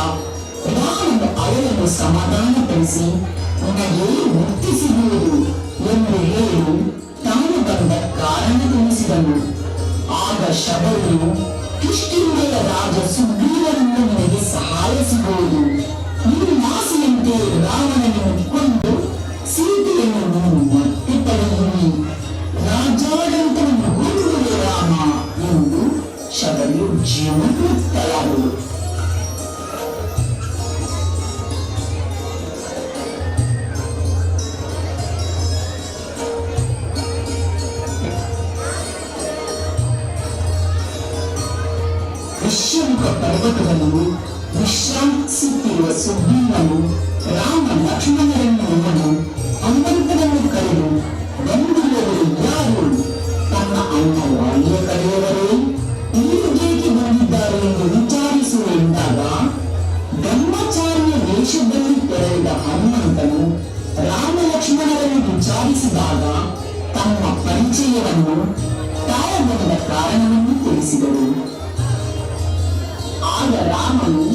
ರಾಮನು ಅವಳನ್ನು ಸಮಾಧಾನಪಡಿಸಿ ನಿನಗೆ ಮುಕ್ತಿ ಸಿಗುವುದು ಎಂದು ಹೇಳಿ ತಾನು ಬಂದ ಕಾರಣ ತಿಳಿಸಿದನು. ಆಗ ಶಬರಿಯು ಕಿಷ್ಕಿಂಧೆಯ ರಾಜ ಸುಗ್ರೀವನಿಂದ ನಿನಗೆ ಸಹಾಯ ಸಿಗುವುದು, ನಿನ್ನಾಸೆಯಂತೆ ರಾವಣನನ್ನು ಕೊಂದು ಸೀತೆಯನ್ನು ನೀನು ಮತ್ತೆ ಪಡೆಯುವಿ, ರಾಜಾಡಳಿತವನ್ನು ಹೊಂದುವೆ ರಾಮ ಎಂದು ಶಬರಿಯು ಜೀವನ್ಮುಕ್ತಳಾದಳು. ಋಷ್ಯಮುಖ ಪರ್ವತದಲ್ಲಿ ವಿಶ್ರಾಂತಿಸುತ್ತಿರುವ ಸುಗ್ರೀವನು ರಾಮ ಲಕ್ಷ್ಮಣರನ್ನು ನೋಡಿ ಹನುಮಂತನನ್ನು ಕರೆದು, ಬಂದಿರುವವರು ಯಾರು? ತಮ್ಮ ಅಣ್ಣ ವಾಲಿಯ ಕಡೆಯವರೇ? ಇಲ್ಲಿಗೇಕೆ ಬಂದಿದ್ದಾರೆ ಎಂದು ವಿಚಾರಿಸು ಎಂದಾಗ, ಬ್ರಹ್ಮಚಾರಿಯ ವೇಷದಲ್ಲಿ ತೆರಳಿದ ಹನುಮಂತನು ರಾಮ ಲಕ್ಷ್ಮಣರನ್ನು ವಿಚಾರಿಸಿದಾಗ ತಮ್ಮ ಪರಿಚಯವನ್ನು, ತಾವು ಬಂದ ಕಾರಣವನ್ನು ತಿಳಿಸಿದರು. ಆಗ ರಾಮನು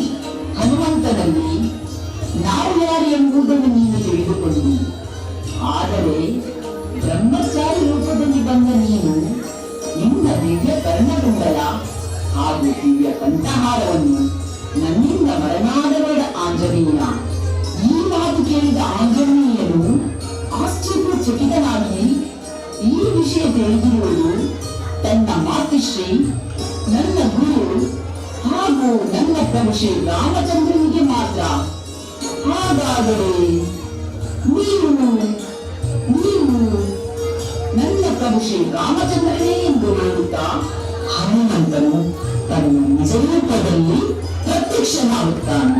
ಹನುಮಂತನಲ್ಲಿ, ನಾವು ಯಾರು ಎಂಬುದನ್ನು ನೀನು ತಿಳಿದುಕೊಂಡಿ. ಆದರೆ ಬ್ರಹ್ಮಚಾರಿ ರೂಪದಲ್ಲಿ ಬಂದ ನೀನು ನಿನ್ನ ದಿವ್ಯ ಕರ್ಣಕುಂಡಲ ಹಾಗೂ ದಿವ್ಯ ಕಂಠಹಾರವನ್ನು ನನ್ನಿಂದ ಮರನಾಡಬೇಡ ಆಂಜನೇಯ. ಈ ಮಾತು ಕೇಳಿದ ಆಂಜನೇಯನು ಆಶ್ಚರ್ಯಚಕಿತನಾಗಿ ಈ ವಿಷಯ ತಿಳಿದಿರುವುದು ತನ್ನ ಮಾತುಶ್ರೀ, ನನ್ನ ಗುರು ಹಾಗೂ ನನ್ನ ಪ್ರಭು ಶ್ರೀ ರಾಮಚಂದ್ರನಿಗೆ ಮಾತ್ರ. ಹಾಗಾದರೆ ನೀವು ನೀವು ನನ್ನ ಪ್ರಭು ಶ್ರೀ ರಾಮಚಂದ್ರನೇ ಎಂದು ಹೇಳುತ್ತಾ ಹನುಮಂತನು ತನ್ನ ನಿಜರೂಪದಲ್ಲಿ ಪ್ರತ್ಯಕ್ಷನಾಗುತ್ತಾನೆ.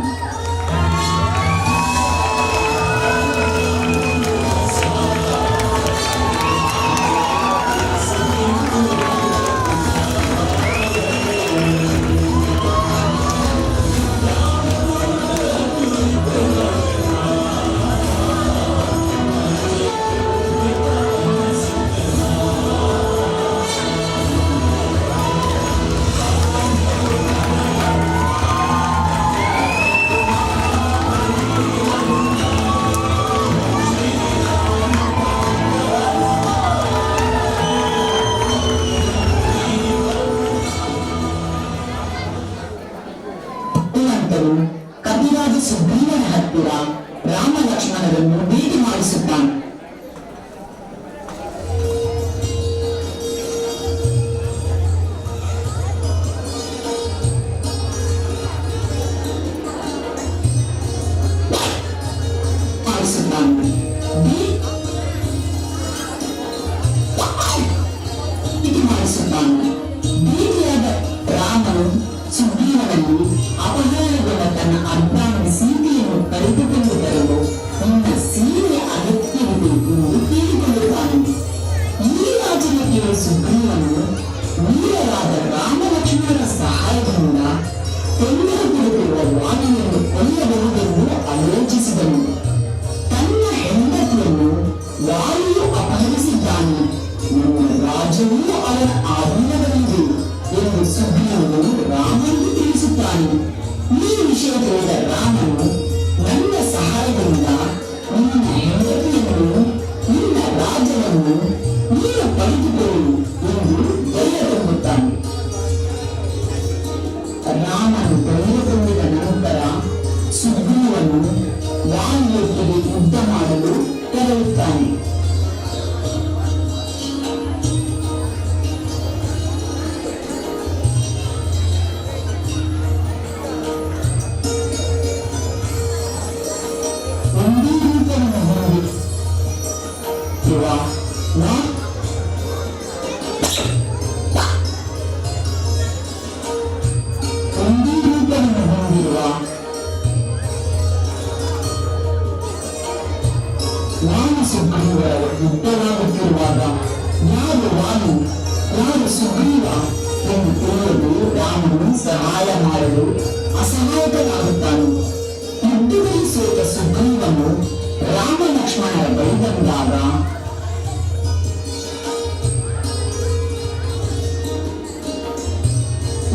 ಹನುಮಂತನು ಕಪಿರಾಜ ಸುಗ್ರೀವನ ಹತ್ತಿರ ರಾಮ ಲಕ್ಷ್ಮಣರನ್ನು ಭೇಟಿ ಮಾಡಿಸುತ್ತಾನೆ. ಮಾಡಿಸುತ್ತಾನೆ. ಭೇಟಿ ಮಾಡಿಸುತ್ತಾನೆ. ಭೇಟಿಯಾದ ರಾಮನು ಸುಗ್ರೀವನಲ್ಲಿ ಅಪಹರಣಗೊಂಡ ತನ್ನ ಅರ್ಧಾಂಗಿ ಸೀತೆಯನ್ನು ಕರೆದುಕೊಂಡು ಬರಲು ನಿನ್ನ ಸೇನೆಯ ಅಗತ್ಯವಿದೆ ಎಂದು ಕೇಳಿಕೊಳ್ಳುತ್ತಾನೆ. ಈ ಯಾಚನೆ ಕೇಳಿ ಸುಗ್ರೀವನು ವೀರರಾದ ರಾಮ ಲಕ್ಷ್ಮಣರ ಸಹಾಯದಿಂದ ತೊಂದರೆ ಕೊಡುತ್ತಿರುವ ವಾಲಿಯನ್ನು ಕೊಲ್ಲಬಹುದೆಂದು ಆಲೋಚಿಸಿದನು. ತನ್ನ ಹೆಂಡತಿಯನ್ನು ವಾಲಿಯು ಅಪಹರಿಸಿದ್ದಾನೆ, ನನ್ನ ರಾಜ್ಯವೂ ಅವನ ಆಧೀನದಲ್ಲಿದೆ ಎಂದು ಸುಗ್ರೀವನು ರಾಮನಿಗೆ ತಿಳಿಸುತ್ತಾನೆ. ಈ ವಿಷಯ ತಿಳಿದ ರಾಮನು, ನನ್ನ ಸಹಾಯದಿಂದ ನಿನ್ನ ಹೆಂಡತಿಯನ್ನು, ನಿನ್ನ ರಾಜ್ಯವನ್ನು ನೀನು ಪಡೆದುಕೊಳ್ಳು ಎಂದು ಧೈರ್ಯ ತುಂಬುತ್ತಾನೆ. ರಾಮನು ಧೈರ್ಯ ತುಂಬಿದ ನಂತರ ಸುಗ್ರೀವನು ವಾಲಿಯೊಟ್ಟಿಗೆ ಯುದ್ಧ ಮಾಡಲು ತೆರಳುತ್ತಾನೆ. ಒಂದೇ ರೂಪವನ್ನು ಹೊಂದಿರುವ ಒಂದೇ ರೂಪವನ್ನು ಹೊಂದಿರುವ ವಾಲಿ ಸುಗ್ರೀವರ ಯುದ್ಧವಾಗುತ್ತಿರುವಾಗ ಯಾರು ವಾಲಿ, ಯಾರು ಸುಗ್ರೀವ ಎಂದು ತಿಳಿಯಲು ರಾಮನು ಸಹಾಯ ಮಾಡಲು ಅಸಹಾಯಕನಾಗುತ್ತಾನೆ. ಯುದ್ಧದಲ್ಲಿ ಸೋತ ಸುಗ್ರೀವನು ರಾಮ ಲಕ್ಷ್ಮಣರ ಬಳಿ ಬಂದಾಗ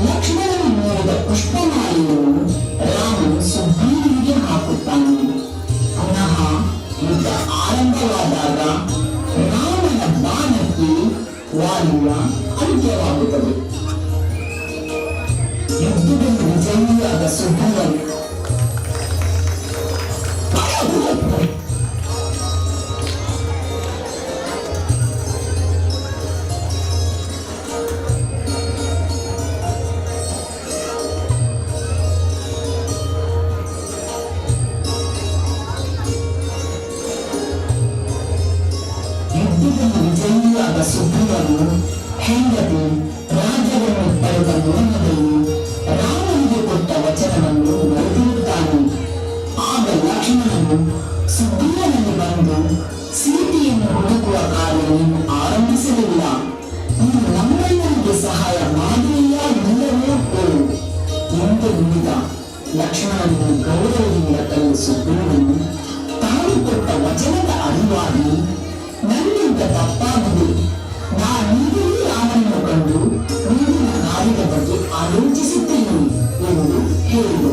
ಲಕ್ಷ್ಮಣನು ನೀಡಿದ ಪುಷ್ಪಮಾಲೆಯನ್ನು ರಾಮನು ಸುಗ್ರೀವನಿಗೆ ಹಾಕುತ್ತಾನೆ. ಪುನಃ ಯುದ್ಧ ಆರಂಭವಾದಾಗ ರಾಮನ ಬಾಣಕ್ಕೆ ವಾಲಿಯ ಅಂತ್ಯವಾಗುತ್ತದೆ. ಯುದ್ಧದಲ್ಲಿ ವಿಜಯಿಯಾದ ಸುಗ್ರೀವನು ಯುದ್ಧದಲ್ಲಿ ವಿಜಯಿಯಾದ ಸುಗ್ರೀವನು ಹೆಂಡತಿ, ರಾಜ್ಯವನ್ನು ಪಡೆದ ಮೋಹದಲ್ಲಿ ರಾಮನಿಗೆ ಹುಡುಕುವ ಕಾರ್ಯ ನೀನು ಆರಂಭಿಸಲಿಲ್ಲ. ನೀನು ನಮ್ಮೆಲ್ಲರಿಗೆ ಸಹಾಯ ಮಾಡಲಿಲ್ಲ ಇಲ್ಲವೇ ಹೋಳು ಎಂದು ನುಡಿದ. ಲಕ್ಷ್ಮಣನನ್ನು ಗೌರವದಿಂದ ಕರೆದು ಸುಗ್ರೀವನು ತಾನು ಕೊಟ್ಟ ವಚನದ ಅರಿವಾಗಿ, ನನ್ನಿಂದ ತಪ್ಪಾಗಿದೆ, ನಾನೀಗಲೇ ರಾಮನನ್ನು ಕಂಡು ಮುಂದಿನ ಕಾರ್ಯದ ಬಗ್ಗೆ ಆಲೋಚಿಸುತ್ತೇನೆ ಎಂದು ಹೇಳಿದನು.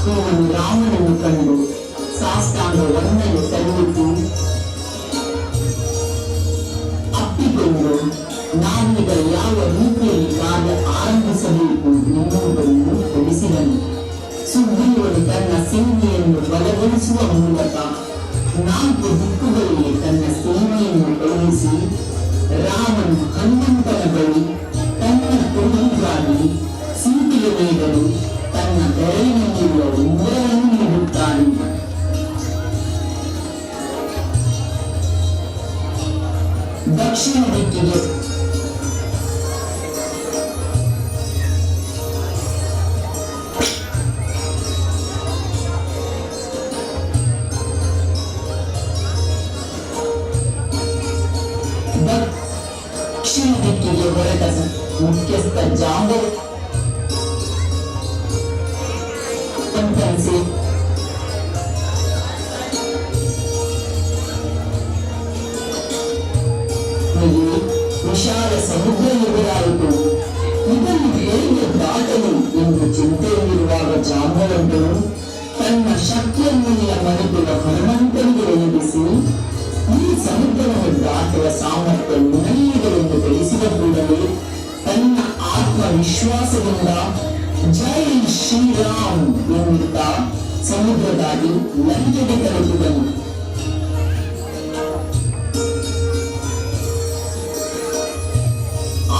ಸುಗ್ರೀವನು ರಾಮನನ್ನು ಕಂಡು ಸಾಷ್ಟಾಂಗ ವಂದನೆ ಸಲ್ಲಿಸಿ ಅಪ್ಪಿಕೊಂಡು, ನಾನೀಗ ಯಾವ ರೀತಿಯಲ್ಲಿ ಕಾರ್ಯ ಆರಂಭಿಸಬೇಕು ಎನ್ನುವುದನ್ನು ತಿಳಿಸಿದನು. ಸುಗ್ರೀವನು ತನ್ನ ಸೇನೆಯನ್ನು ಬಲಗೊಳಿಸುವ ಮೂಲಕ 4 ದಿಕ್ಕುಗಳಿಗೆ ತನ್ನ ಸೇನೆಯನ್ನು ಕಳುಹಿಸಿ, ರಾಮನು ಹನುಮಂತನ ಬಳಿ ತನ್ನ ಕುರುಹಿಗಾಗಿ ಸೀತೆಯ ನೀಡಲು ತನ್ನ ಬೆರಳಿನಲ್ಲಿರುವ ಉಂಗುರವನ್ನು ನೀಡುತ್ತಾನೆ. ದಕ್ಷಿಣ ದಿಕ್ಕಿಗೆ ದಕ್ಷಿಣ ದಿಕ್ಕಿಗೆ ಹೊರಟ ಮುಖ್ಯಸ್ಥ ಜಾಂಬವಂತನ ಸೇನೆಗೆ ವಿಶಾಲ ಸಮುದ್ರ ಎದುರಾಯಿತು. ಇದನ್ನು ಹೇಗೆ ದಾಟಲು ಎಂದು ಚಿಂತೆಯಲ್ಲಿರುವಾಗ ಜಾಂಬವಂತನು ತನ್ನ ಶಕ್ತಿಯನ್ನೆಲ್ಲ ಮರೆತಿರುವ ಹನುಮಂತನಿಗೆ ನೆನಪಿಸಿ, ಈ ಸಮುದ್ರವನ್ನು ದಾಟುವ ಸಾಮರ್ಥ್ಯ ನಿನ್ನಲ್ಲಿದೆ ಎಂದು ತಿಳಿಸಿದ ಕೂಡಲೇ ತನ್ನ ಆತ್ಮವಿಶ್ವಾಸದಿಂದ ಜೈ ಶ್ರೀರಾಮ್ ಎನ್ನುತ್ತಾ ಸಮುದ್ರ ದಾಟಿ ಲಂಕೆಗೆ ತಲುಪಿದನು.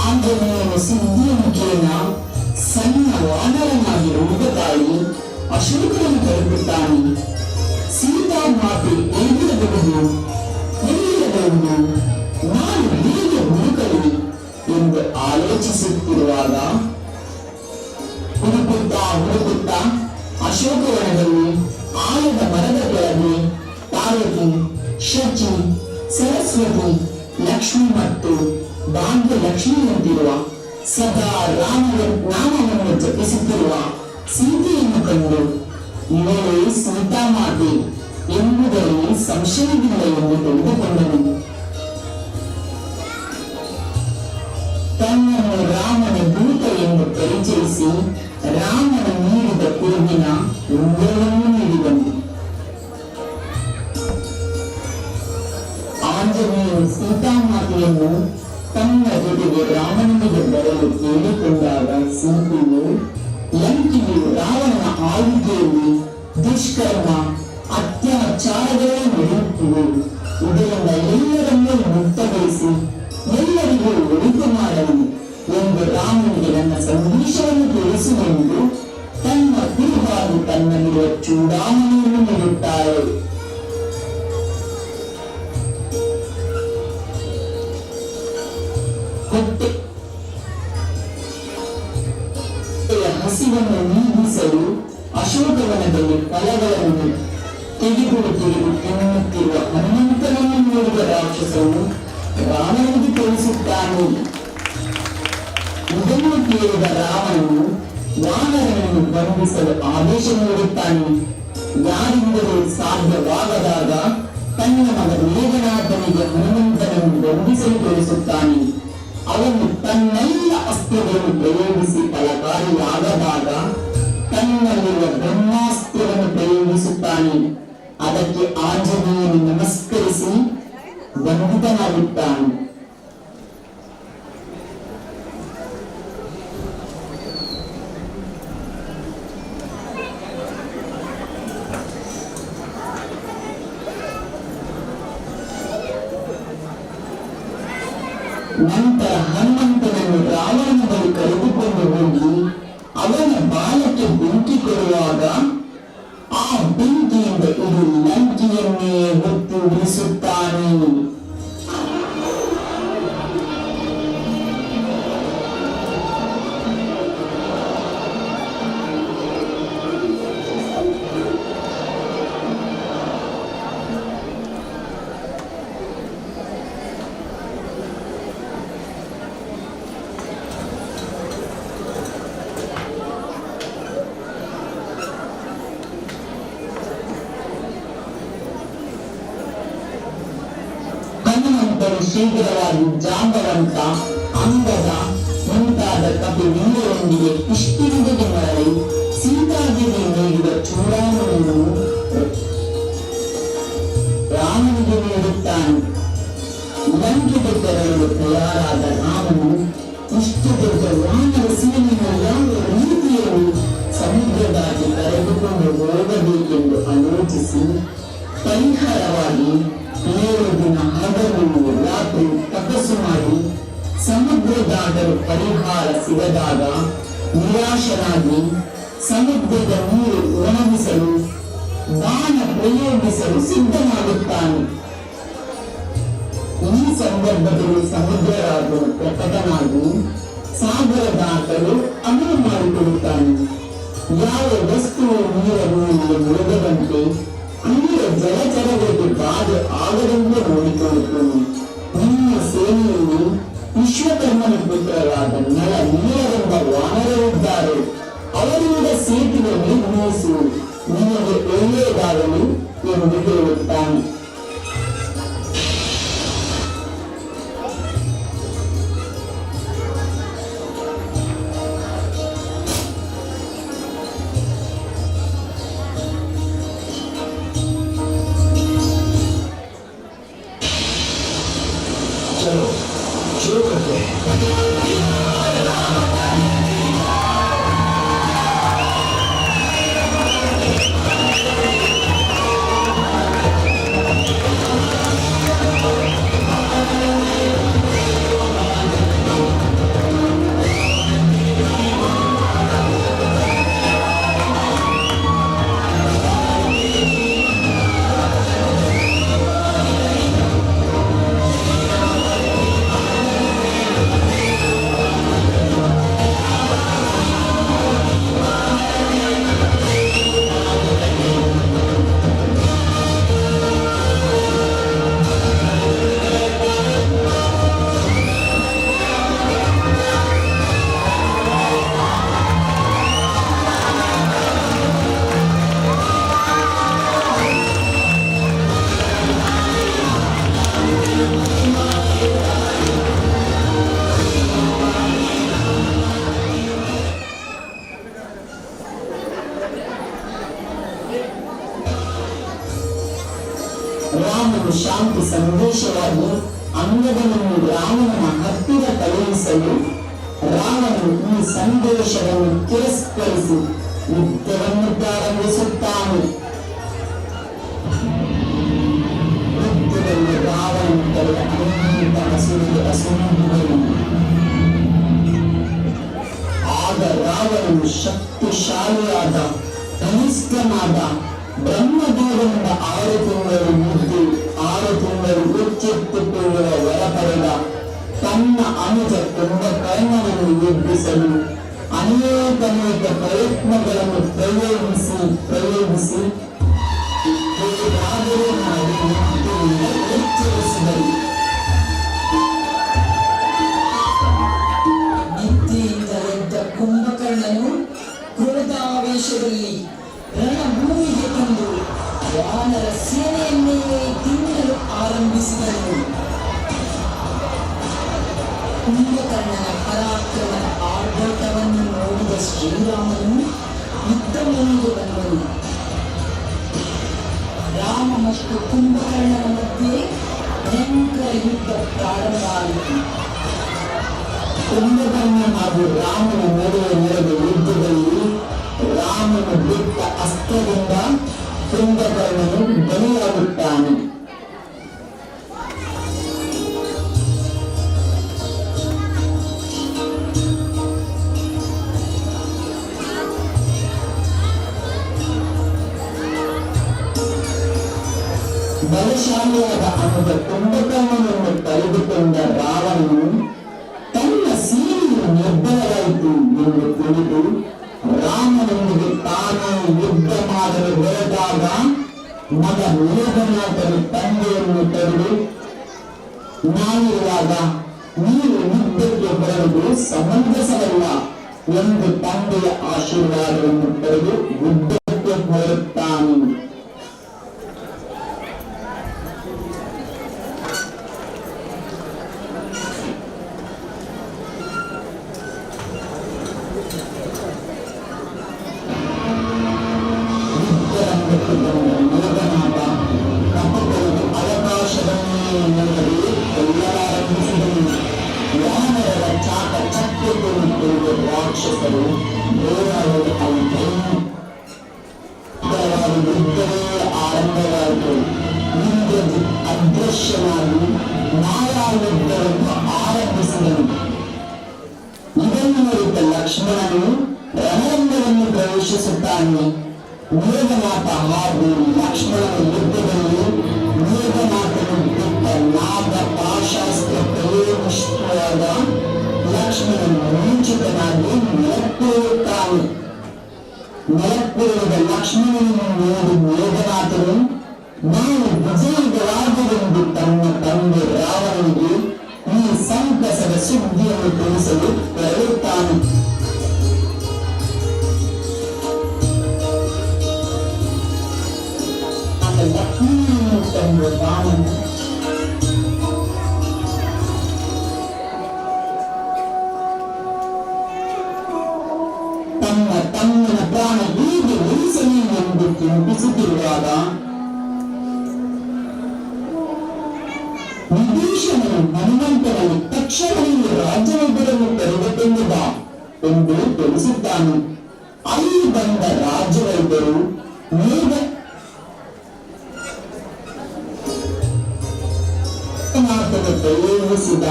ಆಂಜನೇಯನು ಸಿದ್ಧಿಯ ಮುಖೇನ ಸಣ್ಣ ವಾನರನಾಗಿ ರೂಪ ತಾಳಿ ಅಶೋಕನನ್ನು ತಲುಪುತ್ತಾನೆ. ಸೀತಾ ಮಾತೆ ಎಲ್ಲಿರಬಹುದು, ಎಲ್ಲಿರಬಹುದು, ನಾನು ಹೇಗೆ ಹುಡುಕಲಿ ಎಂದು ಆಲೋಚಿಸುತ್ತಿರುವಾಗ ಹುಡುಕುತ್ತಾ ಹುಡುಕುತ್ತಾ ಅಶೋಕವನದಲ್ಲಿ ಆಲದ ಮರದ ಕೆಳಗೆ ಪಾರ್ವತಿ, ಶಚಿ, ಸರಸ್ವತಿ, ಲಕ್ಷ್ಮಿ ಮತ್ತು ಭಾಗ್ಯ ಲಕ್ಷ್ಮಿಯಂತಿರುವ ಸದಾ ರಾಮನ ನಾಮವನ್ನು ಜಪಿಸುತ್ತಿರುವ ಸೀತೆಯನ್ನು ಕಂಡು, ಇವಳೇ ಸೀತಾಮಾತೆ ಎಂಬುದರಲ್ಲಿ ಸಂಶಯವಿಲ್ಲ ಎಂದು ತಿಳಿದುಕೊಂಡನು. ತನ್ನನ್ನು ರಾಮನ ದೂತ ಎಂದು ಪರಿಚಯಿಸಿ ರಾಮನ ನೀಡಿದ ಕುರುಹಿನ ಉಂಗುರವನ್ನು ನೀಡಿದನು. ಆಂಜನೇಯನು ಸೀತಾಮಾತೆಯನ್ನು ತನ್ನ ಜೊತೆಗೆ ರಾಮನಿಗೆ ಬರಲು ಕೇಳಿಕೊಂಡಾಗ ಸೀತೆಯು, ಲಂಕೆಯು ರಾವಣನ ಆಳ್ವಿಕೆಯಲ್ಲಿ ದುಷ್ಕರ್ಮ ಅತ್ಯಾಚಾರಗಳೇ ನಡೆಯುತ್ತಿವೆ, ಇದರಿಂದ ಎಲ್ಲರನ್ನೂ ಮುಕ್ತಗೊಳಿಸಿ ಎಲ್ಲರಿಗೂ ಒಳಿತು ಮಾಡಲಿ ಎಂದು ರಾಮನಿಗೆ ನನ್ನ ಸಂದೇಶವನ್ನು ತಿಳಿಸುವೆಂದು ತನ್ನ ಕುರುಹಾಗಿ ತನ್ನಲ್ಲಿರುವ ಚೂಡಾಮಣಿಯನ್ನು ನೀಡುತ್ತಾರೆ. ಹೊಟ್ಟೆಯ ಹಸಿವನ್ನು ನೀಗಿಸಲು ಅಶೋಕವನದಲ್ಲಿ ಫಲಗಳನ್ನು ತೆಗೆದು ತೆಗೆದು ತಿನ್ನುತ್ತಿರುವ ಹನುಮಂತನನ್ನು ನೋಡಿದ ರಾಕ್ಷಸನು ರಾಮನಿಗೆ ತಿಳಿಸುತ್ತಾನೆ. ಇದನ್ನು ಕೇಳಿದ ರಾಮನು ವಾನರನನ್ನು ಬಂಧಿಸಲು ಆದೇಶ ನೀಡುತ್ತಾನೆ. ಯಾರಿಂದಲೂ ಸಾಧ್ಯವಾಗದಾಗ ತನ್ನ ಮಗ ಮೇಘನಾಥನಿಗೆ ಹನುಮಂತನನ್ನು ಬಂಧಿಸಲು ತಿಳಿಸುತ್ತಾನೆ. ಅವನು ತನ್ನೆಲ್ಲ ಅಸ್ತ್ರಗಳನ್ನು ಪ್ರಯೋಗಿಸಿ ಫಲಕಾರಿಯಾಗದಾಗ ತನ್ನಲ್ಲಿರುವ ಬ್ರಹ್ಮಾಸ್ತ್ರವನ್ನು ಪ್ರಯೋಗಿಸುತ್ತಾನೆ. ಅದಕ್ಕೆ ಆಂಜನೇಯನು ನಮಸ್ಕರಿಸಿ ಬಂಧಿತನಾಗುತ್ತಾನೆ. ನಂತರ ಹನುಮಂತನನ್ನು ರಾವಣನ ಬಳಿ ಕರೆದುಕೊಂಡು ಹೋಗಿ ಅವನ ಬಾಲಕ್ಕೆ ಬೆಂಕಿ ಕೊಡುವಾಗ ಆ ಬೆಂಕಿಯಿಂದ ಇಡೀ ಲಂಕೆಯನ್ನೇ ಹೊತ್ತು ಉರಿಸುತ್ತಾನೆ. ಅವನು ಶೀಘ್ರವಾಗಿ ಜಾಂಬವಂತ, ಅಂಗದ ಮುಂತಾದ ಕಪಿ ವೀರರೊಂದಿಗೆ ಕಿಷ್ಕಿಂಧೆಗೆ ಮರಳಿ ಸೀತಾದೇವಿ ನೀಡಿದ ಚೂಡಾಮಣಿಯನ್ನು ರಾಮನಿಗೆ ನೀಡುತ್ತಾನೆ. ಲಂಕೆಗೆ ತೆರಳಲು ತಯಾರಾದ ರಾಮನು ಇಷ್ಟು ದೊಡ್ಡ ವಾನರ ಸೇನೆಯನ್ನು ಯಾವ ರೀತಿಯಲ್ಲಿ ಸಮುದ್ರ ದಾಟಿ ಕರೆದುಕೊಂಡು ಹೋಗಬೇಕೆಂದು ಆಲೋಚಿಸಿ ಪರಿಹಾರವಾಗಿ 7 ದಿನ ಹಗಲು ರಾತ್ರಿ ತಪಸ್ಸು ಮಾಡಿ ಸಮುದ್ರ ದಾಟಲು ಪರಿಹಾರ ಸಿಗದಾಗ ನಿರಾಶನಾಗಿ ಸಮುದ್ರದ ನೀರು ಒಣಗಿಸಲು ಬಾಣ ಪ್ರಯೋಗಿಸಲು ಸಿದ್ಧನಾಗುತ್ತಾನೆ. ಈ ಸಂದರ್ಭದಲ್ಲಿ ಸಮುದ್ರರಾಜನು ಪ್ರಕಟನಾಗಿ ಸಾಗರ ದಾಟಲು ಅನುವು ಮಾಡಿಕೊಡುತ್ತಾನೆ. ಯಾವ ವಸ್ತುವು ನೀರ ಮೇಲೆ ಮುಳುಗದಂತೆ ಅಲ್ಲಿಯ ಜಲಚರಗಳಿಗೆ ಬಾಧೆ ಆಗದಂತೆ ನೋಡಿಕೊಳ್ಳುತ್ತೇನೆ. ನಿಮ್ಮ ಸೇನೆಯಲ್ಲಿ ವಿಶ್ವಕರ್ಮನ ಪುತ್ರರಾದ ನಳ ನೀಲರೆಂಬ ವಾನರರಿದ್ದಾರೆ. ಅವರಿಂದ ಸೇತುವೆ ನಿರ್ಮಿಸು, ನಿನಗೆ ಒಳ್ಳೆಯದಾಗಲಿ ಎಂದು ಹೇಳುತ್ತಾನೆ. चलो शुरू करते हैं। ರಾಮನು ಶಾಂತಿ ಸಂದೇಶವಾಗಿ ಅಂಗದನನ್ನು ರಾಮನ ಹತ್ತಿರ ಕಳುಹಿಸಲು ರಾಮನು ಈ ಸಂದೇಶವನ್ನು ತಿರಸ್ಕರಿಸಿ ಯುದ್ಧವನ್ನು ಪ್ರಾರಂಭಿಸುತ್ತಾನೆ. ಯುದ್ಧದಲ್ಲಿ ರಾವಣನು ಕಳೆದ ಅನೇಕ ಹಸುರಿಗೆ ಅಸುನೀಗಿದನು. ಆಗ ರಾವಣನು ಶಕ್ತಿಶಾಲಿಯಾದ ಕನಿಷ್ಠನಾದ ಬ್ರಹ್ಮದೇವನಿಂದ 6 ತಿಂಗಳು ಮುದ್ದು 6 ತಿಂಗಳು ಎಚ್ಚೆತ್ತುಕೊಳ್ಳುವ ವರ ಪಡೆದ ತನ್ನ ಅನುಜ ಕುಂಭಕರ್ಣನನ್ನು ಎಬ್ಬಿಸಲು ಅನೇಕ ಪ್ರಯತ್ನಗಳನ್ನು ಪ್ರಯೋಗಿಸಿ ಪ್ರಯೋಗಿಸಿ ಹೇಗಾದರೂ ಮಾಡಿ ನಿದ್ದೆಯಿಂದ ಎಚ್ಚರಿಸಿದರು. ನಿದ್ದೆಯಿಂದ ಎದ್ದ ಕುಂಭಕರ್ಣನು ಕ್ರೋಧಾವೇಶದಲ್ಲಿ ರಣಭೂಮಿಗೆ ಬಂದು ವಾನರ ಸೇನೆಯನ್ನೇ ತಿನ್ನಲು ಆರಂಭಿಸಿದನು. ಕುಂಭಕರ್ಣನ ಪರಾಕ್ರಮದ ಆರ್ಭಟವನ್ನು ನೋಡಿದ ಶ್ರೀರಾಮನು ಯುದ್ಧ ಭೂಮಿಗೆ ಬಂದನು. ರಾಮ ಮತ್ತು ಕುಂಭಕರ್ಣನ ಮಧ್ಯೆ ಭಯಂಕರ ಯುದ್ಧ ಪ್ರಾರಂಭ ಆಯಿತು. ಕುಂಭಕರ್ಣ ಹಾಗೂ ರಾಮನ ನಡುವೆ ನಡೆದ ಯುದ್ಧದಲ್ಲಿ ರಾಮನು ಬಿಟ್ಟ ಅಸ್ತ್ರದಿಂದ ಕುಂಭಕರ್ಣನು ಬಲಿಯಾಗುತ್ತಾನೆ. ಬಲಶಾಲಿಯಾದ ಅನುಜ ಕುಂಭಕರ್ಣನನ್ನು ಕಳೆದುಕೊಂಡ ರಾವಣನು ತನ್ನ ಸೇನೆಯು ನಿರ್ಬಲವಾಯಿತು ಎಂದು ತಿಳಿದು ರಾಮನೊಂದಿಗೆ ತಾನೇ ಯುದ್ಧ ಮಾಡಲು ಹೊರಟಾಗ ಮಗ ಮೇಘನಾಥನು ತಂದೆಯನ್ನು ತಡೆದು, ನಾನಿರುವಾಗ ನೀವು ಯುದ್ಧಕ್ಕೆ ಹೊರಡುವುದು ಸಮಂಜಸವಲ್ಲ ಎಂದು ತಂದೆಯ ಆಶೀರ್ವಾದವನ್ನು ಪಡೆದು ಯುದ್ಧಕ್ಕೆ ಹೊರಡುತ್ತಾನೆ. ಕಡೆ ಕೊಲ್ಲಲಾರಂಭಿಸಿದನು. ವಾನರರ ಚಾಕಚಕ್ಯತೆಯನ್ನು ತಿಳಿದ ರಾಕ್ಷಸರು ಹೋರಾಡಲು ಅಲ್ಲಿ ಭಯಂಕರವಾದ ಯುದ್ಧವೇ ಆರಂಭವಾಯಿತು. ಇಂದ್ರಜಿತ್ ಅದೃಶ್ಯನಾಗಿ ಮಾಯಾಯುದ್ಧವನ್ನು ಆರಂಭಿಸಿದನು. ಇದನ್ನು ಅರಿತ ಲಕ್ಷ್ಮಣನು ರಣರಂಗವನ್ನು ಪ್ರವೇಶಿಸುತ್ತಾನೆ. ಮೇಘನಾಥ ಹಾಗೂ ಲಕ್ಷ್ಮಣನ ಯುದ್ಧದಲ್ಲಿ ಮೇಘನಾಥನು ಬಿಟ್ಟ ನಾಗ ಪಾಶಾಸ್ತ್ರ ಪ್ರಯೋಗಿಸುವಾಗ ಲಕ್ಷ್ಮಣನು ಮೂರ್ಛಿತನಾಗಿ ನೆಲಕ್ಕೀಳುತ್ತಾನೆ. ನೆಲಕ್ಕೀಳಿದ ಲಕ್ಷ್ಮಣನನ್ನು ನೋಡಿ ಮೇಘನಾಥನು ನಾವು ವಿಜಯಿಗಳಾದರೆಂದು ತನ್ನ ತಂದೆ ರಾವಣನಿಗೆ ಈ ಸಂತಸದ ಸುದ್ದಿಯನ್ನು ತಿಳಿಸಲು ತೆರಳುತ್ತಾನೆ. ಆಗ ಲಕ್ಷ್ಮಣನನ್ನು ಕಂಡು ರಾಮನು ತನ್ನ ತಮ್ಮನ ಪ್ರಾಣ ಹೇಗೆ ಉಳಿಸಲಿ ಎಂದು ಚಿಂತಿಸುತ್ತಿರುವಾಗ ವಿಭೀಷಣನು ಹನುಮಂತನಲ್ಲಿ ತಕ್ಷಣವೇ ರಾಜವೈದ್ಯರನ್ನು ಕರೆದುಕೊಂಡು ಬಾ ಎಂದು ತಿಳಿಸುತ್ತಾನೆ. ಅಲ್ಲಿ ಬಂದ ರಾಜವೈದ್ಯರು ಮೇಘನಾಥನು ಪ್ರಯೋಗಿಸಿದ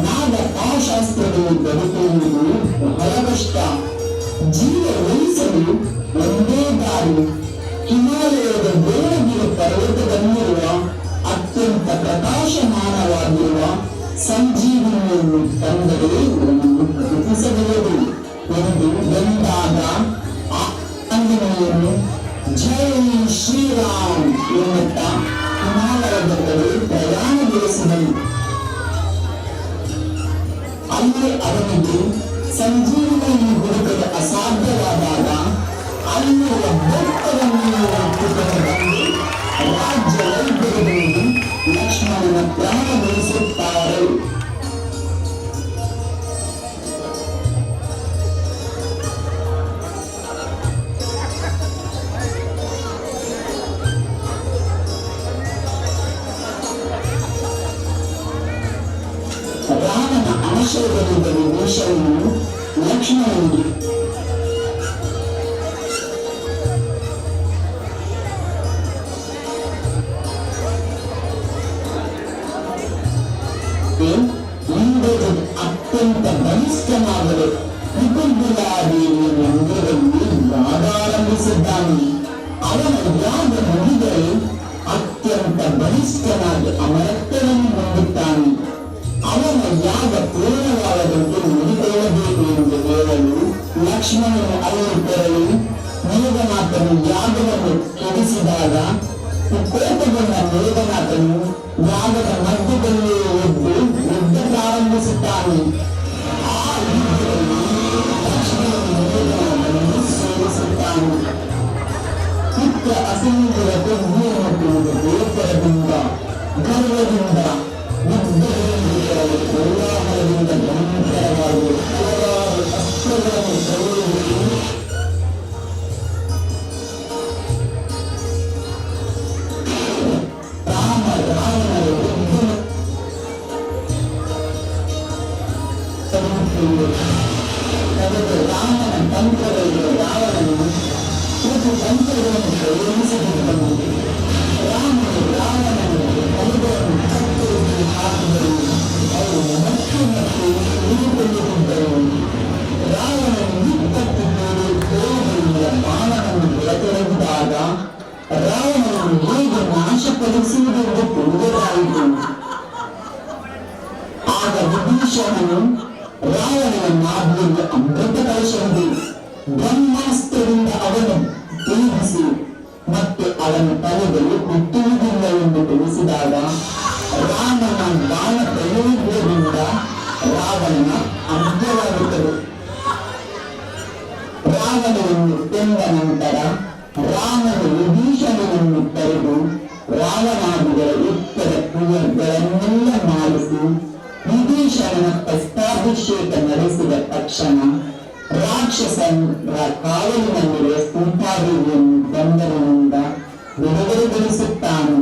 ನಾಗ ಪಾಶಾಸ್ತ್ರದಲ್ಲಿ ಬದುಕುವುದು ಬಹಳ ಕಷ್ಟ. ಜೀವ ಉಳಿಸಲು ಒಂದೇ ದಾರಿ, ಹಿಮಾಲಯದ ದ್ರೋಣಗಿರಿ ಪರ್ವತದಲ್ಲಿರುವ ಅತ್ಯಂತ ಪ್ರಕಾಶಮಾನವಾಗಿರುವ ಸಂಜೀವಿನಿಯನ್ನು ತಂದರೆ ಇವನನ್ನು ಬದುಕಿಸಬಹುದು ಎಂದು ಎಂದಾಗ ಆಂಜನೇಯನು ಜೈ ಶ್ರೀರಾಮ್ ಎನ್ನುತ್ತಾ ಹಿಮಾಲಯದ ಕಡೆ ಪ್ರಯಾಣ ಬೆಳೆಸಿದನು. ಅಲ್ಲಿ ಅವನಿಗೆ ಸಂಜೀವಿನಿಯನ್ನು ಹುಡುಕಲು ಅಸಾಧ್ಯವಾದಾಗ ಅಲ್ಲಿರುವ ಬೆಟ್ಟವನ್ನು ಎತ್ತಿಕೊಂಡು ಬಂದು ರಾಜ್ಯ ವೈದ್ಯರು ಲಕ್ಷ್ಮಣನ ಪ್ರಾಣ ಉಳಿಸುತ್ತಾರೆ. ರಾಮನ ಆಶ್ರಯದಲ್ಲಿದ್ದ ವಿಭೀಷಣನು ಲಕ್ಷ್ಮಣನಿಗೆ ಇಂದ್ರಜಿತ್ ಅತ್ಯಂತ ಬಲಿಷ್ಠನಾಗಲು ಕುಟುಂಬಲಾದೇವಿಯ ಮಂದಿರದಲ್ಲಿ ಯಾಗಾರಂಭಿಸಿದ್ದಾನೆ. ಅವನ ಯಾಗ ಮುಗಿದರೆ ಅತ್ಯಂತ ಬಲಿಷ್ಠನಾಗಿ ಅಮರತ್ವವನ್ನು ಹೊಂದುತ್ತಾನೆ. ಅವನ ಯಾಗ ಪೂರ್ಣವಾಗದಂತೆ ನೋಡಿಕೊಳ್ಳಬೇಕು ಎಂದು ಹೇಳಲು ಲಕ್ಷ್ಮಣನು ಅಲ್ಲಿ ತೆರಳಿ ಮೇಘನಾಥನು ಯಾಗವನ್ನು ಕೆಡಿಸಿದಾಗ ಕೋಪಗೊಂಡ ಮೇಘನಾಥನು ಯಾಗದ ಮಧ್ಯದಲ್ಲಿಯೇ ಎದ್ದು ಯುದ್ಧ ಪ್ರಾರಂಭಿಸುತ್ತಾನೆ. ಆ ಯುದ್ಧದಲ್ಲಿ ಲಕ್ಷ್ಮಣನು ಮೇಘನಾಥನನ್ನು ಸೋಲಿಸುತ್ತಾನೆ. ಪುತ್ರ ಅಸಂಖ್ಯರ ಕೊಬ್ಬಿಯನ್ನು ತಿಳಿದು ಬೇಸರದಿಂದ, ಗರ್ವದಿಂದ ಯುದ್ಧದಲ್ಲಿ ಕೋಲಾಹಲದಿಂದ ಭಯಂಕರವಾಗಿ ಹಲವಾರು ಅಸ್ತ್ರಗಳನ್ನು ಪ್ರಯೋಗಿಸಿ ರಾಮ ರಾವಣರ ಯುದ್ಧವನ್ನು ಕರೆದು ರಾಮನ ತಂತ್ರಗಳಿಗೆ ರಾವಣನು ಪ್ರತಿ ತಂತ್ರಗಳನ್ನು ಪ್ರಯೋಗಿಸುತ್ತಿದ್ದನು. ರಾಮನು ರಾವಣನು ತಲೆಗಳನ್ನು ಕತ್ತರಿಸಿ ಹಾಕಿದರು. ಅವು ಮತ್ತೆ ಮತ್ತೆ ಉಳಿದುಕೊಳ್ಳುತ್ತಿದ್ದರು. ರಾವಣನು 27 ಕೋಡಿಯಿಂದ ಬಾಣವನ್ನು ಬಿಡತೊಡಗಿದಾಗ ರಾವಣನನ್ನು ಹೇಗೆ ನಾಶಪಡಿಸುವುದೆಂದು ತಿಳಿಯದಾಯಿತು. ಆಗ ವಿಭೀಷಣನು ರಾವಣನ ನಾಭಿಯಲ್ಲಿ ಅಮೃತ ಕಲಶವಿದೆ, ಬ್ರಹ್ಮಾಸ್ತ್ರದಿಂದ ಅವನು ತೇಜಿಸಿ ಮತ್ತೆ ಅವನ ತಲೆಗಳು ಹುಟ್ಟುವುದಿಲ್ಲ ಎಂದು ತಿಳಿಸಿದಾಗ ರಾಮನ ಬಾಣ ಪ್ರಯೋಗದಿಂದ ರಾವಣನ ಅಂತ್ಯವಾಗುತ್ತದೆ. ರಾವಣನನ್ನು ಕೊಂದ ನಂತರ ರಾಮನು ವಿಭೀಷಣನನ್ನು ಕರೆದು ರಾವಣಾದಿಗಳ ಉತ್ತರ ಕ್ರಿಯೆಗಳನ್ನೆಲ್ಲ ಮಾಡಿಸಿ ವಿಭೀಷಣನ ಪ್ರಸ್ತಾಭಿಷೇಕ ನಡೆಸಿದ ತಕ್ಷಣ ರಾಕ್ಷಸರ ಕಾವಲಿನಲ್ಲಿರುವ ಸೀತಾದೇವಿಯನ್ನು ಬಂಧನದಿಂದ ಬಿಡುಗಡೆಗೊಳಿಸುತ್ತಾನೆ.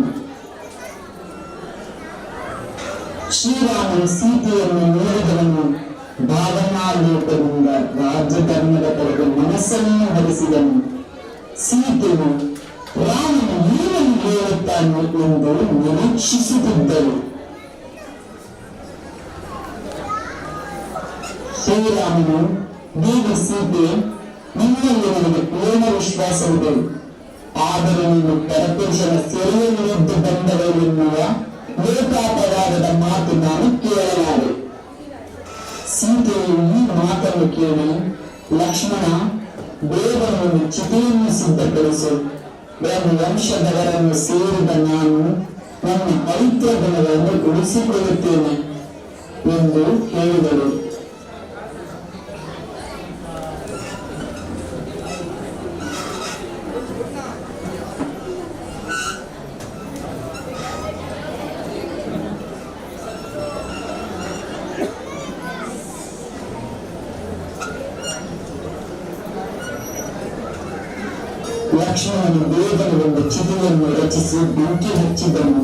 ಶ್ರೀರಾಮನು ಸೀತೆಯನ್ನು ನೋಡಿದವನು ಭಾವನಾಲೋಕದಿಂದ ರಾಜ್ಯಧರ್ಮದ ಕಡೆಗೆ ಮನಸ್ಸನ್ನು ಹರಿಸಿದನು. ಸೀತೆಯು ರಾಮನು ಏನನ್ನು ಹೇಳುತ್ತಾನೋ ಎಂದು ನಿರೀಕ್ಷಿಸುತ್ತಿದ್ದರು. ಶ್ರೀರಾಮನು, ದೇವಿ ಸೀತೆ, ನಿನ್ನಲ್ಲಿ ನನಗೆ ಪೂರ್ಣ ವಿಶ್ವಾಸವಿದೆ. ಆದರೆ ನೀನು ಪರಪುರುಷನ ಸೆರೆಯಲ್ಲಿದ್ದು ಬಂದವಳೆನ್ನುವ ಲೋಕಾಪವಾದದ ಮಾತು ನಾನು ಕೇಳಲಾರೆ. ಸೀತೆಯು ಈ ಮಾತನ್ನು ಕೇಳಿ, ಲಕ್ಷ್ಮಣ, ಬೇಗನೆ ಚಿತೆಯನ್ನು ಸಿದ್ಧಪಡಿಸು. ವಂಶದವರನ್ನು ಸೇರಿದ ನಾನು ನನ್ನ ಪವಿತ್ರ ಗುಣಗಳನ್ನು ಉಳಿಸಿಕೊಳ್ಳುತ್ತೇನೆ ಎಂದು ಹೇಳಿದಳು. ಲಕ್ಷ್ಮಣನು ಬೇಗನೆ ಒಂದು ಚಿತೆಯನ್ನು ರಚಿಸಿ ಬೆಂಕಿ ಹಚ್ಚಿದನು.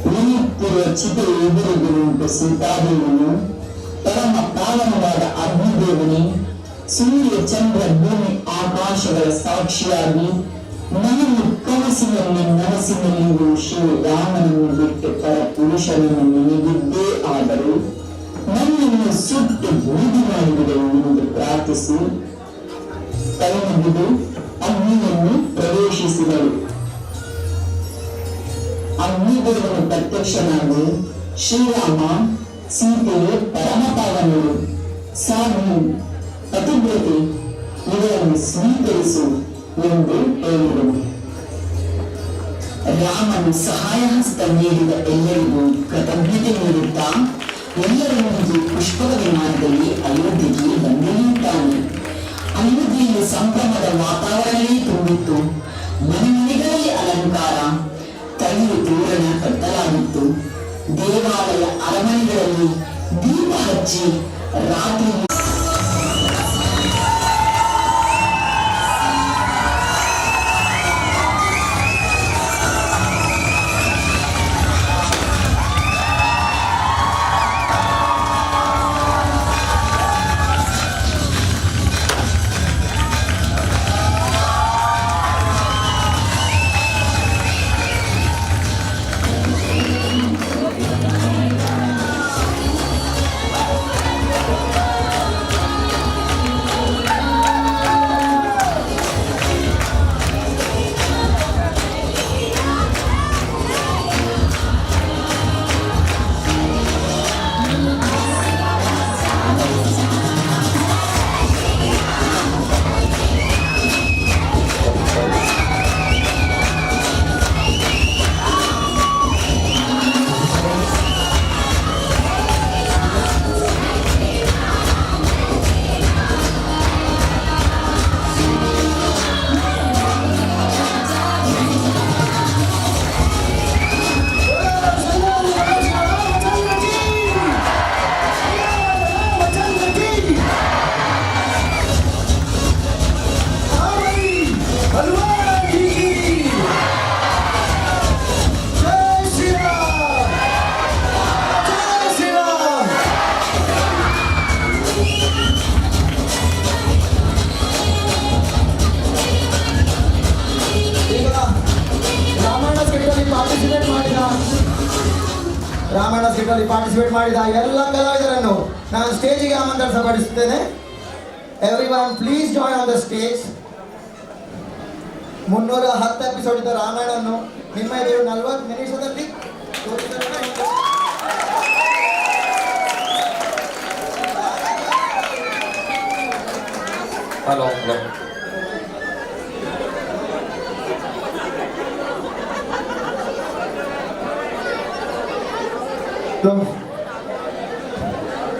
ಉರಿಯುತ್ತಿರುವ ಚಿತೆಯ ಎದುರಿಗೆ ನಿಂತ ಸೀತಾದೇವಿಯು, ಪರಮ ಪಾವನವಾದ ಅಗ್ನಿದೇವನೇ, ಸೂರ್ಯ ಚಂದ್ರ ಭೂಮಿ ಆಕಾಶಗಳ ಸಾಕ್ಷಿಯಾಗಿ ನಾನು ಕನಸಿನಲ್ಲಿ ನನಸಿನಲ್ಲಿಯೂ ಶ್ರೀರಾಮನನ್ನು ಬಿಟ್ಟು ಪರಪುರುಷನನ್ನು ನೆನೆದಿದ್ದೇ ಆದರೂ ನನ್ನನ್ನು ಸುಟ್ಟು ಬೂದಿ ಮಾಡಿಬಿಡು ಎಂದು ಪ್ರಾರ್ಥಿಸಿ ಕೈಮುಗಿದು ಅಗ್ನಿಯನ್ನು ಪ್ರವೇಶಿಸಿದಳು. ಅಗ್ನಿದೇವನು ಪ್ರತ್ಯಕ್ಷನಾಗಿ, ಶ್ರೀರಾಮ ಸೀತೆಯು ಪರಮಪಾವನರು, ಸಾಧು, ಪತಿವ್ರತೆ, ಇವರನ್ನು ಸ್ವೀಕರಿಸು ಎಂದು ಹೇಳಿದನು. ರಾಮನು ಸಹಾಯ ಹಸ್ತ ನೀಡಿದ ಎಲ್ಲರಿಗೂ ಕೃತಜ್ಞತೆ ನೀಡುತ್ತಾ ಎಲ್ಲರೊಂದಿಗೆ ಪುಷ್ಪಕ ವಿಮಾನದಲ್ಲಿ ಅಯೋಧ್ಯೆಗೆ ಬಂದಿಳಿಯುತ್ತಾನೆ. ಅಯೋಧ್ಯೆಯಲ್ಲಿ ಸಂಭ್ರಮದ ವಾತಾವರಣವೇ ತುಂಬಿತ್ತು. ಮನೆ ಮನೆಗಳಲ್ಲಿ ಅಲಂಕಾರ, ತಳಿರು ತೋರಣ ಕಟ್ಟಲಾಗಿತ್ತು. ದೇವಾಲಯ ಅರಮನೆಗಳಲ್ಲಿ ದೀಪ ಹಚ್ಚಿ ರಾತ್ರಿ ರಾಮಾಯಣ ಸ್ಕಿಟ್ಟಲ್ಲಿ ಪಾರ್ಟಿಸಿಪೇಟ್ ಮಾಡಿದ ಎಲ್ಲ ಕಲಾವಿದರನ್ನು ನಾನು ಸ್ಟೇಜಿಗೆ ಆಮಂತ್ರಿಸಪಡಿಸುತ್ತೇನೆ. Everyone please join on the stage. 310 episode ಇದ್ದ ರಾಮಾಯಣವನ್ನು ನಿಮ್ಮ ಎದುರು 40 ನಿಮಿಷದಲ್ಲಿ ಹಲೋ ಹಲೋ.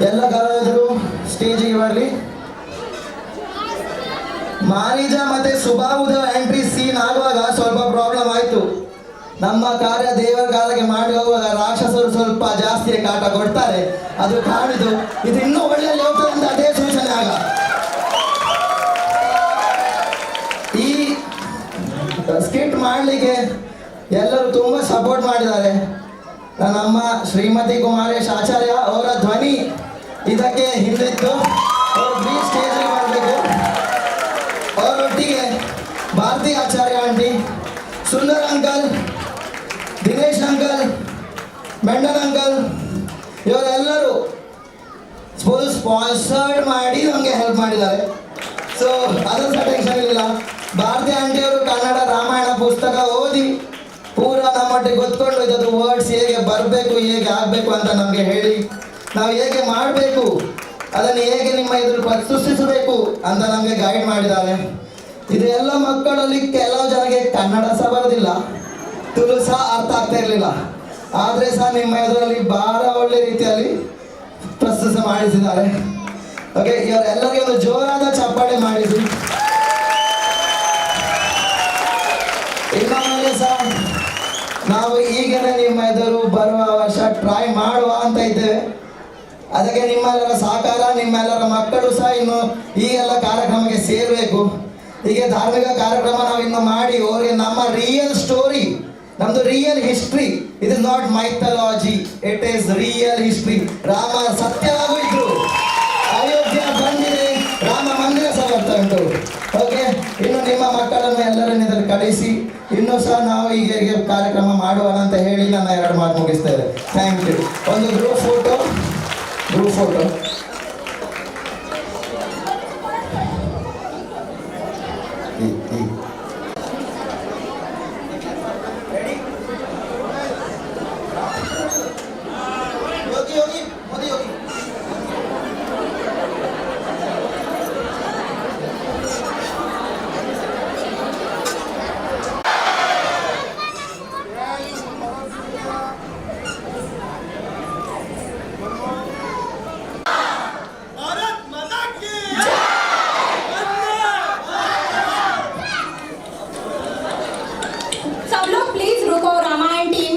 ಎಲ್ಲ ಕಲಾವಿದರು ಸ್ಟೇಜಿಗೆ ಬರಲಿ. ಮಾರೀಜ ಮತ್ತೆ ಸುಬಾಹುದ ಎಂಟ್ರಿ ಸೀನ್ ಆಗುವಾಗ ಸ್ವಲ್ಪ ಪ್ರಾಬ್ಲಮ್ ಆಯಿತು. ನಮ್ಮ ಕಾರ್ಯ ದೇವರ ಕಾರ್ಯಕ್ಕೆ ಮಾಡಿ ಹೋಗುವಾಗ ರಾಕ್ಷಸರು ಸ್ವಲ್ಪ ಜಾಸ್ತಿ ಕಾಟ ಕೊಡ್ತಾರೆ, ಅದು ಕಾಣಿದು ಇದು ಇನ್ನೂ ಒಳ್ಳೆಯಲ್ಲಿ ಹೋಗ್ತದೆ ಅಂತ ಅದೇ ಸೂಚನೆ. ಆಗ ಈ ಸ್ಕಿಟ್ ಮಾಡಲಿಕ್ಕೆ ಎಲ್ಲರೂ ತುಂಬ ಸಪೋರ್ಟ್ ಮಾಡಿದ್ದಾರೆ. ನನ್ನಮ್ಮ ಶ್ರೀಮತಿ ಕುಮಾರೇಶ್ ಆಚಾರ್ಯ ಅವರ ಧ್ವನಿ ಇದಕ್ಕೆ ಹಿಂದಿತ್ತು. ಅವರು ಪ್ಲೀಸ್ ಸ್ಟೇಜಿಗೆ ಬರಬೇಕು. ಅವರೊಟ್ಟಿಗೆ Bharati Acharya aunty, Sundar uncle, Dinesh uncle, Mendon uncle, ಇವರೆಲ್ಲರೂ ಫುಲ್ ಸ್ಪಾನ್ಸರ್ಡ್ ಮಾಡಿ ನಮಗೆ ಹೆಲ್ಪ್ ಮಾಡಿದ್ದಾರೆ. ಸೊ ಅದು ಸಹ ಟೆನ್ಷನ್ ಇರಲಿಲ್ಲ. ಭಾರತಿ ಆಂಟಿಯವರು ಕನ್ನಡ ರಾಮಾಯಣ ಪುಸ್ತಕ ಓದಿ ಪೂರ ನಮ್ಮೊಟ್ಟಿಗೆ ಗೊತ್ಕೊಂಡು ಇದದ್ದು ವರ್ಡ್ಸ್ ಹೇಗೆ ಬರಬೇಕು, ಹೇಗೆ ಆಗಬೇಕು ಅಂತ ನಮಗೆ ಹೇಳಿ, ನಾವು ಹೇಗೆ ಮಾಡಬೇಕು, ಅದನ್ನು ಹೇಗೆ ನಿಮ್ಮ ಎದುರು ಪ್ರಸ್ತುತಿಸಬೇಕು ಅಂತ ನಮಗೆ ಗೈಡ್ ಮಾಡಿದ್ದಾರೆ. ಇದು ಎಲ್ಲ ಮಕ್ಕಳಲ್ಲಿ ಕೆಲವು ಜನಕ್ಕೆ ಕನ್ನಡ ಸಹ ಬರೋದಿಲ್ಲ, ತುಳು ಸಹ ಅರ್ಥ ಆಗ್ತಾ ಇರಲಿಲ್ಲ. ಆದರೆ ಸಹ ನಿಮ್ಮ ಎದುರಲ್ಲಿ ಬಹಳ ಒಳ್ಳೆ ರೀತಿಯಲ್ಲಿ ಪ್ರಸ್ತುತ ಮಾಡಿಸಿದ್ದಾರೆ. ಓಕೆ, ಇವರೆಲ್ಲರಿಗೆ ಒಂದು ಜೋರಾದ ಚಪ್ಪಾಳೆ ಮಾಡಿಸಿ. ಇನ್ನೊಮ್ಮೆ ಸಹ ನಾವು ಈಗಲೇ ನಿಮ್ಮ ಎದುರು ಬರುವ ವರ್ಷ ಟ್ರೈ ಮಾಡುವ ಅಂತ ಇದ್ದೇವೆ. ಅದಕ್ಕೆ ನಿಮ್ಮೆಲ್ಲರ ಸಹಕಾರ, ನಿಮ್ಮೆಲ್ಲರ ಮಕ್ಕಳು ಸಹ ಇನ್ನು ಈ ಎಲ್ಲ ಕಾರ್ಯಕ್ರಮಕ್ಕೆ ಸೇರಬೇಕು. ಹೀಗೆ ಧಾರ್ಮಿಕ ಕಾರ್ಯಕ್ರಮ ನಾವು ಇನ್ನು ಮಾಡಿ ಅವರಿಗೆ ನಮ್ಮ ರಿಯಲ್ ಸ್ಟೋರಿ, ನಮ್ಮದು real history, it is not mythology, it is real history. Rama ಸತ್ಯವಾಗೂ ಇದ್ರು, ಅಯೋಧ್ಯ ಬಂದಿದೆ, ರಾಮ ಮಂದಿರ ಸಹ ಬರ್ತಾ ಉಂಟು. ಓಕೆ, ಇನ್ನು ನಿಮ್ಮ ಮಕ್ಕಳನ್ನು ಎಲ್ಲರನ್ನು ಇದರಲ್ಲಿ ಕಳಿಸಿ ಇನ್ನೂ ಸಹ ನಾವು ಈಗ ಹೀಗೆ ಕಾರ್ಯಕ್ರಮ ಮಾಡುವ ಅಂತ ಹೇಳಿ ನನ್ನ ಎರಡು ಮಾತು ಮುಗಿಸ್ತೇವೆ. Thank you. ಒಂದು ಗ್ರೂಪ್ ಫೋಟೋ, ಗ್ರೂಪ್ ಫೋಟೋ. सब लोग प्लीज रुको, रामायण टीम।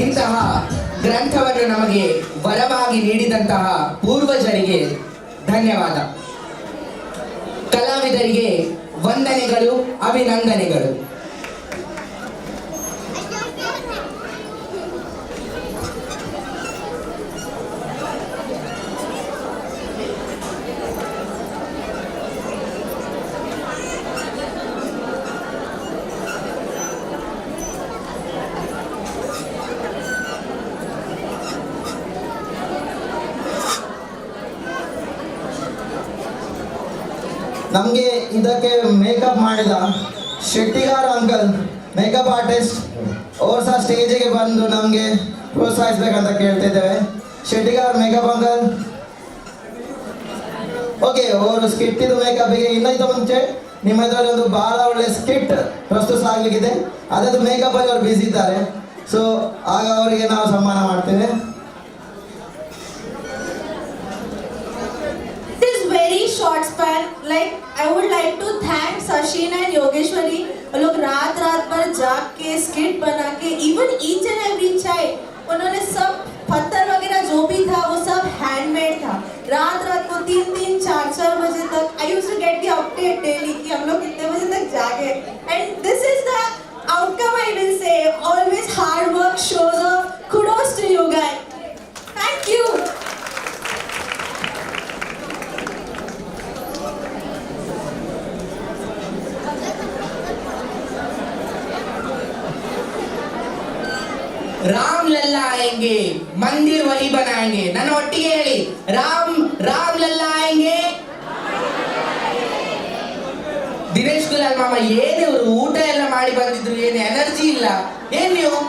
ಇಂತಹ ಗ್ರಂಥವನ್ನು ನಮಗೆ ವರವಾಗಿ ನೀಡಿದಂತಹ ಪೂರ್ವಜರಿಗೆ ಧನ್ಯವಾದ. ಕಲಾವಿದರಿಗೆ ವಂದನೆಗಳು, ಅಭಿನಂದನೆಗಳು. ನಮಗೆ ಇದಕ್ಕೆ ಮೇಕಪ್ ಮಾಡಿದ ಶೆಟ್ಟಿಗಾರ್ ಅಂಕಲ್, ಮೇಕಪ್ ಆರ್ಟಿಸ್ಟ್ ಅವರು ಸಹ ಸ್ಟೇಜಿಗೆ ಬಂದು ನಮಗೆ ಪ್ರೋತ್ಸಾಹಿಸ್ಬೇಕಂತ ಕೇಳ್ತಿದ್ದೇವೆ. ಶೆಟ್ಟಿಗಾರ್ ಮೇಕಪ್ ಅಂಕಲ್, ಓಕೆ, ಅವರು ಸ್ಕಿಟ್ಟಿದು ಮೇಕಪ್ಗೆ ಇನ್ನೈತ ಮುಂಚೆ ನಿಮ್ಮ ಇದರಲ್ಲಿ ಒಂದು ಭಾಳ ಒಳ್ಳೆ ಸ್ಕಿಟ್ ಪ್ರಸ್ತುತ ಆಗಲಿಕ್ಕಿದೆ, ಅದರದ್ದು ಮೇಕಪ್ಪಲ್ಲಿ ಅವರು ಬ್ಯುಸಿ ಇದ್ದಾರೆ. ಸೊ ಆಗ ಅವರಿಗೆ ನಾವು ಸನ್ಮಾನ ಮಾಡ್ತೇವೆ. Very short span, like I would like to thank Sachin and Yogeshwari. वो लोग रात रात भर जाग के स्किट बना के, even each and every child, उन्होंने सब पत्थर वगैरह जो भी था वो सब हैंडमेड था. रात रात को 3-3, 4-4 बजे तक I used to get the update daily कि हम लोग कितने बजे तक जागे. And this is the outcome, I will say. Always hard work shows off. Kudos to you guys. Thank you. Ram Lalla ಆಯೆಂಗೆ, ಮಂದಿರ್ ವಹಿ ಬನಾಯೆಂಗೆ. ನನ್ನ ಒಟ್ಟಿಗೆ ಹೇಳಿ, ರಾಮ್ ರಾಮ್ ಲಲ್ಲಾ ಆಯೆಂಗೆ. ದಿನೇಶ್ ಕುಲಾಲ್ ಮಾಮ, ಏನು ಇವರು ಊಟ ಎಲ್ಲ ಮಾಡಿ ಬಂದಿದ್ರು, ಏನು ಎನರ್ಜಿ ಇಲ್ಲ. ಏನ್ ನೀವು?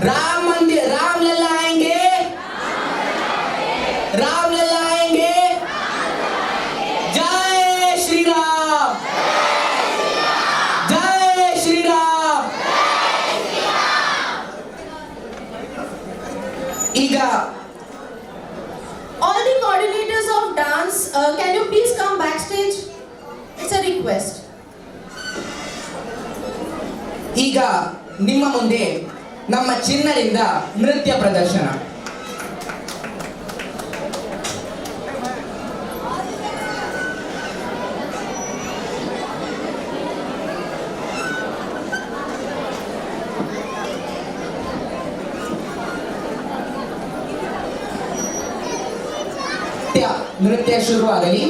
ರಾಮ್ ಮಂದಿರ್, ರಾಮ್ ಲಲ್ಲಾ ಆಯೆಂಗೆ. ಈಗ All the coordinators of dance, can you please come backstage? It's a request. ಈಗ ನಿಮ್ಮ ಮುಂದೆ ನಮ್ಮ ಚಿನ್ನರಿಂದ ನೃತ್ಯ ಪ್ರದರ್ಶನ. ನೃತ್ಯ ಶುರುವಾಗಲಿ.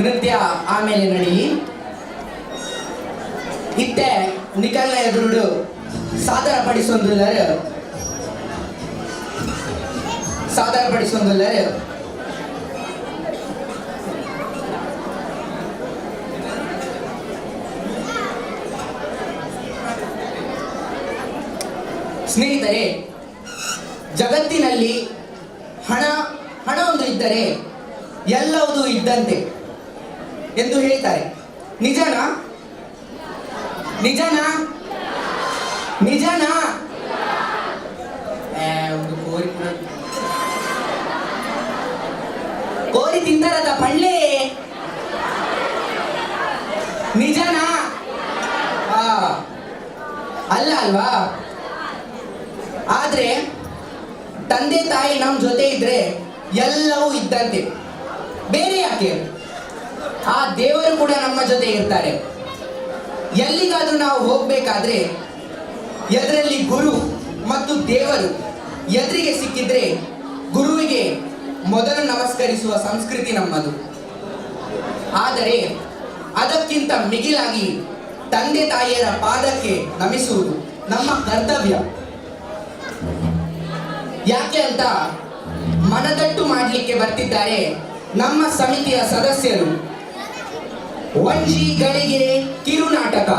ನೃತ್ಯ ಆಮೇಲೆ ನಡೀಲಿ. ಇತ್ತೆ ನಿಕಲ್ನ ಎದುರುಡು ಸಾದರಪಡಿಸೊಂದುಲ್ಲರು ಸಾದರಪಡಿಸೊಂದುಲ್ಲರು ಸ್ನೇಹಿತರೆ, ಜಗತ್ತಿನಲ್ಲಿ ಹಣ ಹಣ ಒಂದು ಇದ್ದರೆ ಎಲ್ಲವೂ ಇದ್ದಂತೆ ಎಂದು ಹೇಳ್ತಾರೆ. ನಿಜನಾ? ನಿಜನಾ? ನಿಜನಾ? ಒಂದು ಕೋರಿ ಕೋರಿ ತಿಂತಾರದ ಪಳ್ಳೆ. ನಿಜನಾ? ಅಲ್ಲ ಅಲ್ವಾ? ಆದ್ರೆ ತಂದೆ ತಾಯಿ ನಮ್ಮ ಜೊತೆ ಇದ್ರೆ ಎಲ್ಲವೂ ಇದ್ದಂತೆ, ಬೇರೆ ಯಾಕೆ? ಆ ದೇವರು ಕೂಡ ನಮ್ಮ ಜೊತೆ ಇರ್ತಾರೆ. ಎಲ್ಲಿಗಾದ್ರೂ ನಾವು ಹೋಗಬೇಕಾದ್ರೆ ಎದರಲ್ಲಿ ಗುರು ಮತ್ತು ದೇವರು ಎದುರಿಗೆ ಸಿಕ್ಕಿದ್ರೆ ಗುರುವಿಗೆ ಮೊದಲು ನಮಸ್ಕರಿಸುವ ಸಂಸ್ಕೃತಿ ನಮ್ಮದು. ಆದರೆ ಅದಕ್ಕಿಂತ ಮಿಗಿಲಾಗಿ ತಂದೆ ತಾಯಿಯರ ಪಾದಕ್ಕೆ ನಮಿಸುವುದು ನಮ್ಮ ಕರ್ತವ್ಯ. ಯಾಕೆ ಅಂತ ಮನದಟ್ಟು ಮಾಡಲಿಕ್ಕೆ ಬರ್ತಿದ್ದಾರೆ ನಮ್ಮ ಸಮಿತಿಯ ಸದಸ್ಯರು. ಒಂಜಿಗಳಿಗೆ ಕಿರುನಾಟಕ.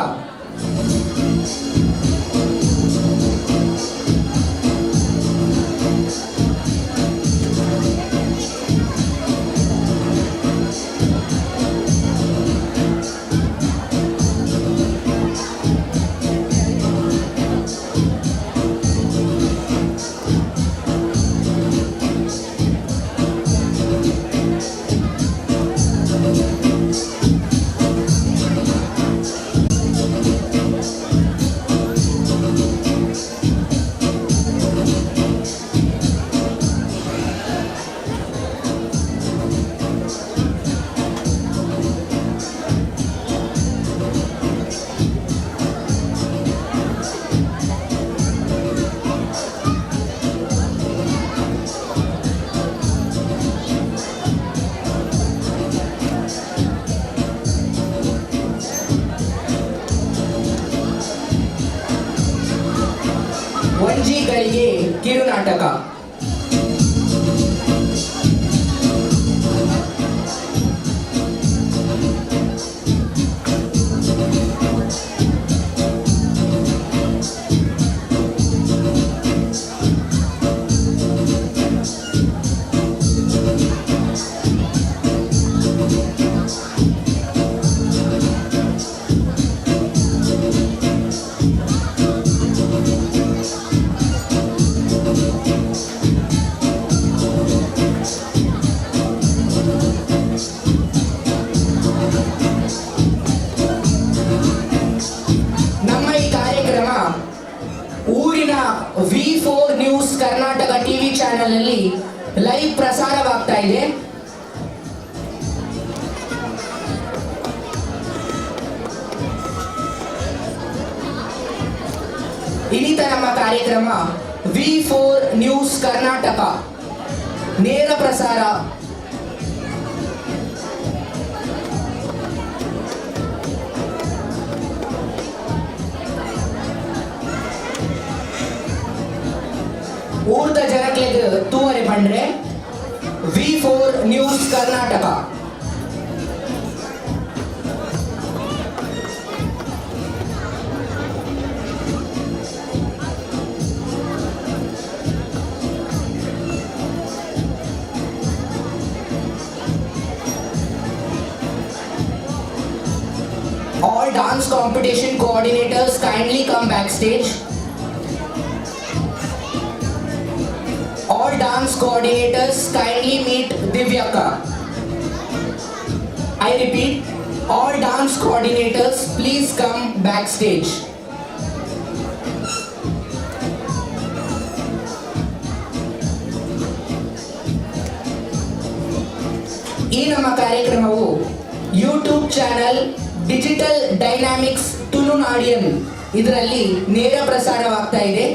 ಒಂಜಿಗಳಿಗೆ ಕಿರುನಾಟಕ. ನಮ್ಮ ಈ ಕಾರ್ಯಕ್ರಮ ಊರಿನ V4 news Karnataka TV channel ಅಲ್ಲಿ ಲೈವ್ ಪ್ರಸಾರವಾಗ್ತಾ ಇದೆ. ಇನ್ನಿತ ನಮ್ಮ ಕಾರ್ಯಕ್ರಮ V4 news Karnataka ನೇರ ಪ್ರಸಾರ. ಊರ್ದ ಜನಕ್ಲೆಗ್ ತೂವರೆ ಪಂಡ್ರೆ V4 news Karnataka. All dance competition coordinators kindly come backstage. All dance coordinators kindly meet Divyaka. I repeat, all dance coordinators please come backstage. ಈ ನಮ್ಮ ಕಾರ್ಯಕ್ರಮವು ಯೂಟ್ಯೂಬ್ ಚಾನೆಲ್ ಡಿಜಿಟಲ್ ಡೈನಾಮಿಕ್ಸ್ ತುಳುನಾಡಿಯನ್ ಇದರಲ್ಲಿ ನೇರ ಪ್ರಸಾರವಾಗ್ತಾ ಇದೆ.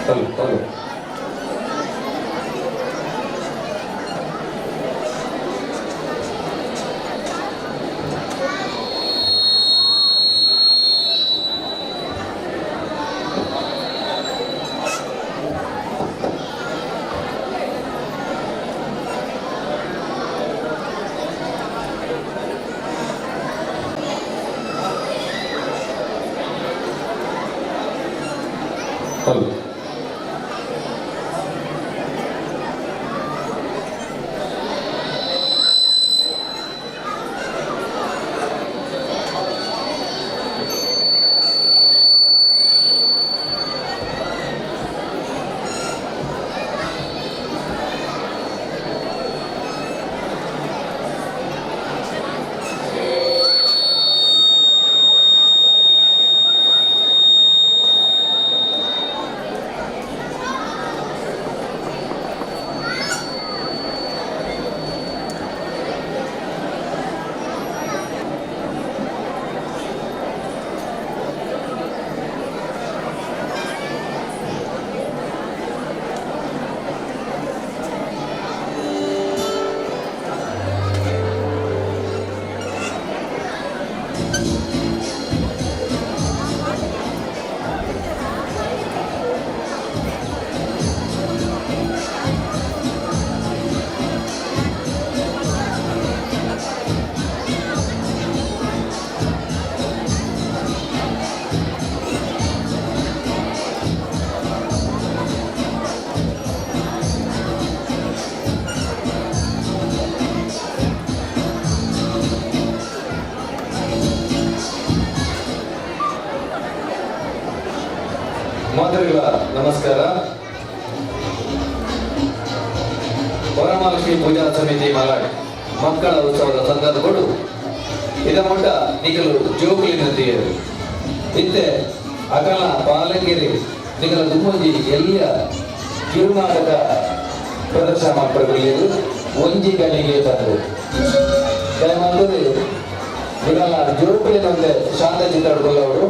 Hello hello. Hello. ಮಾತೃಗಳ ನಮಸ್ಕಾರ. ವರಮಹಾಲಕ್ಷ್ಮಿ ಪೂಜಾ ಸಮಿತಿ ಮಲಾಡ್ ಮಕ್ಕಳ ಉತ್ಸವದ ಸಂದರ್ಭಗಳು ಇದ ಮೊಟ್ಟ ನಿಗಲು ಜೋಕುಲಿನಂತೆಯರು ಇತ್ತೆ ಅಕಲ ಪಾಲಂಗಿರಿ ನಿಗಲ ದುಮ್ಮಂಜಿ ಎಲ್ಲಿಯ ಕಿರುನಾಟಕ ಪ್ರದರ್ಶನ ಮಾಡ್ಕೊಳ್ಳಲು ಒಂಜಿ ಗಳಿಗೆ ಬಂದು ದಯಮಾಡಿ ನಿಗಲ ಜೋಕುಲಿನಂತೆ ಶಾಂತ ಚಿತ್ರಗೊಳ್ಳವರು.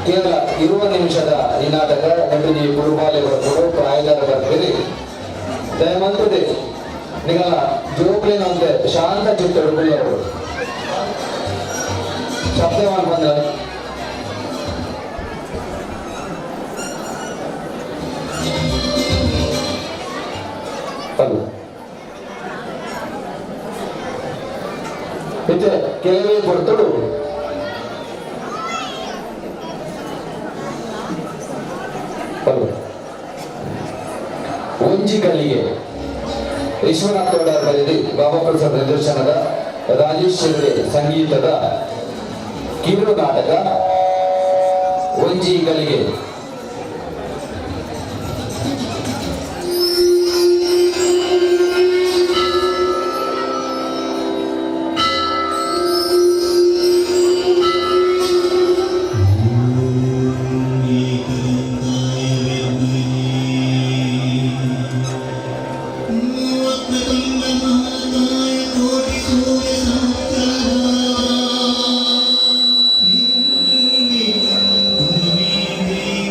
ಕೇವಲ 20 ನಿಮಿಷದ ಈ ನಾಟಕ ನಟುಜಿ ಕುರುಬಾಲೆ ಬರ್ಬೋದು ಪ್ರಾಯದಾರ ಬರ್ತೀರಿ. ದಯಮಾಡಿ ನಿಗಲ ಜೋಕ್ಲಿನಂತೆ ಶಾಂತ ಚಿತ್ರಗೊಳ್ಳವರು ಶಬ್ದ ಬಂದ್ರೆ ಇತ್ತೆ ಕೆಲವೇ ಕೊಡ್ತಡು ಒಂಜಿ ಗಳಿಗೆ ವಿಶ್ವನಾಥ್ ಗೌಡರ ಬರೆದಿ ಬಾಬಾ ಪ್ರಸಾದ್ ನಿರ್ದೇಶನದ ರಾಜೇಶ್ ಶೆಟ್ಟಿ ಸಂಗೀತದ ಕಿರು ನಾಟಕ ಒಂಜಿ ಗಳಿಗೆ. Thank you.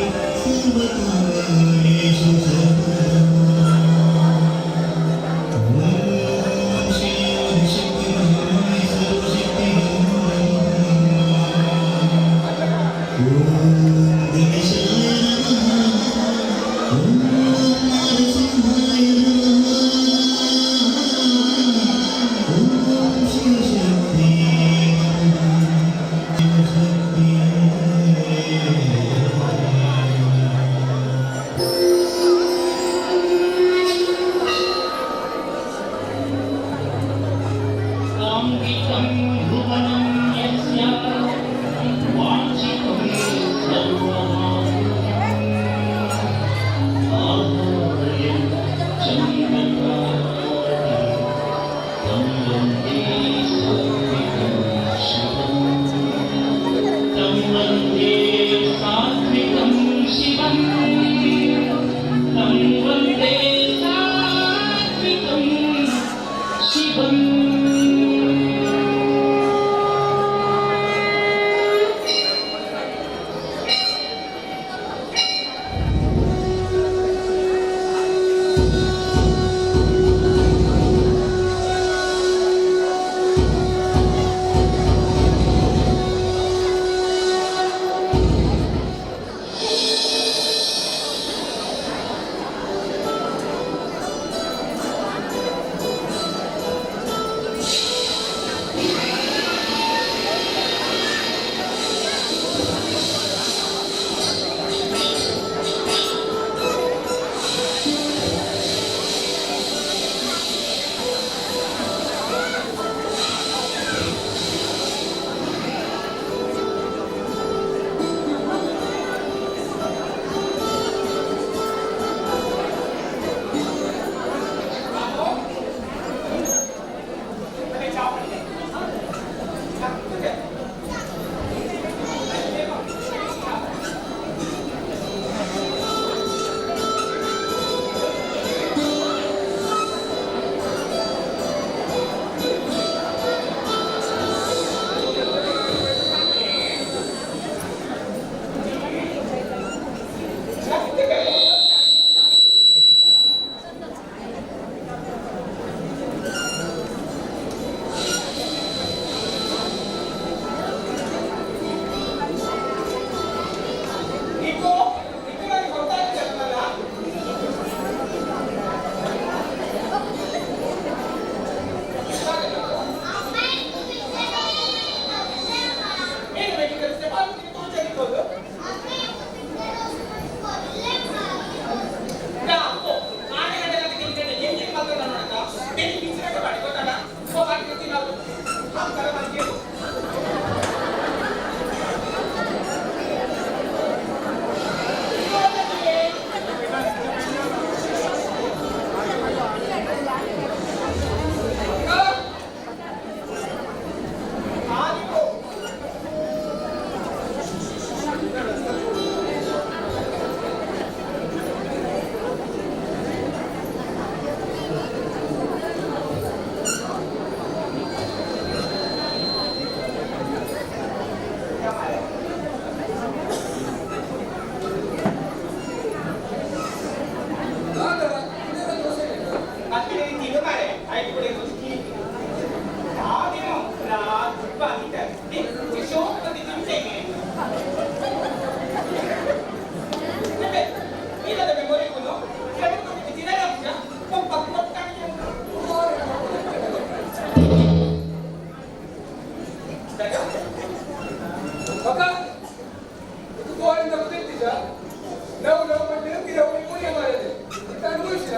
ಲವ್ ಲವ್ ಪಂಡ ಪಿರವು ಪುಣ್ಯ ಮಾರದೆ ಇತ್ತ ಅನುಭವಿಸಿದ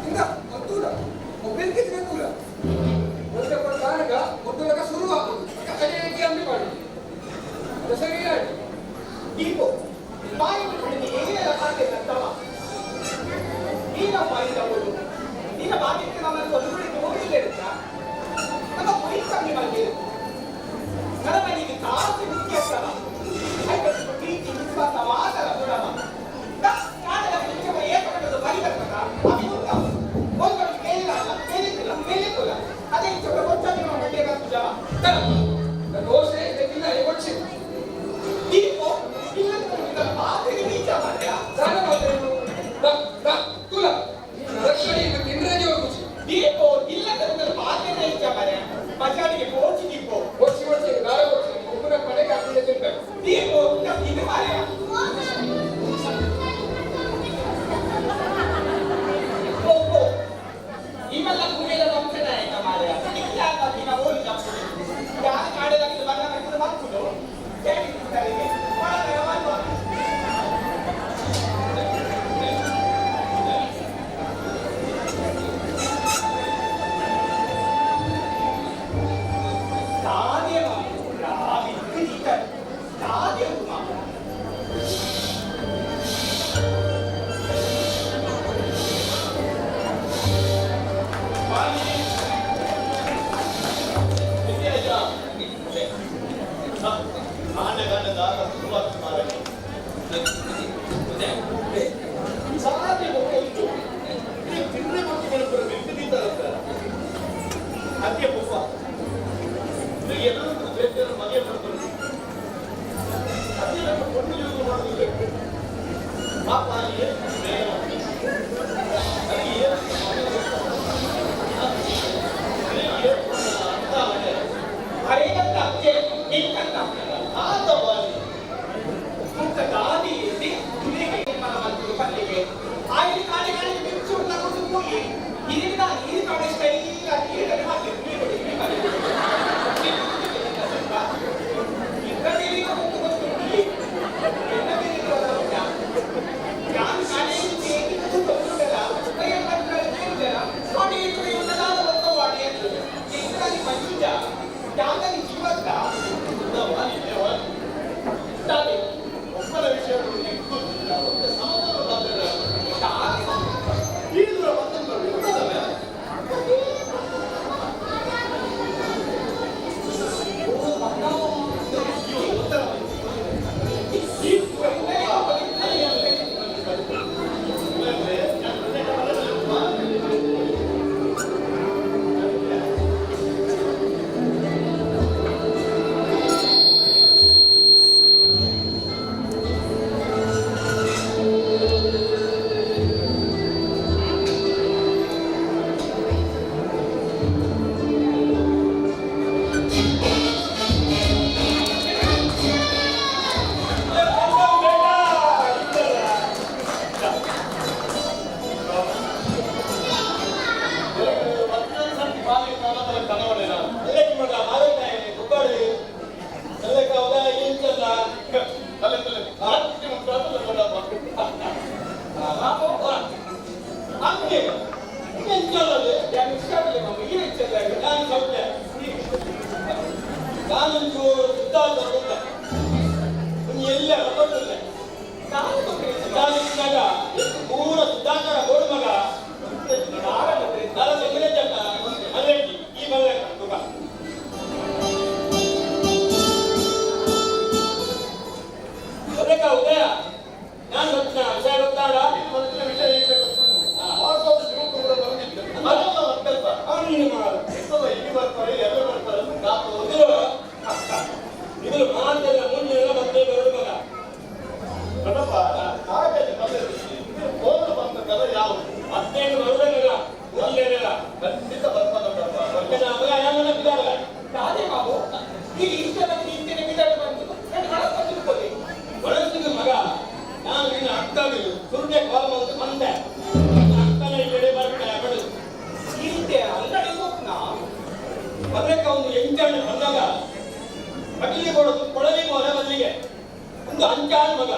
ಇಂದ ಒತ್ತೂರ ಮೊಬೈಲ್ ಕಿತ್ನೆ ತೂರ ಒಂದೇ ಕೊಟ್ಟಾಗ ಮೊದಲಗ ಶುರು ಆಗುದು ಅದೇ ಅಂಬಿ ಮಾಡಿ ಸರಿ ಆಯ್ತು. ದೀಪು ಬಾಯಿ ಬಿಟ್ಟು ಏನೆಲ್ಲ ಸಾಧ್ಯ ಅಂತವ ನೀನ ಬಾಯಿ ತಗೊಳ್ಳು ನೀನ ಬಾಗಿಕ್ಕೆ ನಮ್ಮನ್ನು ಒಂದು ಹೋಗಿಲ್ಲ ನಮ್ಮ ಪೊಯ್ಯಿ ಕಮ್ಮಿ ಮಾಡಿ ನನ್ನ ಮನೆಗೆ ಕಾಸು ಮುಖ್ಯ ಆಯ್ತು ಪ್ರೀತಿ ವಿಶ್ವಾಸ ಮಾತರ ನೋಡಮ್ಮ ದೋಸೆ ಇದಕ್ಕಿಲ್ಲ ಕೊಡ್ಸಿ ದೀಪು ಇಲ್ಲ ಮಾತಿಗೆ ನೀಚ ಮಾಡ್ಯಾ ದಾನ ಮಾತಾಡು ಬಾ ಬಾ ತುಲ ರಕ್ಷಣೆ ತಿಂದ್ರೆ ಹೋಗುಚಿ ದೀಪು ಇಲ್ಲ ಮಾತಿನ ನೀಚ ಮಾರ್ಯ ಬಜಾರಿಗೆ ಕೋಚಿ ದೀಪು ಓಡಿಸಿ ಓಡಿಸಿ ದಾರ ಓಡಿಸಿ ಒಬ್ಬನ ಮನೆಗೆ ಹಾಕಿದ್ರೆ ತಿನ್ಬೇಕು. ದೀಪು ಇದು ಮಾರ್ಯ ಪೋ ಇವೆಲ್ಲ ಕುಮೇಲ ವಂಶನಾಯಕ ಮಾರ್ಯ ಇಲ್ಲ ದಿನ ಓಡಿ ತಪ್ಪುದು ಯಾರು ಕಾಡಲಾಗಿದೆ ಬಣ್ಣ ಹಾಕಿದ್ರೆ ಮಕ್ಕಳು ಕೇಳಿರ್ತಾರೆ ಒಳಗಡೆ ಮಾಡುವ ಒಂದು ಅಂಚಾನ ಮಗ.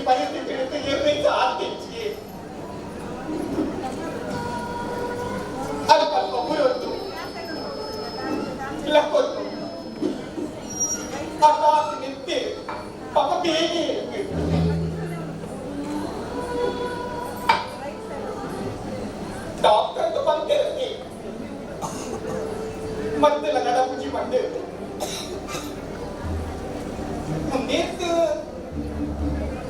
ಪರಿಸ್ಥಿತಿ ಎರ್ರೆ ಸಾಧ್ಯೆ ಅಲ್ಪ ಅಲ್ಪ ಬುರೊಂದು ಲಕ್ಕೊತ್ತು ಅಪ್ಪ ನಿಂತೆ ಪಾಪ ಬೇಗ ಡಾಕ್ಟರ್ ಬಂದಿರ್ತಿ ಮತ್ತೆ ಲಗಡ ಪೂಜಿ ಬಂದೆ ಮುಂದೇತ್ತು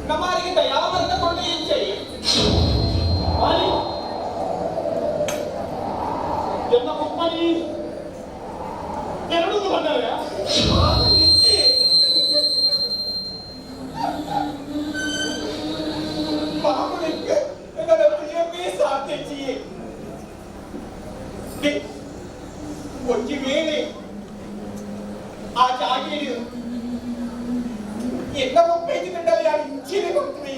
ನಮ್ಮರಿಗೆ ದಯಾಮರಣ ಕೊಂಡು ಇಂಚೆ ಬಾಲಿ ಎನ್ನ ಕುಪ್ಪನಿ ಎರಡು ಬಂದರೆ ಮಾಮೂಲಿಗೆ ನನ್ನ ಪ್ರಿಯವೇ ಸಾಧ್ಯಚಿಯೇ ಒಂಜಿ ವೇಳೆ ಆ ಜಾಗೇಡು ಎನ್ನ ಒಪ್ಪೇಜಿ ಕಂಡಲ್ಲಿ ಯಾರು ಇಂಚಿನೆ ಕೊಡ್ತೀವಿ.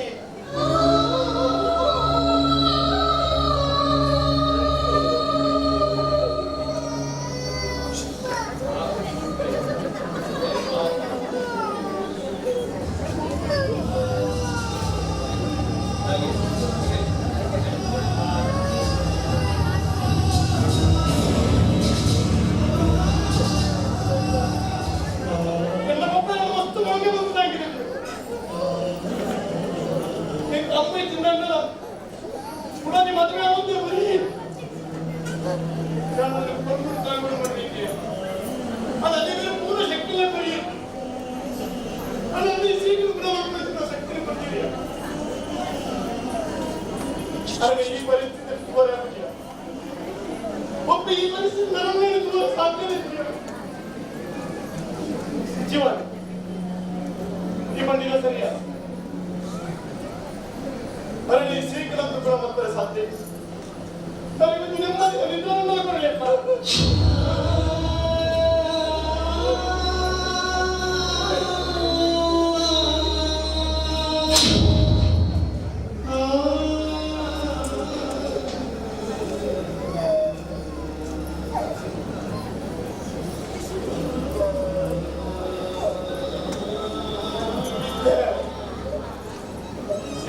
ಎಲ್ಲ ಮಕ್ಕಳು ಮಸ್ತು ಮೋಗೆ ಬಂದಾಗಿದೆ. ಅಪ್ಪ ತಿನ್ನಲ್ಲ ಪುಡಾನಿ ಮದುವೆ ಆಗುತ್ತೆ ಬರೀ ಬಂದು ತಾಂಗಳು ಮಾಡಲಿಕ್ಕೆ ಅದು ಅದೇ ಮೇಲೆ ಪೂರ್ಣ ಶಕ್ತಿಲೇ ಬರೀ ಅದರಲ್ಲಿ ಸೀಟು ಕೂಡ ಶಕ್ತಿ ಬಂದಿದೆ. ಆದರೆ ಈ ಪರಿಸ್ಥಿತಿ ತುಂಬ ಒಬ್ಬ ಈ ಪರಿಸ್ಥಿತಿ ನನ್ನ ತುಂಬ ಸಾಧ್ಯನೇ ಜೀವನ ಈ ಬಂದಿಲ್ಲ ಸರಿಯಾ. ಅದರಲ್ಲಿ ಸೀಕಲಂತೂ ಕೂಡ ಮಾತ್ರ ಸಾಧ್ಯ. ನಾನು ನೆಮ್ಮದಿ ನಿದ್ರಾವನ್ನ ಕೊಡಲಿಪ್ಪ.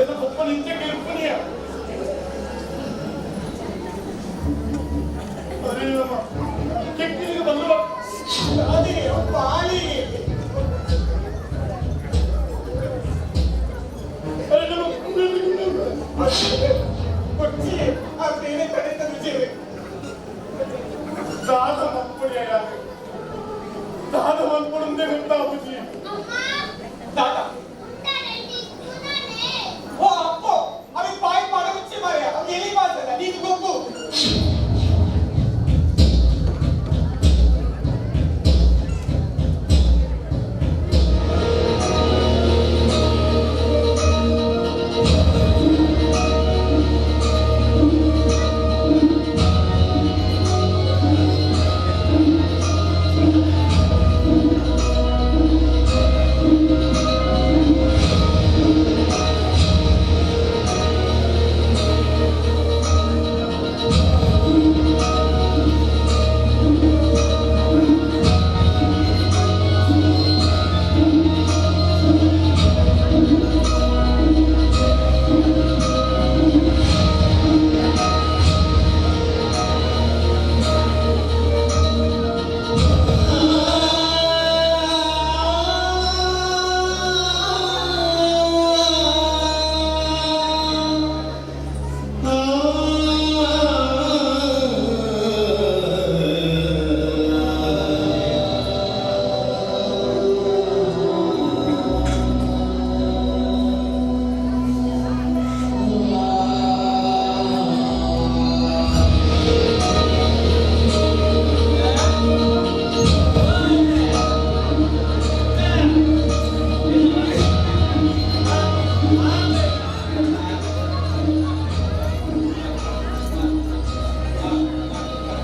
ಎಲ್ಲ ಒಬ್ಬನ ಇಂಚಕ್ಕೆ ಇರ್ಪನಿಯ ಕೆಟ್ಟಿಗೆ ಬಂದು ಅದೇ ಬಾಲಿ ಕೊಚ್ಚಿ ಆ ಬೇರೆ ಕಡೆ ತರುತ್ತೇವೆ. ದಾದ ಮಕ್ಕಳು ಯಾರು ದಾದ ಮಕ್ಕಳು ಗೊತ್ತಾಗುತ್ತಿ. ದಾದ ಓ ಅಪ್ಪೋ ಅవి ಬಾಯಿ ಪಾಡ ಉಚ್ಚಿ ಮಾರ್ಯ ಅవి ಎಲ್ಲಿ ಪಾಸದ ನೀನು ಗೊಬ್ಬು.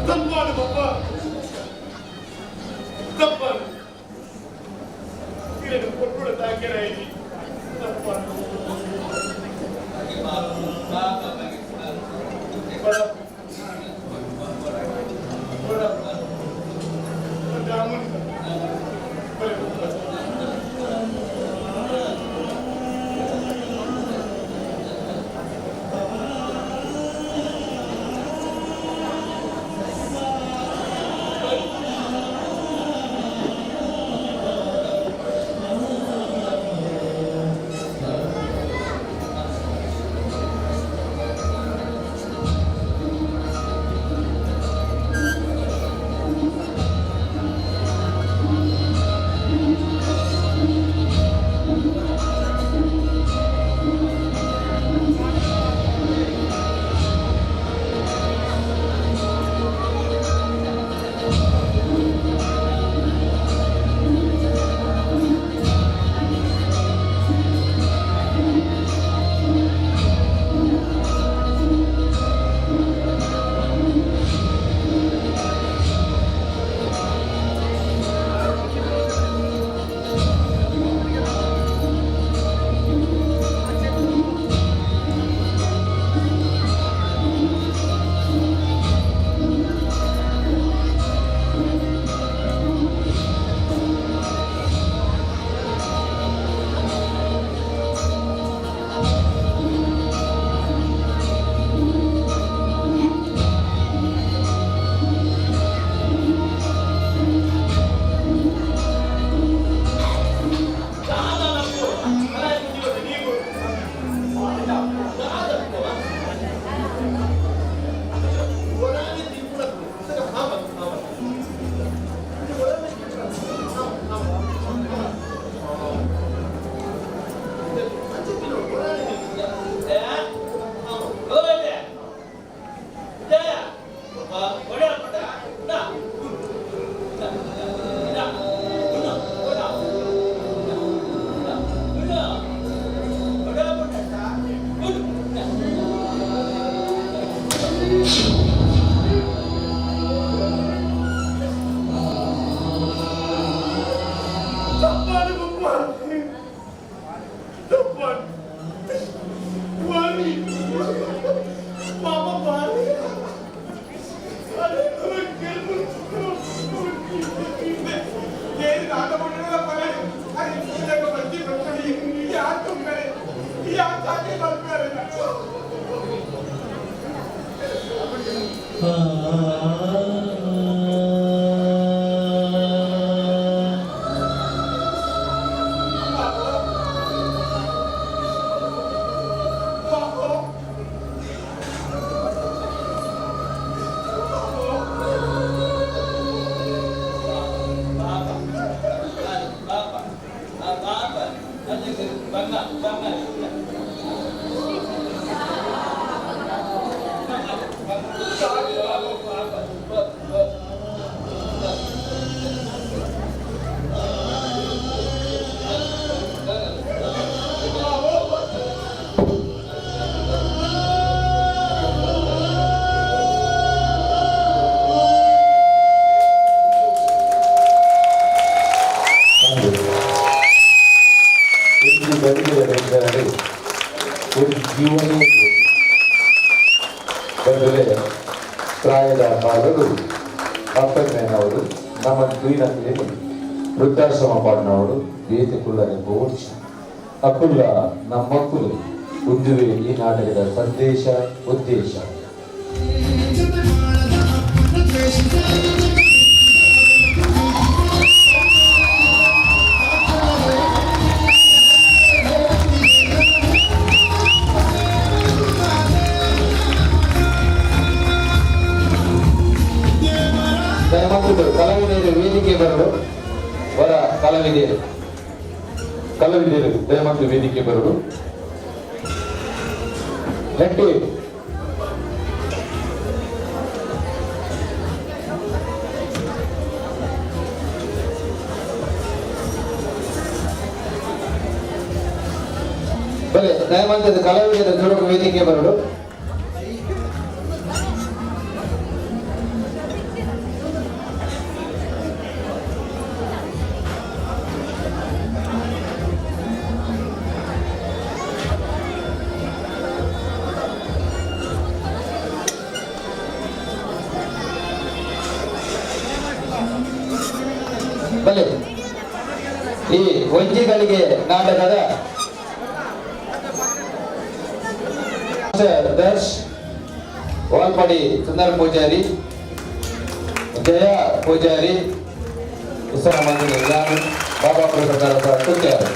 ತಪ್ಪಾಡು ಪಪ್ಪ ತಪ್ಪಾಡು ಇದನ್ನು ಕೊಟ್ಟುಡ ತಾಕೆರಾಯಿ ತಪ್ಪಾಡು ಪ್ರಾಯದ ಕಾಲರು ಅಪ್ಪಯ್ಯನವರು ನಮ್ಮ ತುಯಿನಕ್ಲೇನು ವೃದ್ಧಾಶ್ರಮ ಪಾಡ್ನವರು ಬೇತೆ ಕುಲ್ಲರೆ ಬೋರ್ಚ್ ಅಕುಲ್ಲ ನಮ್ಮಕ್ಕುಲು ಉಂದುವೆ ಈ ನಾಟಕದ ಸಂದೇಶ ಉದ್ದೇಶ. ಕಲಾವಿದರು ವೇದಿಕೆ ಬರಲು ವರ ಕಲಾವಿದರು ಕಲಾವಿದರು ದಯಮಾಡಿ ವೇದಿಕೆ ಬರಲು. ನೆಟ್ಟಿ ಬಲೆ ದಯಮಾಡಿ ಕಲಾವಿದರ ಚುರುಕು ವೇದಿಕೆ ಬರಲು. ಬಲೆ ಈ ಒಂಜಿಗಳಿಗೆ ನಾಟಕದ ದರ್ಶ್ ವಾಲ್ಪಡಿ ಸುಂದರ ಪೂಜಾರಿ, ಜಯ ಪೂಜಾರಿ, ಉತ್ಸವ ಮಂದಿರ ಬಾಬಾ ಪ್ರಸಾದ ಕುತ್ಯಾರು.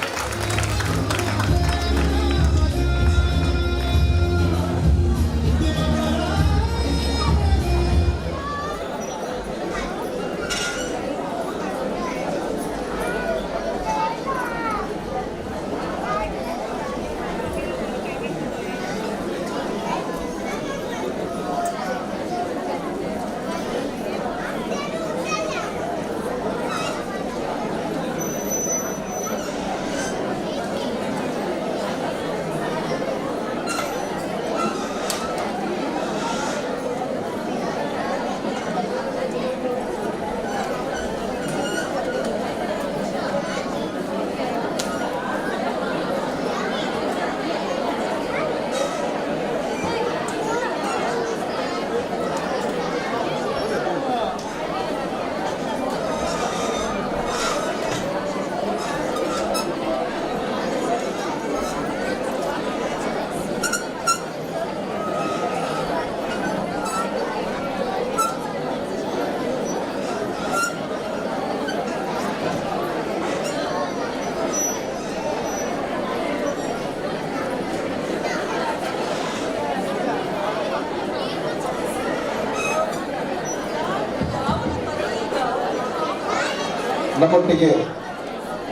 ನಮ್ಮೊಟ್ಟಿಗೆ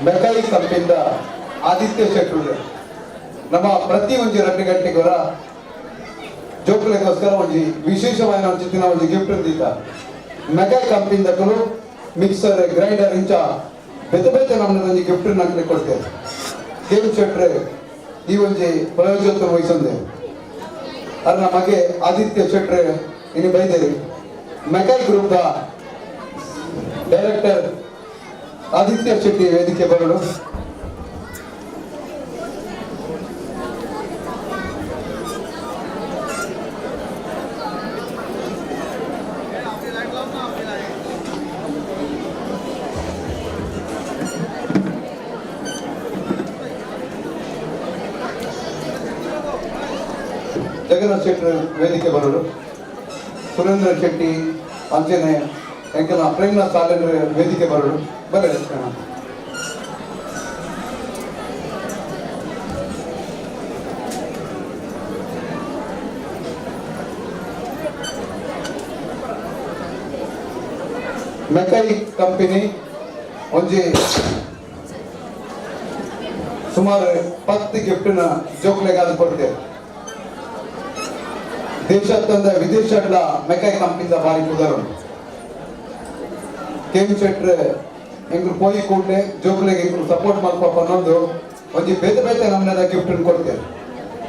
ಮೆಕಾಯಿ ಕಂಪಿಂದ ಆದಿತ್ಯ ಶೆಟ್ಟರು ನಮ್ಮ ಪ್ರತಿ ಒಂಜಿ 2 ಗಂಟೆಗೋರ ಜೋಕುಲೆಗೋಸ್ಕರ ಒಂಜಿ ವಿಶೇಷವಾದ ಒಂಜಿ ದಿನ ಒಂಜಿ ಗಿಫ್ಟ್ ಅಂದಿದ್ದ ಮೆಕಾಯಿ ಕಂಪಿಂದಕಲು ಮಿಕ್ಸರ್ ಗ್ರೈಂಡರ್ ಇಂಚ ಬೇತೆ ಬೇತೆ ನಮ್ಮನ್ನ ಒಂಜಿ ಗಿಫ್ಟ್ ನಮಗೆ ಕೊಡ್ತೇವೆ. ದೇವ್ ಶೆಟ್ರೆ ಈ ಒಂಜಿ ಪ್ರಯೋಜನ ವಹಿಸಂದೆ ಅದ್ರ ನಮಗೆ ಆದಿತ್ಯ ಶೆಟ್ರೆ ಇನ್ನು ಬೈದೇರಿ ಮೆಕಾಯಿ group the director Aditya Shetty ವೇದಿಕೆ ಬರಲು. ಜಗನ್ನಾಥ್ ಶೆಟ್ಟಿ ವೇದಿಕೆ ಬರೋಡು. ಸುರೇಂದ್ರ ಶೆಟ್ಟಿ ಅಂಚನೆ ಎಂಕಲ್ನ ಪ್ರೇಮನಾಥ್ ಸಾಲೆನ್ ವೇದಿಕೆ ಬರೋಡು. ಬರಲಿ. ಮೆಕೈ ಕಂಪನಿ ಒಂಜಿ ಸುಮಾರು 10 ಗಿಫ್ಟ್ನ ಜೋಕ್ಲೆಗಾದ ಕೊಡ್ತೇವೆ. ದೇಶಾದ್ಯಂತ ವಿದೇಶಗಳ ಮೆಕೈ ಕಂಪನಿದ ಬಾರಿ ಕುದರು ಕೆ ಎಂ ಶೆಟ್ರ್ ಎಂಗ್ಲು ಪೋಯಿ ಕೂಡಲೇ ಜೋಕ್ಲೆಗೆ ಎಂಗ್ಲು ಸಪೋರ್ಟ್ ಮಲ್ಪ ಅನ್ನೊಂದು ಒಂಜಿ ಬೇತೆ ಬೇತೆ ನಮೂನೆದ ಗಿಫ್ಟ್ ಕೊಡ್ತೇವೆ.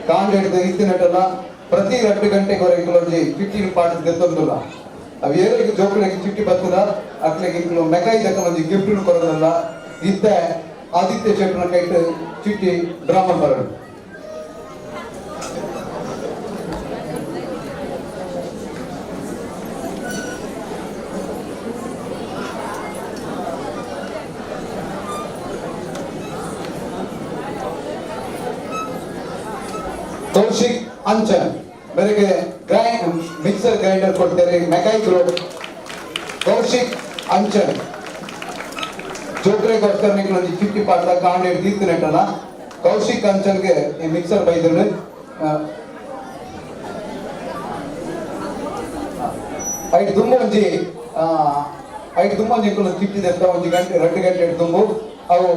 ಕಾಂಡ್ ಹಿಡಿದು ಇತ್ತಿನಟ್ಟಲ್ಲ ಪ್ರತಿ 2 ಗಂಟೆಗೆ ಎಂಗ್ಲು ಒಂಜಿ ಚಿಟ್ಟಿ ಪಾಠ ದೆತ್ತೊಂದುಲ್ಲ. ಅವು ಏರಿಗೆ ಜೋಕ್ಲೆಗೆ ಚಿಟ್ಟಿ ಬರ್ತದ ಅಕ್ಲೆಗೆ ಇಂಕ್ಲು ಮೆಕೈ ದಕ್ಕ ಒಂಜಿ ಗಿಫ್ಟ್ ಕೊರೋದಲ್ಲ. ಇತ್ತ ಆದಿತ್ಯ ಶೆಟ್ಟರ್ನ ಕೈಟ್ ಚಿಟ್ಟಿ ಡ್ರಾಮಾ ಬರೋದು. ಕೌಶಿಕ್ ಅಂಚನ್ ಬೆಳಗ್ಗೆ ಮಿಕ್ಸರ್ ಗ್ರೈಂಡರ್ ಕೊಡ್ತಾರೆ ಮೆಕೈ ಗ್ರೂಪ್. ಕೌಶಿಕ್ ಅಂಚನ್ ಜೋಕ್ರೆಗೋಸ್ಕರ ನಿಂಗೆ ಚಿಟ್ಟಿ ಪಾಠ ಕಾಂಡ್ ದೀರ್ತಿನಟ್ಟಲ್ಲ. ಕೌಶಿಕ್ ಅಂಚನ್ಗೆ ಈ ಮಿಕ್ಸರ್ ಬೈದರು. ಐಟ್ ತುಂಬ ಒಂಜಿ ಐಟ್ ತುಂಬ ಒಂಜಿ ಚಿಟ್ಟಿ ದೆತ್ತ ಒಂಜಿ ಗಂಟೆ 2 ಗಂಟೆ ತುಂಬು ಅವು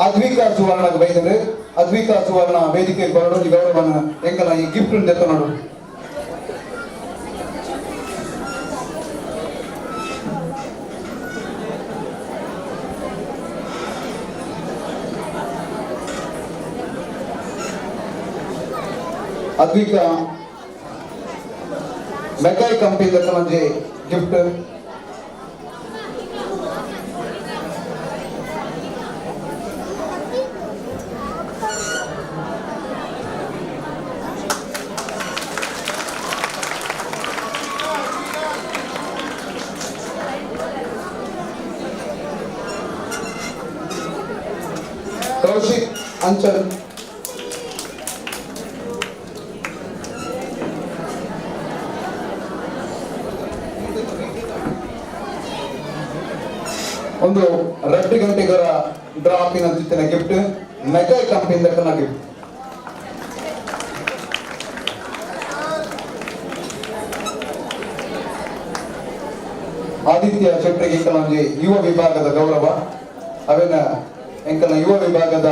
ಅದ್ವಿಕಾ ಸುವರ್ಣಕ್ಕೆ ಬೈದರು. ಅದ್ವಿಕಾ ಸುವರ್ಣ ವೇದಿಕೆಗೆ ಬರೋದು ಗೌರವನ ಎಂಕಲ ಈ ಗಿಫ್ಟ್ ದೆತ್ತ ನೋಡು. ಅದ್ವಿಕಾ ಮೆಕೈ ಕಂಪನಿ ದಕ್ಕ ಗಿಫ್ಟ್. ಕೌಶಿಕ್ ಅಂಚನ್ ಒಂದು 2 ಗಂಟೆಗರ ಡ್ರಾಪ್ ಇನ್ ಅಂತಿತ್ತಿನ ಗಿಫ್ಟ್ ಮೆಕೈ ಕಂಪನಿ ದಕ್ಕನ ಗಿಫ್ಟ್. ಆದಿತ್ಯ ಶೆಟ್ಟರಿಗೆ ಕೆಲವೊಂದು ಯುವ ವಿಭಾಗದ ಗೌರವ. ಅವೇನ ಎಂಕಲ್ನ ಯುವ ವಿಭಾಗದ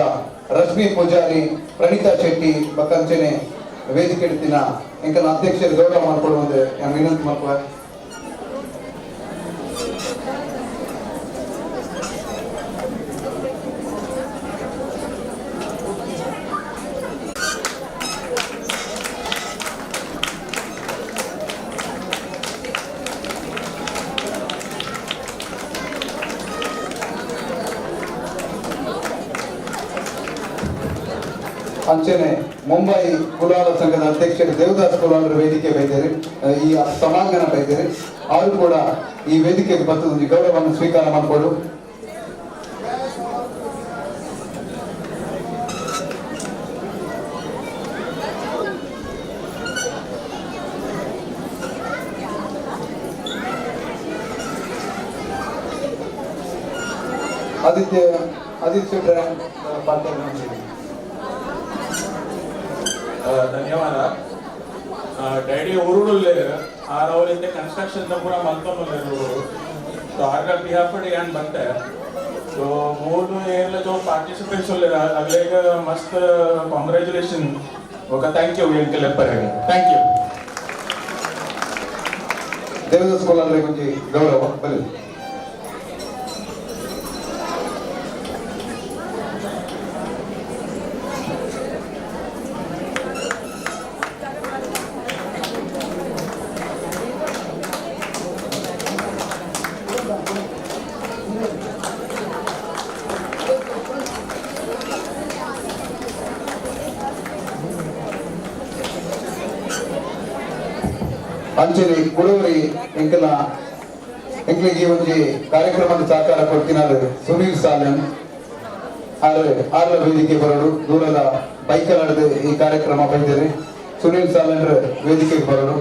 ರಶ್ಮಿ ಪೂಜಾರಿ, ಪ್ರಣೀತಾ ಶೆಟ್ಟಿ ಬಕ್ಕಂಚನೆ ವೇದಿಕೆ ಇಡ್ತಿನ ಎಂಕಲ್ನ ಅಧ್ಯಕ್ಷರು ಗೌರವ ಮಾಡಿಕೊಡುವಂತೆ ನಾನು ವಿನಂತಿ ಮಾಡ್ಕೊ. ಅಂಚನೆ ಮುಂಬೈ ಕುಲಾಲ ಸಂಘದ ಅಧ್ಯಕ್ಷರು ದೇವದಾಸ್ ಕುಲಾಲರ ವೇದಿಕೆ ಬೈದೇರಿ, ಈ ಸಮಾಗಮ ಬೈದೇರಿ. ಅವರು ಕೂಡ ಈ ವೇದಿಕೆಗೆ ಬರ್ತದ ಗೌರವವನ್ನು ಸ್ವೀಕಾರ ಮಾಡಿಕೊಡು. ಆದಿತ್ಯ ಆದಿತ್ಯ ಪಾತ್ರ. ಧನ್ಯವಾದ. ಡ್ಯಾಡಿ ಊರುಡುಲ್ಲೇರು ಆರ್ ಅವರಿಂದ ಕನ್ಸ್ಟ್ರಕ್ಷನ್ ಪೂರ ಮಲ್ತೊಂದುಲ್ಲೇರು. ಸೊ ಆರ್ಗ ಬಿಹಾಫ್ ಯಾನ್ ಬಂತೆ. ಸೊ ಮೂರು ಏರ್ಲ ಜೋ ಪಾರ್ಟಿಸಿಪೇಟ್ಸ್ ಉಲ್ಲೇರು ಅಗ್ಲೇಗ ಮಸ್ತ್ congratulation. Okay, thank you ಎಂಕಲ್ ಎಪ್ಪರೆಗ್. Thank you. Devadas ಕೋಲಾರ್ರೆ ಒಂಜಿ ಗೌರವ ಬಲಿ. ಅಂಚನೆ ಕುಡವರಿ ಎಂಕಲ ಎಂಕ್ಲಿಗೆ ಈ ಒಂಜಿ ಕಾರ್ಯಕ್ರಮದ ಸಹಕಾರ ಕೊಡ್ತಿನಾರು ಸುನೀಲ್ ಸಾಲನ್ ಆರ್ ಆರ್ಲ ವೇದಿಕೆ ಬರೋಡು. ದೂರದ ಬೈಕಲ್ ಈ ಕಾರ್ಯಕ್ರಮ ಬೈದೇರಿ. ಸುನೀಲ್ ಸಾಲಂಡ್ರ ವೇದಿಕೆಗೆ ಬರೋರು.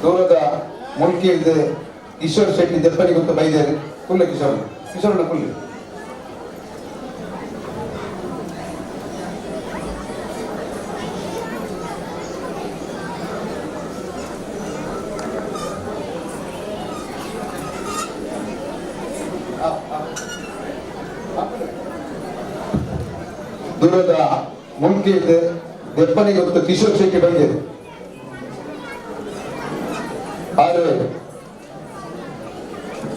ದೂರದ ಮುಲ್ಕಿ ಇದೆ ಕಿಶೋರ್ ಶೆಟ್ಟಿ ದೆಪ್ಪನಿ ಗೊತ್ತು ಬೈದೇರಿ ಕುಲ್ಲೆ ಕಿಶೋರ್ ಕಿಶೋರ್ನ ಕುಲ್ಲೆ. ದೂರದ ಮುಲ್ಕಿ ಇದೆ ದೆಪ್ಪನಿ ಗೊತ್ತು ಕಿಶೋರ್ ಶೆಟ್ಟಿ ಬೈದೇರಿ. ಆದರೆ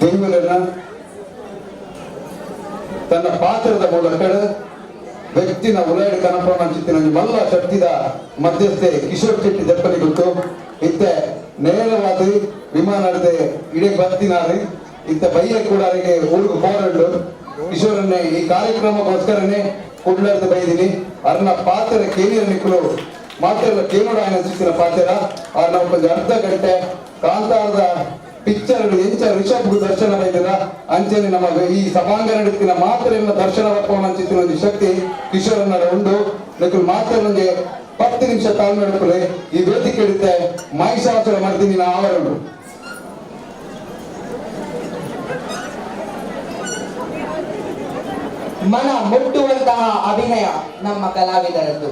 ದೈವರನ್ನ ತನ್ನ ಪಾತ್ರದ ಮೂಲಕ ವ್ಯಕ್ತಿನ ಉಲಾಡಿ ಕನಪನ ಚಿತ್ತಿನ ಮಲ್ಲ ಶಕ್ತಿದ ಮಧ್ಯಸ್ಥೆ ಕಿಶೋರ್ ಶೆಟ್ಟಿ ದೆಪ್ಪನಿ ಗೊತ್ತು. ಇತ್ತೆ ನೇರವಾದ ವಿಮಾನದ ಇಡೀ ಬತ್ತಿನಾರಿ ಇತ್ತ ಬಯ್ಯ ಕೂಡ ಅವರಿಗೆ ಊರಿಗೆ ಹೋರಡು ಕಿಶೋರನ್ನೇ ಈ ಕಾರ್ಯಕ್ರಮಕ್ಕೋಸ್ಕರನೇ ಕುಡ್ಲಾರ್ದ ಬೈದಿನಿ. ಅರ್ನ ಪಾತ್ರ ಕೇನಿರ ನಿಕ್ಕಲು ಮಾತ್ರ ಕೇನೋಡ ಚಿತ್ತಿನ ಪಾತ್ರ ಅವ್ರನ್ನ ಒಂದು ಅರ್ಧ ಗಂಟೆ ಕಾಂತಾರದ ಪಿಕ್ಚರ್ ಎಂಚ ರಿಷಬ್ ದರ್ಶನ ಬೈದಿಲ್ಲ ಅಂಚನೆ ನಮ್ಮ ಈ ಸಭಾಂಗಣ ನಡುತ್ತಿನ ಮಾತ್ರ ದರ್ಶನ ಅಂಚಿತ್ತಿನ ಒಂದು ಶಕ್ತಿ ಕಿಶೋರನ್ನ ಉಂಡು. ನಿಕ್ಕಲು ಮಾತ್ರ ನನಗೆ 10 ನಿಮಿಷ ತಾಳ್ಮೆ ನಡುಕಲೆ ಈ ವೇದಿಕೆ ಹಿಡಿತೆ ಮಹಿಷಾಸುರ ಮರ್ದಿನಿ ಆವರಣ. ಮನ ಮುಟ್ಟುವಂತಹ ಅಭಿನಯ ನಮ್ಮ ಕಲಾವಿದರದ್ದು.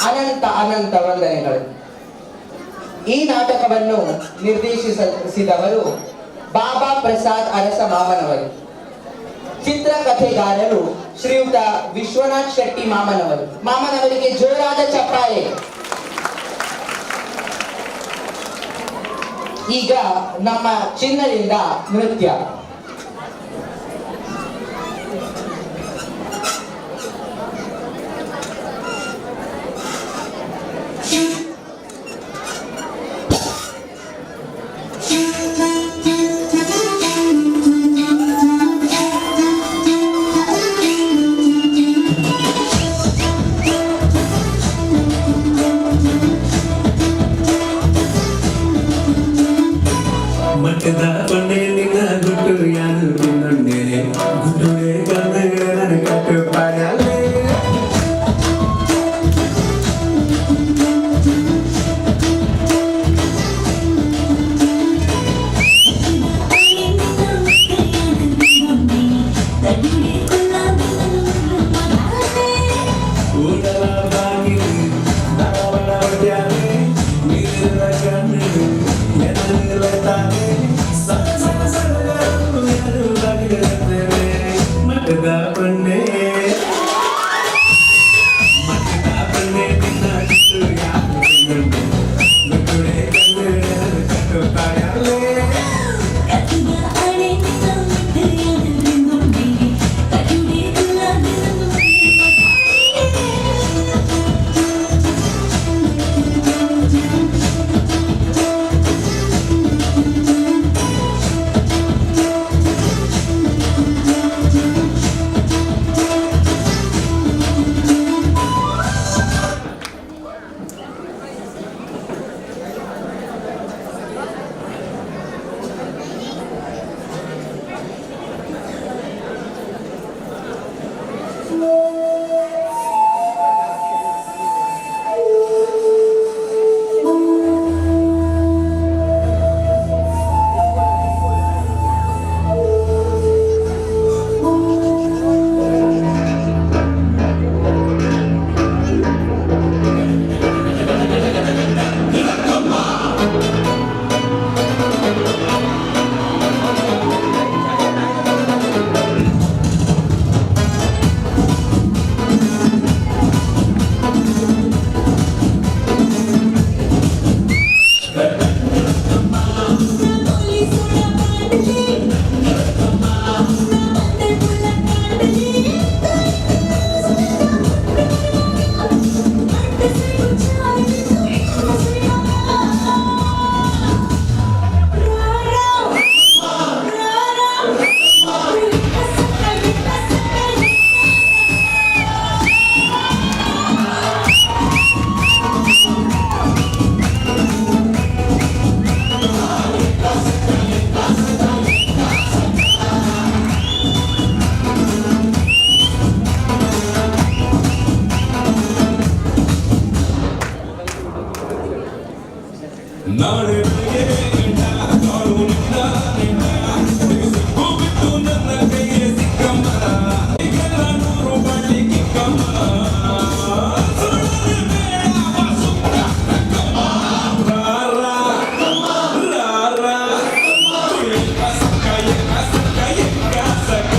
ಅನಂತ ಅನಂತ ವಂದನೆಗಳು. ಈ ನಾಟಕವನ್ನು ನಿರ್ದೇಶಿಸಿದವರು ಬಾಬಾ ಪ್ರಸಾದ್ ಅರಸ ಮಾಮನವರು, ಚಿತ್ರಕಥೆಗಾರರು ಶ್ರೀಯುತ ವಿಶ್ವನಾಥ್ ಶೆಟ್ಟಿ ಮಾಮನವರು. ಮಾಮನವರಿಗೆ ಜೋರಾದ ಚಪ್ಪಾಳೆ. ಈಗ ನಮ್ಮ ಚಿನ್ನದಿಂದ ನೃತ್ಯ. ಮಠದ ಕೊನೆ ನಿನ್ನ ಗುಟ್ಟು ನಾಳೆ ಬೆಳಗ್ಗೆ ಗಂಟ ಕಾಡು ನಿನ್ನ ನೆಂಟ ಸಿಕ್ಕು ಬಿಟ್ಟು ನನ್ನ ಕೈಗೆ ಸಿಕ್ಕಮ್ಮ ಈಗೆಲ್ಲ ನೂರು ಬಾಟ್ಲಿ ಕಿಕ್ಕಮ್ಮ ಸುಳ್ಳರೆ ಬೇಡ ಬಾ ಸುತ್ತ ರಕ್ಕಮ್ಮ ರಾ ರಾ ರಾ ರಾ ಏಕ ಸಕ್ಕ ಏಕ ಸಕ್ಕ ಏಕ ಸಕ್ಕ.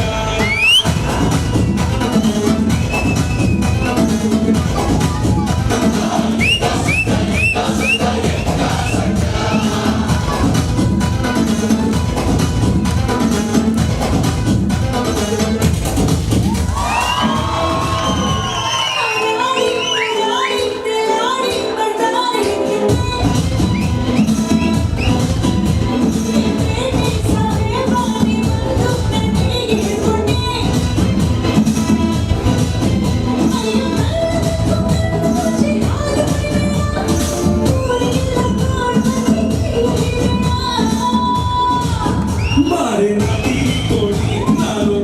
ಮಾರೆ ನಾಟಿ ಕೋಳಿ ನಾನು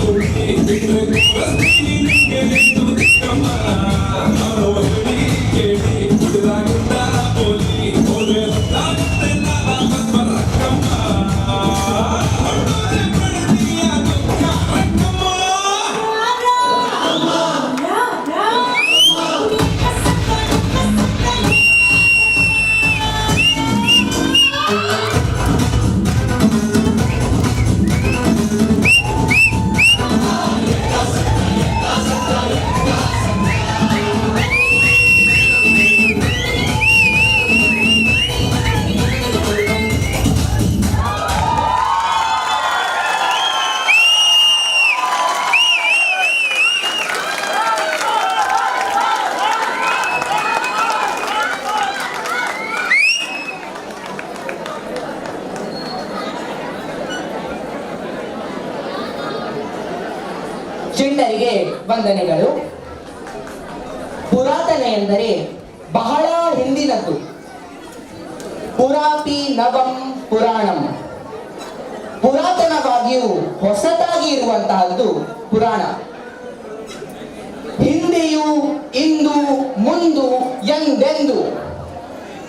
ಕೋಳಿ ಬಿಟ್ಟರೆ ತೋರಿಸ್ತೀನಿ ನಿಂಗೆ ನಿಂತು ದಿಕ್ಕಮ್ಮ ನಾನು ಹೇಳಿ ಕೇಳಿ ಹುಡುಗಾಗಿದ್ದ ಪೋಲಿ ಹೋದ್ರೆ ಗೊತ್ತಾಗುತ್ತೆ ವಾಪಸ್ ಬರಕ್ಕಮ್ಮ ಹೊರಟೋದ್ರೆ ಬಿಡ್ತೀಯ ದುಃಖ ರಕ್ಕಮ್ಮ. ಚಿಣ್ಣರಿಗೆ ವಂದನೆಗಳು. ಪುರಾತನ ಎಂದರೆ ಬಹಳ ಹಿಂದಿನದ್ದು. ಪುರಾಪಿ ನವಂ ಪುರಾಣಂ. ಪುರಾತನವಾಗಿಯೂ ಹೊಸತಾಗಿ ಇರುವಂತಹದ್ದು ಪುರಾಣ. ಹಿಂದೆಯೂ ಇಂದು ಮುಂದು ಎಂದೆಂದು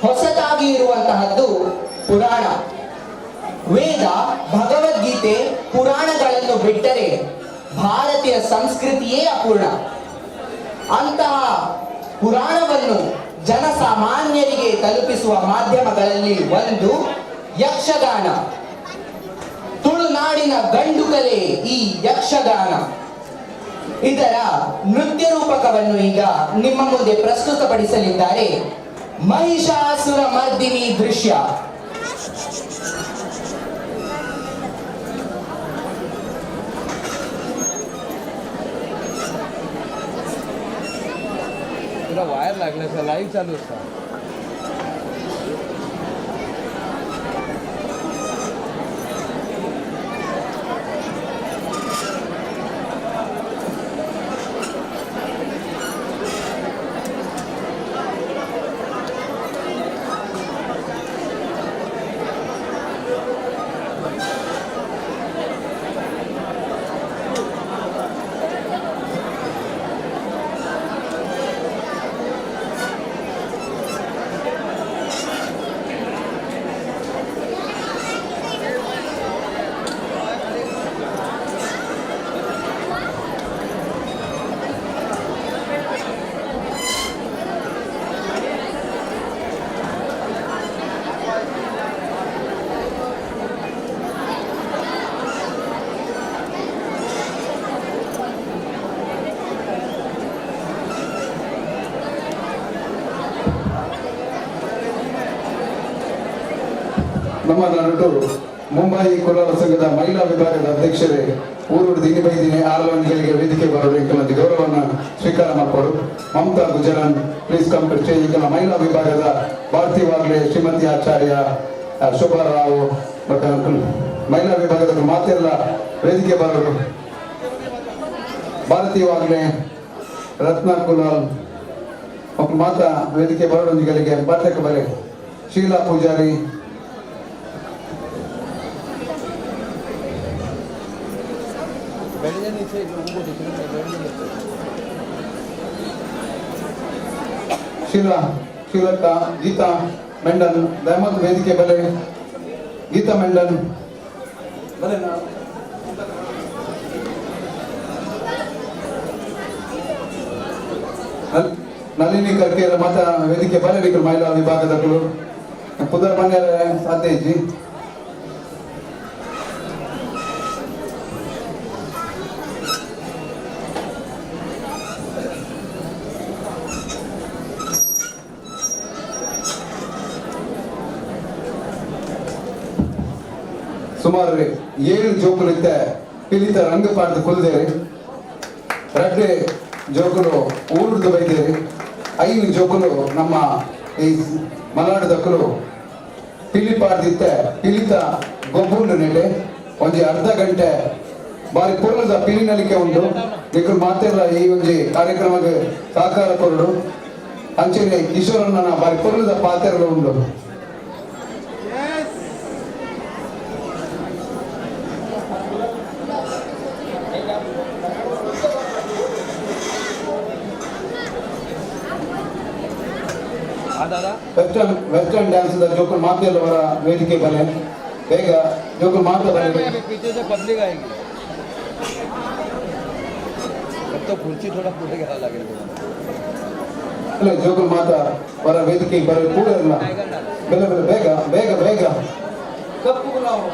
ಹೊಸತಾಗಿ ಇರುವಂತಹದ್ದು ಪುರಾಣ. ವೇದ, ಭಗವದ್ಗೀತೆ, ಪುರಾಣಗಳನ್ನು ಬಿಟ್ಟರೆ ಭಾರತೀಯ ಸಂಸ್ಕೃತಿಯೇ ಅಪೂರ್ಣ. ಅಂತಹ ಪುರಾಣವನ್ನು ಜನಸಾಮಾನ್ಯರಿಗೆ ತಲುಪಿಸುವ ಮಾಧ್ಯಮಗಳಲ್ಲಿ ಒಂದು ಯಕ್ಷಗಾನ. ತುಳುನಾಡಿನ ಗಂಡುಕಲೆ ಈ ಯಕ್ಷಗಾನ. ಇದರ ನೃತ್ಯ ರೂಪಕವನ್ನು ಈಗ ನಿಮ್ಮ ಮುಂದೆ ಪ್ರಸ್ತುತಪಡಿಸಲಿದ್ದಾರೆ ಮಹಿಷಾಸುರ ಮರ್ದಿನಿ ದೃಶ್ಯ. तुला वायर लागले सर, लाईव्ह चालू असता. ನಮ್ಮ ನಡುಟು ಮುಂಬೈ ಕೊಲ್ಲರ ಸಂಘದ ಮಹಿಳಾ ವಿಭಾಗದ ಅಧ್ಯಕ್ಷರೇ ಊರುಡು ದಿನಿ ಬೈದಿನಿ ಆರ್ಲವನ್ಗಳಿಗೆ ವೇದಿಕೆ ಬರಲು ಇಂಕಲಂಜಿ ಗೌರವವನ್ನು ಸ್ವೀಕಾರ ಮಾಡಿಕೊಡು. Mamata Gujaran please come to stage. ಇಂಕಲ ಮಹಿಳಾ ವಿಭಾಗದ ಭಾರತಿ ವಾಗ್ಲೆ, ಶ್ರೀಮತಿ ಆಚಾರ್ಯ, ಶೋಭಾ ರಾವ್ ಮತ್ತು ಮಹಿಳಾ ವಿಭಾಗದ ಮಾತೆಲ್ಲ ವೇದಿಕೆ ಬರಲು. ಭಾರತಿ ವಾಗ್ಲೆ, ರತ್ನ ಕುಲಾಲ್ ಮತ್ತು ಮಾತಾ ವೇದಿಕೆ ಬರಡೊಂದಿಗಳಿಗೆ ಬಾಟಕ್ಕೆ ಬರೆ. ಶೀಲಾ ಪೂಜಾರಿ, बेड नीचे लोगों को दिख रहा है बेड नहीं. ಶೀಲಾ, ಶೀಲಕ್ಕ, ಗೀತಾ. ಮೆಂಡನ್ ದಯಮತ್ ವೇದಿಕೆ ಬಲೆ. ಗೀತಾ ಮೆಂಡನ್ ಬಲೆ. ನಳಿನಿ ಕರ್ಕೇರ ಮಾತ ವೇದಿಕೆ ಬಲೆ. ಮಹಿಳಾ ವಿಭಾಗದಗಳು ಪುದರ್ ಮನ್ಯರ ಸಾಧ್ಯ ಇಜ್ಜಿ. ಸುಮಾರು 7 ಜೋಕುಲಿತ್ತೆ ಪಿಲಿತ ರಂಗ ಪಾಡ್ದು ಕುಲ್ದೇರಿ. ರಡ್ಡೆ ಜೋಕುಲು ಊರುದು ಬೈದೇರಿ. 5 ಜೋಕುಲು ನಮ್ಮ ಈ ಮಲೆನಾಡುದಕ್ಕಲು ಪಿಲಿ ಪಾಡ್ದಿತ್ತೆ ಪಿಲಿತ ಗೊಬ್ಬುಂಡು ನೆಲೆ ಒಂಜಿ ಅರ್ಧ ಗಂಟೆ ಬಾರಿ ಪೊರ್ಲುದ ಪಿಲಿ ನಲಿಕೆ ಉಂಡು. ನಿಕುಲು ಮಾತೆಲ್ಲ ಈ ಒಂಜಿ ಕಾರ್ಯಕ್ರಮಕ್ಕೆ ಸಹಕಾರ ಕೊರಡು. ಅಂಚನೆ ಕಿಶೋರಣ್ಣನ ಬಾರಿ ಪೊರ್ಲುದ ಪಾತೆರಲು ಉಂಡು. ವೆಸ್ಟರ್ನ್ ವೆಸ್ಟರ್ನ್ ಡ್ಯಾನ್ಸ್ ಜೋಕುಲ್ ಮಾತೆಲ್ಲ ಅವರ ವೇದಿಕೆ ಬಲೆ. ಬೇಗ ಜೋಕುಲ್ ಮಾತ ಬಲೆ. पीछे से पब्लिक आएगी अब तो कुर्सी थोड़ा पूरे घ्यावं लागेल तुम्हाला. ಅಲ್ಲ ಜೋಕುಲ್ ಮಾತ ಅವರ ವೇದಿಕೆ ಬರೆ ಕೂಡ ಇಲ್ಲ. ಬೆಲೆ ಬೆಲೆ ಬೇಗ ಬೇಗ ಬೇಗ. ಕಪ್ಪು ಗುಲಾಬ್.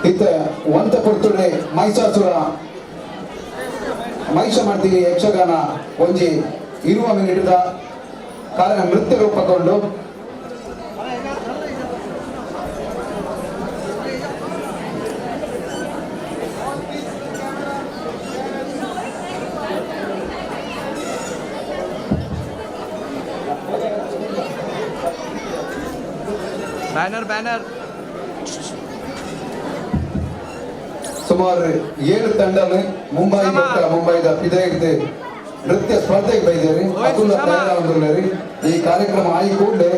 ಇತ್ತ ಒಂತ ಪೊರ್ತುಡೆ ಮಹಿಷಾಸುರ ಮಹಿಷ ಮಾಡ್ತೀವಿ ಯಕ್ಷಗಾನ ಒಂಜಿ ಇರುವ ಮಿನಿಟ್ದ ಕಾರಣ ನೃತ್ಯ ರೂಪಕೊಂಡು ಬ್ಯಾನರ್ ಬ್ಯಾನರ್. ಸುಮಾರು 7 ತಂಡಲು ಮುಂಬೈ ಮುಂಬೈದ ಪಿದೈಡ್ದು ನೃತ್ಯ ಸ್ಪರ್ಧೆಗೆ ಬೈದೇರಿ. ಅತುಲ ತಯಾರಾಗುಲ್ಲೇರಿ. ಈ ಕಾರ್ಯಕ್ರಮ ಆಯಿ ಕೂಡಲೇ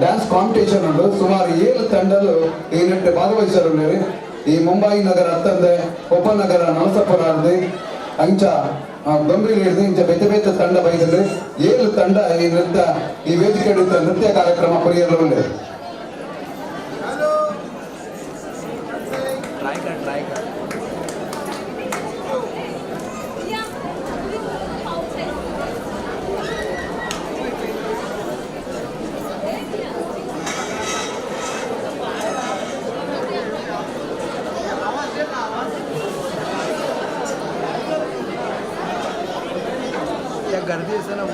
ಡ್ಯಾನ್ಸ್ ಕಾಂಪಿಟೇಷನ್ ಉಂಟು. ಸುಮಾರು 7 ತಂಡಲು ಈ ನೃತ್ಯ ಭಾಗವಹಿಸರುಳ್ಳೇರಿ. ಈ ಮುಂಬೈ ನಗರ ಅತ್ತಂದೆ ಉಪನಗರ ನವಸಪುರ ಅರ್ದು ಅಂಚ ದೊಂಬಿಲಿ ಹಿಡಿದು ಇಂಚ ಬೇತೆ ಬೇತೆ ತಂಡ ಬೈದಲ್ಲಿ 7 ತಂಡ ಈ ನೃತ್ಯ ಈ ವೇದಿಕೆ ನೃತ್ಯ ಕಾರ್ಯಕ್ರಮ ಪರಿಯಲು ಉಳ್ಳೇರಿ. ट्राई कर. क्या गर्दी असेल ना.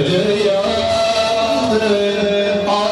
ಜಯ ಆ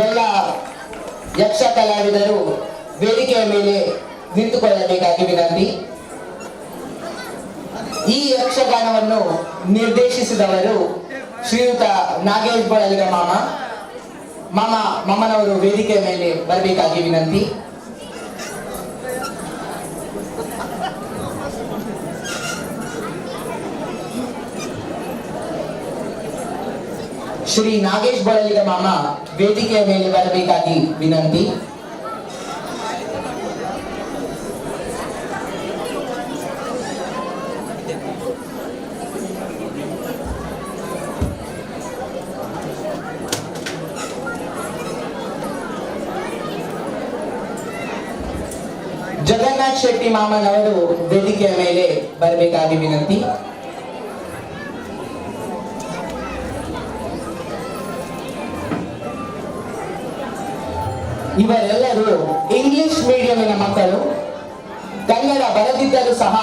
ಎಲ್ಲ ಯಕ್ಷ ಕಲಾವಿದರು ವೇದಿಕೆಯ ಮೇಲೆ ನಿಂತುಕೊಳ್ಳಬೇಕಾಗಿ ವಿನಂತಿ. ಈ ಯಕ್ಷಗಾನವನ್ನು ನಿರ್ದೇಶಿಸಿದವರು ಶ್ರೀಯುತ ನಾಗೇಶ್ ಬಳಲಿಗ ಮಾಮ. ಮಾಮ ಮಾಮನವರು ವೇದಿಕೆಯ ಮೇಲೆ ಬರಬೇಕಾಗಿ ವಿನಂತಿ. ಶ್ರೀ ನಾಗೇಶ್ ಬಳಲಿಗ ಮಾಮ ವೇದಿಕೆಯ ಮೇಲೆ ಬರಬೇಕಾಗಿ ವಿನಂತಿ. ಜಗನ್ನಾಥ್ ಶೆಟ್ಟಿ ಮಾಮನವರು ವೇದಿಕೆಯ ಮೇಲೆ ಬರಬೇಕಾಗಿ ವಿನಂತಿ. ಇವರೆಲ್ಲರೂ ಇಂಗ್ಲಿಷ್ ಮೀಡಿಯಮಿನ ಮಕ್ಕಳು. ಕನ್ನಡ ಬರದಿದ್ದರೂ ಸಹ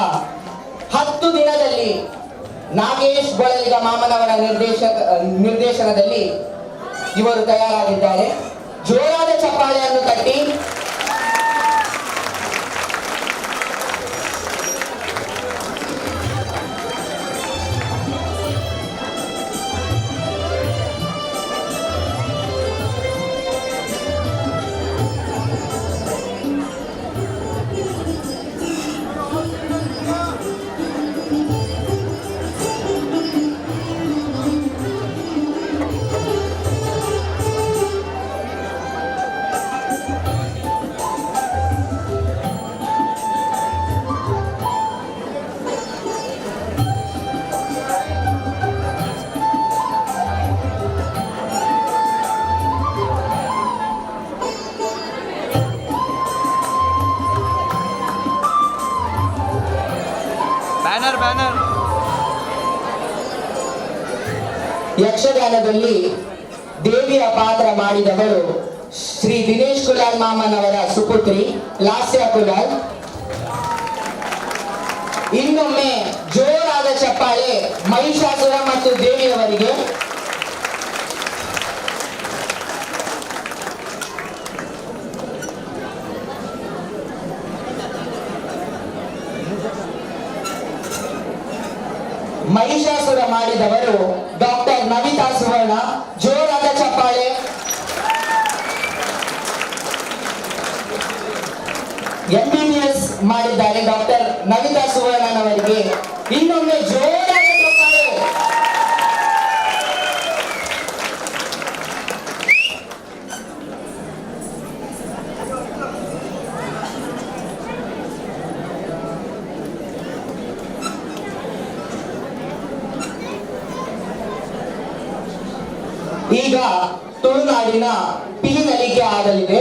10 ದಿನದಲ್ಲಿ ನಾಗೇಶ್ ಬಳಲಿಗ ಮಾಮನವರ ನಿರ್ದೇಶನದಲ್ಲಿ ಇವರು ತಯಾರಾಗಿದ್ದಾರೆ. ಜೋರಾದ ಚಪ್ಪಾಳೆಯನ್ನು ತಟ್ಟಿ ಯಕ್ಷಗಾನದಲ್ಲಿ ದೇವಿಯ ಪಾತ್ರ ಮಾಡಿದವರು ಶ್ರೀ ದಿನೇಶ್ ಕುಲಾಲ್ ಮಾಮನವರ ಸುಪುತ್ರಿ ಲಾಸ್ಯ ಕುಲಾಲ್. ಇನ್ನೊಮ್ಮೆ ಜೋರಾದ ಚಪ್ಪಾಳೆ ಮಹಿಷಾಸುರ ಮತ್ತು ದೇವಿಯವರಿಗೆ. ಮಹಿಷಾಸುರ ಮಾಡಿದವರು ಡಾಕ್ಟರ್ ನವಿತಾ ಸುವರ್ಣ. ಜೋರಾದ ಚಪ್ಪಾಳೆ. ಎಂಬಿಬಿಎಸ್ ಮಾಡಿದ್ದಾರೆ ಡಾಕ್ಟರ್ ನವಿತಾ ಸುವರ್ಣನವರಿಗೆ ಇನ್ನೊಮ್ಮೆ ಜೋರಾದ ಚಪ್ಪಾಳೆ. ಈಗ ತುಳುನಾಡಿನ ಪಿಲಿನಲಿಕೆ ಆಗಲಿದೆ.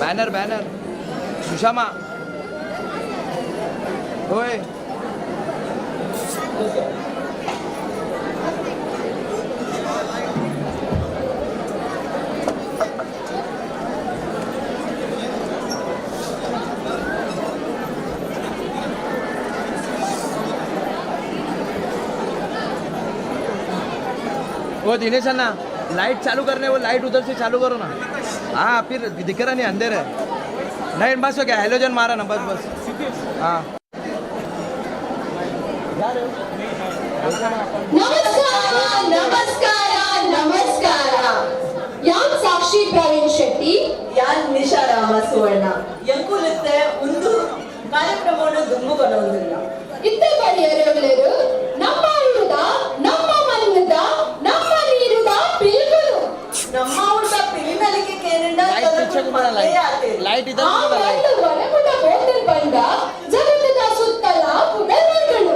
ಬ್ಯಾನರ್ ಬ್ಯಾನರ್ ಸುಷಮಾ ಓಯ್ वो दिनेश अन्ना लाइट चालू करने, वो लाइट उधर से चालू करो ना। हाँ फिर दिख रहा नहीं, अंधेर है। नहीं बस हो गया, हेलोजन मारा ना, बस बस। हाँ ನಮಸ್ಕಾರ ನಮಸ್ಕಾರ ನಮಸ್ಕಾರ. ಯಾನ್ ಸಾಕ್ಷಿ ಪ್ರವೀಣ್ ಶೆಟ್ಟಿ, ಯಾನ್ ನಿಶಾ ರಾಮ ಸುವರ್ಣ. ಎಂಕುಲುತ್ತೆ ಒಂದು ಕಾರ್ಯಕ್ರಮವನ್ನು ದುಂಬುಕೊನೊಂದಿಲ್ಲ. ಇತ್ತೆ ಬರಿಯರು ನಮ್ಮ ಊರದ ನಮ್ಮ ಮಣ್ಣದ ನಮ್ಮ ನೀರುದ ಪಿಲಿಗಳು. ನಮ್ಮ ಊರದ ಪಿಲಿನಲಿಕೆ ಕೇನಂಡ ಲೈಟ್ ಆ ಮಣ್ಣು ಒಳಗುಡ ಬೋತಲ್ ಬಂದ ಜಗತ್ತದ ಸುತ್ತಲ ಪುಗಲ್ಗಳು.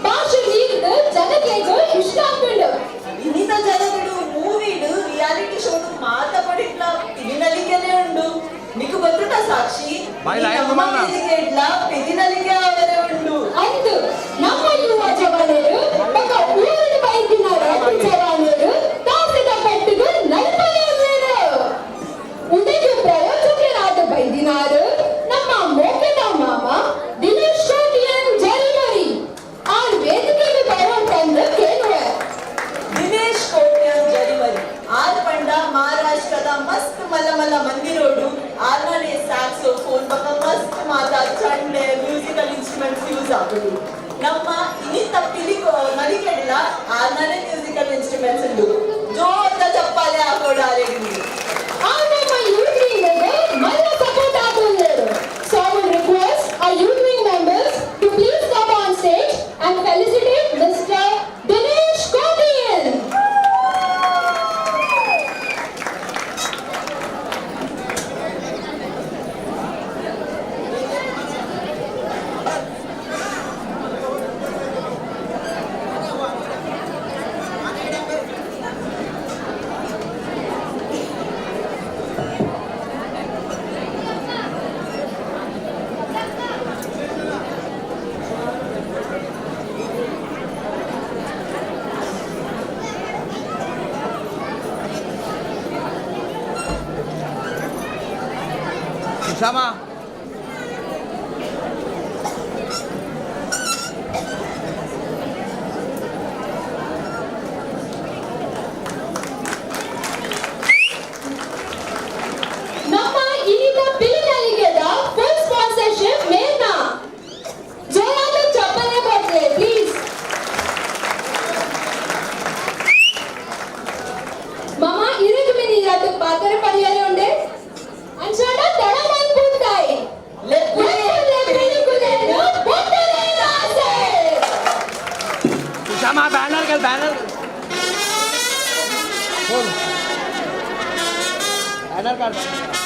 ಭಾಷೆ ನೀರ್ದು ಜನತೆಗೂ ಇಷ್ಟ ಆಗ್ಬಿಡು. ಇನ್ನಿತ ಜನಗಳು ಮೂವಿಡು ರಿಯಾಲಿಟಿ ಶೋಡು ಮಾತ ಪಡಿಟ್ಲ ಪಿಲಿನಲಿಕೆನೆ ಉಂಡು. ನಿಕ್ಕು ಗೊತ್ತುಂಟ ಸಾಕ್ಷಿ, ಬಾಯ್ ಲೈಟ್ ನಮ್ಮ ಗುಮಾವ್ನ. ವೇದಿಕೆ ಇಡ್ಲ ಪಿಲಿನಲಿಕೆ ಅವರೇ ಉಂಡು. ಅಂದು ನಮ್ಮ ಯುವ ಜವಾನರು ಬೊಕ ಊರಿನ ಬೈದಿನ ರೈತ ಜವಾನರು ತಾಸದ ಪೆಟ್ಟಿಗೆ ನಲ್ಪನೆ ಉದಯ ಪ್ರಯೋಜಕರಾದ ಬೈದಿನಾರು ನಮ್ಮ ಮೋಕದ ಮಾಮ ದಿನೇಶ್ ಕೋಟಿಯನ್ ಜರಿಮರಿ ಆರ್ ವೇದಿಕೆಗೆ ಬರೋ ತಂದು ಕೇಳುವ. ದಿನೇಶ್ ಕೋಟ್ಯಾನ್ ಜರಿಮರಿ ಆರ್ ಪಂಡ ಮಲ್ಲ ಮಂದಿರೋಡು ಆರ್ನಾನೇ ಸ್ಯಾಕ್ಸೋಫೋನ್ ಬೊಕ್ಕ ಮಸ್ತ್ ಮಾತ ಚಂಡೆ, ಮ್ಯೂಸಿಕಲ್ ಇನ್ಸ್ಟ್ರೂಮೆಂಟ್ಸ್ ಯೂಸ್ ಆಪುಂಡು. ನಮ್ಮ ಇನ್ನಿತ್ತ ಪಿಲಿ ನಲಿಕೆಡ್ಲ ಆರ್ನಾನೇ ಮ್ಯೂಸಿಕಲ್ ಇನ್ಸ್ಟ್ರೂಮೆಂಟ್ಸ್ ಉಂಡು. ಜೋರ್ದ ಚಪ್ಪಾಳೆ ಹಾಕೋಡು ಆರೆಗ್. ಆ ನಮ್ಮ ಯೂತ್ ವಿಂಗ್ ಮಲ್ಲ support ಆತುಲ್ಲೆರ್. So I would request our youth wing members to please come on stage and felicitate Mister Dinesh Kotian. Shama. ನಮ್ಮ ಇನ್ನಿತ ಪಿಲಿನಲಿಗೆದ ಫುಲ್ ಸ್ಪಾನ್ಸರ್ಶಿಪ್ ಮೇರ್ನ. ಜೋರಾದ ಚಪ್ಪಲೆ ಕೊಡ್ಲೆ ಪ್ಲೀಸ್. ಮಾಮ ಇರಗ್ ಮಿನಿ ಇರತ್ ಪಾತ್ರ ಪರಿಹಾರ ಉಂಡೆ ಅಂಚಾಡ ತಡ ಮಲ್ಪುಂದಾಯಿ ಲೆಪ್ಪುಲೆ ಬೊಟ್ಟಲೆ ಆಸೆ. Shama, banner कर, बैनर बोल, बैनर कर. ಲೆಪ್ಪುಲೆ.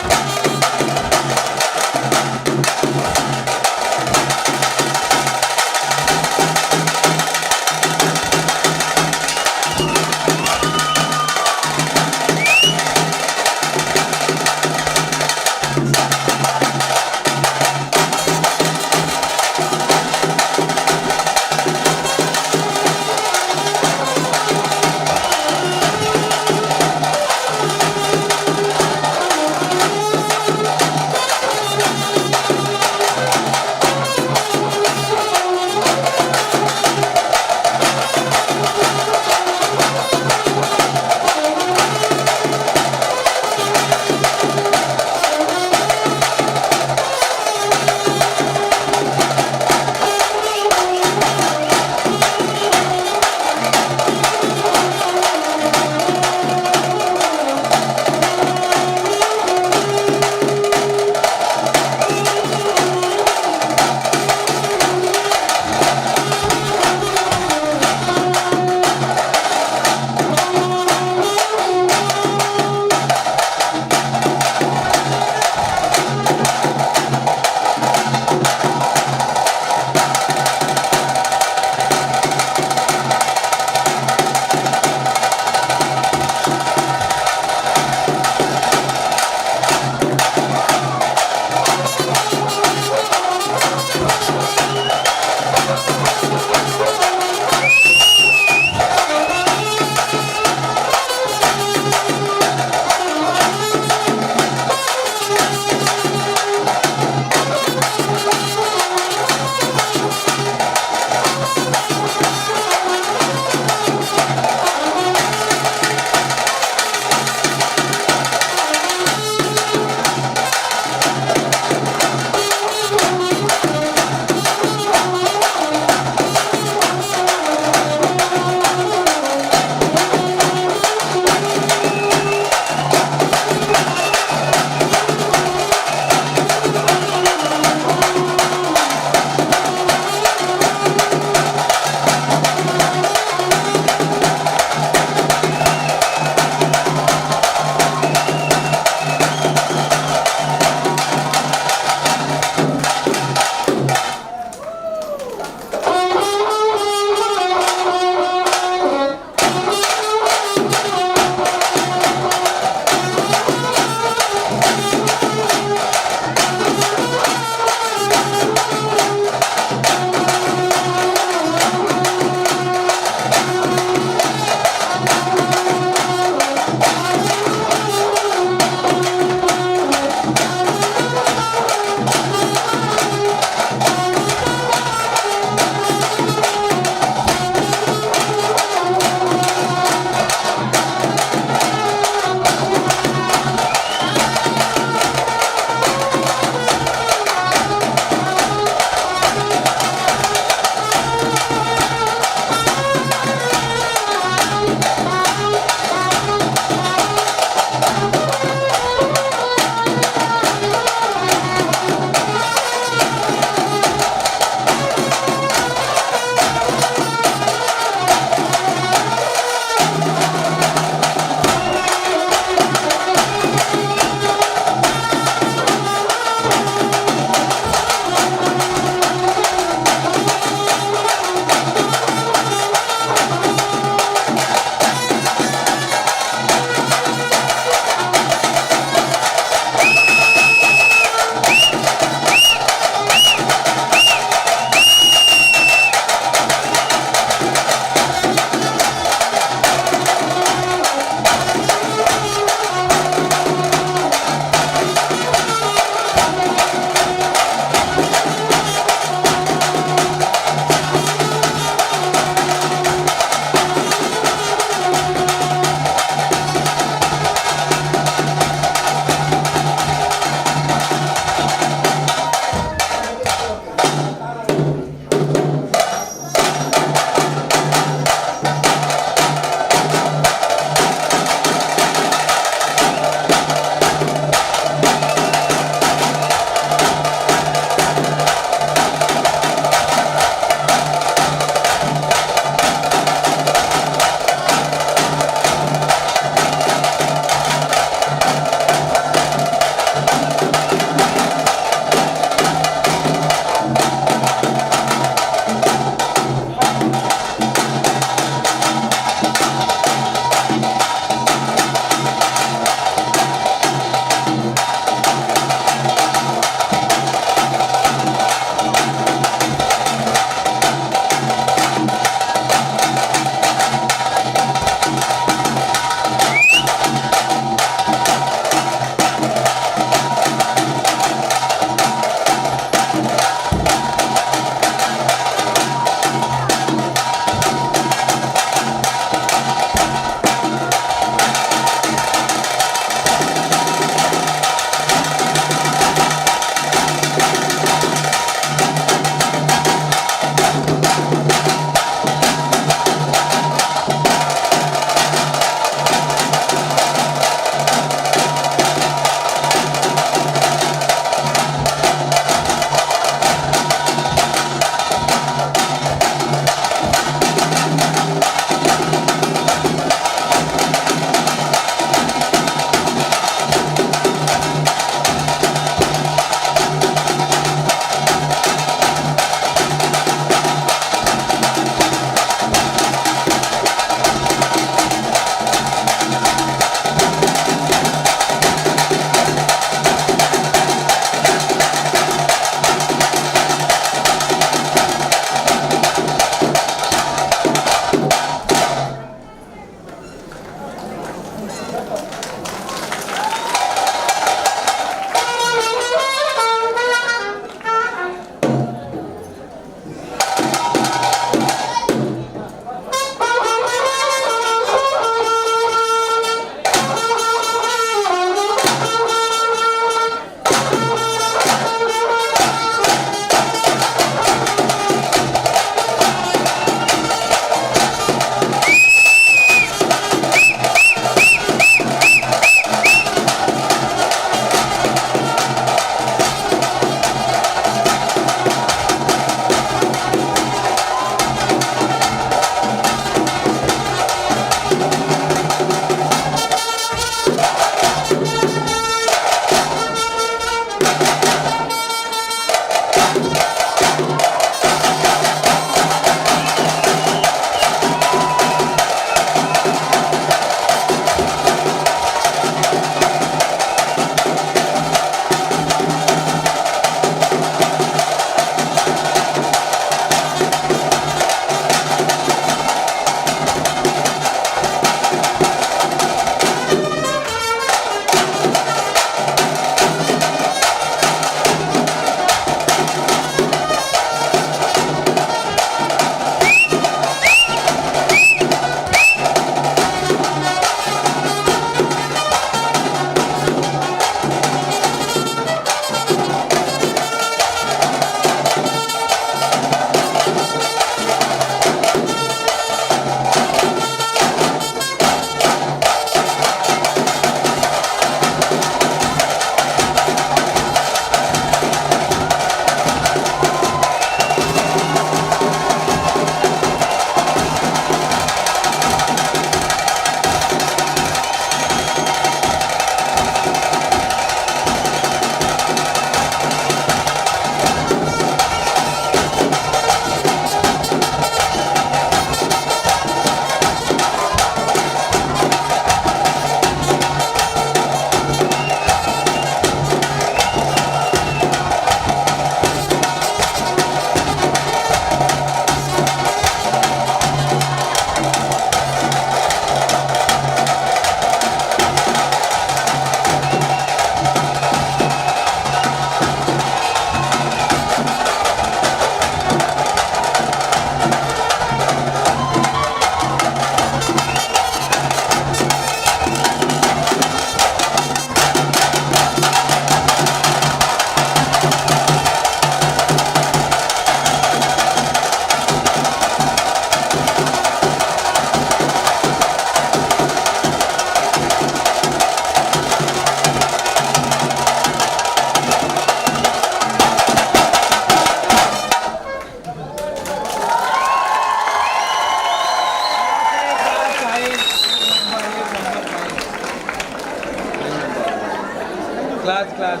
Class class.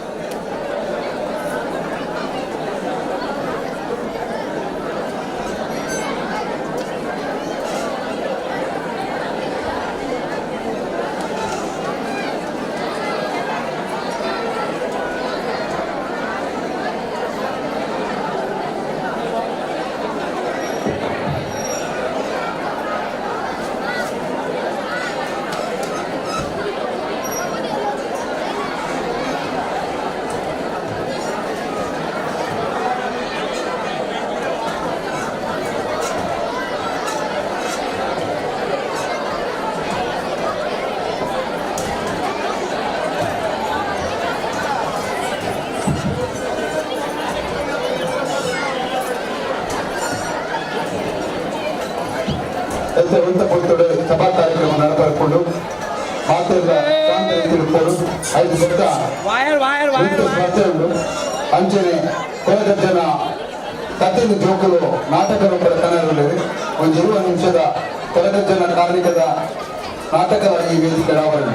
ಸಭಾ ಕಾರ್ಯಕ್ರಮ ನಡಪಕೊಂಡು ಮಾತೆಲ್ಲ ಶಾಂತ ರೀತಿಯಲ್ಲಿ ಐದು ದೊಡ್ಡ ಅಂಚನೆ ಕೊಳಗಜ್ಜನ ಕಥೆಯ ಜೋಕುಲು ನಾಟಕ ರೂಪದ ಕನ್ನಡದಲ್ಲಿ ಒಂದು 20 ನಿಮಿಷದ ಕೊಳಗಜ್ಜನ ಕಾರ್ಮಿಕದ ನಾಟಕದ ಈ ವೇದಿಕೆ ಆವರಣ.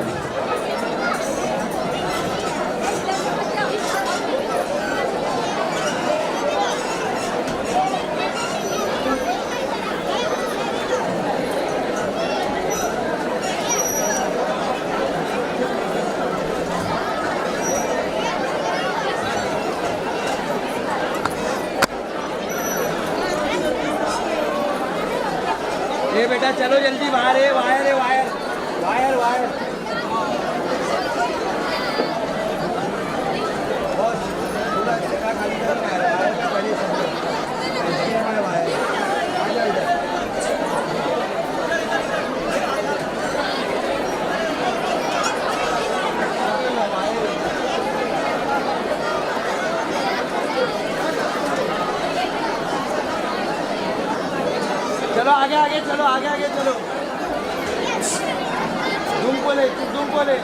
ए बेटा चलो जल्दी बाहर है, वायर है, वायर वायर वायर। बस पूरा जगह खाली करना है, वायर का पहले समझो। हमारे वायर आ जाओ इधर। चलो आगे आगे चलो, आगे आगे चलो। धूम बोले, धूम बोले।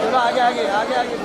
चलो आगे आगे आगे आगे।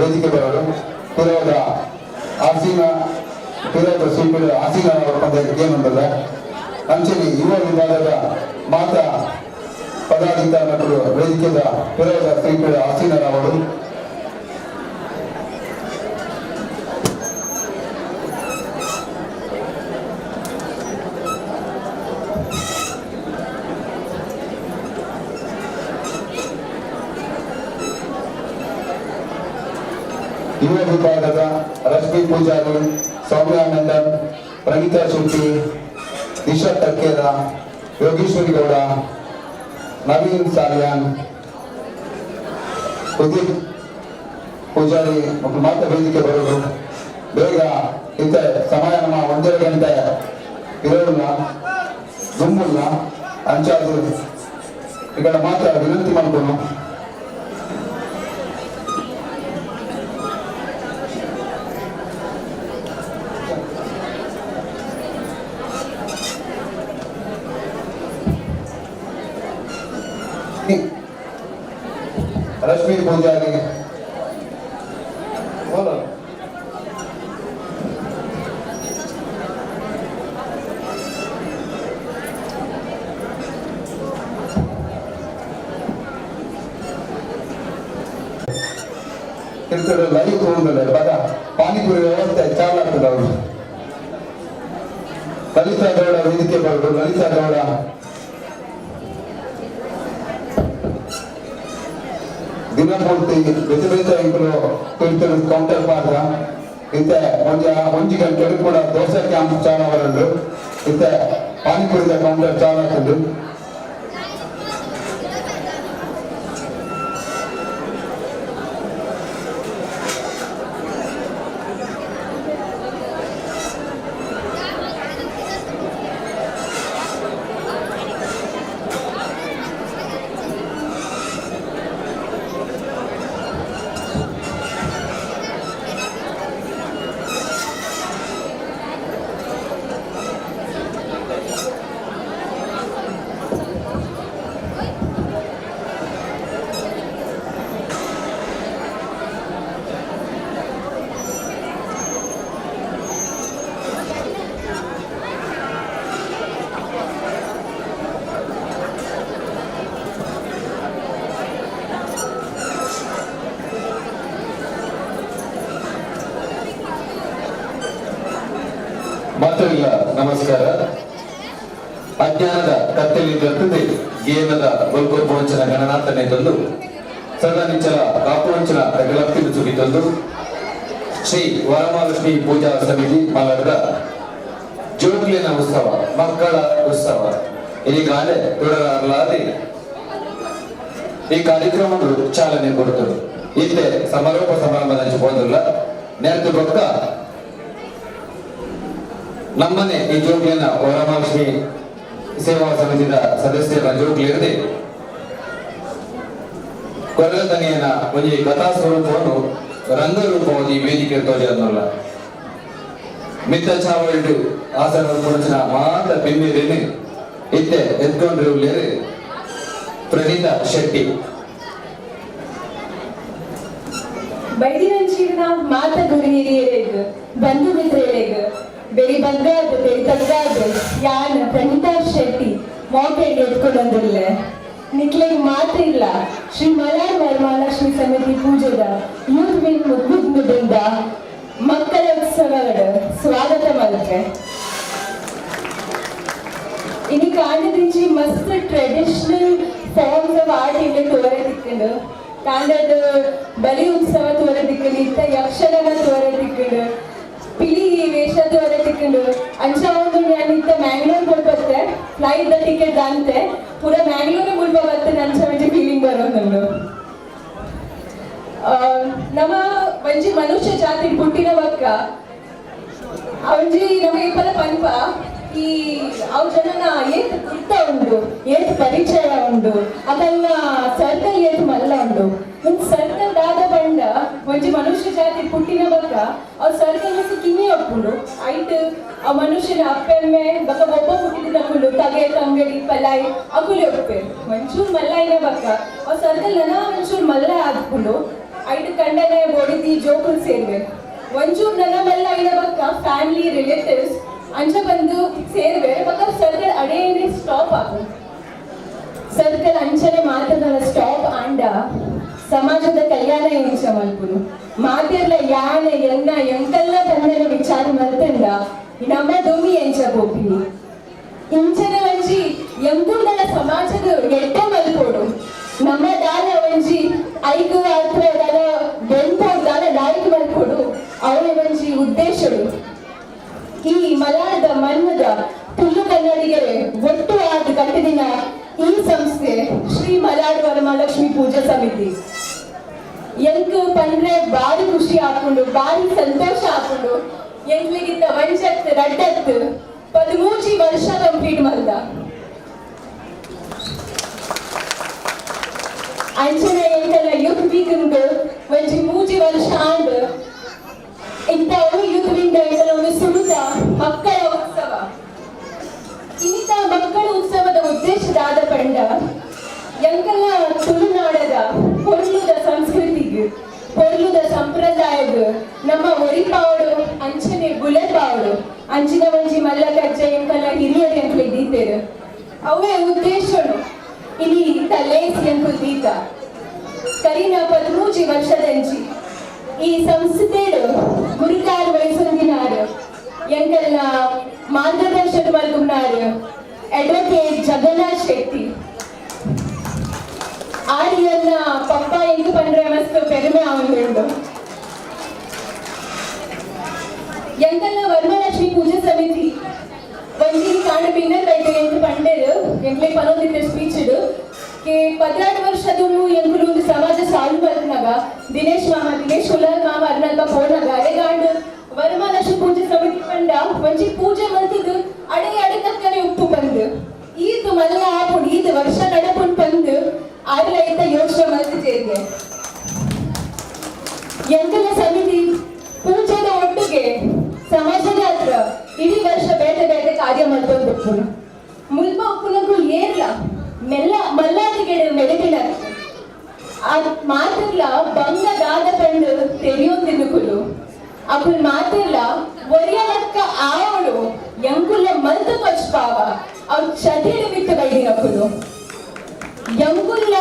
ವೇದಿಕೆ ಬರೋದು ಪಿರೋದ ಆಸೀನ ಪಿರೋದ ಸೀಟು ಆಸೀನ ಪಂದ್ಯ ಏನಂದಲ್ಲ ಅಂಚನೆ ಯುವ ವಿಭಾಗದ ಮಾತಾ ಪದಾಧಿಕಾರಿಗಳು ವೇದಿಕೆದ ಪಿರೋದ ಸೀಟು ಆಸೀನರವರು ಯುವ ವಿಭಾಗದ ರಶ್ಮಿ ಪೂಜಾರಿ, ಸೌಮ್ಯ ಮೆಂಡನ್, ಪ್ರಣೀತಾ ಶೆಟ್ಟಿ, ದಿಶಾ ತಕ್ಕೇರ, ಯೋಗೇಶ್ವರಿ ಗೌಡ, ನವೀನ್ ಸಾಲಿಯಾನ್, ಉದೀಪ್ ಪೂಜಾರಿ ಮತ್ತು ಮಾತಾ ವೇದಿಕೆ ಬರೋದು ಬೇಗ. ಇತ್ತೆ ಸಮಯ ನಮ್ಮ 1.5 ಗಂಟೆ ಇರೋಲ್ಲ, ದುಂಬುಲ್ಲ ಅಂಚಾದು ಈಗ ಮಾತ್ರ ವಿನಂತಿ ಮಾಡ್ಕೊಂಡು ರಶ್ಮಿ ಪೂಜಾರಿ ಲೈವ್ ತಗೊಂಡಲ್ಲ ಬದ ಪಾನಿಪುರಿ ವ್ಯವಸ್ಥೆ ಚಾಲಾಗ್ತದೆ ಅವರು. ಲಲಿತಾ ಗೌಡ ವೇದಿಕೆ ಬರೋದು. ಲಲಿತಾ ಗೌಡ ದಿನಪೂರ್ತಿ ಬೇತೆ ಬೇತೆ ಎಂಕುಲು ತಿಳ್ತಿರು ಕೌಂಟರ್ ಪಾತ್ರ ಇತ್ತೆ ಒಂಜಿ ಒಂಜಿ ಗಂಟೆ ಕೂಡ ದೋಸೆ ಕ್ಯಾಂಪ್ ಚಾಲ ಬರಲು ಇತ್ತೆ ಪಾನಿಪುರಿದ ಕೌಂಟರ್ ಚಾಲ ಆಗ್ತದೆ. ಮಾತ್ರವಿಲ್ಲ ನಮಸ್ಕಾರ. ಅಜ್ಞಾನದ ಕತ್ತಲಿ ಬರ್ತದೆ ಗೇನದ ಬಲ್ಕೊಪ್ಪುವಂಚನ ಗಣನಾಥನೆ ತಂದು ಸದಾ ನಿಚ್ಚಲ ಕಾಪುವಂಚನ ರಗಲಪ್ತಿನ ಸುಗಿ ತಂದು ಶ್ರೀ ವರಮಹಾಲಕ್ಷ್ಮಿ ಪೂಜಾ ಸಮಿತಿ ಮಲರದ ಜೋಗ್ಲಿನ ಉತ್ಸವ, ಮಕ್ಕಳ ಉತ್ಸವ ಈಗಾಗಲೇ ತೊಡರಾರಲಾದೆ ಈ ಕಾರ್ಯಕ್ರಮಗಳು ಚಾಲನೆ ಕೊಡುತ್ತದೆ. ಇತ್ತೆ ಸಮಾರೋಪ ಸಮಾರಂಭದ ಹೋದಲ್ಲ ನೇರತು ಭಕ್ತ ನಮ್ಮನೆ ಈ ಜೋಗ್ಲಿನ ವರಮಹಾಲಕ್ಷ್ಮಿ ಸೇವಾ ಸಮಿತಿಯ ಸದಸ್ಯರ ಜೋಗ್ಲಿರದೆ ಕೊರಗತನಿಯನ ಒಂಜಿ ಕಥಾ ಸ್ವರೂಪವನ್ನು ರಂಗರೂಪವನ್ನು ಈ ವೇದಿಕೆ ತೋಜನ್ನಲ್ಲ ಮಿತ್ತ ಚಾವಲ್ಡು ಆಸನ ಪುಣಚನ ಮಾತ ಬಿನ್ನಿರೇನೆ ಇತ್ತೆ ಎತ್ಕೊಂಡ್ರೆ ಪ್ರಣೀತಾ ಶೆಟ್ಟಿ. ಬೈದಿನಂಚಿನ ಮಾತ ಗುರಿ ಹಿರಿಯರಿಗ್ ಬಂಧು ಮಿತ್ರರಿಗ್ ಬೆರಿ ಬಂಗಾದ ಬೆರಿ ತಗ್ಗಾದ ಯಾನ್ ಪ್ರಣೀತಾ ಶೆಟ್ಟಿ ಮೋಟೆಗೆ ಎತ್ಕೊಂಡೊಂದಿಲ್ಲ ನಿಕ್ಲೆಗ್ ಮಾತ್ರ ಇಲ್ಲ. ಶ್ರೀ ಮಲಾರ್ ವರಮಹಾಲಕ್ಷ್ಮಿ ಸಮಿತಿ ಪೂಜೆದ ಯೂತ್ ವಿಂಗ್ ಮುದ್ಮುದ್ಮದಿಂದ ಮಕ್ಕಳ ಉತ್ಸವಗಳ ಸ್ವಾಗತ ಮಲ್ಪೆ. ಇನಿ ಕಾಂಡದಿಂಚಿ ಮಸ್ತ್ ಟ್ರೆಡಿಷನಲ್ ಫಾರ್ಮ್ಸ್ ಆಫ್ ಆರ್ಟ್ ಇಲ್ಲಿ ತೋರೆ ತಿಕ್ಕಂಡು ಕಾಂಡದ ಬಲಿ ಉತ್ಸವ ತೋರೆ ತಿಕ್ಕಂಡು ಇತ್ತ ಯಕ್ಷಗಾನ ತೋರೆ ತಿಕ್ಕಂಡು ಪಿಲಿ ವೇಷ ತೋರೆ ತಿಕ್ಕಂಡು ಅಂಚ ಒಂದು ನಾನು ಇತ್ತ ಮ್ಯಾಂಗ್ಳೂರ್ ಮುಳ್ಪತ್ತೆ ಫ್ಲೈಟ್ the ticket ಅಂತೆ ಪೂರ ಮ್ಯಾಂಗ್ಳೂರ್ ಮುಳ್ಪ ಬತ್ತೆ ಅಂಚ ಒಂಜಿ ಫೀಲಿಂಗ್ ಬರೋದು. ನಮ್ಮ ಒಂಜಿ ಮನುಷ್ಯ ಜಾತಿ ಪುಟ್ಟಿನ ಬಕ್ಕ ಒಂಜಿ ನಮಗೆ ಇಪ್ಪಲ ಪನ್ಪ ಈ ಅವು ಜನನ ಏತ್ ಗುರ್ತ ಉಂಡು ಏತ್ ಪರಿಚಯ ಉಂಡು ಅದನ್ನ ಸರ್ಕಲ್ ಏತ್ ಮಲ್ಲ ಉಂಡು ಒಂದು ಸರ್ಕಲ್ ದಾದ ಬಂಡ ಒಂಜಿ ಮನುಷ್ಯ ಜಾತಿ ಪುಟ್ಟಿನ ಬಕ್ಕ ಅವ್ ಸರ್ಕಲ್ ಮಸ್ತ್ ಕಿಮ್ಮಿ ಒಪ್ಪುಂಡು ಐಟ್ ಆ ಮನುಷ್ಯನ ಅಪ್ಪೆಮ್ಮೆ ಬಕ್ಕ ಒಬ್ಬ ಪುಟ್ಟಿದ ತಕೊಂಡು ತಗೆ ತಂಗಡಿ ಪಲಾಯಿ ಅಕುಲೆ ಒಪ್ಪೆ ಒಂಚೂರು ಮಲ್ಲ ಇನ ಬಕ್ಕ ಅವ್ ಸರ್ಕಲ್ ನನ ಒಂಚೂರು ಮಲ್ಲ ಆದ್ಕೊಂಡು ಐಟ್ ಕಂಡನೆ ಬೊಡಿದಿ ಜೋಕುಲ್ ಸೇರ್ವೆ ಒಂಚೂರು ನನ್ನ ಮಲ್ಲ ಐನ ಬಕ್ಕ ಫ್ಯಾಮಿಲಿ ರಿಲೇಟಿವ್ಸ್ ಅಂಚ ಬಂದು ಸೇರ್ವೆ ಬಕ್ಕ ಸರ್ಕಲ್ ಅಡೇನೆ ಸ್ಟಾಪ್ ಆಗು. ಸರ್ಕಲ್ ಅಂಚನೆ ಮಾತದ ಸ್ಟಾಪ್ ಆಂಡ ಸಮಾಜದ ಕಲ್ಯಾಣ ಎಂಚ ಮಲ್ಪುನು ಮಾತೆರ್ಲ ಯಾನೆ ಎನ್ನ ಎಂಕಲ್ಲ ತಂದೆನ ವಿಚಾರ ಮಲ್ತಂಡ ನಮ್ಮ ದುಮ್ಮಿ ಎಂಚ ಪೋಪಿನಿ ಇಂಚನ ಒಂಜಿ ಎಂಕುಂಡಲ ಸಮಾಜದ ಎಡ್ಡೆ ಮಲ್ಪೋಡು ನಮ್ಮ ದಾಲ ಒಂಜಿ ಐಕು ಅತ್ರ ದಾಲ ಬೆಂಪೋಡು ದಾಲ ಲಾಯ್ಕ್ ಮಲ್ಪೋಡು ಅವಳ ಒಂಜಿ ಉದ್ದೇಶಡು. ಈ ಮಲಾಡದ ಮಣ್ಣದ ತುಳು ಕನ್ನಡಿಗರೇ ಒಟ್ಟು ಆದ ಕಟ್ಟಿದಿನ ಈ ಸಂಸ್ಥೆ ಶ್ರೀ ಮಲಾಡ್ ವರಮಹಾಲಕ್ಷ್ಮಿ ಪೂಜಾ ಸಮಿತಿ ಎಂಕ್ ಪಂಡ್ರೆ ಬಾರಿ ಖುಷಿ ಹಾಕೊಂಡು ಬಾರಿ ಸಂತೋಷ ಹಾಕೊಂಡು ಎಂಕ್ಲಿಗಿಂತ ಒಂಜತ್ ರಡ್ಡತ್ 13 ವರ್ಷ ಕಂಪ್ಲೀಟ್ ಮಲ್ದ. ಅಂಚನೆ ಎಂಕಲ್ಲ ಯೂತ್ ವೀಕ್ ಒಂಜಿ 3 ವರ್ಷ ಆಂಡ್ ಇಂಥವು ಯೂತ್ ವಿಂಗ್ ಎಂಕಲ್ಲ ಒಂದು ಸುರುತ ಮಕ್ಕಳ ಉತ್ಸವ. ಇನ್ನಿತ ಮಕ್ಕಳ ಉತ್ಸವದ ಉದ್ದೇಶದಾದ ಪಂಡ ಎಂಕಲ್ಲ ತುಳುನಾಡದ ಪೊರ್ಲುದ ಸಂಸ್ಕೃತಿಗೆ ಪೊರ್ಲುದ ಸಂಪ್ರದಾಯದ ನಮ್ಮ ಒರಿಪಾವಡು ಅಂಚನೆ ಬುಲೆಪಾವಡು ಅಂಚಿನ ಒಂಜಿ ಮಲ್ಲ ಕಜ್ಜ ಎಂಕಲ್ಲ ಹಿರಿಯರು ಎಂಕಲೆ ದೀತೇರು ಅವೇ ಉದ್ದೇಶನು ಇನಿ ತಲೇಸಿ ಎಂಕುಲ್ ದೀತ. ಕರಿನ 13 ವರ್ಷದಂಚಿ ಈ ಸಂಸ್ಥೆಡು ಗುರುಕಾರ ವಹಿಸೊಂದಿನಾರು ಎಂಕಲ್ನ ಮಾರ್ಗದರ್ಶನ ಮಲ್ಪುನಾರು ಅಡ್ವೊಕೇಟ್ ಜಗನ್ನಾಥ್ ಶೆಟ್ಟಿ ಆಡಿಯನ್ನ ಪಪ್ಪ ಎಂಕು ಪಂಡ್ರೆ ಮಸ್ತ್ ಪೆರುಮೆ ಆವಂದುಂಡು. ಎಂಕಲ್ನ ವರಮಹಾಲಕ್ಷ್ಮಿ ಪೂಜಾ ಸಮಿತಿ ಒಂಜಿ ಕಾಂಡ ಬಿನ್ನರ್ ಬೈತೆ ಎಂಕು ಪಂಡೇರು ಎಂಕ್ಲೆ ಪನೊಂದಿತ್ತೆ ಸ್ಪೀಚ್ ಕೆ 12 ವರ್ಷದ ಎಂಕುಲು ಒಂದು ಸಮಾಜ ಸಾಲ್ವ್ ಮಲ್ಪುನಗ ದಿನೇಶ್ ಮಾಮ ದಿನೇಶ್ ಕುಲಾಲ್ ಮಾಮ ಅರ್ನಲ್ಪ ಪೋನಗ ಅರೆಗಾಂಡ್ ವರಮಹಾಲಕ್ಷ್ಮಿ ಪೂಜಾ ಸಮಿತಿ ಪಂಡ ಒಂಜಿ ಪೂಜೆ ಮಲ್ತದು ಅಡೆ ಅಡೆ ಉಪ್ಪು ಬಂದು ಈತ್ ಮಲ್ಲ ಆಪುಂಡು ಈತ್ ವರ್ಷ ನಡಪುಂಡು ಬಂದು ಆರ್ಲ ಐತ ಯೋಚನೆ ಮಲ್ತಿದ್ದೇನೆ. ಎಂಕಲ ಸಮಿತಿ ಪೂಜೆದ ಒಟ್ಟಿಗೆ ಸಮಾಜದ ಹತ್ರ ಇಡೀ ವರ್ಷ ಬೇತೆ ಬೇತೆ ಕಾರ್ಯ ಮಲ್ತೊಂದು ಉಪ್ಪುನು ಮುಲ್ಪ ಉಪ್ಪುನಕು ಏರ್ಲ ಮೆಲ್ಲ ಮಲ್ಲಾದಿಗೆ ಮೆಡಕಿನ ಆ ಮಾತಿರ್ಲ ಬಂಗದಾದ ಪಂಡು ತೆರಿಯೊಂದಿನುಕುಲು ಅಕುಲ್ ಮಾತಿರ್ಲ ಒರಿಯಲಕ್ಕ ಆವಳು ಎಂಕುಲ ಮಲ್ತು ಪಚ್ಪಾವ ಅವ್ ಚದಿಡು ಬಿಟ್ಟು ಬೈದಿನಕುಲು ಎಂಕುಲ್ಲ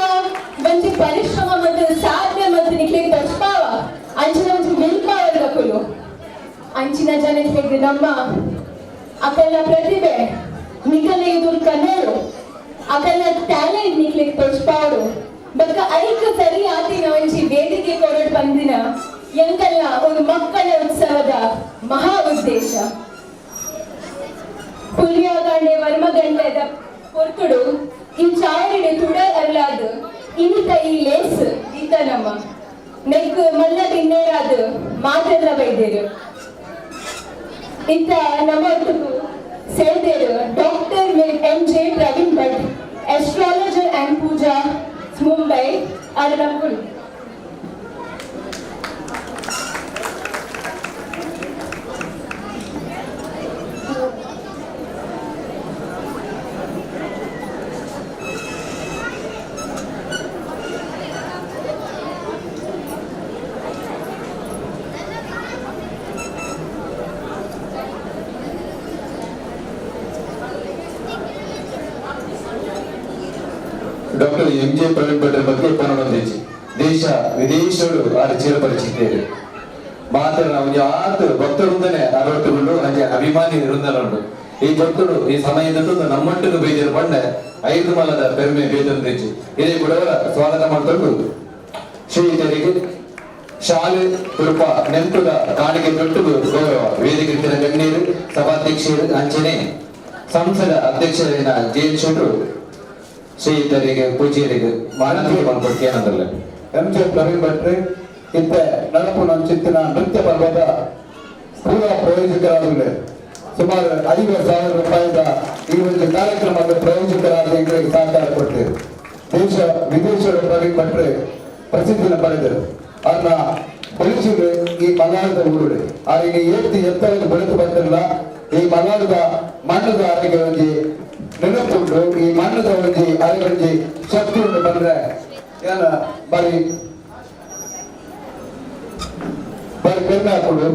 ಒಂಜಿ ಪರಿಶ್ರಮ ಮತ್ತು ಸಾಧನೆ ಮತ್ತು ನಿಕ್ಲೆಗ್ ತಚ್ಪಾವ ಅಂಚಿನ ಒಂಜಿ ವಿಲ್ಪಾವಲ್ದಕುಲು ಅಂಚಿನ ಜನಕ್ಕೆ ನಮ್ಮ ಅಕಲ್ನ ಪ್ರತಿಭೆ ನಿಕಲೆ ಎದುರು ಕನ್ನೋಡು ಅಕಲ್ನ ಟ್ಯಾಲೆಂಟ್ ನಿಕ್ಲೆಗ್ ತೋಚ್ಪಾವಡು ಬಕ್ಕ ಐಕ್ ಸರಿ ಆತಿನ ಒಂಜಿ ವೇದಿಕೆ ಕೊರಡು ಬಂದಿನ ಎಂಕಲ್ಲ ಒಂದು ಮಕ್ಕಳ ಉತ್ಸವದ ಮಹಾ ಉದ್ದೇಶ. ಪುಲ್ಯಾಗಂಡೆ ವರ್ಮಗಂಡೆದ ಪೊರ್ತುಡು ಈ ಚಾವಡಿಡು ತುಡ ಅರ್ಲಾದ್ ಇನ್ನಿತ ಈ ಲೇಸ್ ದೀತ ನಮ್ಮ ನೆಕ್ ಮಲ್ಲ ಬಿನ್ನೇರಾದ್ ಮಾತೆಲ್ಲ ಬೈದೇರು ಇಂತ ನಮ್ಮ ಸೇರ್ದೇರು doctor M J Praveen Bhat astrologer and Pooja Mumbai ಅರ್ನಕುಲ್. Doctor M J Praveen ಭಟ್ರ ಬಗ್ಗೆ ಪನೊಂದಿಚ್ಚಿ ದೇಶ ವಿದೇಶಗಳು ಆರು ಚಿರಪರಿಚಿತೇವೆ ಮಾತ್ರ ನಾವು ಯಾತು ಭಕ್ತರುಂದನೆ ಅರವತ್ತುಗಳು ಅಂಚೆ ಅಭಿಮಾನಿ ವೃಂದನುಂಡು ಈ ಭಕ್ತರು ಈ ಸಮಯದಂದು ನಮ್ಮೊಟ್ಟಿಗೆ ಬೈದಿರು ಪಂಡೆ 5 ಮಲದ ಪೆರ್ಮೆ ಬೇದೊಂದಿಚ್ಚಿ ಇದೇ ಗುಡವರ ಸ್ವಾಗತ ಮಾಡ್ಕೊಂಡು ಶ್ರೀತರಿಗೆ ಶಾಲೆ ಕೃಪ ನೆಂಪುದ ಕಾಣಿಕೆ ತೊಟ್ಟು ಗೌರವ ವೇದಿಕೆ ಗಣ್ಯರು ಸಭಾಧ್ಯಕ್ಷರು ಅಂಚನೆ ಸಂಸದ ಅಧ್ಯಕ್ಷರಿನ ಜೆ ಎನ್ ಶೆಟ್ರು ಶ್ರೀತರಿಗೆ ಪೂಜ್ಯರಿಗೆ ಮಾನಂದಿಗೆ ಮಾಡ್ಕೊಡ್ತೀಯ ಏನಂದ್ರಲ್ಲ. ಎಂ ಜೆ ಪ್ರವೀಣ್ ಭಟ್ರೆ ಇತ್ತೆ ನಡಪು ನಂಚಿತ್ತಿನ ನೃತ್ಯ ಪರ್ವದ ಪೂರ್ವ ಪ್ರಯೋಜಕರಾದಲೇ ಸುಮಾರು 50,000 ರೂಪಾಯಿದ ಈ ಒಂದು ಕಾರ್ಯಕ್ರಮದ ಪ್ರಯೋಜಕರಾದ ಎಂಗಳಿಗೆ ಸಹಕಾರ ಕೊಟ್ಟಿದೆ. ದೇಶ ವಿದೇಶದ ಪ್ರವೀಣ್ ಭಟ್ರೆ ಪ್ರಸಿದ್ಧಿನ ಪಡೆದರು. ಅದನ್ನ ಬೆಳೆಸಿದ್ರೆ ಈ ಮಲಯಾಳದ ಊರುಡೆ ಅವರಿಗೆ ಏತ್ತಿ ಎತ್ತರಕ್ಕೆ ಬೆಳೆದು ಬಂದಿಲ್ಲ. ಈ ಮಲಯಾಳದ ಮಣ್ಣದ ಅರೆಗೆ ಒಂಜಿ ನೆನಪುಂಡು, ಈ ಮಣ್ಣದ ಒಂಜಿ ಅರೆಗೊಂಜಿ ಶಕ್ತಿ ಉಂಟು ಬಂದ್ರೆ ಏನ ಬರೀ ಬಾರಿ ಪೆರ್ಮೆ ಹಾಕೊಂಡು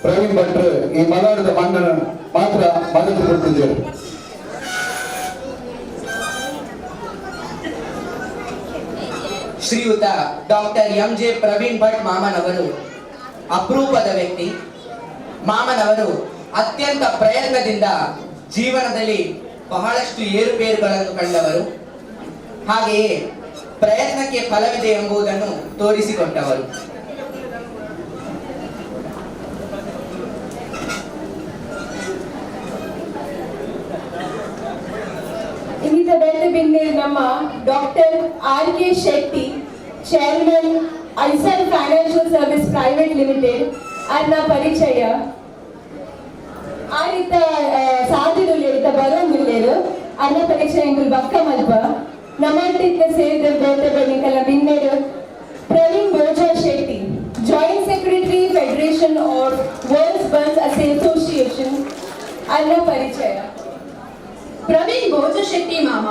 ಪ್ರವೀಣ್ ಭಟ್ರು ಈ ಮಲಾಡದ ಮಣ್ಣನ್ನು ಮಾತ್ರ ಮದತು ಕೊಡ್ತಿದ್ದೇವೆ. ಶ್ರೀಯುತ doctor M J Praveen Bhat ಮಾಮನವರು ಅಪರೂಪದ ವ್ಯಕ್ತಿ. ಮಾಮನವರು ಅತ್ಯಂತ ಪ್ರಯತ್ನದಿಂದ ಜೀವನದಲ್ಲಿ ಬಹಳಷ್ಟು ಏರುಪೇರುಗಳನ್ನು ಕಂಡವರು, ಹಾಗೆಯೇ ಪ್ರಯತ್ನಕ್ಕೆ ಫಲವಿದೆ ಎಂಬುದನ್ನು ತೋರಿಸಿಕೊಟ್ಟವರು. ಇನ್ನಿತ ಬೇತೆ ಬಿನ್ನೆ ನಮ್ಮ doctor R K Shetty, chairman Eicher financial service private limited ಅನ್ನ ಪರಿಚಯ. ಆ ರೀತ ಸಾಧ್ಯದುಲ್ಲೇರು ಇತ್ತ ಬರೋಂದುಲ್ಲೇರು ಅನ್ನ ಪರಿಚಯ ಎಂಕುಲು ಬಕ್ಕ ಮಲ್ಪ ನಮ್ಮಟ್ಟಿತ್ತ ಸೇರಿದ ಬೇತೆ ಬೆನ್ನಿಕಲ್ಲ ಬಿನ್ನೇರು Praveen Bhoja Shetty, joint secretary federation of world's Bunts association ಅನ್ನ ಪರಿಚಯ. ಪ್ರವೀಣ್ ಭೋಜ ಶೆಟ್ಟಿ ಮಾಮ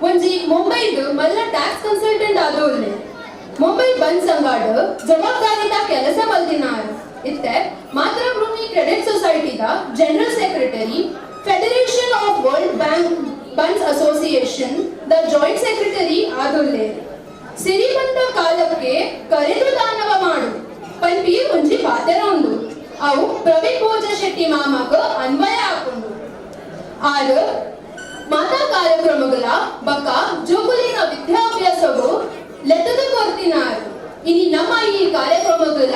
ಒಂಜಿ ಮುಂಬೈಡ್ ಮಲ್ಲ ಟ್ಯಾಕ್ಸ್ ಕನ್ಸಲ್ಟೆಂಟ್ ಆದೋಲ್ಲೆ ಮುಂಬೈ ಬಂದ್ ಸಂಗಾಡ್ ಜವಾಬ್ದಾರಿದ ಕೆಲಸ ಮಲ್ದಿನಾರ್. ಇತ್ತೆ ಮಾತೃಭೂಮಿ credit ಸೊಸೈಟಿದ general secretary, federation of world bank Bunts association the joint secretary ಆದೋಲ್ಲೆ. ಸಿರಿವಂತ ಕಾಲಕ್ಕೆ ಕರೆದು ದಾನವ ಮಾಡು ಪನ್ಪಿ ಒಂಜಿ ಪಾತೆರ ಉಂಡು. ಅವು ಪ್ರವೀಣ್ ಭೋಜ ಶೆಟ್ಟಿ ಮಾಮಗ ಅನ್ವಯ ಆಪುಂಡು. ಆರು ಮಾತಾ ಕಾರ್ಯಕ್ರಮಗಳ ಬಕ್ಕ ಜೋಕುಲಿನ ವಿದ್ಯಾಭ್ಯಾಸವು ಲೆತ್ತದ ಕೊರ್ತಿನಾರು. ಇನಿ ನಮ್ಮ ಈ ಕಾರ್ಯಕ್ರಮಗಳ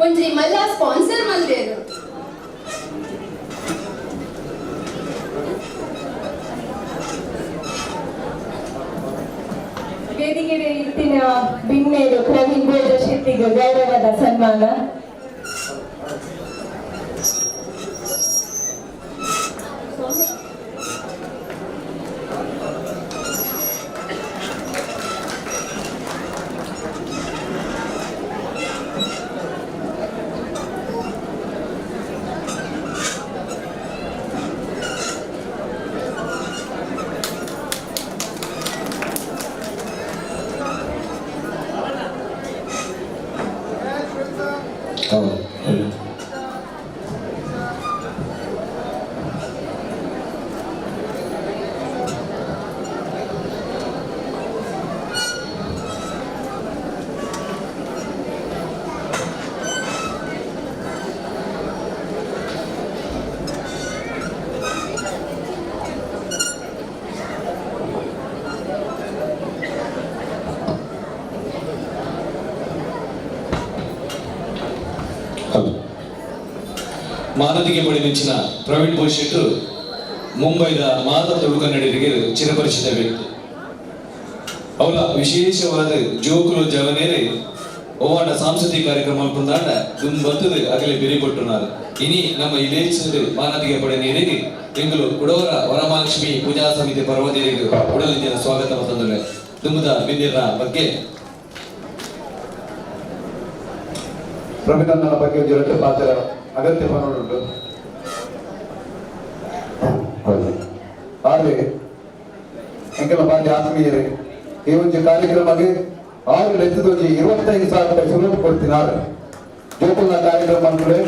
ಒಂಜಿ ಮಲ್ಲ ಸ್ಪಾನ್ಸರ್ ಮಲ್ದೇರು. ವೇದಿಕೆ ಇತ್ತಿನ ಬಿನ್ನೇರು ಪ್ರವೀಣ್ ಭೋಜ ಶೆಟ್ಟಿಗೆ ಗೌರವದ ಸನ್ಮಾನ. ಮಾನದಿಗೆ ಪಡೆದಿಚ್ಚಿನ ಪ್ರವೀಣ್ ಭೋಜ್ ಮುಂಬೈದ ಮಾತ ತುಳು ಕನ್ನಡಿಗರಿಗೆ ಚಿರಪರಿಚಿತ ವ್ಯಕ್ತಿ. ಅವರ ವಿಶೇಷವಾದ ಜೋಕುಲು ಜವನೇರಿ ಒವಾಂಡ ಸಾಂಸ್ಕೃತಿಕ ಕಾರ್ಯಕ್ರಮ ಪುಂದಾಂಡ ದುಂಬತ್ತದು ಅಗಲಿ ಬೆರಿಕೊಟ್ಟುನಾರು. ಇನಿ ನಮ್ಮ ಇಲೇಚರು ಮಾನದಿಗೆ ಪಡೆ ನೀರಿಗೆ ಎಂಗುಲು ಕುಡವರ ವರಮಹಾಲಕ್ಷ್ಮಿ ಪೂಜಾ ಸಮಿತಿ ಪರ್ವದೇರಿಗೆ ಉಡಲಿದ್ದಿನ ಸ್ವಾಗತ ತಂದರೆ ದುಂಬದ ಬಿಂದಿರ ಬಗ್ಗೆ ಪ್ರವೀಣನ ಬಗ್ಗೆ ಒಂದು ಪಾತ್ರ ಅಗತ್ಯ ಪನೋಡುಂಟು. ಹೌದು, ಆದರೆ ಎಂಕೆಲ್ಲ ಬಾರಿ ಆತ್ಮೀಯರೇ, ಈ ಒಂದು ಕಾರ್ಯಕ್ರಮಕ್ಕೆ 6 ಲಕ್ಷದ 25,000 ರೂಪಾಯಿ ಸುಲಭ ಕೊಡ್ತೀನಿ. ಆರು ಜೋಕುಲ್ನ ಕಾರ್ಯಕ್ರಮ ಅಂದ್ರೆ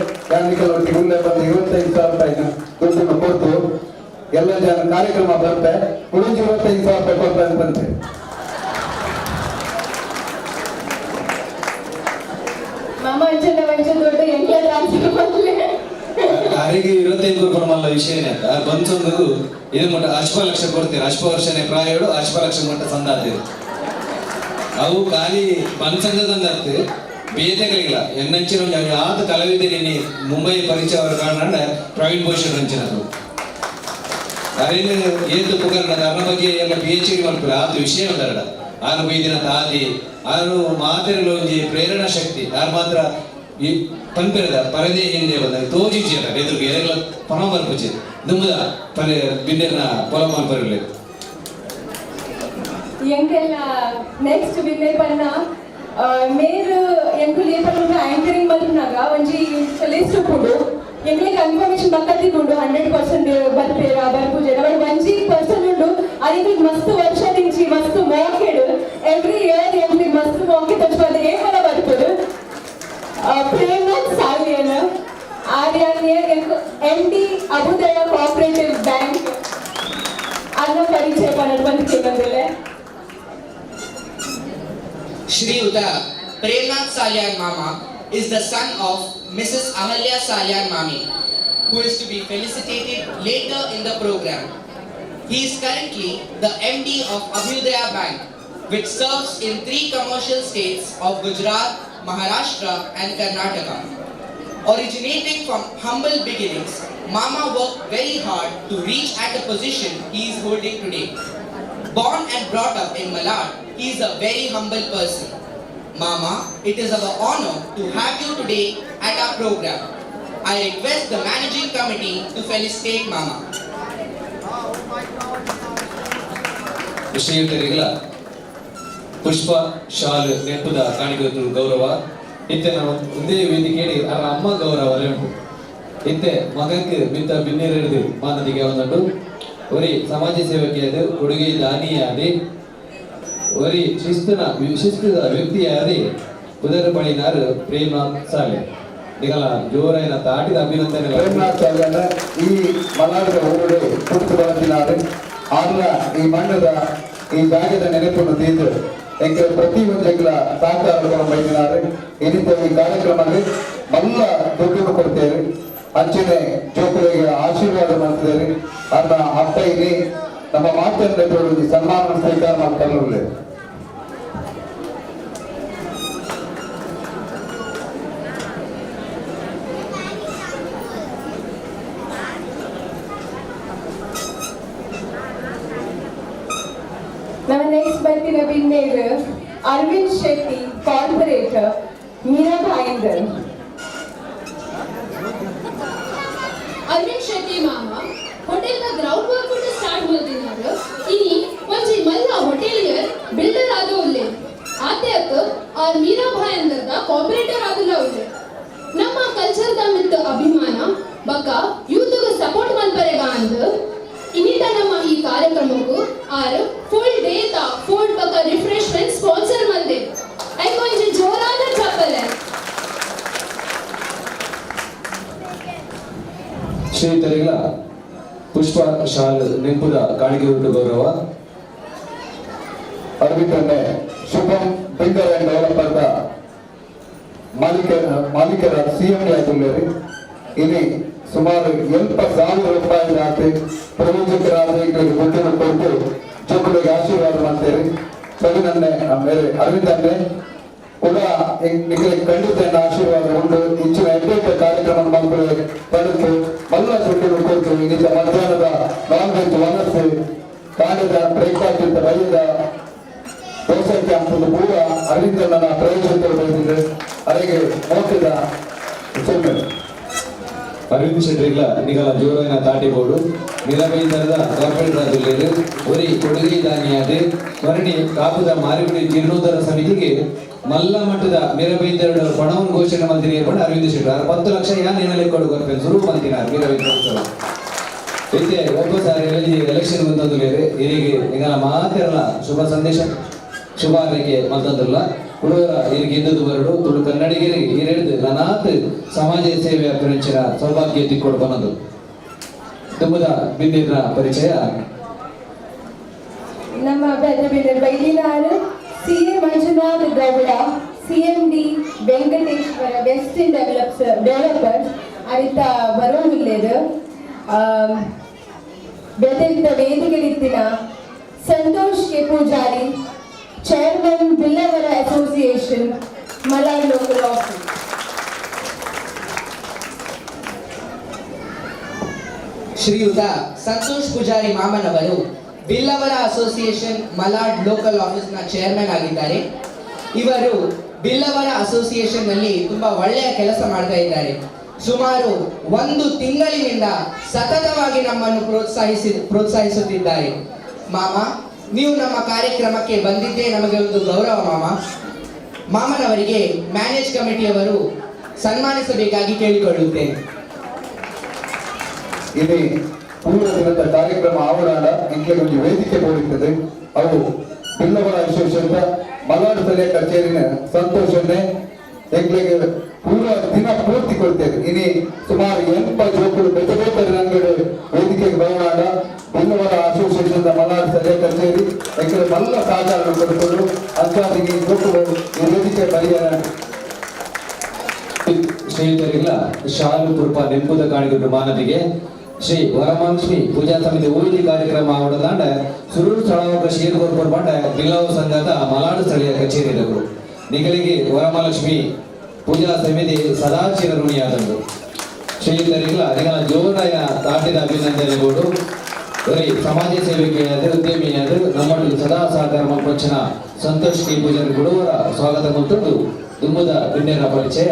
ಒಟ್ಟಿಗೆ ಉಲ್ಲೆ ಬಂದು 25,000 ರೂಪಾಯಿ ದುಡ್ಡನ್ನು ಕೊಟ್ಟು ಎಲ್ಲ ಜನ ಕಾರ್ಯಕ್ರಮ ಬರ್ತೆ ಕುಡಿಂಜಿ 25,000 ರೂಪಾಯಿ ಕೊಡ್ತಾರೆ ಬಂತೆ. ಮಾಮ ಅಂಚನ ವಂಚ ದೊಡ್ಡ ಎಂಕ್ಲ ಟ್ರಾನ್ಸ್ಫರ್ ಮಾಡ್ಲೆ. ಅರಿಗೆ 25 ರೂಪಾಯಿ ಮಲ್ಲ ವಿಷಯನೇ ಅಂತ ಬಂದ್ಸೊಂದು ಇದು ಮಟ್ಟ ಅಶ್ವ ಲಕ್ಷ ಕೊಡ್ತೀರಿ. ಅಶ್ವ ವರ್ಷನೇ ಪ್ರಾಯಡು ಅಶ್ವ ಲಕ್ಷ ಮಟ್ಟ ಸಂದಾತೀರಿ. ಅವು ಖಾಲಿ ಬನ್ಸಂಗದಂದರ್ತು ಬೇತೆಗಳಿಲ್ಲ. ಎನ್ನಂಚಿನ ಒಂದು ಆತ ಕಲಾವಿದರಿ ಮುಂಬೈ ಪರಿಚಯ ಅವರ ಕಾರಣ ಪ್ರವೀಣ್ ಭೂಷಣ್ ಅಂಚಿನದು ಅರೇನು ಏತು ಪುಕರ್ಣ ಅರ್ನ ಬಗ್ಗೆ ಎಲ್ಲ PhD ಮಲ್ಪುರ ಆತ ವಿಷಯ ಒಂದರಡ ಆರು ಬೈದಿನ ತಾದಿ ಆರು ಮಾತೆರಲು ಒಂಜಿ ಪ್ರೇರಣಾ ಶಕ್ತಿ ಆರು ಮಾತ್ರ ಈ ಪನ್ಪೆರದ ಪರದೆ ಹಿಂದೆ ಬಂದಾಗ ತೋಜಿಜಿ ಅಲ್ಲ ಎದುರು ಎರೆಗಳ ಪಣ ಬರ್ಪುಜಿ ದುಮ್ಮದ ಪರೆ ಬಿನ್ನೆರ್ನ ಪೊಲ ಮಲ್ಪರಿಲ್ಲ. ಎಂಕೆಲ್ಲ ನೆಕ್ಸ್ಟ್ ಬಿನ್ನೆ ಪನ್ನ ಮೇರ್ ಎಂಕುಲು ಏ ಪನ್ನ ಆಂಕರಿಂಗ್ ಮಲ್ಪುನಾಗ ಒಂಜಿ ಲಿಸ್ಟ್ ಉಪ್ಪುಂಡು. ಎಂಕ್ಲೆಗ್ ಕನ್ಫರ್ಮೇಶನ್ ಬಕ್ಕ ತಿಕ್ಕುಂಡು 100% ಬರ್ಪೇರ ಬರ್ಪುಜೆರ. ಬಟ್ ಒಂಜಿ ಪರ್ಸನ್ ಉಂಡು ಅದಕ್ಕೆ ಮಸ್ತ್ ವರ್ಷ ತಿಂಚಿ ಮಸ್ತ್ ಮೋಕೆಡ್ ಎವ್ರಿ ಇಯರ್ ಎಂಕ್ಲೆಗ್ ಮಸ್ತ್ ಮೋಕೆ ತೋಚ್ಪಾದ ಏಪಲ ಬರ್ಪುಡು Premnath Salian. Arya M D Abhyudaya cooperative bank ಅನ್ನ ಪರಿಚಯ ಪನಡ್ ಬಂದಿಲ್ಲ. ಶ್ರೀಯುತ Premnath Salian Mama is the son of Mrs. Ahalya Salian Mami, who is to be felicitated later in the program. He is currently the MD of Abhyudaya Bank, which serves in 3 commercial states of Gujarat, Maharashtra and Karnataka. Originating from humble beginnings, Mama worked very hard to reach at the position he is holding today. Born and brought up in Malad, he is a very humble person. Mama, it is our honor to have you today at our program. I request the managing committee to felicitate Mama. ಶ್ರೀಯುತರಿಗಳ ಪುಷ್ಪ ಶಾಲು ನೆನಪುದ ಕಾಣಿಕೆ ಗೌರವ ಇತ್ತೆ ನಾವು ಒಂದೇ ವೇದಿಕೆಯಲ್ಲಿ ಅವರ ಅಮ್ಮ ಗೌರವ ಉಂಟು. ಇತ್ತೆ ಮಗಕ್ಕೆ ಮಿತ್ತ ಬಿನ್ನೆರೆದು ಮಾನದಿಗೆ ಒಂದುಂಟು. ಒರಿ ಸಮಾಜ ಸೇವಕಿಯಾದ ಕೊಡುಗೆ ದಾನಿಯಾದಿ ಒರಿ ಶಿಸ್ತದ ವ್ಯಕ್ತಿಯಾದಿ ಉದರ ಪಳಿನಾರು ಪ್ರೇಮನಾಥ್ ಸಾಲೆ ನಿಗಲ ಜೋರಾಯಿನ ತಾಟಿದ ಅಭಿನಂದನೆ. ಪ್ರೇಮನಾಥ್ ಸಾಲೆ ಈ ಮಲಾಡದ ಊರುಡೆ ಪುಟ್ಟು ಬಳಸಿನಾರು ಆರ್ಲ ಈ ಮಣ್ಣದ ಈ ಜಾಗದ ನೆನಪನ್ನು ತೀರ್ದು ಎಂಕೆ ಪ್ರತಿ ಒಂಜೆಗ್ಲ ಸಹಕಾರ ಬೈದಿನಾರು. ಇನ್ನಿತ ಈ ಕಾರ್ಯಕ್ರಮಕ್ಕೆ ಮಲ್ಲ ದುಡ್ಡನ್ನು ಕೊಡ್ತೇವೆ, ಅಂಚನೆ ಜೋಕುಗಳಿಗೆ ಆಶೀರ್ವಾದ ಮಾಡ್ತಿದ್ದಾರೆ. ಅನ್ನ ಅಪ್ಪ ಇಲ್ಲಿ ನಮ್ಮ ಮಾತನ್ನು ಸನ್ಮಾನ ಸ್ವೀಕಾರ ಮಾಡ್ತಾರೆ. ನಮ್ಮ ನೆಕ್ಸ್ಟ್ ಬರ್ತಿರೋ ಬಿನ್ನೇರು ಅರವಿಂದ್ ಶೆಟ್ಟಿ, ಕಾರ್ಪೊರೇಟರ್, ಮೀರಾ ಭಾಯಿಂದರ್. ಅರವಿಂದ್ ಶೆಟ್ಟಿ ಮಾಮ ಹೋಟೆಲ್ ದ ಗ್ರೌಂಡ್ ವರ್ಕ್ ಕೂಡ ಸ್ಟಾರ್ಟ್ ಮಲ್ದಿನಾರು. ಇನಿ ಒಂಜಿ ಮಲ್ಲ ಹೋಟೆಲಿಯರ್ ಬಿಲ್ಡರ್ ಆದ ಉಲ್ಲೆ ಆತೆ ಅತ್ ಆರ್ ಮೀರಾ ಭಾಯಂದರ್ದ ಕಾರ್ಪೊರೇಟರ್ ಆದಲ್ಲ ಉಲ್ಲೆ. ನಮ್ಮ ಕಲ್ಚರ್ the ಮಿತ್ತ ಅಭಿಮಾನ ಬಕ ಯೂತ್ಗೆ ಸಪೋರ್ಟ್ ಮಲ್ಪರೆಗ ಅಂದ್ ಇನ್ನಿತ ನಮ್ಮ ಈ ಕಾರ್ಯಕ್ರಮಕ್ಕೂ ಆರ್ ಫುಲ್ ಡೇ ತಾ ಫುಡ್ ಬಕ ರಿಫ್ರೆಶ್ಮೆಂಟ್ ಸ್ಪಾನ್ಸರ್ ಮಲ್ದೆ. ಐಕೊಂಜಿ ಜೋರಾದ ಚಪ್ಪಲೆ. ಶ್ರೀಯುತರಿಗಳ ಪುಷ್ಪ ಶಾಲ್ ನೆಂಪುದ ಕಾಣಿಕೆ ಉಂಟು ಗೌರವ. ಅರವಿಂದನ್ನೇ ಶುಭಂ ಬಿಲ್ಡರ್ ಅಂಡ್ ಡೆವಲಪರ್ ಮಾಲೀಕರ ಸಿಎಂ ಆಯ್ತುಳ್ಳೇರಿ. ಇಲ್ಲಿ ಸುಮಾರು 80,000 ರೂಪಾಯಿ ರಾತ್ರಿ ಪ್ರಯೋಜಕರಾದ ದುಡ್ಡನ್ನು ಕೊಟ್ಟು ಜೋಕುಗಳಿಗೆ ಆಶೀರ್ವಾದ ಮಾಡ್ತೇವೆ. ಸವಿನನ್ನೇ ಮೇಲೆ ಅರವಿಂದನ್ನೇ ಕೂಡ ನಿಮಗೆ ಖಂಡಿತ ಆಶೀರ್ವಾದ ಉಂಟು. ಇಂಚಿನ ಎಡ್ಡೆಡ್ಡೆ ಕಾರ್ಯಕ್ರಮ ಮಕ್ಕಳಿಗೆ ಪಡೆದು ಮಲ್ಲ ದುಡ್ಡನ್ನು ಕೊಟ್ಟು ಇನ್ನಿತ ಮಧ್ಯಾಹ್ನದ ನಾನ್ ವೆಜ್ ವನಸ್ಸು ಕಾಣದ ಬ್ರೇಕ್ಫಾಸ್ಟ್ ಇದ್ದ ಬೈದ ದೋಸೆ ಕ್ಯಾಂಪ್ ಪೂರ ಅರವಿಂದನ್ನ ಪ್ರಯೋಜಕರು ಬಂದಿದೆ. ಅರೆಗೆ ಮೋಸದ ಸುಮ್ಮನೆ ಅರವಿಂದ್ ಶೆಟ್ಟರಿಗಳ ನಿಗಲ ಜೋರಾಯಿನ ತಾಟಿ ಬೋರ್ಡು ನಿಲಬೈದರದ ಕಾರ್ಪೊರೇಟರ್ ಆದುಲ್ಲೇರು ಒರಿ ಕೊಡುಗೆ ದಾನಿಯಾದ ವರ್ಣಿ ಕಾಪುದ ಮಾರಿಗುಡಿ ಜೀರ್ಣೋದ್ಧಾರ ಸಮಿತಿಗೆ ಮಲ್ಲ ಮಟ್ಟದ ಮೀರಬೈದರಡು ಪಣವನ್ನು ಘೋಷಣೆ ಮಲ್ತಿನ ಏರ್ಪಂಡು ಅರವಿಂದ್ ಶೆಟ್ಟರ್ 10 ಲಕ್ಷ ಯಾನ್ ಏನಲ್ಲಿ ಕೊಡು ಕೊರ್ಪೆನ್ ಸುರು ಮಲ್ತಿನಾರ್ ಮೀರಬೈದರ ಉತ್ಸವ. ಇತ್ತೆ ಒಬ್ಬ ಸಾರಿ ಎಲೆಕ್ಷನ್ ಬಂತಂದುಲೇರು ಇರಿಗೆ ನಿಗಲ ಮಾತಿರಲ್ಲ ಶುಭ ಸಂದೇಶ ಶುಭ ಹಾರೈಕೆ ಮಲ್ತಂದುಲ್ಲ. ಕುಡುವರ ಇರಿಗೆ ಇದ್ದದ್ದು ಬರಡು ತುಳು ಕನ್ನಡಿಗರಿಗೆ ಹಿರಿದು ನನಾತ್ ಸಮಾಜ ಸೇವೆಯ ಪ್ರಂಚಿನ ಸೌಭಾಗ್ಯ ತಿಕ್ಕೊಡು ಬನ್ನದು. ತುಂಬದ ಬಿಂದಿನ ಪರಿಚಯ ನಮ್ಮ ಬೆದ ಬೈಲಿನಾರು C A Manjunath Gowda, CMD Venkateshwara western developers ಅರಿತ ಬರೋದಿಲ್ಲೇದು. ಬೆದರಿತ ವೇದಿಕೆಡಿತ್ತಿನ Santosh K Poojari, chairman Billavara association, Malad local office. ಶ್ರೀಯುತ Santosh Poojary ಮಾಮನವರು ಬಿಲ್ಲವರ association ಮಲಾಡ್ local ಆಫೀಸ್ನ chairman ಆಗಿದ್ದಾರೆ. ಇವರು ಬಿಲ್ಲವರ ಅಸೋಸಿಯೇಷನ್ನಲ್ಲಿ ತುಂಬಾ ಒಳ್ಳೆಯ ಕೆಲಸ ಮಾಡ್ತಾ ಇದ್ದಾರೆ. ಸುಮಾರು 1 ತಿಂಗಳಿನಿಂದ ಸತತವಾಗಿ ನಮ್ಮನ್ನು ಪ್ರೋತ್ಸಾಹಿಸುತ್ತಿದ್ದಾರೆ. ಮಾಮ, ನೀವು ನಮ್ಮ ಕಾರ್ಯಕ್ರಮಕ್ಕೆ ಬಂದಿದ್ದೇ ನಮಗೆ ಒಂದು ಗೌರವ ಮಾಮ. ಮಾಮನವರಿಗೆ ಮ್ಯಾನೇಜ್ ಕಮಿಟಿಯವರು ಸನ್ಮಾನಿಸಬೇಕಾಗಿ ಕೇಳಿಕೊಳ್ಳುತ್ತೇನೆ. ಇಲ್ಲಿ ಪೂರ್ವ ದಿನದ ಕಾರ್ಯಕ್ರಮ ಆವರಣ ಇಂಕ್ಲೆಗೆ ಒಂದು ವೇದಿಕೆ ಬೋಡಿತ್ತದೆ. ಅವು ಬಿಲ್ಲವರ ಅಸೋಸಿಯೇಷನ್ ಮಲ್ನಾಡು ಸ್ಥಳೀಯ ಕಚೇರಿನ ಸಂತೋಷನ್ನೇ ಎಂಕ್ಲೆಗೆ ಪೂರ್ವ ದಿನ ಪೂರ್ತಿ ಕೊಡ್ತೇವೆ. ಇನಿ ಸುಮಾರು 80 ಜೋಕುಲು ಬೇತೆ ಬೇತೆ ರಂಗಡು ವೇದಿಕೆಗೆ ಬರೋಣ. ಬಿಲ್ಲವರ ಅಸೋಸಿಯೇಷನ್ ಮಲ್ನಾಡು ಸ್ಥಳೀಯ ಕಚೇರಿ ಯಾಕಂದ್ರೆ ಮಲ್ಲ ಸಹಕಾರ ಕೊಟ್ಟುಕೊಂಡು ಅಂಚಾದಿಗೆ ಜೋಕುಲು ಈ ವೇದಿಕೆ ಬರಿಯ. ಸ್ನೇಹಿತರಿಲ್ಲ ಶಾಲು ಪುರ್ಪ ನೆಂಪುದ ಕಾಣಿಕೆ ಮಾನದಿಗೆ ಶ್ರೀ ವರಮಹಾಲಕ್ಷ್ಮಿ ಪೂಜಾ ಸಮಿತಿ ಊದಿ ಕಾರ್ಯಕ್ರಮ ಆವಡದಾಂಡ ಸುರೂರು ಸ್ಥಳವಕ ಶೇರ್ಗೊರ್ಪುರ್ ಬಂಡ ಬಿಲ್ಲವ ಸಂಘದ ಮಲಾಡು ಸ್ಥಳೀಯ ಕಚೇರಿದವರು ನಿಗಲಿಗೆ ವರಮಹಾಲಕ್ಷ್ಮಿ ಪೂಜಾ ಸಮಿತಿ ಸದಾ ಚಿರಋಣಿಯಾದವು. ಶ್ರೀಯುತರಿಲ್ಲ ನಿಗಲ ಜೋರಾಯ ತಾಟಿದ ಅಭಿನಂದನೆಗಳು. ಬರೀ ಸಮಾಜ ಸೇವಿಕೆಯಾದ ಉದ್ಯಮಿಯಾದ ನಮ್ಮಲ್ಲಿ ಸದಾ ಸಹಕಾರ ಮಲ್ಪಂಚನ ಸಂತೋಷ್ ಕೆ ಪೂಜಾರಿ ಗುಡುವರ ಸ್ವಾಗತ ಮಲ್ತೊಂದು ದುಮ್ಮದ ಗಣ್ಯರ ಪರಿಚಯ.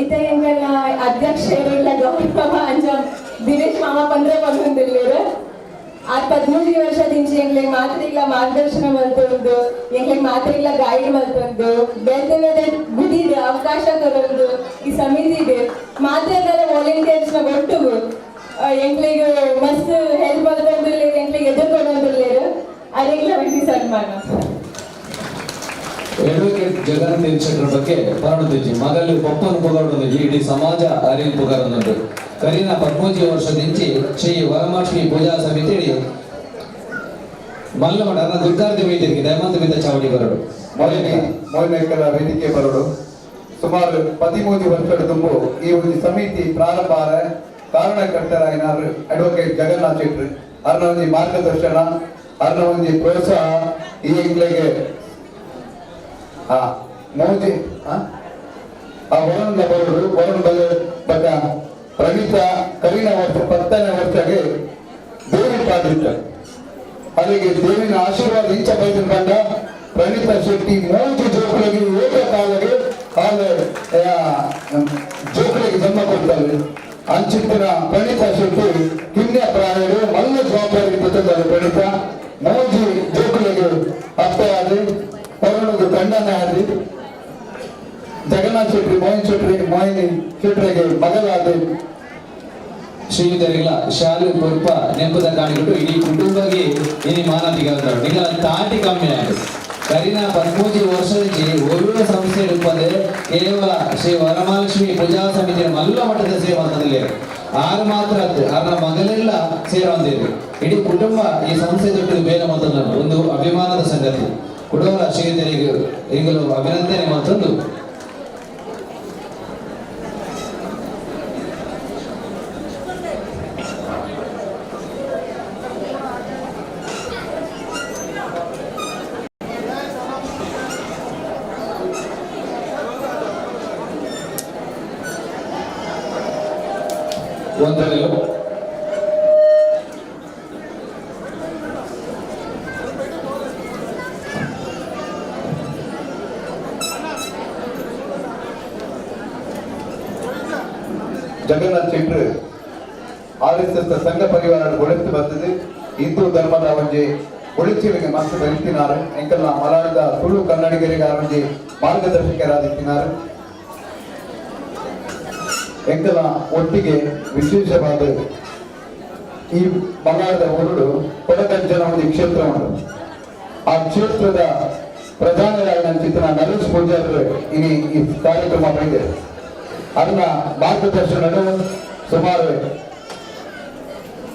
ಇತ್ತೆ ಎಂಕಲ್ನ ಅಧ್ಯಕ್ಷೆರ್ಲ ಗೌರವ ಅಂಚ ದಿನೇಶ್ ಮಾಮ ಪಂದ್ರೆ ಪಂಡೊಂದುಲ್ಲೆರ್. ಆ 13 ವರ್ಷದಿಂಚಿ ಎಂಕ್ಲೆಗ್ ಮಾತ್ರಿಗ್ಲ ಮಾರ್ಗದರ್ಶನ ಮಲ್ತೊಂದು, ಎಂಕ್ಲೆಗ್ ಮಾತ್ರಿಗ್ಲ ಗೈಡ್ ಮಲ್ತೊಂದು, ಬೇತೆ ಬೇತೆ ಬುದಿಡ್ ಅವಕಾಶ ಕೊರೊಂದು ಈ ಸಮಿತಿಡ್ ಮಾತ್ರೆಗಳ ವಾಲಂಟಿಯರ್ಸ್ ನ ಒಟ್ಟುಗು ಎಂಕ್ಲೆಗ್ ಮಸ್ತ್ ಹೆಲ್ಪ್ ಮಲ್ತೊಂದುಲ್ಲೆರ್, ಎಂಕ್ಲೆಗ್ ಎದುರ್ಕೊಡೊಂದುಲ್ಲೆರ್. ಅರೆಗ್ಲ ಒಂಜಿ ಸನ್ಮಾನ. ಅಡ್ವೊಕೇಟ್ ಜಗನ್ ಶೆಟ್ಟರ್ ಬಗ್ಗೆ ಪರಡುದಿಜ್ಜಿ ಮಗಲು ಪಪ್ಪನು ಪುಗರುಂದುಜಿ ಇಡೀ ಸಮಾಜ ಅರಿವು ಪುಗರುಂದುಂಡು. ಕರಿನ 13 ವರ್ಷದಿಂಚಿ ಶ್ರೀ ವರಮಹಾಲಕ್ಷ್ಮಿ ಪೂಜಾ ಸಮಿತಿ ಮಲ್ಲಮಠ ದುರ್ಗಾರ್ತಿ ವೈದ್ಯರಿಗೆ ದಯಮಂತ ಬಿದ್ದ ಚಾವಡಿ ಬರಡು ಮೊದಲನೇ ವೇದಿಕೆ ಬರಡು. ಸುಮಾರು 13 ವರ್ಷದ ತುಂಬು ಈ ಒಂದು ಸಮಿತಿ ಪ್ರಾರಂಭ ಕಾರಣಕರ್ತರಾಯಿನ ಅಡ್ವೊಕೇಟ್ ಜಗನ್ನಾಥ್ ಶೆಟ್ಟರ್ ಅರ್ನ ಒಂಜಿ ಮಾರ್ಗದರ್ಶನ, ಅರ್ನ ಒಂಜಿ ಪ್ರೋತ್ಸಾಹ ಈ ಎಂಕ್ಲೆಗೆ ಮೋದಿ ವರುಣ್ ಬರಡು. ವರುಣ್ ಬಕ ಪ್ರಣೀತ ಕರಿನ ವರ್ಷ 10ನೇ ವರ್ಷಗೆ ದೇವಿ ಪಾದಿತ್ತ ಅಲ್ಲಿಗೆ ದೇವಿನ ಆಶೀರ್ವಾದ ಇಂಚ ಬೈದಿನ ಬಂದ ಪ್ರಣೀತ ಶೆಟ್ಟಿ ಮೋದಿ ಜೋಕುಲಿಗೆ ಏಕಕಾಲಗೆ ಆಲೆ ಜೋಕುಲಿಗೆ ಜನ್ಮ ಕೊಡ್ತಾರೆ. ಅಂಚಿತ್ತಿನ ಪ್ರಣೀತ ಶೆಟ್ಟಿ ಕಿನ್ಯ ಪ್ರಾಯರು ಮಲ್ಲ ಜವಾಬ್ದಾರಿ ಕೊಟ್ಟಿದ್ದಾರೆ. ಪ್ರಣೀತ ಮೋದಿ ಜೋಕುಲಿಗೆ ಅಪ್ಪೆ ಆದಿ ವರುಣಗೆ ಗಂಡನೇ ಆದಿ ಜಗನ್ನಾಥ್ ಶೆಟ್ಟಿ ಮೋಹನ್ ಶೆಟ್ಟಿ ಮೋಹಿನಿ ಶೆಟ್ಟರಿಗೆ ಮಗಲಾದಿ. ಶ್ರೀಧರಿಲ್ಲ ಶಾಲು ಪುರ್ಪ ನೆಂಪುದ ಕಾಣಿಕೊಟ್ಟು ಇಡೀ ಕುಟುಂಬಗೆ ಇನಿ ಮಾನತಿಗೆ ನಿಗಲ ತಾಟಿ ಕಮ್ಮಿ ಆಗಿದೆ. ಕರಿನ 13 ವರ್ಷದಿಂಚಿ ಒಳ್ಳೆ ಸಂಸ್ಥೆ ರೂಪದೆ ಕೇವಲ ಶ್ರೀ ವರಮಹಾಲಕ್ಷ್ಮಿ ಪೂಜಾ ಸಮಿತಿಯ ಮಲ್ಲ ಮಟ್ಟದ ಸೇವೆ ಅಂತಂದ್ರೆ ಆರು ಮಾತ್ರ ಅವರ ಮಗಲೆಲ್ಲ ಸೇರಂದಿರು. ಇಡೀ ಕುಟುಂಬ ಈ ಸಂಸ್ಥೆ ದೊಡ್ಡ ಬೇರೆ ಮತ್ತೊಂದು ಒಂದು ಅಭಿಮಾನದ ಸಂಗತಿ. ಕುಟುಂಬ ಶ್ರೀಧರಿಗೆ ಈಗಲೂ ಅಭಿನಂದನೆ ಮತ್ತೊಂದು. ವಂದನೆಗಳು. ಜಗನ್ನಾಥ್ ಶೆಟ್ಟರ್ ಆರ್ ಎಸ್ ಎಸ್ ಸಂಘ ಪರಿವಾರ ಒಳಿತು ಬಂದது. ಹಿಂದೂ ಧರ್ಮದ ಒಂಜಿ ಒಳಿಚಿಲಿಗೆ ಮಸ್ತ್ ಬೆಳಿತಿನಾರು. ಎಂಕಲ್ನ ಮಲಾಡದ ತುಳು ಕನ್ನಡಿಗರಿಗೆ ಒಂಜಿ ಮಾರ್ಗದರ್ಶಕರಾದಿತ್ತಿನಾರು. ಎಂಕಲ್ನ ಒಟ್ಟಿಗೆ ವಿಶೇಷವಾದ ಈ ಮಲಾಡದ ಊರುಡು ಕೊಡಗಜ್ಜನ ಒಂದು ಕ್ಷೇತ್ರ ಉಂಟು. ಆ ಕ್ಷೇತ್ರದ ಪ್ರಧಾನರಾದ ಚಿತ್ರ ನರೇಶ್ ಪೂಜಾರ್ ಇನಿ ಈ ಕಾರ್ಯಕ್ರಮ ಬೈದೆ. ಅದನ್ನ ಮಾರ್ಗದರ್ಶನ ಸುಮಾರು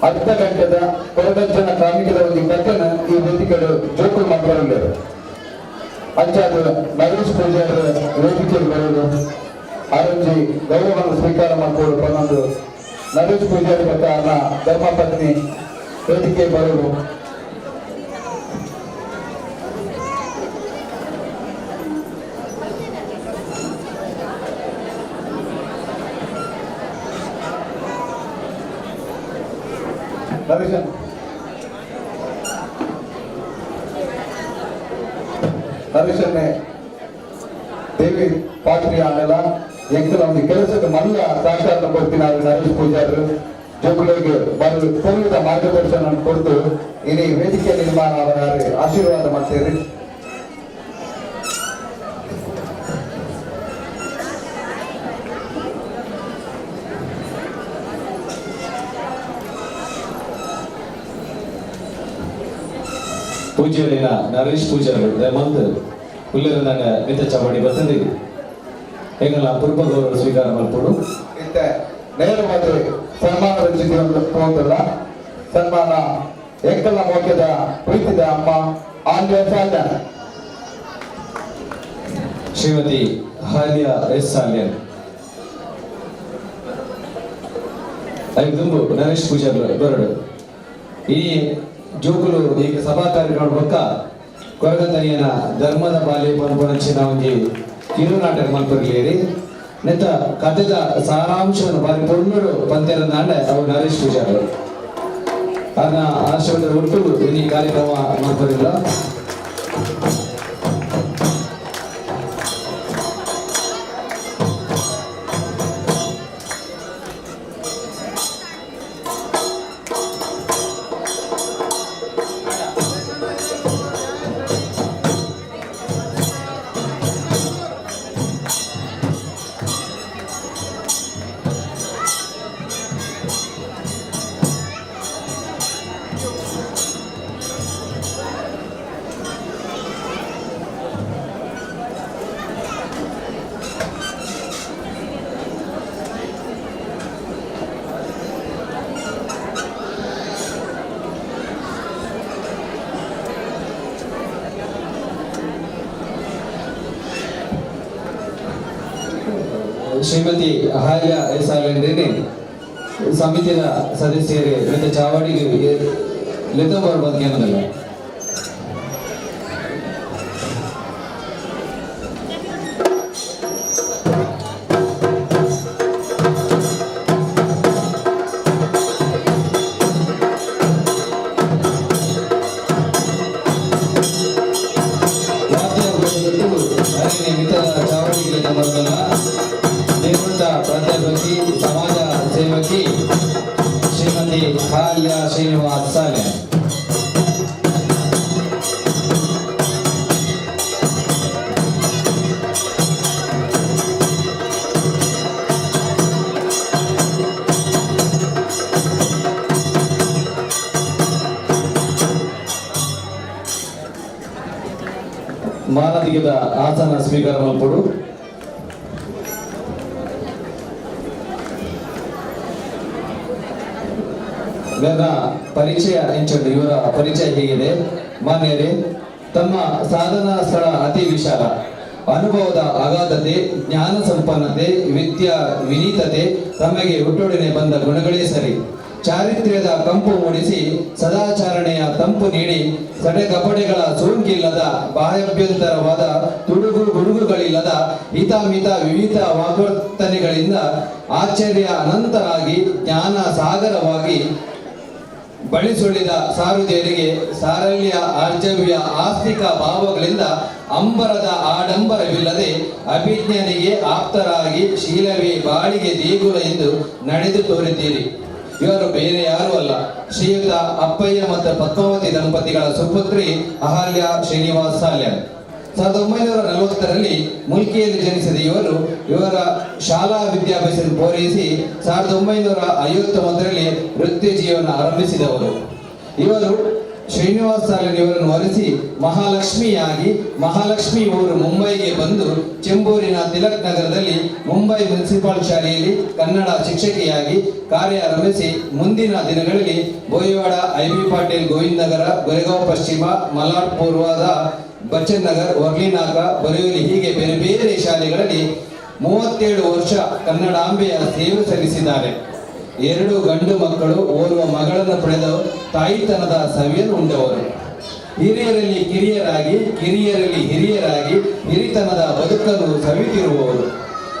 ಅರ್ಧ ಗಂಟೆದ ಕೊಡಗಜ್ಜನ ಕಾರ್ಮಿಕದ ಒಂದು ಕಥೆನ ಈ ವೇದಿಕೆಗಳು ಜೋಕುಲು ಮಾಡ್ಬರಲ್ಲ. ಅಂಚಾದ ನರೇಶ್ ಪೂಜಾರ್ ವೇದಿಕೆಗೆ ಬರೋದು ಆರಂಜಿ ಗೌರವವನ್ನು ಸ್ವೀಕಾರ ಮಾಡಿಕೊಳ್ಳು ಪನ್ನೊಂದು ನರೇಶ್ ಪೂಜಾರಿ ಮತ್ತು ಅವರ ಧರ್ಮಪತ್ನಿ ವೇದಿಕೆ ಬರೋದು. ನರೇಶ್ ನರೇಶನ್ನೇ ದೇವಿ ಪಾತ್ರಿ ಆಂಡಲ ಎಂಕಲ ಒಂದು ಕೆಲಸದ ಮಲ್ಲ ಸಹಕಾರ ಕೊಡ್ತೀನಿ ನರೇಶ್ ಪೂಜಾರು ಜೋಕುಲೆಗ್ ಬರು ಪೊರ್ಲುದ ಮಾರ್ಗದರ್ಶನ ಕೊಡ್ತು ಇನಿ ವೇದಿಕೆ ನಿರ್ಮಾಣ ಅವರ ಆಶೀರ್ವಾದ ಮಾಡ್ತೀರಿ. ಪೂಜ್ಯರಿನ ನರೇಶ್ ಪೂಜಾರು ದಯಮಂತ್ ಉಲ್ಲೇರನಾಗ ಮಿತ ಚಾವಡಿ ಬರ್ತದೆ ಎಂಗಲ ಪೂರ್ವ ಗೌರವ ಸ್ವೀಕಾರ ಮಲ್ಪೊಡು. ಇತ್ತೆ ನೇರವಾದ ಸನ್ಮಾನ ರಚಿಸಿದ ಸನ್ಮಾನ ಎಂಕಲ್ನ ಮೋಕ್ಯದ ಪ್ರೀತಿದ ಅಮ್ಮ ಆಂಜ ಸಾಲ್ಯಾನ್, ಶ್ರೀಮತಿ ಹಾಲಿಯಾ ಎಸ್ ಸಾಲ್ಯಾನ್. ಐದು ದುಂಬು ನರೇಶ್ ಪೂಜಾರು ಬರಡು. ಈ ಜೋಕುಲು ಈಗ ಸಭಾ ಕಾರ್ಯಕ್ರಮ ಬೊಕ್ಕ ಕೊರಗತನಿಯನ ಧರ್ಮದ ಬಾಲೆ ಪನ್ಪುನಂಚಿನ ಒಂಜಿ ಕಿರು ನಾಟಕ ಮಲ್ಪುರ್ಲೇರಿ ನೆತ್ತ ಕಥೆದ ಸಾರಾಂಶವನ್ನು ಬಾರಿ ಪೊರ್ಲುಡು ಪಂತೆರಂದಾಂಡ ಅವು ನರೇಶ್ ಪೂಜಾರು ಅದನ್ನ ಆಶ್ರಮದ ಒಟ್ಟು ಈ ಕಾರ್ಯಕ್ರಮ ಮಲ್ಪುರಿಲ್ಲ. ಶ್ರೀಮತಿ ಅಹಲ್ಯ ಎಸ್ ಆಲೆಂಡ್ರಿನಿ ಸಮಿತಿಯ ಸದಸ್ಯರೇ ಮತ್ತೆ ಚಾವಡಿಗೆ ಲೆತ್ತಂಬರ್ ಬಂದ್ ಏನದಲ್ಲ. ಪ್ರಾಧ್ಯಾಪಕಿ ಸಮಾಜ ಸೇವಕಿ ಶ್ರೀಮತಿ ಹಾಲ್ಯ ಶ್ರೀನಿವಾಸ್ ಸಾಲೆ. ಮಾನದಿಗದ ಆಸನ ಸ್ವೀಕಾರ ಮಲ್ಪೊಡು. ಇವರ ಪರಿಚಯ ಎಂಚುಂಡು, ಇವರ ಪರಿಚಯ ಹೇಗಿದೆ ಮಾನ್ಯರೇ? ತಮ್ಮ ಸಾಧನಾ ಸ್ಥಳ ಅತಿ ವಿಶಾಲ, ಅನುಭವದ ಅಗಾಧತೆ, ಜ್ಞಾನ ಸಂಪನ್ನತೆ, ವಿದ್ಯಾ ವಿನೀತತೆ ತಮಗೆ ಹುಟ್ಟೊಡನೆ ಬಂದ ಗುಣಗಳೇ ಸರಿ. ಚಾರಿತ್ರ್ಯದ ಕಂಪು ಮೂಡಿಸಿ ಸದಾಚಾರಣೆಯ ತಂಪು ನೀಡಿ ಸಡೆಗಪಡೆಗಳ ಸೋಂಕಿಲ್ಲದ ಬಾಹ್ಯಾಭ್ಯಂತರವಾದ ತುಡುಗು ಗುಡುಗುಗಳಿಲ್ಲದ ಹಿತಮಿತ ವಿವಿಧ ವಾಗ್ವರ್ತನೆಗಳಿಂದ ಆಶ್ಚರ್ಯ ಅನಂತರಾಗಿ ಜ್ಞಾನ ಸಾಗರವಾಗಿ ಬಳಿಸುಳಿದ ಸಾರುದೇರಿಗೆ ಸಾರಲ್ಯ ಆರ್ಜವ್ಯ ಆಸ್ತಿಕ ಭಾವಗಳಿಂದ ಅಂಬರದ ಆಡಂಬರವಿಲ್ಲದೆ ಅಭಿಜ್ಞನಿಗೆ ಆಪ್ತರಾಗಿ ಶೀಲವೇ ಬಾಳಿಗೆ ದೇಗುಲ ಎಂದು ನಡೆದು ತೋರಿದ್ದೀರಿ. ಇವರು ಬೇರೆ ಯಾರೂ ಅಲ್ಲ, ಶ್ರೀಯುತ ಅಪ್ಪಯ್ಯ ಮತ್ತು ಪದ್ಮಾವತಿ ದಂಪತಿಗಳ ಸುಪುತ್ರಿ ಅಹಲ್ಯ ಶ್ರೀನಿವಾಸ್ ಸಾಲ್ಯಾನ್. 1940ರಲ್ಲಿ ಮುಲ್ಕಿಯಲ್ಲಿ ಜನಿಸಿದ ಇವರು ಇವರ ಶಾಲಾ ವಿದ್ಯಾಭ್ಯಾಸ ಪೂರೈಸಿ 1959ರಲ್ಲಿ ವೃತ್ತಿ ಜೀವನ ಆರಂಭಿಸಿದವರು. ಇವರು ಶ್ರೀನಿವಾಸ್ ಸಾಲ್ಯಾನ್ ಇವರನ್ನು ವರಿಸಿ ಮಹಾಲಕ್ಷ್ಮಿಯಾಗಿ ಮಹಾಲಕ್ಷ್ಮಿ ಊರು ಮುಂಬೈಗೆ ಬಂದು ಚೆಂಬೂರಿನ ತಿಲಕ್ ನಗರದಲ್ಲಿ ಮುಂಬೈ ಮುನ್ಸಿಪಾಲ್ ಶಾಲೆಯಲ್ಲಿ ಕನ್ನಡ ಶಿಕ್ಷಕಿಯಾಗಿ ಕಾರ್ಯ ಆರಂಭಿಸಿ ಮುಂದಿನ ದಿನಗಳಲ್ಲಿ ಬೋಯಿವಾಡ, ಐಬಿ ಪಾಟೀಲ್, ಗೋವಿಂದ ನಗರ, ಗೊರೆಗಾಂವ್ ಪಶ್ಚಿಮ, ಮಲಾಡ್ ಪೂರ್ವದ ಬಚ್ಚನ್ ನಗರ್, ವರ್ಲಿನಾಕ, ಬರೆಯೂರಿ ಹೀಗೆ ಬೇರೆ ಬೇರೆ ಶಾಲೆಗಳಲ್ಲಿ 37 ವರ್ಷ ಕನ್ನಡಾಂಬೆಯ ಸೇವೆ ಸಲ್ಲಿಸಿದ್ದಾರೆ. 2 ಗಂಡು ಮಕ್ಕಳು, ಓರ್ವ ಮಗಳನ್ನು ಪಡೆದ ತಾಯಿತನದ ಸವಿಯನ್ನು ಉಂಡವರು. ಹಿರಿಯರಲ್ಲಿ ಕಿರಿಯರಾಗಿ, ಕಿರಿಯರಲ್ಲಿ ಹಿರಿಯರಾಗಿ ಹಿರಿತನದ ಬದುಕನ್ನು ಸವಿತಿರುವವರು.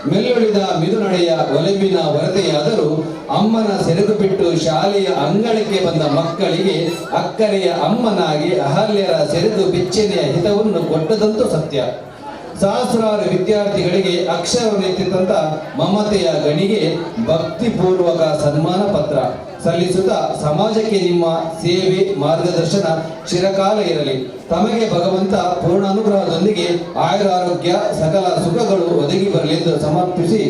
ಮೆಲ್ಲುಳಿದ ಮಿದುನಡೆಯ ಒಲವಿನ ಹೊರತೆಯಾದರೂ ಅಮ್ಮನ ಸೆರಗು ಬಿಟ್ಟು ಶಾಲೆಯ ಅಂಗಳಕ್ಕೆ ಬಂದ ಮಕ್ಕಳಿಗೆ ಅಕ್ಕರೆಯ ಅಮ್ಮನಾಗಿ ಅಹಲ್ಯರ ಸೆರಗು ಬಿಚ್ಚನೆಯ ಹಿತವನ್ನು ಕೊಟ್ಟದಂತೂ ಸತ್ಯ. ಸಹಸ್ರಾರು ವಿದ್ಯಾರ್ಥಿಗಳಿಗೆ ಅಕ್ಷರವನ್ನೆತ್ತಿದ್ದಂಥ ಮಮತೆಯ ಗಣಿಗೆ ಭಕ್ತಿಪೂರ್ವಕ ಸನ್ಮಾನ ಪತ್ರ ಸಲ್ಲಿಸುತ್ತಾ ಸಮಾಜಕ್ಕೆ ನಿಮ್ಮ ಸೇವೆ ಮಾರ್ಗದರ್ಶನ ಚಿರಕಾಲ ಇರಲಿ. ತಮಗೆ ಭಗವಂತ ಪೂರ್ಣ ಅನುಗ್ರಹದೊಂದಿಗೆ ಆಯುರಾರೋಗ್ಯ ಸಕಲ ಸುಖಗಳು ಒದಗಿ ಬರಲೆಂದು ಸಮರ್ಪಿಸಿ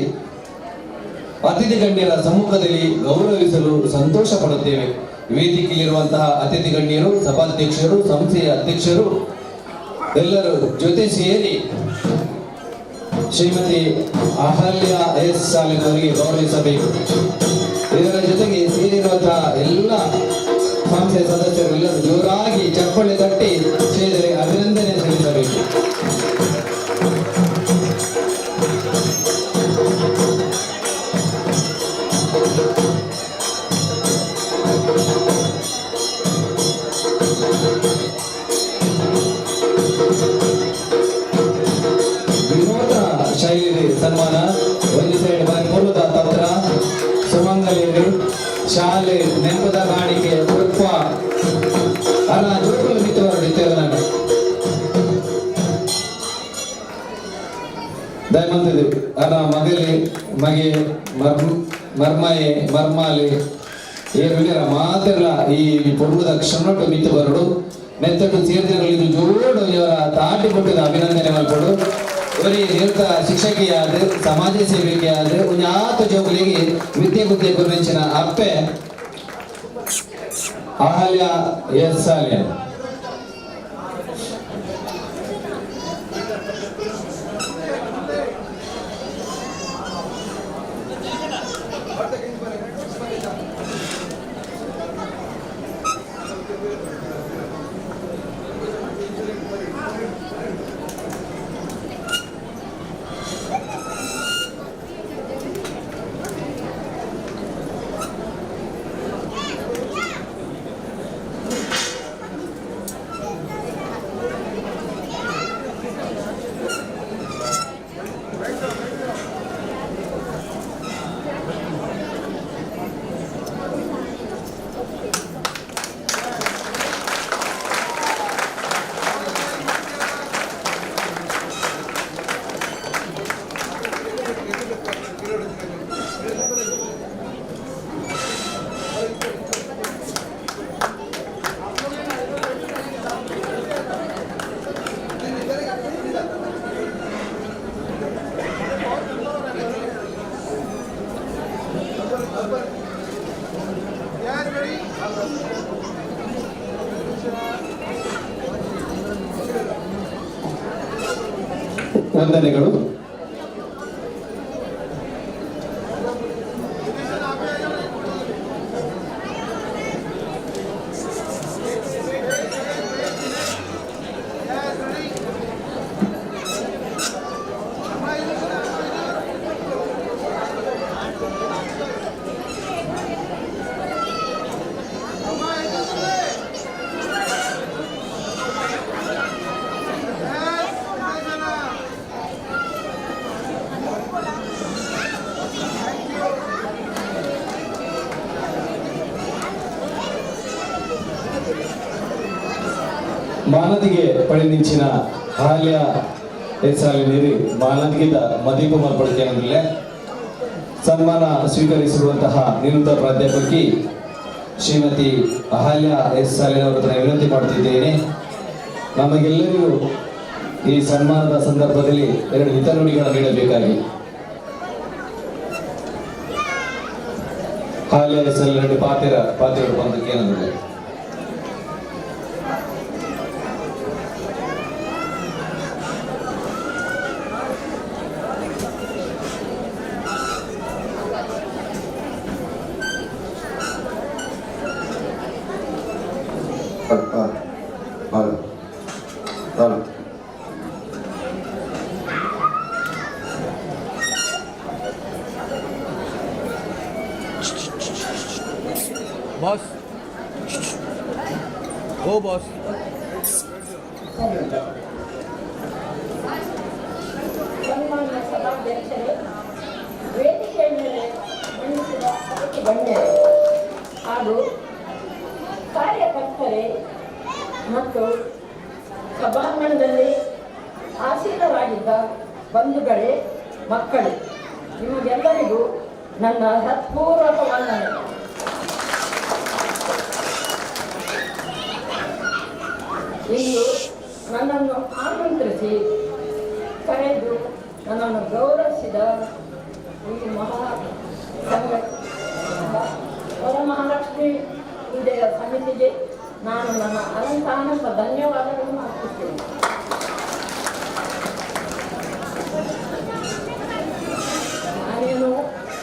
ಅತಿಥಿ ಗಣ್ಯರ ಸಮ್ಮುಖದಲ್ಲಿ ಗೌರವಿಸಲು ಸಂತೋಷ ಪಡುತ್ತೇವೆ. ವೇದಿಕೆಯಲ್ಲಿರುವಂತಹ ಅತಿಥಿ ಗಣ್ಯರು, ಸಭಾಧ್ಯಕ್ಷರು, ಸಂಸ್ಥೆಯ ಅಧ್ಯಕ್ಷರು ಎಲ್ಲರೂ ಜೊತೆ ಸೇರಿ ಶ್ರೀಮತಿ ಅಹಲ್ಯ ಎಸ್ ಸಾಲಿನವರಿಗೆ ಗೌರವಿಸಬೇಕು. ಇದರ ಜೊತೆಗೆ ಸೇರಿರುವಂತಹ ಎಲ್ಲ ಸಂಸ್ಥೆಯ ಸದಸ್ಯರು ಎಲ್ಲರೂ ಜೋರಾಗಿ ಚಪ್ಪಳೆ ತಟ್ಟಿ ಸೇರಿದರೆ ಅಭಿನಂದನೆ ಸಲ್ಲಿಸಬೇಕು. ವಿನೋದ ಶೈಲಿ ಸನ್ಮಾನ ಒಂದು ಸೈಡ್ ಬಾರಿ ಪೂರ್ವದ ತತ್ರ ಸುಮಂಗಲೇರಿ ಶಾಲೆ ನೆನಪದ ಕಾಣಿಕೆ ಪುಷ್ಪ ಅಲ್ಲ ಜೋಕುಲು ಮಿತ್ತವರು ನಿತ್ಯರು ನಾನು ದಯಮಂತದ್ದು ಅಲ್ಲ ಮಗಲಿ ಮಗೆ ಮರ್ಮಯೆ ಮರ್ಮಾಲಿ ಏರು ಮಾತೆಲ್ಲ ಈ ಪೊರ್ಲುದ ಕ್ಷಣಟ್ಟು ಮಿತ್ತು ಬರಡು ನೆತ್ತಟ್ಟು ಸೇರ್ದಿರಲಿದ್ದು ಜೋಡು ಇವರ ತಾಟಿ ಕೊಟ್ಟಿದ ಅಭಿನಂದನೆ ಮಲ್ಪಡು. ಇವರಿಗೆ ನಿರತ ಶಿಕ್ಷಕಿಯಾದ ಸಮಾಜ ಸೇವಕಿಯಾದ ಉನ್ಯಾತ ಜೋಗುಲಿಗೆ ವಿದ್ಯೆ ಬುದ್ಧಿ ಗುರುವಿನ ಅಪ್ಪೆ ಅಹಲ್ಯ ಎಸ್ ಸಾಲಿಯನ್. ವಂದನೆಗಳು. ಮಾನದಿಗೆ ಪಡಿನಿಂಚಿನ ಹಾಲ್ಯ ಎಸಾಲಿನೇರಿ ಮಾನದಿಗಿದ ಮದೀಪ ಮಲ್ಪಡಿಕೆ ಸನ್ಮಾನ ಸ್ವೀಕರಿಸಿರುವಂತಹ ನಿವೃತ್ತ ಪ್ರಾಧ್ಯಾಪಕಿ ಶ್ರೀಮತಿ ಅಹಲ್ಯ ಎಸ್ ಸಾಲಿನವರ ವಿನಂತಿ ಮಾಡುತ್ತಿದ್ದೇನೆ. ನಮಗೆಲ್ಲರಿಗೂ ಈ ಸನ್ಮಾನದ ಸಂದರ್ಭದಲ್ಲಿ ಎರಡು ಹಿತನುಡಿಗಳನ್ನು ನೀಡಬೇಕಾಗಿ. ಹಾಲ್ಯ ಎಸ್ ಎರಡು ಪಾತ್ರ ಪಾತ್ರೆಗಳು ಬಂದಕ್ಕೆ ಏನಂದ್ರೆ बॉस ओ बॉस. ಸನ್ಮಾನ್ಯ ಸಭಾಧ್ಯಕ್ಷರೇ, ವೇದಿಕೆಯ ಮೇಲೆ ಮಂಡಿಸಿದ ಅತಿಥಿ ಗಣ್ಯರೇ ಹಾಗೂ ಕಾರ್ಯಕರ್ತರೇ ಮತ್ತು ಸಭಾಂಗಣದಲ್ಲಿ ಆಸೀನರಾಗಿದ್ದ ಬಂಧುಗಳೇ, ಮಕ್ಕಳೇ, ನಿಮಗೆಲ್ಲರಿಗೂ ನನ್ನ ಹೃತ್ಪೂರ್ವಕ ವಂದನೆ. ಇಂದು ನನ್ನನ್ನು ಆಮಂತ್ರಿಸಿ ಕರೆದು ನನ್ನನ್ನು ಗೌರವಿಸಿದ ಈ ಮಹಾ ಸಂಘ ವರಮಹಾಲಕ್ಷ್ಮಿ ಪೂಜೆಯ ಸಮಿತಿಗೆ ನಾನು ನನ್ನ ಅನಂತಾನಂತ ಧನ್ಯವಾದಗಳನ್ನು ಅರ್ಪಿಸ್ತೇನೆ. ನಾನೇನು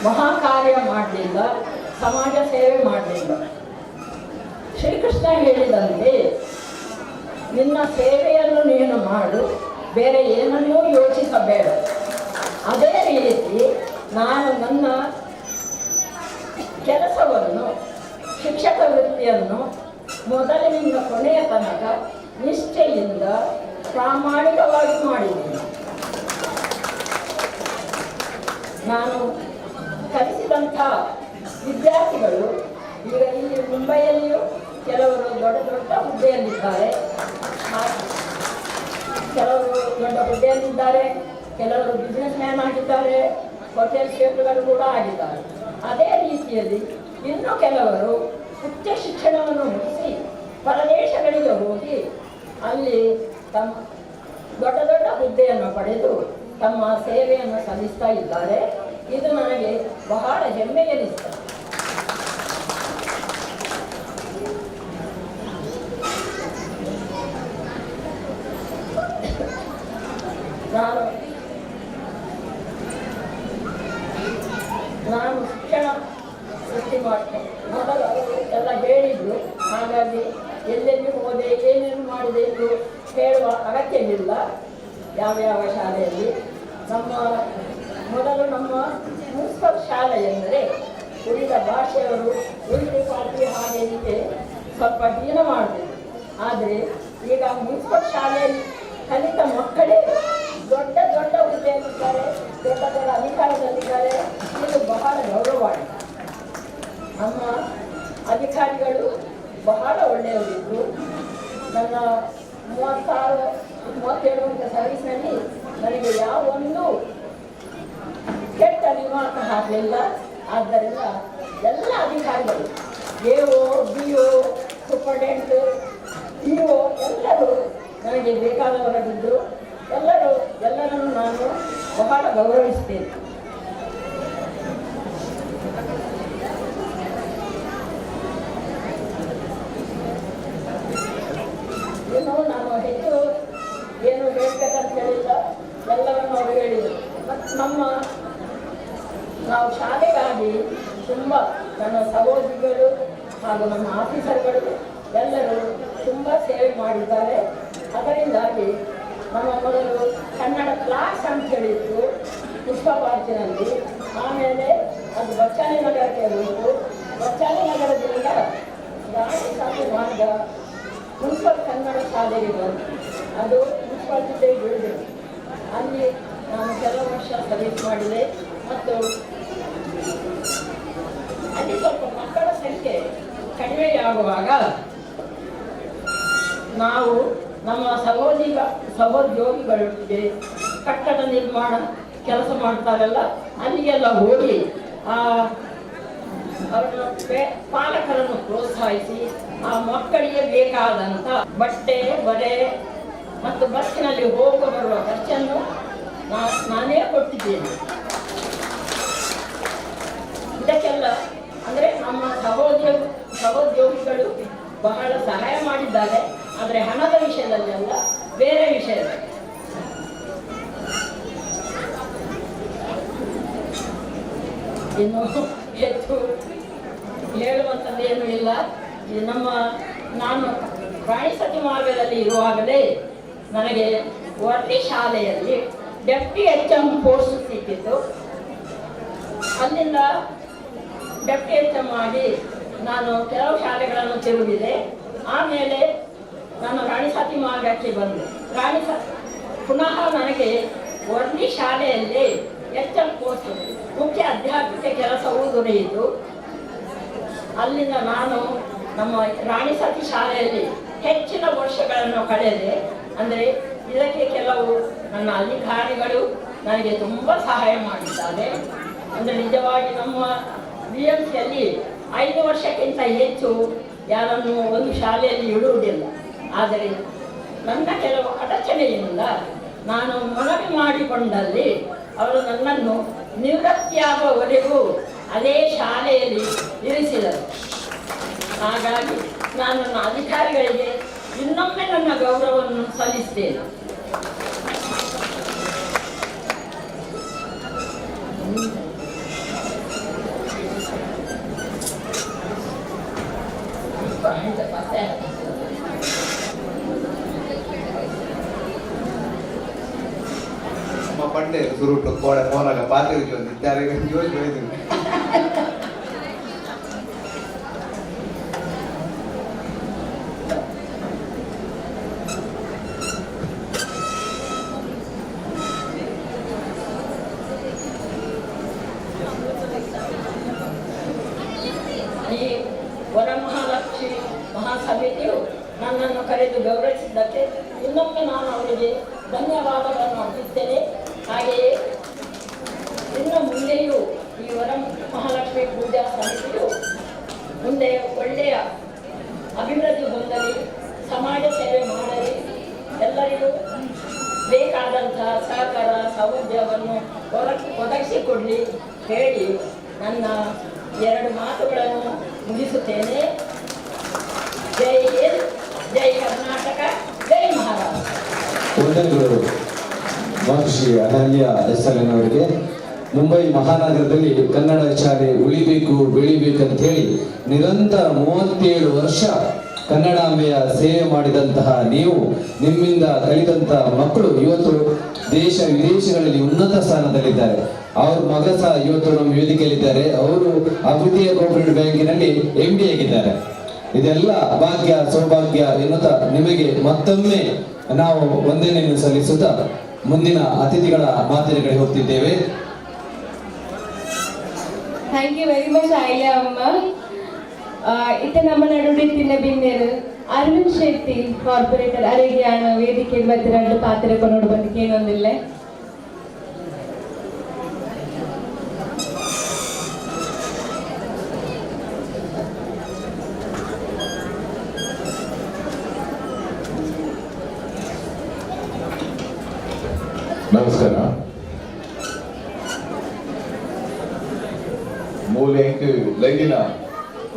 ಮಹಾಕಾರ್ಯ ಮಾಡಲಿಲ್ಲ, ಸಮಾಜ ಸೇವೆ ಮಾಡಲಿಲ್ಲ. ಶ್ರೀಕೃಷ್ಣ ಹೇಳಿದಂತೆ ನಿನ್ನ ಸೇವೆಯನ್ನು ನೀನು ಮಾಡು, ಬೇರೆ ಏನನ್ನೂ ಯೋಚಿಸಬೇಡ. ಅದೇ ರೀತಿ ನಾನು ನನ್ನ ಕೆಲಸವನ್ನು, ಶಿಕ್ಷಕ ವೃತ್ತಿಯನ್ನು ಮೊದಲಿನಿಂದ ಕೊನೆಯ ತನಕ ನಿಷ್ಠೆಯಿಂದ ಪ್ರಾಮಾಣಿಕವಾಗಿ ಮಾಡಿದ್ದೇನೆ. ನಾನು ಕಲಿಸಿದಂಥ ವಿದ್ಯಾರ್ಥಿಗಳು ಈಗ ಇಲ್ಲಿ ಮುಂಬೈಯಲ್ಲಿಯೂ ಕೆಲವರು ದೊಡ್ಡ ದೊಡ್ಡ ಹುದ್ದೆಯಲ್ಲಿದ್ದಾರೆ, ಕೆಲವರು ದೊಡ್ಡ ಹುದ್ದೆಯಲ್ಲಿದ್ದಾರೆ, ಕೆಲವರು ಬಿಸ್ನೆಸ್ ಮ್ಯಾನ್ ಆಗಿದ್ದಾರೆ, ಹೋಟೆಲ್ ಶೇಫ್ಗಳು ಕೂಡ ಆಗಿದ್ದಾರೆ. ಅದೇ ರೀತಿಯಲ್ಲಿ ಇನ್ನೂ ಕೆಲವರು ಉಚ್ಚ ಶಿಕ್ಷಣವನ್ನು ಮುಗಿಸಿ ಪರದೇಶಗಳಿಗೆ ಹೋಗಿ ಅಲ್ಲಿ ತಮ್ಮ ದೊಡ್ಡ ದೊಡ್ಡ ಹುದ್ದೆಯನ್ನು ಪಡೆದು ತಮ್ಮ ಸೇವೆಯನ್ನು ಸಲ್ಲಿಸ್ತಾ ಇದ್ದಾರೆ. ಇದು ನನಗೆ ಬಹಳ ಹೆಮ್ಮೆ ಎನಿಸ್ತದೆ. ನಾನು ಶಿಕ್ಷಣ ವೃತ್ತಿ ಮಾಡ್ತೇನೆ. ಮೊದಲು ಅವರು ಎಲ್ಲ ಹೇಳಿದರು, ಹಾಗಾಗಿ ಎಲ್ಲೆಲ್ಲಿ ಹೋದೆ, ಏನೇನು ಮಾಡಿದೆ ಎಂದು ಹೇಳುವ ಅಗತ್ಯವಿಲ್ಲ. ಯಾವ್ಯಾವ ಶಾಲೆಯಲ್ಲಿ ನಮ್ಮ ಮೊದಲು ನಮ್ಮ ಮುನ್ಸಿಪಲ್ ಶಾಲೆ ಎಂದರೆ ಉಳಿದ ಭಾಷೆಯವರು ಉಳಿದ ಪಾರ್ಟಿ ಹಾಗೆ ಹೀಗೆ ಸ್ವಲ್ಪ ಹೀನ ಮಾಡಬೇಕು. ಆದರೆ ಈಗ ಮುನ್ಸಿಪಲ್ ಶಾಲೆಯಲ್ಲಿ ಕಲಿತ ಮಕ್ಕಳೇ ದೊಡ್ಡ ದೊಡ್ಡ ಹುದ್ದೆಯಲ್ಲಿದ್ದಾರೆ, ದೊಡ್ಡ ದೊಡ್ಡ ಅಧಿಕಾರದಲ್ಲಿದ್ದಾರೆ. ಇದು ಬಹಳ ಗೌರವವಾಗಿದೆ. ನಮ್ಮ ಅಧಿಕಾರಿಗಳು ಬಹಳ ಒಳ್ಳೆಯವರಿದ್ದರು. ನನ್ನ 36, 37 ವರ್ಷ ಸರ್ವಿಸ್ನಲ್ಲಿ ನನಗೆ ಯಾವೊಂದು ಕೆಟ್ಟ ರಿಮಾರ್ಕ್ ಹಾಕಲಿಲ್ಲ. ಆದ್ದರಿಂದ ಎಲ್ಲ ಅಧಿಕಾರಿಗಳು, A O, B O, superintendent, E O ಎಲ್ಲರೂ ನನಗೆ ಬೇಕಾದವರಾಗಿದ್ದರು. ಎಲ್ಲರನ್ನು ನಾನು ಬಹಳ ಗೌರವಿಸ್ತೇನೆ. ಇನ್ನು ನಾನು ಹೆಚ್ಚು ಏನು ಹೇಳಬೇಕಂತ ಹೇಳಿಲ್ಲ, ಎಲ್ಲವನ್ನು ಅವರು ಹೇಳಿದರು. ಮತ್ತು ನಾವು ಶಾಲೆಗಾಗಿ ತುಂಬ ನನ್ನ ಸಹೋದ್ಯೋಗಿಗಳು ಹಾಗೂ ನಮ್ಮ ಆಫೀಸರ್ಗಳು ಎಲ್ಲರೂ ತುಂಬ ಸೇವೆ ಮಾಡಿದ್ದಾರೆ. ಅದರಿಂದಾಗಿ ನಮ್ಮ ಮೊದಲು ಕನ್ನಡ ಕ್ಲಾಸ್ ಅಂತ ಹೇಳಿತ್ತು ಪುಷ್ಪ ಪಾರ್ಕಿನಲ್ಲಿ. ಆಮೇಲೆ ಅದು ಬಚ್ಚಾಲಿ ನಗರಕ್ಕೆ ಹೋಯಿತು. ಬಚ್ಚಾಲಿ ನಗರದಿಂದ ರಾಣಿ ಸಾಕು ಮಾರ್ಗ ಮುನ್ಸಿಪಲ್ ಕನ್ನಡ ಶಾಲೆಗೆ ಬಂತು. ಅದು ಮುನ್ಸಿಪಾಲ್ಟಿ ಬಿಲ್ಡಿಂಗ್. ಅಲ್ಲಿ ನಾನು ಕೆಲವು ವರ್ಷ ಸರ್ವಿಸ್ ಮಾಡಿದೆ. ಮತ್ತು ಅಲ್ಲಿ ಸ್ವಲ್ಪ ಮಕ್ಕಳ ಸಂಖ್ಯೆ ಕಡಿಮೆಯಾಗುವಾಗ ನಾವು ನಮ್ಮ ಸಹೋದ್ಯೋಗಿಗಳೊಟ್ಟಿಗೆ ಕಟ್ಟಡ ನಿರ್ಮಾಣ ಕೆಲಸ ಮಾಡ್ತಾರಲ್ಲ, ಅಲ್ಲಿಗೆಲ್ಲ ಹೋಗಿ ಅವರನ್ನು ಪಾಲಕರನ್ನು ಪ್ರೋತ್ಸಾಹಿಸಿ ಆ ಮಕ್ಕಳಿಗೆ ಬೇಕಾದಂಥ ಬಟ್ಟೆ, ಬರೆ ಮತ್ತು ಬಸ್ಸಿನಲ್ಲಿ ಹೋಗುವ ಬರುವ ಖರ್ಚನ್ನು ನಾನೇ ಕೊಟ್ಟಿದ್ದೇನೆ. ಇದಕ್ಕೆಲ್ಲ ಅಂದರೆ ನಮ್ಮ ಸಹೋದ್ಯೋಗಿಗಳು ಬಹಳ ಸಹಾಯ ಮಾಡಿದ್ದಾರೆ. ಆದರೆ ಹಣದ ವಿಷಯದಲ್ಲಿ ಅಲ್ಲ, ಬೇರೆ ವಿಷಯದಲ್ಲಿ. ಇನ್ನು ಹೆಚ್ಚು ಹೇಳುವಂಥದ್ದೇನೂ ಇಲ್ಲ. ನಾನು ರಾಣಿ ಸತಿ ಮಾರ್ಗದಲ್ಲಿ ಇರುವಾಗಲೇ ನನಗೆ ವರ್ಲಿ ಶಾಲೆಯಲ್ಲಿ ಡೆಪ್ಟಿ HM post ಸಿಕ್ಕಿತ್ತು. ಅಲ್ಲಿಂದ ಡೆಪ್ಟಿ HM ಆಗಿ ನಾನು ಕೆಲವು ಶಾಲೆಗಳನ್ನು ತಿರುಗಿದೆ. ಆಮೇಲೆ ನಾನು ರಾಣಿ ಸತಿ ಮಾರ್ಗಕ್ಕೆ ಬಂದೆ. ಪುನಃ ನನಗೆ ವರ್ಲಿ ಶಾಲೆಯಲ್ಲಿ HM post ಮುಖ್ಯ ಅಧ್ಯಾಪಿಕೆ ಕೆಲಸವೂ ದೊರೆಯಿತು. ಅಲ್ಲಿಂದ ನಾನು ನಮ್ಮ ರಾಣಿ ಸತಿ ಶಾಲೆಯಲ್ಲಿ ಹೆಚ್ಚಿನ ವರ್ಷಗಳನ್ನು ಕಳೆದೆ. ಅಂದರೆ ಇದಕ್ಕೆ ಕೆಲವು ನನ್ನ ಅಧಿಕಾರಿಗಳು, ನನಗೆ ತುಂಬ ಸಹಾಯ ಮಾಡಿದ್ದಾರೆ. ಅಂದರೆ ನಿಜವಾಗಿ ನಮ್ಮ ಬಿ ಎಂ ಸಿಯಲ್ಲಿ 5 ವರ್ಷಕ್ಕಿಂತ ಹೆಚ್ಚು ಯಾರನ್ನು ಒಂದು ಶಾಲೆಯಲ್ಲಿ ಇಡುವುದಿಲ್ಲ. ಆದರೆ ನನ್ನ ಕೆಲವು ಅಡಚಣೆಯಿಂದ ನಾನು ಮನವಿ ಮಾಡಿಕೊಂಡಲ್ಲಿ ಅವರು ನನ್ನನ್ನು ನಿವೃತ್ತಿಯಾಗುವವರೆಗೂ ಅದೇ ಶಾಲೆಯಲ್ಲಿ ಇರಿಸಿದರು. ಹಾಗಾಗಿ ನಾನು ನನ್ನ ಅಧಿಕಾರಿಗಳಿಗೆ ಇನ್ನೊಮ್ಮೆ ನನ್ನ ಗೌರವವನ್ನು ಸಲ್ಲಿಸ್ತೇನೆ. ನಮ್ಮ ಪಂಡೆ ಸುರುಟು ಕೋಡೆ ಫೋನಾಗ ಪಾತ್ರೆ ಇದ್ದಾರೆ ಯೋಚನೆ ಹೋಯ್ತು. ಈ ವರಮಹಾಲಕ್ಷ್ಮಿ ಮಹಾಸಮಿತಿಯು ನನ್ನನ್ನು ಕರೆದು ಗೌರವಿಸಿದ್ದಕ್ಕೆ ಇನ್ನೊಮ್ಮೆ ನಾನು ಅವರಿಗೆ ಧನ್ಯವಾದಗಳನ್ನು ಅರ್ಪಿಸ್ತೇನೆ. ಹಾಗೆಯೇ ಇನ್ನು ಮುಂದೆಯೂ ಈ ವರಮಹಾಲಕ್ಷ್ಮಿ ಪೂಜಾ ಸಮಿತಿಯು ಮುಂದೆ ಒಳ್ಳೆಯ ಅಭಿವೃದ್ಧಿ ಹೊಂದಲಿ, ಸಮಾಜ ಸೇವೆ ಮಾಡಲಿ, ಎಲ್ಲರಿಗೂ ಬೇಕಾದಂತಹ ಸಹಕಾರ ಸೌಲಭ್ಯವನ್ನು ಒದಗಿಸಿಕೊಡಲಿ ಹೇಳಿ ನನ್ನ 2 ಮಾತುಗಳನ್ನು ಮುಗಿಸುತ್ತೇನೆ. ಜೈ ಹಿಂದ್, ಜೈ ಕರ್ನಾಟಕ, ಜೈ ಮಹಾರಾಷ್ಟ್ರ. ವಂದನೆಗಳು ಮಹರ್ಷಿ ಅನನ್ಯ ಎಸ್ ಎಲ್ ಎನ್ ಅವರಿಗೆ. ಮುಂಬೈ ಮಹಾನಗರದಲ್ಲಿ ಕನ್ನಡ ಶಾಲೆ ಉಳಿಬೇಕು ಬೆಳಿಬೇಕಂತ ಹೇಳಿ ನಿರಂತರ 37 ವರ್ಷ ಕನ್ನಡಾಂಬೆಯ ಸೇವೆ ಮಾಡಿದಂತಹ ನೀವು, ನಿಮ್ಮಿಂದ ಕಲಿದಂತಹ ಮಕ್ಕಳು ಇವತ್ತು ದೇಶ ವಿದೇಶಗಳಲ್ಲಿ ಉನ್ನತ ಸ್ಥಾನದಲ್ಲಿದ್ದಾರೆ. ಅವ್ರ ಮಗ ಸಹ ಇವತ್ತು ನಮ್ಮ ವೇದಿಕೆಯಲ್ಲಿದ್ದಾರೆ. ಅವರು ಅದ್ವಿತೀಯ ಕೋಆಪರೇಟಿವ್ ಬ್ಯಾಂಕಿನಲ್ಲಿ MD ಆಗಿದ್ದಾರೆ. ಇದೆಲ್ಲ ಭಾಗ್ಯ ಸೌಭಾಗ್ಯ ಎನ್ನುತ್ತಾ ನಿಮಗೆ ಮತ್ತೊಮ್ಮೆ ನಾವು ವಂದನೆಯನ್ನು ಸಲ್ಲಿಸುತ್ತಾ ಮುಂದಿನ ಅತಿಥಿಗಳ ಮಾತಿನ ಕಡೆ ಹೋಗ್ತಿದ್ದೇವೆ. Thank you very much ಆಯ್ಯ ಅಮ್ಮ. ಇತ್ತ ನಮ್ಮ ನಡುವೆ ತಿನ್ನ ಬಿನ್ನೇರು ಅರವಿಂದ್ ಶೆಟ್ಟಿ ಕಾರ್ಪೊರೇಟರ್ ಅರೆಗೆ ವೇದಿಕೆ ಮತ್ತೆ ಎರಡು ಪಾತ್ರೆ ಕೊನೋಡು ಬಂದಕ್ಕೆ ಏನೊಂದಿಲ್ಲ. ನಮಸ್ಕಾರ. ಮೂಲೆಂಕ್ ಲೈದಿನ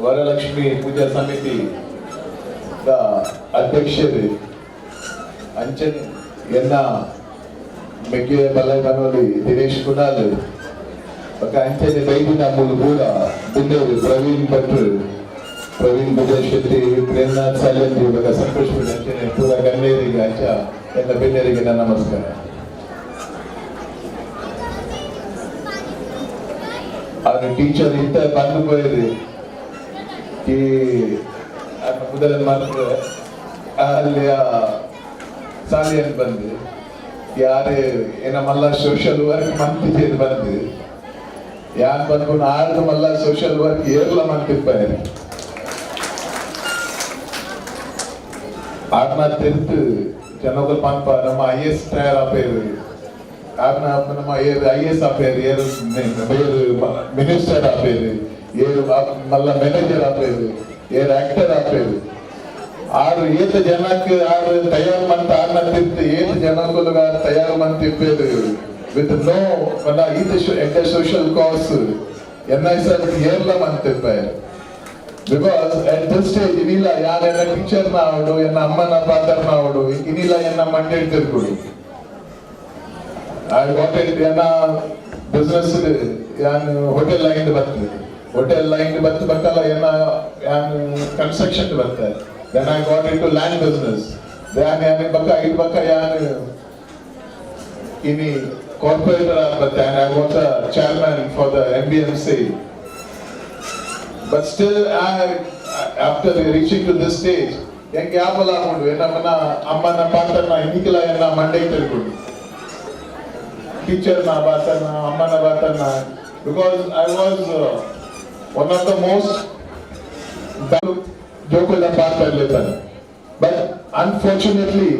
ವರಲಕ್ಷ್ಮಿ ಪೂಜಾ ಸಮಿತಿ ಅಧ್ಯಕ್ಷರು ಅಂಚನೆ ಎನ್ನ ಮೆಕ್ಕೆ ಬಲ್ಲ ಬನೋಲಿ ದಿನೇಶ್ ಕುನಾಲ್ ಬೊಕ್ಕ ಅಂಚನೆ ಲೈದಿನ ಮೂಲ ಪೂರ ಬಿನ್ನೇರು ಪ್ರವೀಣ್ ಭಟ್ರು, ಪ್ರವೀಣ್ ವಿಜಯ್ ಶೆಟ್ಟಿ, ಪ್ರೇಮನಾಥ್ ಸಾಲಂಜಿ ಬೊಕ್ಕ ಸಂತೋಷ್ ಅಂಚನೆ ಪೂರ ಗಣ್ಯರಿಗೆ ಅಂಚ ಎಲ್ಲ ಬಿನ್ನೇರಿಗೆ ನನ್ನ ನಮಸ್ಕಾರ. ಅವ್ರ ಟೀಚರ್ ಇಂತ ಬಂದು ಪೋಯಿರಿ ಈ ಮೊದಲ ಮಾತ್ರ ಅಲ್ಲಿ ಸಾಲಿಯನ್ನು ಬಂದು ಯಾರು ಏನಮಲ್ಲ ಸೋಷಿಯಲ್ ವರ್ಕ್ ಮಂತಿದ್ದು ಬಂದು ಯಾರು ಬಂದ್ಕೊಂಡು ಆರ್ದು ಮಲ್ಲ ಸೋಷಿಯಲ್ ವರ್ಕ್ ಏರ್ಲ ಮಂತಿಪ್ಪಾರೆ ಆರ್ನ ತೆರೆದು ಜನಗಳು ಪನ್ಪ ನಮ್ಮ I S ತಯಾರು ಆಪೇರು, ಆರ್ನ ನಮ್ಮ I S ಆಪೇರು, ಏರು ಮಿನಿಸ್ಟರ್ ಆಪೇರು, ಏರು ಮಲ್ಲ ಮ್ಯಾನೇಜರ್ ಆಪೇರು, ಏರು ಆಕ್ಟರ್ ಆಪೇರು. ಆರು ಏತ ಜನಕ್ಕೆ ಆರು ತಯಾರು ಮಂತ ಆರ್ನ ತಿಂತು ಏತ ಜನಕ್ಕೂ ತಯಾರು ಮಂತಿಪ್ಪೇರು ವಿತ್ ನೋ ಮಲ್ಲ ಈತ ಎಂಟ ಸೋಷಿಯಲ್ ಕಾಸ್ ಎನ್ I sir ಏರ್ಲ ಮಂತಿಪ್ಪಾರು. Because at this stage ಇನಿಲ್ಲ ಯಾರು ಎನ್ನ ಟೀಚರ್ನ ಆವಡು, ಎನ್ನ ಅಮ್ಮನ ಫಾದರ್ನ ಆವಡು, ಇನಿಲ್ಲ ಎನ್ನ ಮಂಡೆ ತಿರ್ಕೊಡು. I got it ಎನ್ನ ಬಿಸ್ನೆಸ್ ಯಾನ್ ಹೋಟೆಲ್ ಲೈನ್ ಬರ್ತದೆ, ಹೋಟೆಲ್ ಲೈನ್ ಬತ್ತು ಬಕ್ಕಲ್ಲ ಎನ್ನ ಯಾನ್ ಕನ್ಸ್ಟ್ರಕ್ಷನ್ ಬರ್ತದೆ. Then I got into land business. Then ಯಾನ್ ಬಕ್ಕ ಐದು ಬಕ್ಕ ಯಾನ್ ಇನಿ corporator ಆಗ್ಬತ್ತೆ and I was a chairman for the MBMC. But still, after reaching to this stage, ಹೆಂಗೆ ಯಾಪಲ ಆಗುಂಡು ಎನ್ನ ಅಮ್ಮನ ಪಾತ್ರನ ಇನ್ನಿಕಲ ಎನ್ನ ಮಂಡೆ ತಿಳ್ಕೊಂಡು ಟೀಚರ್ನ ಬಾತನ ಅಮ್ಮನ ಬಾತನ, because I was one of the most ಜೋಕುಲ ಪಾತ್ರ ಇರ್ಲಿತ್ತಾನೆ. But unfortunately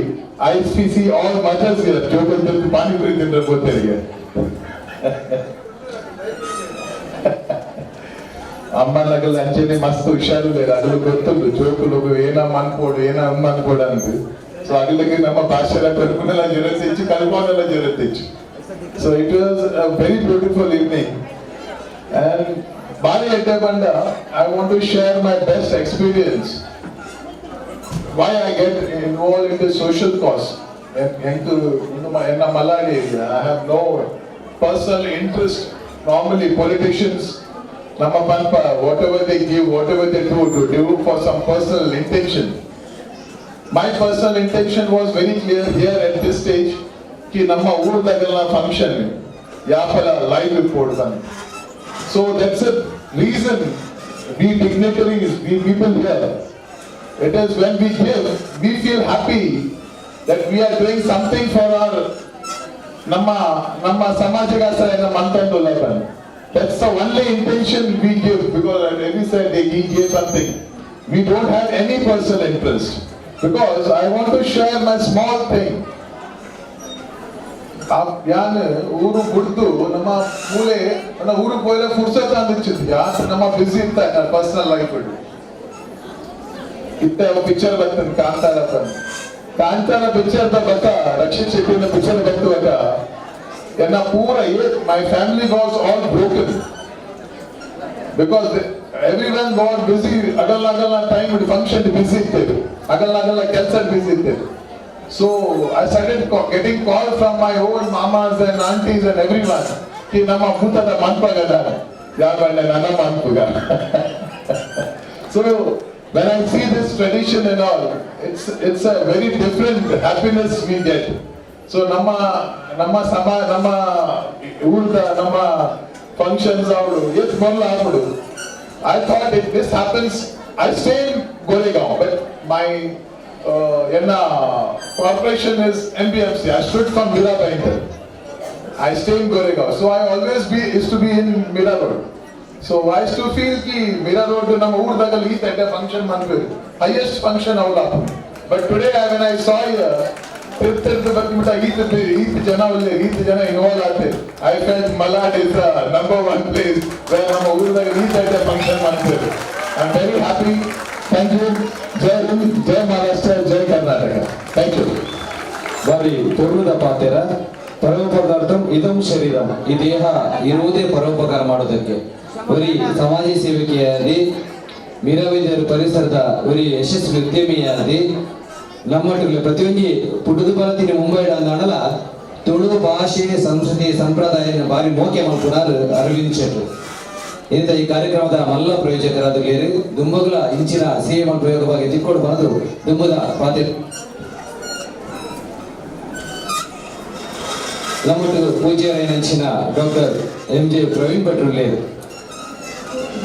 I see all mothers here ಜೋಕುಲ್ pani puri ತಿಂದ್ರೆ ಗೊತ್ತರಿಗೆ. ಅಮ್ಮನಗಲ್ ಅಂಚೆನೆ ಮಸ್ತ್ ಹುಷಾರುಲ್ಲೇರು ಅಗಲು ಗೊತ್ತುಂಡು ಜೋಕುಲು ಏನ ಮನ್ಪೋಡು ಏನ ಅಮ್ಮ ಅನ್ಪೋಡು ಅಂತ. ಸೊ ಅಗಲಿಗೆ ನಮ್ಮ ಭಾಷೆಲ ಕಲ್ಪನೆಲ್ಲ ಜರುತ್ತಿಚ್ಚು, ಕಲ್ಪನೆಲ್ಲ ಜರುತ್ತಿಚ್ಚು. So it was a very beautiful evening. And Bali Ettebanda, I want to share my best experience. Why I get involved in the social cause. In Maladi area, I have no personal interest. Normally politicians, Namma Panpa, whatever they give, whatever they do, to do for some personal intention. My personal intention was very clear here at this stage, ki namma ಊರ್ದಾಗೆಲ್ಲ function ಯಾಪಲ live report ಬಂದು. So that's a reason we dignitaries, we people here, it is when we give, we feel happy that we are doing something for our ನಮ್ಮ ನಮ್ಮ ಸಮಾಜಗಾಸ ನಮ್ಮ ಅಂತಂದು. That's the only intention we give, because at every side they give something. We don't have any personal interest, because I want to share my small thing. ಯಾನ್ ಊರು ಬಿಡ್ದು ನಮ್ಮ ಮೂಲೆ ನನ್ನ ಊರು ಪೋಯಿಲ ಫುರ್ಸತ್ ಅಂದಿಚ್ಚಿತ್ತು. ಯಾನ್ ನಮ್ಮ ಬ್ಯುಸಿ ಇತ್ತ ಪರ್ಸನಲ್ ಲೈಫ್. ಇತ್ತ ಪಿಕ್ಚರ್ ಬರ್ತದೆ ಕಾಂತಾರ. ಕಾಂತಾರ ಪಿಕ್ಚರ್ ಬಕ್ಕ ರಕ್ಷಿತ್ ಶೆಟ್ಟಿನ ಪಿಕ್ಚರ್ ಬರ್ತುವಾಗ ಎನ್ನ ಪೂರ my family was all broken, because everyone was busy. ಅಗಲ್ಲ ಅಗಲ್ಲ time function busy ಇರ್ತೇವೆ, ಅಗಲ್ಲ ಅಗಲ್ಲ ಕೆಲಸ ಬ್ಯುಸಿ ಇರ್ತೇವೆ. So I started getting call from my own mamas and aunties and everyone ಕಿ ನಮ್ಮ ಭೂತದ ಮನ್ಪಗದ ಯಾವ ನನ್ನ ಮನ್ಪುಗ. So when I see this tradition and all, it's a very different happiness we get. So ನಮ್ಮ ನಮ್ಮ ಸಮ ನಮ್ಮ ಊರ್ದ ನಮ್ಮ ಫಂಕ್ಷನ್ಸ್ ಅವಳು ಎಷ್ಟು ಮೊದಲು ಆಗ್ಬಿಡು. I thought if this happens, I stay in Goregaon, but my ಎನ್ನ corporation is MBMC. I stood from Mira Bhayandar. I stay in Goregaon, so I always be is to be in Mira Road. So I to feel ಕಿ Meera road ನಮ್ಮ ಊರ್ದಾಗಲ್ಲಿ ಈ ತಡ್ಡೆ function ಮಾಡ್ಬೇಕು, highest function ಅವಲ್ಲ. But today when I saw ತಿರ್ತಿರ್ದು ಬಂದ್ಬಿಟ್ಟ ಈತ ಈತ ಜನ ಅಲ್ಲಿ ಈತ ಜನ ಇನ್ವಾಲ್ವ್ ಆಗ್ತದೆ, I felt Malad is the number one place where ನಮ್ಮ ಊರ್ದಾಗ ಈ ತಡ್ಡೆ ಫಂಕ್ಷನ್ ಮಾಡ್ತೇವೆ. I am very happy. Thank you. Jai Hind, Jai Maharashtra, Jai Karnataka. Thank you. ಬಾರಿ ಪೊರ್ಲುದ ಪಾತೆರ. ಪರೋಪಕಾರ್ಥಂ ಇದಂ ಶರೀರಂ. ಈ ದೇಹ ಇರುವುದೇ ಪರೋಪಕಾರ ಮಾಡೋದಕ್ಕೆ. ಒರಿ ಸಮಾಜ ಸೇವಕಿಯಾದಿ, ಮೀರಾವೈದ್ಯರ ಪರಿಸರದ ಒರಿ ಯಶಸ್ವಿ ಉದ್ಯಮಿಯಾದಿ, ನಮ್ಮೊಟ್ಟಿಗೆ ಪ್ರತಿಯೊಂಜಿ ಪುಟ್ಟದ ಬಲತಿನ ಮುಂಬೈ ಅಂದಾಣಲ ತುಳು ಭಾಷೆ, ಸಂಸ್ಕೃತಿ, ಸಂಪ್ರದಾಯ ಬಾರಿ ಮೋಕೆ ಮಲ್ಪುನಾರ್ ಅರವಿಂದ್ ಶೆಟ್ರು. ಇಂಥ ಈ ಕಾರ್ಯಕ್ರಮದ ಮಲ್ಲ ಪ್ರಯೋಜಕರಾದ ದುಂಬಗುಲ ಇಂಚಿನ ಸಿಎಂ ಪ್ರಯೋಗವಾಗಿ ತಿಕ್ಕೋಡು ಬಂದು ದುಂಬದ ಪಾತೆ. ನಮ್ಮಟ್ಟು ಪೂಜ್ಯರಾಯನಂಚಿನ ಡಾಕ್ಟರ್ ಎಂ ಜೆ ಪ್ರವೀಣ್ ಭಟ್ರುಲ್ಲೇರು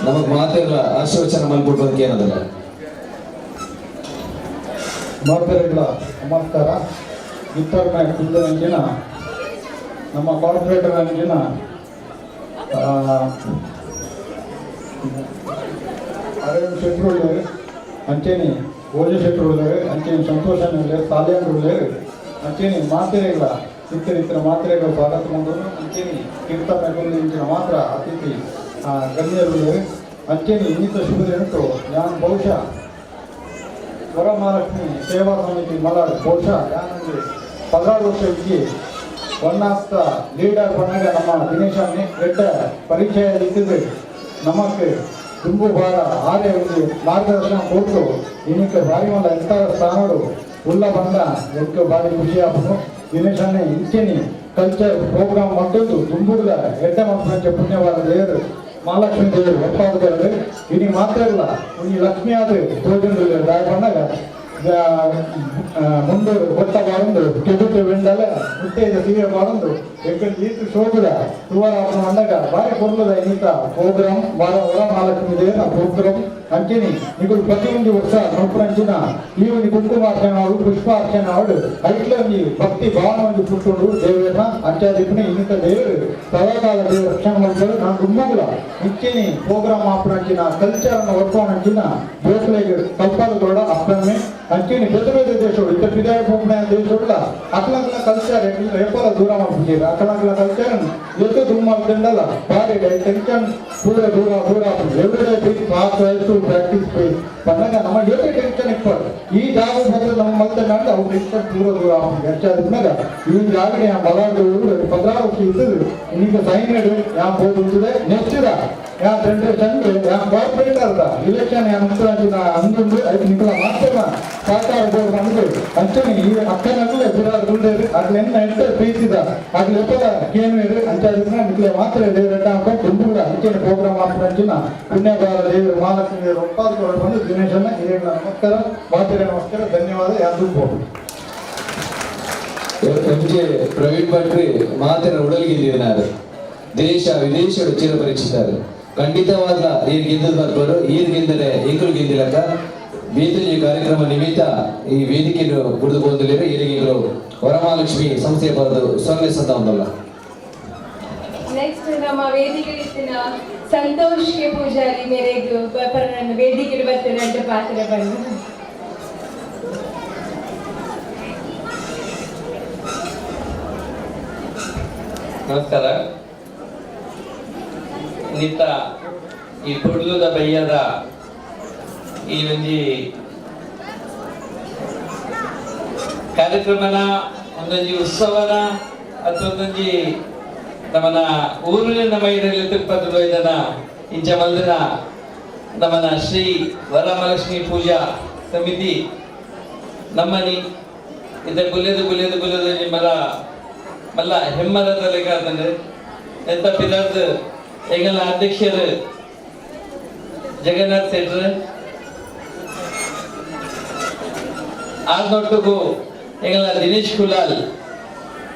ನಮಗ್ ಮಾತೆಲ್ಲ ಆಶೀರ್ವಚನ ಮಲ್ಪುಟ್ಟು ಏನದಲ್ಲ. ಮಾತೆರೆಗಳ ನಮಸ್ಕಾರ. ಇತ್ತರ್ಮೆ ಕುಂದನಂಚಿನ ನಮ್ಮ ಕಾರ್ಪೊರೇಟರ್ ಅಂಚಿನ ಅರವಿಂದ್ ಶೆಟ್ಟರು ಉಳ್ಳೇರು, ಅಂಚೆನಿ ಭೋಜ ಶೆಟ್ಟರು ಉಳ್ಳೇರು, ಅಂಚೆನಿ ಸಂತೋಷ ಸಾಲಿಯಾನ್ ಉಳ್ಳೇರು, ಅಂಚೆನಿ ಮಾತೆರೆಗಳ ಇತರ ಇತರ ಮಾತ್ರೆಗಳ ಸ್ವಾಗತ ಮಂದನು, ಅಂಚೆನಿ ಕೀರ್ತನ ಇಂಚಿನ ಮಾತ್ರ ಅತಿಥಿ ಗಣ್ಯರು, ಅಂಚೆನಿ ಇನ್ನಿತ ಶುಭ ದಿನಟ್ಟು ನಾನು ಬಹುಶಃ ವರಮಹಾಲಕ್ಷ್ಮಿ ಸೇವಾ ಸಮಿತಿ ಮಲಾಡ್ ಬಹುಶಃ ಯಾನಂದ್ರೆ 16 ವರ್ಷ ಇಜ್ಜಿ ಒನ್ ಆಫ್ the leader ಪಣ್ಣಗ ನಮ್ಮ ದಿನೇಶ್ ಎಡ್ಡ ಪರಿಚಯ ಇತ್ತಿದ್ದು ನಮಕ್ ದುಂಬು ಬಾರ ಆರೆ ಒಂದು ಮಾರ್ಗದರ್ಶನ ಕೊಟ್ಟು ಇನ್ನಕ್ಕೆ ಭಾರಿ ಮಲ್ಲ ಎಂತ ಸ್ಥಾನಡು ಉಲ್ಲ ಬಂದ ಎಂಕ ಭಾರಿ ಖುಷಿ ಆಪುಂಡು. ದಿನೇಶ್ ಇಂಚೆನಿ ಕಲ್ಚರ್ ಪ್ರೋಗ್ರಾಮ್ ಮತ್ತೊಂದು ದುಂಬುಗಳ ಎಡ್ಡ ಮಕ್ಕಳ ಪುಣ್ಯವಾದ ದೇವರು ಮಹಾಲಕ್ಷ್ಮೀ ದೇವರು ಒಪ್ಪಾದಗಳು ಇನಿ ಮಾತ್ರ ಇಲ್ಲ ಉನಿ ಲಕ್ಷ್ಮಿ ಆದ ಭೋಜನ ದಾಯ ಪಂಡಗ ಮುಂದೆ ಕೊಟ್ಟ ಬಾರೊಂದು ಕೆಡುತ್ತೆ ಬೆಂಡಲೆ ಮುಟ್ಟೆದ ಸೀರೆ ಬಾರೊಂದು ಎಕ್ಕಡೆ ಈತು ಶೋಭದ ತುವರ ಮಂಡಗ ಬಾರಿ ಕೊರ್ಲದ ಇನ್ನಿತ ಪ್ರೋಗ್ರಾಮ್ ವಾರ ವರ ಮಹಾಲಕ್ಷ್ಮಿ ದೇವರ ಪ್ರೋಗ್ರಾಮ್. ಅಂಚೆನಿ ನಿಗುಲು ಪ್ರತಿಯೊಂದು ವರ್ಷ ನೋಪುರಂಚಿನ ಈ ಒಂದು ಕುಂಕುಮಾರ್ಚನೆ ಅವಳು ಪುಷ್ಪಾರ್ಚನೆ ಅವಳು ಐಟ್ಲ ಒಂಜಿ ಭಕ್ತಿ ಭಾವನೆ ಒಂಜಿ ಪುಟ್ಟುಂಡು ದೇವರನ್ನ ಅಂಚಾದಿಪ್ಪುನ ಇನ್ನಿತ ದೇವರು ಸದಾಕಾಲ ದೇವರ ರಕ್ಷಣೆ ಮಾಡ್ತಾರೆ. ನಾನು ದುಮ್ಮಗುಲ ಇಂಚೆನಿ ಪ್ರೋಗ್ರಾಮ್ ಆಪುನಂಚಿನ ಕಲ್ಚರ್ ಅನ್ನು ಒಪ್ಪಾನಂಚಿನ ಜೋಕ್ಲೆಗ್ ಕಲ್ಪಾದ ಕೂಡ ಅಪ್ಪಮ್ಮೆ. ಅಂಚೆನಿ ಬೇತೆ ಬೇತೆ ದೇಶಗಳು ಇತ್ತ ಪಿದಾಯ ಪೋಪುನ ದೇಶಗಳ ಅಕ್ಲಕ್ಲ ಕಲ್ಚರ್ ಎಪ್ಪಲ ದೂರ ಮಾಡ್ಬಿಟ್ಟಿರ ಅಕ್ಲಕ್ಲ ಕಲ್ಚರ್ ಎತ್ತು ದುಮ್ಮ ತಿಂಡಲ್ಲ ಬಾರಿ ಟೆನ್ಷನ್ ಪೂರ ದೂರ ದೂರ ಎವ್ರಿ ಡೇ ಬಿ ಪಾಸ್ ಆಯ್ತು ಪ್ರಾಕ್ಟೀಸ್ ಪನ್ನಾಗ ನಮ್ಮ ಏತೆ ಟೆನ್ಷನ್ ಇಪ್ಪತ್ತು ಈ ಜಾಗ ಬಂದ್ರೆ ನಮ್ಮ ಮಲ್ತೆ ನಾಡು ಅವು ಟೆನ್ಷನ್ ದೂರ ದೂರ ಹೆಚ್ಚಾದ್ಮೇಲೆ ಈ ಜಾಗನೆ ಮಲಾಡು 16 ವರ್ಷ ಇದ್ದது ಇನ್ನೀಗ ಸೈನ್ ಯಾ ಹೋಗುತ್ತದೆ ನೆಕ್ಸ್ಟ್ ಯಾ ಜನರೇಷನ್ ಯಾ ಕಾರ್ಪೊರೇಟರ್ the election ಯಾ ಮುಖ್ಯಮಂತ್ರಿ ಅಂದುಂಡು ಐದು ನಿಕಲ ಮಾತ್ರ ಸಹಕಾರ ಬೋರ್ಡ್ ಅಂದು ಅಂಚನೆ ಈ ಅಕ್ಕನಗಲೇ ಬಿರಾದ್ ಗುಂಡೇರು ಅಗ್ಲೆನ್ನ ಎಟ್ಟ ಪ್ರೀತಿದ ಅಗ್ಲೆ ಎಪ್ಪದ ಕೇನುವೇರು ಅಂಚಾದಿನ ನಿಕಲೆ ಮಾತ್ರ ದೇವರಟ್ಟ ಹಾಕ ದುಂಬುಡ ಅಂಚನೆ ಪ್ರೋಗ್ರಾಮ್ ಹಾಕಿನ ಪುಣ್ಯಬಾರ ದೇವರು ಮಹಾಲಕ್ಷ್ಮಿ ದೇವರು ಒಪ್ಪಾದಕೊಂಡು ಬಂದು ದಿನೇಶನ್ನ ಹಿರಿಯರ ನಮಸ್ಕಾರ, ಮಾತೆರ ನಮಸ್ಕಾರ, ಧನ್ಯವಾದ. ಯಾರು ಎಂ ಜೆ ಪ್ರವೀಣ್ ಭಟ್ರಿ ಮಾತಿನ ಉಡಲ್ಗಿದ್ದೀನಾರು ದೇಶ ವಿದೇಶ ಚಿರಪರಿಚಿತರು ಖಂಡಿತವಾದ ಈರ್ ಗೆದ್ದದ್ ಬರ್ಬೋದು ಈರ್ ಗೆದ್ದರೆ ಎಂಕುಲು ಗೆದ್ದಿಲಕ್ಕ ಬೇತಂಜಿ ಕಾರ್ಯಕ್ರಮ ನಿಮಿತ್ತ ಈ ವೇದಿಕೆಯನ್ನು ಕುಡಿದು ಬಂದಿಲ್ಲ ಈರಿಗೆಗಳು ವರಮಹಾಲಕ್ಷ್ಮಿ ಸಂಸ್ಥೆಯ ಬರೆದು ಸೊನ್ನೆ ಸಂದ ಒಂದಲ್ಲ. ನೆಕ್ಸ್ಟ್ ನಮ್ಮ ವೇದಿಕೆ ಸಂತೋಷ್ ಕೆ ಪೂಜಾರಿ ಮೇರೆಗೆ ಪರನನ್ನು ವೇದಿಕೆ ಬರ್ತಾರೆ ಅಂತ ಪಾತ್ರ ಬಂದು. ನಮಸ್ಕಾರ. ನಿತ್ತ ಈ ಪೊಡ್ಲುದ ಬಯ್ಯದ ಈ ಒಂಜಿ ಕಾರ್ಯಕ್ರಮನ ಒಂದೊಂಜಿ ಉತ್ಸವನ ಅಥವಾ ಒಂದೊಂಜಿ ನಮ್ಮನ ಊರಿನ ಮೈರಲ್ಲಿ ತಿರುಪತಿ ಇದನ್ನ ಇಂಚ ಮಲ್ದಿನ ನಮ್ಮನ ಶ್ರೀ ವರಮಹಾಲಕ್ಷ್ಮಿ ಪೂಜಾ ಸಮಿತಿ ನಮ್ಮನಿ ಇದ ಬುಲೆದು ಬುಲೆದು ಬುಲೆದು ನಿಮ್ಮಲ ಮಲ್ಲ ಹೆಮ್ಮದ ಲೆಕ್ಕ ಎಂತ ಪಿಲರ್ದು ಎಂಗಲ ಅಧ್ಯಕ್ಷರು ಜಗನ್ನಾಥ್ ಶೆಟ್ರು ಆರ್ನೊಟ್ಟುಗು ಎಂಗಲ ದಿನೇಶ್ ಕುಲಾಲ್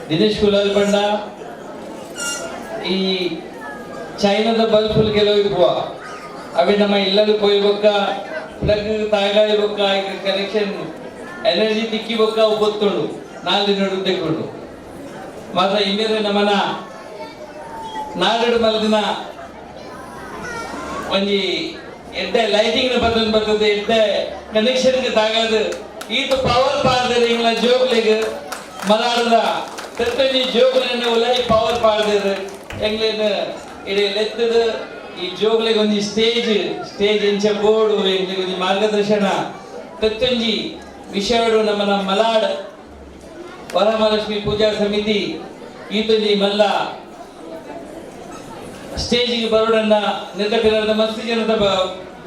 ದಿನೇಶ್ ಕುಲಾಲ್ ಬಂಡ ಈ ಚೈನಾದ ಬಲ್ಬ್ ಫುಲ್ ಕೆಲವು ಇಪ್ಪುವ ಅವೆ ನಮ್ಮ ಇಲ್ಲದ ಕೊಯ್ಬೊಕ್ಕ ಪ್ಲಗ್ ತಾಗಾಯಿ ಬೊಕ್ಕ ಕನೆಕ್ಷನ್ ಎನರ್ಜಿ ತಿಕ್ಕಿ ಬೊಕ್ಕ ಒಪ್ಪತ್ತುಂಡು 4 ದಿನ ತೆಕ್ಕೊಂಡು ಮಾತ್ರ ಇನ್ನೇನು ನಮ್ಮನ ನಾಡು ಮಲ್ದಿನ ಒಂಜಿ ಎಡ್ಡೆ ಲೈಟಿಂಗ್ ಬರ್ತದೆ ಬರ್ತದೆ ಎಡ್ಡೆ ಕನೆಕ್ಷನ್ ತಾಗದು ಈತ ಪವರ್ ಪಾಡ್ದರೆ ಇಂಗ್ಲ ಜೋಗ್ಲೆಗ್ ಮಲಾಡದ ತೆತ್ತೊಂಜಿ ಜೋಗ್ಲೆನ ಉಲೈ ಪವರ್ ಪಾಡ್ದರೆ ಎಂಗ್ಲೇನ ಇಡೀ ಲೆತ್ತದ ಈ ಜೋಗ್ಲೆಗ್ ಒಂಜಿ ಸ್ಟೇಜ್ ಸ್ಟೇಜ್ ಎಂಚ ಬೋರ್ಡು ಎಂಗ್ಲೆಗ್ ಒಂಜಿ ಮಾರ್ಗದರ್ಶನ ತೆತ್ತೊಂಜಿ ವಿಷಯಡು ನಮ್ಮನ ಮಲಾಡ್ ವರಮಹಾಲಕ್ಷ್ಮಿ ಪೂಜಾ ಸಮಿತಿ ಈತೊಂಜಿ ಮಲ್ಲ ಸ್ಟೇಜಿಗೆ ಬರೋಡನ್ನ ನೆತ್ತ ಪಿರದ ಮಸ್ತ್ ಜನದ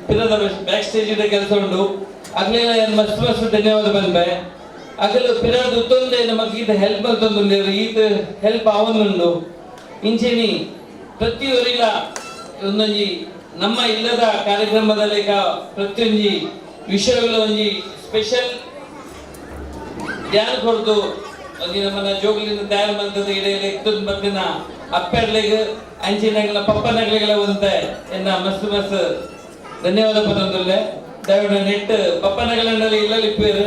ಪಿರದ ಬ್ಯಾಕ್ ಸ್ಟೇಜ್ ಕೆಲಸ ಉಂಟು ಅಗ್ಲೆಲ್ಲ ಮಸ್ತ್ ಮಸ್ತ್ ಧನ್ಯವಾದ ಬಂದ್ಬೆ ಅಗಲು ಪಿರದ ಉತ್ತೊಂದೆ ನಮಗೆ ಈತ ಹೆಲ್ಪ್ ಮಲ್ತೊಂದುಂಡು ಈತ ಹೆಲ್ಪ್ ಆವೊಂದುಂಡು ಇಂಚೆನಿ ಪ್ರತಿಯೊರಿಲ ಒಂದೊಂಜಿ ನಮ್ಮ ಇಲ್ಲದ ಕಾರ್ಯಕ್ರಮದ ಲೇಖ ಪ್ರತಿಯೊಂಜಿ ವಿಷಯಗಳ ಒಂಜಿ ಸ್ಪೆಷಲ್ ಧ್ಯಾನ ಕೊಡ್ದು ಒಂಜಿ ನಮ್ಮನ್ನ ಜೋಗುಲಿಂದ ತಯಾರು ಮಂತದ ಇಡೆಯಲ್ಲಿ ಇತ್ತೊಂದು ಬತ್ತಿನ ಅಪ್ಪೆರ್ಲೆಗ್ ಅಂಚಿನಗಳ ಪಪ್ಪನಗಳಿಗೆಲ್ಲ ಒಂತೆ ಎನ್ನ ಮಸ್ತ್ ಮಸ್ತ್ ಧನ್ಯವಾದ ಪದೊಂದುಲ್ಲೆ ದಯವಿಟ್ಟು ನೆಟ್ ಪಪ್ಪನಗಳಲ್ಲಿ ಇಲ್ಲಲ್ಲಿ ಇಪ್ಪೇರು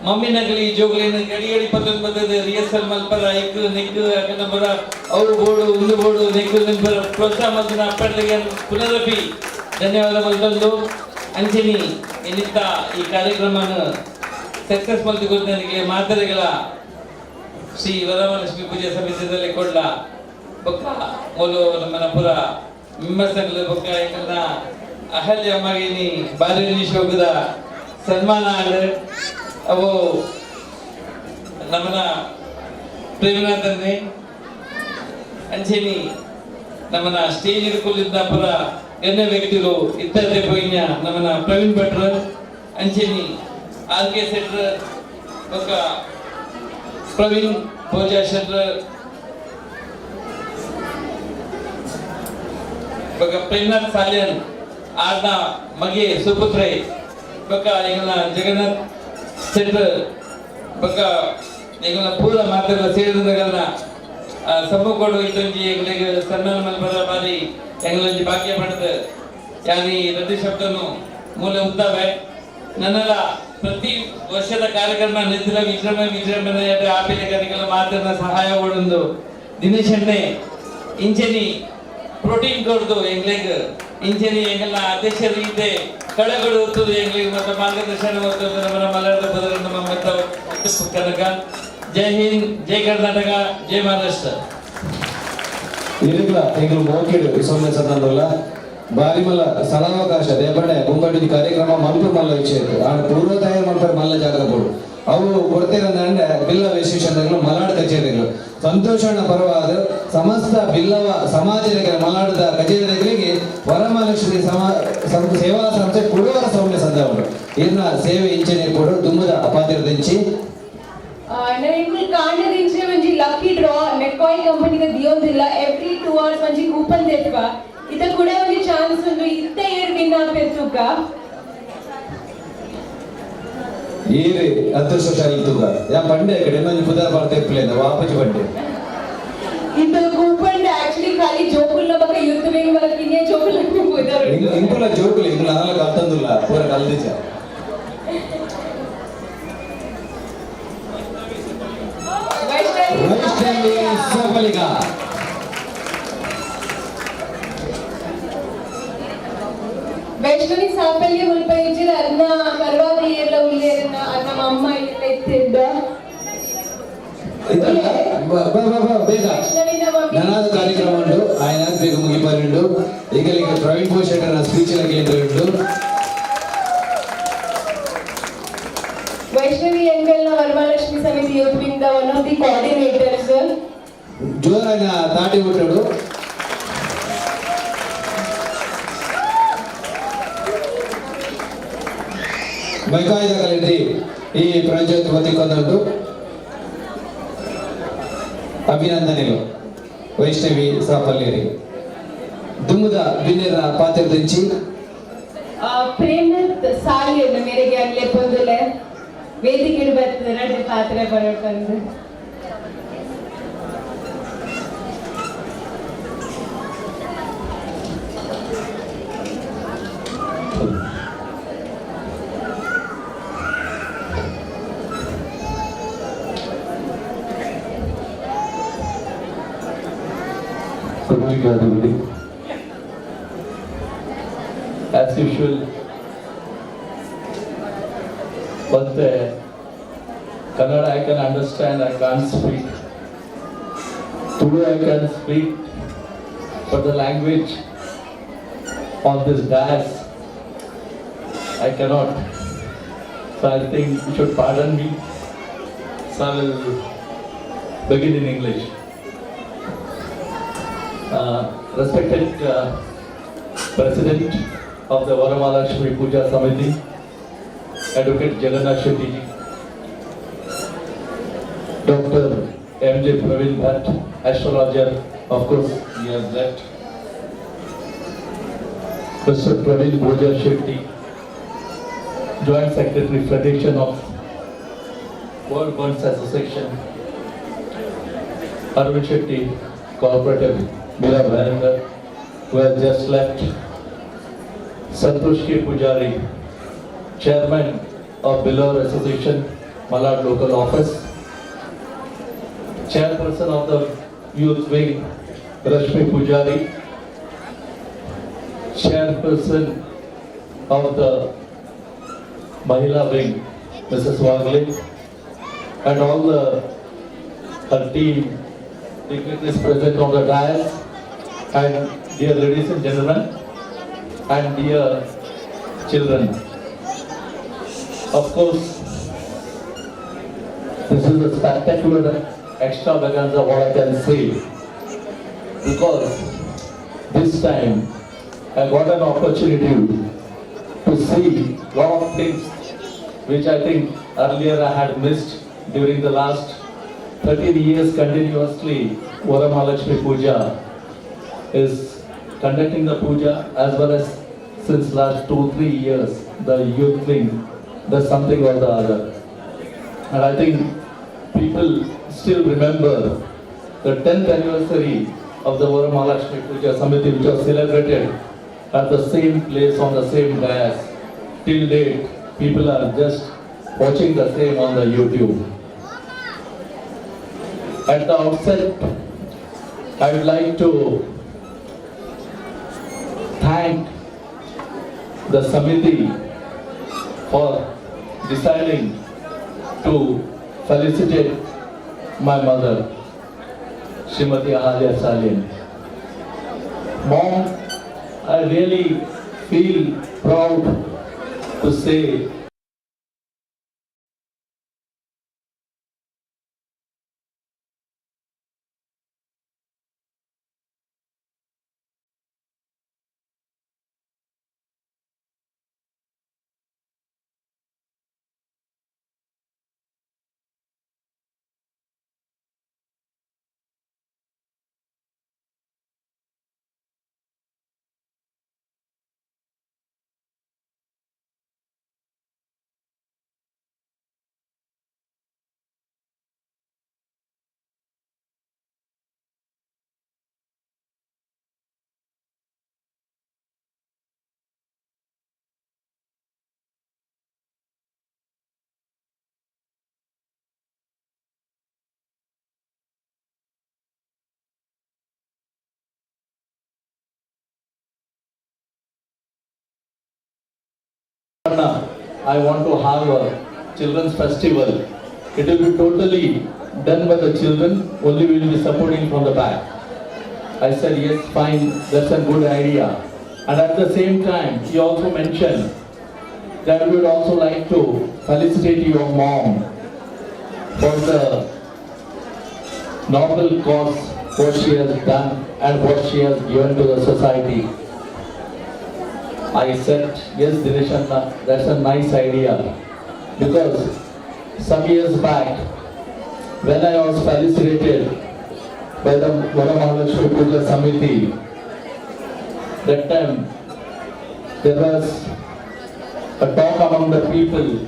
ಮಮ್ಮಿ ನಗಲಿ ಜೋಗುಲಿನ ಗಡಿ ಗಡಿ ಪತ್ತೊಂದು ಬತ್ತದ ರಿಹರ್ಸಲ್ ಮಲ್ಪರ ಇಕ್ಕು ನೆಕ್ಕು ಯಾಕಂದ್ರೆ ಬರ ಅವು ಬೋಡು ಒಂದು ಬೋಡು ನೆಕ್ಕು ನಿಂಪರ ಪ್ರೋತ್ಸಾಹ ಮಲ್ತಿನ ಅಪ್ಪೆರ್ಲೆಗೆ ಪುನರಪಿ ಧನ್ಯವಾದ ಮಲ್ತೊಂದು ಅಂಚಿನಿ ಇನ್ನಿತ್ತ ಈ ಕಾರ್ಯಕ್ರಮನ ಸಕ್ಸಸ್ ಮಲ್ತಿ ನನಗೆ ಮಾತರೆಗಳ ಶ್ರೀ ವರಮಹಾಲಕ್ಷ್ಮಿ ಪೂಜಾ ಸಮಿತಿಯಲ್ಲಿ ಕೊಡ್ಲ ಬೊಕ್ಕ ಮೂಲು ನಮ್ಮನ ಪುರ ಮೆಂಬರ್ಸ್ ಬೊಕ್ಕ ಎಂಕಲ್ನ ಅಹಲ್ಯ ಮಗಿನಿ ಬಾಲನಿ ಶೋಕದ ಸನ್ಮಾನ ಆಂಡ್ ಅವು ನಮ್ಮನ ಪ್ರೇಮನಾಥನ್ನೇ ಅಂಚೆನಿ ನಮ್ಮನ ಸ್ಟೇಜ್ ಕುಲ್ಲಿದ್ದ ಪುರ ಗಣ್ಯ ವ್ಯಕ್ತಿಗಳು ಇತ್ಯಾದಿ ಪೋಯಿನ ನಮ್ಮನ ಪ್ರವೀಣ್ ಭಟ್ರು ಅಂಚೆನಿ ಆರ್ ಕೆ ಶೆಟ್ರು ಬೊಕ್ಕ ಪ್ರವೀಣ್ ಭೋಜಾ ಶೆಟ್ರು ಬೊಕ್ಕ ಪ್ರೇಮನಾಥ್ ಸಾಲಿಯನ್ ಆರ್ನ ಮಗೆ ಸುಪುತ್ರೆ ಬೊಕ್ಕ ಎಂಗಲ್ನ ಜಗನ್ನಾಥ್ ಶೆಟ್ರು ಬೊಕ್ಕ ಎಂಗಲ್ನ ಪೂರ ಮಾತೆಲ್ಲ ಸೇರಿದಗಲ್ನ ಸಮ್ಮುಖೋಡು ಇತ್ತೊಂಜಿ ಎಂಗ್ಲೆಗ್ ಸನ್ಮಾನ ಮಲ್ಪದ ಬಾರಿ ಎಂಗ್ಲೊಂಜಿ ಭಾಗ್ಯ ಪಡೆದು ಯಾನಿ ರದ್ದು ಶಬ್ದನು ಮೂಲ ಉಂತಾವೆ ನನ್ನೆಲ್ಲ ಪ್ರತಿ ವರ್ಷದ ಕಾರ್ಯಕ್ರಮ ನಿಂತಿನ ವಿಜೃಂಭಣೆ ವಿಜೃಂಭಣೆ ಆಪಿನ ಕನಿಕಲ ಮಾತಿನ ಸಹಾಯ ಕೊಡೊಂದು ದಿನೇಶಣ್ಣೆ ಇಂಚೆನಿ ಪ್ರೋಟೀನ್ ಕೊಡ್ದು ಎಂಗ್ಲೆಗ್ ಇಂಚೆನಿ ಎಂಗಲ್ನ ಅಧ್ಯಕ್ಷರು ಇದೆ ಕಳೆಗಳು ಹೊತ್ತದು ಎಂಗ್ಲೆಗ್ ಮತ್ತು ಮಾರ್ಗದರ್ಶನ ಹೊತ್ತದು ನಮ್ಮ ಮಲರದ ಬದಲು ನಮ್ಮ ಮತ್ತು ಕನಕ ಜೈ ಹಿಂದ್, ಜೈ ಕರ್ನಾಟಕ, ಜೈ ಮಹಾರಾಷ್ಟ್ರ. ಇರುಗ್ಲ ಎಂಕುಲು ಮೋಕಿಡ್ ಸೊನ್ನೆ ಸಂದಲ್ಲ ಬಾರಿಮಲ್ಲ ಸ್ಥಳಾವಕಾಶ ದೇಪಣೆ ಮುಂಬಡಿ ಕಾರ್ಯಕ್ರಮ ಮಲ್ಪ ಮಲ್ಲ ವಿಷಯ ಆಂಡ ಪೂರ್ವ ತಯಾರು ಮಲ್ಪರೆ ಮಲ್ಲ ಜಾಗ ಬೋಡು ಅವು ಕೊಡ್ತೇರಂದ್ರೆ ಬಿಲ್ಲವ ವಿಶೇಷಣಗಳು ಮಲಾಡ್ ಕಚೇರಿಗಳು ಸಂತೋಷಣ ಪರವಾದ ಸಮಸ್ತ ಬಿಲ್ಲವ ಸಮಾಜದ ಮಲಾಡದ ಕಚೇರಿಗಳಿಗೆ ವರಮಹಾಲಕ್ಷ್ಮಿ ಸೇವಾ ಸಂಸ್ಥೆ ಕೊಡುವರ ಸೌಮ್ಯ ಸಂದವರು ಇನ್ನ ಸೇವೆ ಇಂಚನೆ ಕೊಡು ದುಮ್ಮದ ಅಪಾತಿರದಿಂಚಿ. ಎಂಕುಲು ಕಾಂಡದಿಂಚೆ ಒಂಜಿ ಲಕ್ಕಿ ಡ್ರಾ ಮೆಕ್ಕಾಯ್ ಕಂಪನಿದ ದಿಯೊಂದಿಲ್ಲ. ಎವ್ರಿ 2 ಅವರ್ಸ್ ಒಂಜಿ ಕೂಪನ್ ದೆತ್ವ ಇತ ಕೂಡ ಒಂಜಿ ಚಾನ್ಸ್ ಉಂಡು ಇತ್ತ ಏರ್ ವಿನ್ ಆಪೆರ್ ತೂಕ. ಏರಿ ಅದೃಷ್ಟಶಾಲಿ ತೂಕ ಯಾ ಬಂಡೆ ಕಡೆ ಇನ್ನೊಂದು ಪುದಾರ್ ಬಾರ್ತೆ ಪ್ಲೇನ್ ವಾಪಸ್ ಬಂಡೆ. ಇಂತ ಕೂಪನ್ ಆಕ್ಚುಲಿ ಖಾಲಿ ಜೋಕುಲ್ನ ಬಕ ಯೂತ್ ವಿಂಗ್ ಬಕ ಕಿನ್ಯ ಜೋಕುಲ್ನ ಪುದಾರ್. ಇಂಕುಲ ಜೋಕುಲು ಇಂಕುಲ ಅನಲ ಕಲ್ತಂದುಲ್ಲ ಪೂರ ಕಲ್ದಿಜ. ವೈಷ್ಣವಿ ಸಬಲಿಗ. ವೈಷ್ಣವಿ ಸಾಫಲ್ಯ ಮುಲ್ಪ ಇಜ್ಜಿರ ಅರ್ನ ಪರ್ವಾದ ಏರ್ಲ ಉಲ್ಲೇರನ್ನ ಅರ್ನ ಅಮ್ಮ ಇಲ್ಲ ಇತ್ತಿದ್ದ. ಬೇಗ ನನಾದ ಕಾರ್ಯಕ್ರಮ ಉಂಟು ఆయన ಬೇಗ ಮುಗಿಪಾರುಂಡು. ಈಗ ಈಗ ಪ್ರವೀಣ್ ಭೂಷಣ್ ಸ್ಪೀಚ್ ಕೇಂದ್ರ ಉಂಟು. Vaishnavi ಎಂಕಲ್ನ Varamahalakshmi Samiti youth wing the one of the coordinators. ಜೋರಾಗಿ ತಾಟಿ ಬಿಟ್ಟಡು. ಬೈಕಾಯ್ದ ಕಲೆಟಿ ಈ ಪ್ರಜ್ಯೋತಿ ಬತಿಕೊಂದುಂಟು. ಅಭಿನಂದನೆಗಳು ವೈಷ್ಣವಿ ಸಾಫಲ್ಯರಿ. ದುಮ್ಮದ ಬಿನ್ನೆರ ಪಾತ್ರದಿಂಚಿ ಪ್ರೇಮನಾಥ್ ಸಾಲಿಯನ್ನು ಮೇರೆಗೆ ಅಲ್ಲೇ ಪೊಂದುಲೆ ವೇದಿಕೆ ಬರ್ತದೆ ರಡ್ಡು ಪಾತ್ರೆ ಬರೋಟಂದು. Good morning, everybody. As usual, but Kannada I can understand, I can't speak. Tulu I can speak, but the language on this dais, I cannot. So I think you should pardon me. So I will begin in English. Respected President of the Varamahalakshmi Puja Samiti, Advocate Jagannath Shetty ji, Dr. M.J. Praveen Bhatt, astrologer, of course he has left, Mr. Praveen Bhoja Shetty, Joint Secretary, Federation of World Bunts Association, Arvind Shetty, Cooperative Mira Bhayandar, who has just left, Santosh K. Pujari, Chairman of Billava Association, Malad Local Office, Chairperson of the Youth Wing, Rashmi Pujari, Chairperson of the Mahila Wing, Mrs. Wagle, and all the her team dignitaries present on the dais, and dear ladies and gentlemen, and dear children. Of course, this is a spectacular extravaganza, what I can say, because this time I got an opportunity to see a lot of things which I think earlier I had missed during the last 13 years continuously. Varamahalakshmi Puja is conducting the puja, as well as since last 2-3 years the youth wing does something or the other. And I think people still remember the 10th anniversary of the Varamahalakshmi Puja Samiti, which was celebrated at the same place on the same dais. Till date, people are just watching the same on the YouTube. At the outset, I would like to thank the Samiti for deciding to felicitate my mother, Srimati Ahalya Salian. Mom, I really feel proud to say I want to have a children's festival. It will be totally done by the children, only we will be supporting from the back. I said, yes, fine, that's a good idea. And at the same time, he also mentioned that we would also like to felicitate your mom for the noble cause, what she has done and what she has given to the society. I said, yes, Dinesh Anna, that's a nice idea. Because some years back, when I was felicitated by the Varamahalakshmi Puja Samiti, that time there was a talk among the people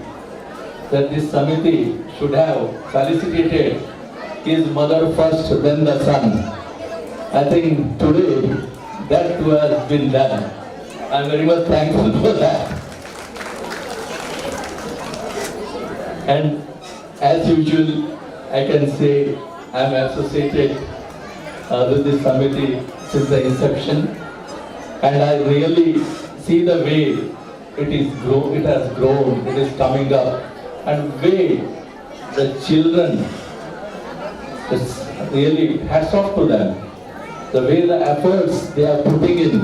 that this Samiti should have felicitated his mother first, then the son. I think today that too has been done. I am very much thankful for that. And as usual, I can say I am associated with this Samiti since the inception, and I really see the way it has grown, it is coming up, and way the children, it's really hats off to them, the way the efforts they are putting in,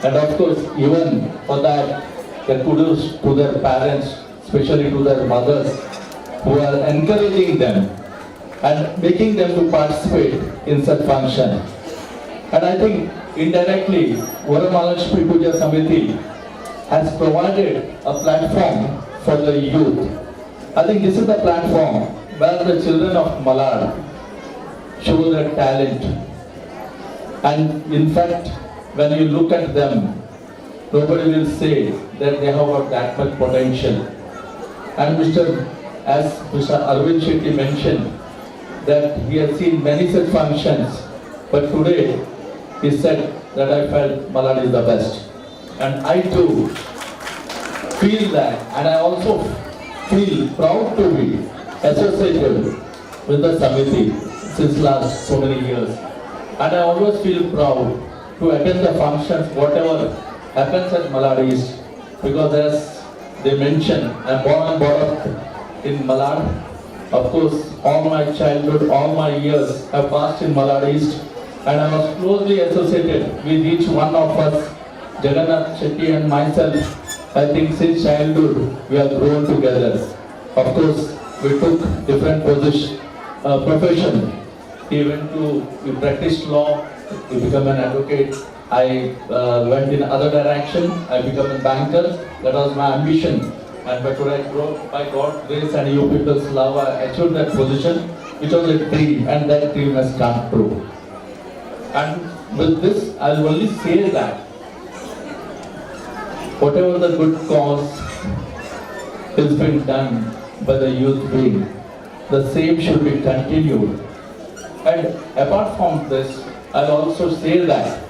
and of course even for that, the kudos to their parents, especially to their mothers, who are encouraging them and making them to participate in such function. And I think indirectly, Varamahalakshmi Puja Samiti has provided a platform for the youth. I think this is the platform where the children of Malad show their talent. And in fact, when you look at them, nobody will say that they have got that much potential. And as Mr. Arvind Shetty mentioned, that he has seen many such functions, but today he said that I felt Malad is the best. And I too feel that, and I also feel proud to be associated with the Samiti since last so many years. And I always feel proud to attend the functions, whatever happens at Malad East, because as they mentioned, I'm born and brought up in Malad. Of course, all my childhood, all my years have passed in Malad East, and I was closely associated with each one of us, Jagannath Shetty and myself. I think since childhood we have grown together. Of course, we took different profession. He practiced law, he became an advocate. I went in other direction, I became a banker. That was my ambition. And but today I grow by God's grace and you people's love, I achieved that position, which was a dream, and that dream has come true. And with this, I'll only say that whatever the good cause has been done by the youth wing, the same should be continued. And apart from this, I'll also say that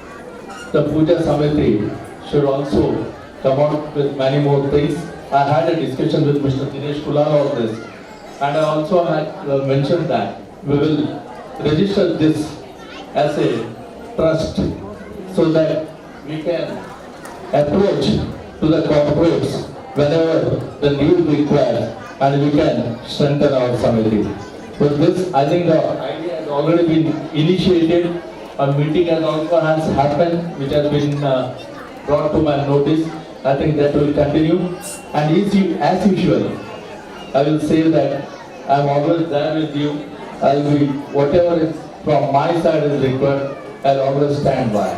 the Puja Samiti should also come out with many more things. I had a discussion with Mr. Dinesh Kulal on this, and I also had mentioned that we will register this as a trust so that we can approach to the corporates whenever the need requires, and we can strengthen our Samiti. With this, I think the idea has already been initiated. A meeting has also has happened, which has been brought to my notice. I think that will continue. And as usual, I will say that I am always there with you. I will be, whatever is from my side is required, I will always stand by.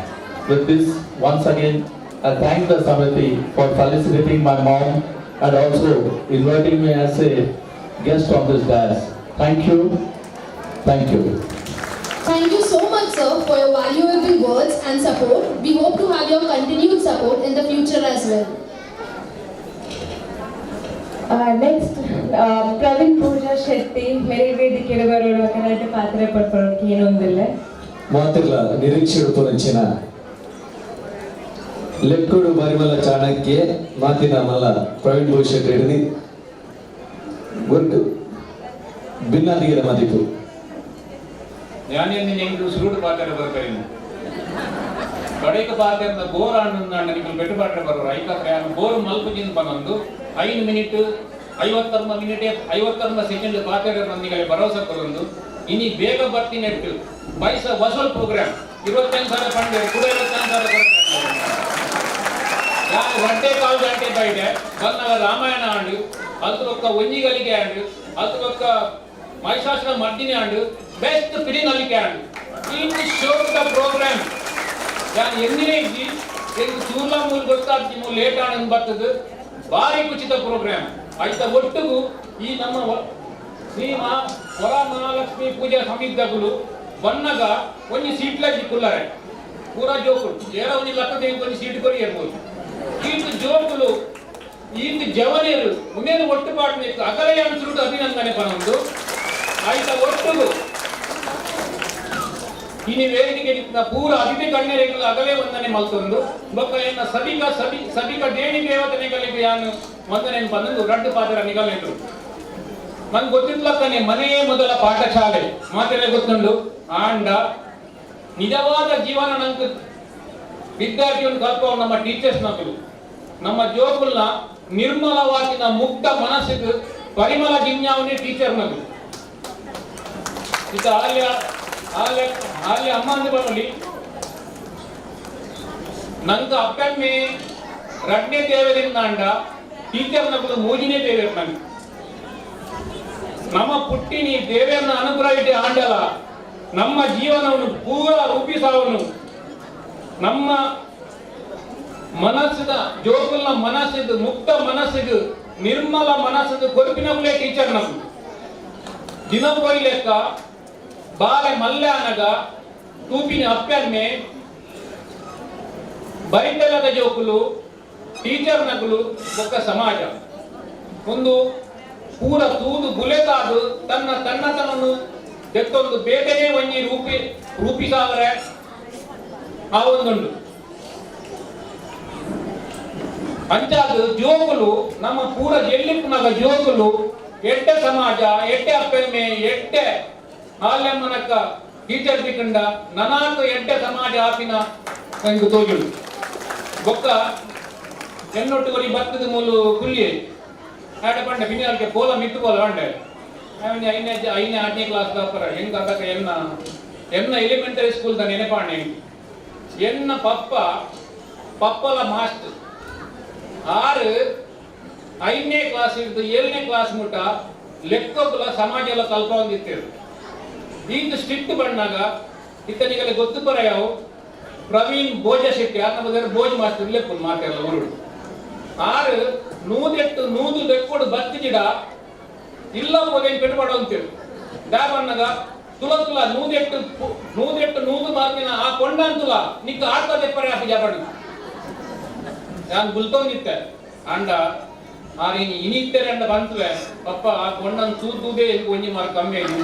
With this, once again, I thank the Samiti for felicitating my mom and also inviting me as a guest on this dais. Thank you. Thank you. Thank you so much, sir, for your valuable words and support. We hope to have your continued support in the future as well. Next, Praveen Pooja Shetty ಮೇರೆ ವೇದಿಕೆ ಬರೋಡು ಕನ್ನಡ ಪಾತ್ರೆ ಪಡ್ಕೊಳ್ಳೋಕೆ ಏನೊಂದಿಲ್ಲ. ಮಾತಿರ್ಲ ನಿರೀಕ್ಷೆ ಉಪ್ಪುನಂಚಿನ ಲೆಕ್ಕುಡು ಬರಿಮಲ್ಲ ಚಾಣಕ್ಯ ಮಾತಿನ ಮಲ್ಲ ಪ್ರವೀಣ್ ಭೂಷಣ್ ರೆಡ್ಡಿ ಗುರ್ತು ಭಿನ್ನಾದಿಗೆದ ಮದಿಪು. ಜ್ಞಾನಿಯನ್ನು ಎಂಟು ಸುರುಡು ಪಾತ್ರೆ ಬರ್ಕರಿನು ಕಡೆಕ ಪಾತ್ರೆ ಬೋರ್ ಅಣ್ಣ ನಿಮಗೆ ಬೆಟ್ಟು ಪಾತ್ರೆ ಬರೋರು ಐಕಾತ್ರೆ ಬೋರ್ ಮಲ್ಪುಜಿನ ಪನೊಂದು 5 ಮಿನಿಟ್ 50 ಮಿನಿಟ್ 50 ಸೆಕೆಂಡ್ ಪಾತ್ರೆ ಬಂದಿಗೆ ಭರವಸೆ ಕೊರೊಂದು ಇನಿ ಬೇಗ ಬರ್ತೀನಿ ನೆಟ್ಟು ಪೈಸಾ ವಸೂಲ್ ಪ್ರೋಗ್ರಾಮ್ 25,000 ಪಂಡೆ ಕೂಡ 25,000 ಕೊಡ್ತಾರೆ. ಯಾರು ಗಂಟೆ ಕಾಲು ಗಂಟೆ ಬೈಡೆ ಬಂದಾಗ ರಾಮಾಯಣ ಆಂಡು ಅದು ಒಕ್ಕ ಒಂಜಿಗಳಿಗೆ ಆಂಡು ಅದು ಒಕ್ಕ ಮಹಿಷಾಸುರ ಮರ್ದಿನಿ ಆಂಡು ಬೆಸ್ಟ್ ಪಿರಿನಲಿಕೆ ಆಂಡು ಈ ಶೋಕ್ the program ಯಾನ್ ಎಂದಿನೇ ಇಜ್ಜಿ ಎಂಕ್ ಚೂರ್ಲಾ ಮೂಲು ಗೊತ್ತಾಗ್ತಿ ಮೂಲು ಲೇಟ್ ಆಣನ್ ಬರ್ತದೆ ಭಾರಿ ಕುಚಿತ ಪ್ರೋಗ್ರಾಮ್ ಐತ ಒಟ್ಟುಗು ಈ ನಮ್ಮ ಶ್ರೀ ವರ ಮಹಾಲಕ್ಷ್ಮಿ ಪೂಜಾ ಸಮಿತಿದಗುಲು ಬನ್ನಗ ಒಂಜಿ ಸೀಟ್ಲಾಗಿ ಕುಲ್ಲರೆ ಪೂರಾ ಜೋಕುಲು ಏರ ಒಂಜಿ ಲಕ್ಕದ ಒಂಜಿ ಸೀಟ್ ಕೊರಿ ಇರ್ಬೋದು ಈತ ಜೋಕುಲು ಈತ ಜವನೇರು ಉಮೇನು ಒಟ್ಟು ಪಾಟ್ನೆ ಅಗಲೇ ಅನ್ಸುರುಡು ಅಭಿನಂದನೆ ಪನೊಂದು ಆಯ್ತ ಒಟ್ಟುಗು ಇನಿ ವೇದಿಕೆ ಪೂರ ಅತಿಥಿ ಗಣ್ಯರಿಗೂ ಅಗಲೇ ವಂದನೆ ಮಲ್ತೊಂದು ಬೊಕ್ಕ ಎನ್ನ ಸಬಿಕ ಸಬಿ ಸಬಿಕ ದೇಣಿ ದೇವತನೆಗಳಿಗೆ ಯಾನು ವಂದನೆ ಪನ್ನೊಂದು ರಡ್ಡು ಪಾತ್ರ ನಿಗಲೆಂದ್ರು ನಂಗೆ ಗೊತ್ತಿತ್ಲಕ್ಕನೆ ಮನೆಯೇ ಮೊದಲ ಪಾಠಶಾಲೆ ಮಾತೆಲ್ಲ ಗೊತ್ತುಂಡು ಆಂಡ ನಿಜವಾದ ಜೀವನ ನಂಗೆ ವಿದ್ಯಾರ್ಥಿಯನ್ನು ಕಲ್ಪವು ನಮ್ಮ ಟೀಚರ್ಸ್ ನಕಲು ನಮ್ಮ ಜೋಕುಲ್ನ ನಿರ್ಮಲವಾಗಿನ ಮುಕ್ತ ಮನಸ್ಸಿಗೆ ಪರಿಮಳ ಜಿಜ್ಞಾವನೇ ಟೀಚರ್ ನಗಲು ಇದು ಆಲ್ಯ ಆಲ್ಯ ಆಲ್ಯ ಅಮ್ಮ ಅಂದ ಬರಲಿ ನಂಗೆ ಅಪ್ಪಮ್ಮೆ ರಡ್ನೇ ದೇವರಿಂದ ಅಂಡ ಟೀಚರ್ ನಗಲು ಮೂಜಿನೇ ದೇವರು ನಂಗೆ ನಮ್ಮ ಪುಟ್ಟಿನಿ ದೇವರನ್ನ ಅನುಗ್ರಹ ಇಟ್ಟೆ ಆಂಡಲ ನಮ್ಮ ಜೀವನವನ್ನು ಪೂರ ರೂಪಿಸಾವನು ನಮ್ಮ ಮನಸ್ಸಿದ ಜೋಕುಲ್ನ ಮನಸ್ಸಿದು ಮುಕ್ತ ಮನಸ್ಸಿಗೆ ನಿರ್ಮಲ ಮನಸ್ಸಿದು ಕೊರಪಿನಗುಲೇ ಟೀಚರ್ ನಗು ದಿನ ಪೋಯಿ ಲೆಕ್ಕ ಬಾಲೆ ಮಲ್ಲೆ ಅನಗ ತೂಪಿನ ಅಪ್ಪಮ್ಮೆ ಬೈಟಲದ ಜೋಕುಲು ಟೀಚರ್ ನಗುಲು ಒಕ್ಕ ಸಮಾಜ ಒಂದು ಪೂರ ತೂದು ಗುಲೆತಾದು ತನ್ನ ತನ್ನತನನ್ನು ದೆತ್ತೊಂದು ಬೇಟೆನೇ ಒಂಜಿ ರೂಪಿಸಾವರೆ ಆ ಒಂದುಂಡು ಅಂಚಾದ ಜೋಕುಲು ನಮ್ಮ ಪೂರ ಜೆಲ್ಲಿಪ್ಪುನಾಗ ಜೋಕುಲು ಎಡ್ಡೆ ಸಮಾಜ ಎಡ್ಡೆ ಅಪ್ಪೆಮ್ಮೆ ಎಡ್ಡೆ ಆಲ್ಯಮ್ಮನಕ್ಕ ಟೀಚರ್ ದಿಕ್ಕಂಡ ನನಾಕು ಎಡ್ಡೆ ಸಮಾಜ ಆಪಿನ ನಂಗೆ ತೋಜುಡು ಬೊಕ್ಕ ಎನ್ನೊಟ್ಟು ಬತ್ತದ ಮೂಲು ಕುಲ್ಲಿ ಆಡ ಪಂಡೆ ಬಿನಿಯಾಲ್ಕೆ ಕೋಲ ಮಿತ್ತು ಕೋಲ ಅಂಡೆ ಐನೇ ಐನೇ 8ನೇ ಕ್ಲಾಸ್ ದಾಪರ ಹೆಂಗ ಅದಕ್ಕೆ ಎನ್ನ ಎನ್ನ ಎಲಿಮೆಂಟರಿ ಸ್ಕೂಲ್ the ನೆನಪಾಣೆ ಎನ್ನ ಪಪ್ಪ ಪಪ್ಪಲ ಮಾಸ್ಟರ್ 6 5ನೇ ಕ್ಲಾಸ್ ಹಿಡಿದು 7ನೇ ಕ್ಲಾಸ್ ಮುಟ್ಟ ಲೆಕ್ಕಕುಲ ಸಮಾಜ ಎಲ್ಲ ಕಲ್ಪೊಂದಿತ್ತೇರು ಈತ ಸ್ಟ್ರಿಕ್ಟ್ ಬಣ್ಣಾಗ ಇತ್ತನಿಗೆಲ್ಲ ಗೊತ್ತು ಬರ ಯಾವ ಪ್ರವೀಣ್ ಭೋಜ ಶೆಟ್ಟಿ ಆತನ ಬದಲು ಭೋಜ್ ಮಾಸ್ಟರ್ ಲೆಪ್ಪು ಮಾತೆಲ್ಲ ಊರುಡು 6 108 100 ಲೆಕ್ಕೋಡು ಬತ್ತಿಜಿಡ ಇಲ್ಲ ಹೋದೇನು ಪೆಟ್ಟು ಅಂತೇಳಿ ದಾಬಣ್ಣಗ ತುಲ ತುಲ 108 108 100 ಮಾರ್ಕಿನ ಆ ಕೊಂಡಂತುಲ ನಿಕ್ಕ ಆಟ ತೆಪ್ಪರೆ ಆಪಿ ಜಾಬಡು ನಾನು ಗುಲ್ತೊಂದಿತ್ತೆ ಅಂಡ ಆರ್ ಇನಿ ಇನಿತ್ತೆರೆ ಅಂಡ ಬಂತುವೆ ಪಪ್ಪ ಆ ಕೊಂಡನ್ ತೂತೂದೇ ಒಂಜಿ ಮಾರ್ಕ್ ಕಮ್ಮಿ ಆಗಿ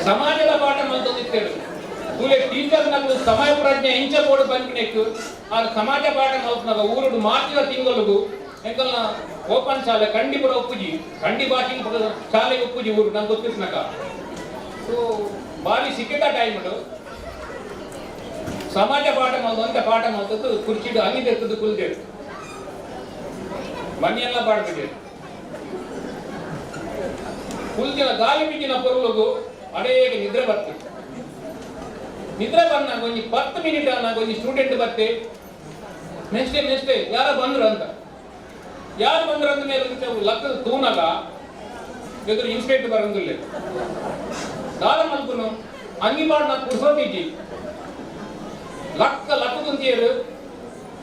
ಸಮಾಜದ ಪಾಠ ಮಲ್ತೊಂದಿತ್ತೇಳು ಕೂಲೆ ಟೀಚರ್ ನಗು ಸಮಯ ಪ್ರಜ್ಞೆ ಇಂಚ ಬೋರ್ಡ್ ಬಂದ್ಬಿನೆಕ್ಕು ಆ ಸಮಾಜ ಪಾಠ ಮಲ್ತನಾಗ ಊರುಡು ಮಾತಿನ ತಿಂಗಳುಗು ಎಂಕಲ್ನ ಓಪನ್ ಶಾಲೆ ಕಂಡಿಪುರ ಒಪ್ಪುಜಿ ಕಂಡಿ ಭಾಷೆ ಶಾಲೆ ಒಪ್ಪುಜಿ ಊರು ನಂಗೆ ಗೊತ್ತಿರ್ನಕ ಸೊ ಭಾರಿ ಸಿಕ್ಕಿದ ಟೈಮ್ ಸಮಾಜ ಪಾಠ ಮಲ್ತು ಅಂತ ಪಾಠ ಮಲ್ತದ್ದು ಕುರ್ಚಿಡು ಅಂಗಿದೆತ್ತದ್ದು ಕುಲ್ದೇಳು ಬನ್ನಿಯೆಲ್ಲ ಪಾಡ್ಬಿಟ್ಟೆ ಕುಲ್ದಿನ ಗಾಳಿ ಬಿದ್ದಿನ ಪೊರ್ಲುಗು ಅಡೇಗೆ ನಿದ್ರೆ ಬರ್ತದೆ. ನಿದ್ರೆ ಬಂದಾಗ ಒಂಜಿ 10 ಮಿನಿಟ್ ಅನ್ನಾಗ ಒಂಜಿ ಸ್ಟೂಡೆಂಟ್ ಬರ್ತೆ, ನೆಕ್ಸ್ಟ್ ಡೇ ನೆಕ್ಸ್ಟ್ ಡೇ ಯಾರೋ ಬಂದ್ರು ಅಂತ. ಯಾರು ಬಂದ್ರು ಅಂದ ಮೇಲೆ ಲಕ್ಕ ತೂನಾಗ ಎದುರು ಇನ್ಸ್ಪೆಕ್ಟರ್ ಬರಂಗಿಲ್ಲ. ದಾದ ಮಲ್ಪುನು ಅಂಗಿ ಮಾಡ ಪುರ್ಸೋತಿಜ್ಜಿ ಲಕ್ಕ ಲಕ್ಕ ಕುಂತಿಯರು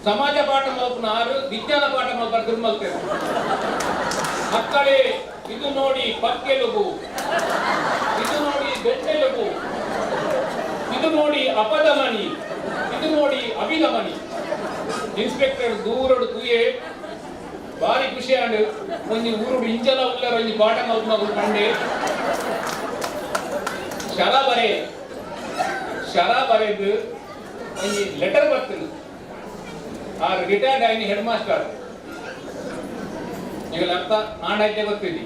ಸಮಾಜ ಪಾಠ ಮಲ್ಪುನ ಆರು ವಿಜ್ಞಾನ ಪಾಠ ಮಲ್ಪ ತಿರುಮಲ್ತೇವೆ. ಮಕ್ಕಳೇ ಇದು ನೋಡಿ ಪಕ್ಕೆಲುಬು, ಇದು ನೋಡಿ ಬೆನ್ನೆಲುಬು, ಇದು ನೋಡಿ ಅಪಧಮನಿ, ಇದು ನೋಡಿ ಅಭಿಧಮನಿ. ಇನ್ಸ್ಪೆಕ್ಟರ್ ದೂರಡು ತೂಯೆ ಭಾರಿ ಖುಷಿ ಆಂಡ್ ಒಂಜಿ ಊರುಡು ಇಂಚಲ ಉಲ್ಲರ ಒಂಜಿ ಪಾಠ ಮಲ್ಪುನಗುಲು ಪಂಡೆ ಶರ ಬರೆ ಶರ ಬರೆದು ಒಂಜಿ ಲೆಟರ್ ಬರ್ತದೆ. ಆ ರಿಟೈರ್ಡ್ ಆಯ್ನಿ ಹೆಡ್ ಮಾಸ್ಟರ್ ಈಗ ಅರ್ಥ ನಾಡಾಯ್ತೆ ಗೊತ್ತಿದ್ದಿ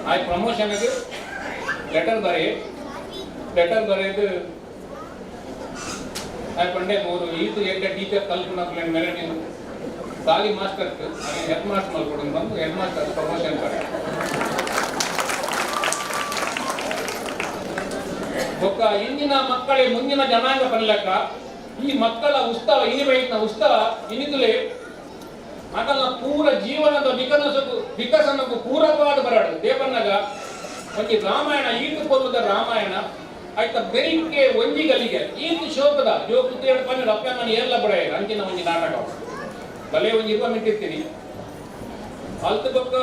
ಆ ಪ್ರಮೋಷನ್ ಲೆಟರ್ ಬರೆ ಲೆಟರ್ ಬರೆದು ಆ ಪಂಡೆ ಮೂರು ಈತು ಎಡ್ಡ ಟೀಚರ್ ಕಲ್ಪುನಕ್ಲೆ ಮೇಲೆ ನೀವು ಖಾಲಿ ಮಾಸ್ಟರ್ ಹೆಡ್ ಮಾಸ್ಟರ್ ಮಲ್ಕೊಡು ಬಂದು ಹೆಡ್ ಮಾಸ್ಟರ್ ಪ್ರಮೋಷನ್ ಬರೆ. ಒಕ್ಕ ಇಂದಿನ ಮಕ್ಕಳೇ ಮುಂದಿನ ಜನಾಂಗ ಪನ್ಲಕ್ಕ ಈ ಮಕ್ಕಳ ಉತ್ಸವ ಇನಿ ಬೈಕ್ನ ಉತ್ಸವ ಇನಿದುಲೆ ಅಕಲ್ನ ಪೂರ ಜೀವನದ ವಿಕಸನಕ್ಕೂ ವಿಕಸನಕ್ಕೂ ಪೂರಕವಾದ ಬರಾಡು. ದೇವನ್ನಗ ಒಂಜಿ ರಾಮಾಯಣ ಈತು ಪೊರ್ಲುದ ರಾಮಾಯಣ ಆಯ್ತ ಬೆರಿಕೆ ಒಂಜಿ ಗಲಿಗೆ ಈತು ಶೋಕದ ಜೋಕು ತೇಡು ಪನ್ನೆರಡು ಅಪ್ಪಮ್ಮನ ಏರ್ಲ ಬಡ ಅಂಚಿನ ಒಂಜಿ ನಾಟಕ ಬಲೆ ಒಂಜಿ ಇರುವ ಮಿಟ್ಟಿರ್ತೀನಿ ಅಲ್ತ ಬೊಕ್ಕ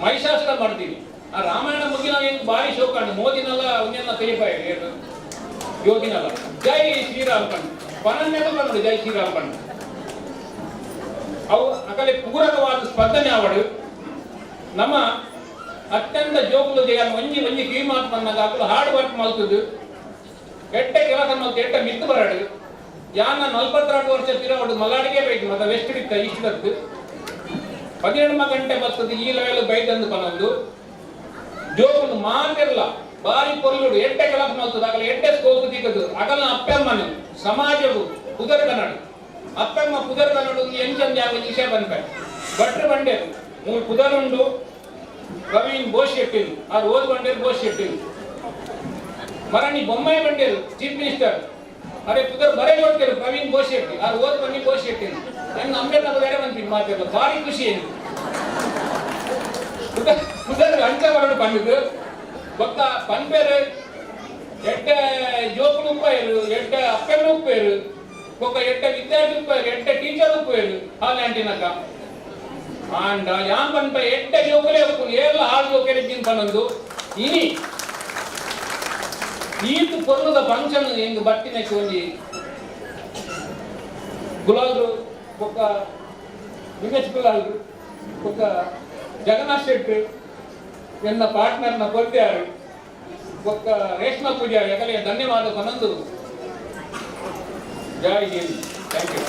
ಮಹಿಷಾಸುರ ಮಾಡ್ತೀವಿ. ಆ ರಾಮಾಯಣ ಮುಗಿನ ಹೆಂಗ್ ಭಾರಿ ಶೋಕ ಮೋದಿನಲ್ಲ ಒಂದೆಲ್ಲ ತೆಗಿಪಾಯ ಯೋಗಿನಲ್ಲ ಜೈ ಶ್ರೀರಾಮ್ ಪಂಡ್ ಪನನ್ನೆಲ್ಲ ಬಂದು ಜೈ ಶ್ರೀರಾಮ್ ಪಂಡ್ ಅವು ಅಕಲೆ ಪೂರಕವಾದ ಸ್ಪಂದನೆ ಅವಡು ನಮ್ಮ ಅತ್ಯಂತ ಜೋಕುಲು ಜಯ ಒಂಜಿ ಒಂಜಿ ಕೀ ಮಾತು ಬಂದಾಗ ಅಕಲು ಹಾರ್ಡ್ ವರ್ಕ್ ಮಲ್ತದ್ದು ಎಟ್ಟೆ ಕೆಲಸ ಮಲ್ತು ಎಟ್ಟೆ ಮಿತ್ತು ಬರಾಡು. ಯಾನ 42 ವರ್ಷ ತಿರೋಡು ಮಲ್ಲಾಡಿಗೆ ಬೇಕು ಮತ್ತೆ ವೆಸ್ಟ್ ಇತ್ತ ಇಷ್ಟು ಬತ್ತು 17 ಗಂಟೆ ಬರ್ತದೆ ಈ ಲೆವೆಲ್ ಬೈದಂದು ಪನೊಂದು ಜೋಕುಲು ಮಾತಿರಲ್ಲ ಬಾರಿ ಪೊರ್ಲುಡು ಎಟ್ಟೆ ಕೆಲಸ ಮಲ್ತದ ಅಗಲ ಎಟ್ಟೆ ಸ್ಕೋಪ್ ದಿಕ್ಕದು ಅಗಲ ಅಪ್ಪಮ್ಮನು ಸಮಾಜವು ಪುದರ್ ಕನ್ನಡ ಅಪ್ಪಮ್ಮ ಪುದರ್ ಕನ್ನಡ ಎಂಚಂದ ಯಾವ ವಿಷಯ ಬಂದ್ಪೆ ಭಟ್ರು ಬಂಡೇರು ಮೂರು ಪುದರುಂಡು ಪ್ರವೀಣ್ ಬೋಸ್ ಶೆಟ್ಟಿ ಆ ರೋಜ್ ಬಂಡೇರು ಬೋಸ್ ಶೆಟ್ಟಿ ಮರಣಿ ಬೊಮ್ಮಾಯಿ ಬಂಡೇರು ಚೀಫ್ ಮಿನಿಸ್ಟರ್ ಅರೆ ಪುದರ್ ಬರೇ ಕೊಡ್ತೇವೆ ಪ್ರವೀಣ್ ಬೋಸ್ ಶೆಟ್ಟಿ ಆ ರೋಜ್ ಬನ್ನಿ ಬೋಸ್ ಶೆಟ್ಟಿ ನನ್ನ ಅಂಬೇಡ್ಕರ್ ಬೇರೆ ಬಂದ್ವಿ ಮಾತಿರಲ್ಲ ಭಾರಿ ಖುಷಿ ಏನು ಪುದರ್ ಅಂಚ ಬರಡು ಬಂದಿದ್ದು ಬೊಕ್ಕ ಪನ್ಪೇರು ಎಡ್ಡೆ ಜೋಕುಲು ಉಪ್ಪಾಯರು ಎಡ್ಡೆ ಅಪ್ಪೆಲ್ಲ ಉಪ್ಪೇರು ಬೊಕ್ಕ ಎಡ್ಡೆ ವಿದ್ಯಾರ್ಥಿ ಉಪ್ಪಾಯರು ಎಡ್ಡೆ ಟೀಚರ್ ಉಪ್ಪೇರು ಹಾಲ್ಯಾಂಟಿನಕ ಆಂಡ ಯಾನ್ ಪನ್ಪ ಎಡ್ಡೆ ಜೋಕುಲೇ ಉಪ್ಪು ಏರ್ಲ ಹಾಳು ಜೋಕೇರಿ ಜಿನ್ ಪನ್ನೊಂದು ಇನಿ ಈತು ಪೊರ್ಲುದ ಫಂಕ್ಷನ್ ಹೆಂಗ್ ಬಟ್ಟಿನಕ್ಕೆ ಒಂಜಿ ಗುಲಾಲ್ರು ಬೊಕ್ಕ ದಿನೇಶ್ ಗುಲಾಲ್ರು ಬೊಕ್ಕ ಜಗನ್ನಾಥ್ ಶೆಟ್ಟಿ ಎನ್ನ ಪಾರ್ಟ್ನರ್ನ ಕೊರ್ತ್ಯಾರು ಬೊಕ್ಕ ರೇಷ್ಮಾ ಪೂಜಾರಿ ಯಾಕಂದ್ರೆ ಧನ್ಯವಾದ ಪನ್ನೊಂದು. ಜೈ ಹಿಂದ್, thank you.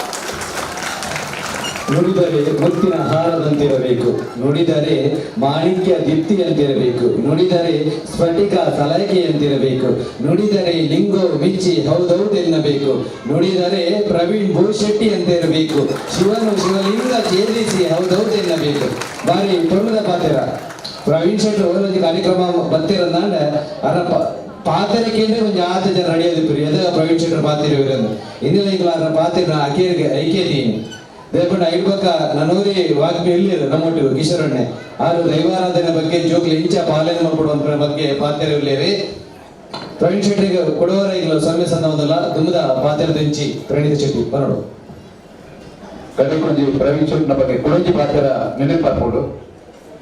ನುಡಿದರೆ ಮುತ್ತಿನ ಹಾರದಂತಿರಬೇಕು, ನುಡಿದರೆ ಮಾಣಿಕ್ಯ ದೀಪ್ತಿಯಂತಿರಬೇಕು, ನುಡಿದರೆ ಸ್ಫಟಿಕ ಸಲಾಕೆಯಂತಿರಬೇಕು, ನುಡಿದರೆ ಲಿಂಗೋ ಮಿಚ್ಚಿ ಹೌದೌದೆನ್ನಬೇಕು, ನುಡಿದರೆ ಪ್ರವೀಣ್ ಭೂಶೆಟ್ಟಿ ಅಂತಿರಬೇಕು, ಶಿವನು ಶಿವಲಿಂಗ ಛೇದಿಸಿ ಹೌದೌದೆನ್ನಬೇಕು. ಬಾರಿ ಪೊರ್ಲುದ ಪಾತ್ರ ಪ್ರವೀಣ್ ಶೆಟ್ಟಿ ಒಂಜಿ ಕಾರ್ಯಕ್ರಮ ಬತ್ತಿರಂದಾಂಡ ಅರ ಪಾತೆರೆ ಕೇಂದ್ರ ಒಂಜಿ ಆತ ಜನ ರೆಡಿ ಎದ ಪ್ರವೀಣ್ ಶೆಟ್ಟರ್ ಪಾತಿರ ಇನ್ನೆಲ್ಲ ಈಗ ಅರ ಪಾತಿರ ಅಕೇರಿಗೆ ಐಕ್ಯತೀನಿ ದೇಪಂಡ ಐಡ್ಬಕ್ಕ ನನ್ನೂರಿ ವಾಗ್ಮಿ ಇಲ್ಲಿರು ನಮ್ಮೊಟ್ಟು ಕಿಶೋರಣ್ಣೆ ಆರು ದೈವಾರಾಧನೆ ಬಗ್ಗೆ ಜೋಕ್ಲಿ ಇಂಚ ಪಾಲನೆ ಮಾಡ್ಕೊಡುವಂತ ಬಗ್ಗೆ ಪಾತೆರೆ ಇಲ್ಲೇರಿ. ಪ್ರವೀಣ್ ಶೆಟ್ಟಿಗೆ ಕೊಡುವರ ಈಗಲೂ ಸೊನ್ನೆ ಸಂದ ದುಮ್ಮದ ಪಾತೆರೆ ದಿಂಚಿ ಪ್ರಣೀತ ಶೆಟ್ಟಿ ಬರೋಡು ಕಡೆಕೊಂಜಿ ಪ್ರವೀಣ್ ಶೆಟ್ಟಿನ ಬಗ್ಗೆ ಕುಡಂಜಿ ಪಾತೆರ ನೆನಪಾರ್ಪೋಡು.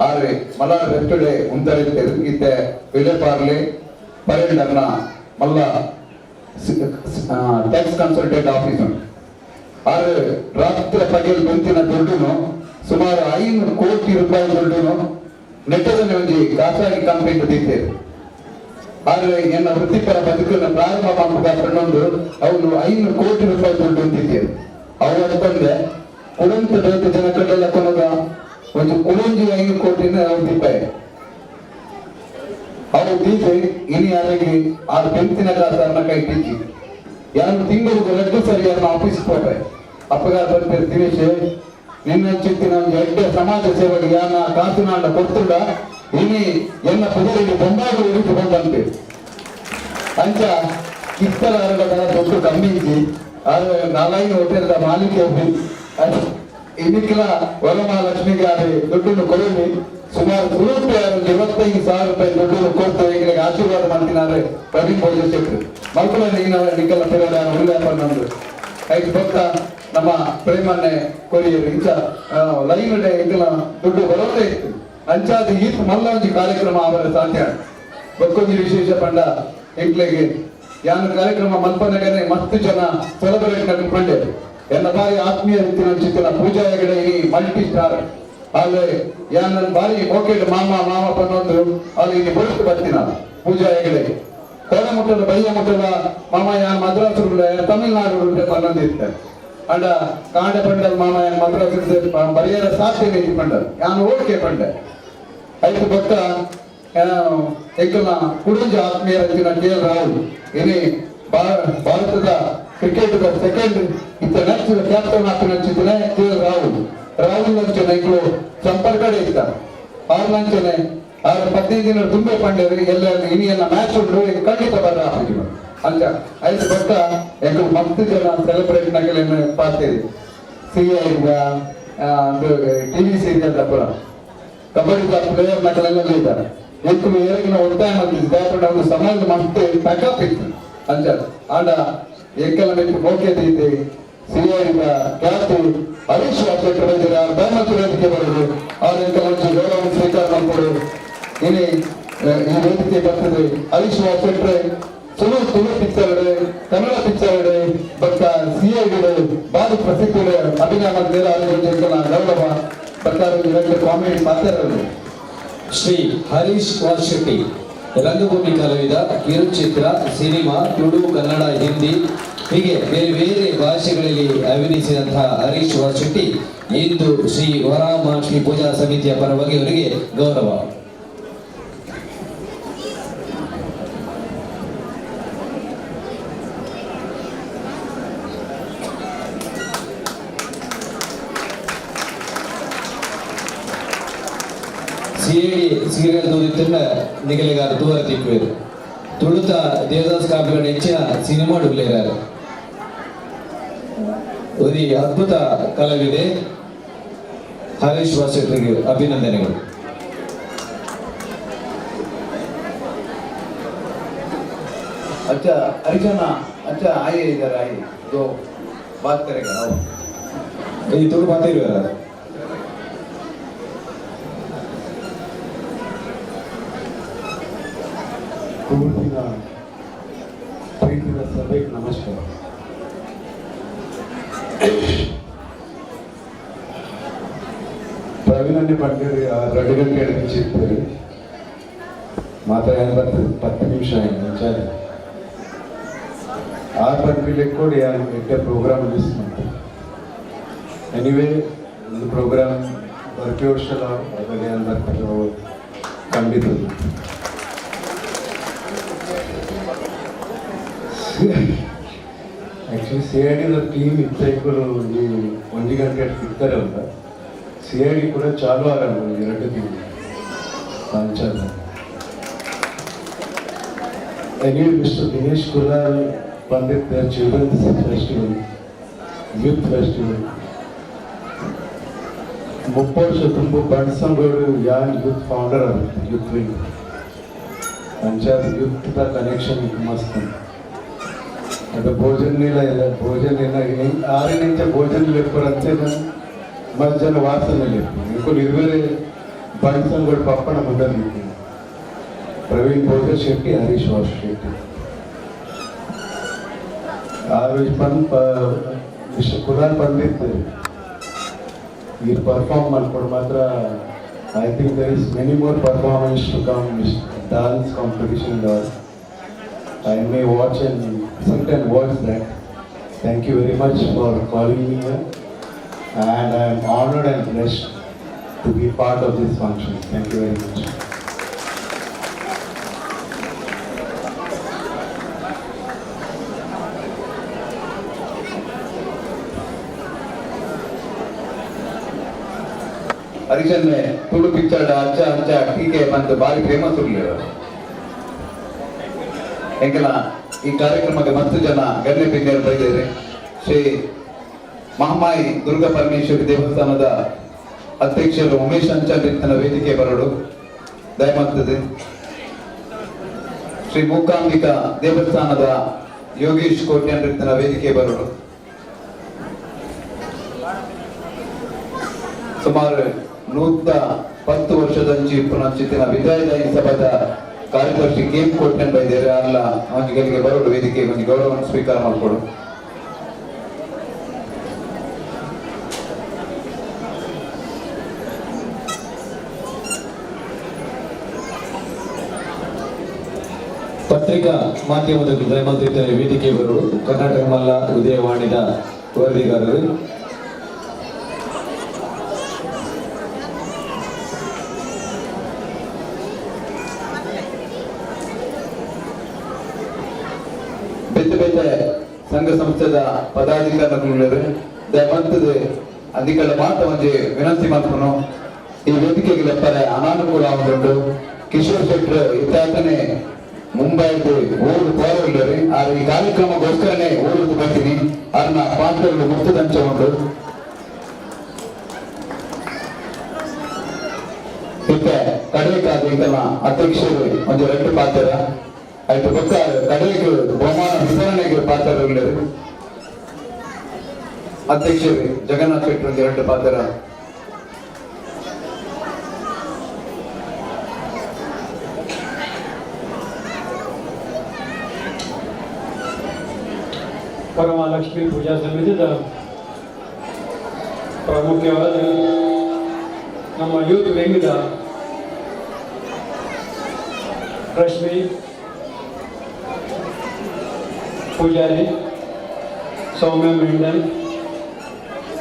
ಆರೆ ಮಲ್ಲಾರ್ ರೆಸ್ಟುಡೆ ಉಂತರಿತ್ತೇರು ಇತ್ತೆ ವಿಲೇಪಾರ್ಲೆ ಪರೇಡರ್ನ ಮಲ್ಲ ಟ್ಯಾಕ್ಸ್ ಕನ್ಸಲ್ಟೆಂಟ್ ಆಫೀಸ್ ಆರು ರಾತ್ರಿ ಪಗಲ್ ಬಂತಿನ ದುಡ್ಡುನು ಸುಮಾರು 5 ಕೋಟಿ ರೂಪಾಯಿ ದುಡ್ಡುನು ನೆಟ್ಟದಲ್ಲಿ ಒಂಜಿ ಖಾಸಗಿ ಕಂಪನಿ ದಿತ್ತೇರು. ಆದ್ರೆ ಎನ್ನ ವೃತ್ತಿಪರ ಬದುಕನ್ನು ಪ್ರಾರಂಭ ಮಾಡುವ ಫ್ರೆಂಡೊಂದು ಅವನು 5 ಕೋಟಿ ರೂಪಾಯಿ ದುಡ್ಡು ಅಂತಿದ್ದೇರು. ಅವನು ತಂದೆ ಕುಡಂತ ರೈತ ಜನ ಕಡೆಲ್ಲ ಕೊನಗ ಒಂದು ಕುಡಂಜಿ 5 ಕೋಟಿನ ಅವ್ರು ದಿಪ್ಪಾಯ ಅವ್ರು ದೀಪೆ ಇನಿ ಯಾರಿಗೆ ಆ ಬೆಂತಿನ ಕಾಸನ್ನ ಕೈ ಟೀಚಿ ಯಾರು ತಿಂಗಳಿಗೆ 2 ಸರಿ ಯಾರನ್ನ ಆಫೀಸ್ ಹೋಗ್ರೆ ಅಪ್ಪಗಾರ ಬರ್ತಾರೆ ದಿನೇಶ್ ನಿನ್ನ ಚಿತ್ತಿನ ಎಡ್ಡೆ ಸಮಾಜ ಸೇವೆಗೆ ಯಾನ ಕಾಸಿನಾಂಡ ಕೊರ್ತುಂಡ ಇನಿ ಎನ್ನ ಪುದರಿಗೆ ಬೊಂಬಾಡು ಇರಿತು ಬಂದಂತೆ ಅಂಚ ಕಿತ್ತಲ ಅರಗದ ದೊಡ್ಡ ಕಮ್ಮಿಂಚಿ ಆರು ನಾಲೈನು ಹೋಟೆಲ್ದ ಮಾಲೀಕ ಇನ್ನಿಕ್ಲ ವರಮಹಾಲಕ್ಷ್ಮಿಗೆ ಆದ್ರೆ ದುಡ್ಡನ್ನು ಕೊಡಲಿ ಸುಮಾರು 25,000 ರೂಪಾಯಿ ದುಡ್ಡನ್ನು ಕೊಟ್ಟು ಎಂಗಳಿಗೆ ಆಶೀರ್ವಾದ ಮಾಡ್ತಿನಾದ್ರೆ ಪ್ರವೀಣ್ ಭೋಜ ಶೆಟ್ರು ಮಲ್ಪುಲ ನಿಕಲ ಪಿರಡ ಉಲ್ಲೇಖ ನಂದು ಐದು ಭಕ್ತ ನಮ್ಮ ಪ್ರೇಮನ್ನೇ ಕೊರಿಯರು ಇಂಚ ಲೈನ್ ಎಂಕಲ ದುಡ್ಡು ಬರೋದೇ ಇತ್ತು ಅಂಚಾದ ಈತ್ ಮಲ್ಲ ಒಂಜಿ ಕಾರ್ಯಕ್ರಮ ಅವರ ಸಾಧ್ಯ ಬಕ್ಕೊಂಜಿ ವಿಶೇಷ ಪಂಡ ಎಂಕ್ಲೆಗೆ ಯಾನ ಕಾರ್ಯಕ್ರಮ ಮಲ್ಪನಗನೆ ಮಸ್ತ್ ಜನ ಸೆಲೆಬ್ರೇಟ್ ನಡ್ಕೊಂಡೆ ಎನ್ನ ಬಾರಿ ಆತ್ಮೀಯ ರೀತಿಯ ಚಿತ್ತಿನ ಪೂಜಾ ಹೆಗಡೆ ಈ ಮಲ್ಟಿ ಸ್ಟಾರ್ ಅಲ್ಲಿ ಯಾನ್ ನನ್ನ ಬಾರಿ ಮೋಕೆಡ್ ಮಾಮ ಮಾಮ ಪನ್ನೊಂದು ಅಲ್ಲಿ ಇಲ್ಲಿ ಬರುತ್ತು ಬರ್ತೀನ ಪೂಜಾ ಹೆಗಡೆ ಕೋಡ ಮುಟ್ಟದ ಬಯ್ಯ ಮುಟ್ಟದ ಮಾಮ ಯಾನ್ ಮದ್ರಾಸ್ ತಮಿಳ್ನಾಡು ಪನ್ನೊಂದು ಇತ್ತೆ ಅಂಡ ಕಾಂಡ ಪಂಡಲ್ ಮಾಮ ಯಾನ್ ಮದ್ರಾಸ್ ಬರಿಯರ ಸಾಧ್ಯ ನೀತಿ ಪಂಡಲ್ ಯಾನ್ ಓಕೆ ಪಂಡೆ ಐತು ಭಕ್ತ ಎಂಕಲ್ನ ಕುಡುಂಜ ಆತ್ಮೀಯ ರಚಿನ ಕೆ ಎಲ್ ರಾಹುಲ್ ಇನಿ ಭಾರತದ ಕ್ರಿಕೆಟ್ ಸೆಕೆಂಡ್ ಇತ್ತ ನೆಕ್ಸ್ಟ್ ಕ್ಯಾಪ್ಟನ್ ಆಪಿನ ಚಿತ್ತಿನ ಕೆ ಎಲ್ ರಾಹುಲ್ ರಾಹುಲ್ ನಂಚನೆ ಎಂಕುಲು ಸಂಪರ್ಕ ಇತ್ತ ಆರು ನಂಚನೆ ಆರು 15 ದಿನ ತುಂಬೆ ಪಂಡೇರು ಎಲ್ಲ ಇನಿ ಎಲ್ಲ ಮ್ಯಾಚ್ ಉಂಟು ಇದು ಖಂಡಿತ ಬರ್ರ ಆಪಿಗೆ ಅಂಚ ಐದು ಭಕ್ತ ಎಂಕುಲು ಮಸ್ತ್ ಜನ ಸೆಲೆಬ್ರೇಟ್ ನಗಲೇನು ಪಾತೇರಿ ಸಿ I TV serial ಪುರ ಕಬಡ್ಡಿ ಪ್ಲೇಯರ್ ನಕಲೆಲ್ಲ ಇದ್ದಾರೆ ಎಂಕುಲು ಏರಿಗಿನ ಒತ್ತಾಯ ಮಾಡ್ತಿದ್ದು ದಾಪಂಡ ಒಂದು ಸಮಾಜ ಮಸ್ತ್ ಪ್ಯಾಕಪ್ ಇತ್ತು ಅಂಚ ಆಂಡ ಎಂಕಲ ಮೆಟ್ಟು ಮೋಕೆ ದೀತೆ ಸಿ I ಖ್ಯಾತಿ ಹರೀಶ್ ಶೆಟ್ಟರ್ ಬಂದಿರ ದಯಮತ್ತು ವೇದಿಕೆ ಬರೋದು ಅವ್ರ ಎಂಕಲ ಒಂಜಿ ಗೌರವ ಸ್ವೀಕಾರ ಮಾಡ್ಕೊಡು ಇನಿ ಈ ವೇದಿಕೆ ಬರ್ತದೆ ಹರೀಶ್ ಶೆಟ್ಟರ್ ತುಳು ತುಳು ಪಿಕ್ಚರ್ ಕನ್ನಡ ಪಿಕ್ಚರ್ ಬಕ್ಕ ಸಿ I ಬಾರಿ ಪ್ರಸಿದ್ಧ ಅಭಿನಯ ಮಾಡಿದ್ರೆ ಅವ್ರಿಗೆ ಎಂಕಲ ಗೌರವ ಬರ್ತಾರೆ ಕಾಮಿಡಿ ಪಾತ್ರ. ಶ್ರೀ ಹರೀಶ್ ವಾಸ್ ಶೆಟ್ಟಿ ರಂಗಭೂಮಿ ಕಲಾವಿದ, ಕಿರುಚಿತ್ರ, ಸಿನಿಮಾ, ತುಳು, ಕನ್ನಡ, ಹಿಂದಿ ಹೀಗೆ ಬೇರೆ ಬೇರೆ ಭಾಷೆಗಳಲ್ಲಿ ಅಭಿನಯಿಸಿದಂತಹ ಹರೀಶ್ ವಾಸ್ ಶೆಟ್ಟಿ ಇಂದು ಶ್ರೀ ವರಮಹಾಲಕ್ಷ್ಮಿ ಪೂಜಾ ಸಮಿತಿಯ ಪರವಾಗಿ ಅವರಿಗೆ ಗೌರವ. ಸಿಐಡಿ ಸೀರಿಯಲ್ ತೂದಿತ್ತಂಡ ನಿಗಲಿಗಾರ ತೂರ ತಿಕ್ಕುವೇರು ತುಳುತ ದೇವದಾಸ್ ಕಾಪಿಗಳ ಹೆಚ್ಚಿನ ಸಿನಿಮಾ ಡುಗ್ಲೇರಾರು ಒಂದು ಅದ್ಭುತ ಕಲಾವಿದೆ ಹರೀಶ್ ವಾಸೆಟ್ರಿಗೆ ಅಭಿನಂದನೆಗಳು. अच्छा हरिजना अच्छा आइए इधर आइए जो बात करेगा आओ. ಈ ತುಳು ಮಾತಿರುವಾರ ಪೂರ್ತಿನ ಪ್ರೀತಿನ ಸಭೆಗೆ ನಮಸ್ಕಾರ. ಪ್ರವೀಣ್ ಪಂಡೇರಿ 2 ಗಂಟೆ ಇರ್ತೀರಿ ಮಾತ್ರ ಏನು ಬರ್ತದೆ 10 ನಿಮಿಷ ಮುಂಚಾನೆ ಆರು ಪಂಪಿ ಲೆಕ್ಕೋಡಿ ಯಾರು ಎಡ್ಡೆ ಪ್ರೋಗ್ರಾಮ್ ಮಿಸ್ ಮಾಡ್ತಾರೆ. ಎನಿವೇ ಒಂದು ಪ್ರೋಗ್ರಾಮ್ ಬರ್ಪಿ ವರ್ಷಲ ಅದರಲ್ಲಿ ಏನು ಬರ್ತದೆ ಖಂಡಿತ. ಆ್ಯಕ್ಚುಲಿ ಸಿ I ಡಿದ ಟೀಮ್ ಇತ್ತೈಕುಲು ಒಂಜಿ ಒಂಜಿ ಗಂಟೆ ಸಿಗ್ತಾರೆ ಅಂತ ಸಿ I D ಕೂಡ ಚಾಲು ಆರಂಭ 2 ತಿಂಗಳು ಅಂಚಾದ. ಎನಿವೇ ಮಿಸ್ಟರ್ ದಿನೇಶ್ ಕುಲಾಲ್ ಬಂದಿದ್ದ ಚಿಲ್ಡ್ರನ್ಸ್ ಫೆಸ್ಟಿವಲ್, ಯೂತ್ ಫೆಸ್ಟಿವಲ್ 30 ವರ್ಷ ತುಂಬ ಬಣ್ಸಂಗೋಡು ಯಾನ್ ಯೂತ್ ಫೌಂಡರ್ ಆಗುತ್ತೆ ಯೂತ್ ವಿಂಗ್ ಅಂಚಾದ ಯೂತ್ ಕನೆಕ್ಷನ್ ಮಸ್ತ್. ಅದು ಭೋಜನ ಇಲ್ಲ ಇಲ್ಲ ಭೋಜನ ಇಲ್ಲ 6 ನಿಂಚ ಭೋಜನ ಲೆಪ್ಪರಂತೆ ಮಸ್ತ್ ಜನ ವಾಸನೆ ಲೆಪ್ಪು ಇಂಕುಲು ಇರುವರೆ ಬಣ್ಸಂಗೋಡು ಪಪ್ಪನ ಮುಂದೆ ಪ್ರವೀಣ್ ಭೋಜ ಶೆಟ್ಟಿ, ಹರೀಶ್ ವಾಸ್ ಶೆಟ್ಟಿ. ಆ ರೋಜು ಮಿಸ್ಟರ್ ಕುಲಾಲ್ ಬಂದಿತ್ತು ಈ ಪರ್ಫಾರ್ಮ್ ಮಾಡ್ಕೊಂಡು ಮಾತ್ರ. I think there is many more performance to come, dance competition all. I may watch and sit and watch that. Thank you very much for calling me here and I am honoured and blessed to be part of this function. Thank you very much. Harichandre Tulu picture ಅಂಚ ಅಂಚ ಟೀಕೆ ಬಂದು ಬಾರಿ famous ಉರ್ಲಿರು. ಎಂಕಲ ಈ ಕಾರ್ಯಕ್ರಮಕ್ಕೆ ಮಸ್ತ್ ಜನ ಗಣ್ಯ ಪಿಂಜರು ಬೈದೇರಿ. ಶ್ರೀ ಮಹಮ್ಮಾಯಿ ದುರ್ಗಾ ಪರಮೇಶ್ವರಿ ದೇವಸ್ಥಾನದ ಅಧ್ಯಕ್ಷರು ಉಮೇಶ್ ಅಂಚನ್ ತನ್ನ ವೇದಿಕೆ ಬರಡು ದಯಮಾಡ್ತದೆ. ಶ್ರೀ ಮೂಕಾಂಬಿಕಾ ದೇವಸ್ಥಾನದ ಯೋಗೇಶ್ ಕೋಟ್ಯಾನ್ ತನ್ನ ವೇದಿಕೆ ಬರಡು. ಸುಮಾರು 110 ವರ್ಷದಂಚಿ ಪುನಶ್ಚಿತಿನ ವಿದಾಯದಾಯಿ ಸಭಾದ ಕಾರ್ಯದರ್ಶಿ ಕೆ ಎಂ ಕೋಟ್ಯಾನ್ ಬೈದೇರಿ ಅಲ್ಲ ಅವನಿಗೆ ಬರೋಡು ವೇದಿಕೆ ಒಂದು ಗೌರವವನ್ನು ಸ್ವೀಕಾರ ಮಾಡಿಕೊಡು. ಪತ್ರಿಕಾ ಮಾಧ್ಯಮದ ದಯಮಾಲ್ತಿದ್ದ ವೇದಿಕೆ ಬರೋಡು ಕರ್ನಾಟಕ ಮಲ್ಲ ಉದಯವಾಣಿದ ವರದಿಗಾರರು. ಬೇತೆ ಬೇತೆ ಸಂಘ ಸಂಸ್ಥೆದ ಪದಾಧಿಕಾರಿಗಳು ದಯಮಂತದ ಅಧಿಕಾರ ಮಾತ ಒಂಜಿ ವಿನಂತಿ ಮಾಡ್ಕೊನು. ಈ ವೇದಿಕೆಗೆ ಲೆಪ್ಪರೆ ಅನಾನುಕೂಲ ಉಂಟು. ಕಿಶೋರ್ ಶೆಟ್ಟರ್ ಇತ್ತಾತನೆ ಮುಂಬೈದು ಊರು ಪೋರಲ್ಲರಿ ಆದ್ರೆ ಈ ಕಾರ್ಯಕ್ರಮಕ್ಕೋಸ್ಕರನೇ ಊರಿಗೆ ಬರ್ತೀನಿ. ಅದನ್ನ ಪಾತ್ರಗಳು ಗುರ್ತದಂಚ ಉಂಟು. ಇತ್ತೆ ಕಡೆಕಾದ ಇಂಕಲ್ನ ಅಧ್ಯಕ್ಷರು ಒಂದು 2 ಪಾತ್ರ ಆಯ್ತು ಗೊತ್ತ ಕಡೆಗೆ ಬಹುಮಾನ ವಿತರಣೆಗೆ ಪಾತ್ರರು ಅಧ್ಯಕ್ಷರು ಜಗನ್ನಾಥ್ ಶೆಟ್ಟರ್ ಒಂದು 2 ಪಾತ್ರ. ಪರಮಲಕ್ಷ್ಮಿ ಪೂಜಾ ಸಮಿತಿದ ಪ್ರಾಮುಖ್ಯವಾದ ನಮ್ಮ ಯೂತ್ ವಿಂಗ್ದ ರಶ್ಮಿ ಪೂಜಾರಿ, ಸೌಮ್ಯ ಮೆಂಡನ್,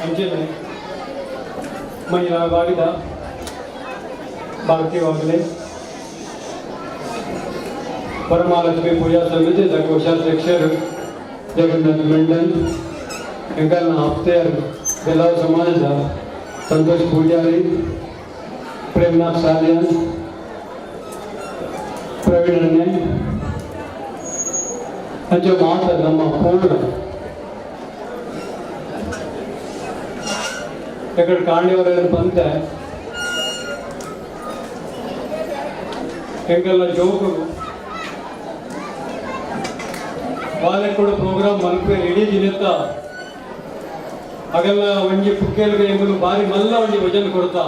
ಅಂಚನೆ ಮಹಿಳಾ ವಿಭಾಗದ ಭಾರತಿ ವಾಗ್ಲೆ, ಪರಮಲಕ್ಷ್ಮಿ ಪೂಜಾ ಸಮಿತಿದ ಕೋಶಾಧ್ಯಕ್ಷರು ಜಗನ್ನಾಥ್ ಮೆಂಡನ್, ಎಂಕಲ್ನ ಆಪ್ತೆಯರು ಬೆಲಾವ್ ಸಮಾಜದ ಸಂತೋಷ್ ಪೂಜಾರಿ, ಪ್ರೇಮನಾಥ್ ಸಾಲಿಯನ್, ಪ್ರವೀಣ್ ಅಣ್ಣೆ, ಅಂಚೆ ಮಾತ ನಮ್ಮ ಪೂರ್ಣ ಎಕಡೆ ಕಾಂಡಿಯವರ ಬಂತೆ ಎಂಕಲ್ನ ಜೋಕುಲು ಬಾಲೆ ಕೂಡ ಪ್ರೋಗ್ರಾಮ್ ಮಲ್ಪೆ ಇಡೀ ದಿನತ್ತ ಅಗಲ್ಲ ಒಂಜಿ ಪುಕ್ಕೇಲ್ಗೆ ಎಂಬುದು ಬಾರಿ ಮಲ್ಲ ಒಂಜಿ ವಜನ್ ಕೊಡ್ತಾ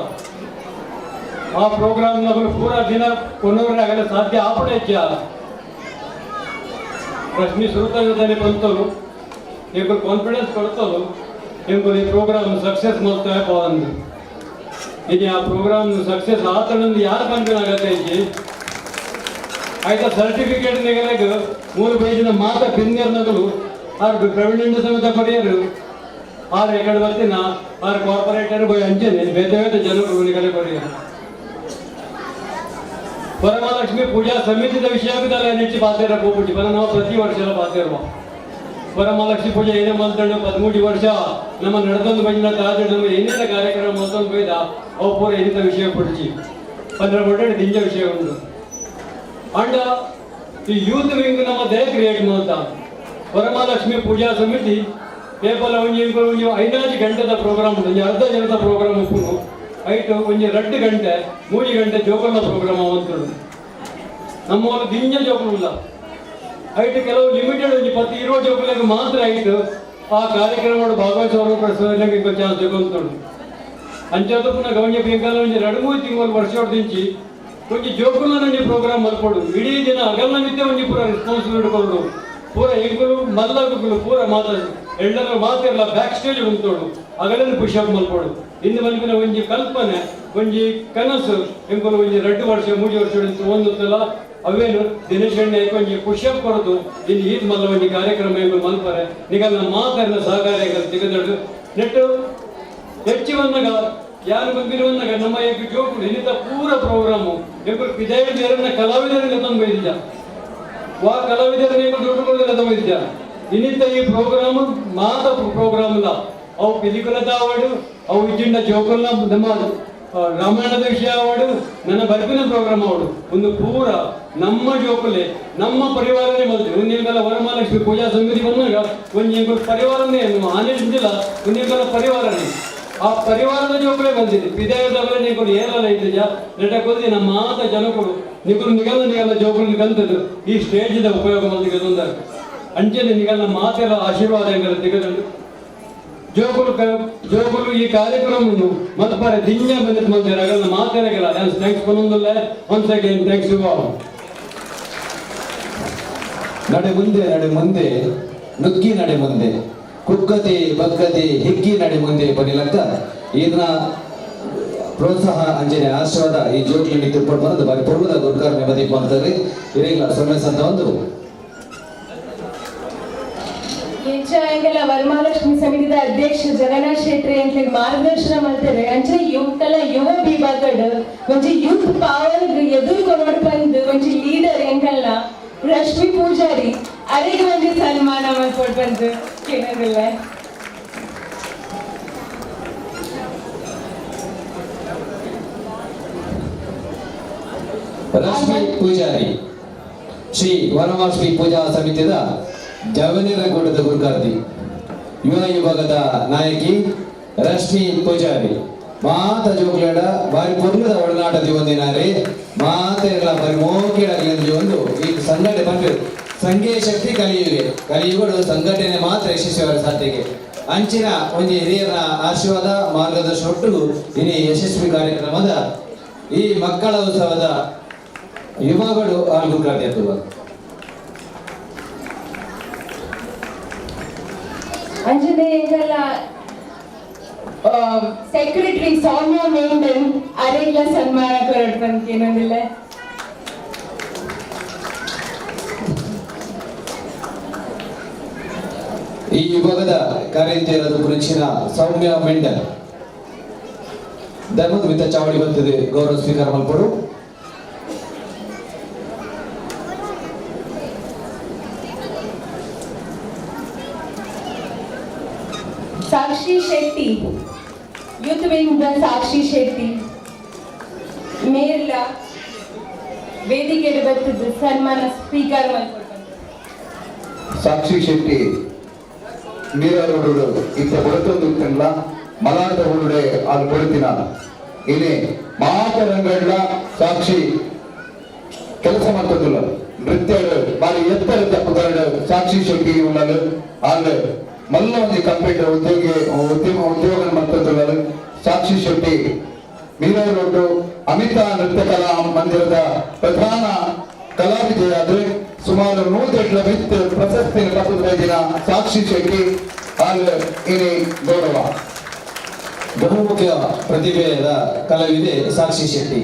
ಆ ಪ್ರೋಗ್ರಾಮ್ ನಗಲು ಪೂರಾ ದಿನ ಕೊನೋರೆ ಆಗಲ್ಲ ಸಾಧ್ಯ ಆಪಡೆ ಹೆಚ್ಚ ಪ್ರಶ್ನೆ ಸುರುತಾನೆ ಬಂತರು ಎಂಬುದು ಕಾನ್ಫಿಡೆನ್ಸ್ ಕೊಡ್ತರು ಎಂಬುದು ಈ ಪ್ರೋಗ್ರಾಮ್ ಸಕ್ಸಸ್ ಮಾಡ್ತಾ ಪೋದಂದು. ಇನ್ನು ಆ ಪ್ರೋಗ್ರಾಮ್ ಸಕ್ಸಸ್ ಆತನಂದು ಯಾರು ಬಂದಿನಾಗತ್ತೆ ಇಜ್ಜಿ ಆಯ್ತಾ ಸರ್ಟಿಫಿಕೇಟ್ ನೆಗಲೆಗ್ 3 ಪೇಜಿನ ಮಾತ ಪಿನ್ಯರ್ ನಗಲು ಆರ್ ಪ್ರವೀಣ್ ಸಮೇತ ಕೊರಿಯರು ಆರ್ ಎಕಡೆ ಬರ್ತಿನ ಆರ್ ಕಾರ್ಪೊರೇಟರ್ ಬೋಯ್ ಅಂಚನೆ ಬೇತೆ ಬೇತೆ ಜನರು ನಿಗಲೆ ಕೊರಿಯರು. ವರಮಹಾಲಕ್ಷ್ಮಿ ಪೂಜಾ ಸಮಿತಿದ ವಿಷಯವಿದಲ್ಲ ನೆಚ್ಚಿ ಪಾತೇರ ಹೋಗ್ಬಿಟ್ಟು ಬರ ನಾವು ಪ್ರತಿ ವರ್ಷ ಎಲ್ಲ ಪಾತೇರುವ ವರಮಹಾಲಕ್ಷ್ಮಿ ಪೂಜೆ ಏನೇ ಮಲ್ತಂಡು 13 ವರ್ಷ ನಮ್ಮ ನಡೆದೊಂದು ಬಂದಿನ ತಾಜು ನಮ್ಮ ಏನೇನ ಕಾರ್ಯಕ್ರಮ ಮಲ್ತೊಂದು ಬೈದ ಅವು ಪೂರ ಏನಿತ ವಿಷಯ ಪಡಿಚಿ 15 ಒಡ್ಡೆ ದಿಂಜ ವಿಷಯ ಉಂಟು. ಅಂಡ ಈ ಯೂತ್ ವಿಂಗ್ ನಮ್ಮ ದಯ ಕ್ರಿಯೇಟ್ ಮಾಡ್ತಾ ವರಮಹಾಲಕ್ಷ್ಮಿ ಪೂಜಾ ಸಮಿತಿ ಕೇವಲ ಒಂಜಿ ಒಂಜಿ 5 ಗಂಟೆದ ಪ್ರೋಗ್ರಾಮ್ ಉಂಟು, ಒಂಜಿ ಅರ್ಧ ಜನದ ಪ್ರೋಗ್ರಾಮ್ ಉಪ್ಪುನು ಐಟು ಒಂಜಿ 2 ಗಂಟೆ 3 ಗಂಟೆ ಜೋಕುಲ್ನ ಪ್ರೋಗ್ರಾಮ್ ಅವಂತುಂಡು. ನಮ್ಮವರು ದಿಂಜ ಜೋಕುಲು ಐಟು ಕೆಲವು ಲಿಮಿಟೆಡ್ ಒಂಜಿ 10-20 ಜೋಕುಲೆಗ್ ಮಾತ್ರ ಐಟು ಆ ಕಾರ್ಯಕ್ರಮ ಭಾಗವಹಿಸುವವರು ಪ್ರಶ್ನೆ ಚಾನ್ಸ್ ತೆಗೊಂತುಂಡು. ಅಂಚಾದ ಪುನಃ ಗೌಂಜ ಪಿಂಕಾಲ ಒಂಜಿ 2-3 ತಿಂಗಳು ವರ್ಷ ದಿಂಚಿ ಒಂಜಿ ಜೋಕುಲ್ನ ಒಂಜಿ ಪ್ರೋಗ್ರಾಮ್ ಮಲ್ಪೊಡು ಇಡೀ ದಿನ ಅಗಲ್ನ ಮಿತ್ತೆ ಒಂಜಿ ಪೂರ ರೆಸ್ಪಾನ್ಸಿಬಿಲಿಟಿ ಕೊಡು ಪೂರ ಎಂಕುಲು ಮಲ್ಲಗುಲು ಪೂರ ಮಾತ ಎಲ್ಲರೂ ಮಾತಿರಲ್ಲ ಬ್ಯಾಕ್ ಸ್ಟೇಜ್ ಉಂಟೋಡು ಅಗಲನ್ನು ಪುಷ್ ಅಪ್ ಮಲ್ಪೊಡು. ಇಂದು ಮಲ್ಪಿನ ಒಂಜಿ ಕಲ್ಪನೆ ಒಂಜಿ ಕನಸು ಎಂಕುಲು ಒಂಜಿ 2 ವರ್ಷ 3 ವರ್ಷ ಒಂದು ಸಲ ಅವೇನು ದಿನೇಶ್ ಒಂಜಿ ಪುಷ್ ಅಪ್ ಕೊರದು ಇನ್ನು ಈದ್ ಮಲ್ಲ ಒಂಜಿ ಕಾರ್ಯಕ್ರಮ ಎಂಕುಲು ಮಲ್ಪರೆ ನಿಗಲ್ನ ಮಾತಾಡಿನ ಸಹಕಾರ ತೆಗೆದಡು ನೆಟ್ಟು ಹೆಚ್ಚು ಬಂದಾಗ ಯಾರು ಬಂದಿರುವನ್ನಾಗ ನಮ್ಮ ಏಕ ಜೋಕುಲು ಇನ್ನಿತ ಪೂರ ಪ್ರೋಗ್ರಾಮು ಎಂಕುಲು ಪಿದಾಯ ಬೇರೆ ಕಲಾವಿದರನ್ನ ತಂದು ವಾ ಕಲಾವಿದರನ್ನ ಎಂಕುಲು ದುಡ್ಡು ತಂದಿದ್ದ ಇನ್ನಿತ ಈ ಪ್ರೋಗ್ರಾಮ್ ಮಾತ ಪ್ರೋಗ್ರಾಮ್ ಇಲ್ಲ ಅವು ಪಿಲಿಕುಲದ ಅವಾರ್ಡು ಅವು ಇಜ್ಜಿಂಡ ಜೋಕುಲ್ನ ನಮ್ಮ ರಾಮಾಯಣದ ವಿಷಯ ಅವಡು, ನನ್ನ ಬರ್ಪಿನ ಪ್ರೋಗ್ರಾಮ್ ಅವಡು. ಒಂದು ಪೂರ ನಮ್ಮ ಜೋಕುಲೆ ನಮ್ಮ ಪರಿವಾರನೇ ಮಲ್ತೆ. ಒಂದೇಂಗಲ ವರಮಹಾಲಕ್ಷ್ಮಿ ಪೂಜಾ ಸಮಿತಿ ಬಂದಾಗ ಒಂಜಿ ಪರಿವಾರನೇ ಆನೆಂಜಿಲ್ಲ, ಒಂದೇಂಗಲ ಪರಿವಾರನೇ. ಆ ಪರಿವಾರದ ಜೋಕುಲೆ ಬಂದಿದೆ ಪಿದಾಯದವರೇ ನಿಗುಲು ಏರಲ್ಲ ಇದ್ದಿದ್ಯಾ ನೆಟ ಕೊಲ್ದಿ ನಮ್ಮ ಮಾತ ಜನಕುಲು ನಿಗುಲು ನಿಗಲ ನಿಗಲ ಜೋಕುಲು ಕಲ್ತದ್ದು ಈ ಸ್ಟೇಜಿದ ಉಪಯೋಗ ಮಲ್ತಿಗೆ ತೊಂದರೆ ಅಂಚನೆ ನಿಗಲ ಮಾತೆಲ್ಲ ಆಶೀರ್ವಾದ ಎಂಗಲ ತೆಗೆದುಂಡು ಜೋಕುಲು ಜೋಕುಲು ಈ ಕಾರ್ಯಕ್ರಮವನ್ನು ಮತ್ಪರೆ ದಿಂಜ ಬಂದಿತ್ತು ಮಂದಿರ ಅಗಲ ಮಾತೆರಗಲ thanks ಪನ್ನೊಂದುಲ್ಲ. Once again thanks you all. ನಡೆ ಮುಂದೆ ನಡೆ ಮುಂದೆ ನುಗ್ಗಿ ನಡೆ ಮುಂದೆ ಕುಗ್ಗದೆ ಬಗ್ಗದೆ ಹಿಗ್ಗಿ ನಡೆ ಮುಂದೆ ಬನ್ನಿಲಕ್ಕ ಇದನ್ನ ಪ್ರೋತ್ಸಾಹ ಅಂಜನೆ ಆಶೀರ್ವಾದ ಈ ಜೋಕ್ಲಿನಿ ತಿರುಪಟ್ಟು ಬಂದು ಬಾರಿ ಪೊರ್ಲುದ ಗುರುಕಾರ ನೆಮ್ಮದಿ ಅಂತಾರೆ ಇರೇಗಿಲ್ಲ ಸೊನ್ನೆ ಸಂತ ಒಂದು ಎಂಚ ವರಮಹಾಲಕ್ಷ್ಮಿ ಸಮಿತಿದ ಅಧ್ಯಕ್ಷ ಜಗನ್ನಾಥ್ ಶೆಟ್ಟಿ ಅಂತ ಮಾರ್ಗದರ್ಶನ ಮಾಡ್ತಾರೆ. ಅಂಚನೆ ಯುವಕಲ ಯುವ ವಿಭಾಗಡ್ ಒಂಜಿ ಯೂತ್ ಪವರ್ ಎದುರು ಕೊನೋಡ್ ಬಂದು ಒಂಜಿ ಲೀಡರ್ ಎಂಕಲ್ನ ರಶ್ಮಿ ಪೂಜಾರಿ ಅರೆಗೆ ಒಂಜಿ ಸನ್ಮಾನ ಮಾಡ್ಕೊಡ್ ಬಂದು ಕೇಳೋದಿಲ್ಲ. ರಶ್ಮಿ ಪೂಜಾರಿ ಶ್ರೀ ವರಮಹಾಲಕ್ಷ್ಮಿ ಪೂಜಾ ಸಮಿತಿದ ಜವನಿರಗೂಡದ ಗುರುಕಾರ್ತಿ ಯುವ ವಿಭಾಗದ ನಾಯಕಿ ರಶ್ಮಿ ಪೂಜಾರಿ ಮಾತ ಜೋಕ್ಲೇಡ ಬಾರಿ ಪೊರ್ಲುದ ಒಡನಾಟ ದಿವೊಂದಿನಾರಿ ಮಾತೆಲ್ಲ ಬಾರಿ ಮೋಕೆಡಾಗ್ಲಿ ಒಂದು ಈ ಸಂಘಟನೆ ಪನ್ಪೆರ್ ಸಂಘೀಯ ಶಕ್ತಿ ಕಲಿಯುಗೆ ಕಲಿಯುಗಡು ಸಂಘಟನೆ ಮಾತ್ರ ಯಶಸ್ವಿ ಸಾಧ್ಯಕ್ಕೆ ಅಂಚಿನ ಒಂಜಿ ಹಿರಿಯರ ಆಶೀರ್ವಾದ ಮಾರ್ಗದರ್ಶನ ಒಟ್ಟು ಇನಿ ಯಶಸ್ವಿ ಕಾರ್ಯಕ್ರಮದ ಈ ಮಕ್ಕಳ ಉತ್ಸವದ ಯುವಗಳು ಆಲ್ ಗುರುಕಾರ್ತಿ ಅಂತುವ. ಅಂಚನೆ ಎಂಕಲ್ನ ಸೆಕ್ರೆಟರಿ ಸೌಮ್ಯ ಮೇಂಡನ್ ಅರೆಗ್ಲ ಸನ್ಮಾನ ಕೊರಡ್ ಬಂದು ಈ ವಿಭಾಗದ ಕಾರ್ಯನಿರತ ಕುರಿಚಿನ ಸೌಮ್ಯ ಮೆಂಡನ್ ಧರ್ಮದ ಮಿತ್ತ ಚಾವಡಿ ಬಂದಿದೆ ಗೌರವ ಸ್ವೀಕಾರ ಮಲ್ಪಡು. ಸಾಕ್ಷಿ Shetty youth wing the Sakshi Shetty ಮೇರ್ಲ ವೇದಿಕೆ ಬರ್ತದೆ ಸನ್ಮಾನ ಸ್ವೀಕಾರ ಮಲ್ಪಡು. ಸಾಕ್ಷಿ ಶೆಟ್ಟಿ ಮೀರಾ ರೋಡು ಇತ್ತ ಬಡತೊಂದು ತಿನ್ಲ ಮಲಾದ ಹುಡುಡೆ ಅಲ್ಲಿ ಕೊಡ್ತೀನ ಇನಿ ಮಾತರಂಗಡ್ಲ ಸಾಕ್ಷಿ ಕೆಲಸ ಮಾಡ್ತದಿಲ್ಲ ನೃತ್ಯ ಬಾರಿ ಎತ್ತರ ತಪ್ಪುಗಾರಡು ಸಾಕ್ಷಿ ಶೆಟ್ಟಿ ಉಳ್ಳಲು ಆಲ್ ಮಲ್ಲ ಒಂಜಿ ಕಂಪ್ಯೂಟರ್ ಉದ್ಯೋಗಿ ಉದ್ಯಮ ಉದ್ಯೋಗ ಮಾಡ್ತದಿಲ್ಲ ಸಾಕ್ಷಿ ಶೆಟ್ಟಿ ಮೀರಾ ರೋಡು ಅಮಿತಾ ನೃತ್ಯ ಕಲಾ ಮಂದಿರದ ಪ್ರಧಾನ ಕಲಾವಿದೆಯಾದ್ರೆ ಸುಮಾರು 108 ಮಿತ್ ಪ್ರಶಸ್ತಿ ಪಡೆದ ಸಾಕ್ಷಿ ಶೆಟ್ಟಿ ಆಲ್ ಇನಿ ಗೌರವ. ಬಹುಮುಖ್ಯ ಪ್ರತಿಭೆಯ ಕಲಾವಿದೆ ಸಾಕ್ಷಿ ಶೆಟ್ಟಿ.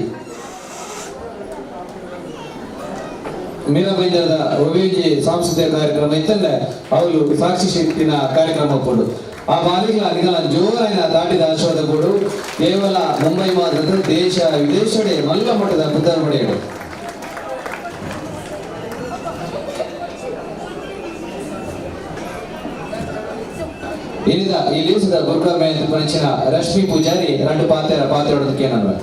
ಮೀರಾಬೈಂದರದ ಒವಿಜಿ ಸಾಂಸ್ಕೃತಿಕ ಕಾರ್ಯಕ್ರಮ ಇತ್ತಂದ್ರೆ ಅವರು ಸಾಕ್ಷಿ ಶೆಟ್ಟಿನ ಕಾರ್ಯಕ್ರಮ ಕೊಡು ಆ ಬಾಲಿಗಳ ನಿಗಲ ಜೋರಾಯಿನ ದಾಟಿದ ಆಶೀರ್ವಾದ ಕೊಡು. ಕೇವಲ ಮುಂಬೈ ಮಾತ್ರ ದೇಶ ವಿದೇಶಡೆ ಮಲ್ಲ ಮಟ್ಟದ ಪುತ್ತರ್ ಪಡೆಯಡು. ಇಲ್ಲಿದ ಈ ಲೇಸದ ಗುರುಕರ್ಮ ಪಂಚಿನ ರಶ್ಮಿ ಪೂಜಾರಿ రెండు ಪಾತ್ರ ಪಾತ್ರ ನಾನು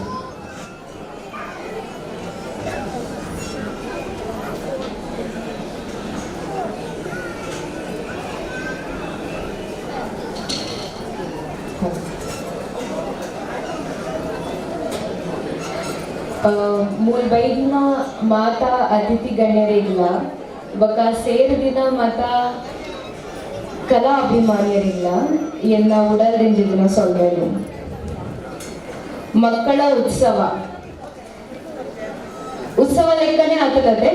ಮೂಲ್ಬೈದಿನ ಮಾತಾ ಅತಿಥಿ ಗಣ್ಯರಿಲ್ಲ ಬೊಕ ಸೇರಿದಿನ ಮಾತಾ ಕಲಾ ಅಭಿಮಾನಿಯರಿಲ್ಲ ಎನ್ನ ಉಡಲ್ದಿಂಜಿದಿನ ಸೊಲ್ಮೆಲು. ಮಕ್ಕಳ ಉತ್ಸವ ಉತ್ಸವ ಲೆಕ್ಕನೆ ಆಗ್ತದೆ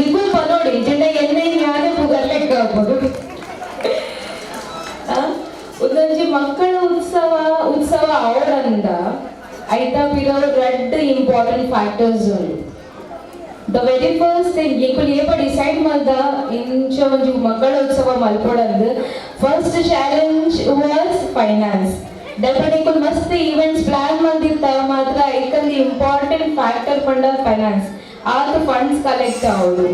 ನಿಗುಲ್ ಪನೋಡಿ ಜಂಡ ಎಣ್ಣೆ ಜ್ಞಾನ ಪುಗರ್ ಲೆಕ್ಕ ಆಗ್ಬೋದು. ಒಂದೊಂಜಿ ಮಕ್ಕಳ ಉತ್ಸವ ಉತ್ಸವ ಅವರಂದ ಐತಾ ಪಿರೋ ರಡ್ಡ್ important factors. The very first thing ಎಂಕುಲು ಏಪ ಡಿಸೈಡ್ ಮಲ್ದ ಇಂಚ ಒಂಜಿ ಮಕ್ಕಳ ಉತ್ಸವ ಮಲ್ಪೊಡಂದ್ ಫಸ್ಟ್ ಚಾಲೆಂಜ್ ವಾಸ್ ಫೈನಾನ್ಸ್. ದಲ್ಪ ಎಂಕುಲು ಮಸ್ತ್ ಈವೆಂಟ್ಸ್ ಪ್ಲಾನ್ ಮಲ್ದಿತ್ತ ಮಾತ್ರ ಐಕಂದು ಇಂಪಾರ್ಟೆಂಟ್ ಫ್ಯಾಕ್ಟರ್ ಪಂಡ ಫೈನಾನ್ಸ್. ಆತ ಫಂಡ್ಸ್ ಕಲೆಕ್ಟ್ ಆವೊಡು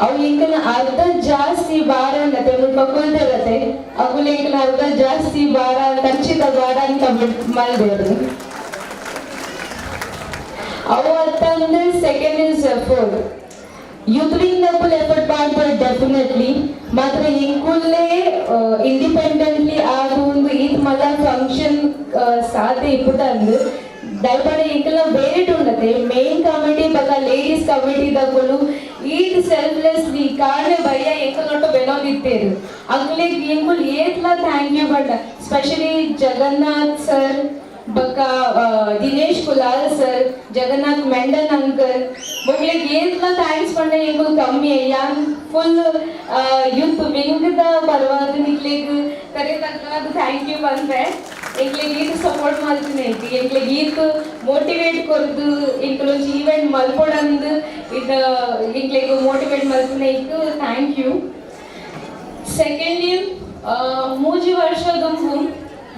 ಅವು ಎಂಕಲ್ನ ಅರ್ಧ ಜಾಸ್ತಿ ಭಾರ ಅನ್ನತ್ತೆ ಮುಲ್ಪ ಕುಲ್ದಿರತ್ತೆ ಅಗುಲು ಎಂಕಲ್ನ ಅರ್ಧ ಜಾಸ್ತಿ ಭಾರ ಖರ್ಚಿದ ಭಾರ ಅಂತ ಮಲ್ದೇರು. ಅವು ಅತ್ತಂದ್ರೆ second is effort. Youth wing Nakul effort ಮಾಡ್ತಾರೆ ಡೆಫಿನೆಟ್ಲಿ, ಮಾತ್ರ ಇಂಕುಲ್ಲೇ ಇಂಡಿಪೆಂಡೆಂಟ್ಲಿ ಆಗ ಒಂದು ಈತ್ ಮಲ್ಲ ಫಂಕ್ಷನ್ ಸಾಧ್ಯ ಇಪ್ಪುದಂದು ದಯಪಡ ಇಂಕಲ್ನ ಬೇರೆ ಉಂಡತೆ ಮೇನ್ ಕಮಿಟಿ ಬಕ ಲೇಡೀಸ್ ಕಮಿಟಿ ದಕುಲು ಈತ್ ಸೆಲ್ಫ್ಲೆಸ್ಲಿ ಕಾರಣ ಭಯ ಎಂಕಲ್ ನೊಟ್ಟು ಬೆನೋದಿತ್ತೇರು ಅಂಕ್ಲೆಗ್ ಇಂಕುಲ್ ಏತ್ಲ thank you. But specially Jagannath sir ಬಕ ದಿನೇಶ್ ಕುಲಾಲ್ ಸರ್, ಜಗನ್ನಾಥ್ ಮೆಂಡನ್ ಅಂಕಲ್ ಮೊಗ್ಲಿಗ್ ಏತ್ಲ thanks ಪಂಡ ಎಂಕುಲ್ ಕಮ್ಮಿ. ಯಾನ್ ಫುಲ್ ಯೂತ್ ವಿಂಗ್ ದ ಪರವಾದ್ ನಿಕ್ಲೆಗ್ ಕರೆ ತಕ್ಕನಾದ thank you ಪನ್ಪೆ. ಎಂಕ್ಲೆಗ್ ಈತ್ ಸಪೋರ್ಟ್ ಮಲ್ತಿನ, ಎಂಕ್ಲೆಗ್ ಈತ್ ಮೋಟಿವೇಟ್ ಕೊರ್ದು ಎಂಕುಲ್ ಒಂಜಿ ಈವೆಂಟ್ ಮಲ್ಪೊಡಂದು ಇದ ಎಂಕ್ಲೆಗ್ ಮೋಟಿವೇಟ್ ಮಲ್ತಿನ ಇಕ್ thank you. Secondly, ಮೂಜಿ ವರ್ಷ ದುಂಬು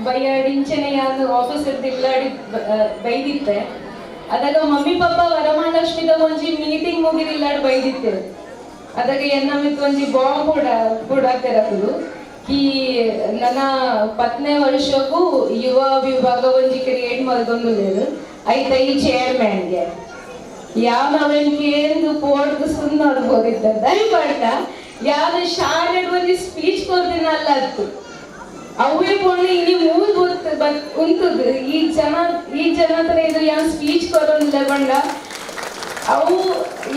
ಬಯ್ಯಾಡಿಂಚನೆ ಯಾನ್ ಆಫೀಸ್ ಇಲ್ಲಾಡಿ ಬೈದಿತ್ತೆ. ಅದಾಗ ಮಮ್ಮಿ ಪಪ್ಪ ವರಮಹಾಲಕ್ಷ್ಮಿದ ಒಂಜಿ ಮೀಟಿಂಗ್ ಮುಗಿದಿಲ್ಲಾಡ್ ಬೈದಿತ್ತೆ. ಅದಾಗ ಎನ್ನ ಮಿತ್ ಒಂಜಿ ಬಾಂಬ್ ಕೂಡ ಕೂಡಾಕ್ತಿರಕುಲು ಕಿ ನನ್ನ ಪತ್ನೇ ವರ್ಷಕ್ಕೂ ಯುವ ವಿಭಾಗ ಒಂಜಿ ಕ್ರಿಯೇಟ್ ಮಲ್ತೊಂದುಲ್ಲೆರ್, ಐತ ಈ ಚೇರ್ಮ್ಯಾನ್ಗೆ ಯಾವ ಅವೆನ್ ಕೇಂದು ಪೋಡ್ದು ಸುನ್ನೋಡ್ಬೋದಿತ್ತ. ದಯಪಟ್ಟ ಯಾವ ಶಾಲೆಡ್ ಒಂಜಿ ಸ್ಪೀಚ್ ಕೊರ್ದಿನ ಅಲ್ಲ ಅತ್ತು ಅವೇ ಪೋಣ ಇನಿ ಮೂಲ್ ಗೊತ್ತು ಬತ್ ಉಂತುದು ಈ ಜನ ಈ ಜನ ಹತ್ರ ಇದು ಯಾವ ಸ್ಪೀಚ್ ಕೊರೋನಿಲ್ಲ ಬಂಡ ಅವು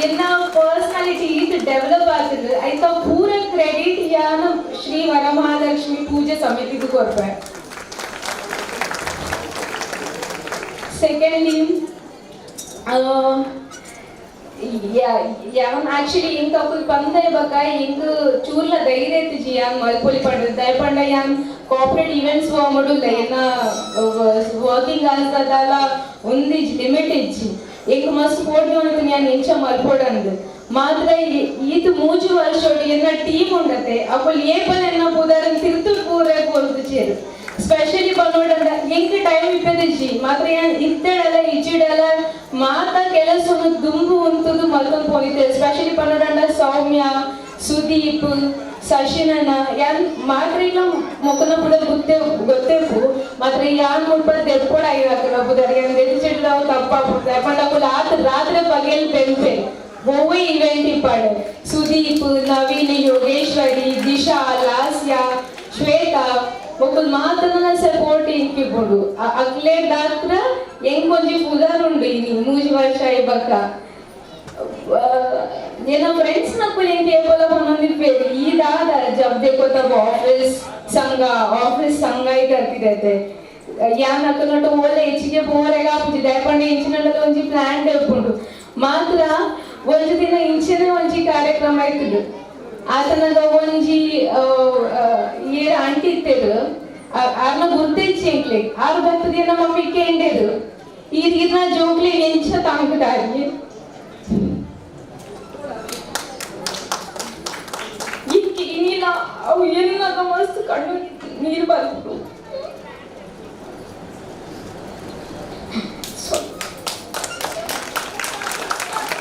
ಎನ್ನ ಪರ್ಸನಾಲಿಟಿ ಈತ್ ಡೆವಲಪ್ ಆಗ್ತದೆ. ಐತ ಪೂರ ಕ್ರೆಡಿಟ್ ಯಾನ ಶ್ರೀ ವರಮಹಾಲಕ್ಷ್ಮಿ ಪೂಜೆ ಸಮಿತಿಗೆ ಕೊರ್ಪೆ. ಸೆಕೆಂಡ್ಲಿ, ಯಾನ್ ಆಕ್ಚುಲಿ ಇಂಕ ಅಕುಲ್ ಪಂದೆ ಬಕ ಇಂಕ್ ಚೂರ್ಲ ಧೈರ್ಯ ಇತ್ತಿಜಿ ಯಾನ್ ಮಲ್ಪೊಲಿ ಪಂಡ. ದಯಪಂಡ ಯಾನ್ ಕಾರ್ಪೊರೇಟ್ ಈವೆಂಟ್ಸ್ ಹೋಗ್ಬಿಡುಲ್ಲ, ಎನ್ನ ವರ್ಕಿಂಗ್ ಅವರ್ಸ್ ದಾಲ ಒಂದಿಜ್ಜಿ, ಲಿಮಿಟ್ ಇಜ್ಜಿ. ಎಂಕ್ ಮಸ್ತ್ ಪೋಡಿ ಉಂಟು ಯಾನ್ ಎಂಚ ಮಲ್ಪೊಡಂದ್. ಮಾತ್ರ ಈತ್ ಮೂಜಿ ವರ್ಷೊಡು ಎನ್ನ ಟೀಮ್ ಉಂಡತೆ ಅಕುಲ್ ಏಪಲ್ ಎನ್ನ ಪುದರನ್ ತಿರ್ತು ಪೂರ ಕೊರ್ದುಚೆರ್. ಸ್ಪೆಷಲಿ ಪನೋಡಂಡ ಎಂಕ್ ಟೈಮ್ ಇಪ್ಪೆದಿಜ್ಜಿ, ಮಾತ್ರ ಯಾನ್ ಇತ್ತೆಡಲ ಇಜ್ಜಿಡಲ ಮಾತ ಕೆಲಸನು ದುಂಬು ಉಂತುದು ಮಲ್ತೊಂದು ಪೋನಿತ್ತೆ. ಸ್ಪೆಷಲಿ ಪನೋಡಂಡ ಸೌಮ್ಯ, ಸುದೀಪ್, ಶಶಿನಣ್ಣ ಯಾನ್ ಮಾತ್ರ ಇಲ್ಲ ಮೊಕ್ಕನ ಪುಡ ಗೊತ್ತೇ ಗೊತ್ತೇಪು. ಮಾತ್ರ ಯಾನ್ ಮುಲ್ಪ ದೆಪ್ಪೊಡ ಐದಾಕಲ ಪುದರ್ ಯಾನ್ ದೆಚ್ಚಿಡ್ಲ ಅವು ತಪ್ಪಾಪುಡ್ದ ಪಂಡ ಅಕುಲು ಆತ್ ರಾತ್ರೆ ಪಗೆಲ್ ಬೆನ್ಪೆ ಒವ್ವೇ ಇವೆಂಟ್ ಇಪ್ಪಾಡು. ಸುದೀಪ್, ನವೀನ್, ಯೋಗೇಶ್ವರಿ, ದಿಶಾ, ಲಾಸ್ಯ, ಶ್ವೇತಾ ಮೊಕುಲ್ ಮಾತನ ಸಪೋರ್ಟ್ ಇಂಕಿಪುಂಡು. ಅಕ್ಲೆ ದಾತ್ರ ಎಂಕ್ ಒಂಜಿ ಪುದರ್ ಉಂಡು ಇನಿ ಮೂಜಿ ವರ್ಷ ಬಕ್ಕ. ಎನ್ನ ಫ್ರೆಂಡ್ಸ್ ನಕುಲ್ ಎಂಕ್ ಏಪಲ ಪನೊಂದಿಪ್ಪೆರ್ ಈ ದಾದ ಜಬ್ देखो तब ऑफिस संघ ऑफिस संघ ही करती रहते. ಯಾನ್ ಅಕಲ್ನೊಟ್ಟು ಓಲೆ ಹೆಚ್ಚಿಗೆ ಪೋರೆಗ ಆಪುಜಿ ದಯಪಂಡ ಇಂಚಿನಂಡಲ ಒಂಜಿ ಪ್ಲಾನ್ ಉಪ್ಪುಂಡು. ಮಾತ್ರ ಒಂಜಿ ದಿನ ಇಂಚಿನ ಒಂಜಿ ಕಾರ್ಯಕ್ರಮ ಇತ್ತುದು. ಆತನಗ ಒಂಜಿ ಏರ್ ಆಂಟಿ ಇತ್ತೆರ್, ಆರ್ನ ಗುರ್ತಿಚ್ಚಿ ಎಂಕ್ಲೆ ಆರು ಬತ್ತದ ನಮ್ಮ ಮಮ್ಮಿ ಕೇಂಡೇರು ಈ ರೀತಿನ ಜೋಕ್ಲಿ ಎಂಚ ತಾಂಕುದಾರಿ ಇನಿಲ ಅವು ಎನ್ನಾಗ ಮಸ್ತ್ ಕಣ್ಣು ನೀರು ಬರ್ಬಿಡು.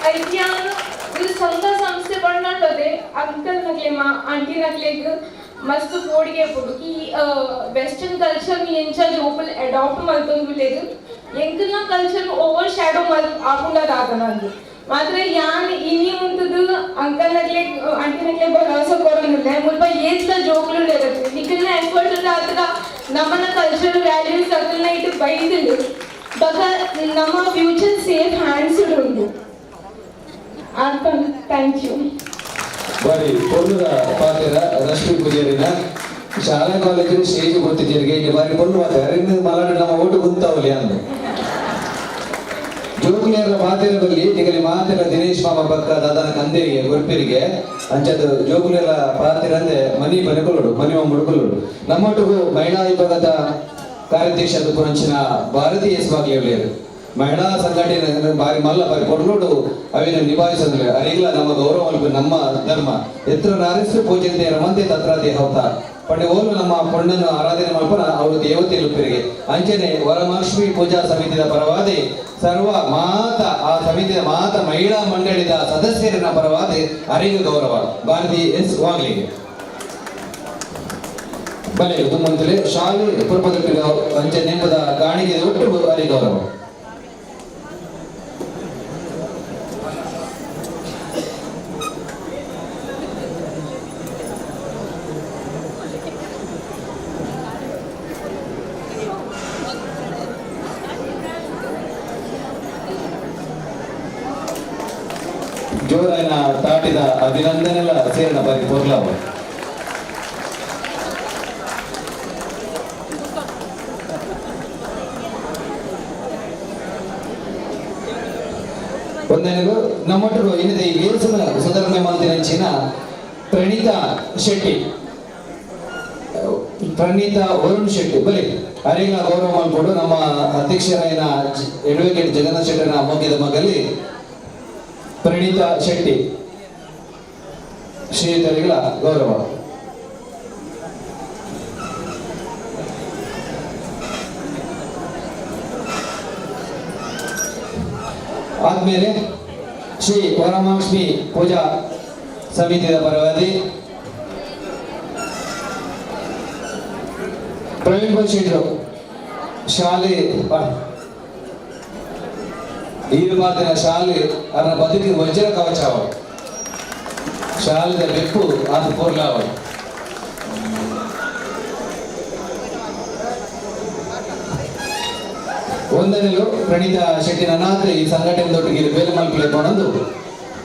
ಐತಿಯಾನ ಇದು ಸಂಘ ಸಂಸ್ಥೆ ಪಂಡಂಡದೆ ಅಂಕಲ್ ನಕ್ಲೆ ಮಾ ಆಂಟಿ ನಕ್ಲೆಗ್ ಮಸ್ತ್ ಪೋಡಿಗೆ ಪುಡು ಈ ವೆಸ್ಟರ್ನ್ ಕಲ್ಚರ್ ಎಂಚ ಜೋಕುಲ್ ಅಡಾಪ್ಟ್ ಮಲ್ತೊಂದುಲ್ಲೆರ್ ಎಂಕಲ್ನ ಕಲ್ಚರ್ ಓವರ್ ಶ್ಯಾಡೋ ಮಲ್ ಆಪುಂಡ ದಾದನಂದು. ಮಾತ್ರ ಯಾನ್ ಇನಿ ಉಂತುದು ಅಂಕಲ್ ನಕ್ಲೆ ಆಂಟಿ ನಕ್ಲೆ ಭರವಸೆ ಕೊರೊಂದುಲ್ಲೆ ಮುಲ್ಪ ಏತ್ಲ ಜೋಕುಲು ಉಲ್ಲೆರ್ ನಿಕಲ್ನ ಎಫರ್ಟ್ ಆತ್ರ ನಮ್ಮನ ಕಲ್ಚರ್ ವ್ಯಾಲ್ಯೂಸ್ ಅಕಲ್ನ ಇಟ್ಟು ಬೈದುಂಡು ಬಕ ನಮ್ಮ ಫ್ಯೂಚರ್ ಸೇಫ್ ಹ್ಯಾಂಡ್ಸ್ ಉಂಡು. Thank you. ಬಾರಿ ಪೊರ್ಲುದ ಪಾತೆರ ರಶ್ಮಿ ಪೂಜಾರಿನ. ಶಾಲಾ ಕಾಲೇಜು ಸ್ಟೇಜ್ ಗೊತ್ತಿದ್ದೀರಿಗೆ ಈಗ ಬಾರಿ ಪೊರ್ಲು ಮಾತೆ ಅರಿಂದ ಮಲಾಡು ನಮ್ಮ ಓಟು ಗುಂತಾವಲಿ ಅಂದು ಜೋಕುಲೇರ ಮಾತೆರ ಬಲ್ಲಿ ನಿಗಲಿ ಮಾತೆರ ದಿನೇಶ್ ಮಾಮ ಬಕ್ಕ ದಾದನ ಕಂದೇರಿಗೆ ಗುರ್ಪಿರಿಗೆ ಅಂಚದ ಜೋಕುಲೇರ ಪಾತೆರ ಅಂದೆ ಮನಿ ಬನೆಕೊಲ್ಲೋಡು ಮನಿ ಮುಡುಕೊಲ್ಲೋಡು. ನಮ್ಮೊಟ್ಟಿಗೂ ಮಹಿಳಾ ವಿಭಾಗದ ಕಾರ್ಯಾಧ್ಯಕ್ಷ ಪುರಂಚಿನ ಭಾರತಿ ಎಸ್ ಬಾಗ್ಲೇವ್ಲೇರು ಮಹಿಳಾ ಸಂಘಟನೆ ಬಾರಿ ಮಲ್ಲ ಬಾರಿ ಕೊಡ್ಲೋಡು ಅವಿನ ನಿಭಾಯಿಸಂದ್ರೆ ಅರಿಗ್ಲ ನಮ್ಮ ಗೌರವ ನಮ್ಮ ಧರ್ಮ ಎತ್ರ ನಾರಿಸು ಪೂಜೆಂತೆ ರಮಂತೆ ತತ್ರ ದೇಹವತ ಪಂಡೆ ಓಲು ನಮ್ಮ ಪೊಣ್ಣನ್ನು ಆರಾಧನೆ ಮಲ್ಪನ ಅವರು ದೇವತೆ ಲುಪ್ಪಿರಿಗೆ. ಅಂಚನೆ ವರಮಹಾಲಕ್ಷ್ಮಿ ಪೂಜಾ ಸಮಿತಿಯ ಪರವಾದಿ ಸರ್ವ ಮಾತ ಆ ಸಮಿತಿಯ ಮಾತ ಮಹಿಳಾ ಮಂಡಳಿದ ಸದಸ್ಯರಿನ ಪರವಾದಿ ಅರಿಗು ಗೌರವ ಭಾರತಿ ಎಸ್ ವಾಗ್ಲಿಗೆ ಬಲೆ ಇದು ಶಾಲೆ ಪುರಪದ ಅಂಚೆ ನೆಂಪದ ಕಾಣಿಕೆ ಒಟ್ಟು ಅರಿ ಗೌರವ. ತಾಟಿದ ಅಭಿನಂದನೆಲ್ಲ ಸೇರಣ ಬಾರಿ ಪೊರ್ಲಾವ. ಒಂದನೆಗೂ ನಮ್ಮೊಟ್ಟಿಗೂ ಏನಿದೆ ಈ ಲೇಸನ ಸುಧಾರಣೆ ಮಂದಿರಂಚಿನ ಪ್ರಣೀತಾ ಶೆಟ್ಟಿ, ಪ್ರಣೀತಾ ವರುಣ್ ಶೆಟ್ಟಿ ಬಲಿ ಅರಿಗಳ ಗೌರವ ಮಾಡಿಕೊಂಡು ನಮ್ಮ ಅಧ್ಯಕ್ಷರಾಯನ ಅಡ್ವೊಕೇಟ್ ಜಗನ್ನಾಥ ಶೆಟ್ಟರ್ನ ಮೋಗಿದ ಮಗಲಿ ಪ್ರಣೀತಾ ಶೆಟ್ಟಿ ಶ್ರೀಯುತರಿಗಳ ಗೌರವ. ಆದ್ಮೇಲೆ ಶ್ರೀ ವರಮಹಾಲಕ್ಷ್ಮಿ ಪೂಜಾ ಸಮಿತಿಯ ಪರವಾಗಿ ಪ್ರವೀಣ್ ಭಟ್ ಶೆಟ್ರು ಶಾಲೆ ಈರುಮಾತಿನ ಶಾಲೆ ಅದರ ಬದುಕಿನ ವಜ್ರ ಕವಚ ಶಾಲೆದ ಬೆಪ್ಪು ಅದು ಪೊರ್ಲಾವ. ಒಂದನೆಲು ಪ್ರಣೀತಾ ಶೆಟ್ಟಿ ನನಾಥ್ ಈ ಸಂಘಟನೆ ದೊಟ್ಟಿಗೆ ಬೇಲೆ ಮಲ್ಪಲೆ ಪಣಂದು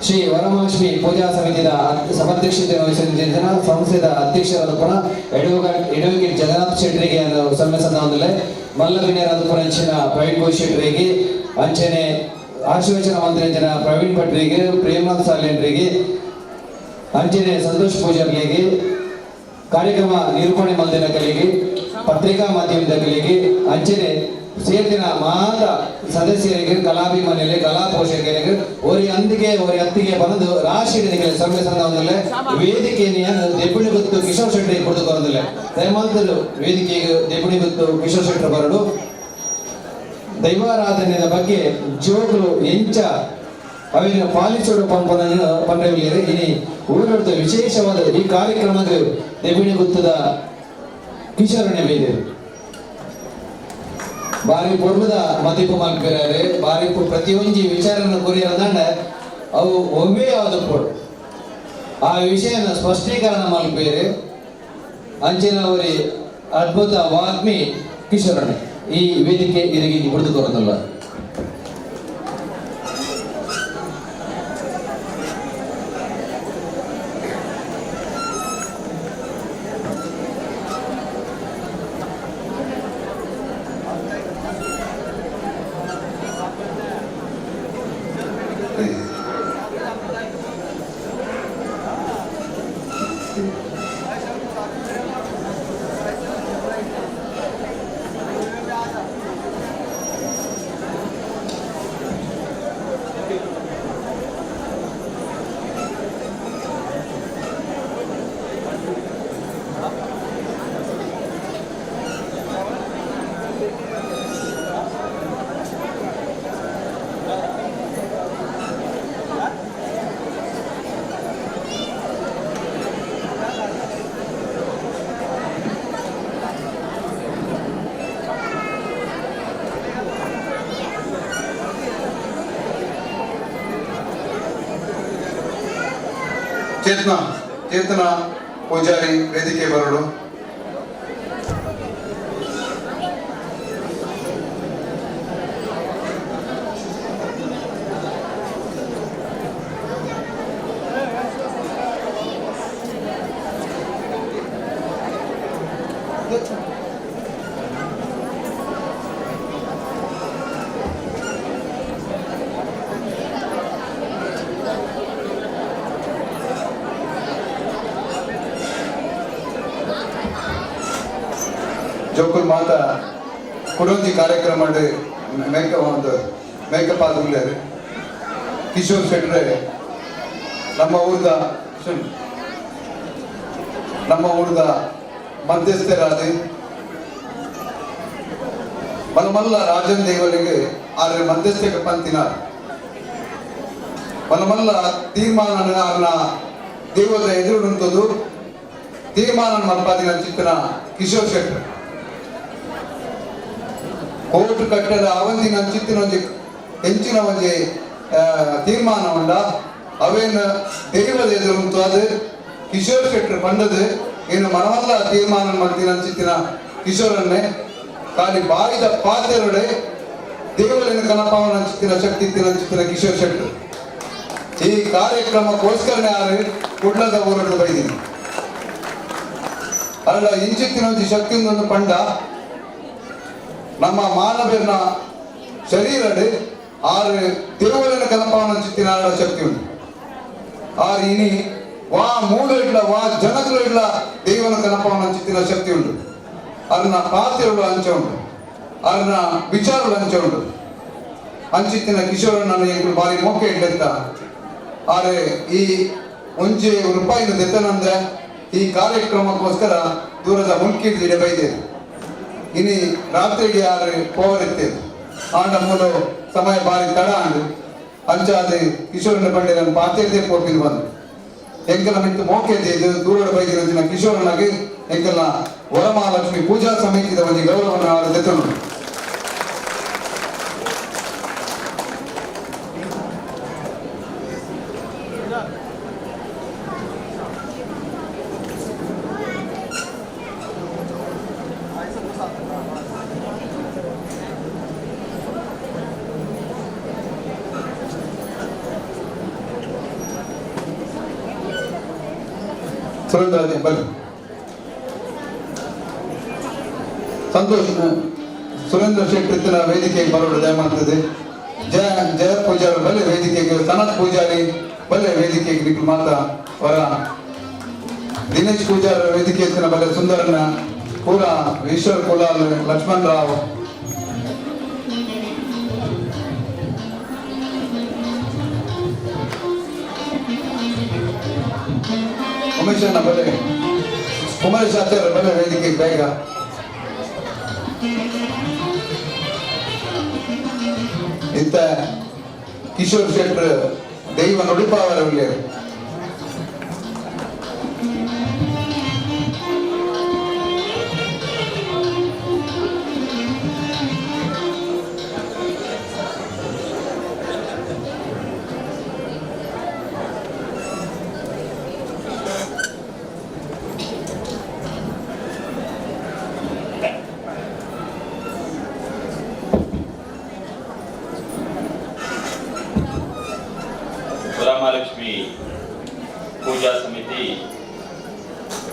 ಶ್ರೀ ವರಮಹಾಲಕ್ಷ್ಮಿ ಪೂಜಾ ಸಮಿತಿಯ ಸಭಾಧ್ಯಕ್ಷತೆ ವಹಿಸಿದ ಸಂಸ್ಥೆಯ ಅಧ್ಯಕ್ಷರಾದ ಪುನಃ ಅಡ್ವೊಕೇಟ್ ಜಗನ್ನಾಥ್ ಶೆಟ್ಟರಿಗೆ ಸಮ್ಮೇಳನದಲ್ಲೇ ಮಲ್ಲಗಣ್ಯರಾದ ಪುನಃ ಪ್ರವೀಣ್ ಘೋಷ್ ಶೆಟ್ಟರಿಗೆ, ಅಂಚನೆ ಆಶೀರ್ವಚನ ಮಂತ್ರಿ ಪ್ರವೀಣ್ ಭಟ್ರಿಗೆ, ಪ್ರೇಮನಾಥ್ ಸಾಲೇನ್ರಿಗೆ, ಅಂಚನೆ ಸಂತೋಷ್ ಪೂಜಾರ್ಲಿಗೆ, ಕಾರ್ಯಕ್ರಮ ನಿರೂಪಣೆ ಮಂದಿನ ಕಲಿಗೆ, ಪತ್ರಿಕಾ ಮಾಧ್ಯಮದ ಕಲಿಗೆ, ಅಂಚನೆ ಸೇರ್ದಿನ ಮಾತ ಸದಸ್ಯರಿಗೆ, ಕಲಾಭಿಮಾನಿಗಳಿಗೆ, ಕಲಾ ಪೋಷಕರಿಗೆ ಒರಿ ಅಂದಿಗೆ ಒರಿ ಅತ್ತಿಗೆ ಬಂದು ರಾಶಿ ಸಮ್ಮೇಳನದಲ್ಲೇ ವೇದಿಕೆಯನ್ನು ದೆಬ್ಬುಣಿ ಗೊತ್ತು ಕಿಶೋರ್ ಶೆಟ್ಟಿ ಕೊಡ್ದು ಬರೋದಿಲ್ಲ. ದಯಮಾಲ್ತರು ವೇದಿಕೆಗೆ ದೆಬ್ಬುಣಿ ಗೊತ್ತು ಕಿಶೋರ್ ಶೆಟ್ಟಿ ಬರಡು ದೈವಾರಾಧನೆಯ ಬಗ್ಗೆ ಜೋಗಲು ಎಂಚ ಅವಿನ ಪಾಲಿಸೋಡು ಪಂಪನ ಪಂಡ್ರೆವಿಲಿಯರು ಇನಿ ಊರೊಡ್ದ ವಿಶೇಷವಾದ ಈ ಕಾರ್ಯಕ್ರಮಕ್ಕೆ ದೆಬ್ಬುಣಿ ಗುತ್ತದ ಕಿಶೋರನೆ ಬೇದಿರು. ಬಾರಿ ಪೊರ್ಲುದ ಮದಿಪು ಮಲ್ಪಿರಾರೆ ಬಾರಿ ಪ್ರತಿಯೊಂಜಿ ವಿಚಾರನ ಕೊರಿಯರಂದಂಡ ಅವು ಒಮ್ಮೆ ಯಾವುದು ಪೋಡು ಆ ವಿಷಯನ ಸ್ಪಷ್ಟೀಕರಣ ಮಲ್ಪೇರೆ ಅಂಚಿನ ಅವರಿ ಅದ್ಭುತ ವಾಗ್ಮಿ ಕಿಶೋರನೆ ಈ ವೇದಿಕೆ ಇರಗಿ ಬಿಡಿದು ಕೊರೋದಲ್ಲ. ಚೇತನ ಚೇತನ ಪೂಜಾರಿ ವೇದಿಕೆ ಬರಲು. ಜೋಕುಲ್ ಮಾತಾ ಕುಡೊಂಜಿ ಕಾರ್ಯಕ್ರಮ ಮೇಕಪ್ ಒಂದು ಮೇಕಪ್ ಆದುಲ್ಲೇರು ಕಿಶೋರ್ ಶೆಟ್ರೆ ನಮ್ಮ ಊರ್ದ ನಮ್ಮ ಊರ್ದ ಮಧ್ಯಸ್ಥರಾದ ಮಲಮಲ್ಲ ರಾಜನ್ ದೇವರಿಗೆ ಆದ್ರೆ ಮಧ್ಯಸ್ಥಕ್ಕೆ ಪಂತಿನ ಮಲಮಲ್ಲ ತೀರ್ಮಾನ ಆರ್ನ ದೇವದ ಎದುರು ನಿಂತದು ತೀರ್ಮಾನ ಮಲ್ಪಾದಿನ ಚಿತ್ತನ ಕಿಶೋರ್ ಶೆಟ್ರ್ ಕೋರ್ಟ್ ಕಟ್ಟಡ ಅವಂದಿನ ಚಿತ್ತಿನ ಒಂಜಿ ಹೆಚ್ಚಿನ ಒಂಜಿ ತೀರ್ಮಾನ ಉಂಡ ಅವೇನ ದೈವದ ಎದುರು ಉಂಟು ಅದು ಕಿಶೋರ್ ಶೆಟ್ರ್ ಪಂಡದು ಏನು ಮನವಲ್ಲ ತೀರ್ಮಾನ ಮಾಡ್ತೀನಿ ಚಿತ್ತಿನ ಕಿಶೋರನ್ನೇ ಖಾಲಿ ಬಾಯಿದ ಪಾತೆರಡೆ ದೇವರೇನು ಕನಪಾವನ ಚಿತ್ತಿನ ಶಕ್ತಿ ಇತ್ತಿನ ಚಿತ್ತಿನ ಕಿಶೋರ್ ಶೆಟ್ರ್ ಈ ಕಾರ್ಯಕ್ರಮಕ್ಕೋಸ್ಕರನೇ ಆರು ಕುಡ್ಲದ ಊರನ್ನು ಬೈದಿನಿ. ಅಲ್ಲ ಇಂಚಿತ್ತಿನ ಒಂಜಿ ಶಕ್ತಿ ಒಂದು ಪಂಡ ನಮ್ಮ ಮಾನವೀರ್ನ ಶರೀರಡ್ ಆರು ದೇವರನ್ನ ಕನಪಾವನ ಚಿತ್ತಿನ ಶಕ್ತಿ ಉಂಟು. ಆರು ಇನಿ ವಾ ಮೂಲ ಇಡ್ಲ ವಾ ಜನಕುಲು ಇಡ್ಲ ದೇವನ ಕನಪಾವನ ಚಿತ್ತಿನ ಶಕ್ತಿ ಉಂಟು. ಅರ್ನ ಪಾತ್ರಗಳು ಅಂಚ ಉಂಟು, ಅರ್ನ ವಿಚಾರಗಳು ಅಂಚ ಉಂಟು. ಅಂಚಿತ್ತಿನ ಕಿಶೋರನ್ನ ಎಂಕುಲು ಬಾರಿ ಮೋಕೆ ಇಡ್ಲೆತ್ತ. ಆರೆ ಈ ಒಂಜಿ ರೂಪಾಯಿನ ದೆತ್ತನಂದ್ರೆ ಈ ಕಾರ್ಯಕ್ರಮಕ್ಕೋಸ್ಕರ ದೂರದ ಮುಲ್ಕಿ ಇಡೆ ಬೈದೇರು. ಇನಿ ರಾತ್ರಿಗೆ ಯಾರು ಪೋವರಿತ್ತೇರು ಆಂಡ ಮೂಲ ಸಮಯ ಬಾರಿ ತಡ ಅಂಡು ಅಂಚಾದ ಕಿಶೋರನ ಪಂಡೆ ಪಾತೇರ್ದೇ ಪೋಪಿನ ಬಂದು ಎಂಕಲ ಮಿತ್ತು ಮೋಕೆ ಇದು ದೂರದ ಬೈದಿನ ಕಿಶೋರನಾಗಿ ಎಂಕಲ್ನ ವರಮಹಾಲಕ್ಷ್ಮಿ ಪೂಜಾ ಸಮಿತಿದ ಒಂಜಿ ಗೌರವವನ್ನು ದೆತ್ತನು. ಸುರೇಂದ್ರ ಬನ್ನಿ. ಸಂತೋಷ್ ಸುರೇಂದ್ರ ಶೆಟ್ಟಿ ವೇದಿಕೆಗೆ ಬರೋಡು ದಯಮಾಡ್ತದೆ. ಜಯ ಜಯ ಪೂಜಾರಿ ಬಲ್ಲೆ ವೇದಿಕೆಗೆ, ಸನತ್ ಪೂಜಾರಿ ಬಲ್ಲೆ ವೇದಿಕೆಗೆ ನಿಖಿಲ್ ಮಾತಾ ವರ ದಿನೇಶ್ ಪೂಜಾರಿ ವೇದಿಕೆ ಎತ್ತಿನ ಬಲ್ಲೆ ಸುಂದರನ ಪೂರ ಈಶ್ವರ್ ಕುಲಾಲ್ ಲಕ್ಷ್ಮಣ್ ರಾವ್ ಉಮೇಶಣ್ಣ ಬಲ್ಲೆ ಕುಮಾರೇಶ್ ಆಚಾರ್ಯ ಬಲ್ಲೆ ವೇದಿಕೆಗೆ ಬೇಗ. ಇಂತ ಕಿಶೋರ್ ಶೆಟ್ಟರ್ ದೈವ ನುಡಿಪಾವರ ವರಮಹಾಲಕ್ಷ್ಮಿ ಪೂಜಾ ಸಮಿತಿ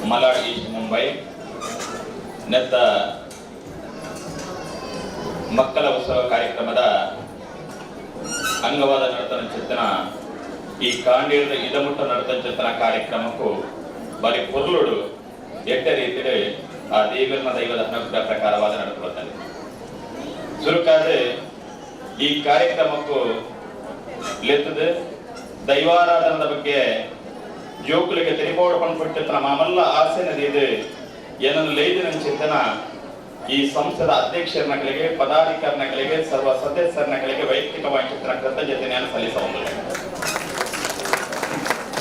ಮಲಾಡ್ ಈಸ್ಟ್ ಮುಂಬೈ ನೆತ್ತ ಮಕ್ಕಳ ಉತ್ಸವ ಕಾರ್ಯಕ್ರಮದ ಅಂಗವಾದ ನಡತನ ಚಿತ್ತನ ಈ ಕಾಂಡೀರದ ಇದಮುಟ್ಟ ನಡತನ ಚಿತ್ತನ ಕಾರ್ಯಕ್ರಮಕ್ಕೂ ಬಾರಿ ಪೊರ್ಲುಡು ಎಟ್ಟ ರೀತಿಯಲ್ಲಿ ಆ ದೇವರನ ದೈವದ ಅನುಗ್ರಹ ಪ್ರಕಾರವಾದ ನಡತುತ್ತಾರೆ. ಸುರುಕಾದ ಈ ಕಾರ್ಯಕ್ರಮಕ್ಕೂ ಲೆತ್ತದೆ ದೈವಾರಾಧನದ ಬಗ್ಗೆ ಜೋಕುಲಿಗೆ ತೆರಿಬೋಡು ಪನ್ಪಟ್ಟಿತ್ತನ ಮಾಮಲ್ಲ ಆಸೆನ ಇದು ಏನನ್ನು ಲೈದಿನ ಚಿಂತನ ಈ ಸಂಸ್ಥೆದ ಅಧ್ಯಕ್ಷರನಗಳಿಗೆ ಪದಾಧಿಕಾರಿಗಳಿಗೆ ಸರ್ವ ಸದಸ್ಯರನಗಳಿಗೆ ವೈಯಕ್ತಿಕವಾಗಿ ಚಿತ್ರನ ಕೃತಜ್ಞತೆಯನ್ನು ಸಲ್ಲಿಸಬಹುದು.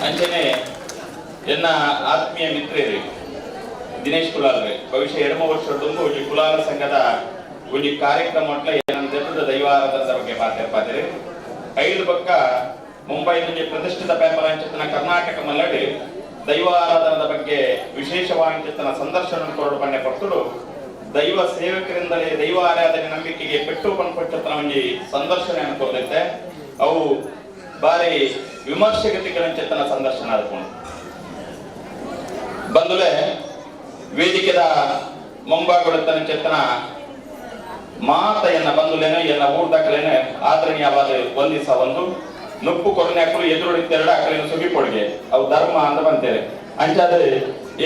ಅಂಚನೆ ಎನ್ನ ಆತ್ಮೀಯ ಮಿತ್ರರು ದಿನೇಶ್ ಕುಲಾಲ್ರೆ ಭವಿಷ್ಯ ಎಡಮ ವರ್ಷ ಒಂಜಿ ಕುಲಾಲ ಸಂಘದ ಒಂಜಿ ಕಾರ್ಯಕ್ರಮ ಏನಂತ ದೈವಾರಾಧನದ ಬಗ್ಗೆ ಪಾತಿರ್ಪಾತಿರಿ. ಐದು ಪಕ್ಕ ಮುಂಬೈನಲ್ಲಿ ಪ್ರತಿಷ್ಠಿತ ಪೇಪರ್ ಅಂಚಿತನ ಕರ್ನಾಟಕ ಮಲ್ಲಡಿ ದೈವಾರಾಧನದ ಬಗ್ಗೆ ವಿಶೇಷವಾಂಚಿತನ ಸಂದರ್ಶನ ಕೊರಡು ಪಣ್ಣೆ ಪಡ್ತುಡು ದೈವ ಸೇವಕರಿಂದಲೇ ದೈವ ಆರಾಧನೆ ನಂಬಿಕೆಗೆ ಪೆಟ್ಟು ಪನ್ಪಟ್ಟತನ ಒಂಜಿ ಸಂದರ್ಶನ ಕೊರದಿತ್ತೆ. ಅವು ಬಾರಿ ವಿಮರ್ಶೆಗತಿಗಳಂಚಿತನ ಸಂದರ್ಶನ ಆದ್ಕೊಂಡು ಬಂದುಲೆ ವೇದಿಕೆದ ಮುಂಬಾಗುಡುತ್ತನ ಚೆತ್ತನ ಮಾತೆಯನ್ನ ಬಂದುಲೇನೆ ಎನ್ನ ಊರ್ದಾಕಲೇನೆ ಆದರಣೀಯವಾದ ಒಂದಿಸ ಒಂದು ನುಪ್ಪು ಕೊರನೆ ಅಕ್ಕಲು ಎದುರುಡಿತ್ತೆರಡು ಅಕ್ಕಲಿನ ಸುಗಿ ಕೊಡುಗೆ ಅವು ಧರ್ಮ ಅಂತ ಬಂತೇವೆ. ಅಂಚಾದ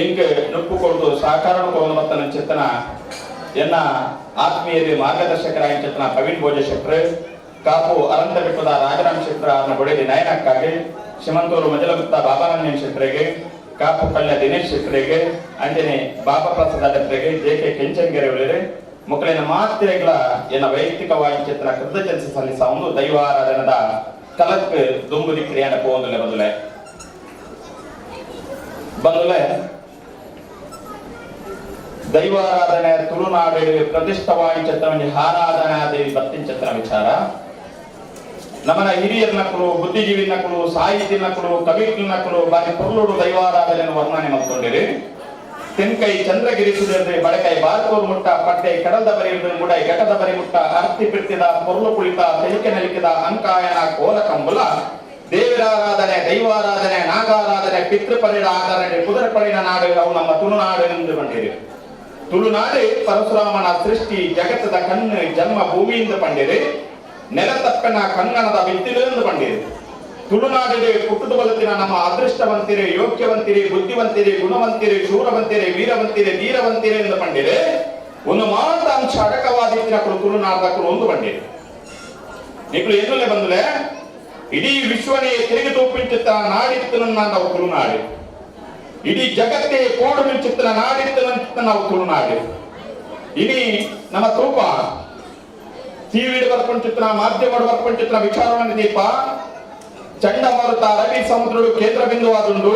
ಎಂಕ್ ನುಪ್ಪು ಕೊಡುದು ಸಹಕಾರ ಕೊರದು ಮತ್ತ ಚೆತ್ತನ ಎನ್ನ ಆತ್ಮೀಯರಿ ಮಾರ್ಗದರ್ಶಕರಾಗಿ ಚೆತ್ತನ ಪ್ರವೀಣ್ ಭೋಜ ಶೆಟ್ರು ಕಾಪು ಅರಂತ ಬೆಟ್ಟದ ರಾಜರಾಮ್ ಶೆಟ್ರ ಅವನ ಬೊಡೆದಿ ನಯನಕ್ಕಾಗಿ ಶಿಮಂತೂರು ಮಜಲಗುತ್ತ ಬಾಬಾರಂಜನ್ ಶೆಟ್ರಿಗೆ ಕಾಪು ಕಲ್ಯ ದಿನೇಶ್ ಶೆಟ್ರಿಗೆ ಅಂಜನೆ ಬಾಬಾ ಪ್ರಸಾದ ಶೆಟ್ರಿಗೆ ಜೆ ಕೆ ಕೆಂಚನ್ಗೆರೆ ಅವರಿಗೆ ಮಕ್ಕಳಿನ ಮಾತ್ರೆಗಳ ಎನ್ನ ವೈಯಕ್ತಿಕವಾಗಿ ಚಿತ್ರ ಕೃತಜ್ಞತೆ ಸಲ್ಲಿಸ ಒಂದು ದೈವಾರಾಧನದ ಕಲಕ್ ದುಂಬುದಿ ಕ್ರಿಯಾನ ಪೋಂದುಲೆ ಬಂದುಲೆ ಬಂದುಲೆ ದೈವಾರಾಧನೆ ತುಳುನಾಡು ಪ್ರತಿಷ್ಠವಾಗಿ ಚಿತ್ರವನ್ನು ಹಾರಾಧನಾ ದೇವಿ ಬತ್ತಿನ ಚಿತ್ರ ವಿಚಾರ ನಮ್ಮನ ಹಿರಿಯರ ನಕಲು ಬುದ್ಧಿಜೀವಿ ನಕಲು ಸಾಹಿತಿ ನಕಲು ಕವಿಗಳ ನಕಲು ಬಾರಿ ಪೊರ್ಲುಡು ದೈವಾರಾಧನೆಯನ್ನು ವರ್ಣನೆ ಮಾಡ್ಕೊಂಡಿರಿ. ತೆನ್ಕೈ ಚಂದ್ರಗಿರಿ ಸುರಿಯದೆ ಬಡಕೈ ಬಾರ್ಕೋರ್ ಮುಟ್ಟ ಪಟ್ಟೆ ಕಡಲ್ದ ಬರಿಯುವುದು ಮುಡೈ ಘಟದ ಬರಿ ಮುಟ್ಟ ಅರ್ತಿ ಪಿರ್ತಿದ ಪೊರ್ಲು ಕುಳಿತ ತೆಲಿಕೆ ನಲಿಕಿದ ಅಂಕಾಯನ ಕೋಲ ಕಂಬುಲ ದೇವರಾರಾಧನೆ, ದೈವಾರಾಧನೆ, ನಾಗಾರಾಧನೆ, ಪಿತೃಪರಿಣ ಆಧಾರಣೆ, ಕುದುರೆಪಡಿನ ನಾಡು ಅವು ನಮ್ಮ ತುಳುನಾಡು ಎಂದು ಬಂದಿರಿ. ತುಳುನಾಡು ಪರಶುರಾಮನ ಸೃಷ್ಟಿ ಜಗತ್ತದ ಕಣ್ಣು ಜನ್ಮ ಭೂಮಿಯಿಂದ ಪಂಡಿರಿ. ನೆಲತಪ್ಪನ ಕನ್ನಡದ ಬಿತ್ತಿಲು ಪಂಡಿರಿ. ತುಳುನಾಡಿಗೆ ಪುಟ್ಟುದು ಬಲತಿನ ನಮ್ಮ ಅದೃಷ್ಟವಂತಿರಿ, ಯೋಗ್ಯವಂತಿರಿ, ಬುದ್ಧಿವಂತಿರಿ, ಗುಣವಂತಿರಿ, ಶೂರವಂತಿರಿ, ವೀರವಂತಿರಿ, ಧೀರವಂತಿರಿ ಎಂದು ಪಂಡಿರಿ. ಒಂದು ಮಾತ ಅಂಶ ಅಡಕವಾದಿತ್ತಿನ ತುಳುನಾಡದಕ್ಕಳು ಒಂದು ಬಂಡಿರಿ. ನಿಕ್ಕಳು ಎನ್ನುಲೆ ಬಂದುಲೆ ಇಡೀ ವಿಶ್ವನೇ ತಿರುಗಿ ತೂಪಿಂಚಿತ್ತ ನಾಡಿತ್ತು ನಾವು ತುಳುನಾಡು. ಇಡೀ ಜಗತ್ತೇ ಕೋಡು ಮಿಂಚಿತ್ತನ ನಾಡಿತ್ತು ನಾವು ತುಳುನಾಡು. ಇಡೀ ನಮ್ಮ ತೂಪ ಟಿವಿ ಬರ್ಕೊಂಚಿತ್ತನ ಮಾಧ್ಯಮ ಬರ್ಕೊಂಚಿತ್ತನ ವಿಚಾರಣೆ ದೀಪ ಚಂಡಮಾರುತ ಅರಬ್ಬಿ ಸಮುದ್ರಡು ಕೇಂದ್ರ ಬಿಂದುವಾದುಂಡು.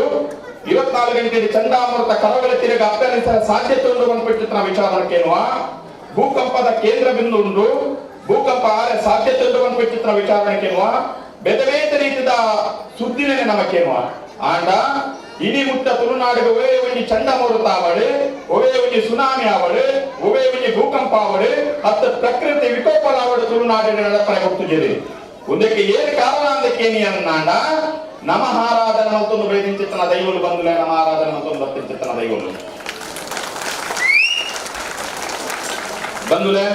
24 ಗಂಟೆ ಚಂಡಮಾರುತ ಕರಾವಳಿ ತಿರುಗ ಅಪ್ಪನಿಸ ಸಾಧ್ಯತೆ ಉಂಡು ಬಂದ್ಬಿಟ್ಟಿತ್ತನ ವಿಚಾರಣಕ್ಕೇನುವ. ಭೂಕಂಪದ ಕೇಂದ್ರ ಬಿಂದು ಉಂಡು, ಭೂಕಂಪ ಆರೆ ಸಾಧ್ಯತೆ ಉಂಡು ಬಂದ್ಬಿಟ್ಟಿತ್ತನ ವಿಚಾರಣಕ್ಕೇನುವ. ಬೇರೆ ಬೇರೆ ರೀತಿಯ ಸುದ್ದಿನೇ ನಮಕೇನುವ. ಆಂಡ ಇಡೀ ಮುಟ್ಟ ತುಳುನಾಡಿಗೆ ಒವೇ ಒಂಜಿ ಚಂಡಮಾರುತ ಆವಡು, ಒವೇ ಒಂಜಿ ಸುನಾಮಿ ಆವಡು, ಒವೇ ಒಂಜಿ ಭೂಕಂಪ ಆವಡು, ಅತ್ತ ಪ್ರಕೃತಿ ವಿಕೋಪಲ ಆವಡು ತುಳುನಾಡಿನ ನಡಪನೆ ಕೊಡ್ತಿದ್ದೀರಿ. ಒಂದಕ್ಕೆ ಏನು ಕಾರಣ ಅಂದಕ್ಕೇನಿ ಅನ್ನಾಂಡ ನಮ ಆರಾಧನೆ ಮತ್ತೊಂದು ಬೆಳೆದಿಂಚಿತ್ತನ ದೈವಲು ಬಂದುಲೆ, ನಮ್ಮ ಆರಾಧನೆ ಮತ್ತೊಂದು ಬರ್ತಿಂಚಿತ್ತನ ದೈವಲು ಬಂದುಲೆ.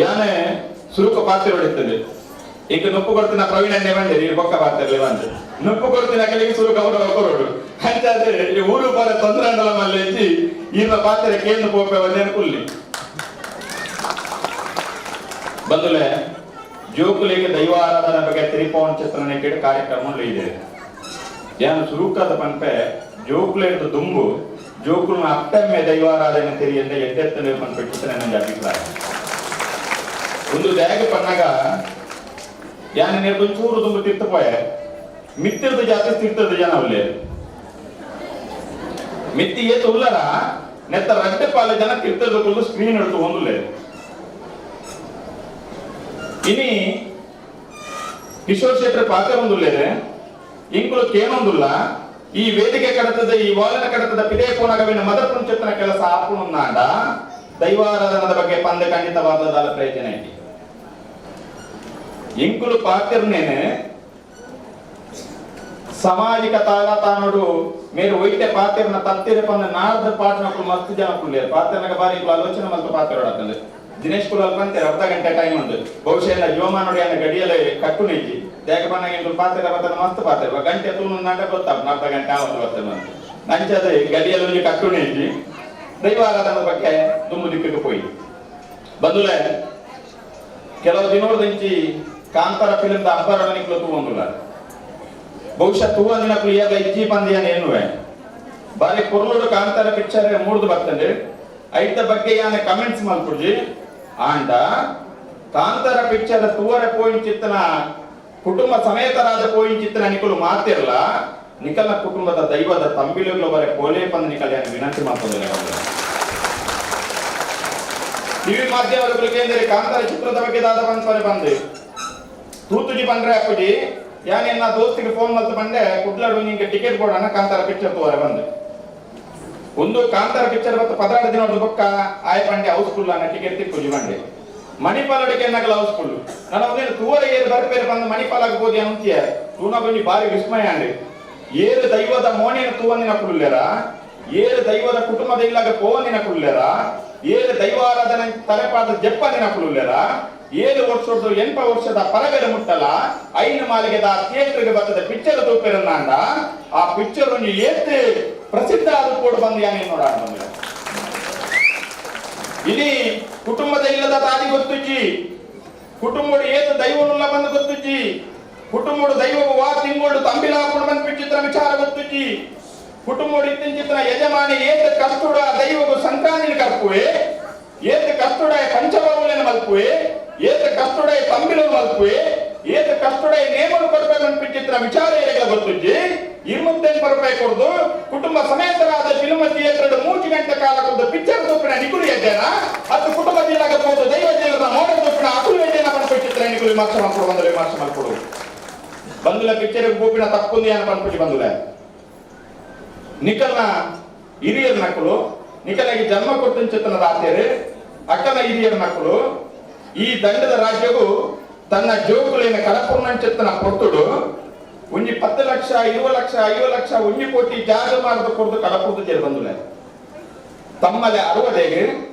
ಯಾನೆ ಸುರುಕ ಪಾತ್ರೆ ಹೊಡಿತದೆ. ಈಗ ನುಪ್ಪು ಕೊಡ್ತಿನ ಪ್ರವೀಣ ಅಣ್ಣೆ ಬಂದಿರಿ, ಬೊಕ್ಕ ಪಾತ್ರೆ ಬಂದು ನುಪ್ಪು ಕೊಡ್ತಿನ ಕೆಲಗೆ ಸುರು ಗೌರವ ಕೊರೋಡು ಅಂಚಾದ್ರೆ ಈ ಊರು ಬರ ತೊಂದರೆ ಅಂಡಲ ಮಲ್ಲೆಜ್ಜಿ ಈರ್ನ ಪಾತ್ರೆ ಕೇಂದ್ರ ಪೋಪೆ ಒಂದೇನು ಕುಲ್ಲಿ ಬಂದುಲೆ. ಜೋಕುಲಿಗೆ ದೈವ ಆರಾಧನೆ ಬಗ್ಗೆ ತಿರಿಪವನ್ ಚಿತ್ರಣ ಕೇಳಿ ಕಾರ್ಯಕ್ರಮ ಇದೆ. ಏನು ಸುರುಕಾದ ಪಂಪೆ ಜೋಕುಲೇರ್ದು ದುಂಬು ಜೋಕುಲನ ಅಪ್ಪೆಮ್ಮೆ ದೈವಾರಾಧನೆ ತೆರಿಯಂದ ಎದ್ದೆತ್ತಲೆ ಪಂಪೆ ಚಿತ್ರ ನನ್ನ ಅಭಿಪ್ರಾಯ. ಒಂದು ದ್ಯಾಗ ಪನ್ನಾಗ ಯಾನ ನೇರ್ದು ಚೂರು ದುಂಬು ತಿರ್ತಪೋಯ ಮಿತ್ತಿರ್ದು ಜಾತಿ ತಿರ್ತದ ಜನ ಉಲ್ಲೆ ಮಿತ್ತಿ ಏತು ಉಲ್ಲರ ನೆತ್ತ ರಡ್ಡೆ ಪಾಲ ಜನ ತಿರ್ತದ ಕುಲ್ಲು ಸ್ಕ್ರೀನ್ ಹಿಡಿದು ಒಂದುಲ್ಲೆ. ಇನಿ ಕಿಶೋರ್ ಶೆಟ್ಟರ್ ಪಾತ್ರ ಒಂದುಲ್ಲೇರೆ ಇಂಕುಲು ಕೇನೊಂದುಲ್ಲ. ಈ ವೇದಿಕೆ ಕಡತದ ಈ ವಾಲನ ಕಡತದ ಪಿದೇ ಪೋನಗವಿನ ಮದರ್ ಪುಂಚತ್ತನ ಕೆಲಸ ಆಪುಣುನ್ನಾಂಡ ದೈವಾರಾಧನದ ಬಗ್ಗೆ ಪಂದ ಖಂಡಿತವಾದದಾಲ ಪ್ರಯೋಜನ ಐತಿ. ಇಂಕುಲು ಪಾತ್ರನೇನೆ ಸಾಮಾಜಿಕ ತಾಳತಾನೋಡು ಮೇರು ಒಯ್ಟೆ ಪಾತ್ರನ ತತ್ತಿರ ಪಂದ ನಾಡ್ದ ಪಾಠನಕ್ಕಳು ಮಸ್ತ್ ಜನ ಕುಲ್ಲೇರು ಪಾತ್ರನಗ ಬಾರಿ ಆಲೋಚನೆ ಮಲ್ತು ಪಾತ್ರ ದಿನೇಶ್ ಕುಲಾಲ್ ಬಂತೆ ಅರ್ಧ ಗಂಟೆ ಟೈಮ್ ಉಂಟು. ಬಹುಶಃ ಎಲ್ಲ ಜೀವಮಾನೋಡಿ ಅನ್ನ ಗಡಿಯಲ್ಲೇ ಕಟ್ಟು ನಿಜ್ಜಿ ದೇಕ ಬಣ್ಣ ಎಂಕುಲು ಪಾತ್ರ ಬರ್ತದೆ ಮಸ್ತ್ ಪಾತ್ರ ಗಂಟೆ ತೂನು ನಾಟ ಗೊತ್ತಾಪ ಅರ್ಧ ಗಂಟೆ ಆವತ್ತು ಬರ್ತದೆ ಬಂತು ನಂಚದ ಗಡಿಯಲ್ಲಿ ಒಂಜಿ ಕಟ್ಟು ನಿಜ್ಜಿ ದೈವಾರಾಧನ ಬಗ್ಗೆ ದುಮ್ಮು ದಿಕ್ಕಕ್ಕೆ ಪೋಯಿ ಬಂದುಲೆ. ಕೆಲವು ದಿನೋರ್ದಿಂಚಿ ಕಾಂತಾರ ಫಿಲ್ಮ್ದ ಅಬ್ಬರಣ ನಿಕ್ಲು ತೂವಂದುಲ್ಲ. ಬಹುಶಃ ತೂವಂದಿನಕ್ಲು ಈಗ ಇಜ್ಜಿ ಪಂದ್ಯಾನ ಎನ್ನುವೆ ಬಾರಿ ಪೊರ್ಲುಡು ಕಾಂತಾರ ಪಿಕ್ಚರ್ ಮೂಡ್ದು ಬರ್ತಂಡೆ ಐತ ಬಗ್ಗೆ ಯಾನ ಕಮೆಂಟ್ಸ್ ಮಲ್ಪುಜಿ. ಆಂಡ ಕಾಂತಾರ ಪಿಕ್ಚರ್ ತೂವರೆ ಪೋಯಿಂಚಿತ್ತನ ಕುಟುಂಬ ಸಮೇತರಾದ ಪೋಯಿಂಚಿತ್ತನ ನಿಕಲು ಮಾತಿರಲ್ಲ ನಿಕಲ್ನ ಕುಟುಂಬದ ದೈವದ ತಂಬಿಲುಗಳು ಬರೆ ಪೋಲೆ ಪಂದ ನಿಕಲ್ ಯಾನ ವಿನಂತಿ ಮಾಡ್ತದೆ. ಟಿವಿ ಮಾಧ್ಯಮದಗಳಿಗೆ ಎಂದರೆ ಕಾಂತಾರ ಚಿತ್ರದ ಬಗ್ಗೆ ದಾದ ಬಂದ್ಪರೆ ಬಂದೆ ತೂತುಜಿ ಬಂದ್ರೆ ಅಪ್ಪುಜಿ ಯಾನೆನ್ನ ದೋಸ್ತಿಗೆ ಫೋನ್ ಮಲ್ತು ಬಂದೆ ಕುಡ್ಲಾಡು ನಿಂಗೆ ಟಿಕೆಟ್ ಬೋರ್ಡ್ ಕಾಂತಾರ ಪಿಕ್ಚರ್ ತೋರೆ ಬಂದೆ. ಒಂದು ಕಾಂತಾರ ಪಿಕ್ಚರ್ ಮತ್ತು 16 ದಿನ ಬೊಕ್ಕ ಆಯ ಬಂಡೆ ಹೌಸ್ಫುಲ್ ಅನ್ನ ಟಿಕೆಟ್ ತಿಕ್ಕುಜಿ ಬಂಡೆ ಮಣಿಪಾಲಡಿಗೆ ನಗಲ ಹೌಸ್ಫುಲ್ ನಾನು ಒಂದೇನು ತೂವರ ಏರು ಬರ್ಬೇರೆ ಬಂದು ಮಣಿಪಾಲಾಗ ಬೋದಿ ಅಂತೀಯ ತೂನ ಬಂದು ಬಾರಿ ವಿಸ್ಮಯ ಅಂಡಿ. ಏರು ದೈವದ ಮೋನೆಯನ್ನು ತೂವಂದಿನ ಕುಳ್ಳೆರ, ಏರು ದೈವದ ಕುಟುಂಬದ ಇಲ್ಲಾಗ ಪೋವಂದಿನ ಕುಳ್ಳೆರ, ಏರು ದೈವಾರಾಧನೆ ತಲೆಪಾದ ಜಪ್ಪಂದಿನ ಕುಳ್ಳೆರ, 7 ವರ್ಷದ 8 ವರ್ಷದ ಪರಗಡೆ ಮುಟ್ಟಲ 5 ಮಾಲಿಗೆದ ಥಿಯೇಟರ್ಗೆ ಬರ್ತದೆ ಪಿಕ್ಚರ್ ತೂಪಿರನ್ನಾಂಡ ಆ ಪಿಕ್ಚರ್ ಒಂದು ಏತ್ ಪ್ರಸಿದ್ಧ ಆದ ಕೂಡ ಬಂದು ಯಾನೇ ನೋಡ. ಇಡೀ ಕುಟುಂಬದ ಇಲ್ಲದ ತಾದಿ ಗೊತ್ತುಜ್ಜಿ, ಕುಟುಂಬಡು ಏತು ದೈವನುಲ್ಲ ಬಂದು ಗೊತ್ತುಜ್ಜಿ, ಕುಟುಂಬಡು ದೈವವು ವಾ ತಿಂಗಳು ತಂಬಿಲ ಹಾಕೊಂಡು ಬಂದು ಪಿಚ್ಚಿತ್ರ ವಿಚಾರ ಗೊತ್ತುಜ್ಜಿ, ಕುಟುಂಬಡು ಇತ್ತಿಂಚಿತ್ರ ಯಜಮಾನಿ ಏತ ಕಷ್ಟುಡ ದೈವಗು ಸಂಕ್ರಾಂತಿನ ಕರ್ಪುವೆ, ಏತ ಕಷ್ಟುಡ ಪಂಚಬಾವುలను ಮಲ್ಪುವೆ, ಏತ ಕಷ್ಟುಡ ತಂಬಿಲು ಮಲ್ಪುವೆ, ಏತ ಕಷ್ಟುಡ ನೇಮನು ಕೊಡ್ಬೇಕು ಅನ್ಪಿಚ್ಚಿತ್ರ ವಿಚಾರ ಏರಿಗಳ ಗೊತ್ತುಜ್ಜಿ. 28 ರೂಪಾಯಿ ಕೊಡ್ದು ಕುಟುಂಬ ಸಮೇತರಾದ ಫಿಲ್ಮ್ ಥಿಯೇಟರ್ 3 ಗಂಟೆ ಕಾಲ ಕೊಡ್ದು ಪಿಕ್ಚರ್ ತೂಪಿನ ನಿಗುಲು ಎದ್ದೇನ ಅದು ಕುಟುಂಬ ಜಿಲ್ಲಾಗ ದೈವ ಜಿಲ್ಲದ ಮೋಡ ತೂಪಿನ ಅಕುಲು ಎದ್ದೇನ ಪನ್ಪಿಚ್ಚಿತ್ರ ನಿಗುಲು ವಿಮರ್ಶೆ ಮಾಡ್ಕೊಡು ಬಂದ್ರೆ ವಿಮರ್ಶೆ ಮಾಡ್ಕೊಡು ಬಂದುಲ ಪಿಕ್ಚರ್ ಗೋಪಿನ ತಪ್ಪುಂದಿ ಅನ್ನ ಪನ್ಪಿಚ್ಚಿ ಬಂದುಲ. ನಿಕಲ್ನ ಹಿರಿಯರ ನಕ್ಕಳು ನಿಕಲಾಗಿ ಜನ್ಮ ಕೊಟ್ಟಂಚಿತ್ತನ ದಾತೇರು ಅಕ್ಕನ ಹಿರಿಯರ ಮಕ್ಕಳು ಈ ದಂಡದ ರಾಜ್ಯವು ತನ್ನ ಜೋಕುಲೇನ ಕಡಪುರ್ನಂಚಿತ್ತನ ಪೊರ್ತುಡು ಒಂಜಿ 10 ಲಕ್ಷ 20 ಲಕ್ಷ 50 ಲಕ್ಷ 1 ಕೋಟಿ ಜಾಗ ಮಾಡದ ಕೊರ್ದು ಕಡಪುರ್ದು ಜೇರು ಬಂದುಲೆ. ತಮ್ಮಲೆ ಅರುವದೆಗೆ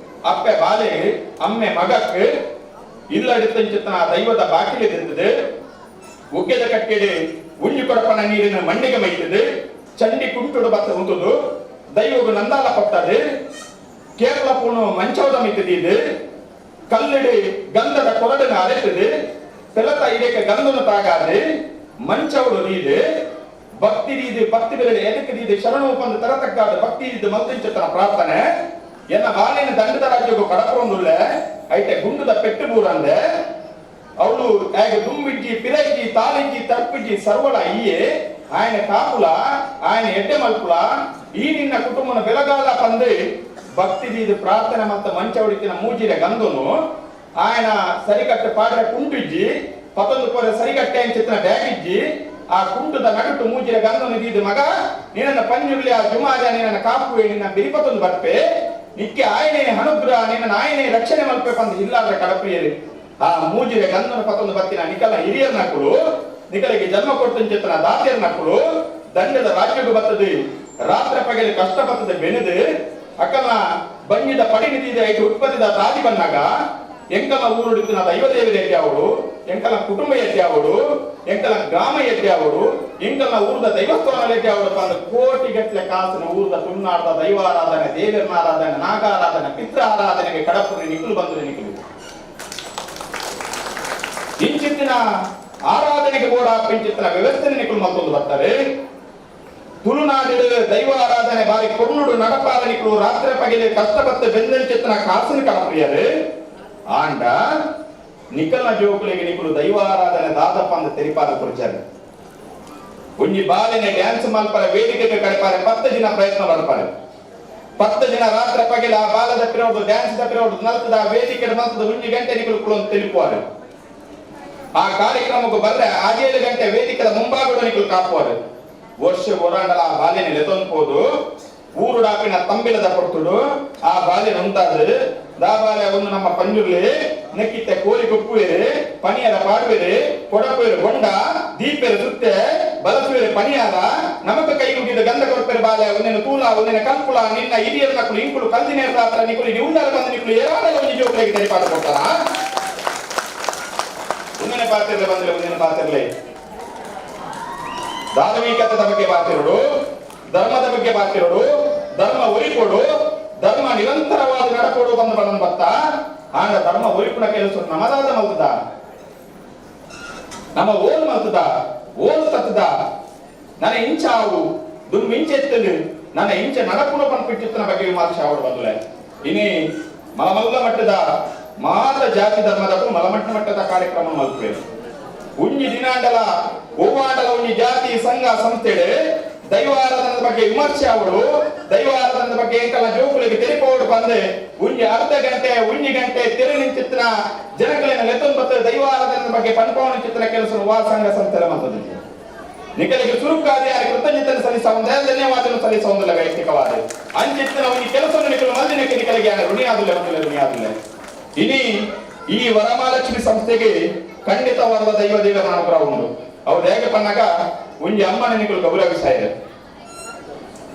ಅಪ್ಪೆ ಬಾಲೆಗೆ ಅಮ್ಮೆ ಮಗಕ್ಕೆ ಇಲ್ಲಡಿತ್ತಂಚಿತ್ತನ ದೈವದ ಬಾಕಿಲೆ ತಿಂತದೆ. ಉಗ್ಗೆದ ಕಟ್ಟೆಡೆ ಉಂಜಿ ಕೊಡಪನ ನೀರಿನ ಮಣ್ಣಿಗೆ ಮೈತದೆ. ಚಂಡಿ ಕುಂಟುಡು ಬತ್ತ ಉಂಟುದು ದೈವಗು ನಂದಾಲ ಕೊಟ್ಟದೆ. ಕೇರಳ ಪೂಣು ಮಂಚೌದ ಮಿತ್ತಿದೆ. ಕಲ್ಲಡಿ ಗಂಧದ ಕೊರಡನ್ನು ಅರೆತದೆ. ಪೆಲತ ಇದಕ್ಕೆ ಗಂಧನು ತಾಗಾದೆ. ಮಂಚೌಡು ನೀದೆ ಭಕ್ತಿ ರೀತಿ ಭಕ್ತಿ ಬೆಲೆ ಎದಕ್ಕೆ ರೀತಿ ಶರಣು ಬಂದು ತರತಕ್ಕಾದ ಭಕ್ತಿ ರೀತಿ ಮಲ್ತಿಂಚತನ ಪ್ರಾರ್ಥನೆ. ಎನ್ನ ಬಾಲಿನ ದಂಡದ ರಾಜ್ಯಕ್ಕೂ ಕಡಪರೊಂದುಲ್ಲೆ ಐತೆ ಗುಂಡುದ ಪೆಟ್ಟು ಬೂರಂದೆ. ಅವಳು ಹೇಗೆ ದುಂಬಿಜ್ಜಿ ಪಿರಜ್ಜಿ ತಾಲಿಜ್ಜಿ ತರ್ಪಿಜ್ಜಿ ಸರ್ವಳ ಇಯೇ ఆయన ಕಾಪುಲ ఆయన ಎಡ್ಡೆ ಮಲ್ಪುಲ ಈ ನಿನ್ನ ಕುಟುಂಬನ ಬೆಳಗಾಲ ಪಂದು ಭಕ್ತಿ ದೀದು ಪ್ರಾರ್ಥನೆ ಮತ್ತು ಮಂಚವಡಿತಿನ ಮೂಜಿರ ಗಂಧನು ఆయన ಸರಿಗಟ್ಟೆ ಪಾಡ್ರೆ ಕುಂಟಿಜ್ಜಿ ಪತ್ತೊಂದು ಪೊರೆ ಸರಿಗಟ್ಟೆ ಅಂಚಿತ್ತಿನ ಬ್ಯಾಗ್ ಇಜ್ಜಿ ಆ ಕುಂಟದ ನಡುಟು ಮೂಜಿರ ಗಂಧನು ದೀದು ಮಗ ನಿನ್ನ ಪಂಜುರ್ಲಿ ಆ ಜುಮಾಜ ನಿನ್ನ ಕಾಪುವೆ ನಿನ್ನ ಬಿರಿಪತ್ತೊಂದು ಬರ್ಪೆ ನಿಕ್ಕೆ ಆಯನೇ ಅನುಗ್ರಹ ನಿನ್ನ ಆಯನೇ ರಕ್ಷಣೆ ಮಲ್ಪೆ ಪಂದು ಇಲ್ಲಾದ್ರೆ ಕಡಪ್ರಿಯರು. ಆ ಮೂಜಿರ ಗಂಧನ ಪತ್ತೊಂದು ಬತ್ತಿನ ನಿಕಲ ಹಿರಿಯರ್ ನಕ್ಕಳು ನಿಕಲಿಗೆ ಜನ್ಮ ಕೊಡ್ತಂಚಿತ್ತನ ದಾತಿಯರ್ ನಕ್ಕಳು ದಂಡದ ರಾಜ್ಯಕ್ಕೂ ಬರ್ತದೆ. ರಾತ್ರಿ ಪಗಲಿ ಕಷ್ಟ ಬರ್ತದೆ ಬೆನೆದು ಅಕ್ಕನ ಬಂಜಿದ ಪಡಿನಿಧಿದ ಐಟು ಉತ್ಪತ್ತಿದ ತಾದಿ ಬಂದಾಗ ಎಂಕಲ ಊರುಡಿತ್ತಿನ ದೈವದೇವಿ ಎಡ್ಯಾವಡು, ಎಂಕಲ ಕುಟುಂಬ ಎಡ್ಯಾವಡು, ಎಂಕಲ ಗ್ರಾಮ ಎಡ್ಯಾವಡು, ಎಂಕಲ ಊರದ ದೈವಸ್ಥಾನ ಎಡ್ಯಾವಡು ಅಂದ ಕೋಟಿ ಗಟ್ಟಲೆ ಕಾಸಿನ ಊರದ ತುಳುನಾಡದ ದೈವಾರಾಧನೆ, ದೇವರನ ಆರಾಧನೆ, ನಾಗಾರಾಧನೆ, ಪಿತೃ ಆರಾಧನೆಗೆ ಕಡಪುರಿ ನಿಖಲು ಬಂದು ನಿಖಲು ಇಂಚಿತ್ತಿನ ಆರಾಧನೆಗೆ ಬೋಡ ಪಿಂಚಿತ್ತಿನ ವ್ಯವಸ್ಥೆ ನಿಖಲು ಮತ್ತೊಂದು ಬರ್ತಾರೆ. ತುಳುನಾಡಿನ ದೈವ ಆರಾಧನೆ ಬಾರಿ ಕೊರ್ನುಡು ನಡಪಾದ ನಿಖಲು ರಾತ್ರಿ ಪಗಲಿ ಕಷ್ಟಪಟ್ಟು ಬೆಂದಂಚಿತ್ತಿನ ಕಾಸಿನ ಕಡಪ್ರಿಯರು. ಆಂಡ ನಿಕಲ್ನ ಜೋಕುಲಿಗೆ ನಿಕುಲು ದೈವಾರಾಧನೆ ದಾದಪ್ಪ ಅಂದ ತೆರಿಪಾದ ಕುರಿಚಾರೆ. ಒಂಜಿ ಬಾಲಿನ ಡ್ಯಾನ್ಸ್ ಮಲ್ಪರೆ ವೇದಿಕೆಗೆ ಕಡಪಾರೆ 10 ದಿನ ಪ್ರಯತ್ನ ಮಾಡ್ಪಾರೆ. 10 ದಿನ ರಾತ್ರಿ ಪಗಲಿ ಆ ಬಾಲದ ಪಿರೋಡು ಡ್ಯಾನ್ಸ್ the ಪಿರೋಡು ನಲ್ತದ ವೇದಿಕೆ ಮಲ್ತದ 1 ಗಂಟೆ ನಿಕುಲು ಕುಲೊಂದು ತಿಳಿಪುವಾರೆ. ಆ ಕಾರ್ಯಕ್ರಮಕ್ಕೆ ಬರ್ರೆ 7 ಗಂಟೆ ವೇದಿಕೆದ ಮುಂಭಾಗದ ನಿಕುಲು ಕಾಪುವಾರೆ. ವರ್ಷ ಓರಾಂಡಲ ಆ ಬಾಲಿನ ಲೆತೊಂದ್ಬೋದು ಊರುಡಾಪಿನ ತಂಬಿಲದ ಕೊಡ್ತುಡು ಆ ಬಾಲಿನ ಉಂಟಾದ್ರೆ ದಾಬಾಲೆ ಒಂದು ನಮ್ಮ ಪಂಜುರ್ಲಿ ನೆಕ್ಕಿತ್ತೆ ಕೋರಿ ಕೊಪ್ಪುವೇರು ಪನಿಯಾರ ಪಾಡುವೇರು ಕೊಡಪುವೇರು ಬೊಂಡ ದೀಪೇರು ಸುತ್ತೆ ಬಲಸುವೇರು ಪನಿಯಾರ ನಮಕ ಕೈ ಮುಗಿದ ಗಂಧ ಕೊಡ್ಪೇರು ಬಾಲೆ ಒಂದಿನ ತೂಲ ಒಂದಿನ ಕಲ್ಪುಲ ನಿನ್ನ ಹಿರಿಯರ ನಕುಲು ಇಂಕುಲು ಕಲ್ದಿನೇರ ರಾತ್ರ ನಿಕುಲು ಇದು ಉಂಡಾರ ಬಂದು ನಿಕುಲು ಏರಾಡಲ ಒಂದು ಜೋಕುಲಿಗೆ ತೆರಿಪಾಟ ಕೊಡ್ತಾರ. ಒಂದನೇ ಪಾತಿರ್ಲೆ ಬಂದಿಲ್ಲ ಒಂದಿನ ಪಾತಿರ್ಲೆ ಧಾರ್ಮಿಕತೆದ ಬಗ್ಗೆ ಪಾತಿರೋಡು, ಧರ್ಮದ ಬಗ್ಗೆ ಪಾತಿರೋಡು, ಧರ್ಮ ಒರಿಕೊಡು, ಧರ್ಮ ನಿರಂತರವಾದ ನಡಕೊಡು ಬಂದು ಬಣ್ಣ ಬತ್ತ. ಆಂಡ ಧರ್ಮ ಒರಿಪುಣ ಕೆಲಸ ನಮದಾದ ಮಲ್ತದ, ನಮ್ಮ ಓಲ್ ಮಲ್ತದ, ಓಲ್ ತತ್ತದ, ನನ್ನ ಇಂಚಾವು ದುಮ್ ಇಂಚೆತ್ತಲು ನನ್ನ ಇಂಚೆ ನಡಪುಣ ಪನ್ಪಿಟ್ಟಿತ್ತನ ಬಗ್ಗೆ ವಿಮರ್ಶೆ ಆವಡು ಬಂದುಲೆ. ಇನಿ ಮಲಮಲ್ಲ ಮಟ್ಟದ ಮಾತ ಜಾತಿ ಧರ್ಮದಕ್ಕೂ ಮಲಮಟ್ಟ ಮಟ್ಟದ ಕಾರ್ಯಕ್ರಮ ಮಲ್ಪೇರು. ಉಂಜಿ ದಿನಾಂಡಲ ಒವ್ವಾಂಡಲ ಉಂಜಿ ಜಾತಿ ಸಂಘ ಸಂಸ್ಥೆಡೆ ದೈವಾರಾಧನದ ಬಗ್ಗೆ ವಿಮರ್ಶೆ ಅವಳು, ದೈವಾರಾಧನದ ಬಗ್ಗೆ ಎಂಕಲ ಜೋಕುಲಿಗೆ ತೆರಿಪೋಡು ಬಂದು ಉಂಜಿ ಅರ್ಧ ಗಂಟೆ 1 ಗಂಟೆ ತೆರೆ ನಿಂಚಿತ್ತಿನ ಜನಗಳನ್ನ ಲೆತ್ತೊಂಬತ್ತು ದೈವಾರಾಧನದ ಬಗ್ಗೆ ಪನ್ಪವನ ಚಿತ್ರ ಕೆಲಸ ವಾ ಸಂಘ ಸಂಸ್ಥೆ ಮಾಡ್ತದೆ. ನಿಕಲಿಗೆ ಚುರುಕಾದ ಯಾರು ಕೃತಜ್ಞತೆಯನ್ನು ಸಲ್ಲಿಸ ಧನ್ಯವಾದವನ್ನು ಸಲ್ಲಿಸ ವೈಯಕ್ತಿಕವಾದ ಅಂಚಿತ್ತಿನ ಒಂಜಿ ಕೆಲಸವನ್ನು ನಿಕಲು ಮಲ್ದಿನಕ್ಕೆ ನಿಕಲಿಗೆ ಯಾರು ಋಣಿಯಾದಿಲ್ಲ ಬಂದಿಲ್ಲ ಋಣಿಯಾದಿಲ್ಲ. ಇನಿ ಈ ವರಮಹಾಲಕ್ಷ್ಮಿ ಸಂಸ್ಥೆಗೆ ಖಂಡಿತವಾದ ದೈವ ದೇವರ ಅನುಗ್ರಹ ಉಂಟು. ಅವ್ರು ಹೇಗೆ ಪನ್ನಾಗ ಒಂಜಿ ಅಮ್ಮನ ನಿಕಲು ಗೌರವಿಸಾಯಿರು.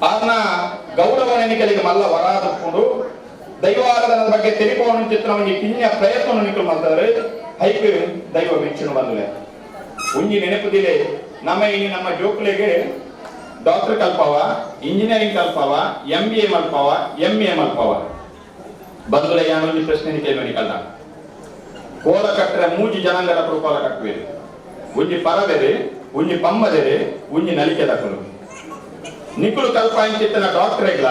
ಆರ್ನ ಗೌರವ ನಿಕಲಿಗೆ ಮಲ್ಲ ವರಾದುಕೊಂಡು ದೈವಾರಾಧನದ ಬಗ್ಗೆ ತೆರಿಪವನ ಚಿತ್ರ ಒಂಜಿ ಕಿನ್ಯ ಪ್ರಯತ್ನವನ್ನು ನಿಕಲು ಮಾಡ್ತಾರೆ. ಹೈಕ್ ದೈವ ಮೆಚ್ಚುನು ಬಂದುಲೆ. ಒಂಜಿ ನೆನಪುದಿಲೆ ನಮ್ಮ ಇನಿ ನಮ್ಮ ಜೋಕುಲಿಗೆ ಡಾಕ್ಟರ್ ಕಲ್ಪವ, ಇಂಜಿನಿಯರಿಂಗ್ ಕಲ್ಪವ, MBA ಮಲ್ಪವ, MA ಮಲ್ಪವ ಬಂದುಲೆ. ಯಾನೊಂಜಿ ಪ್ರಶ್ನೆ ಕೇಳುವ ನಿಕಲ್ನ ಕೋಲ ಕಟ್ಟರೆ ಮೂಜಿ ಜನಾಂಗದ ಕೋಲ ಕಟ್ಟುವೇರು. ಒಂಜಿ ಪರಬೇರೆ, ಒಂಜಿ ಪಮ್ಮದೇರೆ, ಒಂಜಿ ನಲಿಕೆ ದಕ್ಕಲು. ನಿಕುಲು ಕಲ್ಪಾಂಚಿತ್ತನ ಡಾಕ್ಟರ್ಗಳ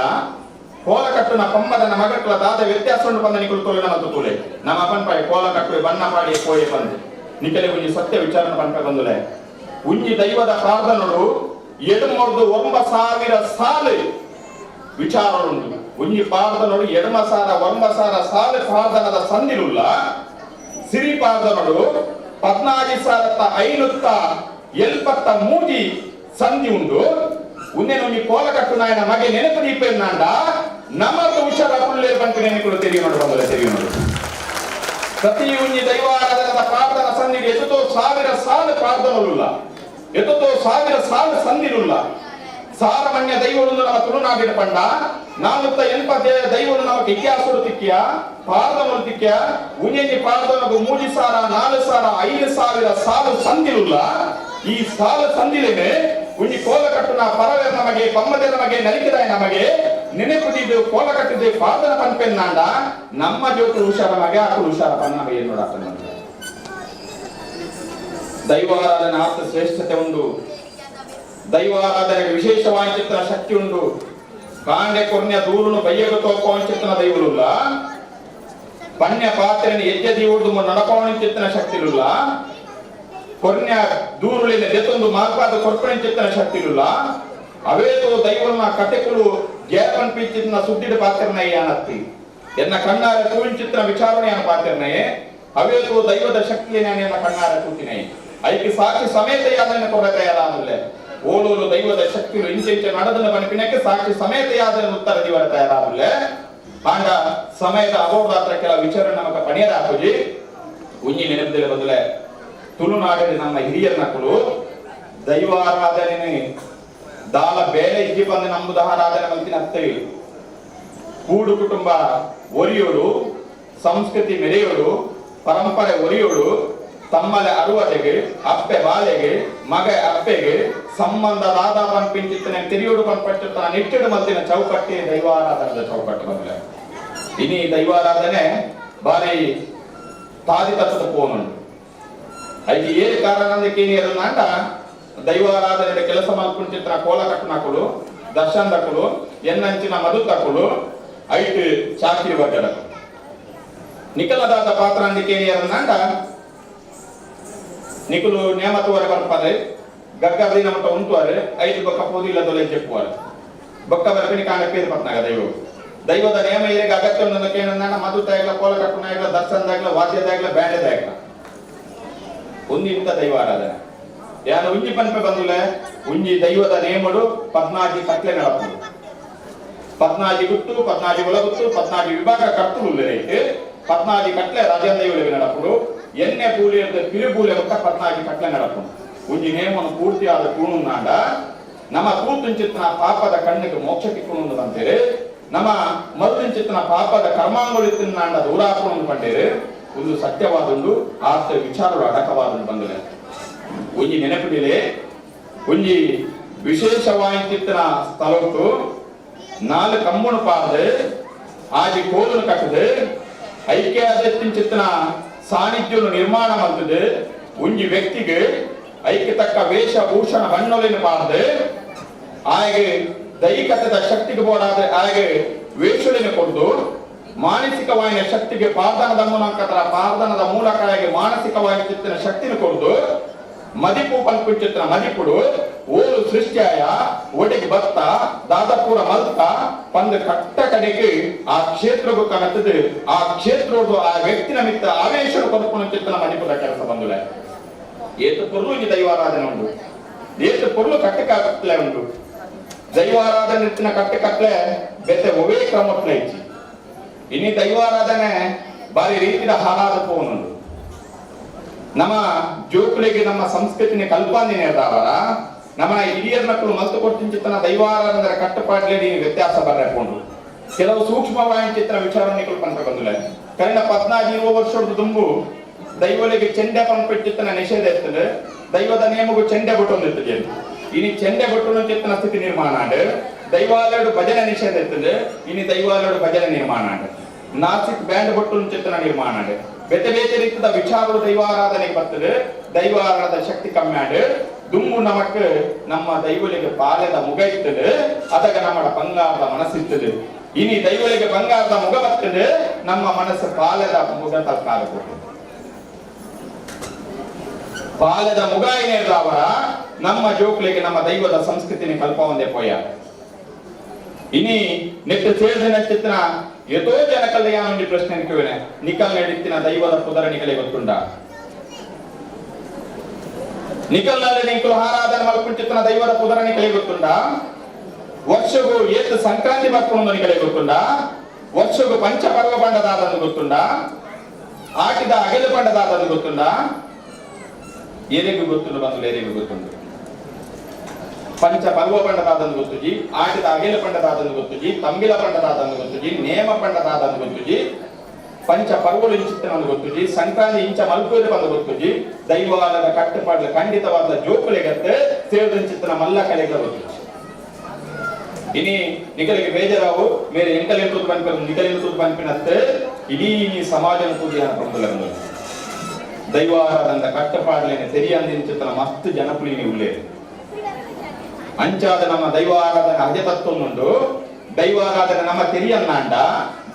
ಕೋಲ ಕಟ್ಟುನ ಪಮ್ಮದನ ಮಗಕ್ಕಲ ದಾದ ವ್ಯತ್ಯಾಸ ಉಂಟು ಬಂದ ನಿಕುಲು ತೋಲಿನ ಮತ್ತು ತೋಲೆ ನಮ್ಮ ಅಪ್ಪನ ಕೋಲ ಕಟ್ಟುವೆ ಬಣ್ಣ ಪಾಡಿ ಕೋಯೆ ಬಂದು ನಿಕಲೆ ಒಂಜಿ ಸತ್ಯ ವಿಚಾರಣೆ ಪನ್ಪ ಬಂದುಲೆ. ಒಂಜಿ ದೈವದ ಪ್ರಾರ್ಥನೋಡು 7,9,000 ಸಾಲು ವಿಚಾರ ಉಂಟು. ಒಂಜಿ ಪ್ರಾರ್ಥನೋಡು 2,9,000 ಸಾಲು ಪ್ರಾರ್ಥನದ ಸಂದಿರುಲ್ಲ. ಸಿರಿ ಪ್ರಾರ್ಥನೋಡು 14,573 ಸಂಧಿ ಉಂಟು. ಉನ್ನೇನು ಕೋಲ ಕಟ್ಟು ನಾಯನ ಮಗೆ ನೆನಪು ದೀಪೇನಾಂಡ ನಮ್ಮದು ಹುಷಾರ ಪುಳ್ಳೇರು ಬಂತು ನೆನಪು ತೆರೆಯು ನೋಡು ಬಂದಲ್ಲ ತೆರೆಯು ನೋಡು. ಪ್ರತಿ ಒಂಜಿ ದೈವಾರಾಧನದ ಪ್ರಾರ್ಥನಾ ಸಂಧಿಡು ಎತ್ತೋ ಸಾವಿರ ಸಾಲು ಪ್ರಾರ್ಥನಲುಲ್ಲ, ಎತ್ತೋ ಸಾವಿರ ಸಾಲು ಸಂಧಿರುಲ್ಲ. ಸಾರಮಣ್ಯ ದೈವನು ನಮ್ಮ ತುಳುನಾಡಿನ ಪಂಡ ನಾನುತ್ತ ಎನ್ಪ ದೈವನು ನಮಕ್ ಇತಿಹಾಸಡು ತಿಕ್ಕಿಯ ಪಾರ್ದವನು ತಿಕ್ಕಿಯ ಉಂಜಿ ಪಾರ್ದವನಗು 3 ಸಾವಿರ 4 ಸಾವಿರ 5 ಸಾವಿರ ಸಾಲು ಸಂಧಿರುಲ್ಲ. ಈ ಸಾಲು ಸಂಧಿಲೇನೆ ಉಂಜಿ ಕೋಲ ಕಟ್ಟುನ ಪರವೆರ್ ನಮಗೆ ಪಮ್ಮದೆ ನಮಗೆ ನಲಿಕಿದಾಯ ನಮಗೆ ನೆನೆಪುದಿದ್ದು ಕೋಲ ಕಟ್ಟಿದ್ದು ಪಾರ್ದನ ಪನ್ಪೆನ್ನಾಂಡ ನಮ್ಮ ಜೋಕು ಹುಷಾರ ಮಗೆ ಆಕಳು ಹುಷಾರ ಪನ್ನ ನಮಗೆ ಏನ್ ನೋಡಾಕ. ದೈವಾರಾಧನೆ ಆತ ಶ್ರೇಷ್ಠತೆ ಉಂಡು, ದೈವಾರಾಧನೆಗೆ ವಿಶೇಷವಾಂಚಿತನ ಶಕ್ತಿ ಉಂಡು. ಕಾಂಡೆ ಕೊರ್ನ್ಯ ದೂರುನು ಬಯ್ಯಗ ತೋಪವಂಚಿತನ ದೈವರುಲ್ಲ, ಪಣ್ಯ ಪಾತ್ರೆನ ಯಜ್ಜ ದೀವುಡ್ದು ನಡಪವಣಿಚಿತ್ತನ ಶಕ್ತಿರುಲ್ಲ, ಕೊರ್ನ್ಯ ದೂರುಳಿನ ದೆತ್ತೊಂದು ಮಾರ್ಪಾದ ಕೊರ್ಪಣಿಚಿತ್ತನ ಶಕ್ತಿರುಲ್ಲ. ಅವೇತೋ ದೈವನ ಕತೆಕುಲು ಜಯಪನ್ ಪಿಚ್ಚಿನ ಸುದ್ದಿಡ ಪಾತ್ರನಯ್ಯ ಅನತ್ತಿ ಎನ್ನ ಕಣ್ಣಾರ ತೂಂಚಿತ್ರ ವಿಚಾರಣೆಯ ಪಾತ್ರನಯೇ ಅವೇತೋ ದೈವದ ಶಕ್ತಿಯ ಎನ್ನ ಕಣ್ಣಾರ ತೂತಿನೈ ಐಕೆ ಸಾಕ್ಷಿ ಸಮೇತ ಯಾದನ ಕೊರ ತಯಾರಾದಲ್ಲೇ. ಓಲೋಲು ದೈವದ ಶಕ್ತಿಲು ಇಂಚೆ ನಡೆದನ ಬನಿಪಿನಕ್ಕೆ ಸಾಕ್ಷಿ ಸಮೇತ ಯಾದನ ಉತ್ತರ ದಿವರ ತಯಾರಾದಲ್ಲೇ. ಆಂಡ ಸಮಯದ ಅಬೋಧಾತ್ರ ಕೆಲ ವಿಚಾರ ನಮಕ ಪಣಿಯರಾಪುಜಿ ಉಂಜಿ ನೆನಪದಲ್ಲಿ ಬದಲೆ ತುಳುನಾಡಿನ ನಮ್ಮ ಹಿರಿಯರ ನಕಲು ದೈವಾರಾಧನೆ ದಾಲ ಬೇಳೆ ಇಜ್ಜಿ ಬಂದು ನಂಬುದ ಆರಾಧನೆ ಮಲ್ತಿನ ಅತ್ತವಿ. ಕೂಡು ಕುಟುಂಬ ಒರಿಯೋಡು, ಸಂಸ್ಕೃತಿ ಮೆರೆಯೋಡು, ಪರಂಪರೆ ಒರಿಯೋಡು, ತಮ್ಮಲೆ ಅರುವತೆಗೆ ಅಪ್ಪೆ ಬಾಲೆಗೆ ಮಗ ಅಪ್ಪೆಗೆ ಸಂಬಂಧ ದಾದಾ ಪನ್ಪಿಂಚಿತ್ತನೆ ತೆರಿಯೋಡು ಪನ್ಪಚ್ಚುತ್ತನ ನಿಟ್ಟಿಡು ಮಲ್ತಿನ ಚೌಕಟ್ಟಿ ದೈವಾರಾಧನದ ಚೌಕಟ್ಟು ಬಂದ್ರೆ. ಇನಿ ದೈವಾರಾಧನೆ ಬಾರಿ ತಾದಿ ತತ್ತದ ಪೋನುಂಡು. ಐದು ಏಳು ಕಾರಣಕ್ಕೆ ಏನಿರೋದಂಟ ದೈವಾರಾಧನೆ ಕೆಲಸ ಮಲ್ಪುಂಚಿತ್ತನ ಕೋಲ ಕಟ್ಟುನಕುಲು, ದರ್ಶನದಕುಲು, ಎನ್ನಂಚಿನ ಮಧುತಕುಲು, ಐಟು ಚಾಕಿರಿ ವರ್ಗದಕುಲು. ನಿಕಲದಾದ ಪಾತ್ರ ಅಂದಿಕೆ ಏನಿರೋದಂಟ ನಿಕುಲು ನೇಮತುವರೆ ಬರ್ಪಾರೆ ಗಗ್ಗರ್ದಿನ ಮಟ್ಟ ಉಂಟುವಾರೆ ಐದು ಬೊಕ್ಕ ಪೋದಿಲ್ಲ ದೊಲೆ ಚೆಪ್ಪುವಾರೆ ಬೊಕ್ಕ ಬರ್ಪಿನಿ ಕಾಣ ಪೇರು ಪತ್ನಾಗ ದೈವ ದೈವದ ನೇಮ ಏರಿಗೆ ಅಗತ್ಯ ಉಂಡಕ್ಕೆ ಏನಂದ ಮಧುತಾಗ್ಲ ಕೋಲ ಕಟ್ಟುನಾಗ್ಲ ದರ್ಶನದಾಗ್ಲ ವಾದ್ಯದಾಗ್ಲ ಬ್ಯಾಂಡದಾಗ್ಲ ಒಂದು ಇಂಥ ದೈವಾರಾಧನೆ. ಯಾರು ಉಂಜಿ ಪನ್ಪೆ ಬಂದುಲೆ ಉಂಜಿ ದೈವದ ನೇಮಡು ಪದ್ನಾಜಿ ಕಟ್ಲೆ ನಡಪುಡು, ಪದ್ನಾಜಿ ಗುತ್ತು, ಪದ್ನಾಜಿ ಒಳಗುತ್ತು, ಪದ್ನಾಜಿ ವಿಭಾಗ ಕರ್ತುಲು ರೈಟ್ ಪದ್ನಾಜಿ ಕಟ್ಲೆ ರಾಜನ್ ದೈವಳಿಗೆ ನಡಪುಡು. ಎಣ್ಣೆ ಪೂಲಿ ಅಂತ ಪಿರುಪೂಲೆ ಬೊಕ್ಕ ಪದ್ನಾಜಿ ಕಟ್ಲೆ ನಡಪುಡು. ಉಂಜಿ ನೇಮನು ಪೂರ್ತಿಯಾದ ತೂಣುನಾಂಡ ನಮ್ಮ ತೂತುಂಚಿತ್ತನ ಪಾಪದ ಕಣ್ಣಿಗೆ ಮೋಕ್ಷ ತಿಕ್ಕುನು ಅಂತೇಳಿ, ನಮ್ಮ ಮಲ್ತುಂಚಿತ್ತನ ಪಾಪದ ಕರ್ಮಾಂಗುಳಿ ತಿನ್ನಾಂಡ ದೂರಾಪುಣು ಪಂಡೇರು. ಒಂದು ಸತ್ಯವಾದುಂಡು, ಆತ ವಿಚಾರಗಳು ಅಡಕವಾದುಂಡು ಬಂದರೆ. ಒಂಜಿ ನೆನಪಿಡಿಲೆ ಒಂಜಿ ವಿಶೇಷವಾಯಿತಿತ್ತನ ಸ್ಥಳತ್ತು 4 ಕಮ್ಮುನು ಪಾರ್ದು ಆಜಿ ಕೋಲುನು ಕಟ್ಟದು ಐಕ್ಯ ಚಿತ್ತನ ಸಾನ್ನಿಧ್ಯನು ನಿರ್ಮಾಣ ಮಾಡ್ತದೆ. ಒಂಜಿ ವ್ಯಕ್ತಿಗೆ ಐಕ್ಯ ತಕ್ಕ ವೇಷಭೂಷಣ ಬಣ್ಣೊಲಿನ ಪಾರ್ದು ಆಗೆ ದೈಹಿಕತೆದ ಶಕ್ತಿಗೆ ಬೋಡಾದ ಆಗೆ ವೇಷಲಿನ ಕೊಡ್ದು ಮಾನಸಿಕವಾಯಿನ ಶಕ್ತಿಗೆ ಪಾರ್ದನದ ಮೂಲಕ ಪಾರ್ದನದ ಮೂಲಕ ಆಗೆ ಮಾನಸಿಕವಾಗಿ ಚಿತ್ತನ ಶಕ್ತಿನ ಕೊಡ್ದು ಮದಿಪು ಪನ್ಪುಚಿತ್ತನ ಮದಿಪುಡು ಓಲು ಸೃಷ್ಟಿಯಾಯ ಒಡೆಗೆ ಬತ್ತ ದಾದಾಪುರ ಮಲ್ತ ಪಂದು ಕಟ್ಟ ಕಡೆಗೆ ಆ ಕ್ಷೇತ್ರಗೂ ಕಾಣುತ್ತದೆ. ಆ ಕ್ಷೇತ್ರದ ಆ ವ್ಯಕ್ತಿನ ಮಿತ್ತ ಆವೇಶನ ಕೊಡುಪುನ ಚಿತ್ತನ ಮದಿಪುದ ಕೆಲಸ ಬಂದುಲೆ. ಏತು ಪೊರ್ಲು ಇಂಜಿ ದೈವಾರಾಧನೆ ಉಂಡು, ಏತು ಪೊರ್ಲು ಕಟ್ಟೆ ಉಂಡು. ದೈವಾರಾಧನೆ ಇತ್ತಿನ ಕಟ್ಟೆ ಕಟ್ಲೆ ಬೆತ್ತೆ ಒವೇ ಕ್ರಮಟ್ಲೆ ಇಚ್ಚಿ. ಇನಿ ದೈವಾರಾಧನೆ ಬಾರಿ ರೀತಿಯ ಹಾಳಾದ ಪೋನುಂಡು. ನಮ್ಮ ಜೋಕುಲಿಗೆ ನಮ್ಮ ಸಂಸ್ಕೃತಿನ ಕಲ್ಪಾಂದಿನೇರ್ದಾವರ ನಮ್ಮ ಹಿರಿಯರ ಮಕ್ಕಳು ಮಲ್ತು ಕೊಟ್ಟಿಂಚಿತ್ತನ ದೈವಾರಾಧನೆ ಕಟ್ಟುಪಾಡ್ಲೆ ನೀನು ವ್ಯತ್ಯಾಸ ಬರ್ಕೊಂಡು ಕೆಲವು ಸೂಕ್ಷ್ಮವಾದ ಚಿತ್ರ ವಿಚಾರಣೆಗಳು ಪಂತ ಬಂದುಲೆ. ಕರೆನ 14 ವರ್ಷದ ದುಂಬು ದೈವಲಿಗೆ ಚೆಂಡೆ ಪಂಪಿಟ್ಟಿತ್ತನ ನಿಷೇಧ ಇರ್ತದೆ, ದೈವದ ನಿಯಮಗೂ ಚೆಂಡೆ ಬಿಟ್ಟೊಂದಿರ್ತದೆ. ಇನಿ ಚೆಂಡೆ ಬಿಟ್ಟು ಚಿತ್ತನ ಸ್ಥಿತಿ ನಿರ್ಮಾಣ ಆಂಡ್ ದೈವಾಲಯಡು ಭಜನೆ ನಿಷೇಧ ಇರ್ತದೆ, ಇನಿ ದೈವಾಲಯಡು ಭಜನೆ ನಿರ್ಮಾಣ ಆಂಡ್ ನಾಸಿಕ್ ಬ್ಯಾಂಡ್ ಬೊಟ್ಟು ಚಿತ್ತನ ನಿರ್ಮಾಣ ಆಂಡ್ ಬೇತೆ ಬೇತೆ ರೀತಿಯ ವಿಚಾರಗಳು ದೈವಾರಾಧನೆಗೆ ಬರ್ತದೆ. ದೈವಾರಾಧದ ಶಕ್ತಿ ಕಮ್ಮಿ ಆಂಡ್ ದುಮ್ಮು ನಮಕ್ ನಮ್ಮ ದೈವಲಿಗೆ ಪಾಲೆದ ಮುಗ ಇರ್ತದೆ, ಅದಗ ನಮ್ಮ ಬಂಗಾರದ ಮನಸ್ಸಿರ್ತದೆ. ಇನಿ ದೈವಲಿಗೆ ಬಂಗಾರದ ಮುಗ ಬರ್ತದೆ, ನಮ್ಮ ಮನಸ್ಸು ಪಾಲೆದ ಮುಗ ತಲ್ಕಾಲ ಪಾಲೆದ ಮುಗ ಏನೇರ್ದಾವರ ನಮ್ಮ ಜೋಕ್ಲಿಗೆ ನಮ್ಮ ದೈವದ ಸಂಸ್ಕೃತಿನ ಕಲ್ಪ ಒಂದೇ ಪೋಯ. ಇನಿ ನೆಟ್ಟು ಸೇರಿದ ಚಿತ್ರ ಎತೋ ಜನ ಕಲ್ಯಾಣ ಪ್ರಶ್ನೆ ಕೇಳಿನೆ ನಿಕಲ್ ನಡಿತ್ತಿನ ದೈವದ ಪುದರ ನಿಕಲೆ ಗೊತ್ತುಂಡ? ನಿಕಲ್ನಲ್ಲಿ ನಿಂಕುಲು ಆರಾಧನೆ ಮಲ್ಪುಂಚಿತ್ತನ ದೈವದ ಪುದರ ನಿಕಲೆ ಗೊತ್ತುಂಡ? ವರ್ಷಗೂ ಏತು ಸಂಕ್ರಾಂತಿ ಬರ್ಕೊಂಡು ನಿಕಲೆ ಗೊತ್ತುಂಡ? ವರ್ಷಗೂ ಪಂಚಪರ್ವ ಬಂಡದಾದನ್ನು ಗೊತ್ತುಂಡ? ಆಟಿದ ಅಗೆಲು ಪಂಡ ದಾದಂದು ಗೊತ್ತುಂಡ? ಏರೆಗೂ ಗೊತ್ತುಂಡು ಬಂದು ಏರೆಗೂ ಗೊತ್ತುಂಡು? ಪಂಚ ಪರ್ವ ಪಂಡ ದಾದಂದು ಗೊತ್ತುಜಿ, ಆಟಿದ ಅಗೆಲು ಪಂಡ ದಾದಂದು ಗೊತ್ತುಜಿ, ತಂಬಿಲ ಪಂಡ ದಾದಂದು ಗೊತ್ತುಜಿ, ನೇಮ ಪಂಡ ದಾದಂದು ಗೊತ್ತುಜಿ, ಪಂಚ ಪರ್ವಲು ಇಂಚಿತ್ತನಂದು ಗೊತ್ತುಜಿ, ಸಂಕ್ರಾಂತಿ ಇಂಚ ಮಲ್ಪುವುದು ಬಂದು ಗೊತ್ತುಜಿ, ದೈವಾಲದ ಕಟ್ಟುಪಾಡ್ಲ ಖಂಡಿತವಾದ ಜೋಕುಲೆಗತ್ತೆ ಸೇರಿದಂಚಿತ್ತನ ಮಲ್ಲ ಕಲೆಗಳ ಗೊತ್ತುಜಿ. ಇನಿ ನಿಕಲಿಗೆ ಬೇಜಾರಾವು ಮೇರೆ ಎಂಕಲೆನ್ ತೂದು ಪನ್ಪಿನ ನಿಕಲೆನ್ ತೂದು ಪನ್ಪಿನತ್ತೆ ಇಡೀ ಈ ಸಮಾಜನ ತೂದು ಪ್ರಮುಖ ದೈವಾರಾಧನದ ಕಟ್ಟುಪಾಡ್ಲೇನೆ ತೆರಿಯಂದಿಂಚಿತ್ತನ ಮಸ್ತ್ ಜನಪುಲಿನಿ ಉಳ್ಳೇರು. ಅಂಚಾದ ನಮ್ಮ ದೈವಾರಾಧನೆ ಅಜತತ್ವನುಂಡು. ದೈವಾರಾಧನೆ ನಮ್ಮ ತೆರಿಯನ್ನಾಂಡ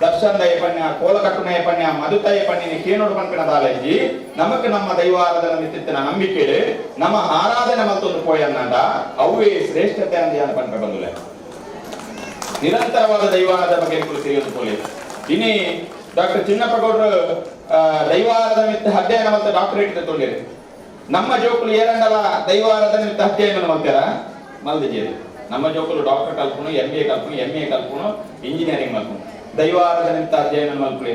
ದರ್ಶನ ದಯಪಣ್ಯ ಕೋಲಕಟ್ಟುನಯ ಪಣ್ಯ ಮಧುತಯ ಪಣ್ಣಿನ ಕೇನೋಡು ಪನ್ಪಿನ ದಾಲಜ್ಜಿ ನಮಕ್ ನಮ್ಮ ದೈವಾರಾಧನೆ ಮಿತ್ತಿತ್ತಿನ ನಂಬಿಕೆ ನಮ್ಮ ಆರಾಧನೆ ಮತ್ತೊಂದು ಪೋಯನ್ನಾಂಡ ಅವೇ ಶ್ರೇಷ್ಠತೆ ಅಂದ ಪನ್ಪೆ ಬಂದುಲೆ. ನಿರಂತರವಾದ ದೈವಾರಾಧನೆ ಬಗ್ಗೆ ತಿಳಿಯೋದು ಪೋಲಿ. ಇನಿ ಡಾಕ್ಟರ್ ಚಿನ್ನಪ್ಪ ಗೌಡ್ರು ದೈವಾರಾಧನೆ ಮಿತ್ತ ಅಧ್ಯಯನ ಮತ್ತು ಡಾಕ್ಟರೇಟ್ ತೊಗೊಂಡಿರಿ. ನಮ್ಮ ಜೋಕುಲು ಏರಂಡಲ ದೈವಾರಾಧನೆ ಮಿತ್ತ ಅಧ್ಯಯನ ಮಲ್ತಾರ ಮಲ್ದಿಜೇರಿ. ನಮ್ಮ ಜೋಕುಲು ಡಾಕ್ಟರ್ ಕಲ್ಪುನು, ಎಂ ಎ ಕಲ್ಪುನು, ಎಂ ಎ ಕಲ್ಪುನು, ಇಂಜಿನಿಯರಿಂಗ್ ಮಲ್ಪುನು, ದೈವಾರಾಧನೆ ಮಿತ್ತ ಅಧ್ಯಯನ ಮಲ್ಪುಲಿ.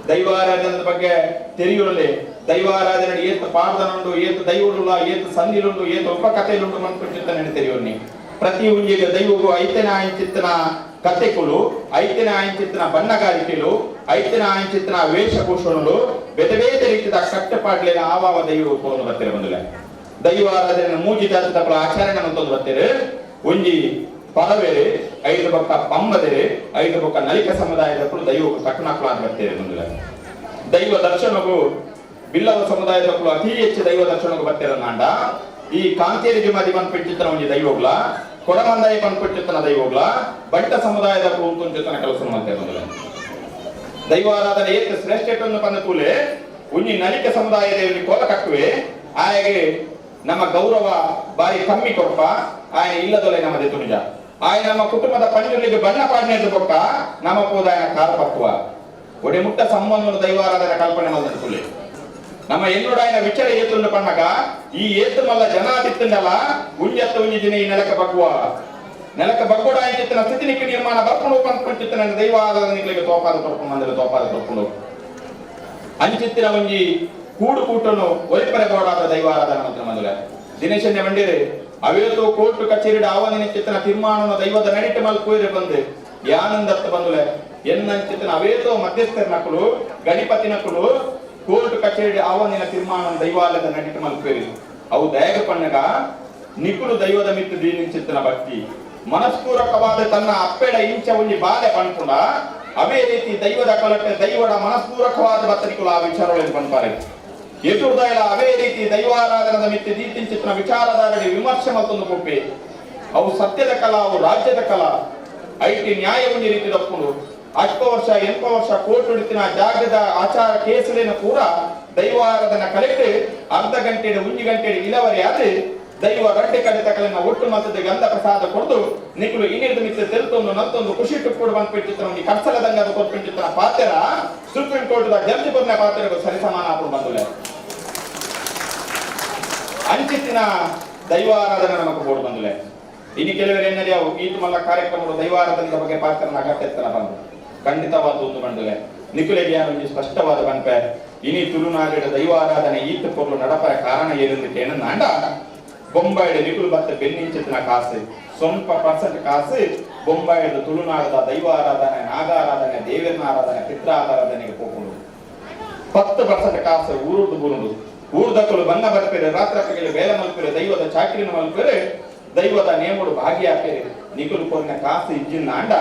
ದೈವಾರಾಧನೆ ಬಗ್ಗೆ ತಿಳಿಯುವಲ್ಲಿ ದೈವಾರಾಧನೆ ಏತ್ ಪಾಡ್ದನುಂಡು, ಏತ್ ದೈವಡುಲ್ಲ, ಏತ್ ಸಂಧಿಲುಂಡು, ಏತ್ ಉಪಕಥೆಲುಂಡು ಮನ್ಪುಚಿತ್ತನೆ ತಿಳಿಯೋನಿ. ಪ್ರತಿ ಒಂಜಿಗೆ ದೈವಗೂ ಐತನ ಆಂಚಿತ್ತನ ಕತೆಕುಲು, ಐತನ ಆಂಚಿತ್ತನ ಬಣ್ಣಗಾರಿಕೆಲು, ಐತನ ಆಂಚಿತ್ತನ ವೇಷಭೂಷಣಲು ಬೇತೆ ಬೇತೆ ರೀತಿಯ ಕಟ್ಟುಪಾಡ್ಲೇನ ಆವಾವ ದೈವ ಪೋನು ಬರ್ತಿರ ಬಂದುಲೆ. ದೈವಾರಾಧನೆ ಮೂಜಿ ಜಾತಿ ತಪ್ಪಲ ಆಚರಣೆ ಅಂತಂದು ಬರ್ತೀರಿ. ಒಂಜಿ ಪರವೇರು, ಐದು ಬೊಕ್ಕ ಪಂಬದೇರು, ಐದು ಬೊಕ್ಕ ನಲಿಕ ಸಮುದಾಯದಕ್ಕೂ ದೈವಕ್ಕೂ ತಕ್ಕನಕ್ಕಲು ಅಂತ ಬರ್ತೀರಿ ಬಂದುಲೆ. ದೈವ ದರ್ಶನಕ್ಕೂ ಬಿಲ್ಲವ ಸಮುದಾಯದಕ್ಕೂ ಅತಿ ಹೆಚ್ಚು ದೈವ ದರ್ಶನಕ್ಕೂ ಬರ್ತೀರನ್ನಾಂಡ ಈ ಕಾಂತೇರಿ ಜುಮಾದಿ ಪನ್ಪಿಟ್ಟಿತ್ತನ ಒಂಜಿ ದೈವಗ್ಲ, ಕೊಡಮಂದಾಯಿ ಪನ್ಪಿಟ್ಟಿತ್ತನ ದೈವಗ್ಲ, ಬಂಟ ಸಮುದಾಯದ ಉಂತುಂಚಿತ್ತನ ಕೆಲಸ ಮಾಡ್ತೇವೆ ಬಂದುಲೆ. ದೈವಾರಾಧನೆ ಏತ್ ಶ್ರೇಷ್ಠ ಪಂದ ಕೂಲೆ ಒಂಜಿ ನಲಿಕ ಸಮುದಾಯದ ಒಂಜಿ ಕೋಲ ಕಟ್ಟುವೆ ಆಯಗೆ ನಮ್ಮ ಗೌರವ ಬಾರಿ ಕಮ್ಮಿ ಕೊರ್ಪ ಆಯನ ಇಲ್ಲದೊಲೆ ನಮ್ಮದೆ ತುನಿಜ ಆಯ ನಮ್ಮ ಕುಟುಂಬದ ಪಂಜುರ್ಲಿಗೆ ಬಣ್ಣ ಪಾಡ್ನೆದ್ದು ಬೊಕ್ಕ ನಮ್ಮ ಪೋದಾಯನ ಕಾರ ಪಕ್ಕುವ ಒಡೆ ಮುಟ್ಟ ಸಂಬಂಧವನ್ನು ದೈವಾರಾಧನೆ ಕಲ್ಪನೆ ಮಲ್ದ ಕೂಲೆ ನಮ್ಮ ಎನ್ನುಡಾಯನ ವಿಚಾರ ಏತುಂಡು ಪಣ್ಣಗ ಈ ಏತು ಮಲ್ಲ ಜನ ತಿತ್ತಂಡಲ ಉಂಜತ್ತ ಉಂಜಿ ದಿನ ಈ ನೆಲಕ ಬಗ್ಗುವ ನೆಲಕ ಬಗ್ಗುಡಾಯ ಚಿತ್ತನ ಸ್ಥಿತಿ ನಿರ್ಮಾಣ ಬರ್ಕೊಂಡು ಪಂಚಿತ್ತನ ದೈವಾರಾಧನೆಗಳಿಗೆ ತೋಪಾದ ತೊರ್ಕೊಂಡು ಅಂದ್ರೆ ತೋಪಾದ ತೊರ್ಕೊಂಡು ಅಂಚಿತ್ತಿನ ಒಂಜಿ ಕೂಡು ಕೂಟನು ಒಲಿಪರೆ ಬೋಡಾದ ದೈವಾರಾಧನೆ ಮಾತ್ರ ಮಂದುಲೆ. ದಿನೇಶನ್ಯ ಮಂಡಿರೆ ಅವೇತೋ ಕೋರ್ಟು ಕಚೇರಿ ಆವನಿನ ಚಿತ್ತನ ತೀರ್ಮಾನನ ದೈವದ ನಡಿಟ ಮಲ್ಪುಯಿರೆ ಬಂದೆ ಯಾನಂದತ್ತ ಬಂದುಲೆ ಎನ್ನಂಚಿತ್ತನ ಅವೇತೋ ಮಧ್ಯಸ್ಥರ ನಕಲು ಗಣಿಪತಿ ನಕಲು ಕೋರ್ಟ್ ಕಚೇರಿ ಆವನಿನ ತೀರ್ಮಾನ ದೈವಾಲಯದ ನಡಿಟ ಮಲ್ಪುಯಿರಿ ಅವು ದಯಗ ಪಣ್ಣಗ ನಿಕುಲು ದೈವದ ಮಿತ್ತು ದೀನಿಂಚಿತ್ತನ ಭಕ್ತಿ ಮನಸ್ಪೂರಕವಾದ ತನ್ನ ಅಪ್ಪೆಡ ಇಂಚ ಒಂಜಿ ಬಾಲೆ ಪನ್ಪುಂಡ ಅವೇ ರೀತಿ ದೈವದ ಕಲಟೆ ದೈವದ ಮನಸ್ಪೂರಕವಾದ ಬತ್ತನಿಕುಲು ಆ ವಿಚಾರಗಳನ್ನು ಪನ್ಪಾರೆ ಎದುರ್ದಾಯಲ ಅವೇ ರೀತಿ ದೈವಾರಾಧನದ ಮಿತ್ತಿ ದೀತಿಂಚಿತ್ನ ವಿಚಾರಧಾರಣೆ ವಿಮರ್ಶೆ ಮತ್ತೊಂದು ಕೊಪ್ಪೆ ಅವು ಸತ್ಯದ ಕಲಾ, ಅವು ರಾಜ್ಯದ ಕಲಾ. IT ನ್ಯಾಯ ಒಂಜಿ ರೀತಿ ದಪ್ಪುಂಡು ಅಲ್ಪ ವರ್ಷ ಎಂಪ ವರ್ಷ ಕೋರ್ಟ್ ಹಿಡಿತಿನ ಜಾಗದ ಆಚಾರ ಕೇಸಲೇನ ಪೂರ ದೈವಾರಾಧನ ಕಲೆಕ್ಟ್ ಅರ್ಧ ಗಂಟೆ ಒಂಜಿ ಗಂಟೆ ಇಲವರೆ ಆದ್ರೆ ದೈವ ಗಂಟೆ ಕಡೆ ತಕಲನ್ನ ಒಟ್ಟು ಮತದ ಗಂಧ ಪ್ರಸಾದ ಕೊಡ್ದು ನಿಕುಲು ಇನ್ನಿರ್ದ ಮಿತ್ತ ತೆಲ್ತೊಂದು ನಲ್ತೊಂದು ಖುಷಿ ಟುಕ್ಕುಡು ಬಂದ್ಬಿಟ್ಟಿತ್ತನ ಒಂದು ಕರ್ಸಲದಂಗ ಕೊಟ್ಬಿಟ್ಟಿತ್ತನ ಪಾತ್ರ ಸುಪ್ರೀಂ ಕೋರ್ಟ್ the judge ಕೊರ್ನ ಪಾತ್ರ ಸರಿಸಮಾನ ಆಪುಡು ಬಂದುಲೆ. ಅಂಚಿತ್ತಿನ ದೈವಾರಾಧನೆ ನಮಕ್ ಬೋರ್ಡ್ ಬಂದುಲೆ. ಇನ್ನು ಕೆಲವರು ಎನ್ನರಿ ಅವು ಈತು ಮಲ್ಲ ಕಾರ್ಯಕ್ರಮಗಳು ದೈವಾರಾಧನದ ಬಗ್ಗೆ ಪಾತ್ರನ ಅಗತ್ಯತನ ಬಂದು ಖಂಡಿತವಾದ ಒಂದು ಬಂದುಲೆ. ನಿಕುಲೆಗೆ ಒಂಜಿ ಸ್ಪಷ್ಟವಾದ ಬನ್ಪೆ ಇನಿ ತುಳುನಾಡಿನ ದೈವಾರಾಧನೆ ಈತು ಪೊರ್ಲು ನಡಪರ ಕಾರಣ ಏನೆಂದು ಏನನ್ನಾಂಡ ಬೊಂಬಾಯಿಡು ನಿಕುಲು ಬತ್ತ ಬೆನ್ನಿಂಚಿತ್ತಿನ ಕಾಸು ಸ್ವಲ್ಪ ಪರ್ಸೆಂಟ್ ಕಾಸು ಬೊಂಬಾಯಿಡು ತುಳುನಾಡದ ದೈವಾರಾಧನೆ ನಾಗಾರಾಧನೆ ದೇವರನ ಆರಾಧನೆ ಪಿತ್ರಾರಾಧನೆಗೆ ಪೋಪುಂಡು. 10% ಕಾಸು ಊರುದು ಬುರುಂಡು ಊರ್ದಕ್ಕಲು ಬಣ್ಣ ಬರ್ಪೇರೆ ರಾತ್ರಕ್ಕಗೆ ಬೇಲೆ ಮಲ್ಪೇರೆ ದೈವದ ಚಾಕ್ರಿನ ಮಲ್ಪೇರೆ ದೈವದ ನೇಮುಡು ಭಾಗಿಯಾಪೇರೆ ನಿಕುಲು ಕೊರ್ನ ಕಾಸು ಇಜ್ಜಿನ ಆಂಡ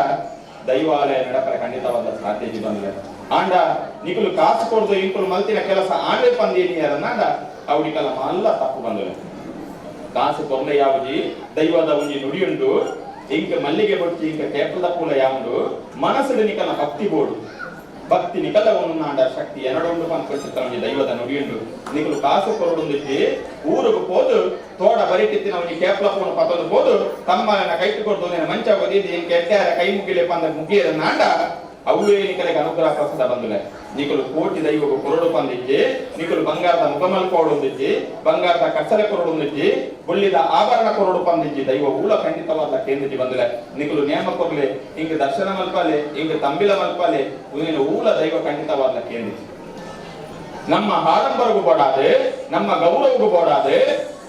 ದೈವಾಲಯ ನಡಪರೆ ಖಂಡಿತವಾದ ಸಾಧ್ಯತೆ ಬಂದ್ರೆ ಆಂಡ ನಿಕುಲು ಕಾಸು ಕೊಡ್ದು ಇಂಕುಲು ಮಲ್ತಿನ ಕೆಲಸ ಆಂಡೆ ಪಂದೇನಿಯರನ್ನಾಂಡ ಅವಡಿಕಲ ಮಲ್ಲ ತಪ್ಪು ಬಂದ್ರೆ. ಕಾಸು ಕೊರ್ನ ಯಾವಜಿ ದೈವದ ಒಂಜಿ ನುಡಿಯುಂಡು ಇಂಕ ಮಲ್ಲಿಗೆ ಬೊಚ್ಚಿ ಇಂಕ ಕೇಪದ ಪೂಲ ಯಾವುಂಡು ಮನಸ್ಸು ನಿಕಲ ಭಕ್ತಿ ಬೋಡು ಭಕ್ತಿ ನಿಕಲ ಒಂದಾಂಡ ಶಕ್ತಿ ಎನಡೊಂಡು ಪನ್ಪಿರ್ತಿತ್ತ ದೈವದ ನುಡಿಯುಂಡು ನಿಕಲು ಕಾಸು ಕೊರಡುಂದಿಜ್ಜಿ ಊರುಗು ಪೋದು ತೋಡ ಬರಿಟಿತ್ತಿನ ಒಂಜಿ ಕೇಪಲ ಪೂನ ಪತ್ತೊಂದು ಪೋದು ತಮ್ಮನ ಕೈಟು ಕೊಡ್ದು ನಿನ್ನ ಮಂಚ ಒದಿದ್ದು ಇಂಕ ಎಟ್ಟಾರ ಕೈ ಮುಗಿಲೆ ಪಂದ ಮುಗಿಯರನ್ನಾಂಡ ಅವೇ ನಿಕಲಿಗೆ ಅನುಗ್ರಹ ಪ್ರಸಾದ ಬಂದುಲೆ. ನಿಕಲು ಕೋಟಿ ದೈವಗು ಕೊರಡು ಪಂದಿಜ್ಜಿ ನಿಕಲು ಬಂಗಾರದ ಮುಗಮಲ್ ಕೊರಡುಂದಿಜ್ಜಿ ಬಂಗಾರದ ಕಚ್ಚಲೆ ಕೊರಡುಂದಿಜ್ಜಿ ಬೊಳ್ಳಿದ ಆಭರಣ ಕೊರಡು ಪಂದಿಜ್ಜಿ ದೈವ ಊಲ ಖಂಡಿತವಾದ ಕೇಂದ್ರಜಿ ಬಂದುಲೆ. ನಿಕಲು ನೇಮ ಕೊರ್ಲೆ ಇಂಕ ದರ್ಶನ ಮಲ್ಪಾಲೆ ಇಂಕ ತಂಬಿಲ ಮಲ್ಪಾಲೆ ಉನಿನ ಊಲ ದೈವ ಖಂಡಿತವಾದ ಕೇಂದ್ರಜಿ. ನಮ್ಮ ಆಡಂಬರಗೂ ಬೋಡಾದೆ, ನಮ್ಮ ಗೌರವಗೂ ಬೋಡಾದೆ,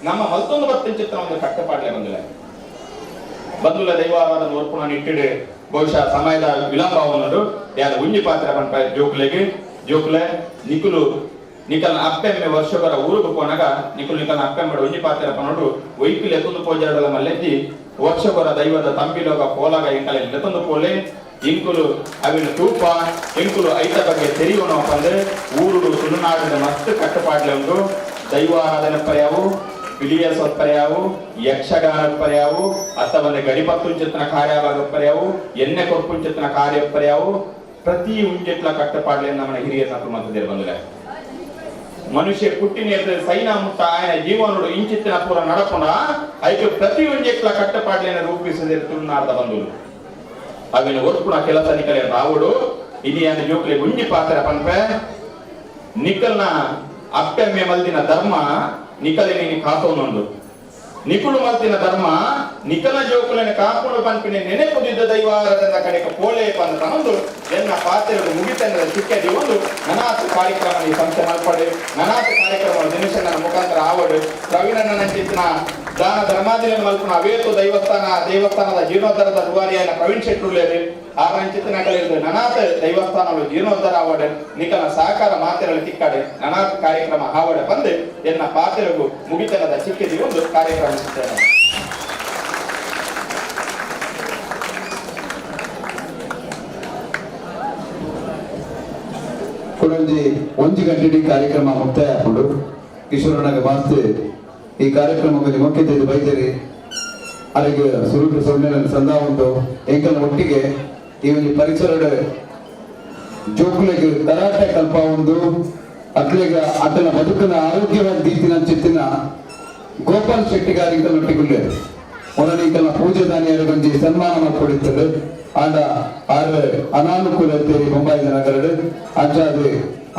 ನಮ್ಮ ಮತ್ತೊಂದು ಬತ್ತಿನ ಚಿತ್ರ ಒಂದು ಕಟ್ಟಪಾಡ್ಲೆ ಬಂದಿಲ್ಲ ಬಂದುಲ ದೈವಾರಾಧನ ಒರ್ಪುಣ ಇಟ್ಟಿಡು. ಬಹುಶಃ ಸಮಯದ ವಿಳಂಬವನ್ನು ಯಾರು ಉಂಜಿ ಪಾತ್ರ ಪನ್ಪ ಜೋಕುಲೆಗೆ ಜೋಕುಲೆ ನಿಕುಲು ನಿಕಲ್ನ ಅಪ್ಪೆಮ್ಮೆ ವರ್ಷೊಗರ ಊರುಗು ಪೋನಾಗ ನಿಕುಲು ನಿಕಲ್ನ ಅಪ್ಪೆಮ್ಮಡ ಒಂಜಿ ಪಾತ್ರ ಪನೋಡು ಒಯ್ಕಿಲ್ ಎತ್ತೊಂದು ಪೋಜಾಡಲ ಮಲ್ಲೆಜ್ಜಿ ವರ್ಷಗೊರ ದೈವದ ತಂಬಿಲೋಗ ಪೋಲಾಗ ಎಂಕಲೆ ಎತ್ತೊಂದು ಪೋಲೆ ಇಂಕುಲು ಅವಿನ ತೂಪ ಇಂಕುಲು ಐತ ಬಗ್ಗೆ ತೆರಿಯೋಣ ಪಂದ್ರೆ ಊರುಡು ತುಳುನಾಡಿನ ಮಸ್ತ್ ಕಟ್ಟುಪಾಡ್ಲೆ ಉಂಡು. ದೈವಾರಾಧನೆ ಪರ್ಯಾವು, ಪಿಲಿಯ ಸೊತ್ಪರ್ಯಾವು, ಯಕ್ಷಗಾನ ಪರ್ಯಾವು, ಅಥವಾ ಗಡಿಪತ್ತುಂಚಿತ್ನ ಕಾರ್ಯವಾಗ ಪರ್ಯಾವು, ಎಣ್ಣೆ ಕೊರ್ಪುಂಚಿತ್ನ ಕಾರ್ಯ ಪರ್ಯಾವು, ಪ್ರತಿ ಉಂಜೆಟ್ಲ ಕಟ್ಟುಪಾಡ್ಲೆ ನಮ್ಮ ಹಿರಿಯ ನಕಲು ಬಂದ್ರೆ ಮನುಷ್ಯ ಪುಟ್ಟಿನ ಸೈನ ಮುಟ್ಟ ಆಯನ ಜೀವನೋಡು ಇಂಚಿತ್ತಿನ ಪೂರ ನಡಪುಣ ಐಕೆ ಪ್ರತಿ ಒಂಜೆಟ್ಲ ಕಟ್ಟುಪಾಡ್ಲೆನ ರೂಪಿಸದೆ ತುಳುನಾಡ್ದ ಬಂದುಲು ಅವಿನ ಒರ್ಪುಣ ಕೆಲಸ ನಿಕಲೆ ರಾವುಡು. ಇನಿಯನ ಜೋಕ್ಲೆ ಉಂಜಿ ಪಾತ್ರ ಪನ್ಪೆ ನಿಕಲ್ನ ಅಪ್ಪೆಮ್ಮೆ ಮಲ್ದಿನ ಧರ್ಮ ನಿಕಲೆ ನೀನು ಕಾತೋನುಂಡು, ನಿಕುಲು ಮಲ್ತಿನ ಧರ್ಮ ನಿಕಲ ಜೋಕುಲನೆ ಕಾಪುಡು ಪನ್ಪಿನ ನೆನೆಪುದಿದ್ದ ದೈವಾರಾಧನ ಕಡೆಕ ಪೋಲೆ ಪಂದ ತನೊಂದು ಎನ್ನ ಪಾತ್ರೆಗಳು ಮುಗಿತಂದ್ರೆ ಸಿಕ್ಕದಿ ಒಂದು ನನಾತು ಕಾರ್ಯಕ್ರಮ ಈ ಸಂಸ್ಥೆ ಮಲ್ಪಡು, ನನಾತು ಕಾರ್ಯಕ್ರಮ ದಿನಶನ ಮುಖಾಂತರ ಆವಡು. ಪ್ರವೀಣನ ದಾನ ಧರ್ಮಾದಿನ ಮಲ್ಪುನ ಅವೇತು ದೈವಸ್ಥಾನ ದೇವಸ್ಥಾನದ ಜೀರ್ಣೋದ್ಧಾರದ ರೂವಾರಿಯಾದ ಪ್ರವೀಣ್ ಶೆಟ್ಟುಳ್ಳೇರು ಆರಂಚಿತನ ಕಳೆದು ನನಾತ ದೈವಸ್ಥಾನಗಳು ಜೀರ್ಣೋದ್ಧಾರ ಆವಡೆ ನಿಕಲ ಸಹಕಾರ ಮಾತೆರಳು ತಿಕ್ಕಾಡೆ ನನಾತ ಕಾರ್ಯಕ್ರಮ ಆವಡೆ ಬಂದು ಎನ್ನ ಪಾತ್ರೆಗೂ ಮುಗಿತನದ ಚಿಕ್ಕದಿ ಒಂದು ಕಾರ್ಯಕ್ರಮ ಸಿಗ್ತೇನೆ. ಕುಡಂಜಿ ಒಂಜಿ ಗಂಟೆ ಕಾರ್ಯಕ್ರಮ ಮುಕ್ತಾಯ ಹಾಕೊಂಡು ಕಿಶೋರನಾಗ ಮಾಸ್ತಿ ಈ ಕಾರ್ಯಕ್ರಮದಲ್ಲಿ ಮುಖ್ಯ ಅತಿಥಿ ಬೈದೇರಿ ಅಲ್ಲಿಗೆ ಸುರುಟು ಸೊನ್ನೆ ಸಂದ ಉಂಟು. ಎಂಕಲ್ನ ಒಟ್ಟಿಗೆ ಈ ಒಂದು ಪರಿಸರದ ಜೋಕುಲೆಗೆ ಕರಾಟೆ ಕಲ್ಪ ಒಂದು ಅಕ್ಲೆಗೆ ಆತನ ಬದುಕನ ಆರೋಗ್ಯವಾಗಿ ದೀತಿನ ಚಿತ್ತಿನ ಗೋಪಾಲ್ ಶೆಟ್ಟಿಗಾರ್ ಇಂಕಲ್ ಒಟ್ಟಿಗುಲ್ಲೆ ಮೊದಲ ಇಂಕಲ್ನ ಪೂಜೆ ದಾನಿಯರು ಒಂಜಿ ಸನ್ಮಾನ ಮಾಡಿಕೊಡಿತ್ತರು. ಆಂಡ ಆರು ಅನಾನುಕೂಲ ಇತ್ತೇರಿ ಬೊಂಬಾಯಿ ನಗರಡು ಅಂಚಾದ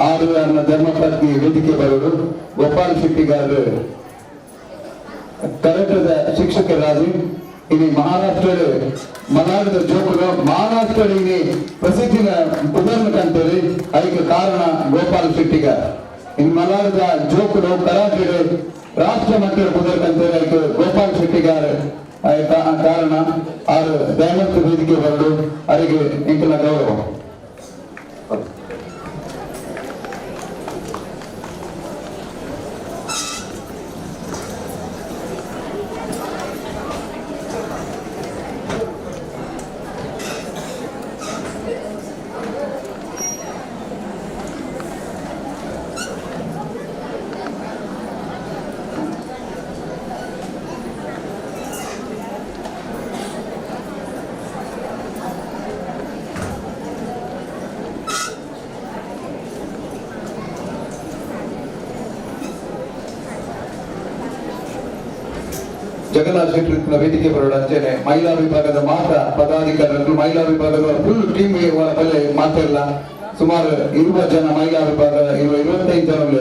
ಆರು ಅನ್ನ ಧರ್ಮಪತ್ನಿ ವೇದಿಕೆ ಬರೋಡು ಗೋಪಾಲ್ ಶೆಟ್ಟಿಗಾರರು ಕರಾಟದ ಶಿಕ್ಷಕರಾಗಿ ಇಲ್ಲಿ ಮಹಾರಾಷ್ಟ್ರ ಮಲಾಡದ ಜೋಕುಲು ಮಹಾರಾಷ್ಟ್ರ ಇಲ್ಲಿ ಪ್ರಸಿದ್ಧಿನ ಉದಾಹರಣೆ ಕಾಣ್ತಾರೆ. ಅದಕ್ಕೆ ಕಾರಣ ಗೋಪಾಲ್ ಶೆಟ್ಟಿಗಾರ್. ಇನ್ನು ಮಲಾಡದ ಜೋಕುಲು ಕರಾಟೆ ರಾಷ್ಟ್ರ ಮಟ್ಟದ ಪುದರ್ ಕಂತಾರೆ. ಅದಕ್ಕೆ ಗೋಪಾಲ್ ಶೆಟ್ಟಿಗಾರ್ ಕಾರಣ. ಆರು ದಯಮತ್ತು ವೇದಿಕೆ ಬರಲು ಅವರಿಗೆ ಇಂಕಲ ಗೌರವ. ಜಗನ್ನಾಥ ಶೆಟ್ಟರ್ ವೇದಿಕೆ ಬರೋಣ ಅಂಚೆನೆ ಮಹಿಳಾ ವಿಭಾಗದ ಮಾತ್ರ ಪದಾಧಿಕಾರಿಗಳು, ಮಹಿಳಾ ವಿಭಾಗದ ಫುಲ್ ಟೀಮ್ ಬಲ್ಲೆ ಮಾತೆಲ್ಲ ಸುಮಾರು 20 ಜನ ಮಹಿಳಾ ವಿಭಾಗ 25 ಜನ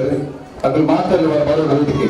ಅದ್ರ ಮಾತೆಲ್ಲ ಬರೋಣ ವೇದಿಕೆ.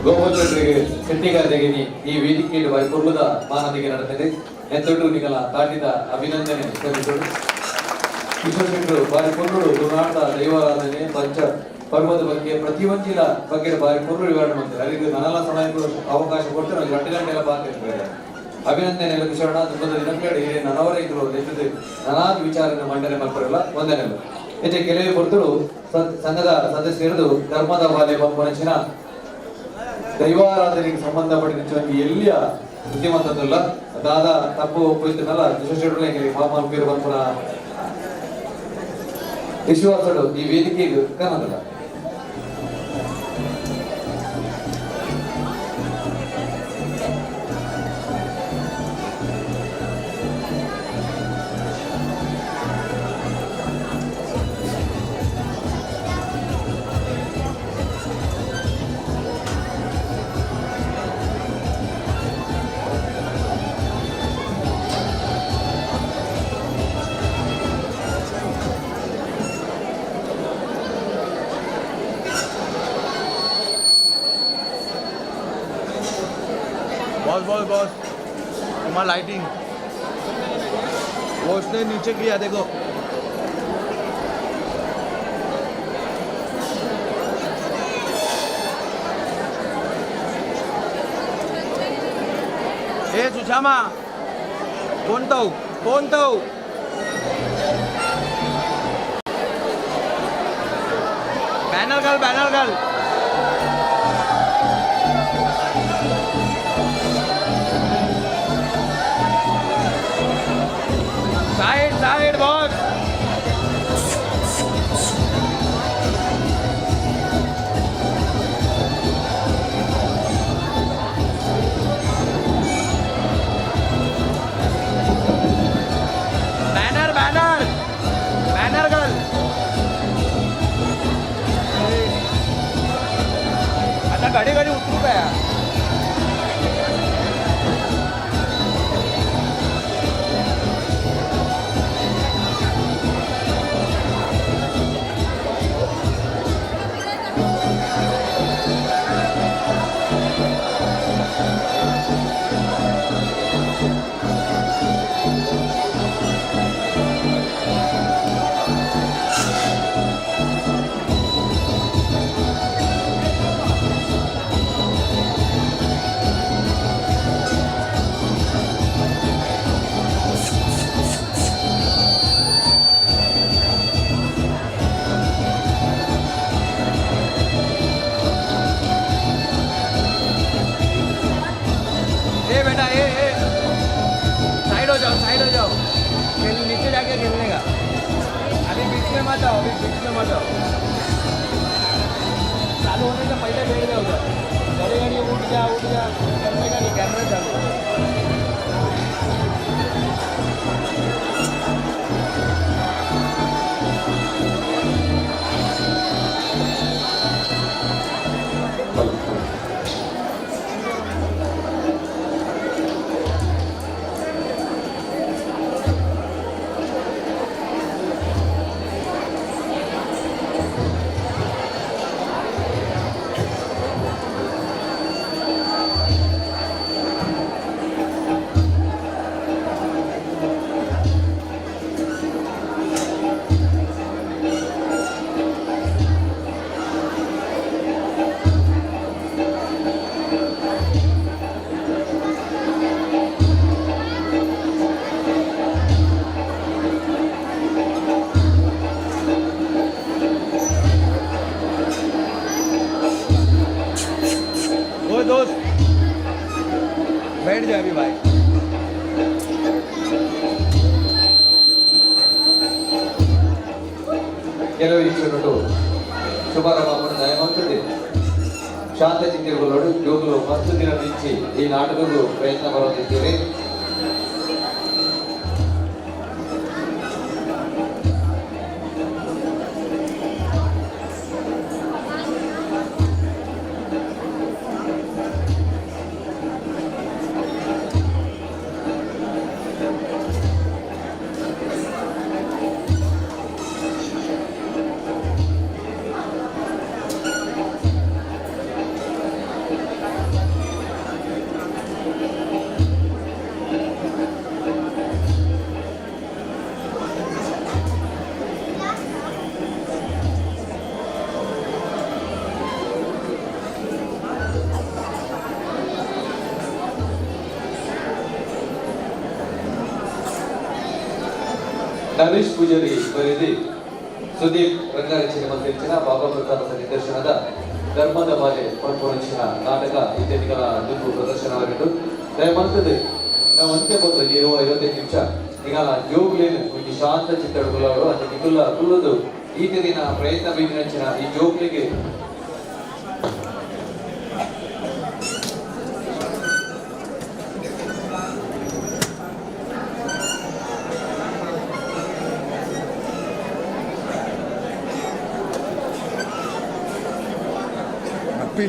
ಗೋಪಾಲ್ ಶೆಟ್ಟಿಗಾರಿಗೆ ಈ ವೇದಿಕೆಯಲ್ಲಿ ಬಾರಿ ಪೊರ್ಲುದ ಮಾನದಿಗೆ ನಡೆದಿದೆ. ಎತ್ತೊಟ್ಟು ನಿಗಲ ತಾಟಿದ ಅಭಿನಂದನೆ ಸಲ್ಲಿಸೋಡು. ಕಿಶೋರ್ ಶೆಟ್ಟರು ಬಾರಿ ಪೊರ್ಲುಡು ತುಳುನಾಡ ದೈವಾರಾಧನೆ ಪಂಚ ಪರ್ವದ ಬಗ್ಗೆ ಪ್ರತಿಯೊಂಜಿಲ ಬಗ್ಗೆ ಬಾರಿ ಪೊರ್ಲು ವಿವರಣೆ ಮಾಡ್ತಾರೆ. ಅದಕ್ಕೆ ನನಲ ಸಮಯ ಅವಕಾಶ ಕೊಡ್ತಾರೆ, ಒಂದು 2 ಗಂಟೆಲ್ಲ ಬಾತಿರ್ತಾರೆ. ಅಭಿನಂದನೆ ಕಿಶೋರಣ. ತುಂಬದ ದಿನಕ್ಲೇಡು ಹಿರಿಯ ನನವರೇ ಇದ್ರು ದೇಶದ ನಾನಾದ ವಿಚಾರನ ಮಂಡನೆ ಮಾಡ್ತಾರಲ್ಲ ವಂದನೆಗಳು. ಹೆಚ್ಚು ಕೆಲವೇ ಕೊಡ್ತರು ಸಂಘದ ಸದಸ್ಯರು ಧರ್ಮದ ಬಾಲ್ಯ ಪಂಪನಚಿನ ದೈವಾರಾಧನೆಗೆ ಸಂಬಂಧಪಟ್ಟಿದ ಎಲ್ಲಿಯ ಬುದ್ಧಿವಂತದ್ದಲ್ಲ ದಾದ ತಪ್ಪು ಒಪ್ಪಿದ್ದನಲ್ಲ ಕಿಶೋರ್ ಮಾಮ ಪೇರು ಬಂಪುನ ವಿಶ್ವಾಸಡು ಈ ವೇದಿಕೆಗೆ ಕನ್ನಡ. बॉस बॉस बॉस तुम्हारा लाइटिंग वो उसने नीचे किया देखो। ए सुषमा कौन तो बैनर गल बैनर गल। Side side boss. Banner banner banner girl. आता घडी घडी उतरू काय? ए बेटा ए ए साइड हो जाओ, साइड हो जाओ, खेल नीचे जाके खेलने का। अभी बीच में मत आओ, अभी बीच में मत आओ। चालू होने से पहले बैठ जाओ उधर। घड़ी घड़ी उठ जा करने का नहीं, कैमरा चालू। वो दोस्त बैठ जा अभी भाई। ಕೆಲವು ಇಷ್ಟುಂಟು ಶುಭಾರಂಭ ದಯಮಾಡ್ತದೆ. ಶಾಂತ ಚಿತ್ರಗಳು ಜೋಗುಲು ಮಸ್ತು ದಿನ ಮಿಂಚಿ ಈ ನಾಟಕಕ್ಕೂ ಪ್ರಯತ್ನ ಬರುತ್ತಿದ್ದೇವೆ. ನರೇಶ್ ಪೂಜಾರಿ ಬರೆದಿ ಸುದೀಪ್ ರಂಗರಚನೆ ಮಂತ್ರಿಚಿನ ಬಾಬಾ ಪ್ರತಾಪ ನಿರ್ದೇಶನದ ಧರ್ಮದ ಬಾಲೆ ಪನ್ಪುರಂಚಿನ ನಾಟಕ ಇತ್ಯಾದಿಗಳ ದುಂಬು ಪ್ರದರ್ಶನವಾಗಿದ್ದು ದಯಮಂತದೆ ನಾವು ಅಂತ್ಯ ಪೋತ್ರ 25 ನಿಮಿಷ ಈಗ ಜೋಗ್ಲೇನು ಒಂಜಿ ಶಾಂತ ಚಿತ್ತಡುಗುಲಾಡು ಅಂಚ ನಿಕುಲ್ಲ ಕುಲ್ಲುದು ಈತ ದಿನ ಪ್ರಯತ್ನ ಬೀದಿನಂಚಿನ ಈ ಜೋಗ್ಲಿಗೆ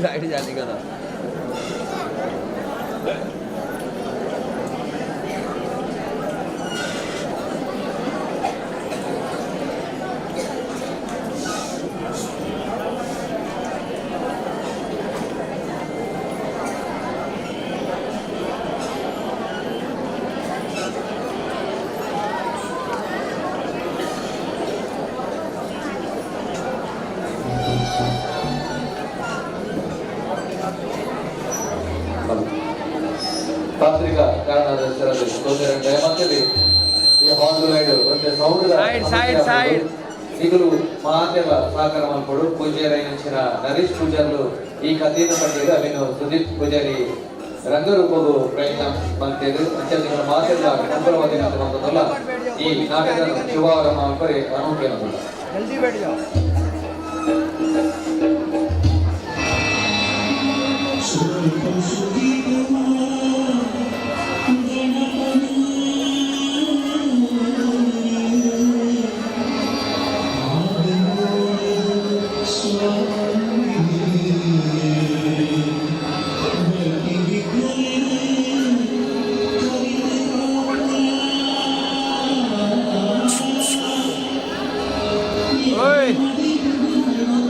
लाइट जाने का था। ತಾಂತ್ರಿಕ ಕಾರಣ ಈ ಹಾಲ್ ಸೌಂಡ್ ಸೈಡ್ ಸೈಡ್ ಈಗಲೂ ಮಾತೆಲ್ಲ ಸಹಕಾರ ಮಲ್ಪಡು ಪೂಜಾರಿ ನರೇಶ್ ಪೂಜಾರ್ಲು ಈ ಕಥೆಯನ್ನು ಪಟ್ಟಿದ್ದು ಅಲ್ಲಿನ ಸುದೀಪ್ ಪೂಜಾರಿ ರಂಗರೂಪಗೂ ಪ್ರಯತ್ನ ಮಾಡ್ತೇವೆ. ಅಂಚೆ ಮಾತೆಲ್ಲ ನಂಬರವಾದ ಈ ನಾಟಕ ಶುಭಾರಂಭ ಮಲ್ಪರೆ ಅನುಕೂಲ. ಜಲ್ದಿ ಬೇಡ ಜಾओ.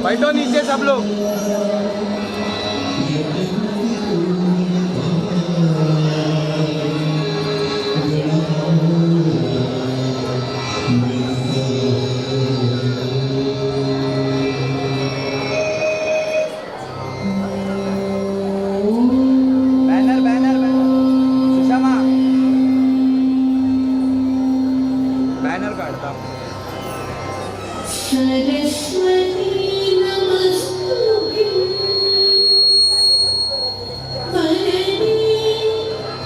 बैठो नीचे सब लोग। Banner banner banner Sushma banner काटता। सरस्वती नमस्तुभ्यं वरदे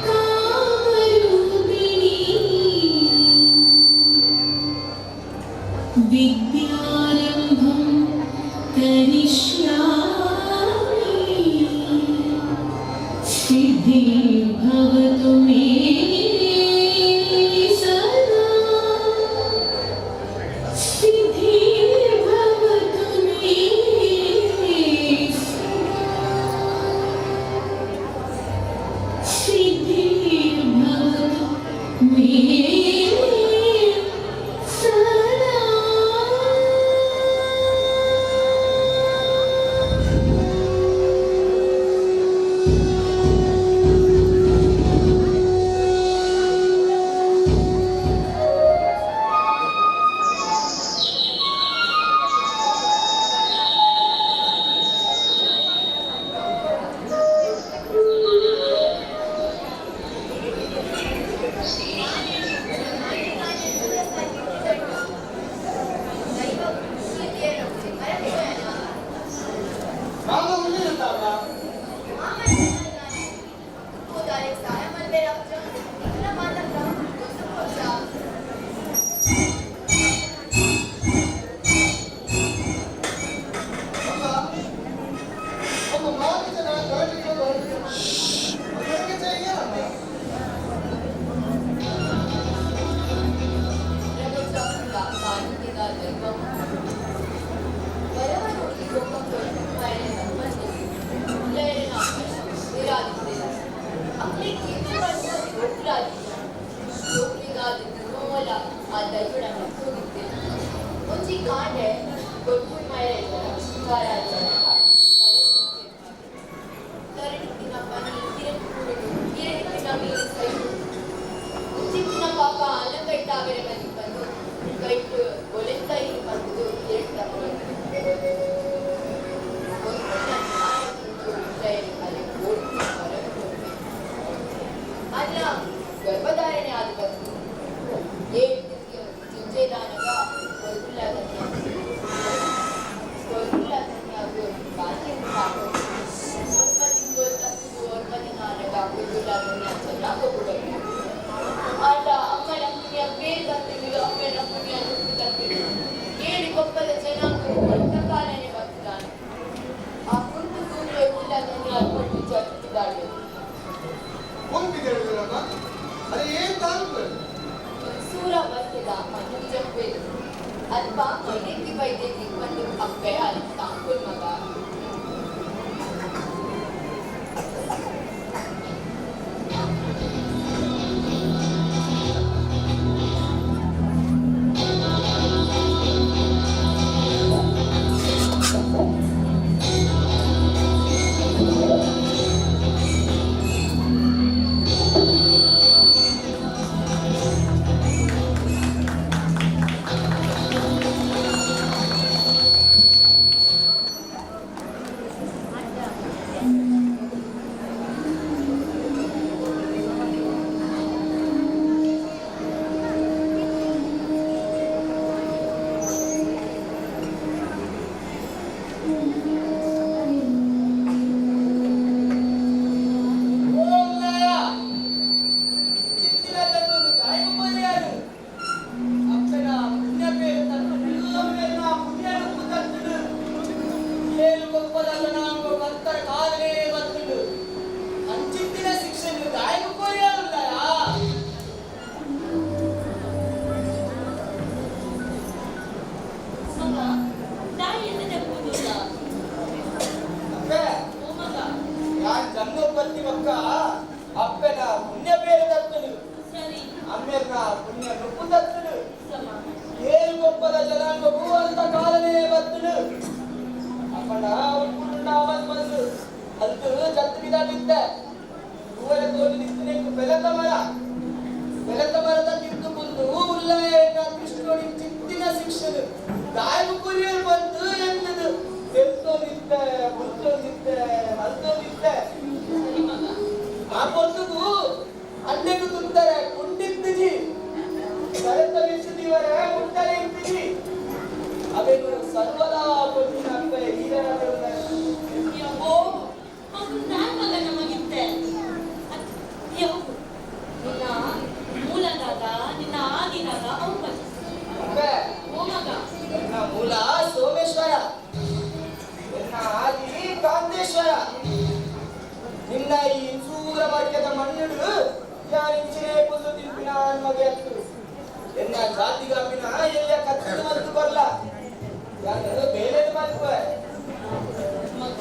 कामरूपिणी विद्यारम्भं करिष्यामि सिद्धिर्भवतु मे सदा सिद्धिर्भवतु मे सदा सिद्धिर्भवतु मे सदा। ಗರ್ಭಧಾರಣೆ ಆದ ಬಂತು. ಏಳು ಜಿಂಜೆದ ಅಲ್ಪ ಮೈನೆತ್ತಿ ಬೈದೇತಿ ಒಂದು ಅಪ್ಪೆ ಅಲ್ಲಿ ತಾಂಕುಲ್ ಮಗ. ಅಪ್ಪನ ಪುಣ್ಯ ಬೇರೆ ತತ್ತನು ಅಮ್ಮೆರ್ನ ಪುಣ್ಯ ನುಪ್ಪು ತತ್ತನು ಏಳು ಗೊಪ್ಪದ ಜನಾಂಗವು ಅಂತ ಕಾಲನೇ ಬತ್ತನು ಅಪ್ಪನ ಉಪ್ಪುಂಡಾವನ್ ಬಂದು ಅಲ್ತು ಜತ್ತು ಬಿದ್ದಾಗಿದ್ದ ಹೂವರ ತೋಲು ನಿಂತು ಬೆಲತ ಮರ ಬೆಲತ ಮರದ ತಿಂದು ಮುಂದು ಉಲ್ಲಯ ಕೃಷ್ಣೋಡಿ ಚಿತ್ತಿನ ಶಿಕ್ಷನು ದಾಯು ಕುರಿಯರು ಬಂದು ಎನ್ನದು ತೆಲ್ತೋನಿದ್ದೆ ಮುಲ್ತೋನಿದ್ದೆ ಮಲ್ತೋನಿದ್ದೆ ಆ ಪೊರ್ತುಗು ಅಣ್ಣೆಗೂ ತುಂತಾರೆ ಕುಂಡಿತ್ತಿಜಿ ಭರತ ವಿಶ್ವದಿವರ ಮುಟ್ಟಲೆ ಇತ್ತಿಜಿ ಅವೇನು ಸರ್ವದಾ ಪೊಂದಿನ ಅಪ್ಪೆ ಯವ್ವೋ ಅವನು ನಾನ್ ಮಗ ನಮಗಿತ್ತೆ ಯವ್ವು ನಿನ್ನ ಮೂಲದಾಗ ನಿನ್ನ ಆದಿನಾಗ ಅವು ಅಪ್ಪೆ ಓ ಮಗ ಎನ್ನ ಮೂಲ ಸೋಮೇಶ್ವರ ಎನ್ನ ಆದಿ ಕಾಂತೇಶ್ವರ ನಿನ್ನ ಈ ಸೂರ ವರ್ಗದ ಮಣ್ಣುಡು ಯಾರಿಂಚಿನೇ ಪುಲ್ಲು ತಿಂಪಿನ ಮಗೆ ಅತ್ತು ಎನ್ನ ಜಾತಿಗಾಪಿನ ಎಲ್ಲ ಕತ್ತಲು ಮತ್ತು ಬರ್ಲ ಯಾರು ಬೇರೆ ಮಲ್ಪುವೆ ಮಗ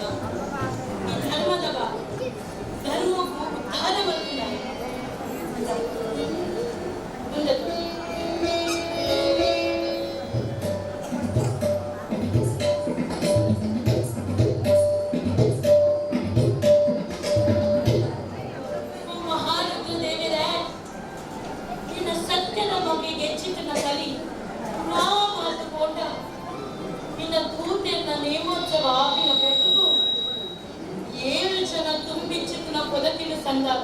ಧರ್ಮದ ಬಾ ಧರ್ಮಕ್ಕೂ ಉದ್ಧಾರ ಮಲ್ಪಿನ ಮುಂದೆ ಮಹಾರುದ್ರ ದೇವರೇ ನಿನ್ನ ಸತ್ಯದ ಮಗೆಗೆ ಚಿತ್ತನ ಕಲಿ ನಾ ಮಾತು ಕೊಂಡ ನಿನ್ನ ದೂತೆಯನ್ನ ನೇಮೋತ್ಸವ ಆಪಿನ ಬೆಟ್ಟಗೂ ಏಳು ಜನ ತುಂಬಿ ಚಿತ್ತನ ಪೊದಕಿನ ಸಂದಾವ.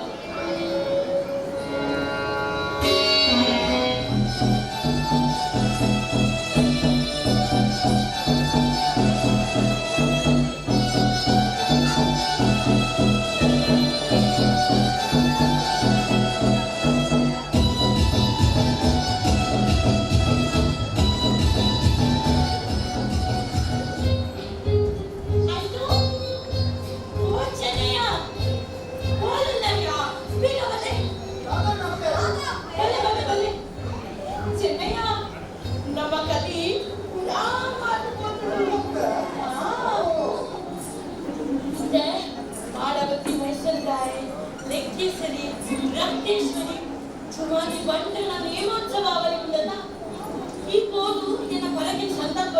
ಈ ಪೋದು ನಿನ್ನ ಕೊರಗಿನ ಸಂದರ್ಭ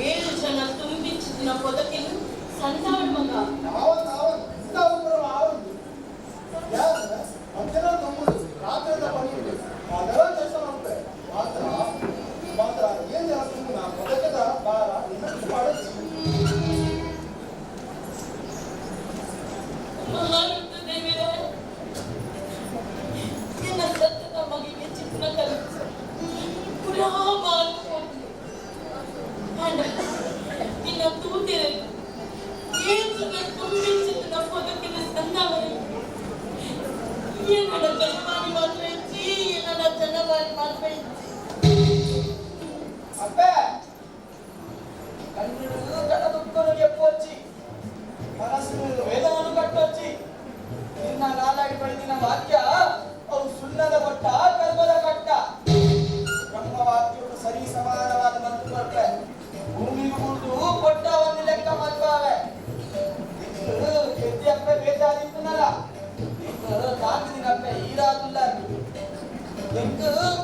ಏಳು ಜನ ತುಂಬಿಚ್ಚಿನ ಪೊದಕಿನ ಸಂತಾವಣ ಮಗ ನಿನ್ನ ಸತ್ತದ ಮಗಿಗೆ ಚಿತ್ರ ಕಲಿಸು ಪುರಾ ನಿನ್ನ ತೂತಿರಲು ಏಳು ಜನ ತುಂಬಿಚ್ಚಿನ ಪೊದಕಿನ ಸಂದಾವರಿ ಏನಡ ಜನವಾರಿ ಮಾತ್ರ ಇಚ್ಚಿ ಏನಡ ಜನವಾರಿ ಮಾತ್ರ ಇಚ್ಚಿ ಅಪ್ಪೆ ಕಣ್ಣುಡು ಕಣ ದುಃಖನು ಗೆಪ್ಪೊಚ್ಚಿ ಮನಸ್ಸು ವೇದನನು ಕಟ್ಟೊಚ್ಚಿ ನಿನ್ನ ನಾಲಾಡಿ ಪಡೆದಿನ ವಾಕ್ಯ ಅವು ಸುಣ್ಣದ ಕೊಟ್ಟ ಕರ್ಮದ ಕಟ್ಟ.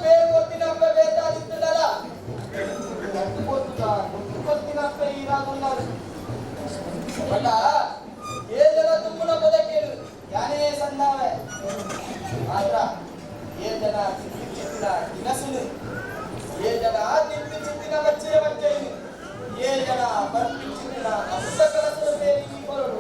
ಬೇರ್ ಕೊರ್ತಿನ ಅಪ್ಪೆ ಬೇತಾದಿತ್ತುಂಡಲ ಕಟ್ಟು ಕೊರ್ತುದ ಕೊಟ್ಟು ಕೊರ್ತಿನ ಅಪ್ಪೆ ಈರಾಗುన్నారు ಬಟ ಏಳು ಜನ ತುಂಬುನ ಪದಕೇಳು ಯಾನೇ ಸಂದಾವೆ ಮಾತ್ರ ಏಳು ಜನ ತಿಂಪಿಚಿತ್ತಿನ ದಿನಸುನು ಏಳು ಜನ ತಿಂಪಿಚಿತ್ತಿನ ಬಚ್ಚೆಯ ಬಚ್ಚೆಯನ್ನು ಏಳು ಜನ ಬರ್ಪಿಚಿತ್ತಿನ ಅಸ್ಸ ಕಲಸದ ಬೇರೆ ಈ ಬರಡು.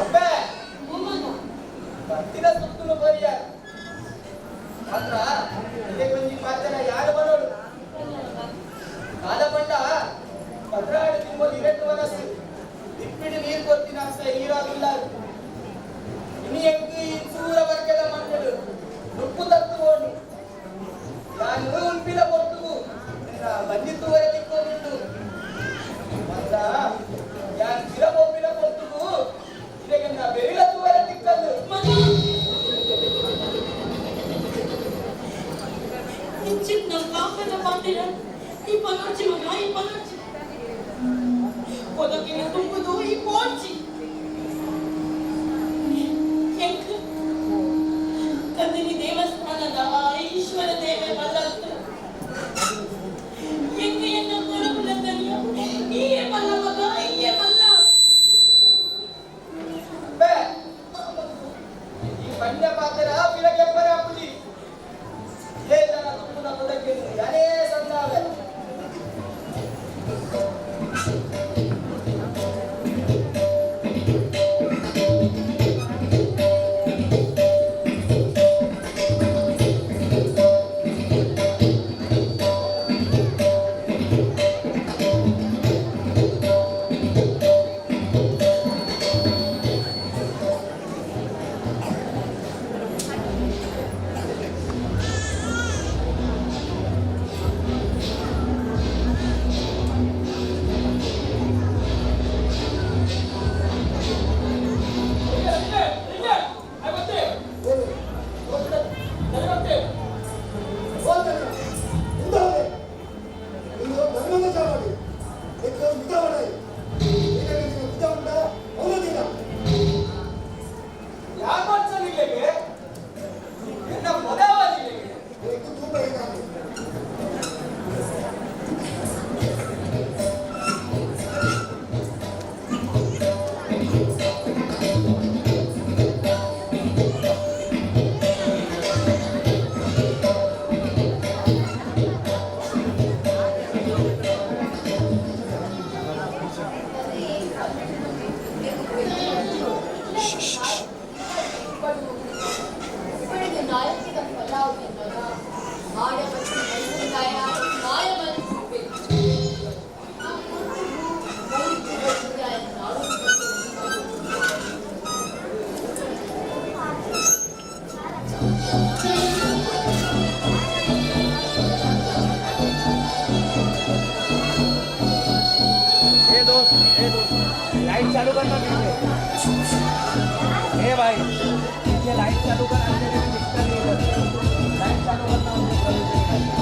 ಅಪ್ಪೆ ಬರ್ತಿನ ಸುತ್ತಲೂ ಬರಿಯ ಮಾತ್ರ ಇದೇ ಒಂಜಿ ಪಾತ್ರ ಯಾರು ಬರೋಡು ಕಾಲ ಬಂಡ ಪದ್ರಾಡು ತಿಂಗಳು ಇರಟ್ಟು ಮನಸ್ಸು ತಿಪ್ಪಿಡಿ ನೀರು ಕೊತ್ತಿನ ಅಪ್ಪ ಈರಾಗಿಲ್ಲ ಇನಿ ಎಂಕ್ ಈ ಸೂರ ವರ್ಗದ ಮಣ್ಣು ನುಪ್ಪು ತತ್ತುவோನು ನಾನು ಉಂಪಿನ ಕೊಟ್ಟು ಬಂದಿತ್ತುವರೆ ತಿಕ್ಕೋದುಂಟು ಮಾತ್ರ ಯಾನ್ ಚಿರ ಬೊಬ್ಬಿನ ಕೊರ್ತುಗು ಇದಕ್ಕೆ ಬೆರಿಲ ತೂವರೆ ತಿಕ್ಕದ್ದು. ಚಿನ್ನ ಪಾಪದ ಪಾತಿರ ಈ ಪನೋರ್ಚಿ ಮಗ ಈ ಪನೋರ್ಚಿ ಪೊದಕಿನ ತುಂಬುದು ಈ ಪೋರ್ಚಿ ಎಂಕ್ ಕಂದಿನಿ ದೇವಸ್ಥಾನದ ಆ ಈಶ್ವರ ದೇವೆ ಮಲ್ಲತ್ತು ಎಂಕ್ ಎನ್ನ ಕೊರಗುಲ ತನಿಯ ಈಯೇ ಮಲ್ಲ ಮಗ ಈಯೇ ಮಲ್ಲ. ಅಪ್ಪೆ ಈ ಪಂಡ್ಯ ಪಾತ್ರ ಪಿರಗೆಪ್ಪರ ಅಪ್ಪುಜಿ ಏ ಜನ ತುಂಬುನ ಪದಕ್ಕೆ ಯಾನೇ ಸಂದಾವೆ. लाइट चालू करना पीछे। ए भाई पीछे लाइट चालू कर, अंधेरे में दिखता नहीं है। लाइट चालू करना।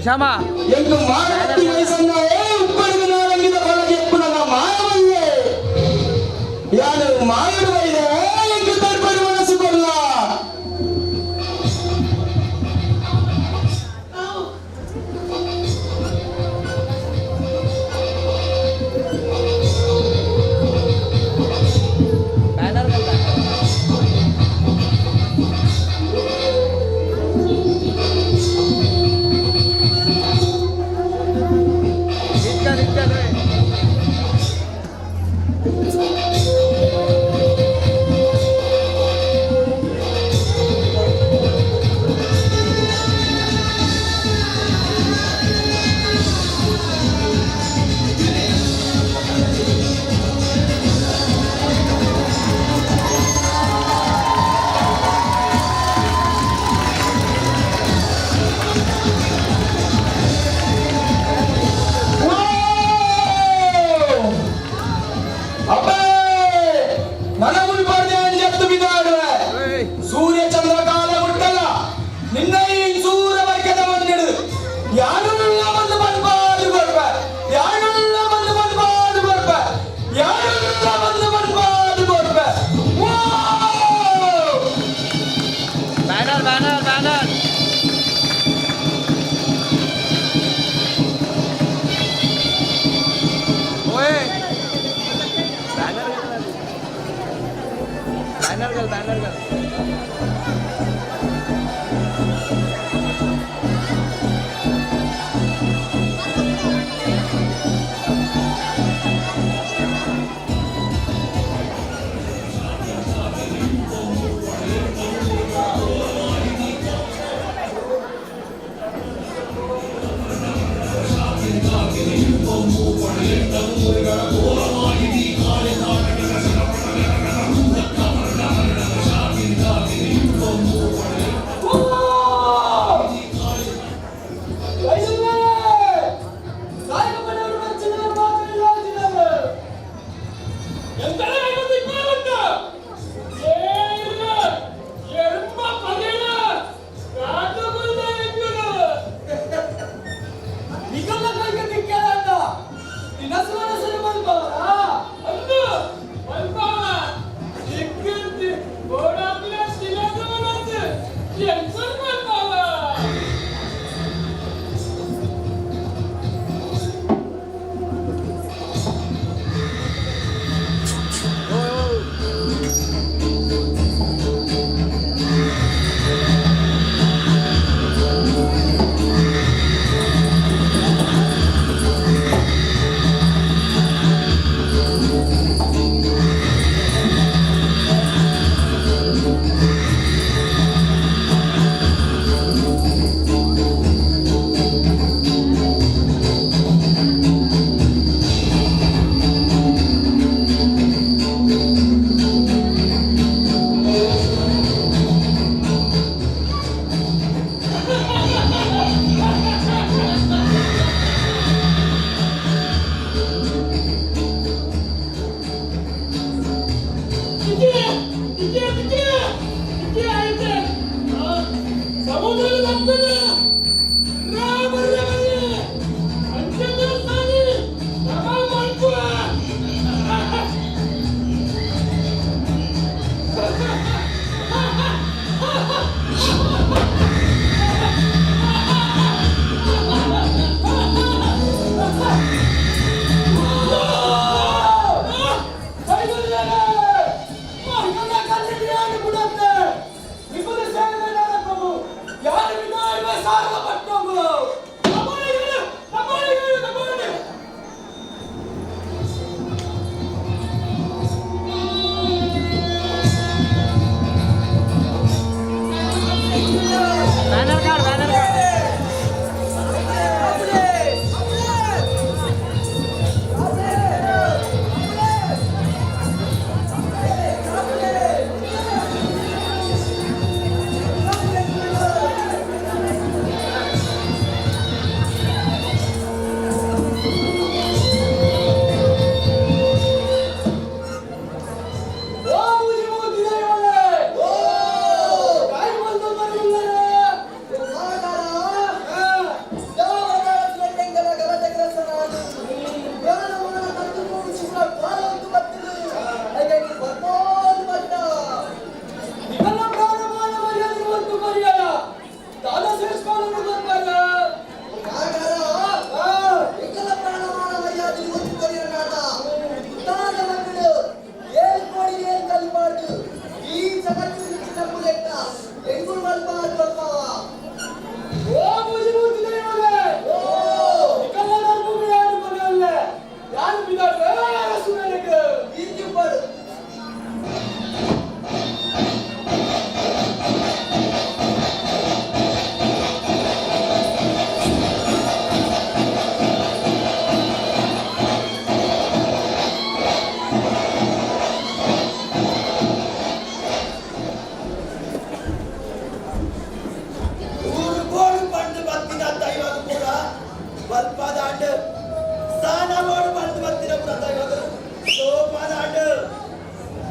ಎಂದು ಮಾನವತ್ತಿ ವಯಸ್ಸನ್ನಾಯೇ ಉಪ್ಪಡಿದ ನಾರಂಗಿದ ಬಲಗೆ ಎಪ್ಪುನಗ ಮಾಯವಲ್ಲೇ ಯಾನು ಮಾಯಡು ಇದೆ ಎಂದು ತರ್ಪಡಿ ಮನಸ್ಸು ಕೊಲ್ಲ.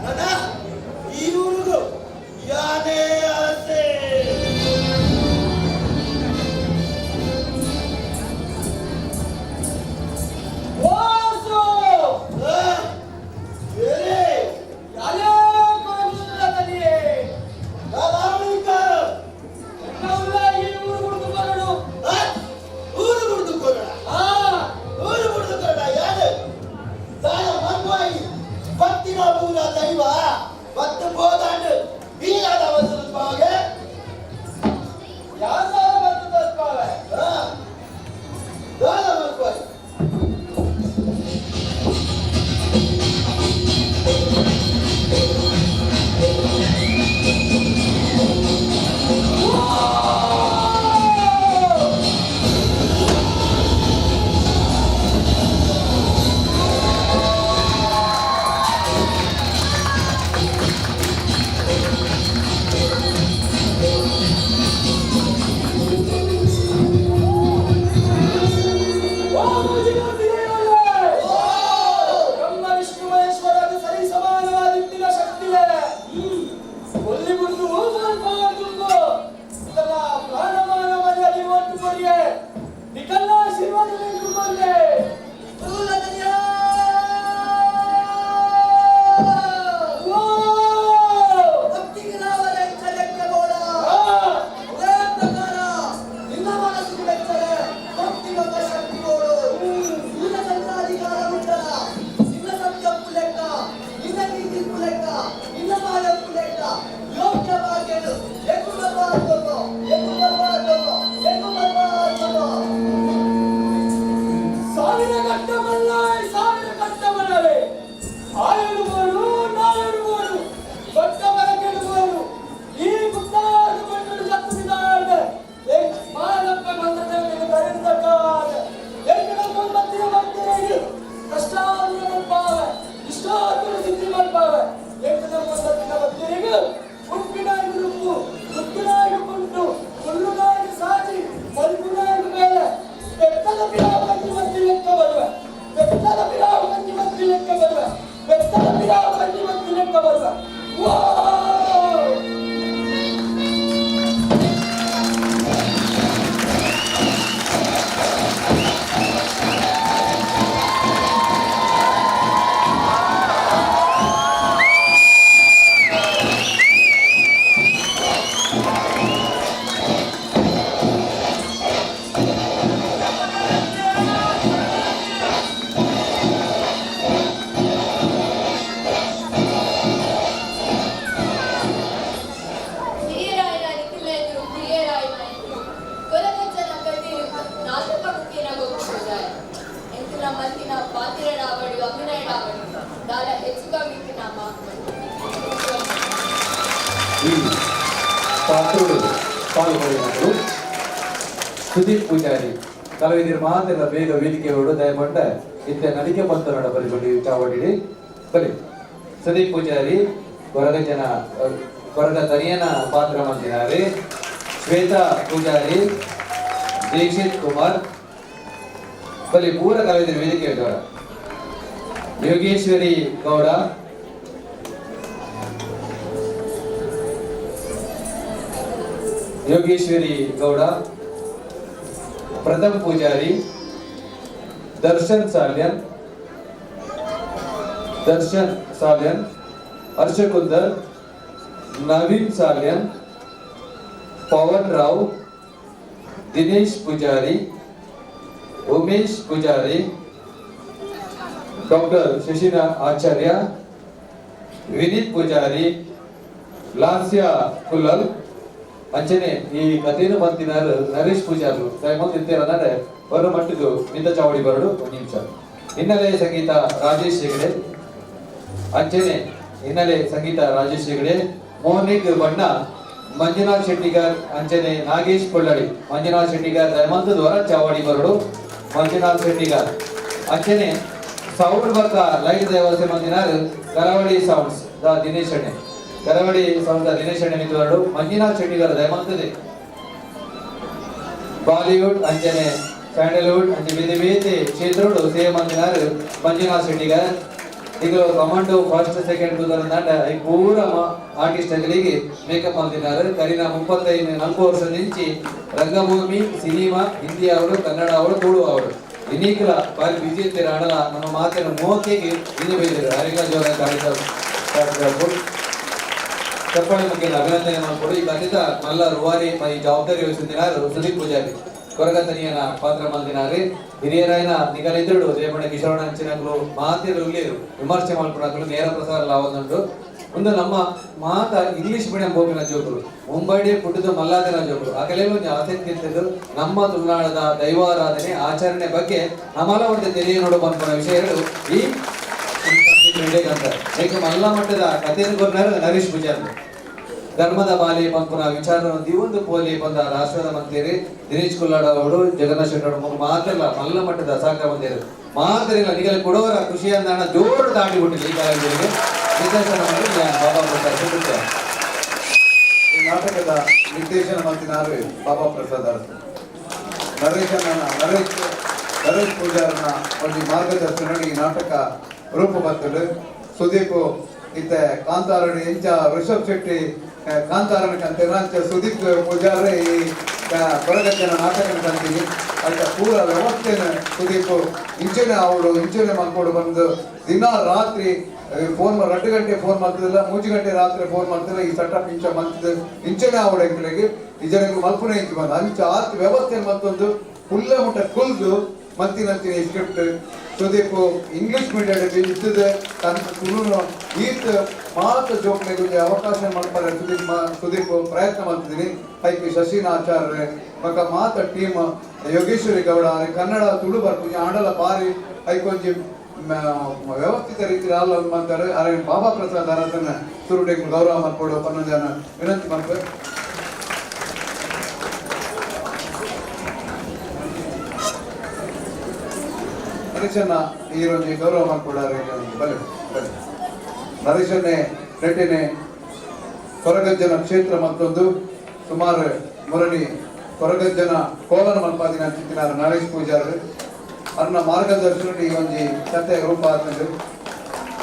ನನ್ನ ಈ ಊರಿಗೂ ಯಾನೇ ಆಸೆ. ಸುದೀಪ್ ಪೂಜಾರಿ ಕಲಾವಿದರು ಮಾತೆಲ್ಲ ಬೇಗ ವೇದಿಕೆ ಹೊರಡು ದಯಮಂಡ ಇತ್ತೆ ನಡಿಗೆ ಬಂತ ನಡ ಬರಿ ಚಾವಡಿ ಬಲಿ ಸುದೀಪ್ ಪೂಜಾರಿ ಕೊರಗಜನ ಕೊರಗ ತನಿಯನ ಪಾತ್ರ ಮಂದಿನಾರಿ ಶ್ವೇತಾ ಪೂಜಾರಿ ದೀಕ್ಷಿತ್ ಕುಮಾರ್ ಬಲಿ ಪೂರ ಕಲಾವಿದರು ವೇದಿಕೆ ಇದ್ದವರ ಯೋಗೇಶ್ವರಿ ಗೌಡ ಯೋಗೇಶ್ವರಿ ಗೌಡ ಪ್ರಥಮ್ ಪೂಜಾರಿ ದರ್ಶನ್ ಸಾಲ್ಯನ್ ದರ್ಶನ್ ಸಾಲ್ಯನ್ ಹರ್ಷ ಕುಂದರ್ ನವೀನ್ ಸಾಲ್ಯನ್ ಪವನ್ ರಾವ್ ದಿನೇಶ್ ಪೂಜಾರಿ ಉಮೇಶ್ ಪೂಜಾರಿ ಡಾಕ್ಟರ್ ಶಶಿನ ಆಚಾರ್ಯ ವಿನೀತ್ ಪೂಜಾರಿ ಲಾಸ್ಯ ಕುಲ್ಲಲ್ ಅಂಚನೆ ಈ ಕಥೆಯನ್ನು ಬಂತಿನಾರು ನರೇಶ್ ಪೂಜಾರ್ಲು ದಯಮಂತ್ ಇತ್ತೇರಂದ್ರೆ ಬರೋ ಮಟ್ಟಿಗೆ ನಿಂತ ಚಾವಡಿ ಬರಡು ಒಂದು ನಿಮಿಷ. ಹಿನ್ನೆಲೆ ಸಂಗೀತ ರಾಜೇಶ್ ಹೆಗಡೆ, ಅಂಚನೆ ಹಿನ್ನೆಲೆ ಸಂಗೀತ ರಾಜೇಶ್ ಹೆಗಡೆ, ಮೋನಿಕ್ ಬಣ್ಣ, ಮಂಜುನಾಥ್ ಶೆಟ್ಟಿಗಾರ್, ಅಂಚನೆ ನಾಗೇಶ್ ಕೊಳ್ಳಡಿ. ಮಂಜುನಾಥ್ ಶೆಟ್ಟಿಗಾರ್ ದಯಮಂತ ದ್ವಾರ ಚಾವಡಿ ಬರಡು ಮಂಜುನಾಥ್ ಶೆಟ್ಟಿಗಾರ್. ಅಂಚನೆ ಸೌಂಡ್ ಬಕ್ಕ ಲೈಟ್ ದೇವಸ್ಥೆ ಮಂದಿನಾರು ಕರಾವಳಿ ಸೌಂಡ್ಸ್ the Dinesh ಅಣ್ಣೆ, ಕರಾವಳಿ ಸೌಂಡ್ the Dinesh ಅಣ್ಣೆ ಮಿತ್ರರು ಮಂಜುನಾಥ್ ಶೆಟ್ಟಿಗಾರ್ ದಯಮಂತದೆ. ಬಾಲಿವುಡ್ ಅಂಚನೆ ಸ್ಯಾಂಡಲ್ವುಡ್ ಅಂಚೆ ಬೇತೆ ಬೇತೆ ಕ್ಷೇತ್ರಡು ಸೇವೆ ಮಂದಿನಾರು ಮಂಜುನಾಥ್ ಶೆಟ್ಟಿಗಾರ್. ಈಗ ಕಮಾಂಡೋ ಫಸ್ಟ್ ಸೆಕೆಂಡ್ ದಾಂಡ ಈ ಪೂರ ಆರ್ಟಿಸ್ಟ್ ಅಗಲಿಗೆ ಮೇಕಪ್ ಮಲ್ತಿನಾರು. ಕರಿನ 35-40 ವರ್ಷದ ಇಂಚಿ ರಂಗಭೂಮಿ, ಸಿನಿಮಾ, ಹಿಂದಿ ಅವಳು, ಕನ್ನಡ ಅವಳು, ತುಳು ಅವಳು ಇನೀಕಲ ಬಾರಿ ಬಿಜಿ ಇರ್ತೀರ. ಅಣಲ ನಮ್ಮ ಮಾತಿನ ಮೋಕೆಗೆ ಇನಿ ಬೈದಿರು. ಹರಿಗ ಜೋರ ಚಪ್ಪಾಳೆ ಮುಖ್ಯ ಅಭಿನಂದನೆ ಮಾಡಿಕೊಡು. ಈ ಕಥಿತ ಮಲ್ಲ ರುವಾರಿ ಈ ಜವಾಬ್ದಾರಿ ವಹಿಸುತ್ತಿನಾರು ಸುದೀಪ್ ಪೂಜಾರಿ ಕೊರಗತನಿಯನ ಪಾತ್ರ ಮಲ್ದಿನಾರಿ. ಹಿರಿಯರಾಯನ ನಿಗಲಿದ್ರುಡು ದೇವಣ್ಣ ಕಿಶೋರಣ ಅಂಚಿನಗಳು ಮಾತಿರು ವಿಮರ್ಶೆ ಮಾಡ್ಕೊಡಕ್ಲು ನೇರ ಪ್ರಸಾರ ಲಾವೊಂದುಂಟು. ಒಂದು ನಮ್ಮ ಮಾತ ಇಂಗ್ಲಿಷ್ ಮೀಡಿಯಂ ಹೋಗಿನ ಜೋಕುಲು, ಮುಂಬೈಡೆ ಪುಟ್ಟದ ಮಲ್ಲಾದಿನ ಜೋಕುಲು ಆಗಲೇ ಒಂದು ಆಸಕ್ತಿ ಇರ್ತಿದ್ದು ನಮ್ಮ ತುಳುನಾಡದ ದೈವಾರಾಧನೆ ಆಚರಣೆ ಬಗ್ಗೆ ನಮ್ಮಲ ಒಂದು ತೆರೆಯ ನೋಡು ಬಂದ್ಕೊಂಡ ವಿಷಯಗಳು ಈ ಅಂತ. ಏಕೆ ಮಲ್ಲ ಮಟ್ಟದ ಕಥೆಯನ್ನು ಕೊರ್ನಾರು ನರೇಶ್ ಪೂಜಾರಿ. ಧರ್ಮದ ಬಾಲಿ ಪಂಪುನ ವಿಚಾರ ದಿವೊಂದು ಪೋಲಿ ಬಂದ ರಾಷ್ಟ್ರದ ಮಂತ್ರಿ ದಿನೇಶ್ ಕುಲ್ಲಾಡ ಅವರು, ಜಗನ್ನಾಥ್ ಶೆಟ್ಟಿ ಅವರು ಮಾತ್ರ ಮಲ್ಲ ಮಟ್ಟದ ಸಹಕಾರ ಬಂದಿರು ಮಾತ್ರ ಇಲ್ಲ. ನಿಗಲ ಕೊಡೋರ ಖುಷಿ ಅಂದಾಣ ಜೋರು ದಾಟಿ ಬಿಟ್ಟಿದೆ ಈ ಕಾಲದಲ್ಲಿ. ನಿರ್ದೇಶನ ಮಾಡಿ ಬಾಬಾ ಪ್ರಸಾದ್. ಈ ನಾಟಕದ ನಿರ್ದೇಶನ ಮಾಡ್ತಿನಾರು ಬಾಬಾ ಪ್ರಸಾದ್ ಅರಸು. ನರೇಶ್ ನರೇಶ್ ಪೂಜಾರನ ಒಂದು ಮಾರ್ಗದರ್ಶನ ಈ ನಾಟಕ ರೂಪ ಬರ್ತದೆ. ಸುದೀಪ್ ಇತ್ತೆ ಕಾಂತಾರಣ ಇಂಚ ಋಷಭ್ ಶೆಟ್ಟಿ ಕಾಂತಾರನ ಕಂತೆ ಅಂಚ ಸುದೀಪ್ ಪೂಜಾರ ಈ ಕೊರಗಜ್ಜನ ನಾಟಕನ ಕಂತೀನಿ. ಅಂತ ಪೂರ ವ್ಯವಸ್ಥೆನ ಸುದೀಪ್ ಇಂಚನೆ ಅವಳು ಇಂಚನೆ ಮಾಡ್ಕೊಂಡು ಬಂದು ದಿನ ರಾತ್ರಿ ಫೋನ್ 2 ಗಂಟೆ ಫೋನ್ ಮಾಡ್ತಿದ್ದಿಲ್ಲ, 3 ಗಂಟೆ ರಾತ್ರಿ ಫೋನ್ ಮಾಡ್ತಿಲ್ಲ. ಈ ಸೆಟಪ್ ಇಂಚ ಮಂತದ ಇಂಚನೆ ಅವಳು ಎಂಕಲೆಗೆ ಈ ಜನಗಳು ಮಲ್ಪುನೆ ಇಂಚ ಬಂದು ಅಂಚ ಆತ್ ವ್ಯವಸ್ಥೆ ಮತ್ತೊಂದು ಪುಲ್ಲ ಮುಟ್ಟ ಕುಲ್ದು ಮಂತಿನಂತಿನ ಈ ಸ್ಕ್ರಿಪ್ಟ್ ಸುದೀಪ್ ಇಂಗ್ಲಿಷ್ ಮೀಡಿಯಂ ಇದ್ದದೆ ತನ್ನ ತುಳುನು ಈತ ಮಾತ ಜೋಕ್ಲೆಗ್ ಅವಕಾಶ ಮಾಡ್ತಾರೆ ಸುದೀಪ್ ಸುದೀಪ್ ಪ್ರಯತ್ನ ಮಾಡ್ತಿದ್ದೀನಿ. ಐಕೆ ಶಶಿನ ಆಚಾರ್ಯ ಮಕ ಮಾತ ಟೀಮ್ ಯೋಗೇಶ್ವರಿ ಗೌಡ ಕನ್ನಡ ತುಳು ಬರ್ಪುಜಿ ಆಂಡಲ ಬಾರಿ ಐಕೊಂಜಿ ವ್ಯವಸ್ಥಿತ ರೀತಿಯಲ್ಲಿ ಅಲ್ಲ ಮಾಡ್ತಾರೆ. ಅರೆ ಬಾಬಾ ಪ್ರಸಾದ್ ಅರಸನ್ನ ಸುರುಟೆ ಗೌರವ ಮಾಡ್ಕೊಡು ಪನ್ನೊಂದು ಜನ ವಿನಂತಿ ಮಾಡ್ತಾರೆ. ನರೇಶನ್ನ ಈ ಒಂಜಿ ಗೌರವ ಮಾಡ್ಕೊಡಾರೆ. ಬಲೆ ಬಲೆ ನರೇಶನ್ನೇ ನಟನೆ ಕೊರಗಜ್ಜನ ಕ್ಷೇತ್ರ ಮತ್ತೊಂದು ಸುಮಾರು ಮುರಳಿ ಕೊರಗಜ್ಜನ ಕೋಲನ ಮಲ್ಪಾದಿನ ಚಿತ್ತಿನಾರ ನರೇಶ್ ಪೂಜಾರರು ಅನ್ನ ಮಾರ್ಗದರ್ಶನ ಈ ಒಂಜಿ ಕತೆ ರೂಪ ಆತಂದು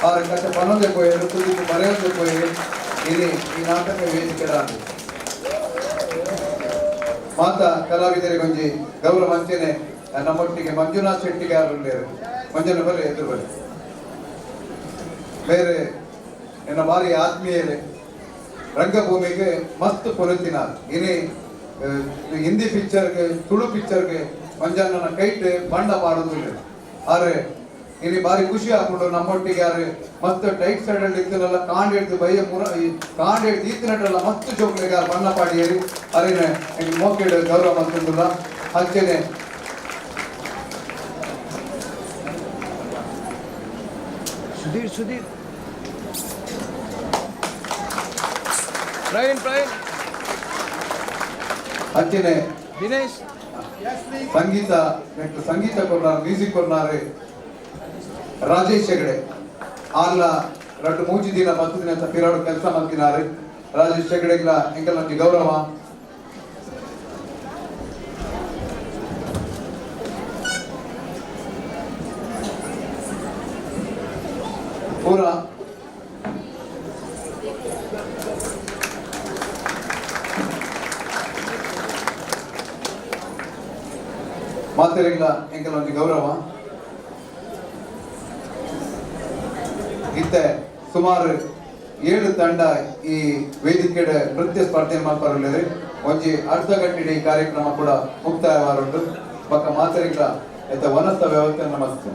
ಆರ ಕತೆ ಪನ್ನೊಂದೇ ಪೋಯರು ತುದಿக்கு ಬರೆಯೊಂದೇ ಪೋಯರು. ಇಲ್ಲಿ ಈ ನಾಟಕ ವೇದಿಕೆ ಮಾತಾ ಕಲಾವಿದರಿಗೆ ಒಂಜಿ ಗೌರವ ಅಂಚೆನೆ ನಮ್ಮೊಟ್ಟಿಗೆ ಮಂಜುನಾಥ್ ಶೆಟ್ಟಿಗೆ ಯಾರು ಮಂಜನ ಬರಲಿ ಎದುರು ಬರಲಿ. ಬೇರೆ ಎನ್ನ ಬಾರಿ ಆತ್ಮೀಯರೇ ರಂಗಭೂಮಿಗೆ ಮಸ್ತ್ ಪೊಲತಿನ ಇನಿ ಹಿಂದಿ ಪಿಕ್ಚರ್ಗೆ ತುಳು ಪಿಕ್ಚರ್ಗೆ ಮಂಜಣ್ಣನ ಕೈಟ್ ಬಣ್ಣ ಪಾಡೋದಿಲ್ಲ. ಆದ್ರೆ ಇಲ್ಲಿ ಬಾರಿ ಖುಷಿ ಹಾಕೊಂಡು ನಮ್ಮೊಟ್ಟಿಗೆ ಯಾರು ಮಸ್ತ್ ಟೈಟ್ ಸೈಡ್ ಇತ್ತಲ್ಲ ಕಾಂಡ್ ಹಿಡ್ದು ಬೈಯ ಮುರ ಕಾಂಡ್ ಹಿಡ್ದು ಈತಿನಟ್ಟಲ್ಲ ಮಸ್ತ್ ಜೋಕ್ಲಿಗೆ ಯಾರು ಬಣ್ಣ ಪಾಡಿಯರಿ ಅರಿನ ಮೋಕೆಡ್ ಗೌರವ ಮಂತಂದುಲ್ಲ. ಅಂಚೆನೆ ಸುಧೀರ್ ಸುಧೀರ್ ಪ್ರವೀಣ್ ಪ್ರವೀಣ್ ಅಂಚೆನೆ ದಿನೇಶ್ ಸಂಗೀತ ಸಂಗೀತ ಕೊರ್ನಾರ್ ಮ್ಯೂಸಿಕ್ ಕೊರ್ನಾರೆ ರಾಜೇಶ್ ಹೆಗಡೆ ಆರ್ಲ 2-3 ದಿನ 10 ದಿನ ಪಿರಾಡು ಕೆಲಸ ಮಾಡ್ತಿನಾರೆ ರಾಜೇಶ್ ಹೆಗಡೆಗ್ಲ ಎಂಕಲ್ ಒಂಜಿ ಗೌರವ. ಪೂರ ಮಾತೆರೆಗ್ಲ ಎಂಕಲ್ ಒಂಜಿ ಗೌರವ. ಇತ್ತೆ ಸುಮಾರು 7 ತಂಡ ಈ ವೇದಿಕೆ ನೃತ್ಯ ಸ್ಪರ್ಧೆ ಮಾಡ್ಪಾರಲ್ಲೇರಿ. ಒಂಜಿ ಅರ್ಧ ಗಂಟೆ ಈ ಕಾರ್ಯಕ್ರಮ ಕೂಡ ಮುಕ್ತಾಯವಾರುಂಟು. ಬಕ್ಕ ಮಾತೆರೆಗ್ಲ ಎತ್ತ ವನಸ್ಥ ವ್ಯವಸ್ಥೆ ನಮಸ್ತೆ.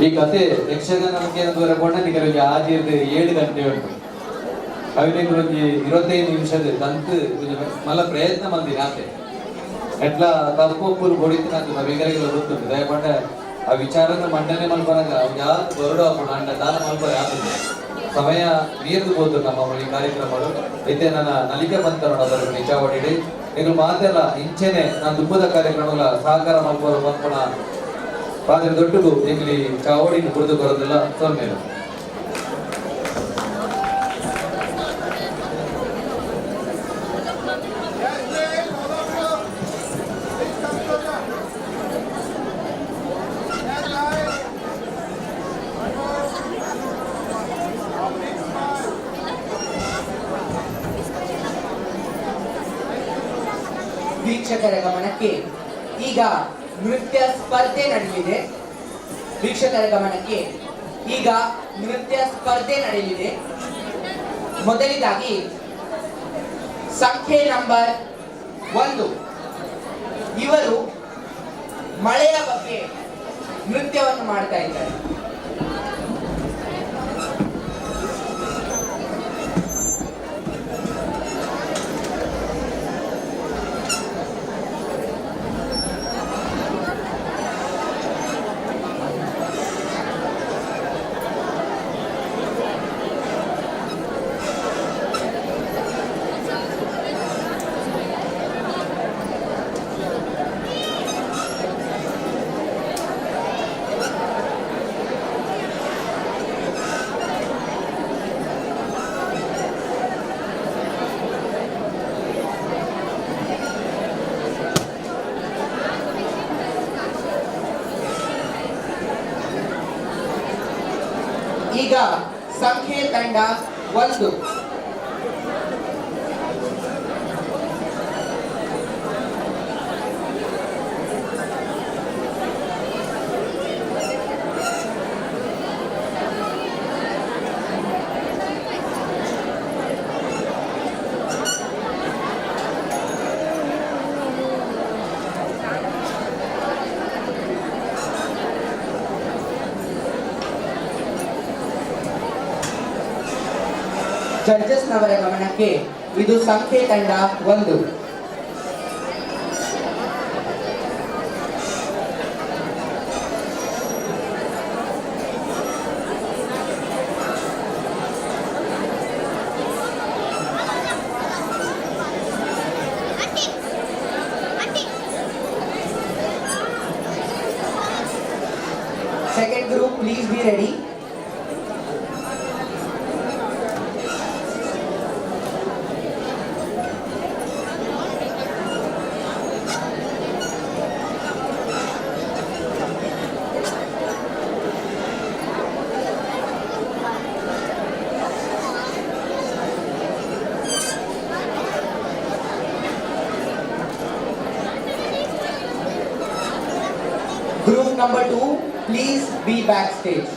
ಈ ಕತೆ ಯಕ್ಷಗಾನ ನಮಗೆ ಕೊಂಡ ಆಜಿರ್ದು 7 ಗಂಟೆ ಉಂಟು. ಅವಿನಿಗೆ ಒಂಜಿ 25 ನಿಮಿಷದ ತಂತು ಮಲ್ಲ ಪ್ರಯತ್ನ ಮಂದಿನ ಆತೆ ಎಟ್ಲ ತಪ್ಪು ಒಪ್ಪುಲು ಹೊಡಿತು ನಾವಿಗರಿಗೆಲ್ಲ ಗೊತ್ತುಂಟು. ದಯಪಂಡ ಆ ವಿಚಾರನ ಮಂಡನೆ ಮಲ್ಪನಾಗ ಅವ್ನು ಯಾರು ಬರಡು ಹಾಕೊಂಡು ಅಂಡ ದಾನ ಮಲ್ಪರೆ ಆಗ್ತದೆ. ಸಮಯ ಮೀರ್ದು ಹೋದ್ರು ನಮ್ಮ ಈ ಕಾರ್ಯಕ್ರಮಗಳು. ಐತೆ ನನ್ನ ನಲಿಕೆ ಬಂತ ನೋಡ ನಿಜಾವಡಿ ಈಗ ಮಾತೆಲ್ಲ ಇಂಚೆನೆ ನಾನು ದುಬ್ಬದ ಕಾರ್ಯಕ್ರಮಗಳ ಸಹಕಾರ ಮಲ್ಪರು ಮಲ್ಪನ ಪಾತ್ರೆ ದೊಡ್ಡದು ಇಲ್ಲಿ ಚಾವಡಿ ಕುಡಿದು ಬರೋದಿಲ್ಲ ಸೊನ್ನೆ. ವೀಕ್ಷಕರ ಗಮನಕ್ಕೆ ಈಗ ನೃತ್ಯ ಸ್ಪರ್ಧೆ ನಡೆಯಲಿದೆ. ವೀಕ್ಷಕರ ಗಮನಕ್ಕೆ ಈಗ ನೃತ್ಯ ಸ್ಪರ್ಧೆ ನಡೆಯಲಿದೆ. ಮೊದಲಿದಾಗಿ ಸಂಖ್ಯೆ ನಂಬರ್ 1, ಇವರು ಮಳೆಯ ಬಗ್ಗೆ ನೃತ್ಯವನ್ನು ಮಾಡ್ತಾ ಇದ್ದಾರೆ. ಈಗ ಸಂಖ್ಯೆ ತಂಡ 1. ಜಡ್ಜಸ್ನವರ ಗಮನಕ್ಕೆ ಇದು ಸಂಖ್ಯೆ ತಂಡ 1. Second group, please be ready. Group number 2, please be backstage.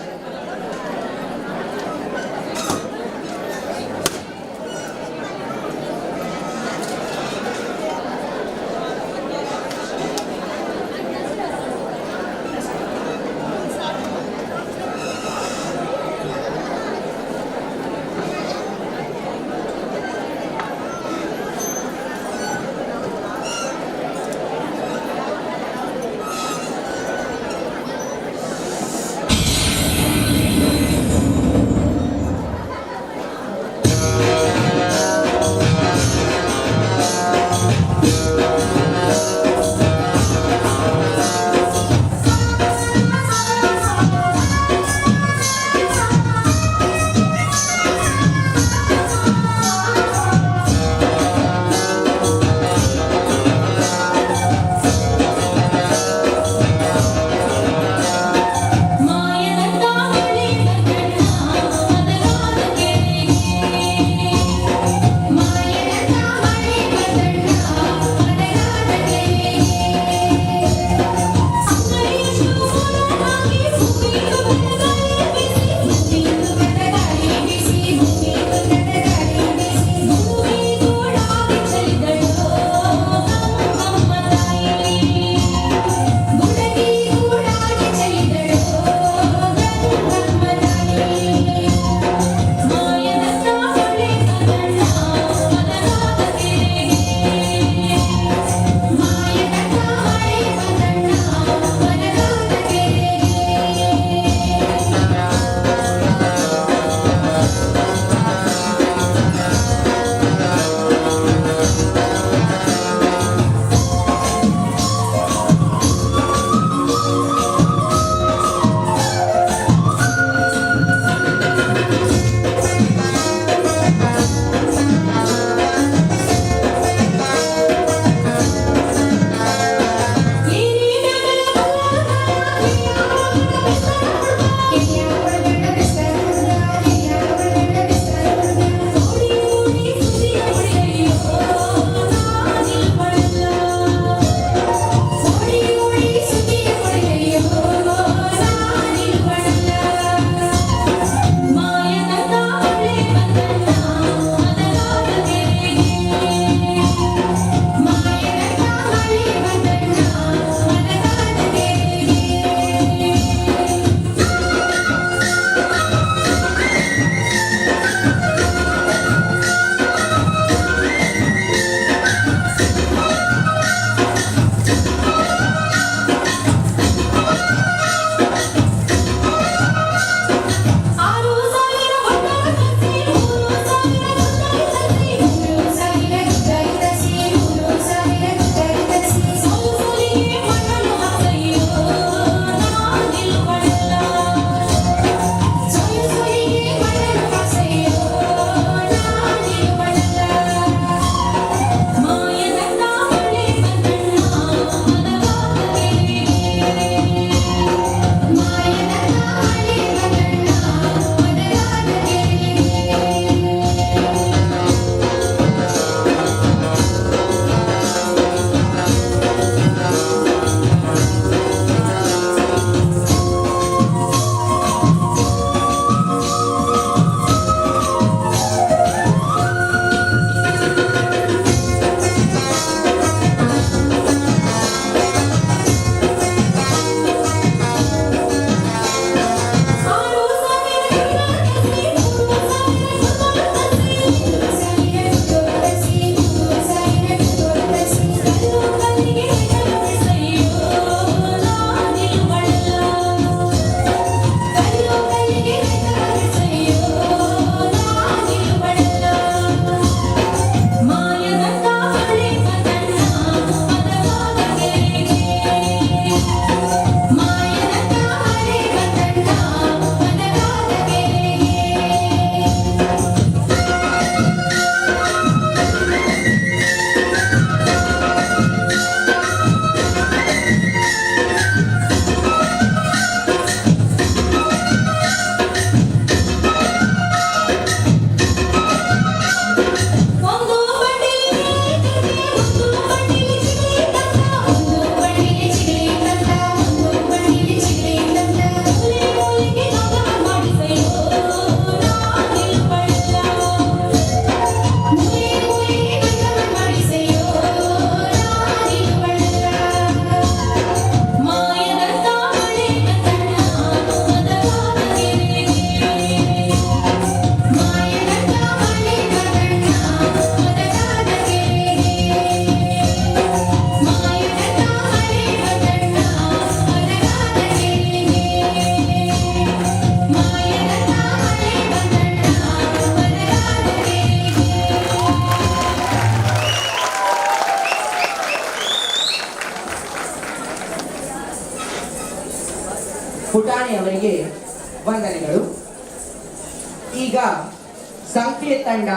ಶಾಸ್ತ್ರೀಯ ತಂಡ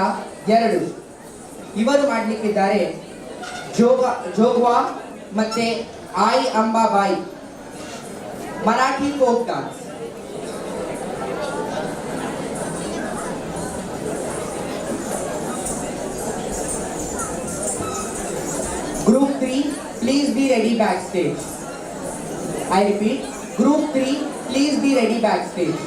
2. ಇವರು ಮಾಡಲಿಕ್ಕಿದ್ದಾರೆ ಜೋಗ ಜೋಗ್ವಾ ಮತ್ತೆ Aai Ambabai Marathi folk dance. Group 3, please be ready backstage. I repeat, Group 3, please be ready backstage.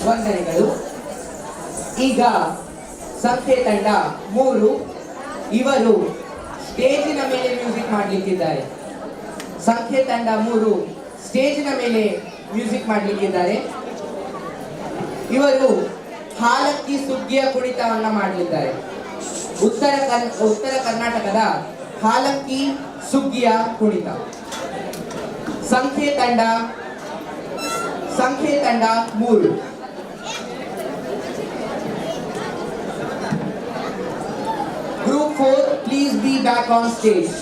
ವಂದನೆಗಳು. ಈಗ ಸಂಖ್ಯೆ ತಂಡ 3 ಇವರು ಸ್ಟೇಜಿನ ಮೇಲೆ ಮ್ಯೂಸಿಕ್ ಮಾಡಲಿಕ್ಕಿದ್ದಾರೆ. ಸಂಖ್ಯೆ ತಂಡ 3 ಸ್ಟೇಜಿನ ಮೇಲೆ ಮ್ಯೂಸಿಕ್ ಮಾಡಲಿಕ್ಕಿದ್ದಾರೆ. ಇವರು ಹಾಲಕ್ಕಿ ಸುಗ್ಗಿಯ ಕುಣಿತವನ್ನ ಮಾಡಲಿದ್ದಾರೆ. ಉತ್ತರ ಕರ್ನಾಟಕದ ಹಾಲಕ್ಕಿ ಸುಗ್ಗಿಯ ಕುಣಿತ. ಸಂಖ್ಯೆ ತಂಡ 3. Group 4, please be back on stage.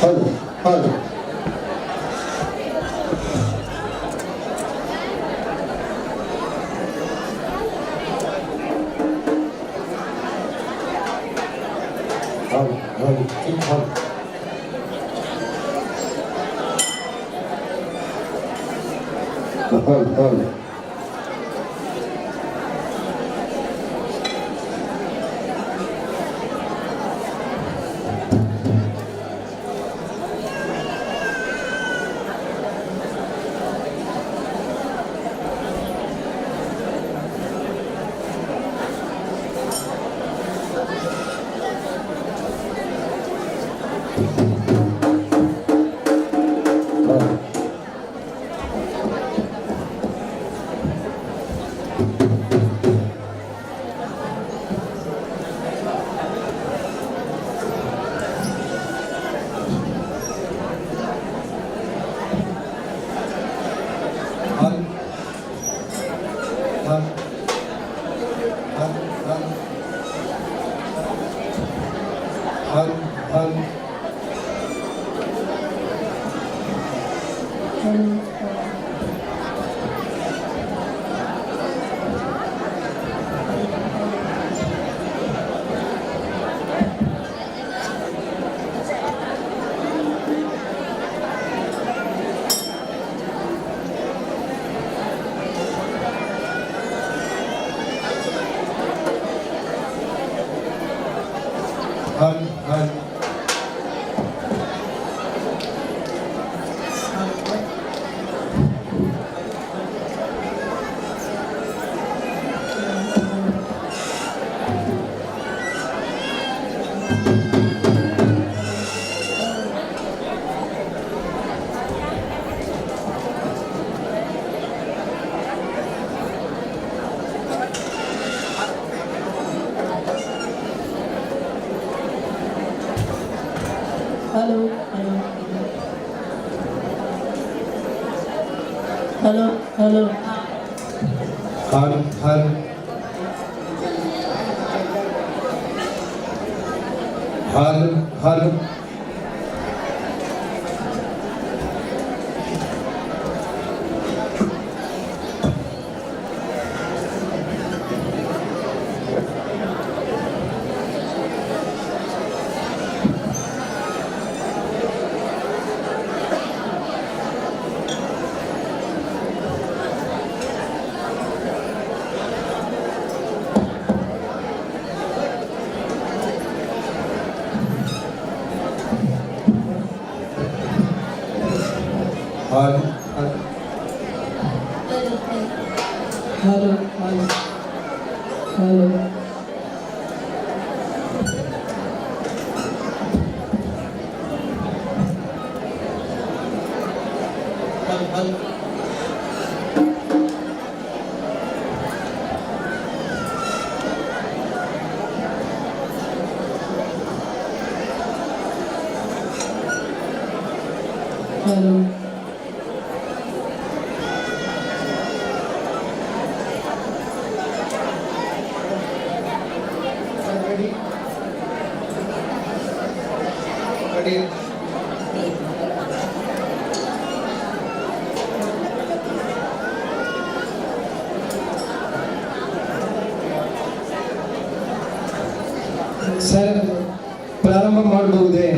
ಹೌದು ಹೌದು. ಹೌದು ಹೌದು ಹೌದು. ಹೌದು ಹೌದು. Thank Hello hello hello hello hello hello hello hello. Hello hello hello hello. Hello hello. Ready ready. Sir, ಪ್ರಾರಂಭ ಮಾಡಬಹುದೇ?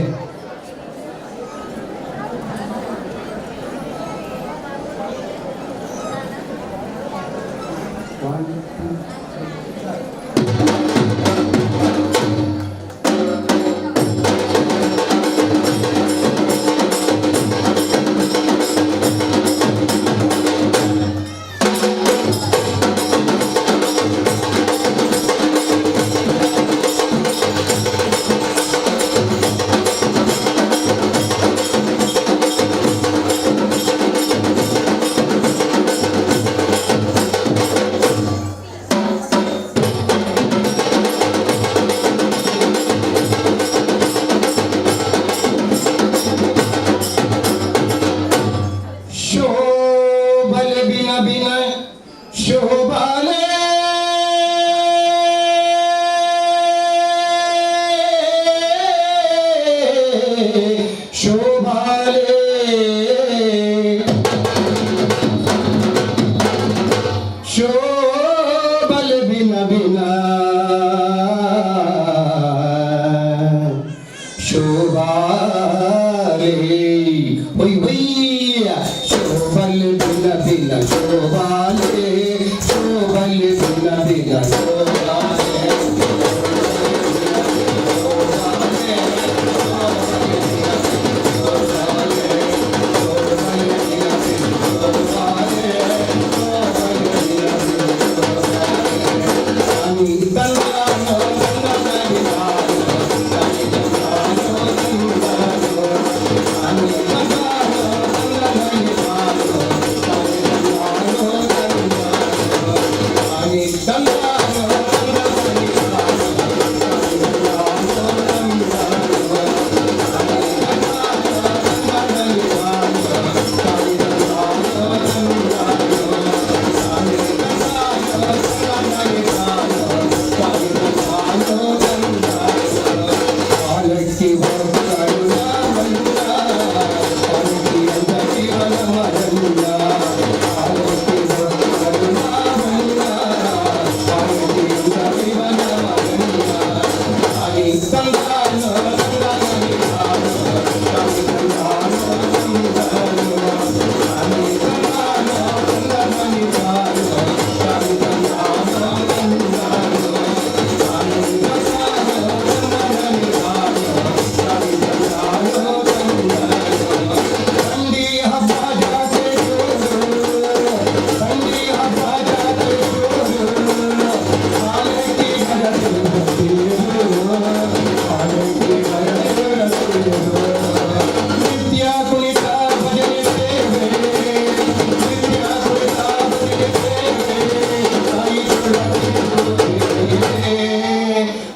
ಶೋಭಲೆ ಬಿನ ಬಿನ ಶೋಭಾಲೆ, ಶೋಭಾಲೆ, ಶೋಭಲೆ ಬಿನ ಬಿನ ಶೋಭಾಲೆ, ಹೊಯ್ ಹೊಯ್ಯ ಶೋಭಲ್ ಬಿನ ಬಿನ ಶೋಭಾಲೆ, ಶೋಭಲ್ ಬಿನ ಬಿನ ಶೋಭಾಲೆ.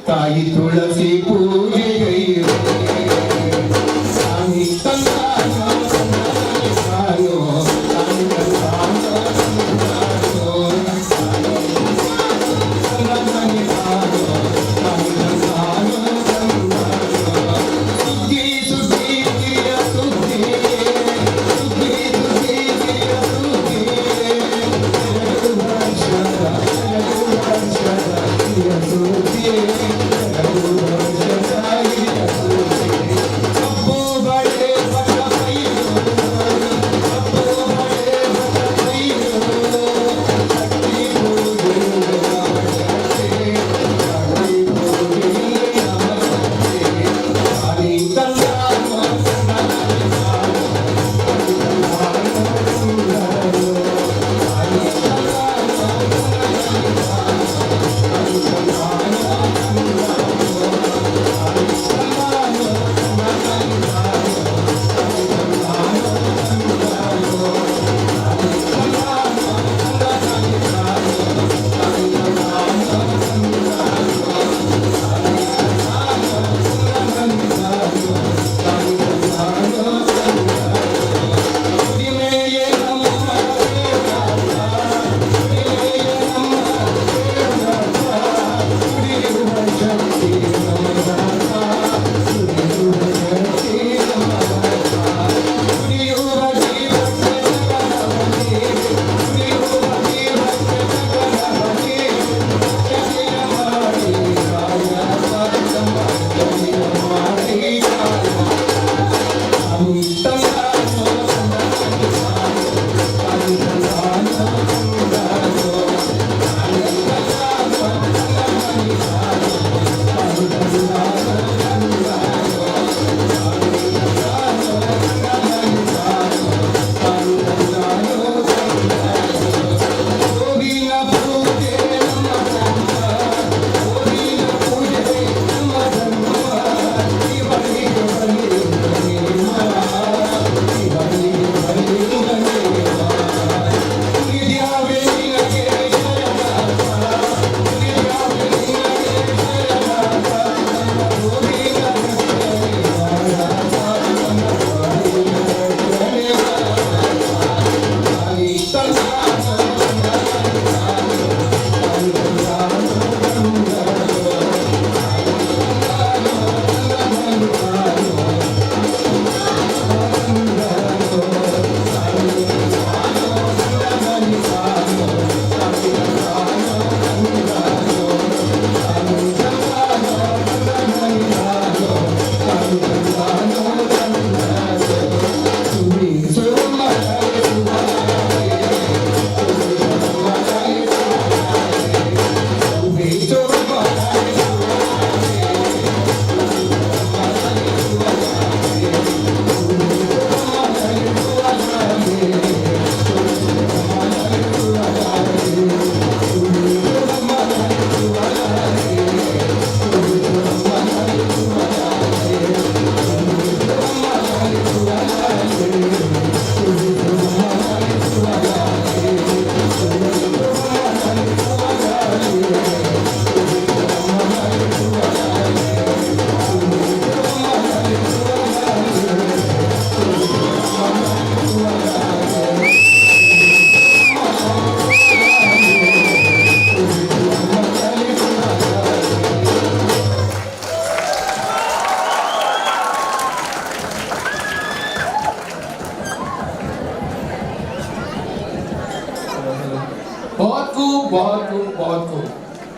ತಾಯಿ ತುಳಸಿ ಪೂಜೆಗೈವೆ.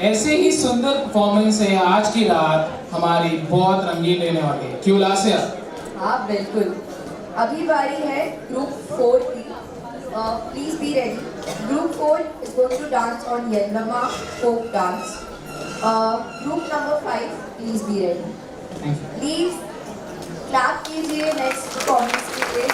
ऐसे ही सुंदर परफॉर्मेंस है आज की रात हमारी बहुत रंगीन रहने वाली है। क्यों लासिया? हाँ बिल्कुल। अभी बारी है ग्रुप 4 की। Please be ready. Group 4 is going to dance on Yellama folk dance. Group number 5, please be ready. Please clap कीजिए नेक्स्ट परफॉर्मेंस के लिए।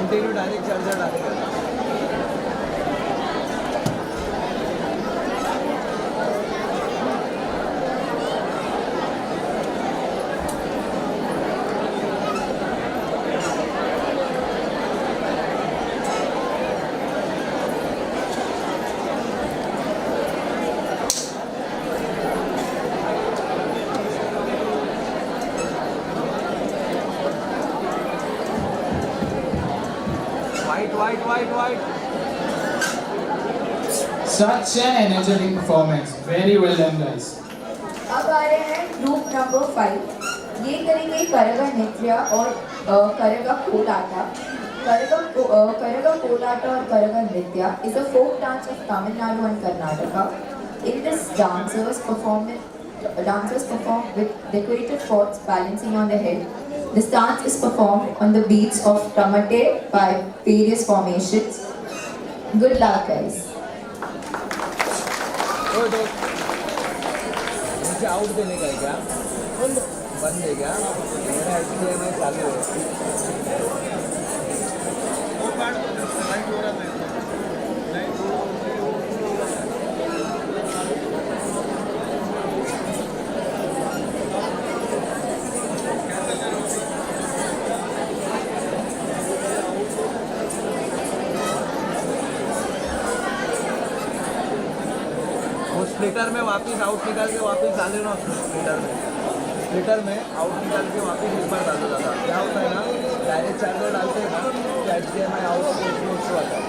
कंटिन्यू डायरेक्ट चार्जर डालेगा। White white white white. Such an energetic performance. Very well done, guys. अब आ रहे हैं group number 5। ये करेंगे करगा नृत्य और करगा कोलाटा। करगा कोलाटा और Karaga Nritya is a folk dance of Tamil Nadu and Karnataka. In this dancers perform with decorated pots balancing on the head. This dance is performed on the beats of tamate by various formations. Good luck, guys. ओ दोस्त, मुझे out देने का है क्या? बंद है क्या? मेरा एचडीएमआई चालू है। वो स्प्लिटर में वापस आउट निकाल के वापस डाले ना, स्प्लिटर में आउट निकाल के वापस एक बार डालो दादा। क्या होता है ना, डायरेक्ट चार्जर डालते हैं ना तो एचडीएमआई आउट उसमें आता है।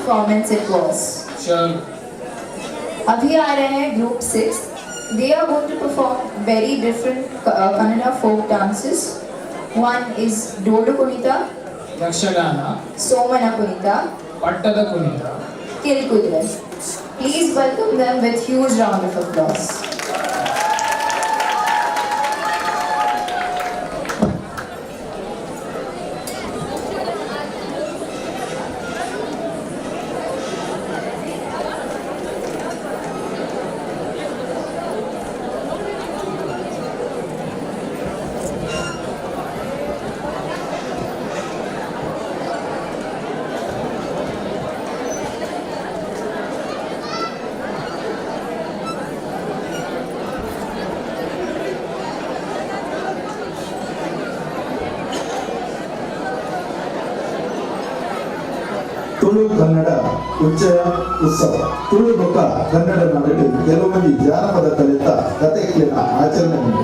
performance it was. Sure. अभी आ रहे हैं group 6. They are going to perform very different Kannada folk dances. One is Dodu Kunita, Yakshagana, Somana Kunita, Pattada Kunita, Kilkudre. Please welcome them with huge round of applause. Tulu Kannada ಉಚ್ಚಯ ಉತ್ಸವ. ತುಳು ಬೊಕ್ಕ ಕನ್ನಡ ನಾಡು ಕೆಲವು ಮಂದಿ ಜಾನಪದ ಕಲಿತ ಕಥೆಗಳಿನ ಆಚರಣೆ ಉಂಟು.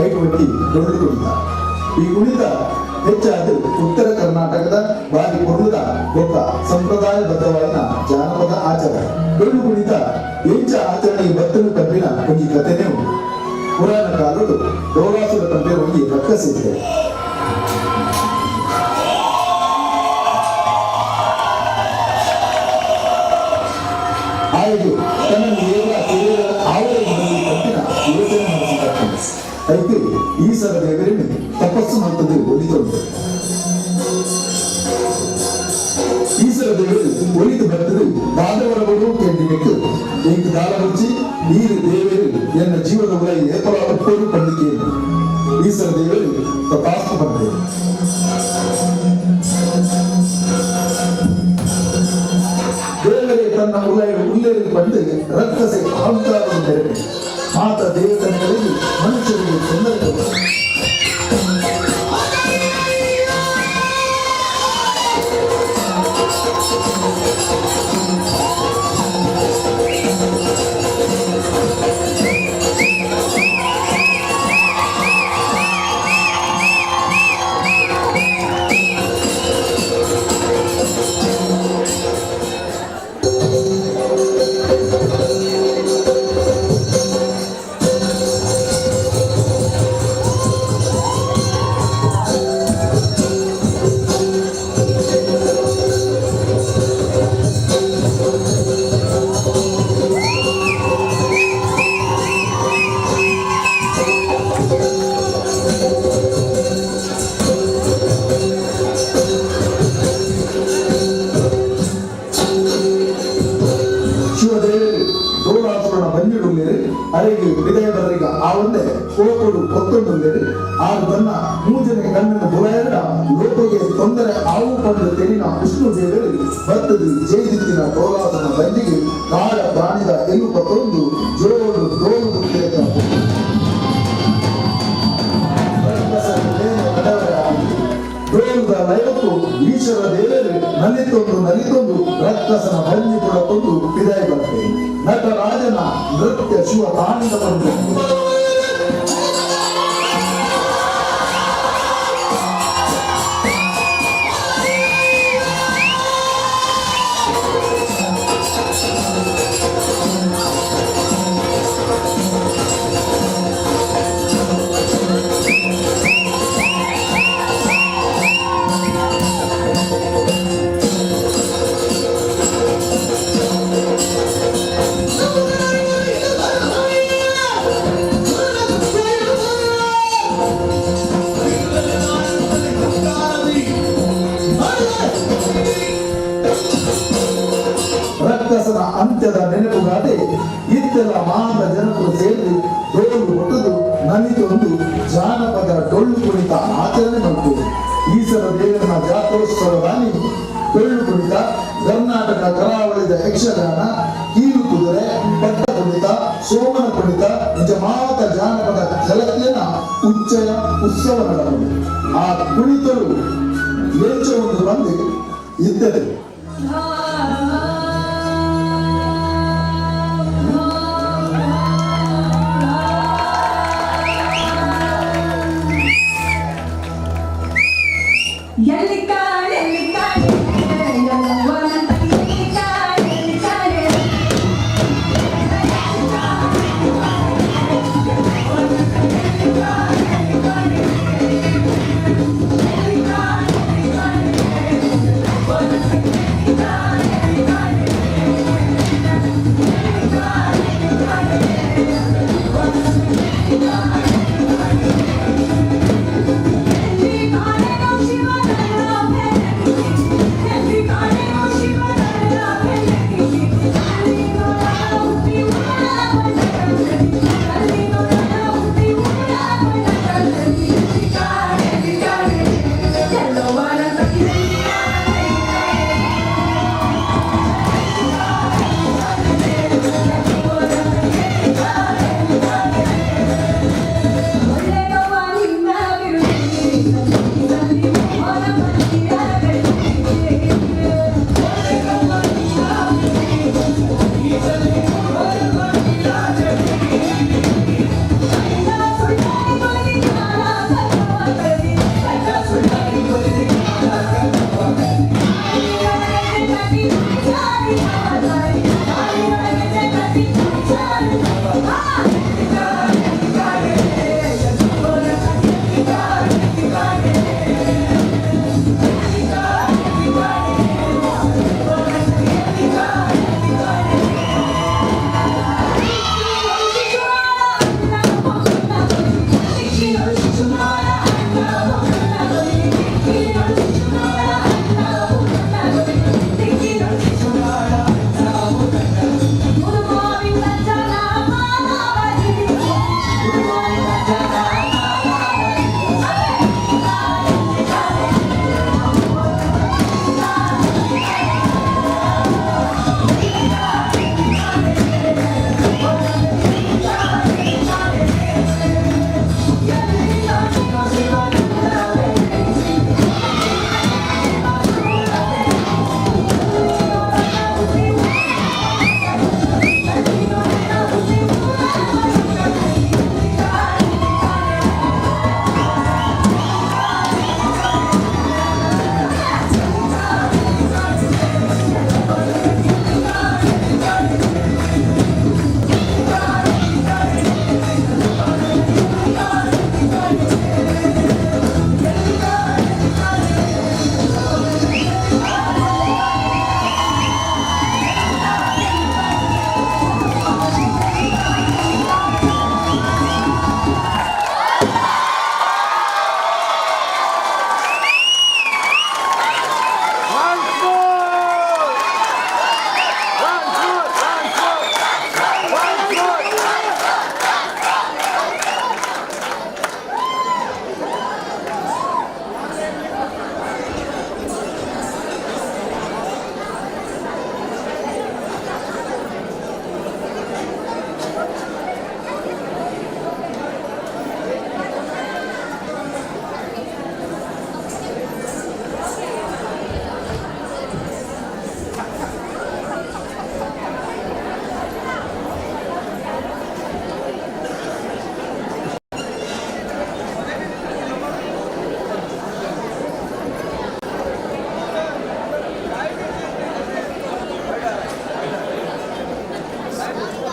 ಐಟ್ವಟ್ಟಿ ಡೊಳ್ಳು ಕುಣಿತ. ಈ ಕುಣಿತ ಹೆಚ್ಚಾದ ಉತ್ತರ ಕರ್ನಾಟಕದ ಬಾರಿ ಪೊರ್ಲುದ ಬೊಕ್ಕ ಸಂಪ್ರದಾಯಬದ್ಧವಾದ ಜಾನಪದ ಆಚರಣೆ. ಡೊಳ್ಳು ಕುಣಿತ ಎಂಚ ಆಚರಣೆಗೆ ಬತ್ತಲು ಕಬ್ಬಿನ ಒಂಜಿ ಕಥೆನೇ ಉಂಟು. ಪುರಾಣ ಕಾಲಡು ಡೋಲಾಸುರ ಕಂಪೆ ಒಂಜಿ ರಕ್ಕಸಿದೆ. ಆಯ್ದು ತನ್ನನ್ನು ಏರ ಆವರಣದಲ್ಲಿ ಕಟ್ಟಿನ ಯೋಚನೆ ಮಾಡಿಸಿದ ಐತೆ ಈ ಸಲ ದೇವರನ್ನು ತಪಸ್ಸು ಮಾಡ್ತದೆ ಒಲಿತೊಂದು. ಈ ಸಲ ದೇವರು ಒಲಿದು ಬರ್ತದೆ ದಾದವರವರು ಕೆಂಡಿನೆಕ್ಕು ಇಂಕ್ ದಾಳ ಮುಚ್ಚಿ ನೀರು ದೇವರು ಎನ್ನ ಜೀವದ ಉಲ ಏಪಲ ಒಪ್ಪರು ಪಂಡಿಕೆ. ಈ ಸಲ ದೇವರು ತಪಾಸ್ತು ಬಂದೆ. ದೇವರೇ ತನ್ನ ಉಲಯ ಉಲ್ಲೇರಿ ಬಂದು ರಕ್ಕಸೆ ಅಹಂಕಾರವನ್ನು ನೆರವೇರಿ ಆತ ದೇವತನಗಳಿಗೆ ಮನುಷ್ಯರಿಗೆ ತೊಂದರೆ ಕೊಡುತ್ತಾರೆ. ಶಿವದೇವರು ಡೋಲಾಸುರನ ಬಂದಿಡುಲ್ಲೇರು ಅರೆಗೆ ವಿದಯ ಬರಲಿಗ ಆ ಒಂದೇ ಕೋಪಡು ಕೊತ್ತೊಂದುಲ್ಲೇರು ಆರು ತನ್ನ ಮೂಜನೆ ಕಣ್ಣನ್ನು ಬುಲಾಯರ ಲೋಕಗೆ ತೊಂದರೆ ಆವು ಪಡೆದ ತೆರಿನ ವಿಷ್ಣು ದೇವರು ಬತ್ತದು ಜೈದಿತ್ತಿನ ಡೋಲಾಸನ ಬಂದಿಗೆ ಕಾಡ ಪ್ರಾಣಿದ ಎಲು ಪತ್ತೊಂದು ಜೋಡು ಡೋಲು ಡೋಲುದ ಲಯಕ್ಕೂ ಈಶ್ವರ ದೇವರು ನಲಿತೊಂದು ನಲಿತೊಂದು ರಕ್ಕಸನ ಬಂಜಿ ಕೊಡತೊಂದು ವಿದಾಯ ಬರ್ತೇವೆ. ನಟರಾಜನ ನೃತ್ಯ ಶಿವ ತಾಂಡವನ್ನು ರಕ್ಕಸನ ಅಂತ್ಯದ ನೆನಪುಗಾದೆ ಇತ್ತೆಲ್ಲ ಮಾತ ಜನರು ಸೇರಿ ಡೋಲು ಹೊಟ್ಟದು ನಲಿತೊಂದು ಜಾನಪದ ಡೊಳ್ಳು ಕುಣಿತ ಆಚರಣೆ ಮಾಡ್ತೇವೆ. ಈಸರ ದೇವನ ಜಾತ್ರೋತ್ಸವದಾನಿ ಡೊಳ್ಳು ಕುಣಿತ ಕರ್ನಾಟಕ ಕರಾವಳಿದ ಯಕ್ಷಗಾನ, ಕೀಲು ಕುದುರೆ, ಪಟ್ಟ ಕುಣಿತ, ಸೋಮನ ಕುಣಿತ ನಿಜ ಮಾತ ಜಾನಪದ ಕಲಕಿಯನ್ನ ಉಚ್ಚಯ ಉತ್ಸವ ನಡೆದವು. ಆ ಕುಣಿತರು ಏಚ ಒಂದು ಬಂದು ಇದ್ದದೆ. ಎಲ್ಲಿ ಕಾಳೆ ಎಲ್ಲಿ ಕಾಳೆ ಎಲ್ಲವನ.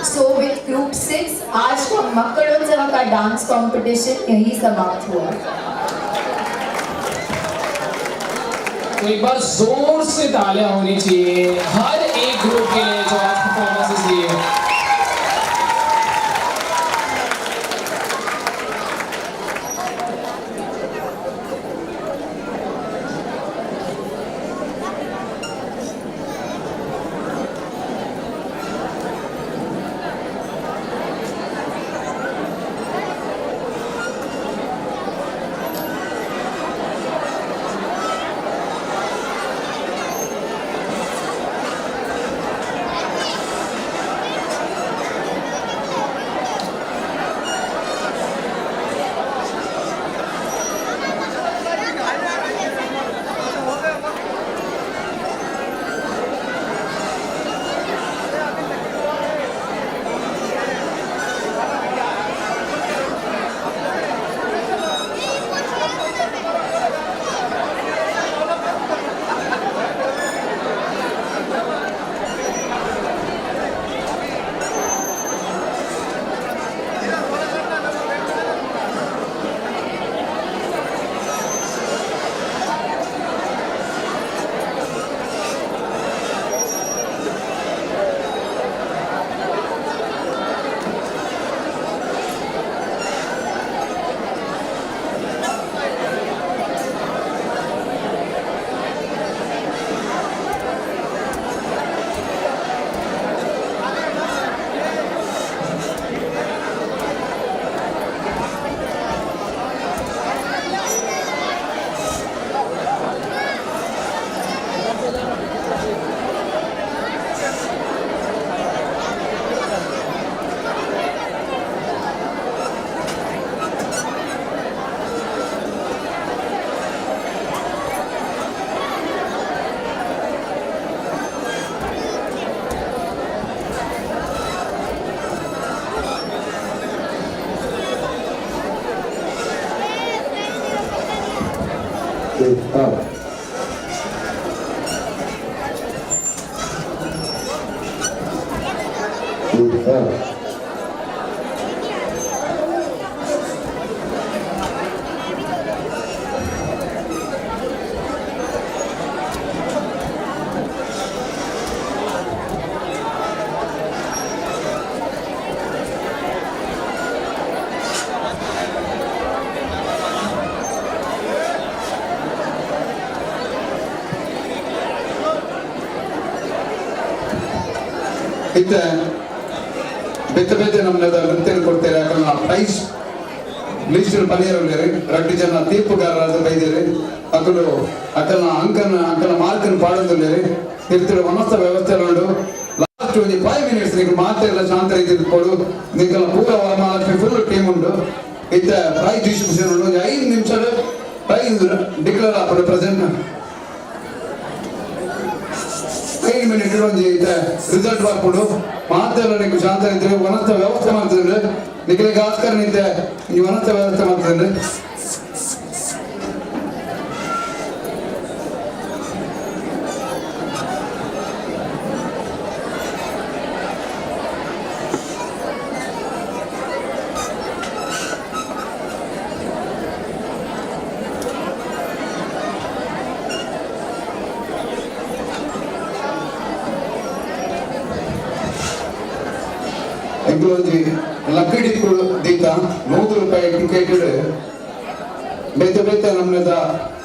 So with group 6 आज का मक्कड़ोत्सव का डांस कंपटीशन यही समाप्त हुआ। तो एक बार जोर से तालियां होनी चाहिए हर एक ग्रुप के लिए जो आज परफॉर्मेंसेस दिए। ಇತ್ತೆ ಬೇತೆ ಬೇತೆ ನಮ್ಮನೆದ ನೃತ್ಯ ಕೊಡ್ತಾರೆ. ಯಾಕಂದ್ರೆ ಪ್ರೈಸ್ ಲಿಸ್ಟ್ ಪನಿಯರಲ್ಲೇರಿ ರಡ್ಡು ಜನ ತೀರ್ಪುಗಾರರಾದ ಬೈದೇರಿ ಅಕಲು ಅಕಲ್ನ ಅಂಕನ ಅಂಕನ ಮಾರ್ಕನ್ ಪಾಡೊಂದುಲ್ಲೇರಿ ತಿರ್ತಿಡು ಮನಸ್ಸ ವ್ಯವಸ್ಥೆ ಉಂಡು. ಲಾಸ್ಟ್ ಒಂಜಿ 5 ಮಿನಿಟ್ಸ್ ನಿಂಗೆ ಮಾತೆಲ್ಲ ಶಾಂತ ರೀತಿ ಕೊಡು. ನಿಂಗೆಲ್ಲ ಪೂರ ವರಮಹಾಲಕ್ಷ್ಮಿ ಫುಲ್ ಟೀಮ್ ಉಂಡು. ಇತ್ತೆ ಪ್ರೈಸ್ ಡಿಸ್ಟ್ರಿಬ್ಯೂಷನ್ ಉಂಡು. ಒಂಜಿ 5 ನಿಮಿಷ ಪ್ರೈಸ್ ಡಿಕ್ಲೇರ್ ಆಪುಂಡು. ಪ್ರೆಸೆಂಟ್ 5 ಮಿನಿಟ್ ಒಂಜಿ ಇತ್ತೆ ರಿಸಲ್ಟ್ ಬರ್ಪುಂಡು. ಮಾತೆಲ್ಲ ನಿಂಗೆ ಶಾಂತ ಇದ್ರೆ ವನಸ್ಥ ವ್ಯವಸ್ಥೆ ಮಾಡ್ತಿದ್ರೆ ನಿಖಲಿಗೆ ಆಸ್ಕರ್ ನಿಂತೆ ಈ ವನಸ್ಥ ವ್ಯವಸ್ಥೆ ಮಾಡ್ತಿದ್ರೆ. ಎಂಕ್ಲೊಂಜಿ ಲಕ್ಕಡಿ ದೀತ 100 ರೂಪಾಯಿ ಟಿಕೆಟ್ ಬೇತೆ ಬೇತೆ ನಮ್ಮದ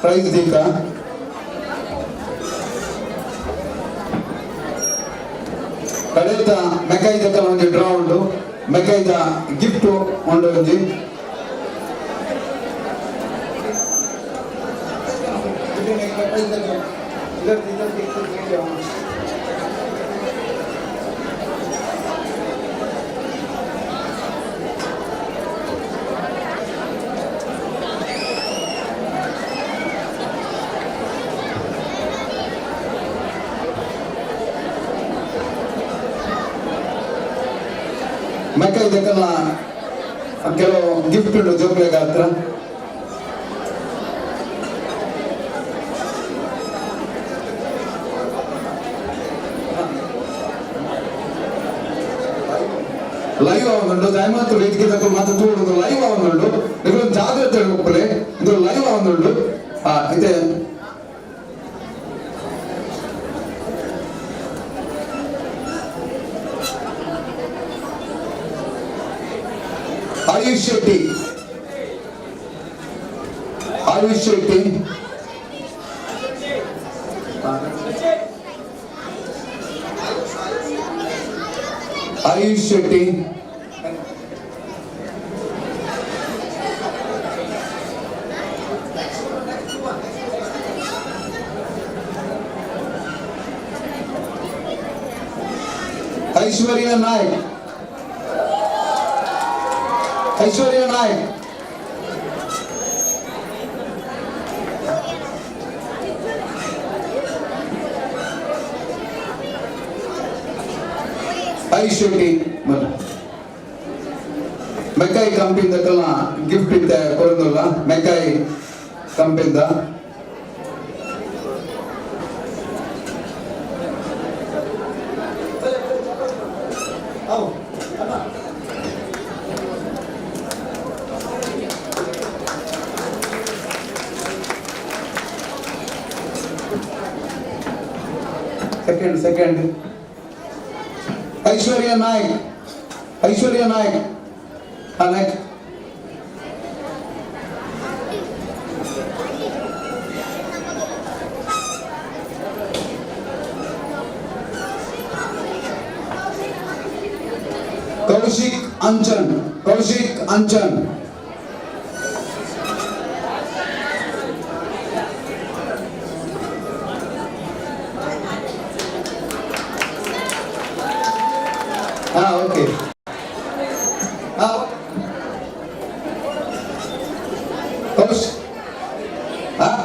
ಪ್ರೈಸ್ ದೀತ. ಕಡೆತ ಮೆಕೈದ ಒಂಜಿ ಡ್ರಾ ಉಂಡು. ಮೆಕೈದ ಗಿಫ್ಟ್ ಉಂಡು ಒಂಜಿ. ಮೆಕೈದಕ್ಕೆಲ್ಲ ಕೆಲವು ಗಿಫ್ಟ್ ಉಂಟು ಜೋಕ್ಲೆಗ್ ಹತ್ರ. ಲೈವ್ ಆವೊಂದುಂಡು. ದಯಮಾತ್ರ ವೇದಿಕೆ ತಕ್ಕ ಮಾತ್ರ ತೂಡುದು ಲೈವ್ ಆವೊಂದುಂಡು. ನಿಗಳು ಜಾಗ್ರತೆ ಒಪ್ಪಲೆ, ಇದು ಲೈವ್ ಆವೊಂದುಂಡು. ಇದೆ ಆಯುಷ್ ಶೆಟ್ಟಿ, ಆಯುಷ್ ಶೆಟ್ಟಿ, ಆಯುಷ್ ಶೆಟ್ಟಿ, ಐಶ್ವರ್ಯ ನಾಯ್ಕ್, ಐಶ್ವರ್ಯ ನಾಯ್ಕ್, ಆಯುಷ್ ಶೆಟ್ಟಿ. ಮೆಕ್ಕಾಯಿ ಕಂಪಿಂದ ಕಲ್ಲ ಗಿಫ್ಟ್ ಇತ್ತ ಕೊಡೋದಲ್ಲ ಮೆಕ್ಕಾಯಿ ಕಂಪಿಂದ. Second, second. Aishwarya Naik, Aishwarya Naik. Next. Kaushik Anchan, Kaushik Anchan. हाँ ओके। हाँ कौश, हाँ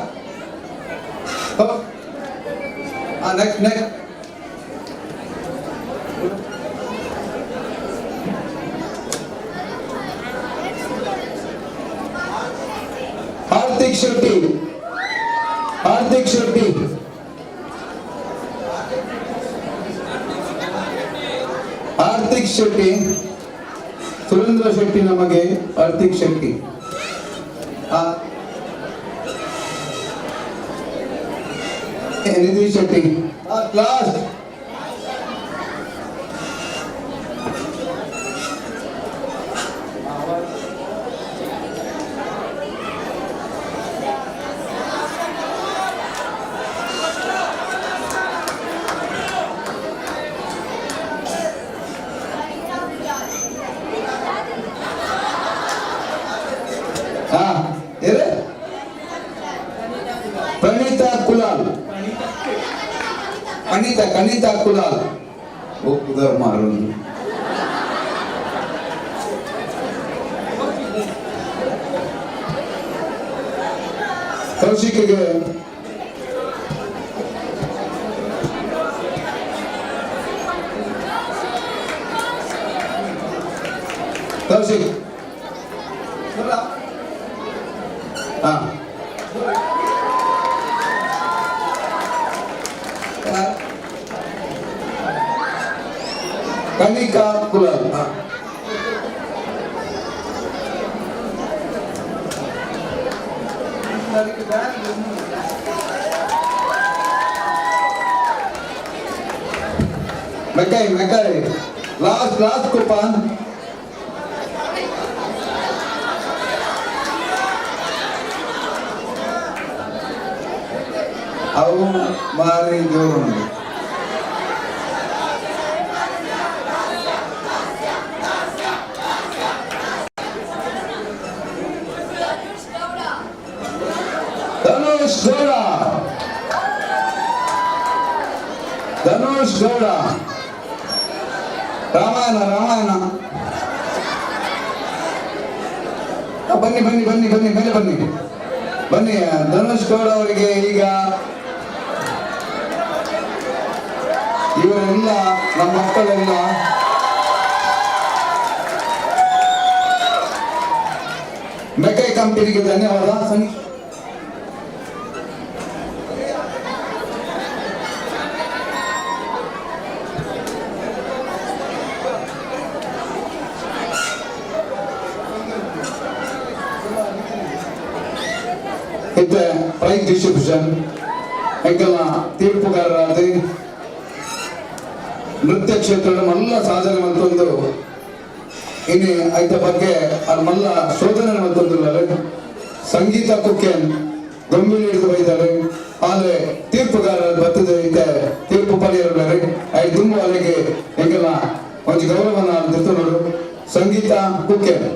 हाँ नेक्स्ट नेक्स्ट। हार्दिक शेट्टी, हार्दिक शेट्टी, हार्दिक शेट्टी, सुरेंद्र शेट्टी नಮಗೆ हार्दिक शेट्टी. निधि शेट्टी लास्ट. ಪ್ರಣೀತಾ ಕುಲಾಲ್, ಕಣಿತಾ, ಕಣಿತಾ ಕುಲಾಲ್. ಒಪ್ಪುದ ಮಾರೊಂದು. ಕೌಶಿಕ್ಗೆ ಕೌಶಿಕ್. ಹಾ ಕಣಿಕಾ ಕುಲಾಲ್. ಮೆಕ್ಕಾಯಿ, ಮೆಕ್ಕಾಯಿ ಲಾಸ್ಟ್, ಲಾಸ್ಟ್ ಕುಪಾನ್. ಅವು ಮಾರಿ ಜೋರುಂಡು. ಧನುಷ್ ಗೌಡ, ಧನುಷ್ ಗೌಡ. ರಾಮಾಯಣ, ರಾಮಾಯಣ. ಬನ್ನಿ ಬನ್ನಿ ಬನ್ನಿ ಬನ್ನಿ ಮೇಲೆ ಬನ್ನಿ ಬನ್ನಿ. ಧನುಷ್ ಗೌಡ ಅವರಿಗೆ ಈಗ ಇವರೆಲ್ಲ ನಮ್ಮ ಮಕ್ಕಳೆಲ್ಲ ಮೆಕೈ ಕಂಪನಿಗೆ ಧನ್ಯವಾದ. ಸನಿ ಇತ್ತೆ ಪ್ರೈಸ್ ಡಿಸ್ಟ್ರಿಬ್ಯೂಷನ್ ಎಂಕಲ್ನ ತೀರ್ಪುಗಾರರಾದ ನೃತ್ಯ ಕ್ಷೇತ್ರದ ಮಲ್ಲ ಸಾಧನೆ ಮಂತೊಂದು ಇನ್ನು ಐತ ಬಗ್ಗೆ ಅವ್ರ ಮಲ್ಲ ಶೋಧನೆ ಮಂತೊಂದುಲ್ಲಾರೆ ಸಂಗೀತ ಕುಕ್ಕೆನ್ ದೊಂಬಿ ಹಿಡಿದು ಬೈದಾರೆ. ಆದ್ರೆ ತೀರ್ಪುಗಾರರ ಬರ್ತದೆ ಐತೆ ತೀರ್ಪು ಪಡೆಯಲಾರೆ. I ದುಂಬು ಅಲ್ಲಿಗೆ ಎಂಕಲ್ನ ಒಂಜಿ ಗೌರವನ ನೋಡು ಸಂಗೀತ ಕುಕ್ಕೆನ್.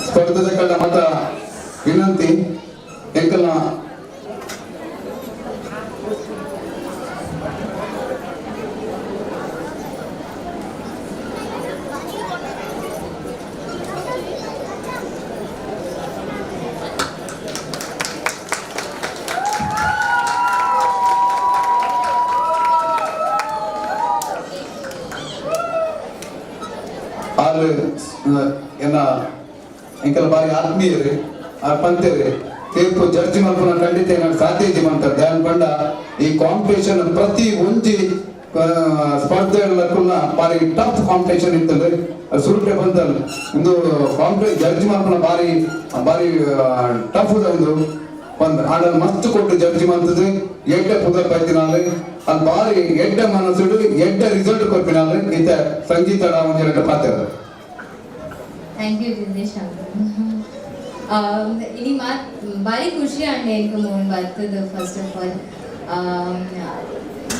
ಸ್ಪರ್ಧೆಗಳ ಮತ ವಿನಂತಿ ಎಂಕಲ್ನ ಆರು ಎನ್ನ ಎಂಕಲ್ ಬಾರಿ ಆತ್ಮೀಯರು ಆ ಪಂತೇರು ತೀರ್ಪು ಜಡ್ಜ್ ಮಲ್ಪುನ ಖಂಡಿತ ಏನಾದ್ರು ಸಾಧ್ಯ ಇಜ್ಜಿ ಮಂತಾರೆ. ದಾನ್ ಪಂಡ ಈ ಕಾಂಪಿಟೇಷನ್ ಪ್ರತಿ ಒಂಜಿ ಸ್ಪರ್ಧೆಗಳಕ್ಕುಲ್ಲ ಬಾರಿ ಟಫ್ ಕಾಂಪಿಟೇಷನ್ ಇತ್ತಂದ್ರೆ ಸುರುಟೆ ಬಂತಲ್ಲ ಒಂದು ಕಾಂಪಿಟೇ ಜಡ್ಜ್ ಮಲ್ಪುನ ಬಾರಿ ಬಾರಿ ಟಫ್ ಒಂದು ಒಂದು ಆಡ ಮಸ್ತ್ ಕೊಟ್ಟು ಜಡ್ಜ್ ಮಂತದ್ದು ಎಡ್ಡೆ ಪುದರ್ ಬೈತಿನಾಲೆ ಅದು ಬಾರಿ ಎಡ್ಡೆ ಮನಸ್ಸುಡು ಎಡ್ಡೆ ರಿಸಲ್ಟ್ ಕೊರ್ಪಿನಾಲೆ ಇತ್ತ ಸಂಗೀತ ಒಂಜೆರಡು ಪಾತ್ರ. Thank you Dinesh uncle. ಇನಿ ಮಾತ್ ಬಾರಿ ಖುಷಿ ಅಂಡೆ ಎಂಕ್ ಮೋನ್ ಬರ್ತದ. ಫಸ್ಟ್ ಆಫ್ ಆಲ್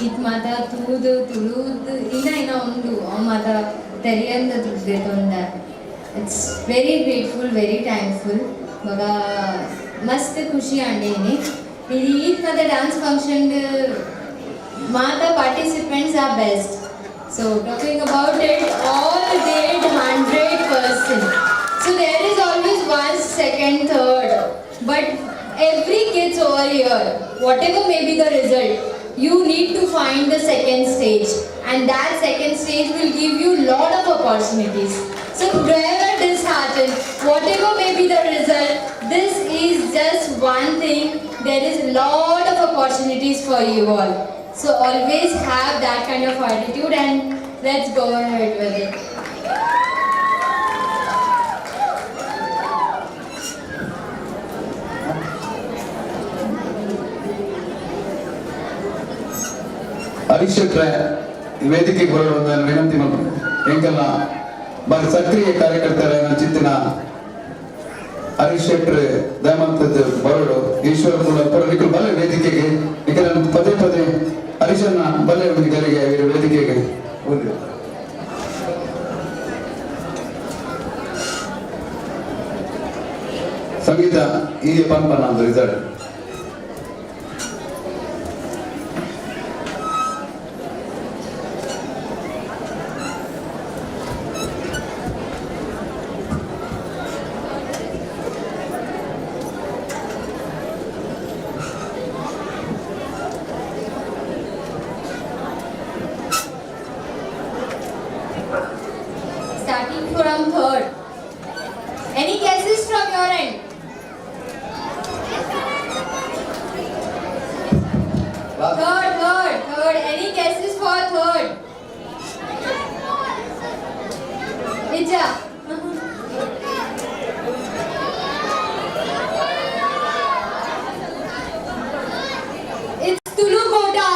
ಈತ್ ಮಾತ ತೂದು ತುಳುದು ಇನ್ನ ಇನ್ನ ಉಂಡು ಅವು ಮಾತ ತೆರಿಯಂದ ತುಳ್ದೆ. It's very grateful, very thankful. ಮಗ ಮಸ್ತ್ ಖುಷಿ ಅಂಡೆ ಇನಿ ಇದು ಈತ್ ಮಾತ ಡ್ಯಾನ್ಸ್ ಫಂಕ್ಷನ್ ಮಾತ participants are best. So talking about it, all did 100%. So there is always one, second, third. But every kids over here, whatever may be the result, you need to find the second stage. And that second stage will give you lot of opportunities. So never disheartened, whatever may be the result, this is just one thing. There is lot of opportunities for you all. So always have that kind of attitude and let's go ahead with it. Harish ಶೆಟ್ರೆ ವೇದಿಕೆಗೆ ಬರಲು ವಿನಂತಿ ಮಾಡ್ತೀನಿ. ಎಂಕಲ್ನ ಬಾರಿ ಸಕ್ರಿಯ ಕಾರ್ಯಕರ್ತರ ಚಿತ್ತಿನ ಹರೀಶ್ ಶೆಟ್ರೆ ದಯಮಂತದ ಬರಡು ಈಶ್ವರ ಮೂಲ ನಿಖಲ್ ಬಲ್ಲೆ ವೇದಿಕೆಗೆ ನಿಖಲ್ ಪದೇ ಪದೇ ಹರೀಶನ್ನ ಬಲ್ಲೆ ಗೆರೆಗೆ ವೇದಿಕೆಗೆ ಹೋಗಿ. ಸಂಗೀತ ಈ ಪನ್ಪನ ಅಂತ result. Starting from third. Any guesses from your end? Third, third, third. Any guesses for third? Ija. It's Tulu Kota,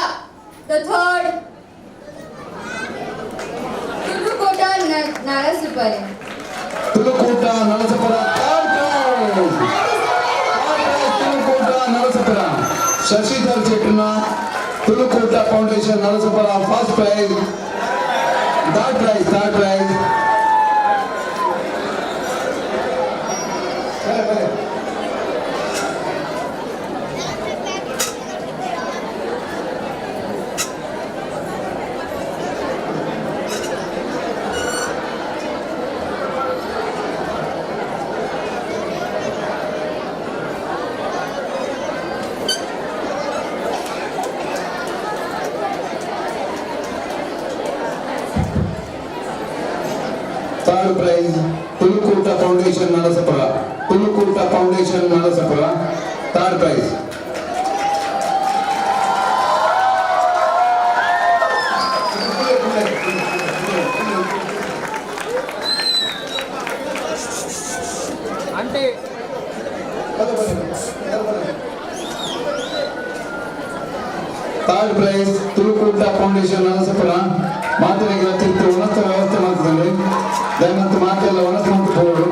the third. Tulu Kota Narasupare. Tulukoota Narasapura third prize. Tulukoota Narasapura Shashidhar ಶೆಟ್ಟರ್ನ Tulukoota foundation Narasapura first prize, third prize, third prize. Third prize Tulukoota foundation Narasapura, Tulukoota foundation Narasapura third prize. Third prize Tulukoota foundation Narasapura. ಮಾತೆರೆಗ್ಲ ತಿರ್ತು ಉಣಸ್ತ ವ್ಯವಸ್ಥೆ ಮಾಡ್ತದೆ. ದಯಮಂತು ಮಾತೆಲ್ಲ ಒಣಸ್ ಮಂತು ಪೋಡು.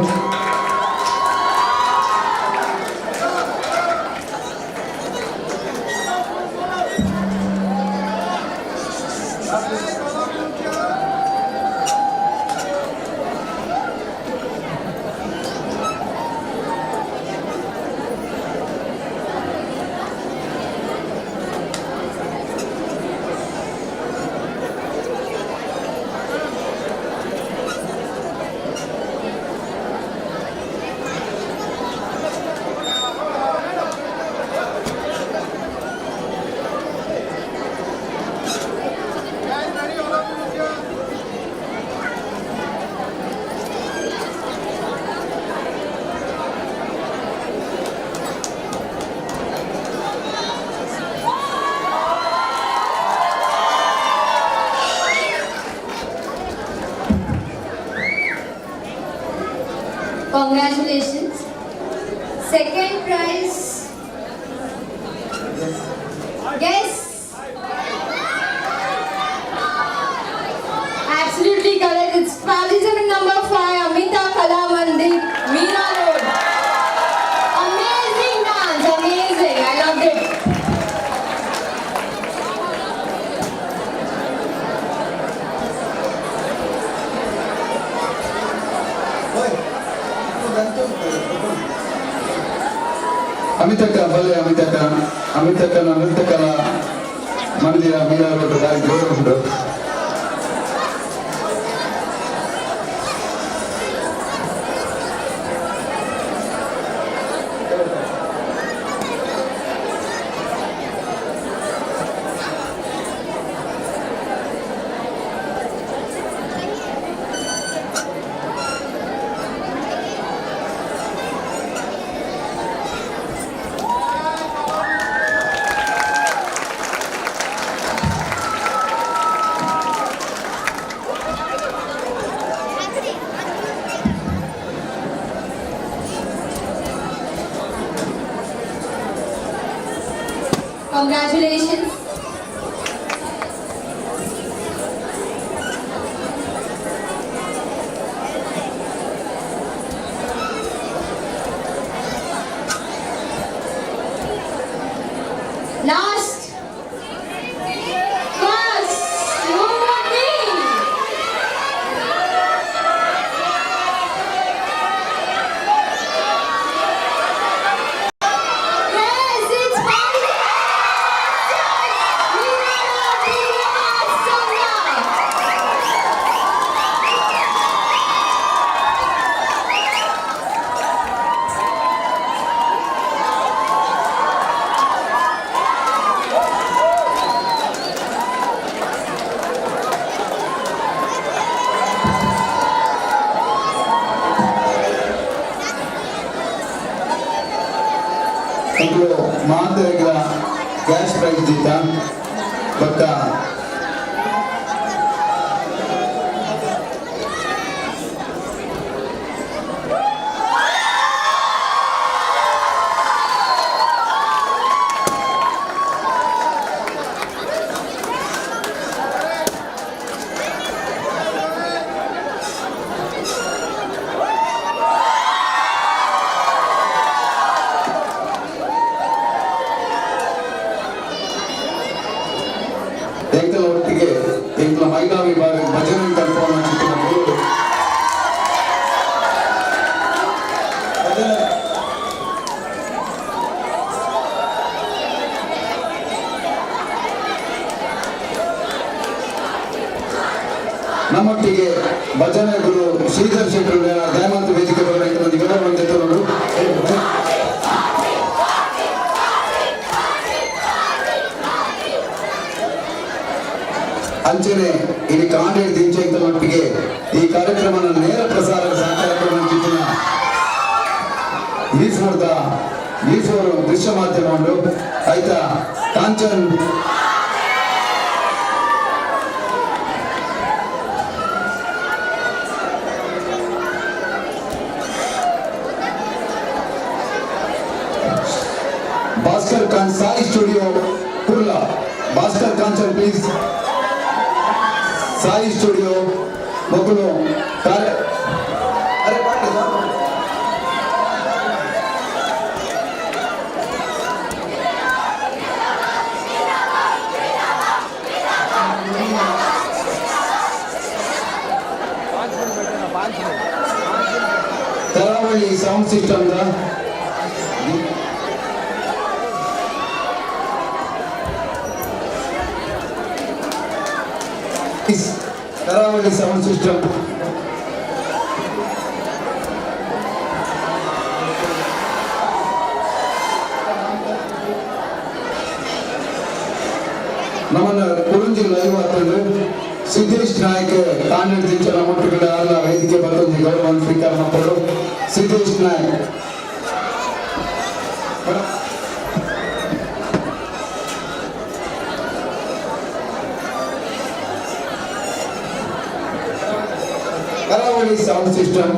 Congratulations. Second prize. Yes. Absolutely correct. It's participant number 5, Amita Kalamandir, Meera Road. Amazing dance, amazing. I loved it. ಅಮಿತಕ್ಕ ಬಲ್ಲೆ ಅಮಿತಕ್ಕ, ಅಮಿತಕ್ಕನ ನೃತ್ಯ ಕಲಾ ಮಂದಿರ Meera road ದಾರಿ ಜೋರು ಉಂಟು. Congratulations. Last. First. Who would be? Yes, it's Sangha. ಇಂಕ್ಲು ಮಾತೆರೆಗ್ಲ ಕ್ಯಾಶ್ ಪ್ರೈಸ್ ದೀತ ಬೊಕ್ಕ ಎಂಕಲ ಒಟ್ಟಿಗೆ ಎಂಕಲ ಮಹಿಳಾ ವಿಭಾಗ ಭಜನೆ ಕಲ್ಪವನ್ನ ಚಿತ್ರ ಗುರು ನಮ್ಮೊಟ್ಟಿಗೆ ಭಜನೆ ಗುರು ಶ್ರೀಧರ್ ಶೆಟ್ಟರು ದಯಮಂತ ವೇದಿಕೆ ಬರಬೇಕಂತ ಗೌರವ ಬಂದಿತ್ತು. ಅಂಚನೆ ಇಲ್ಲಿ ಕಾಂಡೇಡ್ ದಿಂಚೆಂಕಲೊಟ್ಟಿಗೆ ಈ ಕಾರ್ಯಕ್ರಮನ ನೇರ ಪ್ರಸಾರ ಸಹಕಾರ ಚಿತ್ರ ವಿ ವಿ4 ದೃಶ್ಯ ಮಾಧ್ಯಮ ಉಂಟು ಆಯ್ತಾ. Kanchan Bhaskar Khan Sai studio Kurla. Bhaskar Kanchan please. Sai studio ಮೊದಲು ಕಾರ್ಯ. ಅರೆ ಪಾಟೀಲ್ ಕರಾವಳಿ sound system Karavali sound system. ನಮ್ಮನ್ನ ಕುರುಂಜಿ ಲೈವ್ ಆಗ್ತದೆ. ಸಿದ್ದೇಶ್ ನಾಯ್ಕ್ ಕಾಂಡ ದಿಂಚನ ಮುಟ್ಟುಗಳ ಅಲ್ಲ ವೇದಿಕೆ ಬರ್ತದೆ. ಗೌರವ ಸ್ವೀಕಾರ ಮಕ್ಕಳು Siddesh Naik. Karavali sound system.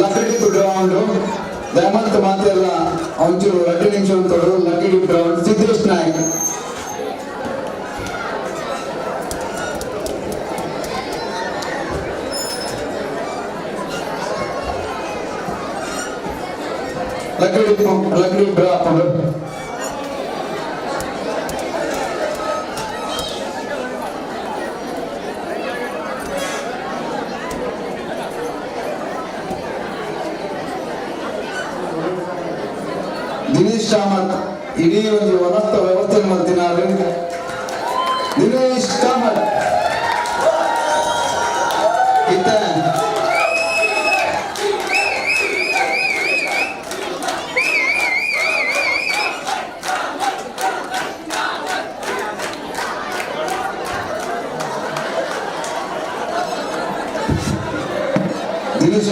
Lucky dip ground ದಯಮಂತ ಮಾತೆಲ್ಲ ಒಂಚೂರು 2 ನಿಮಿಷ ಅಂತೋಡು. Lucky dip round Siddesh Naik. Lucky dip, lucky dip draw ಹಾಕೊಂಡು ದಿನೇಶ್ ಕಾಮತ್ ಇಡೀ ಒಂದು ವನಸ್ಥ ವ್ಯವಸ್ಥೆ ಮಾಡ್ತಿದ್ದಾರೆ. ದಿನೇಶ್ ಕಾಮತ್ ಇತ್ತ ದಿನೇಶ್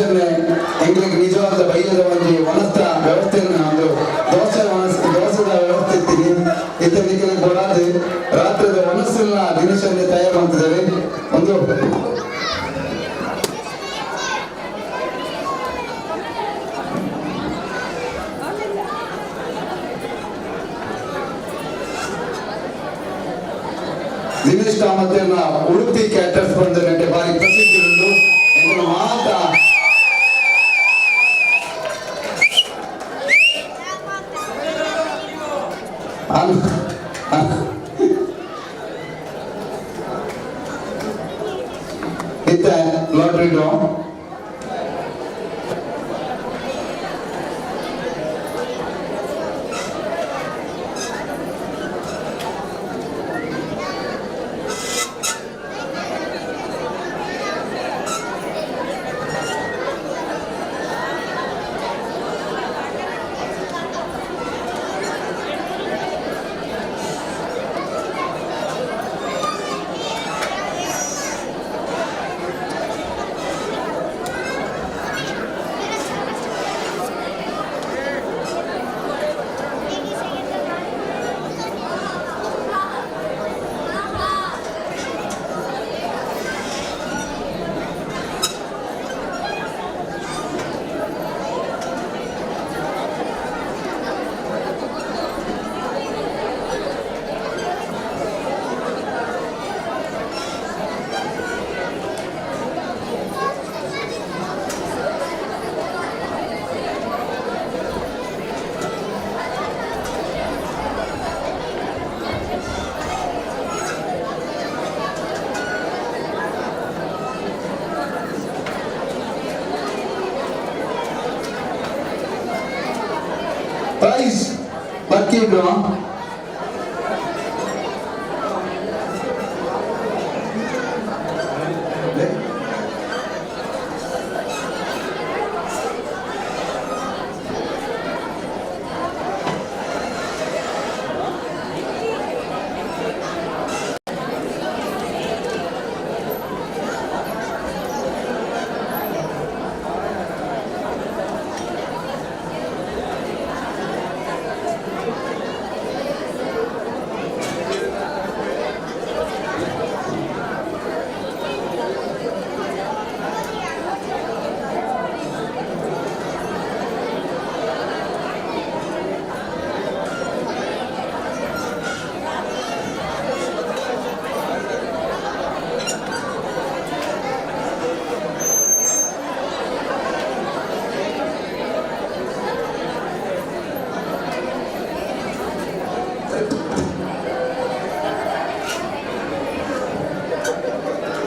ಎಂಗ್ಲಿಗೆ ನಿಜವಾದ ಬೈಯದ ಒಂದು ವನಸ್ಥ ವ್ಯವಸ್ಥೆಯನ್ನು ಒಂದು ದೋಸೆ ದೋಸೆದ ವ್ಯವಸ್ಥೆ ಇತ್ತೀನಿ. ಇತನಿಗೆ ಕೊಡಾದೆ ರಾತ್ರಿದ ಮನಸ್ಸನ್ನ ದಿನೇಶನ್ನೇ ತಯಾರು ಮಾಡ್ತಿದ್ದಾರೆ. ಒಂದು ದಿನೇಶ್ ಕಾಮತಿಯನ್ನ ಉಡುಪಿ ಕ್ಯಾಟರ್ಸ್ ಬಂದ ನೆಟ್ಟೆ ಬಾರಿ ಪ್ರಸಿದ್ಧಿ ಉಂಟು. ಮಾತಾ ಇತ್ತ lottery draw. Prize lucky draw.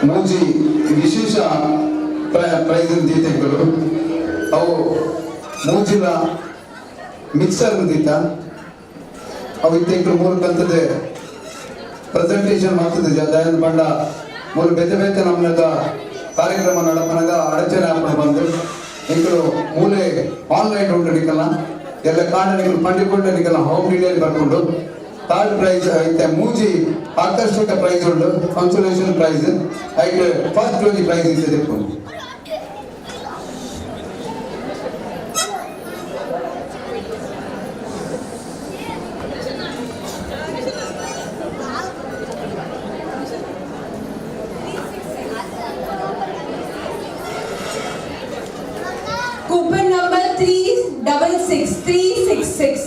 ಮೂಜಿ ವಿಶೇಷ ಪ್ರೈಸ್ ದೀತೆಂಕುಲು ಅವು ಮೂಜಿಲ ಮಿಕ್ಸರ್ ದೀತ ಅವು ಇತ್ತೆಂಕುಲು ಮೂರು ಕಂತದೆ ಪ್ರೆಸೆಂಟೇಷನ್ ಮಾಡ್ತದೆ. ದಯಾನಂದ ಪಂಡ ಮೂರು ಬೇತೆ ಬೇತೆ ನಮ್ಮದ ಕಾರ್ಯಕ್ರಮ ನಡಪನಗ ಅಡಚಣೆ ಆಪಣ ಬಂದು ಎಂಕುಲು ಮೂಲೆ ಆನ್ಲೈನ್ ಉಂಟು ನಿಕಲ್ಲ ಎಲ್ಲ ಕಾರ್ಡ್ ನಿಕಲು ಪಂಡಿಕೊಂಡು ನಿಕಲ್ಲ ಹೋಮ್ ಡೆಲಿವರಿ ಬರ್ಕೊಂಡು. ಥರ್ಡ್ ಪ್ರೈಸ್ ಐತೆ ಮೂಜಿ ಆಕರ್ಷಕ ಪ್ರೈಸ್ ಉಂಟು, ಕನ್ಸೋಲೇಷನ್ ಪ್ರೈಸ್ ಐಟ್ ಫಸ್ಟ್ ಒಂಜಿ ಪ್ರೈಸ್ ಇತ್ತೆ ತಿಳ್ಕೊಂಡು. Coupon number 366366.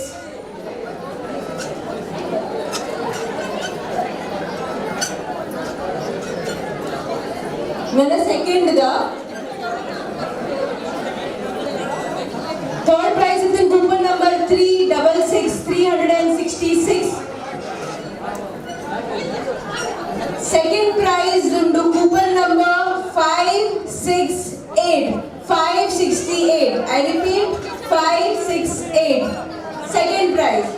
ನನ್ನ second the third prize is in coupon number 366 366. Second prize ಉಂಟು coupon number 568 568. I repeat, 568. Second prize.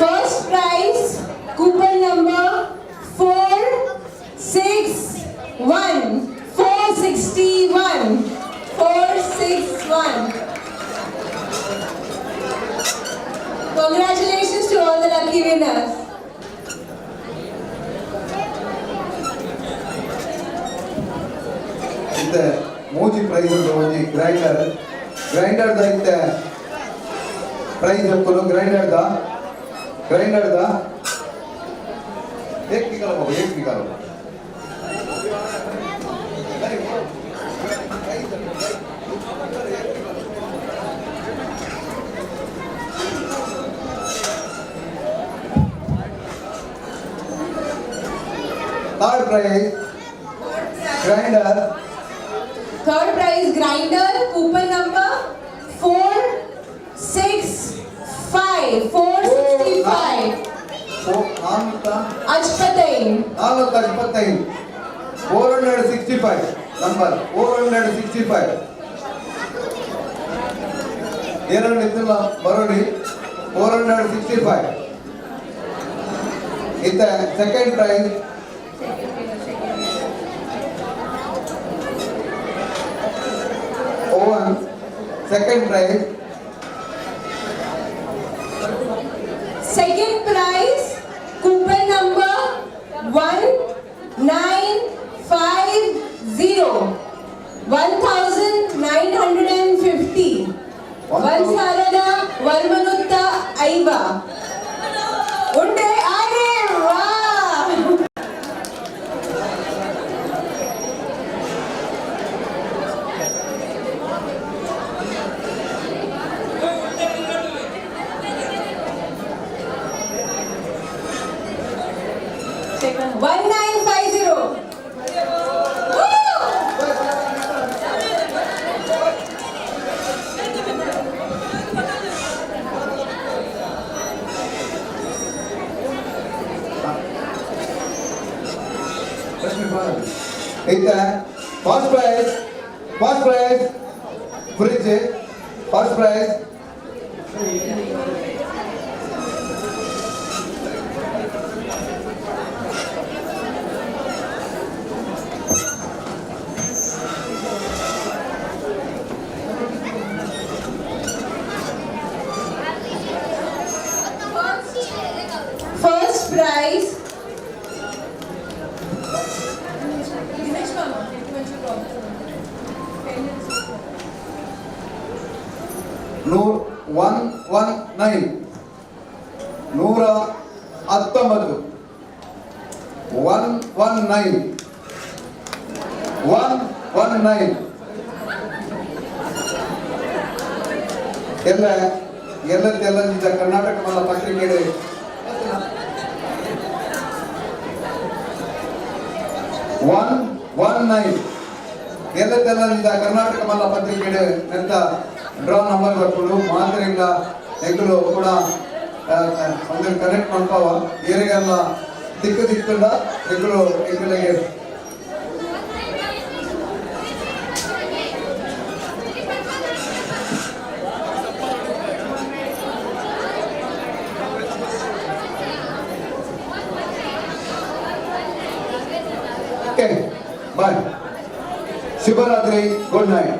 First prize, coupon number 461 461 461. Congratulations to all the lucky winners. ಇತ್ತೆ ಮೂಜಿ price ಉಂಟು. ಒಂಜಿ grinder, ಗ್ರೈಂಡರ್ದ ಇತ್ತೆ price ಉಪ್ಪುನು ಗ್ರೈಂಡರ್ದ ಗ್ರೈಂಡರ್ದ ಏಕ್ ನಿಕಾಲ ಬಾಬು, ಏಕ್ ನಿಕಾಲ. Third prize grinder. Third prize grinder, coupon number 465 465. ಅಜ್ಪತೈನ್. 425, 465 number, 465. ಏನನ್ನು ಇತ್ತಿಲ್ಲ ಬರೋಡಿ. 465 ಇತ್ತ second prize oven, second prize. Second prize, coupon number 1950 1950. ಒಂದ್ ಸಾವಿರದ ವರ್ಮನುತ್ತ ಐವ ಉಂಡೆ. ಅರೆ ವಾ! 1950. ಇತ್ತ first prize, first prize fridge, first prize. First prize. ನೂರ್ 119, 119, 119, 119. ಎಲ್ಲ ಎಲ್ಲ ಎಲ್ಲ ನಿಜ ಕರ್ನಾಟಕ ಮಲ್ಲ ಪತ್ರಿಕೆ. 1 1 9. ಎಲ್ಲ ತೆಲ್ಲನಿಂದ ಕರ್ನಾಟಕ ಮಲ್ಲ ಪತ್ರಿಕೆ ನೆತ್ತ ಡ್ರಾ ನಂಬರ್ ಬರ್ಪುಂಡು. ಮಾತ್ರೆಗಳ ಎಂಕುಲು ಕೂಡ ಒಂದು ಕನೆಕ್ಟ್ ಮನ್ಪಾವ. ಏರಿಗೆಲ್ಲ ದಿಕ್ಕು ದಿಕ್ಕುಂಡ ಎಂಕುಲು ಎಂಕುಲಿಗೆ. ಓಕೆ, ಬಾಯ್, ಶುಭರಾತ್ರಿ, ಗುಡ್ ನೈಟ್.